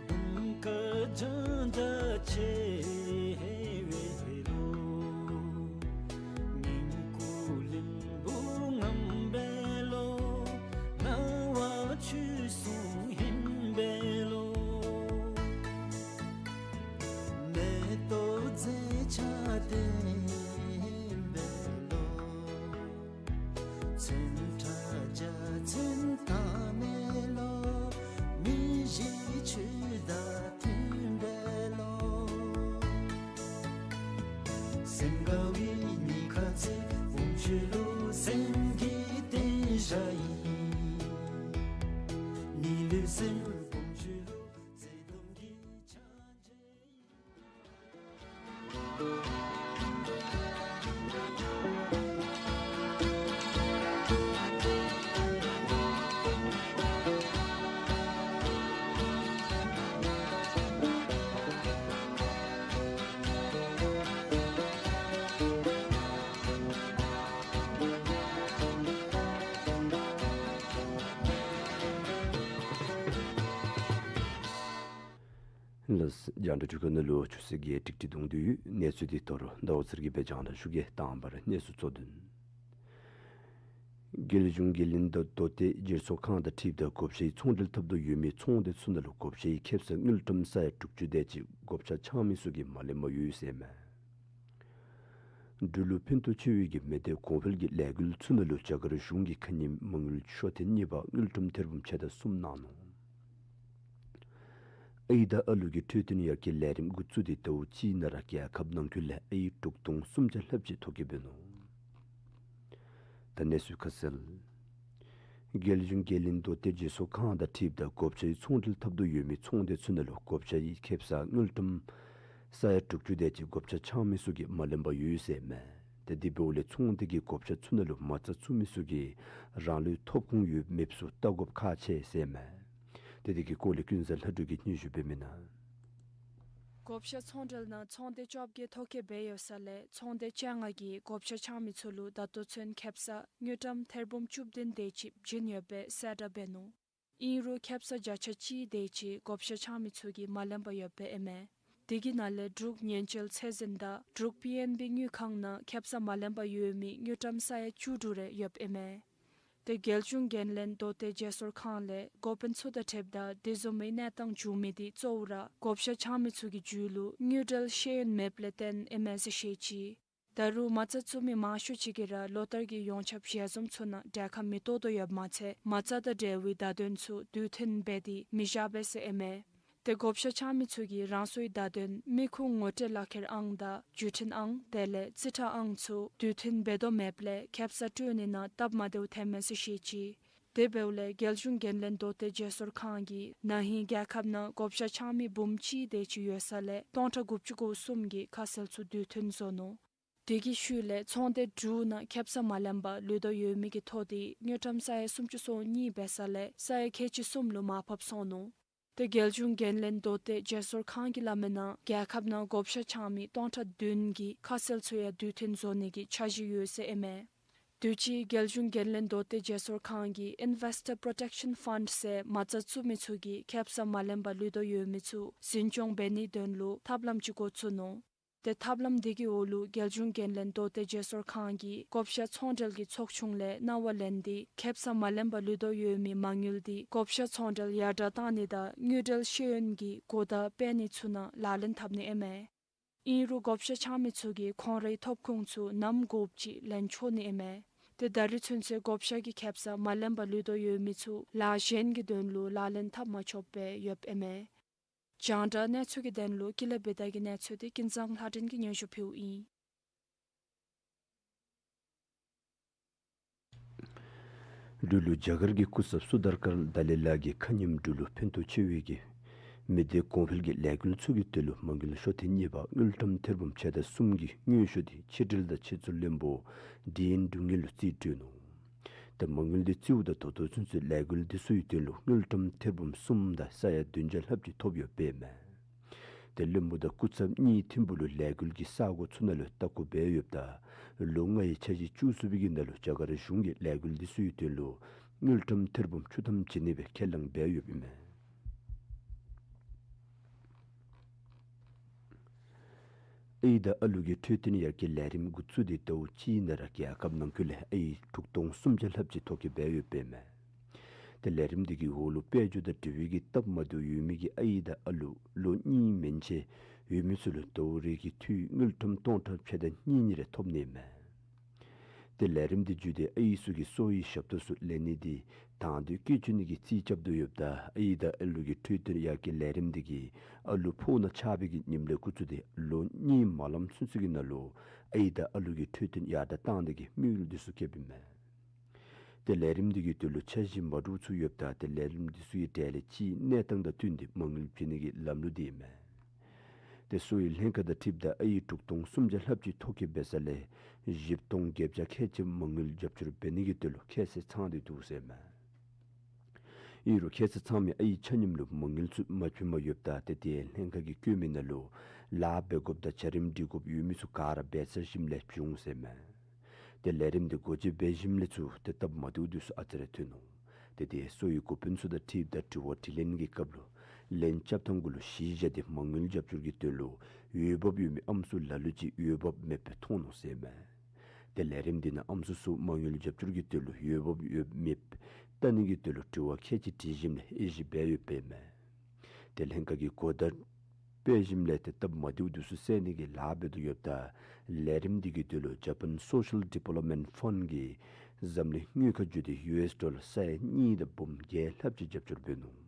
དུང་དཀར་ལྗང་འདྲ་ཆེ་ཧེ་བའི་ལོ། ཉིན་གུང་ལིམ་བུ་རྔམ་པའི་ལོ། སྣང་བ་ཆོས་གསུང་ཧིང་པའི་ལོ། མེ་ཏོག་མཛེས་ཆ་ལྡན་པའི་ལོ། ཚོན་ཁྲ་འཇའ་ཚོན་དྭངས་མའི་ལོ། མི་གཞི་ཆོས་དང་མཐུན་པའི་ལོ། སེམས་དགའ་བའི་ཉིན་ཁ་ཚེ་བུམ་ཆུ་ལུགས། སེམས་ཀྱི་རྟེན་འཇའ་ཡི་ཉི་ལུས་སེམས་བུམ་ཆུ་ལུགས། ཚེ་དུམ་གྱི་ཆ་འཇའ་ཡི། ལགས། རྒྱང་བསྒྲགས་འཕྲུལ་ཁང་ནང་ལུ་ཆུ་ཚོད་བརྒྱད་ཏིག་ཏིག་རྡུང་སྟེ་ཡོད། གནས་ཚུལ་འདི་ལྟོ་རུ་ཟླཝ་ཚེ་རིང་གིས་སྦེ་རྒྱང་བསྒྲགས་ཞུ་གེ། དང་པ་ར་གནས་ཚུལ་གཙོ་དོན། རྒྱལ་གཞུང་འགན་ལེན་དང་མདོ་སྟོད་རྒྱལ་ཚོགས་ཁང་དང་འཁྲིལཝ་ད་བགོ་བཤའི་ཚོང་འབྲེལ་འཐབ་དོ་ཡོད་མི་ཚོང་སྡེ་ཚུ་ནང་ལུ་བགོ་བཤའི་ཁེབ་ས་དངུལ་ཀྲམ་ས་ཡ་དྲུག་ཅུ་དེ་ཅིག་བགོ་བཤའ་འཆང་མི་ཚུ་གིས་མ་ལེན་པར་ཡོད་ཟེར་མས། འབྲུག་ལུ་ཕན་ཐོགས་ཆེ་བའི་གི་མི་སྡེ་གོང་འཕེལ་གྱི་ལས་འགུལ་ཚུ་ནང་ལུ་རྒྱ་གར་གཞུང་གིས་ཁ་ཉིནམ་མ་དངུལ་ཤོག་ཐེངས་གཉིས་པ་དངུལ་ཀྲམ་ཐེར་འབུམ་ཕྱེད་དང་གསུམ་གནང་ནུག། ཨའི་དང་ཨ་ལུ་གི་འཕྲོད་བསྟེན་ཡར་རྒྱས་ལས་རིམ་འགོ་བཙུགས་ཏེ་ཟླཝ་གཅིག་ནང་ར་རྒྱལ་ཁབ་ནང་འཁོད་ལས་ཨའི་དྲུག་སྟོང་སུམ་བརྒྱ་ལྷགཔ་ཅིག་ཐོ་བཀོད་འབད་ནུག། ད་གནས་ཚུལ་ཁ་གསལ། རྒྱལ་གཞུང་འགན་ལེན་མདོ་སྟོད་རྒྱལ་ཚོགས་ཁང་དང་འཁྲིལཝ་ད་བགོ་བཤའི་ཚོང་འབྲེལ་འཐབ་དོ་ཡོད་མི་ཚོང་སྡེ་ཚུ་ནང་ལུ་བགོ་བཤའི་ཁེབ་ས་དངུལ་ཀྲམ་ས་ཡ་དྲུག་ཅུ་དེ་ཅིག་བགོ་བཤའ་འཆང་མི་ཚུ་གིས་མ་ལེན་པར་ཡོད་ཟེར་མས། ཏེ་དེ་འབདཝ་ལས་ཚོང་སྡེ་གི་བགོ་བཤའ་ཚུ་ནང་ལུ་མ་རྩ་བཙུགས་མི་ཚུ་གིས་རང་ལུ་ཐོབ་ཁུངས་ཡོད་མེདཔ་ཚུ་བལྟ་དགོཔ་ཁག་ཆེ་ཟེར་མས། ཏེ་དེ་གི་སྐོར་ལས་ཀུན་བཟང་ལྷ་སྒྲོལ་གྱིས་སྙན་ཞུ་འབད་མི་ནང་། བགོ་བཤའ་ཚོང་འབྲེལ་ནང་ཚོང་སྡེ་བཅོ་བརྒྱད་ཐོ་བཀོད་འབད་ཡོད་ས་ལས་ཚོང་སྡེ་བཅོ་ལྔ་གིས་བགོ་བཤའ་འཆང་མི་ཚུ་ལུ་ད་ལྟོ་ཚུན་ཁེབ་ས་དངུལ་ཀྲམ་ཐེར་འབུམ་བཅུ་བདུན་དེ་ཅིག་བྱིན་ཡོདཔ་སྦེ་གསལ་བསྒྲགས་འབད་ནུག། ཨིན་རུང་ཁེབ་ས་བརྒྱ་ཆ་གཅིག་དེ་ཅིག་བགོ་བཤའ་འཆང་མི་ཚུ་གིས་མ་ལེན་པར་ཡོདཔ་ཨིན་མས། དེ་གི་ནང་ལས་འབྲུག་ཉེན་བཅོལ་ཚད་འཛིན་དང་འབྲུག་པི་ཨེན་བི་དངུལ་ཁང་ནང་ཁེབ་ས་མ་ལེན་པར་ཡོད་མི་དངུལ་ཀྲམ་ས་ཡ་བཅུ་དྲུག་རེ་ཡོདཔ་ཨིན་མས། ཏེ་རྒྱལ་གཞུང་འགན་ལེན་མདོ་སྟོད་རྒྱལ་ཚོགས་ཁང་ལས་འགོ་དཔོན་ཚུ་དང་འཁྲིལཝ་ད་དེ་བཟུམ་མའི་གནས་སྟངས་བྱུང་མི་དེ་གཙོ་བོ་ར་བགོ་བཤའ་འཆང་མི་ཚུ་གི་རྒྱུད་ལུ་དངུལ་འབྲེལ་ཤེས་ཡོན་མེདཔ་ལས་བརྟེན་ཨིན་མས་ཟེར་བཤད་ཅི། ད་རུང་མ་རྩ་བཙུགས་མི་མང་ཤོས་ཅིག་གིས་ར་ལོ་བསྟར་གྱི་ཡོངས་ཁྱབ་ཞལ་འཛོམས་ཚུ་ནང་གྲལ་ཁར་མི་གཏོགས་དོ་ཡོདཔ་མ་ཚད་མ་རྩ་དང་འབྲེལ་བའི་བརྡ་དོན་ཚུ་དུས་མཐུན་འབད་དེ་མི་བཞག་པས་ཟེར་ཨིན་མས། ཏེ་བགོ་བཤའ་འཆང་མི་ཚུ་གིས་རང་སོའི་བརྡ་དོན་མི་ཁུངས་ངོ་སྤྲོད་ལག་ཁྱེར་ཨང་དང་བརྒྱུད་འཕྲིན་ཨང་དེ་ལས་རྩིས་ཁྲ་ཨང་ཚུ་དུས་མཐུན་འབད་དོ་མེདཔ་ལས་ཁེབ་ས་སྤྲོད་ནི་ནང་སྟབས་མ་བདེཝ་ཐོན་མས་ཟེར་བཤད་ཅི། དེ་འབདཝ་ལས་རྒྱལ་གཞུང་འགན་ལེན་མདོ་སྟོད་རྒྱལ་ཚོགས་ཁང་གིས་ན་ཧིང་རྒྱལ་ཁབ་ནང་བགོ་བཤའ་འཆང་མི་འབུམ་གཅིག་དེ་ཅིག་ཡོད་ས་ལས་སྟོང་ཕྲག་དགུ་བཅུ་གོ་གསུམ་གྱིས་ཁ་གསལ་ཚུ་དུས་མཐུན་བཟོ་ནུག། དེ་གི་ཤུལ་ལས་ཚོང་སྡེ་དྲུག་ནང་ཁེབ་ས་མ་ལེན་པར་ལུས་དོ་ཡོད་མི་གི་ཐོ་དེ་དངུལ་ཀྲམ་ས་ཡ་སུམ་ཅུ་སོ་གཉིས་འབད་ས་ལས་ས་ཡ་ཁལ་གཅིག་གསུམ་ལུ་མར་ཕབ་སོང་ནུག། ཏེ་རྒྱལ་གཞུང་འགན་ལེན་མདོ་སྟོད་རྒྱལ་ཚོགས་ཁང་གིས་སླབ་མི་ནང་རྒྱལ་ཁབ་ནང་བགོ་བཤའ་འཆང་མི་སྟོང་ཕྲག་བདུན་གྱི་ཁ་གསལ་ཚུ་ཡང་དུས་མཐུན་བཟོ་ནི་གི་འཆར་གཞི་ཡོད་ཟེར་ཨིན་མས། དུས་ཅི་རྒྱལ་གཞུང་འགན་ལེན་མདོ་སྟོད་རྒྱལ་ཚོགས་ཁང་གིས་Investor Protection Fund ཟེར་མ་རྩ་བཙུགས་མི་ཚུ་གིས་ཁེབ་ས་མ་ལེན་པར་ལུས་དོ་ཡོད་མི་ཚུ་འཛིན་སྐྱོང་འབད་ནིའི་དོན་ལུ་ཐབས་ལམ་ཅིག་འགོ་བཙུགས་ནུག། ཏེ་ཐབས་ལམ་འདི་གི་འོག་ལུ་རྒྱལ་གཞུང་འགན་ལེན་མདོ་སྟོད་བརྗེ་སོར་ཁང་གིས་བགོ་བཤའ་ཚོང་འབྲེལ་གྱི་ཚོགས་ཆུང་ལས་གནང་བ་ལེན་ཏེ་ཁེབ་ས་མ་ལེན་པར་ལུས་དོ་ཡོད་མི་མ་དངུལ་འདི་བགོ་བཤའ་ཚོང་འབྲེལ་ཡར་དྲགས་བཏང་ནི་དང་དངུལ་འབྲེལ་ཤེས་ཡོན་གྱི་གོ་བརྡ་སྤེལ་ནི་ཚུ་ནང་ལག་ལེན་འཐབ་ནི་ཨིན་མས། ཨིན་རུང་བགོ་བཤའ་འཆང་མི་ཚུ་གིས་ཁོང་རའི་ཐོབ་ཁུངས་ཚུ་ནམ་དགོཔ་ཅིག་ལེན་ཆོག་ནི་ཨིན་མས། ཏེ་ད་རིས་ཚུན་ཚོད་བགོ་བཤའ་གི་ཁེབ་ས་མ་ལེན་པར་ལུས་དོ་ཡོད་མི་ཚུ་ལཱ་གཞན་གྱི་དོན་ལུ་ལག་ལེན་འཐབ་མ་ཆོགཔ་སྦེ་ཡོདཔ་ཨིན་མས། རྒྱང་བསྒྲགས་གནས་ཚུལ་གྱི་དོན་ལུ་ཀུན་ལེགས་བི་དྷ་གི་གནས་ཚུལ་འདི་ཀུན་བཟང་ལྷ་སྒྲོན་གྱིས་སྙན་ཞུ་ཕུལཝ་ཨིན། འབྲུག་ལུ་རྒྱ་གར་གྱི་སྐུ་ཚབ་སུ་དར་ཀར་དཱ་ལའི་ལ་གིས་ཁ་ཉིནམ་འབྲུག་ལུ་ཕན་ཐོགས་ཆེ་བའི་གི་མི་སྡེ་གོང་འཕེལ་གྱི་ལས་འགུལ་ཚུ་གི་དོན་ལུ་མ་དངུལ་ཤོག་ཐེངས་གཉིས་པ་དངུལ་ཀྲམ་ཐེར་འབུམ་ཕྱེད་དང་གསུམ་གྱི་དངུལ་ཤོག་འདི་ཕྱི་འབྲེལ་དང་ཕྱི་ཚུལ་བློན་པོ་ཌི་ཨེན་འབྲུག་ངེད་ལུ་རྩིས་སྤྲོད་ནུག། ཏེ་མ་དངུལ་འདི་རྩིཝ་ད་ད་ལྟོ་ཚུན་ཚོད་ལས་འགུལ་འདི་ཚུ་གི་དོན་ལུ་དངུལ་ཀྲམ་ཐེར་འབུམ་གསུམ་དང་ས་ཡ་བདུན་བརྒྱ་ལྷགཔ་ཅིག་ཐོབ་ཡོདཔ་ཨིན་མས། ཏེ་བློན་པོ་དང་སྐུ་ཚབ་གཉིས་ཐིམ་ཕུག་ལུ་ལས་འགུལ་གྱི་ས་གོ་ཚུ་ནང་ལུ་ལྟ་སྐོར་འབད་ཡོདཔ་ད་ལོ་ལྔའི་འཆར་གཞི་བཅུ་གསུམ་པའི་གི་ནང་ལུ་རྒྱ་གར་གཞུང་གིས་ལས་འགུལ་འདི་ཚུ་གི་དོན་ལུ་དངུལ་ཀྲམ་ཐེར་འབུམ་བཅུ་ཐམ་བྱིན་ནི་སྦེ་ཁས་བླངས་འབད་ཡོདཔ་ཨིན་མས། ཨའི་དང་ཨ་ལུ་གི་འཕྲོད་བསྟེན་ཡར་རྒྱས་ལས་རིམ་འགོ་བཙུགས་ཏེ་ཟླཝ་གཅིག་ནང་ར་རྒྱལ་ཁབ་ནང་འཁོད་ལས་ཨའི་དྲུག་སྟོང་སུམ་བརྒྱ་ལྷགཔ་ཅིག་ཐོ་བཀོད་འབད་ཡོདཔ་ཨིན་མས། ཏེ་ལས་རིམ་འདི་གི་འོག་ལུ་དཔལ་འབྱོར་དང་འབྲེལ་བའི་གི་སྟབས་མ་བདེཝ་ཡོད་མི་གི་ཨའི་དང་ཨ་ལུ་ལོ་གཉིས་མན་ཆད་ཡོད་མི་ཚུ་ལུ་ཟླཝ་རེ་གི་འཐུས་དངུལ་ཀྲམ་སྟོང་ཕྲག་ཕྱེད་དང་གཉིས་གཉིས་རེ་ཐོབ་ནི་ཨིན་མས། ཏེ་ལས་རིམ་འདི་བརྒྱུད་དེ་ཨའི་ཚུ་གི་གསོ་བའི་ཞབས་ཏོག་ཚུ་ལེན་ནི་འདི་དང་དོད་བཀོལ་སྤྱོད་ནི་གི་རྩིས་རྐྱབ་དོ་ཡོདཔ་ད་ཨའི་དང་ཨ་ལུ་གི་འཕྲོད་བསྟེན་ཡར་རྒྱས་ལས་རིམ་འདི་གིས་ཨ་ལུ་ཕོཝ་ནང་ཆགས་པའི་གི་ཉིནམ་ལས་འགོ་བཙུགས་ཏེ་ལོ་གཉིས་མ་ལངམ་ཚུན་ཚོད་ཀྱི་ནང་ལུ་ཨའི་དང་ཨ་ལུ་གི་འཕྲོད་བསྟེན་ཡར་དྲགས་བཏང་ནི་གི་དམིགས་ཡུལ་འདི་ཚུ་བསྐྱེདཔ་ཨིན་མས། ཏེ་ལས་རིམ་འདི་གི་དོན་ལུ་འཆར་གཞི་མ་འདྲཝ་ཚུ་ཡོདཔ་ད་ཏེ་ལས་རིམ་འདི་ཚུ་གི་གྲས་ལས་སྤྱིའི་གནས་སྟངས་དང་བསྟུན་ཏེ་མ་དངུལ་བྱིན་ནི་གི་ལམ་ལུགས་འདི་ཨིན་མས། ཏེ་གསོ་བའི་ལྷན་ཁག་དང་འཁྲིལཝ་ད་ཨའི་དྲུག་སྟོང་སུམ་བརྒྱ་ལྷགཔ་ཅིག་ཐོ་བཀོད་འབད་ས་ལས་བཞི་སྟོང་བརྒྱད་བརྒྱ་ཁལ་གཅིག་མ་དངུལ་རྒྱབ་སྐྱོར་འབད་ནི་གི་དོན་ལུ་ཁ་གསལ་ཚང་སྟེ་འདུག་ཟེར་མས། ཨིན་རུང་ཁ་གསལ་ཚང་མི་ཨའི་ཆ་མཉམ་ལུ་མ་དངུལ་ཚུ་མ་བྱིནམ་ཡོདཔ་ད་ཏེ་དེ་ལྷན་ཁག་གིས་བཀོད་མི་ནང་ལུ་ལཱ་འབད་དགོཔ་དང་བྱ་རིམ་སྒྲིག་དགོཔ་ཡོད་མི་ཚུ་ག་ར་འབད་ཚར་ཞིནམ་ལས་བྱུང་ཟེར་མས། ཏེ་ལས་རིམ་འདི་འགོ་འབྱེད་འབད་ཞིནམ་ལས་ཚུར་ཏེ་སྟབས་མ་བདེཝ་འདི་ཚུ་ཨ་ཙི་རེ་ཐོན་ནུག། ཏེ་དེ་གསོ་བའི་འགོ་དཔོན་ཚུ་དང་འཁྲིལཝ་ད་དྲི་བ་དྲིས་ལན་གྱི་སྐབས་ལུ་ལན་རྐྱབ་ཐངས་གུ་ལུ་གཞི་བཞག་སྟེ་མ་དངུལ་རྒྱབ་སྐྱོར་གྱི་དོན་ལུ་འོས་འབབ་ཡོད་མི་ཨམ་སྲུ་ལ་ལུ་ཅིག་འོས་འབབ་མེདཔ་སྦེ་མཐོང་ནུག་ཟེར་མས། ཏེ་ལས་རིམ་འདི་ནང་ཨམ་སྲུ་ཚུ་མ་དངུལ་རྒྱབ་སྐྱོར་གྱི་དོན་ལུ་འོས་འབབ་ཡོད་མེདཔ་བལྟ་ནི་གི་དོན་ལུ་དྲི་བ་ཁལ་གཅིག་དྲིས་ཞིནམ་ལས་དབྱེ་ཞིབ་འབད་ཡོདཔ་ཨིན་མས། ཏེ་ལྷན་ཁག་གིས་གོ་བརྡ་སྤེལ་ཞིནམ་ལས་ཏེ་སྟབས་མ་བདེཝ་འདི་ཚུ་སེལ་ནི་གི་ལཱ་འབད་དོ་ཡོདཔ་ད་ལས་རིམ་འདི་གི་དོན་ལུ་ཇ་པཱན་སོ་ཤལ་ཌི་བེ་ལོབ་མེནཊ་ཕཱན་གིས་འཛམ་གླིང་དངུལ་ཁང་བརྒྱུད་དེ་ཡུ་ཨེསི་ཌོ་ལར་ས་ཡ་གཉིས་དང་འབུམ་བརྒྱད་ལྷགཔ་ཅིག་རྒྱབ་སྐྱོར་འབད་ནུག།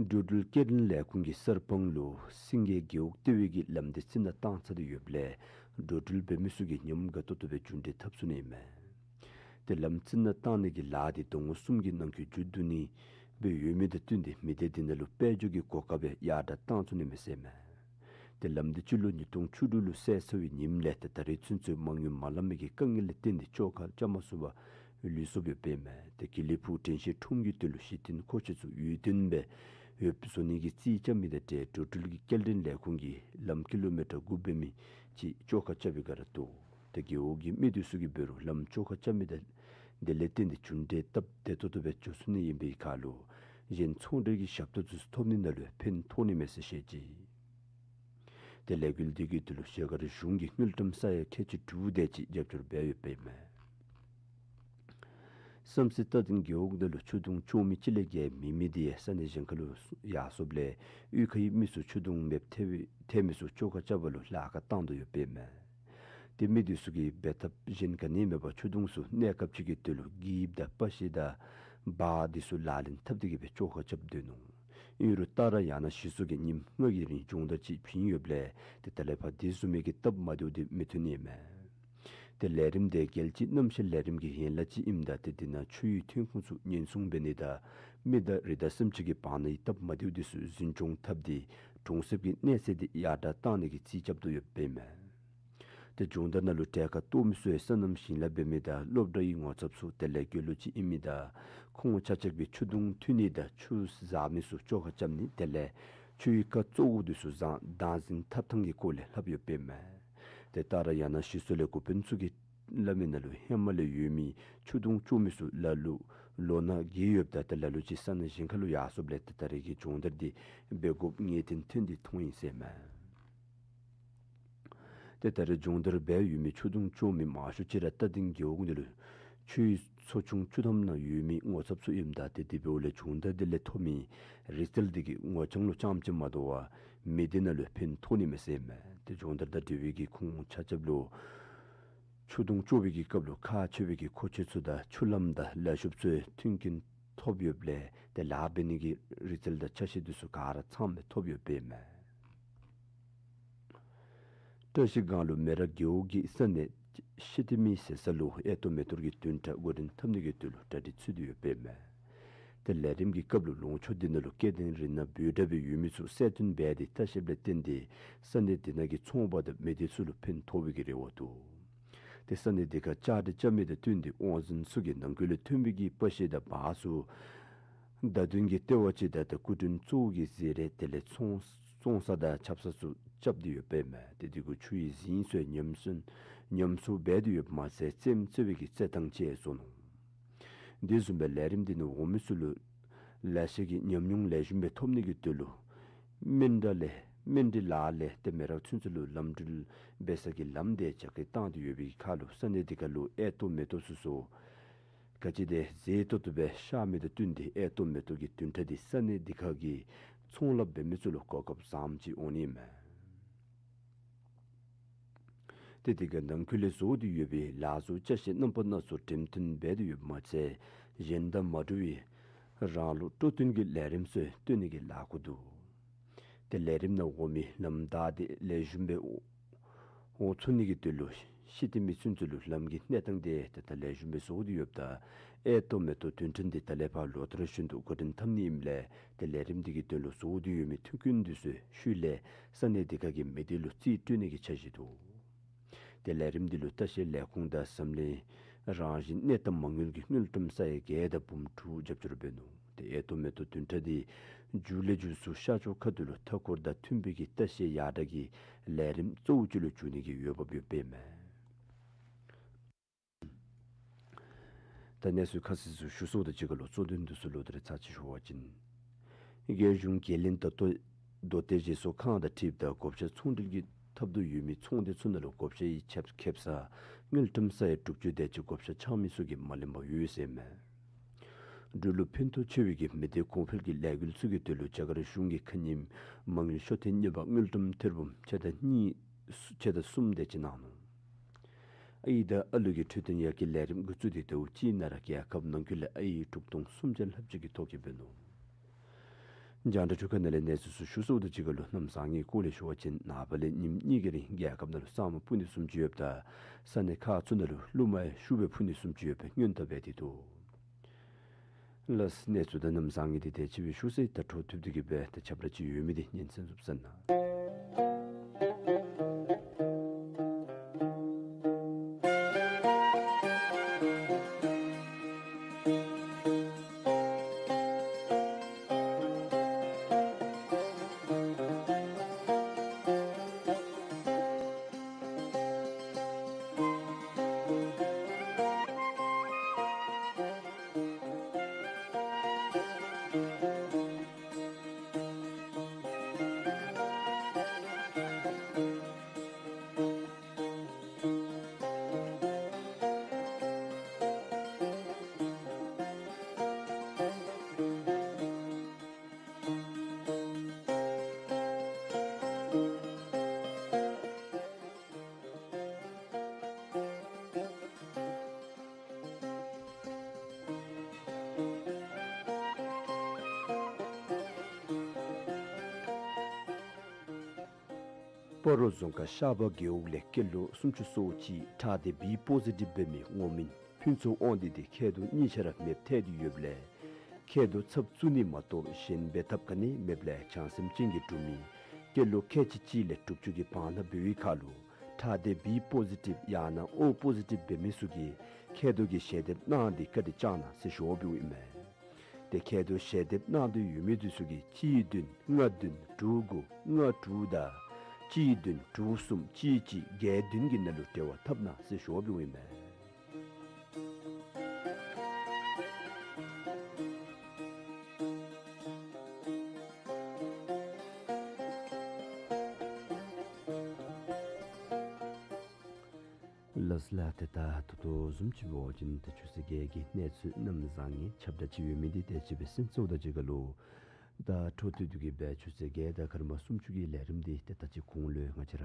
འགྲོ་འགྲུལ་སྐྱེལ་འདྲེན་ལས་ཁུངས་ཀྱིས་གསར་སྤང་ལུ་སེང་གེ་རྒེད་འོག་ལྟེ་བའི་གི་ལམ་འདི་རྩི་ནག་བཏང་ཚར་ཏེ་ཡོདཔ་ལས་འགྲོ་འགྲུལ་འབད་མི་ཚུ་གིས་ཉམས་དགའ་ཏོག་ཏོ་སྦེ་མཇུག་འབྲས་ཐོབ་ཚུགས་ནི་ཨིན་མས། ཏེ་ལམ་རྩི་ནག་བཏང་ནི་གི་ལཱ་འདི་ཟླ་ངོ་གསུམ་གྱི་ནང་འཁོད་མཇུག་བསྡུ་ནི་སྦེ་ཡོད་མི་དང་བསྟུན་ཏེ་མི་སྡེ་འདི་ནང་ལུ་དཔལ་འབྱོར་གྱི་གོ་སྐབས་སྦེ་ཡར་དྲགས་བཏང་ཚུགས་ནི་མས་ཟེར་མས། ཏེ་ལམ་འདི་སྤྱི་ལོ་ཉིས་སྟོང་བཅུ་དྲུག་ལུ་བསལ་ཚར་བའི་ཉིནམ་ལས་ཏེ་ད་རེས་ཚུན་ཚོད་མ་དངུལ་མ་ལངས་མི་གི་དཀའ་ངལ་ལས་བརྟེན་ཏེ་བཅོ་ཁ་རྐྱབ་མ་ཚུགས་པར་ལུས་སོཔ་ཡོདཔ་ཨིན་མས། ཏེ་དགེ་ལེགས་ཕུག་དྲན་ཤེས་ཁྲོམ་གྱི་དོན་ལུ་གཞི་རྟེན་མཁོ་ཆས་ཚུ་ཡུལ་བདུན་སྦེ་འོས་བཟོ་ནི་གི་རྩིས་རྐྱབ་མི་དང་འབྲེལ་འགྲོ་འགྲུལ་གྱི་སྐྱེལ་འདྲེན་ལས་ཁུངས་ཀྱིས་ལམ་ཀི་ལོ་མི་ཊར་དགུ་འབད་མི་ཅིག་བཅོ་ཁ་རྐྱབ་པའི་སྒང་ར་འདུག། ཏེ་རྒེད་འོག་གི་མི་འདི་ཚུ་གིས་འབད་རུང་ལམ་བཅོ་ཁ་རྐྱབ་མི་དང་དེ་ལས་བརྟེན་ཏེ་མཇུག་འབྲས་སྟབས་བདེ་ཏོག་ཏོ་སྦེ་འགྱོ་ཚུགས་ནི་ཨིན་པའི་ཁར་ལུ་གཞན་ཚོང་འབྲེལ་གྱི་ཞབས་ཏོག་ཚུ་ཐོབ་ནི་ནང་ལུ་ཕན་ཐོགས་ནི་མས་ཟེར་བཤད་ཅི། ཏེ་ལས་འགུལ་འདི་གི་དོན་ལུ་རྒྱ་གར་གཞུང་གིས་དངུལ་ཀྲམ་ས་ཡ་ཁལ་གཅིག་དྲུག་དེ་ཅིག་རྒྱབ་སྐྱོར་འབད་ཡོདཔ་ཨིན་མས། བསམ་རྩེ་རྟ་སྡིང་རྒེད་འོག་ནང་ལུ་ཆུ་དུང་བཙོང་མི་གཅིག་ལས་བརྒལ་མེད་མི་འདི་ཡང་ས་གནས་གཞན་ཁར་ལུ་ཡར་སོཔ་ལས་གཡུས་ཁའི་མི་ཚུ་ཆུ་དུང་མེདཔ་ཐལ་མི་ཚུ་བཅོ་ཁ་རྐྱབ་པ་ལུ་ལཱ་ཁག་བཏང་དོ་ཡོདཔ་ཨིན་མས། ཏེ་མི་འདི་ཚུ་གིས་འབད་ཐབས་གཞན་ག་ནི་མེད་པར་ཆུ་དུང་ཚུ་གནས་སྐབས་ཅིག་གི་དོན་ལུ་གིབ་དང་པ་ཤི་དང་འབག་འདི་ཚུ་ལག་ལེན་འཐབ་སྟེ་གི་སྦེ་བཅོ་ཁ་རྐྱབ་སྡོད་ནུག། ཨིན་རུང་རྟ་ར་ཡང་ན་ཞི་སོགས་ཀྱིས་ཉིནམ་ལྔ་གི་རིང་སྦྱོང་བརྡར་ཅིག་བྱིན་ཡོདཔ་ལས་ཏེ་ད་ལས་ཕར་དེ་བཟུམ་མའི་གི་སྟབས་མ་བདེཝ་འདི་མི་ཐོན་ནི་ཨིན་མས། ཏེ་ལས་རིམ་འདི་རྒྱལ་སྤྱིའི་གནམ་གཤིས་ལས་རིམ་གྱི་ཡན་ལག་ཅིག་ཨིནམ་ད་ཏེ་འདི་ནང་ཆུའི་ཐོན་ཁུངས་ཚུ་ཉེན་སྲུང་འབད་ནི་དང་མི་དང་རི་དྭགས་སེམས་ཅན་གྱི་བར་ནའི་སྟབས་མ་བདེཝ་འདི་ཚུ་འཛིན་སྐྱོང་འཐབ་སྟེ་གྲོང་གསེབ་ཀྱི་གནས་ཚད་འདི་ཡར་དྲགས་བཏང་ནི་གི་རྩིས་རྐྱབ་དོ་ཡོདཔ་ཨིན་མས། ཏེ་སྦྱོང་བརྡར་ནང་ལུ་གྲལ་ཁར་གཏོགས་མི་ཚུ་ཡང་སོ་ནམ་ཞིང་ལཱ་འབད་མི་དང་སློབ་གྲྭའི་ངོ་ཚབ་ཚུ་དེ་ལས་དགེ་སློང་ཅིག་ཨིན་མི་དང་ཁོང་ཆ་ཁྱབ་ཀྱིས་ཆུ་དུང་འཐུ་ནི་དང་ཆུ་བཟའ་མི་ཚུ་བཅོ་ཁ་རྐྱབ་ནི་དེ་ལས་ཆུའི་རྐ་བཙོག་པོ་འདི་ཚུ་བཟང་བདག་འཛིན་འཐབ་ཐངས་ཀྱི་སྐོར་ལས་སླབ་ཡོདཔ་ཨིན་མས། ཏེ་རྟ་ར་ཡང་ན་ཞི་སོགས་ལས་འགོ་དཔོན་ཚུ་གིས་ སླབ་མི་ནང་ལུ་ཧེ་མ་ལས་ཡོད་མི་ཆུ་དུང་བཙོ་མི་ཚུ་ལ་ལུ་ལོ་ན་རྒས་ཡོདཔ་ད་ད་ལ་ལུ་ཅིག་ས་གནས་གཞན་ཁ་ལུ་ཡར་སོངམ་ལས་ད་ད་རེས་ཀྱི་སྦྱོང་བརྡར་འདི་འབད་དགོཔ་ངེས་གཏན་ཐོན་ཏེ་ཐོན་ཡི་ཟེར་མས། ཏེ་ད་རེས་སྦྱོང་བརྡར་འབད་ཡོད་མི་ཆུ་དུང་བཙོ་མི་མང་ཤོས་ཅིག་ར་རྟ་སྡིང་རྒེད་འོག་འདི་ལུ་ཆུའི་ཚོ་ཆུང་བཅུ་ཐམ་ནང་ཡོད་མི་ངོ་ཚབ་ཚུ་ཨིནམ་ད་ཏེ་དེ་འབདཝ་ལས་སྦྱོང་བརྡར་འདི་ལས་ཐོབ་མི་རིག་རྩལ་འདི་གིས་ངོ་རྐྱང་ལུ་རྐྱངམ་ཅིག་མ་དོ་བར་མི་སྡེ་ནང་ལུ་ཕན་ཐོགས་ནི་མས་ཟེར་མས། ཏེ་སྦྱོང་བརྡར་དང་འབྲེལ་བའི་གི་ཁོང་ཆ་ཁྱབ་ལུ་ཆུ་དུང་བཙོ་བའི་གི་སྐབས་ལུ་ཁག་ཆེ་བའི་གི་མཁོ་ཆས་ཚུ་དང་ཆུ་ལམ་དང་ལས་ཞུམ་ཚུ་མཐུན་རྐྱེན་ཐོབ་ཡོདཔ་ལས་ཏེ་ལཱ་འབད་ནི་གི་རིག་རྩལ་དང་ཆ་ཤས་འདི་ཚུ་ག་ར་ཚང་སྦེ་ཐོབ་ཡོདཔ་ཨིན་མས། བཀྲ་ཤིས་སྒང་ལུ་མེ་རག་རྒེད་འོག་གི་ས་གནས་ཤི་ཏི་མི་ཟེར་ས་ལུ་ཨེ་ཏོ་མེ་ཏོག་གི་བདུན་ཕྲག་འགོ་འདྲེན་འཐབ་ནི་གི་དོན་ལུ་གྲ་སྒྲིག་ཚུད་དེ་ཡོདཔ་ཨིན་མས། ཏེ་ལས་རིམ་གྱི་སྐབས་ལུ་ལུང་ཕྱོགས་འདི་ནང་ལུ་སྐྱེ་ལྡན་རི་ནག་འབོད་སྒྲ་སྦེ་ཡོད་མི་ཚུ་གསལ་སྟོན་འབད་དེ་ལྟ་བཤལཔ་ལས་བརྟེན་ཏེ་ས་གནས་འདི་ནང་གི་ཚོང་པ་དང་མི་སྡེ་ཚུ་ལུ་ཕན་ཐོགས་པའི་གི་རེ་བ་འདུག། ཏེ་ས་གནས་འདི་ཁར་བཅའ་སྒྲིག་རྐྱབ་མི་དང་བསྟུན་ཏེ་དབང་འཛིན་ཚུ་གིས་ནང་འཁོད་ལས་ཐོན་པའི་གི་པར་ཤེལ་དང་འབག་ཚུ་བརྡ་དོན་གྱི་ལྟེ་བ་ཅིག་དང་ད་སྐུ་མགྲོན་གཙོ་བོ་གི་གཟིགས་རིས་དེ་ལས་ཚོང་ཚོང་ས་དང་ཆབ་གསང་ཚུ་རྐྱབ་སྟེ་ཡོདཔ་ཨིན་མས། ཏེ་དེ་གུ་ཆུ་ཡི་གཟིངས་ཚུ་ཉམས་སུ་ཉམས་གསོ་འབད་དེ་ཡོདཔ་མ་ཚད་རྩེདམོ་རྩེ་བའི་གི་རྩེད་ཐང་ཅིག་བཟོ་ནུག། དེ་བཟུམ་སྦེ་ལས་རིམ་འདི་ནང་འོང་མི་ཚུ་ལུ་ལེ་ཤ་གི་ཉམས་མྱོང་ལེགས་ཤོམ་སྦེ་ཐོབ་ནི་གི་དོན་ལུ་སྨན་འདྲ་ལས་སྨན་འདི་ལ་ལས་ཏེ་མེ་རག་ཚུན་ཚོད་ལུ་ལམ་འགྲུལ་འབད་ས་གི་ལམ་དེ་ཅ་གི་བཏང་སྟེ་ཡོད་པའི་ཁར་ལུ་ས་གནས་འདི་ཁར་ལུ་ཨེ་ཏོ་མེ་ཏོག་ཚུ་ཚུ་ག་ཅི་དེ་མཛེས་ཏོག་ཏོ་སྦེ་ཤར་མི་དང་བསྟུན་ཏེ་ཨེ་ཏོ་མེ་ཏོག་གི་བདུན་ཕྲག་འདི་ས་གནས་འདི་ཁར་གྱི་ཚོང་ལཱ་འབད་མི་ཚུ་ལུ་གོ་སྐབས་བཟངམ་ཅིག་འོང་ནི་མས། ཏེ་དེ་གི་ནང་འཁོད་ལས་བཟོ་སྟེ་ཡོད་པའི་ལག་བཟོ་ཅ་ཆས་རྣམ་པ་སྣ་ཚོགས་འགྲེམས་སྟོན་འབད་དེ་ཡོདཔ་མ་ཚད་གཞན་དང་མ་འདྲ་བའི་རང་ལུགས་སྤྲོ་སྟོན་གྱི་ལས་རིམ་ཚུ་སྟོན་ནི་གི་ལཱ་འགོ་འདུག། ཏེ་ལས་རིམ་ནང་འོང་མི་ལམ་བདའ་སྟེ་ལེགས་ཤོམ་སྦེ་འོང་ཚུགས་ནི་གི་དོན་ལུ་ཤི་ཏི་མི་ཚུན་ཚོད་ལུ་ལམ་གྱི་གནས་སྟངས་དེ་ད་ལྟོ་ལེགས་ཤོམ་སྦེ་བཟོ་སྟེ་ཡོདཔ་ད་ཨེ་ཏོ་མེ་ཏོག་བདུན་ཕྲག་འདི་ད་ལས་ཕར་ལོ་ལྟར་བཞིན་དུ་འགོ་འདྲེན་འཐབ་ནི་ཨིནམ་ལས་ཏེ་ལས་རིམ་འདི་གི་དོན་ལུ་བཟོ་སྟེ་ཡོད་མི་མཐུན་རྐྱེན་འདི་ཚུ་ཤུལ་ལས་ས་གནས་འདི་ཁར་གྱི་མི་སྡེ་ལུ་རྩིས་སྤྲོད་ནི་གི་འཆར་གཞི་འདུག། ཏེ་ལས་རིམ་འདི་ལུ་ལྟ་བཤལ་ལས་ཁུངས་དང་འཛམ་གླིང་རང་བཞིན་གནས་སྟངས་མ་དངུལ་གྱི་དངུལ་ཀྲམ་ས་ཡ་བརྒྱད་དང་འབུམ་དྲུག་རྒྱབ་སྐྱོར་འབད་ནུག། ཏེ་ཨེ་ཏོ་མེ་ཏོག་བདུན་ཕྲག་འདི་མཇུག་ལས་མཇུག་སུ་ཤར་ཕྱོགས་ཁ་ཐུག་ལུ་མཐའ་འཁོར་དང་མཐུན་པའི་གི་ལྟ་བཤལ་ཡར་དྲག་གི་ལས་རིམ་གཙོ་བོ་ཅིག་ལུ་འགྱུར་ནི་གི་འོས་འབབ་ཡོདཔ་ཨིན་མས། ད་གནས་ཚུལ་ཁ་གསལ་ཚུ་ཞུ་ཚརཝ་དང་གཅིག་ཁར་ལུ་གཙོ་དོན་འདི་ཚུ་ལོག་སྟེ་ར་ཚར་གཅིག་ཞུ་བ་ཅིན། རྒྱལ་གཞུང་དགེ་ལྡན་མདོ་སྟོད་མདོ་སྟོད་བཞེས་སོར་ཁང་དང་འཁྲིལཝ་ད་བགོ་བཤའ་ཚོང་འབྲེལ་གྱི་འཐབ་འདོད་ཡོད་མི་ཚོང་སྡེ་ཚུ་ནང་ལུ་བགོ་བཤའ་ཡི་ཁེབ་ཁེབ་ས་དངུལ་ཀྲམ་ས་ཡ་དྲུག་ཅུ་དེ་ཅིག་བགོ་བཤའ་འཆང་མི་ཚུ་གིས་མ་ལེན་པར་ཡོད་ཟེར་མས། འབྲུག་ལུ་ཕན་ཐོགས་ཆེ་བའི་གི་མི་སྡེ་གོང་འཕེལ་གྱི་ལས་འགུལ་ཚུ་གི་དོན་ལུ་རྒྱ་གར་གཞུང་གིས་ཁ་ཉིནམ་མ་དངུལ་ཤོག་ཐེངས་གཉིས་པ་དངུལ་ཀྲམ་ཐེར་འབུམ་ཕྱེད་དང་གཉིས་ཕྱེད་དང་གསུམ་དེ་ཅིག་གནང་ནུག། ཨ་ཡི་དང་ཨ་ལུ་གི་འཕྲོད་བསྟེན་ཡར་རྒྱས་ལས་རིམ་འགོ་བཙུགས་ཏེ་ཟླཝ་གཅིག་ནང་ར་རྒྱལ་ཁབ་ནང་འཁོད་ལས་ཨ་ཡི་དྲུག་སྟོང་སུམ་བརྒྱ་ལྷགཔ་ཅིག་གིས་ཐོ་བཀོད་འབད་ནུག། རྒྱང་བསྒྲགས་འཕྲུལ་ཁང་ནང་ལས་གནས་ཚུལ་ཚུ་ཞུ་ཚརཝ་དང་གཅིག་ཁར་ལུ་གནམ་བཟང་ངན་སྐོར་ལས་ཞུ་བ་ཅིན་ནངས་པ་ལས་ཉིནམ་གཉིས་ཀྱི་རིང་རྒྱལ་ཁབ་ནང་ལུ་གཙང་མ་སྤུ་ནི་བཟུམ་ཅིག་ཡོདཔ་ད་ས་གནས་ཁག་ཚུ་ནང་ལུ་རླུང་མ་ཡང་ཤུགས་སྦེ་འཕུ་ནི་བཟུམ་ཅིག་ཡོདཔ་སྦེ་སྔོན་བརྡ་འབད་དེ་འདུག། ལགས་གནས་ཚུལ་དང་གནམ་བཟང་ངན་འདི་དེ་ཅིག་སྦེ་ཞུ་ཚར་ཡི། ད་འཕྲོ་མཐུད་དེ་གི་སྦེ་ད་ཁྱབ་བསྒྲགས་ཅིག་ཡོད་མི་འདི་ཉན་གསན་ཚུགས་ཟེར་ན། སྤ་རོ་རྫོང་ཁག་ཤར་པ་རྒེད་འོག་ལས་སྐྱེས་ལོ་སུམ་ཅུ་སོ་གཅིག་ཁྲག་སྡེ་བི་པོ་ཟི་ཊིབ་འབད་མི་ངོ་མིང་ཕུན་ཚོགས་དབང་འདུས་དེ་མཁལ་རྡོག་གཉིས་ཆ་ར་མེདཔ་ཐལ་ཏེ་ཡོདཔ་ལས་མཁལ་རྡོག་ཚབ་བཙུགས་ནི་མ་གཏོགས་གཞན་འབད་ཐབས་ག་ནི་མེདཔ་ལས་བྱང་སེམས་ཅན་གྱི་འབྲུག་མི་སྐྱེས་ལོ་ཁལ་གཅིག་གཅིག་ལས་དྲུག་ཅུ་གི་བར་ན་འབད་བའི་ཁར་ལུ་ཁྲག་སྡེ་བི་པོ་ཟི་ཊིབ་ཡང་ན་ཨོ་པོ་ཟི་ཊིབ་འབད་མི་ཚུ་གིས་མཁལ་རྡོག་གི་ཞལ་འདེབས་གནང་སྟེ་བཀའ་དྲིན་བསྐྱངས་གནང་ཟེར་ཞུ་བ་འབདཝ་ཨིན་མས། ཏེ་མཁལ་རྡོག་ཞལ་འདེབས་གནང་འདོད་ཡོད་མི་འདི་ཚུ་གིས་གཅིག་བདུན་ལྔ་བདུན་དྲུག་དགུ་ལྔ་དྲུག་དང་ གཅིག་བདུན་དྲུག་གསུམ་གཅིག་གཅིག་བརྒྱད་བདུན་གྱི་ནང་ལུ་འབྲེལ་བ་འཐབ་གནང་ཟེར་ཞུ་བ་འབདཝ་ཨིན་མས། ལགས་སོ་ལགས། ཏེ་ད་ད་ལྟོ་བཟུམ་ཅིག་འབད་བ་ཅིན་ད་ཆུ་ཚོད་བརྒྱད་ཀྱི་གནས་ཚུལ་གནམ་བཟང་ངན་ཁྱབ་བསྒྲགས་ཅིག་ཡོད་མི་འདི་ཏེ་ཅིག་སྦེ་གསན་ཚརཝ་ད་གཅིག་ཁར་ལུ་ད་འཕྲོ་མཐུད་དེ་གི་སྦེ་ཆུ་ཚོད་བརྒྱད་དང་སྐར་མ་སུམ་ཅུ་གི་ལས་རིམ་འདི་ཏེ་ད་ཅི་གོང་ལུ་ང་བཅས་ར་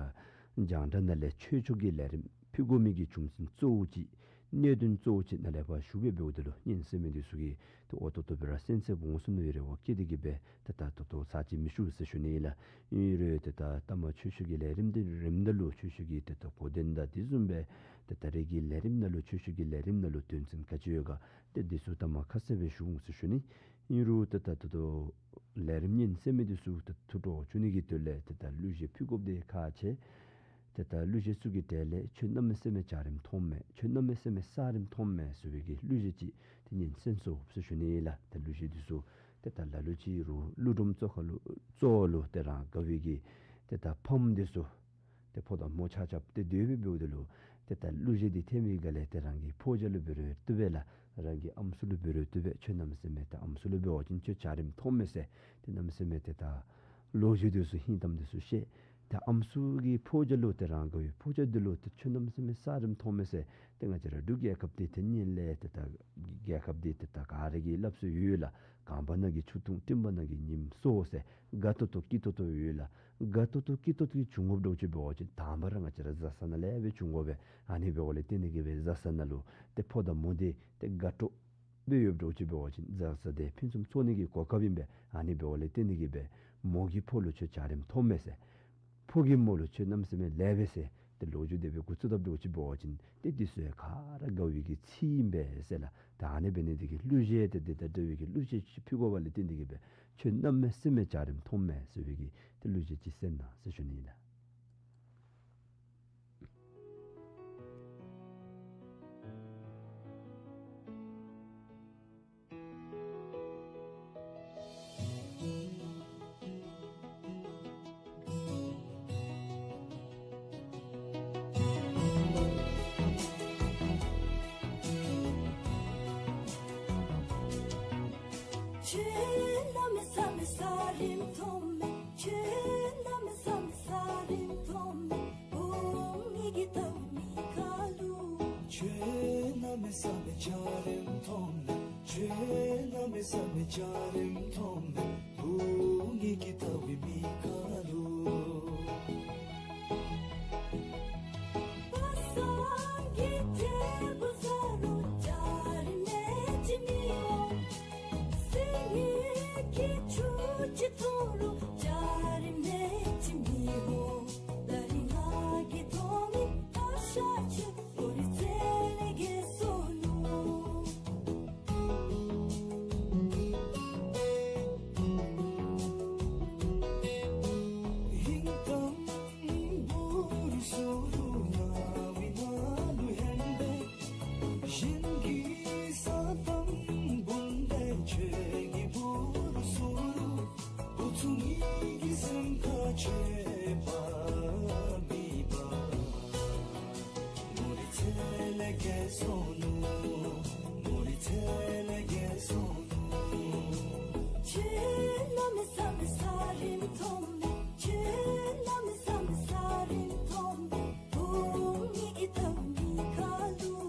རྒྱང་བསྒྲགས་ནང་ལས་ཆོས་ཕྱོགས་ཀྱི་ལས་རིམ་ཕུལ་དགོ་མི་གི་རྒྱུ་མཚན་གཙོ་བོ་ཅིག་གནད་དོན་གཙོ་བོ་ཅིག་ནཱ་ལས་ཕར་ཞུ་སྦེ་འབདཝ་ད་ལུ་ཉན་གསན་མི་འདི་ཚུ་གིས་ཏེ་འོ་ཏོག་ཏོ་སྦེ་ར་གསན་གསན་འོང་ཟེར་མནོ་བའི་རེ་བ་བསྐྱེད་དེ་གི་སྦེ་ཏེ་ད་ད་ལྟོ་ཚར་གཅིག་མི་ཞུ་ཟེར་ཞུ་ནི་ལགས། ཨིན་རུང་ཏེ་ད་ལྟ་མ་ཆོས་ཕྱོགས་ཀྱི་ལས་རིམ་འདི་རིམ་ནང་ལུ་ཆོས་ཕྱོགས་ཀྱི་ཏེ་ད་གོ་དོན་དང་དེ་བཟུམ་སྦེ་ཏེ་ད་རེས་ཀྱི་ལས་རིམ་ནང་ལུ་ཆོས་ཕྱོགས་ཀྱི་ལས་རིམ་ནང་ལུ་དོན་ཚན་ག་ཅི་ཡོད་ག་ཏེ་འདི་ཚུ་ད་མ་ཁ་གསལ་སྦེ་ཞུ་འོང་ཟེར་ཞུ་ནི། ཨིན་རུང་ཏེ་ད་ད་ལྟོ་ལས་རིམ་ཉན་གསན་མི་འདི་ཚུ་ཏེ་ཐུགས་སྤྲོ་བྱུང་ནི་གི་དོན་ལས་ཏེ་ད་གླུ་གཞས་ཕུལ་དགོཔ་འདི་ཁག་ཆེ། ཏེ་ད་གླུ་གཞས་ཚུ་གི་གྲས་ལས་ཁྱོད་གནམ་མེད་ས་མེད་འཇའ་རིསམོ་མཐོངམ་མས། ཁྱོད་གནམ་མེད་ས་མེད་ས་རིསམོ་མཐོངམ་མས་ཟེར་བའི་གི་གླུ་གཞས་ཅིག་ཏེ་ཉན་གསན་སོང་ཟེར་ཞུ་ནི་ལགས། ཏེ་གླུ་གཞས་འདི་ཚུ་ཏེ་ད་ལ་ལུ་ཅིག་རུང་གླུ་སྒྲོམ་གཙོ་ཁར་ལུ་གཙོ་བོ་ལུ་ཏེ་རང་དགའ་བའི་གི་ཏེ་ད་ཕམ་འདི་ཚུ་ཏེ་ཕོ་དང་མོ་ཆ་ཁྱབ་ཏེ་སྡོད་པའི་འབདཝ་ད་ལུ་ཏེ་ད་གླུ་གཞས་འདི་འཐེན་མི་ག་ལས་ཏེ་རང་གི་ཕོ་རྒྱས་ལུ་འབད་རུང་བཏུབ་པས་ལགས། རང་གི་ཨམ་སྲུ་ལུ་འབད་རུང་བཏུབ་པས། ཁྱོད་གནམ་མེད་ས་མེད་ཏེ་ཨམ་སྲུ་ལུ་འབད་བ་ཅིན་ཁྱོད་འཇའ་རིསམོ་མཐོངམ་མས་ཟེར་ཏེ་གནམ་མེད་ས་མེད་ཏེ་ད་ལོ་རྒྱུས་འདི་ཚུ་ཧིང་གཏམ་འདི་ཚུ་བཤད། ཏེ་ཨམ་སྲུ་གིས་ཕོ་རྒྱས་ལུ་ཏེ་རང་དགའ་བའི་ཕོ་རྒྱས་འདི་ལུ་ཏེ་ཁྱོད་གནམ་མེད་ས་མེད་ས་རིསམོ་མཐོངམ་མས་ཟེར། ཏེ་ང་བཅས་ར་འབྲུག་རྒྱལ་ཁབ་འདི་ཏེ་ཉིད་ལས་ཏེ་ད་རྒྱལ་ཁབ་འདི་ཏེ་ད་ག་ར་གི་སླབ་སྲོལ་ཡོད་ལགས། གངས་པ་ནང་གི་ཆུ་འཐུང་སྤྲིན་པ་ནང་གི་ཉིམ་སྲོ་ཟེར་དགའ་ཏོག་ཏོ་སྐྱིད་ཏོག་ཏོ་ཡོད་ལགས། དགའ་ཏོག་ཏོ་སྐྱིད་ཏོག་ཏོ་གི་བྱུང་དགོཔ་འདྲཝ་ཅིག་འབད་བ་ཅིན་དང་པ་ར་ང་བཅས་ར་བཟའ་ཚང་ནང་ལས་སྦེ་བྱུང་དགོ་པས། ཨ་ནི་འབདཝ་ལས་བརྟེན་ཏེ་གི་སྦེ་བཟའ་ཚང་ནང་ལུ་ཏེ་ཕོ་དང་མོ་འདི་ཏེ་དགའ་སྤྲོ་སྦེ་ཡོདཔ་འདྲཝ་ཅིག་འབད་བ་ཅིན་བཟའ་ཚང་འདི་ཕུན་སུམ་ཚོགས་ནི་གི་གོ་སྐབས་ཨིན་པས། ཨ་ནི་འབདཝ་ལས་བརྟེན་ཏེ་གི་སྦེ་མོ་གིས་ཕོ་ལུ་ཁྱོད་འཇའ་རིསམོ་མཐོངམ་མས་ཟེར། ཕོ་གིས་མོ་ལུ་ཁྱོད་གནམ་མེད་ས་མེད་ལེགས་པས་ཟེར་ཏེ་ལོ་རྒྱུས་འདི་སྦེ་འགོ་བཙུགས་དཔ་འདྲཝ་ཅིག་འབད་བ་ཅིན་ཏེ་འདི་ཚུ་ཡང་ག་ར་དགའ་བའི་གི་ཚིག་ཨིན་པས་ཟེར་ལགས། ད་ཨ་ནི་འབད་ནི་འདི་གིས་གླུ་གཞས་ཏེ་འདི་ད་འདྲ་བའི་གི་གླུ་གཞས་ཅིག་ཕུལ་དགོཔ་ལས་བརྟེན་ཏེ་གི་སྦེ་ཁྱོད་གནམ་མེད་ས་མེད་འཇའ་རིསམོ་མཐོངམ་མས་ཟེར་བའི་གི་ཏེ་གླུ་གཞས་ཅིག་གསན་གནང་ཟེར་ཞུ་ནི་ཨིན་ལགས། ཁྱོད་གནམ་མེད་ས་མེད་ས་རིསམོ་མཐོངམ་མས། ཁྱོད་གནམ་མེད་ས་མེད་ས་རིསམོ་མཐོངམ་མས། བུམོ་ངེ་གི་ལྟ་བའི་མི་ཁ་ལུ། ཁྱོད་གནམ་མེད་ས་མེད་འཇའ་རིསམོ་མཐོངམ་མས། ཁྱོད་གནམ་མེད་ས་མེད་འཇའ་རིསམོ་མཐོངམ་མས། བུམོ་ངེ་གི་ལྟ་བའི་མི་ཁ་ལུ། པ་སངས་ཀྱི་ཐེ་བུ་ཟ་རུང་འཇའ་རིསམོ་མེད་ཅིག་མི་འོང་། སེང་གེ་གི་ཆུ་ཅིག་འཐུང་རུང་འཇའ་རིསམོ་མེད་ཅིག་མི་འོང་། ད་རིས་ང་གིས་མཐོང་མི་ཨ་ཤ་ཆེ་མོ་རི་ཚལ་ལས་རྒྱལ་སོ་ནུག། ཧིང་གཏམ་འབུ་རུ་སུ་རུ་ང་བི་ན་ལུ་ཧན་བེ། གཞན་གྱི་ས་གཏམ་འབུམ་སྡེ་ཁྱོད་ཀྱིས་འབུ་རུ་སུ་རུ། འབུ་ཚུ་ངེ་གི་སེམས་ཁར་ཆོད་པ་མེད་པ། མོ་རི་ཚལ་ལས་རྒྱལ་སོ་ནུག། མོ་རི་ཚལ་ལས་རྒྱལ་སོ་ནུག། ཁྱོད་གནམ་མེད་ས་མེད་ས་རིསམོ་མཐོངམ་མས། ཁྱོད་གནམ་མེད་ས་མེད་ས་རིསམོ་མཐོངམ་མས། བུམོ་ངེ་གི་ལྟ་བའི་མི་ཁ་ལུ།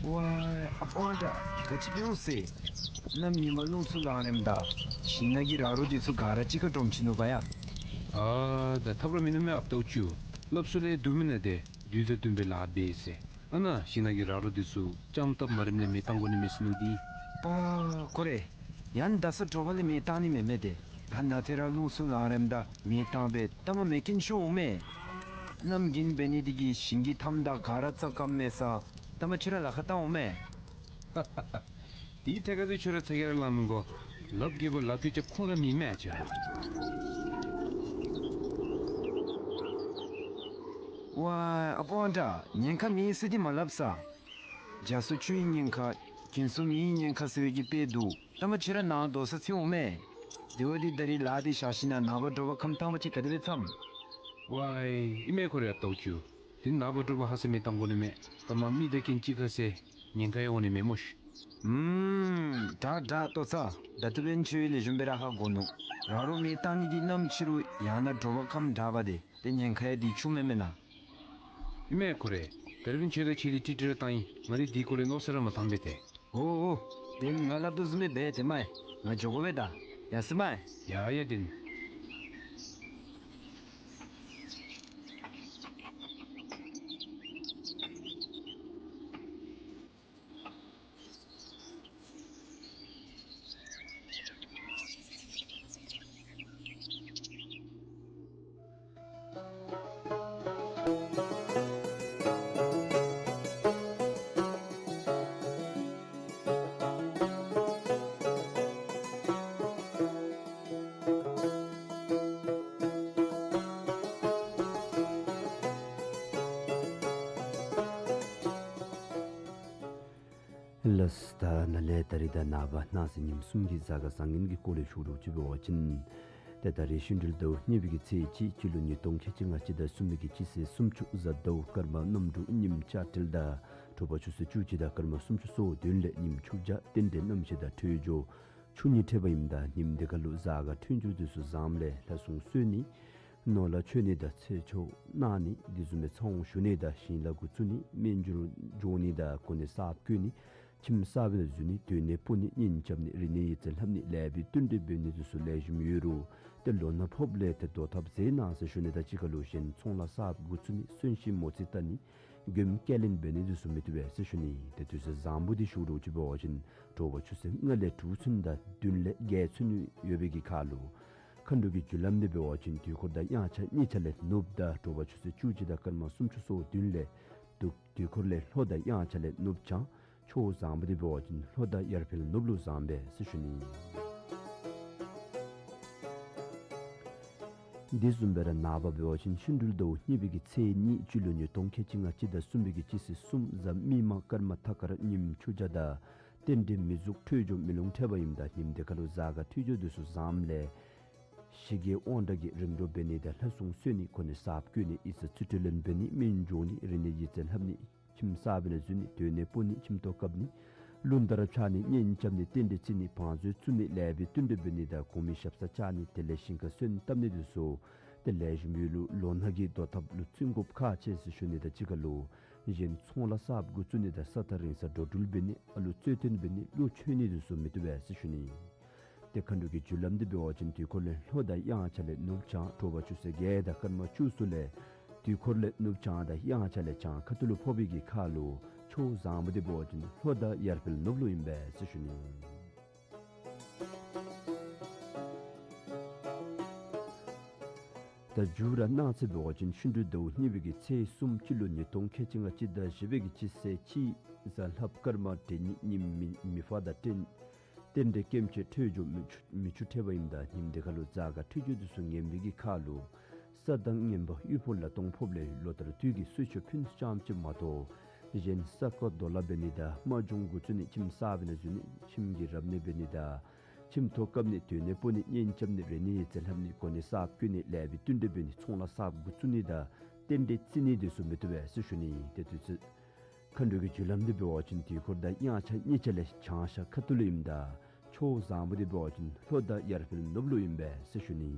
ཝའི་ཨ་པོ་ཨ་ད་ག་ཅི་འབྱུང་ཟེར། གནམ་ཉིན་མ་རླུང་འཚུབ་ལངས་རནམ་ད་ཞིང་ནང་གི་ར་རོ་འདི་ཚུ་ག་ར་གཅིག་ཁར་འདྲོངས་ཅི་ནུག་པ་ཡ། ཨ་ད་ཐབས་ར་མིན་ནུག་མེན་ཨཔ་ཏོ་ཅུ། སླབ་སྲོལ་ལས་སྡུག་མེན་ན་དེ་དུས་དང་བསྟུན་པའི་ལཱ་འབད་ཟེར། ཨ་ན་ཞིང་ནང་གི་ར་རོ་འདི་ཚུ་ཅམ་སྟབས་མ་རནམ་ལས་མེ་བཏང་དགོ་ནི་མས་ཟེར་ནུག་འདི། པ་ཁོ་རེ། ཡང་ད་ས་དྲོ་པ་ལས་མེ་བཏང་ནི་མེན་མས་དེ། ད་ནཱ་ཏེ་ར་རླུང་འཚུབ་ལངས་རནམ་ད་མེ་བཏང་སྦེ་ལྟ་མ་མེ་རྐྱེན་ཤོར་འོང་མས། གནམ་དགུན་འབད་ནི་འདི་གིས་ཞིང་གི་མཐའམ་དང་ག་ར་རྩ་སྐམ་མས་ས། ལྟ་མ་ཁྱོད་ར་ལཱ་ཁག་བཏང་འོང་མས། དེའི་ཐད་ཁར་ཏེ་ཁྱོད་ར་ཚ་གྱང་ར་ལང་མི་དགོ། ལགཔ་རྒྱལ་པོ་ལགཔ་ཀྱིས་རྐྱབ་ཁོང་ར་མི་མེད་ཅ། ཝའི་ཨ་པོ་ཨ་ད་ཉེན་ཁ་མེད་ཟེར་འདི་མ་སླབ་ས། རྒྱ་སོ་ཆུའི་ཉེན་ཁ་གྱེན་སོ་མེའི་ཉེན་ཁ་ཟེར་བའི་གི་དཔེ་འདུག། ལྟ་མ་ཁྱོད་ར་ནཱ་དོག་ས་འཚོལ་འོང་མས། དེ་འབདཝ་ད་ད་རིས་ལཱ་འདི་བཞག་ཞིནམ་ལས་ནངས་པ་དྲོ་པ་ཁམས་བཏང་བ་ཅིན་ག་དེ་སྦེ་འཚམས། ཝའི་ཨིན་མས་ཁོ་རེ་ཨཔ་ཏོ་ཅུ། དེ་ནངས་པ་དྲོ་པ་ཧ་སེ་མེ་བཏང་དགོ་ནི་མས། ད་མ་མི་དང་གྱེན་གཅིག་ཁར་སེ་ཉེན་ཁ་ཡང་འོང་ནི་མས་སྨོ་ཤི། ཨུམ་དྲག་དྲག་ལྟོ་ཚང་། ད་ལྟོ་འབདན་ཁྱོད་ལེགས་ཤོམ་སྦེ་ར་ཧ་གོ་ནུག། ར་རོ་མེ་བཏང་ནི་འདི་གནམ་ཕྱི་རུ་ཡང་ན་དྲོ་པ་ཁམས་དྲག་པ་དེ། ཏེ་ཉེན་ཁ་ཡང་འདི་ཆུང་མེན་མེན་ན། ཨིན་མས་ཁོ་རེ། ད་རིས་འབདན་ཁྱོད་དང་ཁྱོད་ལས་ཀྲིག་ཀྲི་ར་བཏང་ཡི། ང་ར་འདི་སྐོར་ལས་མནོ་བསམ་ར་མ་བཏང་པས་ཏེ། ཨོ་ཨོ། དེ་ང་སླབ་དོ་བཟུམ་སྦེ་འབད་དེ་མས། ང་འགྱོ་དགོ་པས་ད། ཡ་སི་མས། ཡ་ཡ་དེ་ནི། ལགས་སོ། ད་ནཱ་ལས་ད་རིས་དང་ནངས་པ་གནངས་ཚེ་ཉིནམ་གསུམ་གྱི་གཟའ་སྐར་བཟང་ངན་གྱི་སྐོར་ལས་ཞུ་རོགས་ཅིག་འབད་བ་ཅིན། ཏེ་ད་རིས་ཤིན་འབྲུག་ཟླཝ་གཉིས་པའི་གི་ཚེས་གཅིག་སྤྱི་ལོ་ཉིས་སྟོང་ཁལ་གཅིག་ལྔ་བཅུ་དང་གསུམ་པའི་གི་སྤྱི་ཚེས་སུམ་ཅུ་གཟའ་ཟླཝ་སྐར་མ་གནམ་གྲུ་ཉིམ་ལྕགས་སྤྲེལ་དང་དྲོ་པ་ཆུ་ཚོད་བཅུ་གཅིག་དང་སྐར་མ་སུམ་ཅུ་སོ་བདུན་ལས་ཉིམ་ཆུ་བྱ་རྟེན་འབྲེལ་གནམ་གཤིས་དང་འཕྲོད་སྦྱོར་ཆུ་གཉིས་འཕྲད་པ་ཨིནམ་ད་ཉིནམ་འདི་ཁ་ལུ་གཟའ་སྐར་འཕྲོད་སྦྱོར་འདི་ཚུ་བཟངམ་ལས་ལྷ་སྲུང་གསོལ་ནི་ནོར་ལྷ་མཆོད་ནི་དང་ཚེ་ཆོག་གནང་ནི་འདི་བཟུམ་མའི་ཚ་བོ་ཞུ་ནི་དང་ཞིང་ལཱ་འགོ་བཙུགས་ནི་སྨན་སྦྱོར་འཇོག་ནི་དང་གོ་གནས་གསརཔ་བསྐོ་ནི་ཁྱིམ་གསར་པའི་ནང་འཛུལ་ནི་སྡོད་གནས་སྤོ་ནི་གཉེན་རྐྱབ་ནི་རིག་གནས་ཡིག་རྩིས་ལྷབ་ནི་ལེགས་པའི་བསྟུན་གྲོས་འབད་ནི་འདི་ཚུ་ལེགས་ཤོམ་ཡོད་རུང་ཏེ་ལོ་ན་ཕོགཔ་ལས་ཏེ་དོ་ཐབས་མཛད་གནང་ཟེར་ཞུ་ནི་དང་གཅིག་ཁར་ལུ་གཞན་ཚོང་ལཱ་གསརཔ་འགོ་བཙུགས་ནི་གསོན་གཤིན་མོ་རྩིས་བལྟ་ནི་མགྱོནམ་སྐྱེལ་ལེན་འབད་ནི་འདི་ཚུ་མི་བཏུབ་པས་ཟེར་ཞུ་ནི། ཏེ་དུས་ཚོད་བཟང་པོ་འདི་ཞུ་རོགས་ཅིག་འབད་བ་ཅིན་དྲོ་པ་ཆུ་ཚོད་ལྔ་ལས་དྲུག་ཚུན་དང་བདུན་ལས་བརྒྱད་ཚུན་ཡོད་པའི་གི་ཁར་ལུ། མཁའ་འགྲོ་གི་རྒྱུ་ལམ་འདི་འབད་བ་ཅིན་དུས་འཁོར་དང་དབྱངས་འཆར་གཉིས་ཆ་ལས་ནུབ་ད་དྲོ་པ་ཆུ་ཚོད་བཅུ་གཅིག་དང་སྐར་མ་སུམ་ཅུ་སོ་བདུན་ལས་དུས་དུས་འཁོར་ལས་ལྷོ་དང་དབྱངས་འཆར་ལས་ནུབ་བྱང་། ཕྱོགས་བཟང་པོ་འདི་འབད་བ་ཅིན་ལྷོ་དང་ཡར་འཕེལ་ནུབ་ལུ་བཟང་པས་ཟེར་ཞུ་ནི། འདི་བཟུམ་སྦེ་ར་ནངས་པ་འབད་བ་ཅིན་ཤིན་འབྲུག་ཟླཝ་གཉིས་པའི་གི་ཚེས་གཉིས་སྤྱི་ལོ་ཉིས་སྟོང་ཁལ་གཅིག་ལྔ་བཅུ་དང་གསུམ་པའི་གི་སྤྱི་ཚེས་གསུམ་གཟའ་མིག་དམར་སྐར་མ་ཐ་སྐར་ཉིམ་ཆུ་བྱ་དང་རྟེན་འབྲེལ་མི་གཟུགས་འཕྲོད་སྦྱོར་མེ་རླུང་འཕྲད་པ་ཨིནམ་ད་ཉིནམ་འདི་ཁ་ལུ་གཟའ་སྐར་འཕྲོད་སྦྱོར་འདི་ཚུ་བཟངམ་ལས་ཞི་རྒྱས་དབང་དྲག་གི་རིམ་གྲོ་འབད་ནི་དང་ལྷ་སྲུང་གསོལ་ནི་གོ་གནས་གསརཔ་བསྐོ་ནི་ཡིག་ཚང་རྩིས་སྤྲོད་ལེན་འབད་ནི་སྨན་འཇོག་ནི་རིག་གནས་ཡིག་རྩིས་ལྷབ་ནི་ཁྱིམ་གསར་པའི་ནང་འཛུལ་ནི་སྡོད་གནས་སྤོ་ནི་ཁྱིམ་ཐོག་བཀབ་ནི་ཀླུ་འདར་བྱ་ནི་གཉེན་རྐྱབ་ནི་རྟེན་འབྲེལ་བརྩི་ནི་བང་མཛོད་བཙུགས་ནི་ལེགས་པའི་བསྟུན་གྲོས་འབད་ནི་དང་གོང་མའི་ཞབས་སར་བཅར་ནི་དེ་ལས་ཞིང་ཁར་སོན་བཏབ་ནི་འདི་ཚུ་ཏེ་ལེགས་ཤོམ་ཡོད་རུང་ལོ་ན་གི་དོ་ཐབས་ལུ་བརྩི་དགོཔ་ཁག་ཆེ་ཟེར་ཞུ་ནི་དང་གཅིག་ཁར་ལུ་གཞན་ཚོང་ལཱ་གསརཔ་འགོ་བཙུགས་ནི་དང་ས་ཐག་རིང་སར་འགྲོ་འགྲུལ་འབད་ནི་ཨ་ལུ་རྩོད་བཏོན་འབད་ནི་གླུ་མཆོད་ནི་འདི་ཚུ་མི་བཏུབ་པས་ཟེར་ཞུ་ནི། ཏེ་མཁའ་འགྲོ་གི་རྒྱུ་ལམ་འདི་འབད་བ་ཅིན་དུས་འཁོར་ལས་ལྷོ་དང་དབྱངས་འཆར་ལས་ནུབ་བྱང་དྲོ་པ་ཆུ་ཚོད་བརྒྱད་དང་སྐར་མ་བཅུ་གསུམ་ལས་དུས་འཁོར་ལས་ནུབ་བྱང་དང་དབྱངས་འཆར་ལས་བྱང་ཁ་ཐུག་ལུ་ཕོག་པའི་གི་ཁར་ལུ་ཕྱོགས་བཟང་པོ་འདི་འབད་བ་ཅིན་ལྷོ་དང་ཡར་འཕེལ་ནུབ་ལུ་ཨིན་པས་ཟེར་ཞུ་ནི། ད་མཇུག་ར་གནངས་ཚེ་འབད་བ་ཅིན་ཆུ་འབྲུག་ཟླཝ་གཉིས་པའི་གི་ཚེས་གསུམ་སྤྱི་ལོ་ཉིས་སྟོང་ཁལ་གཅིག་ལྔ་སྤྱི་ཟླ་བཞི་པའི་གི་སྤྱི་ཚེས་གཅིག་གཟའ་ལྷགཔ་སྐར་མ་འབྲས་གཉིས་ཉིནམ་མི་མི་ཕག་དང་བསྟུན། རྟེན་འབྲེལ་སྐྱེམས་ཆེ་འཕྲོད་སྦྱོར་མི་ཆུ་མི་ཆུ་འཕྲད་པ་ཨིནམ་ད་ཉིནམ་དེ་ཁར་ལུ་རྫ་ཁ་འཕྲོད་སྦྱོར་འདི་ཚུ་ངན་པའི་གི་ཁར་ལུ་ས་དང་ངན་པ་གཡུས་ཕོག་ལ་སྟོང་ཕོགཔ་ལས་ལོ་ལྟར་དུས་ཀྱི་གསོལ་མཆོད་ཕུལ་ནི་རྐྱངམ་ཅིག་མ་གཏོགས་གཞན་ས་རྐོ་རྡོ་ལ་འབད་ནི་དང་རྨ་བྱུང་འགོ་བཙུགས་ནི་ཁྱིམ་གསརཔ་ནང་འཛུལ་ནི་ཁྱིམ་གྱི་རབ་གནས་འབད་ནི་དང་ཁྱིམ་ཐོག་བཀབ་ནི་སྡོད་གནས་སྤོ་ནི་གཉེན་རྐྱབ་ནི་རེ་ནི་ཡི་རྩེ་ལྷབ་ནི་གོ་གནས་གསརཔ་བསྐོ་ནི་ལེགས་པའི་བསྟུན་གྲོས་འབད་ནི་ཚོང་ལཱ་གསརཔ་འགོ་བཙུགས་ནི་དང་རྟེན་འབྲེལ་བརྩི་ནི་འདི་ཚུ་མི་བཏུབ་པས་ཟེར་ཞུ་ནི། ཏེ་དུས་ཚོད་མཁའ་འགྲོ་གི་རྒྱུ་ལམ་འདི་འབད་བ་ཅིན་དུས་འཁོར་དང་དབྱངས་འཆར་གཉིས་ཆ་ལས་བྱང་ཤར་ཁ་ཐུག་ལུ་ཨིནམ་ད་ཕྱོགས་བཟང་པོ་འདི་འབད་བ་ཅིན་ལྷོ་དང་ཡར་འཕེལ་ནུབ་ལུ་ཨིན་པས་ཟེར་ཞུ་ནི།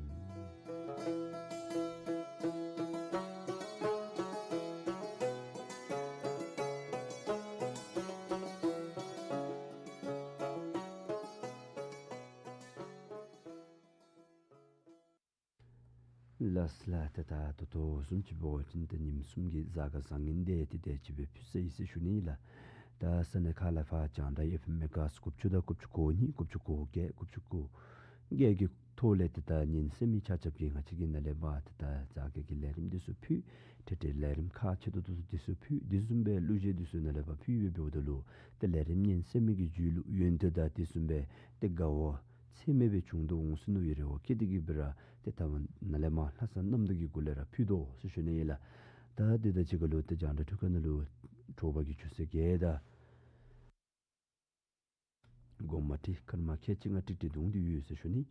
ལགས་ལགས། ཏེ་ད་ད་ལྟོ་བཟུམ་ཅིག་འབད་བ་ཅིན་ཏེ་ཉིནམ་གསུམ་གྱི་གཟའ་སྐར་བཟང་ངན་འདི་ཏེ་དེ་ཅིག་སྦེ་ཕུལ་ཚར་ཡི་ཟེར་ཞུ་ནི་ལགས། ད་ས་གནས་ཁག་ལས་ཕར་རྒྱང་བསྒྲགས་ཨེཕ་ཨེམ་མེ་གཱ་ཧརཊཛ་དགུ་བཅུ་དང་དགུ་བཅུ་གོ་གཉིས་དགུ་བཅུ་གོ་བརྒྱད་དགུ་བཅུ་གོ་བརྒྱད་ཀྱི་ཐོག་ལས་ཏེ་ད་ཉན་གསན་མི་ཆ་ཁྱབ་ཀྱིས་ང་བཅས་ཀྱི་ནང་ལས་ཕར་ཏེ་ད་རྫ་སྐལ་གྱི་ལས་རིམ་འདི་ཚུ་ཕུལ། འཕྲལ་འཕྲལ་ལས་རིམ་ཁག་ཆེ་ཏོག་ཏོ་འདི་ཚུ་ཕུལ། དེ་བཟུམ་སྦེ་གླུ་གཞས་འདི་ཚུ་ནང་ལས་ཕར་ཕུལ་སྦེ་འབདཝ་ད་ལུ་ཏེ་ལས་རིམ་ཉན་གསན་མི་གི་རྒྱུད་ལུ་ཡོན་ཏན་དང་དེ་བཟུམ་སྦེ་ཏེ་དགའ་བ་ཚད་མེད་སྦེ་བྱུང་དོ་འོང་ཟེར་མནོ་བའི་རེ་བ་བསྐྱེད་དེ་གི་སྦེ་ར་ཏེ་ད་ནཱ་ལས་མར་ལྷག་བསམ་རྣམ་དག་གི་སྒོ་ལས་ར་ཕུལ་དོ་ཟེར་ཞུ་ནི་ཨིན་ལགས། ད་དེ་དང་གཅིག་ཁར་ལུ་ཏེ་རྒྱང་བསྒྲགས་ཐོག་ཁ་ནང་ལུ་དྲོ་པ་གི་ཆུ་ཚོད་བརྒྱད་དང་དགོང་མོ་ཏེ་སྐར་མ་ཁལ་གཅིག་ལྔ་ཀྲིག་ཀྲི་རྡུང་སྟེ་ཡོད་ཟེར་ཞུ་ནི།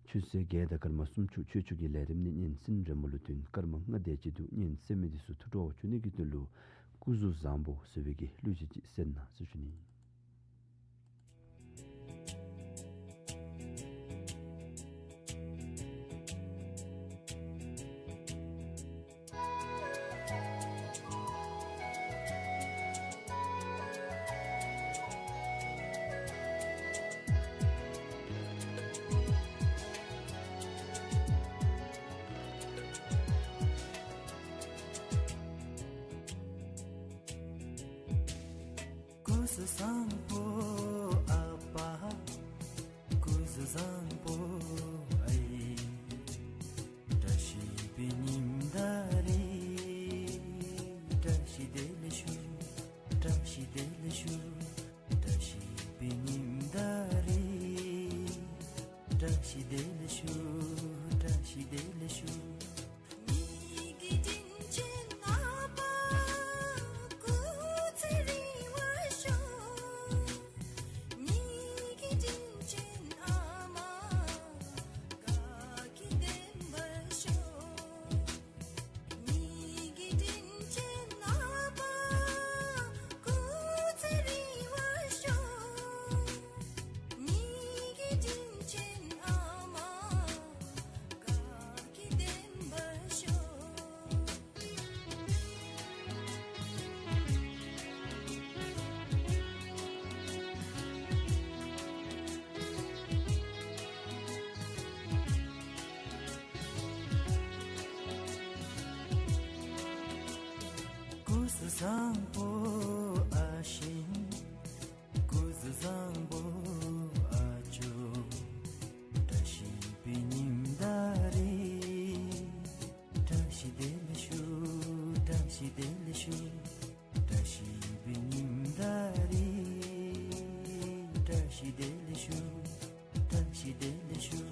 ཆུ་ཚོད་བརྒྱད་དང་སྐར་མ་སུམ་ཅུ་ཆོས་ཕྱོགས་ཀྱི་ལས་རིམ་ནི་ཉན་གསན་རན་མོ་ལུ་བསྟུན་སྐར་མ་ལྔ་དེ་ཅིག་འདུག། ཉན་གསན་མི་འདི་ཚུ་ཐུགས་སྤྲོ་བ་བྱུང་ནི་གི་དོན་ལུ་སྐུ་གཟུགས་བཟང་པོ་ཟེར་བའི་གི་གླུ་གཞས་ཅིག་གསན་གནང་ཟེར་ཞུ་ནི། སྐུ་གཟུགས་བཟང་པོ་ཨ་པ། སྐུ་གཟུགས་བཟང་པོ་ཨའི། བཀྲ་ཤིས་པའི་ཉིནམ་ད་རེས། བཀྲ་ཤིས་བདེ་ལེགས་ཞུ། བཀྲ་ཤིས་བདེ་ལེགས་ཞུ། བཀྲ་ཤིས་པའི་ཉིནམ་ད་རེས། བཀྲ་ཤིས་བདེ་ལེགས་ཞུ། བཀྲ་ཤིས་བདེ་ལེགས་ཞུ། སྐུ་གཟུགས་བཟང་པོ་ཨ་ཞེ། སྐུ་གཟུགས་བཟང་པོ་ཨ་ཇོ། བཀྲ་ཤིས་པའི་ཉིནམ་ད་རེས། བཀྲ་ཤིས་བདེ་ལེགས་ཞུ། བཀྲ་ཤིས་བདེ་ལེགས་ཞུ། བཀྲ་ཤིས་པའི་ཉིནམ་ད་རེས། བཀྲ་ཤིས་བདེ་ལེགས་ཞུ། བཀྲ་ཤིས་བདེ་ལེགས་ཞུ།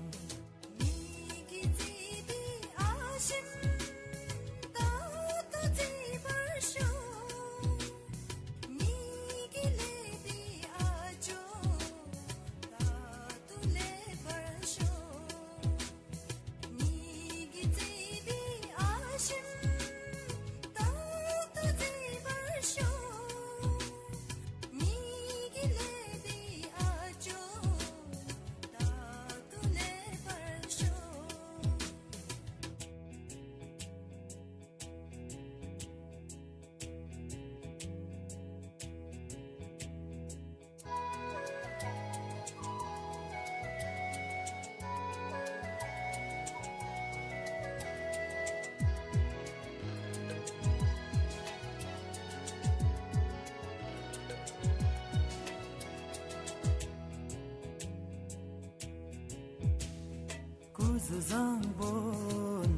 སྐུ་གཟུགས་བཟང་པོ་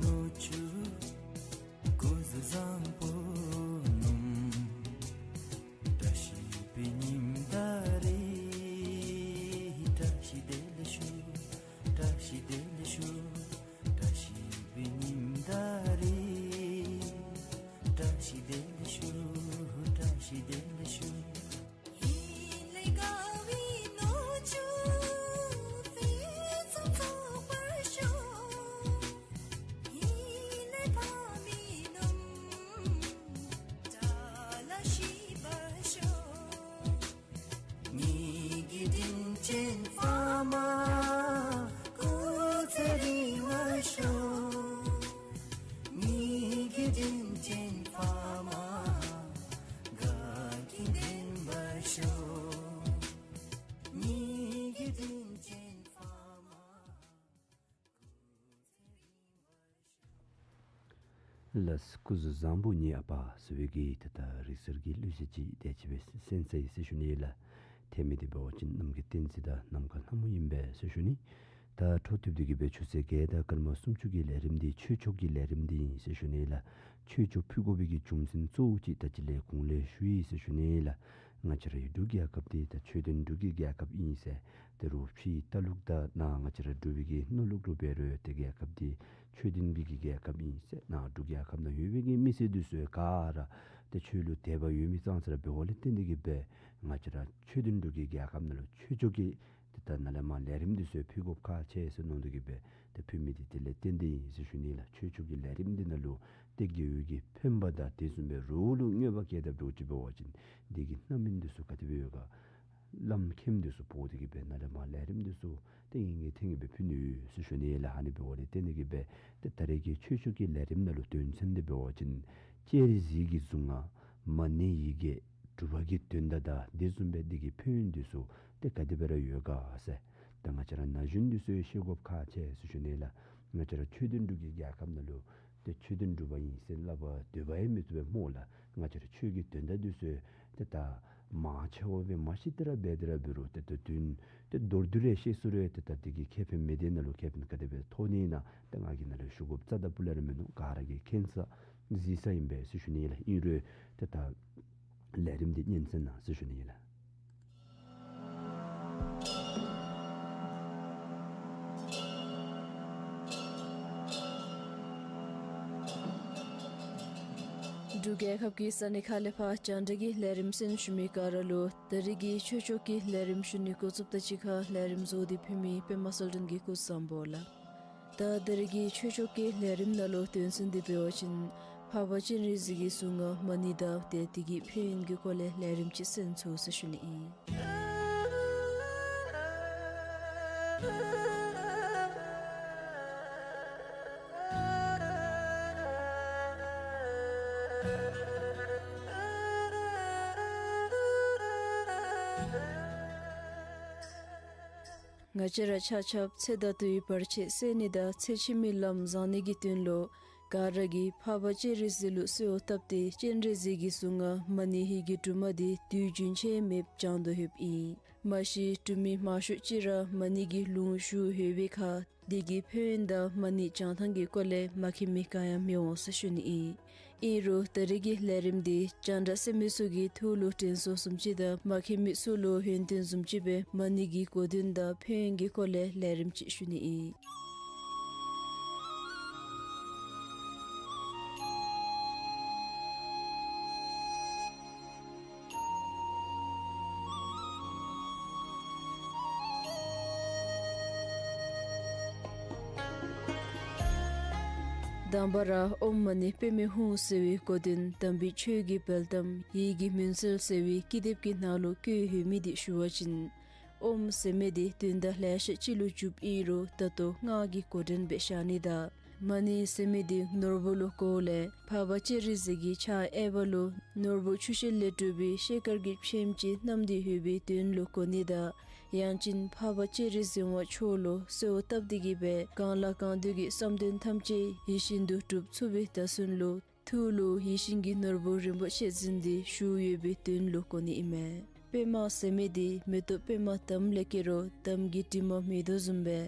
ནུ་གཅུང་ ལགས། སྐུ་གཟུགས་བཟང་པོ་ངེའི་ཨ་པ་ཟེར་བའི་གི་ད་ལྟོ་རིག་གསར་གྱི་གླུ་གཞས་ཅིག་དེ་ཅིག་སྦེ་གསན་ཚར་ཡི་ཟེར་ཞུ་ནི་ལགས། ཐ་མ་འདི་འབད་བ་ཅིན་ནམ་མཁའི་བསྟན་འཛིན་དང་ནམ་མཁའ་ལྷ་མོ་ཨིན་པས་ཟེར་ཞུ་ནི། ད་འཕྲོ་མཐུད་དེ་གི་སྦེ་ཆུ་ཚོད་བརྒྱད་དང་སྐར་མ་སུམ་ཅུ་གི་ལས་རིམ་འདི་ཆོས་ཕྱོགས་ཀྱི་ལས་རིམ་འདི་ཨིན་ཟེར་ཞུ་ནི་ལགས། ཆོས་ཕྱོགས་ཕུལ་དགོ་པའི་གི་རྒྱུ་མཚན་གཙོ་བོ་ཅིག་ད་ཅི་ལས་གོང་ལས་ཞུ་ཡི་ཟེར་ཞུ་ནི་ལགས། ང་བཅས་རའི་འབྲུག་རྒྱལ་ཁབ་འདི་ད་ཆོས་ལྡན་འབྲུག་གི་རྒྱལ་ཁབ་ཨིན་ཟེར། དེ་རུ་ཕྱི་ལྟ་ལུགས་དང་ནཱ་ང་བཅས་ར་འབྲུག་པའི་གི་མནོ་ལུགས་ལུ་འབད་རུང་ཏེ་རྒྱལ་ཁབ་འདི་ཆོས་ལྡན་པའི་གི་རྒྱལ་ཁབ་ཨིན་ཟེར། ནཱ་འབྲུག་རྒྱལ་ཁབ་ནང་ཡོད་པའི་གི་མི་སེར་འདི་ཚུ་ག་ར་ཏེ་ཆོས་ལུ་དད་པ་ཡོད་མི་ཙང་ཙ་ར་འབདཝ་ལས་བརྟེན་ཏེ་གི་སྦེ་ང་བཅས་ར་ཆོས་ལྡན་འབྲུག་གི་རྒྱལ་ཁབ་ནང་ལུ་ཆོས་ཕྱོགས་ཀྱི་ཏེ་ད་ནཱ་ལས་མར་ལས་རིམ་འདི་ཚུ་ཕུལ་དགོཔ་ཁག་ཆེ་ཟེར་མནོ་སྟེ་གི་སྦེ་ཏེ་ཕུལ་མི་འདི་དེ་ལས་བརྟེན་ཏེ་ཨིན་ཟེར་ཞུ་ནི་ལགས། ཆོས་ཕྱོགས་ཀྱི་ལས་རིམ་འདི་ནང་ལུ་ཏེ་དགེ་བའི་གི་ཕན་པ་དང་དེ་བཟུམ་སྦེ་རོགས་ལུ་གནོད་པ་བཀལ་དཔ་འདྲཝ་ཅིག་འབད་བ་ཅིན་དེ་གི་རྣམ་སྨིན་འདི་ཚུ་ག་དེ་སྦེ་ཡོད་ག། བླམ་མཁནམ་འདི་ཚུ་འབོ་སྟེ་གི་སྦེ་ནཱ་ལས་མར་ལས་རིམ་འདི་ཚུ་ཏེ་ངེས་ངེས་ཐེངས་ཀྱི་སྦེ་ཕུལ་ནི་ཡོད་ཟེར་ཞུ་ནི་ལགས། ཨ་ནི་འབདཝ་ལས་བརྟེན་ཏེ་གི་སྦེ་ཏེ་ད་རེས་ཀྱི་ཆོས་ཕྱོགས་ཀྱི་ལས་རིམ་ནང་ལུ་དོན་ཚན་འདི་འབད་བ་ཅིན་སྤྱན་རས་གཟིགས་ཀྱི་གཟུངས་སྔགས་མ་ཎི་ཡི་གེ་སྒྲུབ་པ་གི་དོན་དག་དང་དེ་བཟུམ་སྦེ་དེ་གི་ཕན་ཡོན་འདི་ཚུ་ཏེ་ག་དེ་སྦེ་ར་ཡོད་ག་ཟེར། ད་ང་བཅས་ར་ན་གཞོན་འདི་ཚུ་ཤེས་དགོཔ་ཁག་ཆེ་ཟེར་ཞུ་ནི་ལགས། ང་བཅས་ར་ཆོས་ལྡན་འབྲུག་གི་རྒྱལ་ཁབ་ནང་ལུ་ཏེ་ཆོས་ལྡན་འབྲུག་པ་ཨིན་ཟེར་སླབ་པར་འདོད་པ་ཡང་མི་བཏུབ་པས་སྨོ་ལགས། ང་བཅས་ར་ཆོས་ཀྱི་དོན་དག་འདི་ཚུ་ཏེ་ད་མང་ཆེ་བ་སྦེ་མ་ཤེས་ཏེ་ར་འབད་དེ་ར་འབད་རུང་ཏེ་ད་དོན་ཏེ་མདོར་བསྡུས་ར་ཤེས་སོང་རུང་ཏེ་ད་དེ་གི་ཁེ་ཕན་མི་སྡེ་ནང་ལུ་ཁེ་ཕན་ག་དེ་སྦེ་ཐོགས་ནི་ཨིན་ན་ཏེ་ང་གིས་ནཱ་ལུ་ཞུ་དགོཔ་རྩ་དང་སྤུ་ལས་ར་མིན་ནུག། ག་ར་གིས་མཁྱེན་ས་གཟིགས་ས་ཨིན་པས་ཟེར་ཞུ་ནི་ལགས། ཨིན་རུང་ཏེ་ད་ལས་རིམ་འདི་ཉན་གསན་གནང་ཟེར་ཞུ་ནི་ལགས། འབྲུག་རྒྱལ་ཁབ་ཀྱི་ས་གནས་ཁག་ལས་ཕར་རྒྱང་བསྒྲགས་ཀྱི་ལས་རིམ་གསན་བཞུགས་མི་ག་ར་ལུ་ད་རེས་ཀྱི་ཆོས་ཕྱོགས་ཀྱི་ལས་རིམ་ཞུ་ནི་འགོ་བཙུགསཔ་ད་གཅིག་ཁར་ལས་རིམ་བཟོ་སྟེ་ཕུལ་མི་པདྨ་གསལ་སྒྲོན་གྱིས་སྐུ་གཟུགས་བཟང་པོ་ལགས། ད་ད་རེས་ཀྱི་ཆོས་ཕྱོགས་ཀྱི་ལས་རིམ་ནང་ལུ་དོན་ཚན་འདི་འབད་བ་ཅིན་འཕགས་པ་སྤྱན་རས་གཟིགས་ཀྱི་གཟུངས་སྔགས་མ་ཎི་དང་ཏེ་དེ་གི་ཕན་ཡོན་གྱི་སྐོར་ལས་ལས་རིམ་ཅིག་གསན་ཚུགས་ཟེར་ཞུ་ནི་ཨིན། ང་བཅས་ར་ཆ་ཁྱབ་ཚེ་ད་ལྟོའི་བར་ཆད་སེལ་ནི་དང་ཚེ་ཕྱི་མའི་ལམ་བཟང་ནི་གི་དོན་ལུ་ག་ར་གིས་འཕགས་པ་སྤྱན་རས་གཟིགས་ལུ་གསོལཝ་བཏབ་སྟེ་སྤྱན་རས་གཟིགས་ཀྱི་གཟུངས་སྔགས་མ་ཎི་ཡི་གེ་དྲུག་མ་འདི་དུས་རྒྱུན་ཆད་མེདཔ་བགྱང་དོ་ཡོདཔ་ཨིན། མ་གཞི་འབྲུག་མི་མང་ཤོས་ཅིག་ར་མ་ཎི་གི་ལུང་ཞུ་ཡོད་པའི་ཁར་དེ་གི་ཕན་ཡོན་དང་མ་ཎི་བགྱང་ཐངས་ཀྱི་སྐོར་ལས་མ་མཁྱེན་མི་ག་ཡང་མི་འོང་ཟེར་ཞུ་ནི་ཨིན། ཨིན་རུང་ད་རེས་ཀྱི་ལས་རིམ་འདི་རྒྱང་བསྒྲགས་གསན་མི་ཚུ་གི་ཐུགས་ལུ་དྲན་གསོ་བཟུམ་ཅིག་དང་མ་མཁྱེན་མི་ཚུ་ལུ་ཡོན་ཏན་བཟུམ་ཅིག་སྦེ་མ་ཎི་གི་གོ་དོན་དང་ཕན་ཡོན་གྱི་སྐོར་ལས་ལས་རིམ་ཅིག་ཞུ་ནི་ཨིན། དང་པ་ར་ཨོཾ་མ་ཎི་པདྨེ་ཧཱུྃ་ཟེར་བའི་གོ་དོན་དམ་པའི་ཆོས་ཀྱི་དཔལ་གཏམ་ཡིད་ཀྱི་མུན་སེལ་ཟེར་བའི་ཀི་དེབ་ཀྱི་ནང་ལུ་བཀོད་ཡོད་མི་འདི་ཞུ་བ་ཅིན། ཨོཾ་ཟེར་མི་འདི་དོན་དག་ལེ་ཤ་ཅིག་ལུ་འཇུགཔ་ཨིན་རུང་ད་ལྟོ་སྔགས་ཀྱི་གོ་དོན་སྦེ་བཞག་ནི་དང་། མ་ཎི་ཟེར་མི་འདི་ནོར་བུ་ལུ་གོཝ་ལས་འཕགས་པ་སྤྱན་རས་གཟིགས་ཀྱི་ཕྱག་གཡས་པ་ལུ་ནོར་བུ་ཆུ་ཤེལ་ལས་གྲུབ་པའི་ཤེལ་དཀར་གྱི་ཕྱེངམ་ཅིག་བསྣམས་ཏེ་ཡོད་པའི་དོན་ལུ་གོ་ནི་དང་། ཡང་ཅིན་འཕགས་པ་སྤྱན་རས་གཟིགས་དབང་མཆོག་ལུ་གསོལཝ་བཏབ་སྟེ་གི་སྦེ་གང་ལ་གང་འདུལ་གྱི་བསམ་དོན་ཐམས་ཅད་ཡིད་བཞིན་དུ་འགྲུབ་ཚུགས་པའི་བརྡ་མཚོན་ལུ་ཐུགས་ལུ་ཡིད་བཞིན་གྱི་ནོར་བུ་རིན་པོ་ཆེ་འཛིན་ཏེ་བཞུགས་ཡོད་པའི་དོན་ལུ་གོ་ནི་ཨིན་མས། པདྨ་ཟེར་མི་འདི་མེ་ཏོག་པདྨ་འདམ་ལས་སྐྱེ་རུང་འདམ་གྱི་དྲི་མ་མེད་དོ་བཟུམ་སྦེ་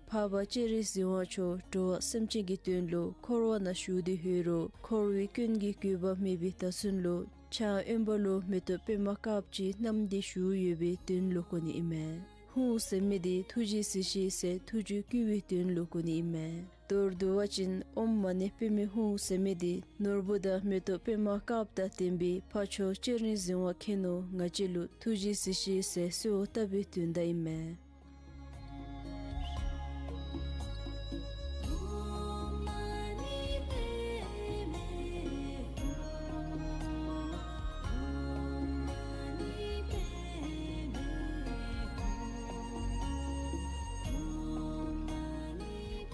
འཕགས་པ་སྤྱན་རས་གཟིགས་དབང་མཆོག་འགྲོ་བ་སེམས་ཅན་གྱི་དོན་ལུ་འཁོར་བ་ནང་བཞུགས་ཏེ་ཡོད་རུང་འཁོར་བའི་སྐྱོན་གྱིས་གོས་པ་མེད་པའི་བརྡ་མཚོན་ལུ་ཕྱག་གཡོན་པ་ལུ་མེ་ཏོག་པདྨ་དཀརཔོ་ཅིག་བསྣམས་ཏེ་བཞུགས་ཡོད་པའི་དོན་ལུ་གོ་ནི་ཨིན་མས། ཧཱུྃ་ཟེར་མི་འདི་ཐུགས་རྗེའི་གཟི་བརྗིད་ཟེར་ཐུགས་རྒྱུད་བསྐུལ་བའི་དོན་ལུ་གོ་ནི་ཨིན་མས། མདོར་བསྡུ་བ་ཅིན་ཨོཾ་མ་ཎི་པདྨེ་ཧཱུྃ་ཟེར་མི་འདི་ནོར་བུ་དང་མེ་ཏོག་པདྨ་དཀརཔོ་དང་ལྡན་པའི་འཕགས་མཆོག་སྤྱན་རས་གཟིགས་དབང་མཁྱེན་ནོ་ང་བཅས་ལུ་ཐུགས་རྗེའི་གཟི་བརྗིད་ཟེར་གསོལཝ་བཏབ་པའི་དོན་དག་ཨིན་མས།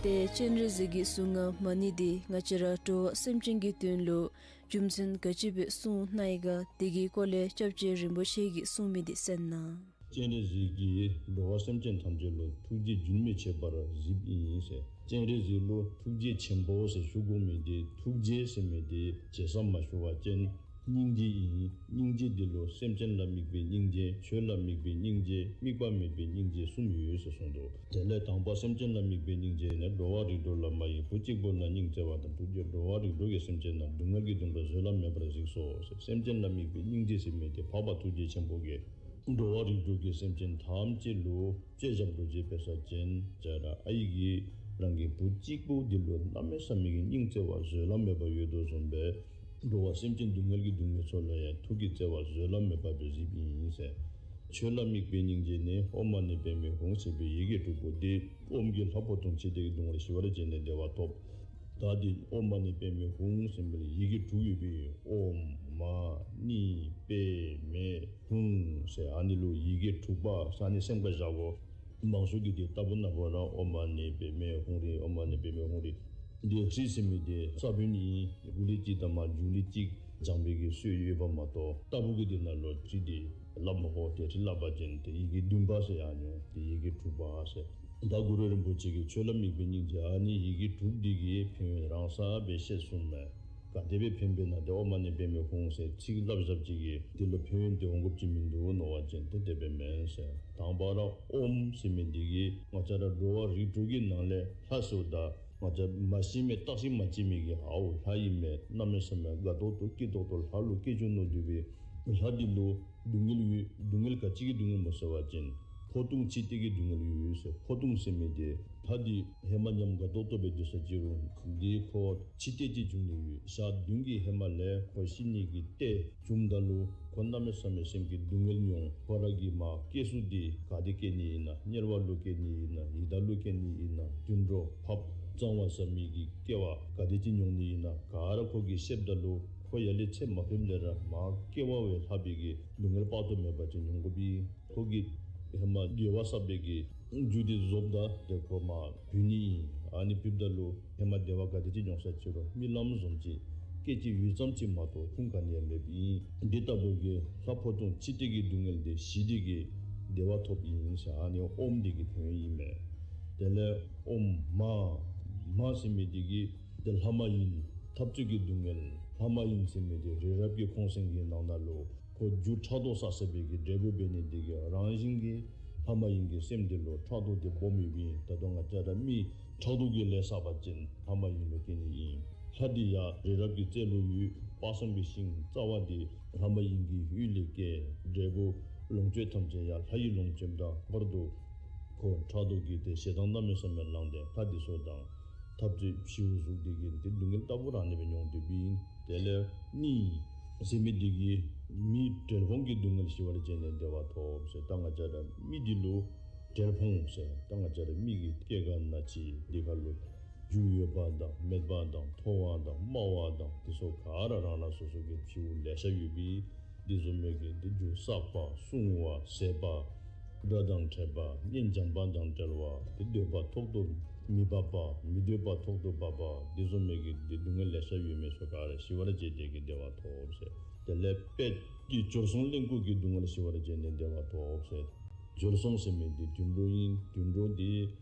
ཏེ་སྤྱན་རས་གཟིགས་ཀྱི་གཟུངས་སྔགས་མ་ཎི་འདི་ང་བཅས་ར་འགྲོ་བ་སེམས་ཅན་གྱི་དོན་ལུ་རྒྱུ་མཚན་ག་ཅི་སྦེ་གསུངས་གནང་ཡི་ག། དེ་གི་སྐོར་ལས་སྐྱབས་རྗེ་རིན་པོ་ཆེ་གིས་གསུངས་མི་འདི་གསན་གནང་། སྤྱན་རས་གཟིགས་ཀྱིས་འགྲོ་བ་སེམས་ཅན་ཐམས་ཅད་ལུ་ཐུགས་རྗེ་རྒྱུན་མི་འཆད་པར་གཟིགསཔ་ཨིན་ཟེར། སྤྱན་རས་གཟིགས་ལུ་ཐུགས་རྗེ་ཆེན་པོ་ཟེར་ཞུ་དགོ་མི་འདི་ཐུགས་རྗེ་ཟེར་མི་འདི་བརྗེད་ས་མ་ཞུ་བ་ཅིན་སྙིང་རྗེ་ཨིན། སྙིང་རྗེ་འདི་ལུ་སེམས་ཅན་ལ་དམིགས་པའི་སྙིང་རྗེ། ཆོས་ལ་དམིགས་པའི་སྙིང་རྗེ། དམིགས་པ་མེད་པའི་སྙིང་རྗེ་གསུམ་ཡོད་ཟེར་གསུངས་འདུག། དེ་ལས་དང་པ་སེམས་ཅན་ལ་དམིགས་པའི་སྙིང་རྗེ་ནི། འགྲོ་བ་རིགས་དྲུག་ལ་མ་ཡི་བུ་གཅིག་པོ་ན་སྙིང་བརྩེ་བ་དང་། ཐུགས་རྗེས་འགྲོ་བ་རིགས་དྲུག་གི་སེམས་ཅན་རྣམས། སྡུག་བསྔལ་གྱིས་གདུངས་པ་བཟོད་གླགས་མེད་པར་གཟིགས་སོ་ཟེར། སེམས་ཅན་ལ་དམིགས་པའི་སྙིང་རྗེ་ཟེར་མི་འདི་འཕགས་པ་ཐུགས་རྗེ་ཆེན་པོ་གིས་འགྲོ་བ་རིགས་དྲུག་གི་སེམས་ཅན་ཐམས་ཅད་ལུ་དཔྱེ་བཞག་འགྲོ་ཅི་འབད་ས་ཅིན་ཅ་ར་ཨའི་གིས་རང་གི་བུ་གཅིག་པོ་འདི་ལུ་གནམ་མེད་ས་མེད་ཀྱི་སྙིང་བརྩེ་བ་བཟོད་གླགས་མེད་པ་ཡོད་དོ་བཟུམ་སྦེ་འགྲོ་བ་སེམས་ཅན་སྡུག་བསྔལ་གྱིས་གདུང་མི་ཚུ་ལུ་ཡང་ཐུགས་ཀྱི་བརྩེ་བ་བཟོད་གླགས་མེད་པ་སྦེ་གཟིགསཔ་ཨིན་ཟེར། ཆོས་ལ་དམིགས་པའི་སྙིང་རྗེ་ནི། ཨོཾ་མ་ཎི་པདྨེ་ཧཱུྃ་ཞེས་པའི་ཡི་གེ་དྲུག་པོ་འདི་ཨོཾ་གྱིས་ལྷ་འཕོ་ལྟུང་འཆི་ལྟས་ཀྱི་སྡུག་བསྔལ་ཞི་བར་བྱས་ནས་བདེ་བ་ཐོབ། ད་འདི་ཨོཾ་མ་ཎི་པདྨེ་ཧཱུྃ་ཟེར་མི་ལུ་ཡི་གེ་དྲུག་ཡོད་པས། ཨོཾ་མ་ཎི་པདྨེ་ཧཱུྃ་ཟེར་ཨ་ནི་ལུ་ཡི་གེ་དྲུག་པ་ཟེར་ཨ་ནི་སེམས་ཁར་བཞག་དགོ། མང་ཤོས་ཀྱིས་འདི་ལྟ་བུ་ན་བོ་ར་ཨོཾ་མ་ཎི་པདྨེ་ཧཱུྃ་ཧྲཱིཿ། ཨོཾ་མ་ཎི་པདྨེ་ཧཱུྃ་ཧྲཱིཿ། འདི་ཧྲཱིཿ་ཟེར་མི་འདི་ས་བོན་ཨིན། གུ་ལི་གཅིག་དང་མ་མཇུག་ལི་གཅིག་སྦྱངས་པའི་གི་སྲོལ་ཡོདཔ་མ་གཏོགས་ལྟ་བུ་གིས་འདི་ནང་ལུ་ཧྲཱིཿ་འདི་སླབ་མ་དགོ། ཏེ་ཧྲཱིཿ་སླབ་པ་ཅིན་ཏེ་ཡི་གེ་བདུན་པ་ཟེར་ཡང་འོང་། ཏེ་ཡི་གེ་དྲུག་པ་ཟེར། ད་གུ་རུ་རིན་པོ་ཆེ་གིས་ཆོས་ལ་དམིགས་པའི་སྙིང་རྗེ་ཨ་ནི་ཡི་གེ་དྲུག་འདི་གི་ཕན་ཡོན་རང་ས་སྦེ་བཤད་གསུངམ་མས། ག་དེ་སྦེ་ཕན་པས་ན། ཏེ་ཨོཾ་མ་ཎི་པདྨེ་ཧཱུྃ་ཟེར་ཚིག་སླབ་སླབ་ཅིག་གིས་འདི་ལུ་ཕན་ཡོན་འདི་འོང་དགོཔ་ཅིག་མིན་འདུག་མནོ་བ་ཅིན་ཏེ་དེ་སྦེ་མེན་ཟེར། དང་པ་ར་ཨོཾ་ཟེར་མི་འདི་གིས་ང་བཅས་ར་འགྲོ་བ་རིགས་དྲུག་གི་ནང་ལས་ལྷ་ཟེརཝ་ད་ང་བཅས་མ་ཤེས་མི་བརྟག་ཞིབ་མ་བྱེད་མི་གིས་ཨའོ་ལྷ་ཨིན་མས། གནམ་མེད་ས་མེད་དགའ་ཏོག་ཏོ་སྐྱིད་ཏོག་ཏོ་ལྷ་ལུ་སྐྱེ་བཅུག་མནོ་སྡོད་པས། ལྷ་འདི་ལུ་སྡུག་བསྔལ་ཡོད། སྡུག་བསྔལ་ག་ཅི་གི་སྡུག་བསྔལ་སྨོ་ཟེར་བ་ཅིན་འཕོ་ལྟུང་འཆི་ལྟས་ཀྱི་སྡུག་བསྔལ་ཡོད་ཟེར། འཕོ་ལྟུང་ཟེར་མི་འདི་ལྷ་འདི་ཧེ་མ་ཉམས་དགའ་ཏོག་ཏོ་སྦེ་སྡོད་ས་ཅིག་རུང་འདི་ཁོ་འཆི་ལྟས་ཅིག་བྱུང་ནི་ཡོད། ཞག་བདུན་གྱི་ཧེ་མ་ལས་ཁོ་ཤི་ནི་གི་ལྟས་བྱུངམ་ད་ལུ་ཁོ་གནམ་མེད་ས་མེད་སེམས་ཀྱི་སྡུག་བསྔལ་མྱོང་། ཁོ་ར་གི་མ་སྐྱེ་ས་འདི་ག་ཏེ་སྐྱེ་ནི་ཨིན་ན། དམྱལ་བ་ལུ་སྐྱེ་ནི་ཨིན་ན། ཡི་དྭགས་ལུ་སྐྱེ་ནི་ཨིན་ན། དུད་འགྲོ་ཕགཔ་གཙང་བ་ཟ་མི་གི་སྐྱེ་བ་ག་དེ་ཅིག་མྱོང་ནི་ཨིན་ན་ག་ར་ཁོ་གིས་ཤེསཔ་ད་ལུ་ཁོ་ཡར་ལས་ཚེ་མ་ཕེབས་ལས་ར་མ་སྐྱེ་བ་བས་ལྷག་པའི་གི་སྡུག་བསྔལ་དཔག་ཏུ་མེད་པ་ཅིག་མྱོང་དགོ་པས། ཁོ་གིས་ཧེ་མ་དགེ་བ་བསགས་པའི་གི་རྒྱུ་འདི་རྫོགསཔ་ད་ཏེ་ཁོ་མར་བུད་ནི་ཨིན། ཨ་ནི་བུདཔ་ད་ལུ་ཧེ་མ་བདེ་བ་ག་དེ་ཅིག་མྱོང་ས་ཅིག་རུང་རྨི་ལམ་བཟུམ་ཅིག་སྐད་ཅིག་ཡུད་ཙམ་ཅིག་མ་གཏོགས་ཁུངས་ག་ནི་ཡང་མེདཔ་ཨིན། འདི་ལྟ་བུ་གི་ལྷ་འཕོ་ལྟུང་འཆི་ལྟས་ཀྱི་སྡུག་བསྔལ་འདི་ཞི་སྟེ་གི་བདེ་བ་ཐོབ་ཨིན་ཟེར་ཨ་ནི་ཨོཾ་འདི་གི་ཕན་ཡོན་ཨིན་མས། དེ་ལས་ཨོཾ་མ་མ་ཟེར་མི་འདི་གིས་ཏེ་ལྷ་མ་ཡིན་འཐབ་རྩོད་ཀྱི་སྡུག་བསྔལ། ལྷ་མ་ཡིན་ཟེར་མི་འདི་རི་རབ་ཀྱི་ཁོང་སེང་གི་ནང་ན་ལུ་ཁོ་རྒྱུ་ཕྲག་དོག་བསགས་བསགས་པའི་གི་འབྲས་བུ་འབད་ནི་འདི་གིས་རང་བཞིན་གྱིས་ལྷ་མ་ཡིན་གྱི་སེམས་འདི་ལུ་ཕྲག་དོག་འདི་སྦོམ་ཡོདཔ་ཨིན། ད་ལྟོ་ང་བཅས་ར་མི་ཕྲག་དོག་གི་ལས་བསགས་པ་ཅིན་ལྷ་མ་ཡིན་ལུ་སྐྱེ་ནི་ཨིན། ལྷ་འདི་ཡང་རི་རབ་ཀྱི་རྩེ་ལུ་ཡོད། དཔག་བསམ་གྱི་ཤིང་རྩ་བ་འདི་ལྷ་མ་ཡིན་གྱི་ཡུལ་ལས་སྐྱེ། འབྲས་བུ་ལོངས་སྤྱོད་ཐམས་ཅད་ཡང་ལྷ་ཡི་ལོངས་སྤྱོད་དང་བར་དུ་ཁོ་ཕྲག་དོག་གི་ཏེ་ཞེ་སྡང་གནམ་མེད་ས་མེད་ལངས་ཏེ་ལྷ་འདི་ཚུ་དང་འཐབ་རྩོད་ཞི་བོ་གཟུགས་འདི་གིས་ཏེ་སྡུག་བསྔལ་ལྟ་བུ་ར་ཨ་ནི་སྦེ་མྱོང་སྡོདཔ་ཨིན། དེ་ལས་གཉིས་ཟེར་མི་འདི་གིས་མི་བྲེལ་ཕོངས་ཀྱི་སྡུག་བསྔལ་ཞི་བར་བྱས་ནས་བདེ་བ་ཐོབ་ཟེར། ད་ང་བཅས་ར་མི་འདི་ལུ་བྲེལ་ཕོངས་ཟེར། ད་ང་བཅས་ར་མི་གི་སྐྱེ་རྒ་ན་འཆི་འདི་ཁར་ལུ་རྒྱུ་ཡོད་པ་དང་མེད་པ་དང་མཐོ་བ་དང་དམའ་བ་དང་འདི་ཚུ་ག་ར་རང་རང་སོ་སོ་གི་ཕྱི་འུ་ལེ་ཤ་ཡོད་པས། འདི་བཟུམ་མའི་གི་འདི་རྒྱུ་བསགས་པ་བསྲུང་བ་ཟད་པ་དགྲ་དང་ཕྲད་པ་གཉེན་བྱམས་པ་དང་བྲལ་བ་འདི་འདོད་པ་ཐོག་ཏུ་མི་བབ་པ་མི་འདོད་པ་ཐོག་ཏུ་བབ་པ་འདི་བཟུམ་མའི་གི་འདི་སྡུག་བསྔལ་ལེ་ཤ་ཡོད་མི་ཚུ་ག་ར་ཞི་བར་བྱས་ཏེ་གི་བདེ་བ་ཐོབ་ཟེར། དེ་ལས་པད་ཀྱི་སྦྱོར་སྲུང་གླེན་ལྐུགས་ཀྱི་སྡུག་བསྔལ་ཞི་བར་བྱས་ནས་བདེ་བ་ཐོབ་ཟེར། སྦྱོར་སྲུང་ཟེར་མི་འདི་དུད་འགྲོ་ཨིན། དུད་འགྲོ་འདི་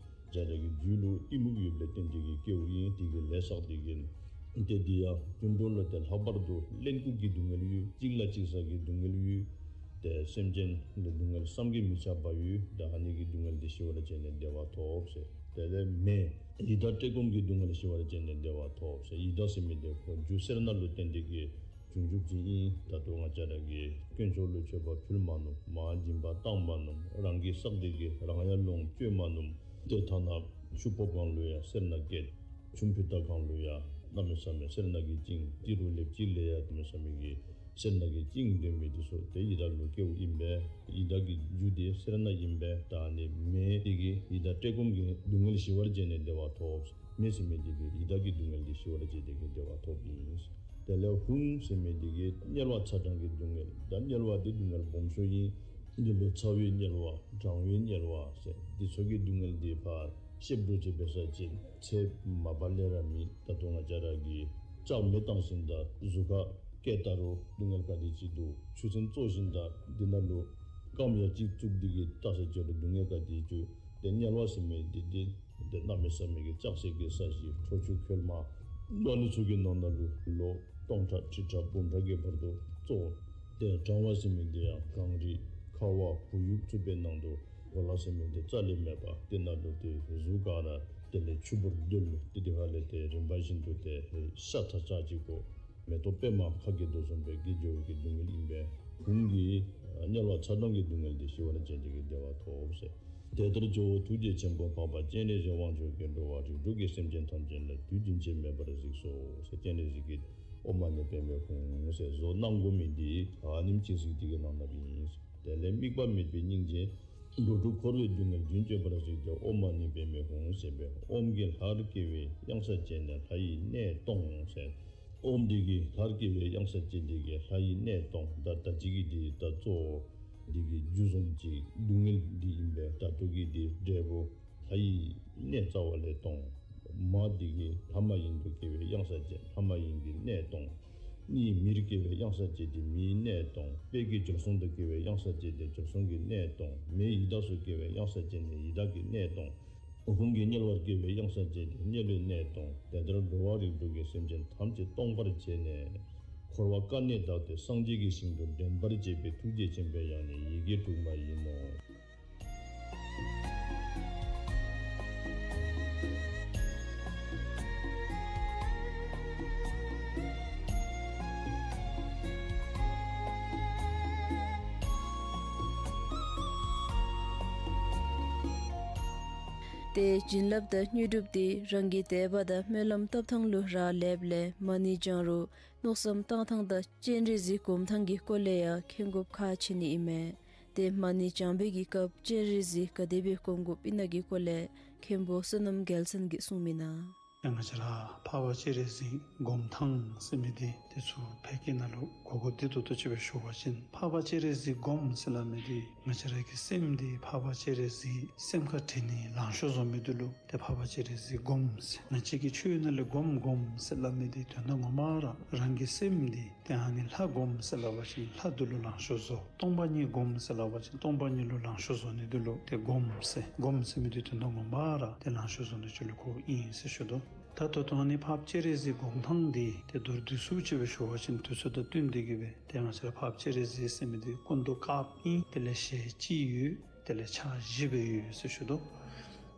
བྱ་བྱ་གི་རྒྱུད་ལུ་གཏི་མུག་ཡོདཔ་ལས་བརྟེན་ཏེ་གི་སྐྱེཝ་ཨིན། དེ་གི་ལས་བསགས་ཏེ་གི་ཏེ་འདི་ཡང་དུད་འགྲོ་ལུ་ཏེ་ལྷག་པར་དུ་གླེན་ལྐུགས་ཀྱི་སྡུག་བསྔལ་ཡོད། གཅིག་ལ་གཅིག་ཟ་གི་སྡུག་བསྔལ་ཡོད། ཏེ་སེམས་ཅན་ལུ་སྡུག་བསྔལ་བསམ་གྱིས་མི་ཁྱབ་པ་ཡོད། ད་ཨ་ནི་གི་སྡུག་བསྔལ་འདི་ཞི་བར་བྱས་ནས་བདེ་བ་ཐོབ་ཟེར། དེ་ལས་མེ་ཡི་དྭགས་བཀྲེས་སྐོམ་གྱི་སྡུག་བསྔལ་ཞི་བར་བྱས་ནས་བདེ་བ་ཐོབ་ཟེར། ཡི་དྭགས་ཟེར་མི་འདི་ཁོ་རྒྱུ་སེར་སྣ་ལུ་བརྟེན་ཏེ་གི་བྱུང་བྱུངམ་ཅིག་ཨིན། ད་ལྟོ་ང་བཅས་ར་གིས་དཀོན་མཆོག་ལུ་མཆོད་པ་ཕུལ་མ་ནུམ། མར་སྦྱིན་པ་བཏང་མ་ནུམ། རང་གིས་བསགས་ཏེ་གི་རང་ཡང་ལོངས་སྤྱོད་མ་ནུམ། ཏེ་ཐ་ན་ཆུ་ཕོརཔ་སྒང་ལུ་ཡང་སེར་སྣ་བཀལ། ཆུམ་ཕུད་ད་སྒང་ལུ་ཡང་གནམ་མེད་ས་མེད་སེར་སྣ་གིས་བཅིངས། ཏི་རུ་ལེབ་གཅིག་ལས་ཡང་གནམ་མེད་ས་མེད་ཀྱི་སེར་སྣ་གིས་བཅིངས་སྡོད་མི་འདི་ཚུ་ཏེ་ཡི་དྭགས་ལུ་སྐྱེཝ་ཨིན་པས། ཡི་དྭགས་ཀྱི་རྒྱུ་འདི་སེར་སྣ་ཨིན་པས། ད་ཨ་ནི་མེ་འདི་གིས་ཡི་དྭགས་བཀྲེས་སྐོམ་གྱི་སྡུག་བསྔལ་ཞི་བར་བྱས་ནས་བདེ་བ་ཐོབ། མེ་ཟེར་མི་འདི་གིས་ཡི་དྭགས་ཀྱི་སྡུག་བསྔལ་འདི་ཞི་བར་བྱས་ཏེ་གི་བདེ་བ་ཐོབ་ཨིན། དེ་ལས་ཧཱུྃ་ཟེར་མི་འདི་གིས་དམྱལ་བ་ཚ་གྲང་གི་སྡུག་བསྔལ། ད་དམྱལ་བ་འདི་སྡུག་བསྔལ་སྦོམ་ཤོས་ཨིན། འདི་ལུ་ཚ་བའི་དམྱལ་བ་གྲང་བའི་དམྱལ་བ་ཟེར་འདི་ཚུ་གི་སྡུག་བསྔལ་འདི་ཕར་བཤད་འགྱོ་ཅི་འབད་ས་ཅིན་ཚེ་མ་པ་ལས་ར་མི་ད་ལྟོ་ང་བཅས་ར་གིས་ལྕགས་མེ་བཏང་ཞིནམ་ད་གཟུགས་ཁར་བཀལ་བལྟ་རུང་སྡུག་བསྔལ་ག་དེ་ཅིག་འདུག། ཆུ་སྲིན་བཙོ་ཞིནམ་ད་འདི་ནང་ལུ་རྐངམ་ཡ་གཅིག་བཙུགས་ཏེ་གི་བལྟ་ས་ཅི་རུང་སྡུག་བསྔལ་ག་དེ་ཅིག། ཏེ་དམྱལ་བ་ཟེར་མི་འདི་འདི་ ཏེ་གནམ་མེད་ས་མེད་ཀྱི་ལྕགས་སྲེག་གི་ས་གཞི་ཁྲོ་ཆུ་ཁོལ་མ་ཨ་ནི་ཚུ་གི་ནང་ན་ལུ་ལོ་སྟོང་ཕྲག་ཁྲི་ཕྲག་འབུམ་ཕྲག་གི་བར་དུ་བཙོ། ཏེ་གྲང་བ་ཟེར་མི་འདི་ཡང་གངས་རི་ཁ་བ་བུ་ཡུག་ཚུ་སྦེ་ནང་དུ་གོ་ལ་ཟེར་མི་འདི་རྩ་ལས་མེད་པར་ཏེ་ནང་ལུ་ཏེ་གཟུགས་ག་ར་དེ་ལས་ཆུ་བུར་རྡོལ་ཏེ་དེ་ཁ་ལས་ཏེ་རིམ་པ་བཞིན་དུ་ཏེ་ཤ་ཚ་ཚ་ཅིག་གོ། མེ་ཏོག་པདྨ་ཁ་གྱེས་དོ་བཟུམ་སྦེ་དགེ་སྦྱོར་གྱི་སྡུག་བསྔལ་ཨིན་པས། གོང་གི་དམྱལ་བ་ཚ་གྲང་གི་སྡུག་བསྔལ་འདི་ཞི་བར་བྱེད་ཅིང་གི་བདེ་བ་ཐོབ་ཟེར། དེ་ལྟར་ཇོ་བོ་ཐུགས་རྗེ་ཆེན་པོ་འཕགས་པ་སྤྱན་རས་གཟིགས་དབང་ཕྱུག་གིས་འགྲོ་བ་རིགས་དྲུག་གི་སེམས་ཅན་ཐམས་ཅད་ལ་དུས་རྒྱུན་ཆད་མེད་པར་གཟིགས་སོ་ཟེར། སྤྱན་རས་གཟིགས་ཀྱིས་ཨོཾ་མ་ཎི་པདྨེ་ཧཱུྃ་ཟེར་བཟོ་གནང་དགོ་མི་འདི་ཨ་ནེམ་ཅིག་གཟིགས་ཏེ་གི་གནང་གནངམ་ཨིན། དེ་ལས་དམིགས་པ་མེད་པའི་སྙིང་རྗེས་འགྲོ་དྲུག་འཁོར་བའི་སྡུག་བསྔལ་རྒྱུན་གཅོད་པར་གཟིགས་ཏེ་ཨོཾ་མ་ཎི་པདྨེ་ཧཱུྃ་ཟེར་བའི་ཨོཾ་གྱིས་ལྷར་བསྐྱེད་པའི་གཡང་ས་བཅད་ནས་ལྷ་ཡི་གནས་སྟོང་ཟེར། ཨོཾ་འདི་གིས་ལྷར་བསྐྱེད་པའི་གཡང་ས་བཅད་འདི་གིས་ལྷ་ཡི་གནས་སྟོང་། ད་ད་ཅི་གི་འདི་ད་གཙོ་བོ་འདི་གི་རྒྱུ་བཟུམ་ཅིག་སྡུག་བསྔལ་འདི་ཨིན་པས། ད་ལྟོ་གི་འདི་འབྲས་བུ་ལྷ་ཡི་གནས་རྩ་བ་ལས་སྟོང་། མ་འདི་གིས་ལྷ་མ་ཡིན་དུ་སྐྱེ་བའི་གཡང་ས་བཅད་ལྷ་མ་ཡིན་གྱི་གནས་སྟོང་། གཉིས་མིར་སྐྱེ་བའི་གཡང་ས་བཅད་འདི་མིའི་གནས་སྟོང་། དཔལ་གྱི་འབྱོར་སྲུང་དུ་སྐྱེ་བའི་གཡང་ས་བཅད་འདི་འབྱོར་སྲུང་གི་གནས་སྟོང་། མེ་ཡི་དྭགས་སུ་སྐྱེ་བའི་གཡང་ས་བཅད་འདི་ཡི་དྭགས་ཀྱི་གནས་སྟོང་། ཧཱུྃ་གིས་དམྱལ་བར་སྐྱེ་བའི་གཡང་ས་བཅད་འདི་དམྱལ་བའི་གནས་སྟོང་། དེ་ལྟར་འགྲོ་བ་རིགས་དྲུག་གི་སེམས་ཅན་ཐམས་ཅད་སྟོང་པར་བྱས་ནས་འཁོར་བ་ཀ་ནས་དག་སྟེ་སངས་རྒྱས་ཀྱི་ཞིང་དུ་འདྲེན་པར་བྱེད་པའི་ཐུགས་རྗེ་ཆེན་པོའི་དབྱངས་ནི་ཡི་གེ་དྲུག་མ་ཡིན་ནོ། ཏེ་བྱིན་རླབས་དང་དངོས་གྲུབ་འདི་རང་གི་དད་པ་དང་སྨོན་ལམ་བཏབ་ཐངས་ལུ་རག་ལསཔ་ལས་མ་ཎི་བགྱང་རུང་མནོ་བསམ་བཏང་ཐངས་དང་སྤྱན་རས་གཟིགས་སྒོམ་ཐངས་ཀྱི་སྐོར་ལས་ཡང་མཁྱེན་དགོཔ་ཁག་ཆེ་ནི་ཨིན་མས། ཏེ་མ་ཎི་བགྱང་པའི་གི་སྐབས་སྤྱན་རས་གཟིགས་ག་དེ་སྦེ་སྒོམ་དགོཔ་ཨིན་ན་གི་སྐོར་ལས་མཁན་པོ་བསོད་ནམས་རྒྱལ་མཚན་གྱིས་གསུངས་མི་ནང་། ང་བཅས་ར་འཕགས་པ་སྤྱན་རས་གཟིགས་སྒོམ་ཐངས་ཟེར་མི་འདི་དེ་ཚུ་བོད་སྐད་ནང་ལུ་གོ་གོ་བདེ་ཏོག་ཏོ་ཅིག་སྦེ་ཞུ་བ་ཅིན་འཕགས་པ་སྤྱན་རས་གཟིགས་སྒོམ་ཟེར་སླབ་མི་འདི་ང་བཅས་ར་གི་སེམས་འདི་འཕགས་པ་སྤྱན་རས་གཟིགས་སེམས་ཁར་དྲན་ནི་ལང་ཤོར་བཟོ་མི་འདི་ལུ་ཏེ་འཕགས་པ་སྤྱན་རས་གཟིགས་སྒོམ་ཟེར། ང་བཅས་ཀྱི་ཆོས་ནང་ལས་སྒོམ་སྒོམ་ཟེར་སླབ་མི་འདི་དོན་དག་ངོ་མ་ར་རང་གི་སེམས་འདི་ཏེ་ཨ་ནི་ལྷ་སྒོམ་ཟེར་སླབ་པ་ཅིན་ལྷ་འདི་ལུ་ལང་ཤོར་བཟོ། སྟོང་པ་ཉིད་སྒོམ་ཟེར་སླབ་པ་ཅིན་སྟོང་པ་ཉིད་ལུ་ལང་ཤོར་བཟོ་ནི་འདི་ལུ་ཏེ་སྒོམ་ཟེར། སྒོམ་ཟེར་མི་འདི་དོན་དག་ངོ་མ་ར་ཏེ་ལང་ཤོར་བཟོ་ནི་ཅིག་ལུ་གོཝ་ཨིན་ཟེར་ཞུ་དོ། ད་ད་ལྟོ་ཨ་ནི་འཕགས་པ་སྤྱན་རས་གཟིགས་སྒོམ་ཐངས་འདི་ཏེ་མདོར་བསྡུས་སུ་ཅིག་སྦེ་ཞུ་བ་ཅིན་དུས་ཚོད་དང་བསྟུན་ཏེ་གི་སྦེ་ཏེ་ང་བཅས་ར་འཕགས་པ་སྤྱན་རས་གཟིགས་ཟེར་མི་འདི་སྐུ་མདོག་དཀརཔོ་ཨིན། དེ་ལས་ཞལ་གཅིག་ཡོད། དེ་ལས་ཕྱག་བཞི་སྦེ་ཡོད་ཟེར་ཞུ་དོ།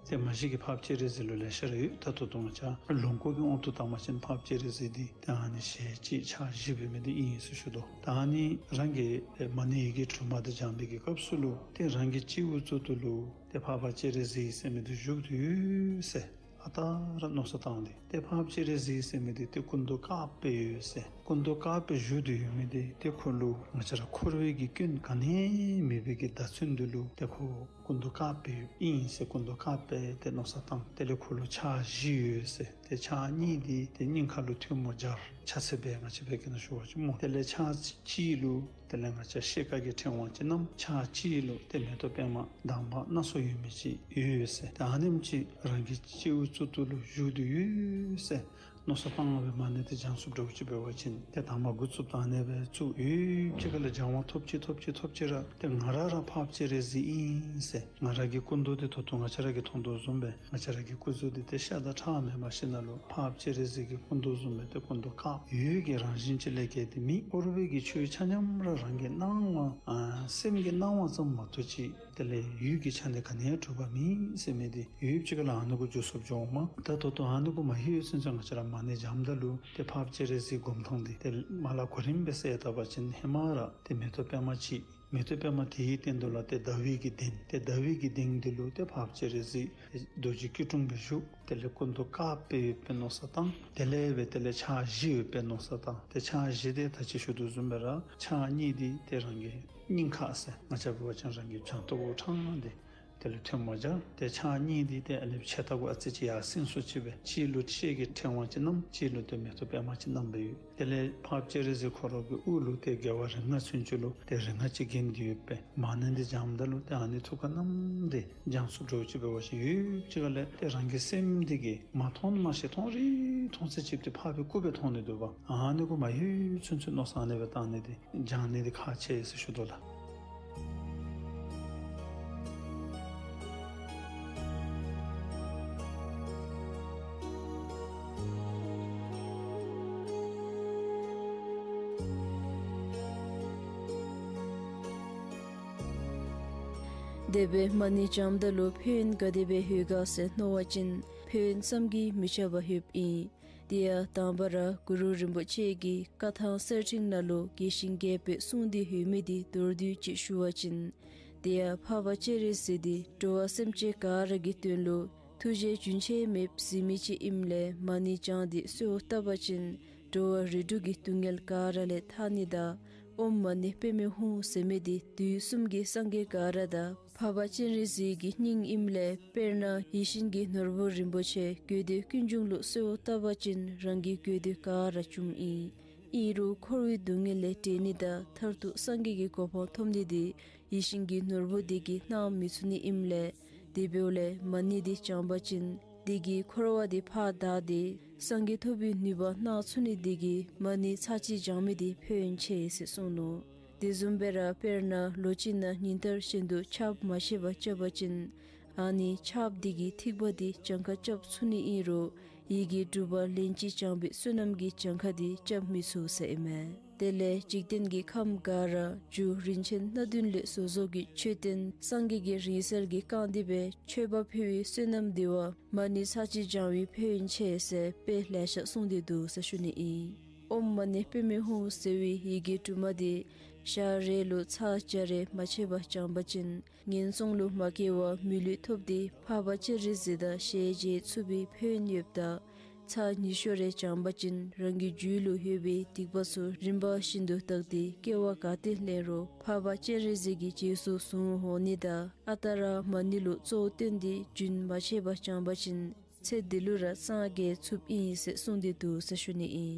ཏེ་མ་གཞི་གི་འཕགས་པ་སྤྱན་རས་གཟིགས་ལུ་ལེ་ཤ་ར་ཡོད། ད་ལྟོ་ང་བཅས་ལོངས་སྐུ་གི་དབང་དུ་བཏང་བ་ཅིན་འཕགས་པ་སྤྱན་རས་གཟིགས་འདི་ཏེ་ཨ་ནི་ཞལ་གཅིག་ཕྱག་བཞི་འབད་མི་འདི་ཨིན་ཟེར་ཞུ་དོ། ད་ཨ་ནི་རང་གིས་མ་ཎི་ཡི་གེ་དྲུག་མ་འདི་བགྱང་པའི་གི་སྐབས་སུ་ལུ་ཏེ་རང་གི་སྤྱི་བོའི་གཙུག་ཏོར་ལུ་ཏེ་འཕགས་པ་སྤྱན་རས་གཟིགས་ཟེར་མི་འདི་བཞུགས་ཏེ་ཡོད་ཟེར་ཨ་རྟག་ར་མནོ་བསམ་བཏང་སྟེ་ཏེ་འཕགས་པ་སྤྱན་རས་གཟིགས་ཟེར་མི་འདི་ཏེ་སྐུ་མདོག་དཀརཔོ་སྦེ་ཡོད་ཟེར། སྐུ་མདོག་དཀརཔོ་སྦེ་བཞུགས་ཏེ་ཡོད་མི་འདི་ཏེ་ཁོ་ལུ་ང་བཅས་ར་འཁོར་བའི་གི་སྐྱོན་ག་ནི་མེད་པའི་གི་བརྡ་མཚོན་འདི་ལུ་ཏེ་ཁོ་སྐུ་མདོག་དཀརཔོ་སྦེ་ཨིན་ཟེར། སྐུ་མདོག་དཀརཔོ་སྦེ་ཏེ་མནོ་བསམ་བཏང་། དེ་ལས་ཁོ་ལུ་ཕྱག་བཞི་ཡོད་ཟེར། ཏེ་ཕྱག་གཉིས་འདི་ཏེ་སྙིང་ཁ་ལུ་ཐལ་མོ་སྦྱར་ཕྱག་འཚལ་སྦེ་ང་བཅས་བོད་སྐད་ནང་ཞུ་བ་ཅིན་སྨོ། དེ་ལས་ཕྱག་གཅིག་ལུ་དེ་ལས་ང་བཅས་ཤེལ་དཀར་གྱི་ཕྲེང་བ་ཅིག་བསྣམས། ཕྱག་གཅིག་ལུ་ཏེ་མེ་ཏོག་པདྨ་དྭངས་པ་སྣ་ཚོགས་ཡོད་མི་ཅིག་ཡོད་ཟེར། ཏེ་ཨ་ནེམ་ཅིག་རང་གི་སྤྱི་བོའི་གཙུག་ཏོར་ལུ་བཞུགས་ཏེ་ཡོད་ཟེར་མནོ་བསམ་བཏང་སྦེ་མ་ཎི་འདི་བགྱང་ཚུགསཔ་འདྲཝ་ཅིག་འབད་བ་ཅིན་ཏེ་དང་པ་འགོ་བཙུགསཔ་ད་ཨ་ནེ་སྦེ་བཙུགས། ཡུདཔ་ཅིག་ཁ་ལས་སྦྱང་བ་ཐོབ་ཅི་ཐོབ་ཅི་ཐོབ་ཅི་ར་ཏེ་ང་ར་ར་འཕགས་པ་སྤྱན་རས་གཟིགས་ཨིན་ཟེར། ང་ར་གི་སྐུ་མདོག་འདི་ད་ལྟོ་ང་བཅས་ར་གིས་མཐོང་དོ་བཟུམ་སྦེ་ང་བཅས་ར་གི་སྐུ་གཟུགས་འདི་ཏེ་ཤ་དང་ཁྲག་མེན་པར་ཤིང་ནང་ལུ་འཕགས་པ་སྤྱན་རས་གཟིགས་ཀྱི་སྐུ་མདོག་བཟུམ་སྦེ་ཏེ་སྐུ་མདོག་དཀརཔོ་འོད་ཀྱི་རང་བཞིན་ཅིག་ལས་བརྒལ་ཏེ་མེད། འཁོར་བའི་གི་ཆོས་ཆ་མཉམ་ར་རང་གི་སྣང་བ་ཨ་སེམས་ཀྱི་སྣང་བ་ཙམ་མ་གཏོགས་ཅིག་དེ་ལས་ཡུལ་གྱི་ཆ་ནས་ག་ནི་ཡང་གྲུབ་པ་མེད་ཟེར་མི་འདི་ཡུདཔ་ཅིག་ཁ་ལས་ཨ་ནི་གུ་འགྱོ་ཚུགསཔ་འགྱོཝ་མས། ད་ད་ལྟོ་ཨ་ནི་གུ་མ་ལྷོད་ཚུན་ཚོད་ང་བཅས་ར་མ་ཎི་བགྱངམ་ད་ལུ་ཏེ་འཕགས་པ་སྤྱན་རས་གཟིགས་སྒོམ་ཐངས་འདི་ཏེ་མ་ལ་གོ་རིམ་སྦེ་བསལ་བཏང་བ་ཅིན་ཧེ་མ་ར་ཏེ་མེ་ཏོག་པདྨ་གཅིག། མེ་ཏོག་པདྨ་དེའི་སྟེང་དུ་ལུ་ཏེ་ཟླ་བའི་གི་གདན། ཏེ་ཟླ་བའི་གི་གདན་འདི་ལུ་ཏེ་འཕགས་པ་སྤྱན་རས་གཟིགས་རྡོ་རྗེ་སྐྱིལ་ཀྲུང་སྦེ་བཞུགས། དེ་ལས་སྐུ་མདོག་དཀརཔོ་སྦེ་ཡོདཔ་སྦེ་མནོ་བསམ་བཏང་། དེ་ལས་སྦེ་དེ་ལས་ཕྱག་བཞི་ཡོདཔ་སྦེ་མནོ་བསམ་བཏང་། ཏེ་ཕྱག་བཞི་འདི་ད་ཅི་ཞུ་དོ་བཟུམ་སྦེ་ར་ཕྱག་གཉིས་འདི་ཏེ་རང་གི་སྙིང་ཁ་ཟེར་ང་བཅས་འབད་བ་ཅིན་རང་གི་བྱང་ལྟག་གུ་དྲངས་ཏེ་དེ་ལུ་ཐལ་མོ་སྦྱར། ཏེ་ཕྱག་གཉིས་འདི་ཏེ་ཨ་ནི་ཕྱག་ལྟག་གུ་ཨ་ཙི་ཅིག་ཡར་སེང་སུ་ཅིག་སྦེ་གཅིག་ལུ་ཤེལ་གྱི་ཕྲེང་བ་ཅིག་བསྣམས། གཅིག་ལུ་ཏེ་མེ་ཏོག་པདྨ་ཅིག་བསྣམས་སྦེ་ཡོད། དེ་ལས་འཕགས་པ་སྤྱན་རས་གཟིགས་ཁོ་ར་གི་དབུ་ལུ་ཏེ་རྒྱལ་བ་རིགས་ལྔ་ཚུན་ཆད་ལུ་ཏེ་རིགས་ལྔ་ཅིག་བརྒྱན་ཏེ་ཡོད་པས། མ་ཎི་འདི་བགྱངམ་ད་ལུ་ཏེ་ཨ་ནི་ཐུགས་ཁར་བསྣམས་ཏེ་བགྱང་ཚུགསཔ་འདྲཝ་ཅིག་འབད་བ་ཅིན་ཡུདཔ་ཅིག་ཁ་ལས་ཏེ་རང་གི་སེམས་འདི་གིས་མ་མཐོང་མ་ཤེས་མཐོང་རིགས་མཐོང་ཚད་ཅིག་ཏེ་འཕགས་པའི་སྐུ་སྦེ་མཐོང་ནི་འདུག་པ། ཨ་ནི་གུ་མ་ལྷོད་ཚུན་ཚོད་མནོ་བསམ་ཨ་ནེ་སྦེ་བཏང་ནི་འདི་བགྱང་ནི་འདི་ཁག་ཆེ་ཟེར་ཞུ་དོ་ལགས། དེ་སྦེ་མ་ཎི་བགྱངམ་ད་ལུ་ཕན་ཡོན་ག་དེ་སྦེ་ཡོད་ག་ཟེར་མནོ་བ་ཅིན་ཕན་ཡོན་བསམ་གྱིས་མི་ཁྱབ་པ་ཡོདཔ་ཨིན། དེ་ཡང་དང་པ་ར་གུ་རུ་རིན་པོ་ཆེ་གིས་བཀའ་ཐང་གསེར་ཕྲེང་ནང་ལུ་རྒྱས་ཤིང་རྒྱས་པར་གསུངས་ཏེ་ཡོད་མི་དེ་མདོར་བསྡུས་ཅིག་ཞུ་བ་ཅིན། དེ་ཡང་འཕགས་པ་སྤྱན་རས་གཟིགས་དེ་འགྲོ་བ་སེམས་ཅན་ག་ར་གི་དོན་ལུ་ཐུགས་རྗེ་རྒྱུན་ཆད་མེདཔ་གཟིགས་མི་ཅིག་ཨིནམ་ལས་མ་ཎི་བགྱངས་ཏེ་གསོལཝ་བཏབ་པ་ཅིན་འགྲོ་བ་རིགས་དྲུག་གི་སྡུག་བསྔལ་ག་ར་ལས་ཐར་ནི་དང་ཨོཾ་མ་ཎི་པདྨེ་ཧཱུྃ་ཟེར་མི་དེ་དུས་གསུམ་གྱི་སངས་རྒྱས་ག་ར་དང་འཕགས་པ་སྤྱན་རས་གཟིགས་ཀྱི་སྙིང་ཨིནམ་ལས། དཔེར་ན་ཡིད་བཞིན་གྱི་ནོར་བུ་རིན་པོ་ཆེ་དགོས་འདོད་ཀུན་འབྱུང་ལུ་གསོལཝ་བཏབ་པ་ཅིན་རང་གི་དགོས་འདོད་ག་ར་འབྱུངམ་ཨིན། ཨིན་རུང་འཁོར་བའི་སྡུག་བསྔལ་ལས་འདྲེན་ནི་དང་མཐར་ཐུག་སངས་རྒྱས་ཀྱི་གོ་འཕང་ཐོབ་ནི་དེ་ཡིད་བཞིན་གྱི་ནོར་བུ་དེ་གིས་གནང་མི་ཚུགས་ནི་ཨིནམ་ལས། དེ་འབདཝ་ལས་མ་ཎི་དེ་བགྱང་པ་ཅིན་དེ་གིས་འཁོར་བ་དེ་ཕར་བདའ་སྟེ་སངས་རྒྱས་ཐོབ་པའི་ནུས་པ་གནང་ཚུགས་ནི་དེ་གིས་མ་ཎི་ཚར་གཅིག་བགྱང་མི་དེ་ཕན་ཡོན་ཆེ་ཟེར་གསུངས་ནུག། དེ་བཟུམ་སྦེ་ར་དཔེར་ན་ལོ་གཅིག་ནང་ཉིན་ལྟར་བཞིན་དུ་ཆརཔ་མ་ཆད་པར་རྐྱབ་པ་ཅིན་ཨ་ནི་ཆརཔ་དེ་གིས་ཐིགས་པ་དེ་གྱངས་ཁ་རྐྱབ་ཚུགས་ནི་ཨིན་རུང་ཡི་གེ་དྲུག་པ་ལན་གཅིག་བགྱང་པའི་བསོད་ནམས་ཀྱི་གྱངས་ཁ་དེ་རྐྱབ་མི་ཚུགས་ཟེར་ཨིན་མས། དེ་ལས་འཇིག་རྟེན་གྱི་ཁམས་ག་ར་རྒྱུ་རིན་ཆེན་སྣ་བདུན་ལས་བཟོ་བཟོཝ་གི་མཆོད་རྟེན་སངས་རྒྱས་ཀྱི་རིང་བསྲེལ་གྱིས་བཀང་སྟེ་སྦེ་མཆོད་པ་ཕུལ་བའི་བསོད་ནམས་དེ་བ་མ་ཎི་ཚར་གཅིག་བགྱང་བའི་ཕན་ཡོན་ཆེ་ཟེར་དཔེ་ལེ་ཤ་གསུངས་ཏེ་འདུག་ཟེར་ཞུ་ནི་ཨིན། ཨོཾ་མ་ཎི་པདྨེ་ཧཱུྃ་ཟེར་བའི་ཡི་གེ་དྲུག་མ་དེ་ཞག་རེ་ལུ་ཚར་བརྒྱ་རེ་མ་ཆད་པར་བགྱང་པ་ཅིན་ངན་སོང་ལུ་མ་སྐྱེ་བར་མི་ལུས་ཐོབ་སྟེ་འཕགས་པ་སྤྱན་རས་གཟིགས་དང་ཞལ་མཇལ་ཚུགས་པའི་ཕན་ཡོན་ཡོདཔ་ད། ཚར་ཉི་ཤུ་རེ་བགྱང་པ་ཅིན་རང་གི་རྒྱུད་ལུ་ཡོད་པའི་སྡིག་པ་ཚུ་རིམ་པ་བཞིན་དུ་དག་སྟེ་སྐྱེ་བ་ག་ཏེ་ལེན་རུང་འཕགས་པ་སྤྱན་རས་གཟིགས་ཀྱི་རྗེས་སུ་བཟུང་འོང་ནི་དང་ཨ་རྟག་ར་མ་ཎི་ལུ་གཙོ་བོ་བསྟེན་ཏེ་རྒྱུན་མ་ཆད་པར་བགྱང་པ་ཅིན་ཚེ་འདི་ལུ་ར་སངས་རྒྱས་ཚུགསཔ་ཨིན་ཟེར་གསུངས་ཏེ་འདུག་ཟེར་ཞུ་ནི་ཨིན།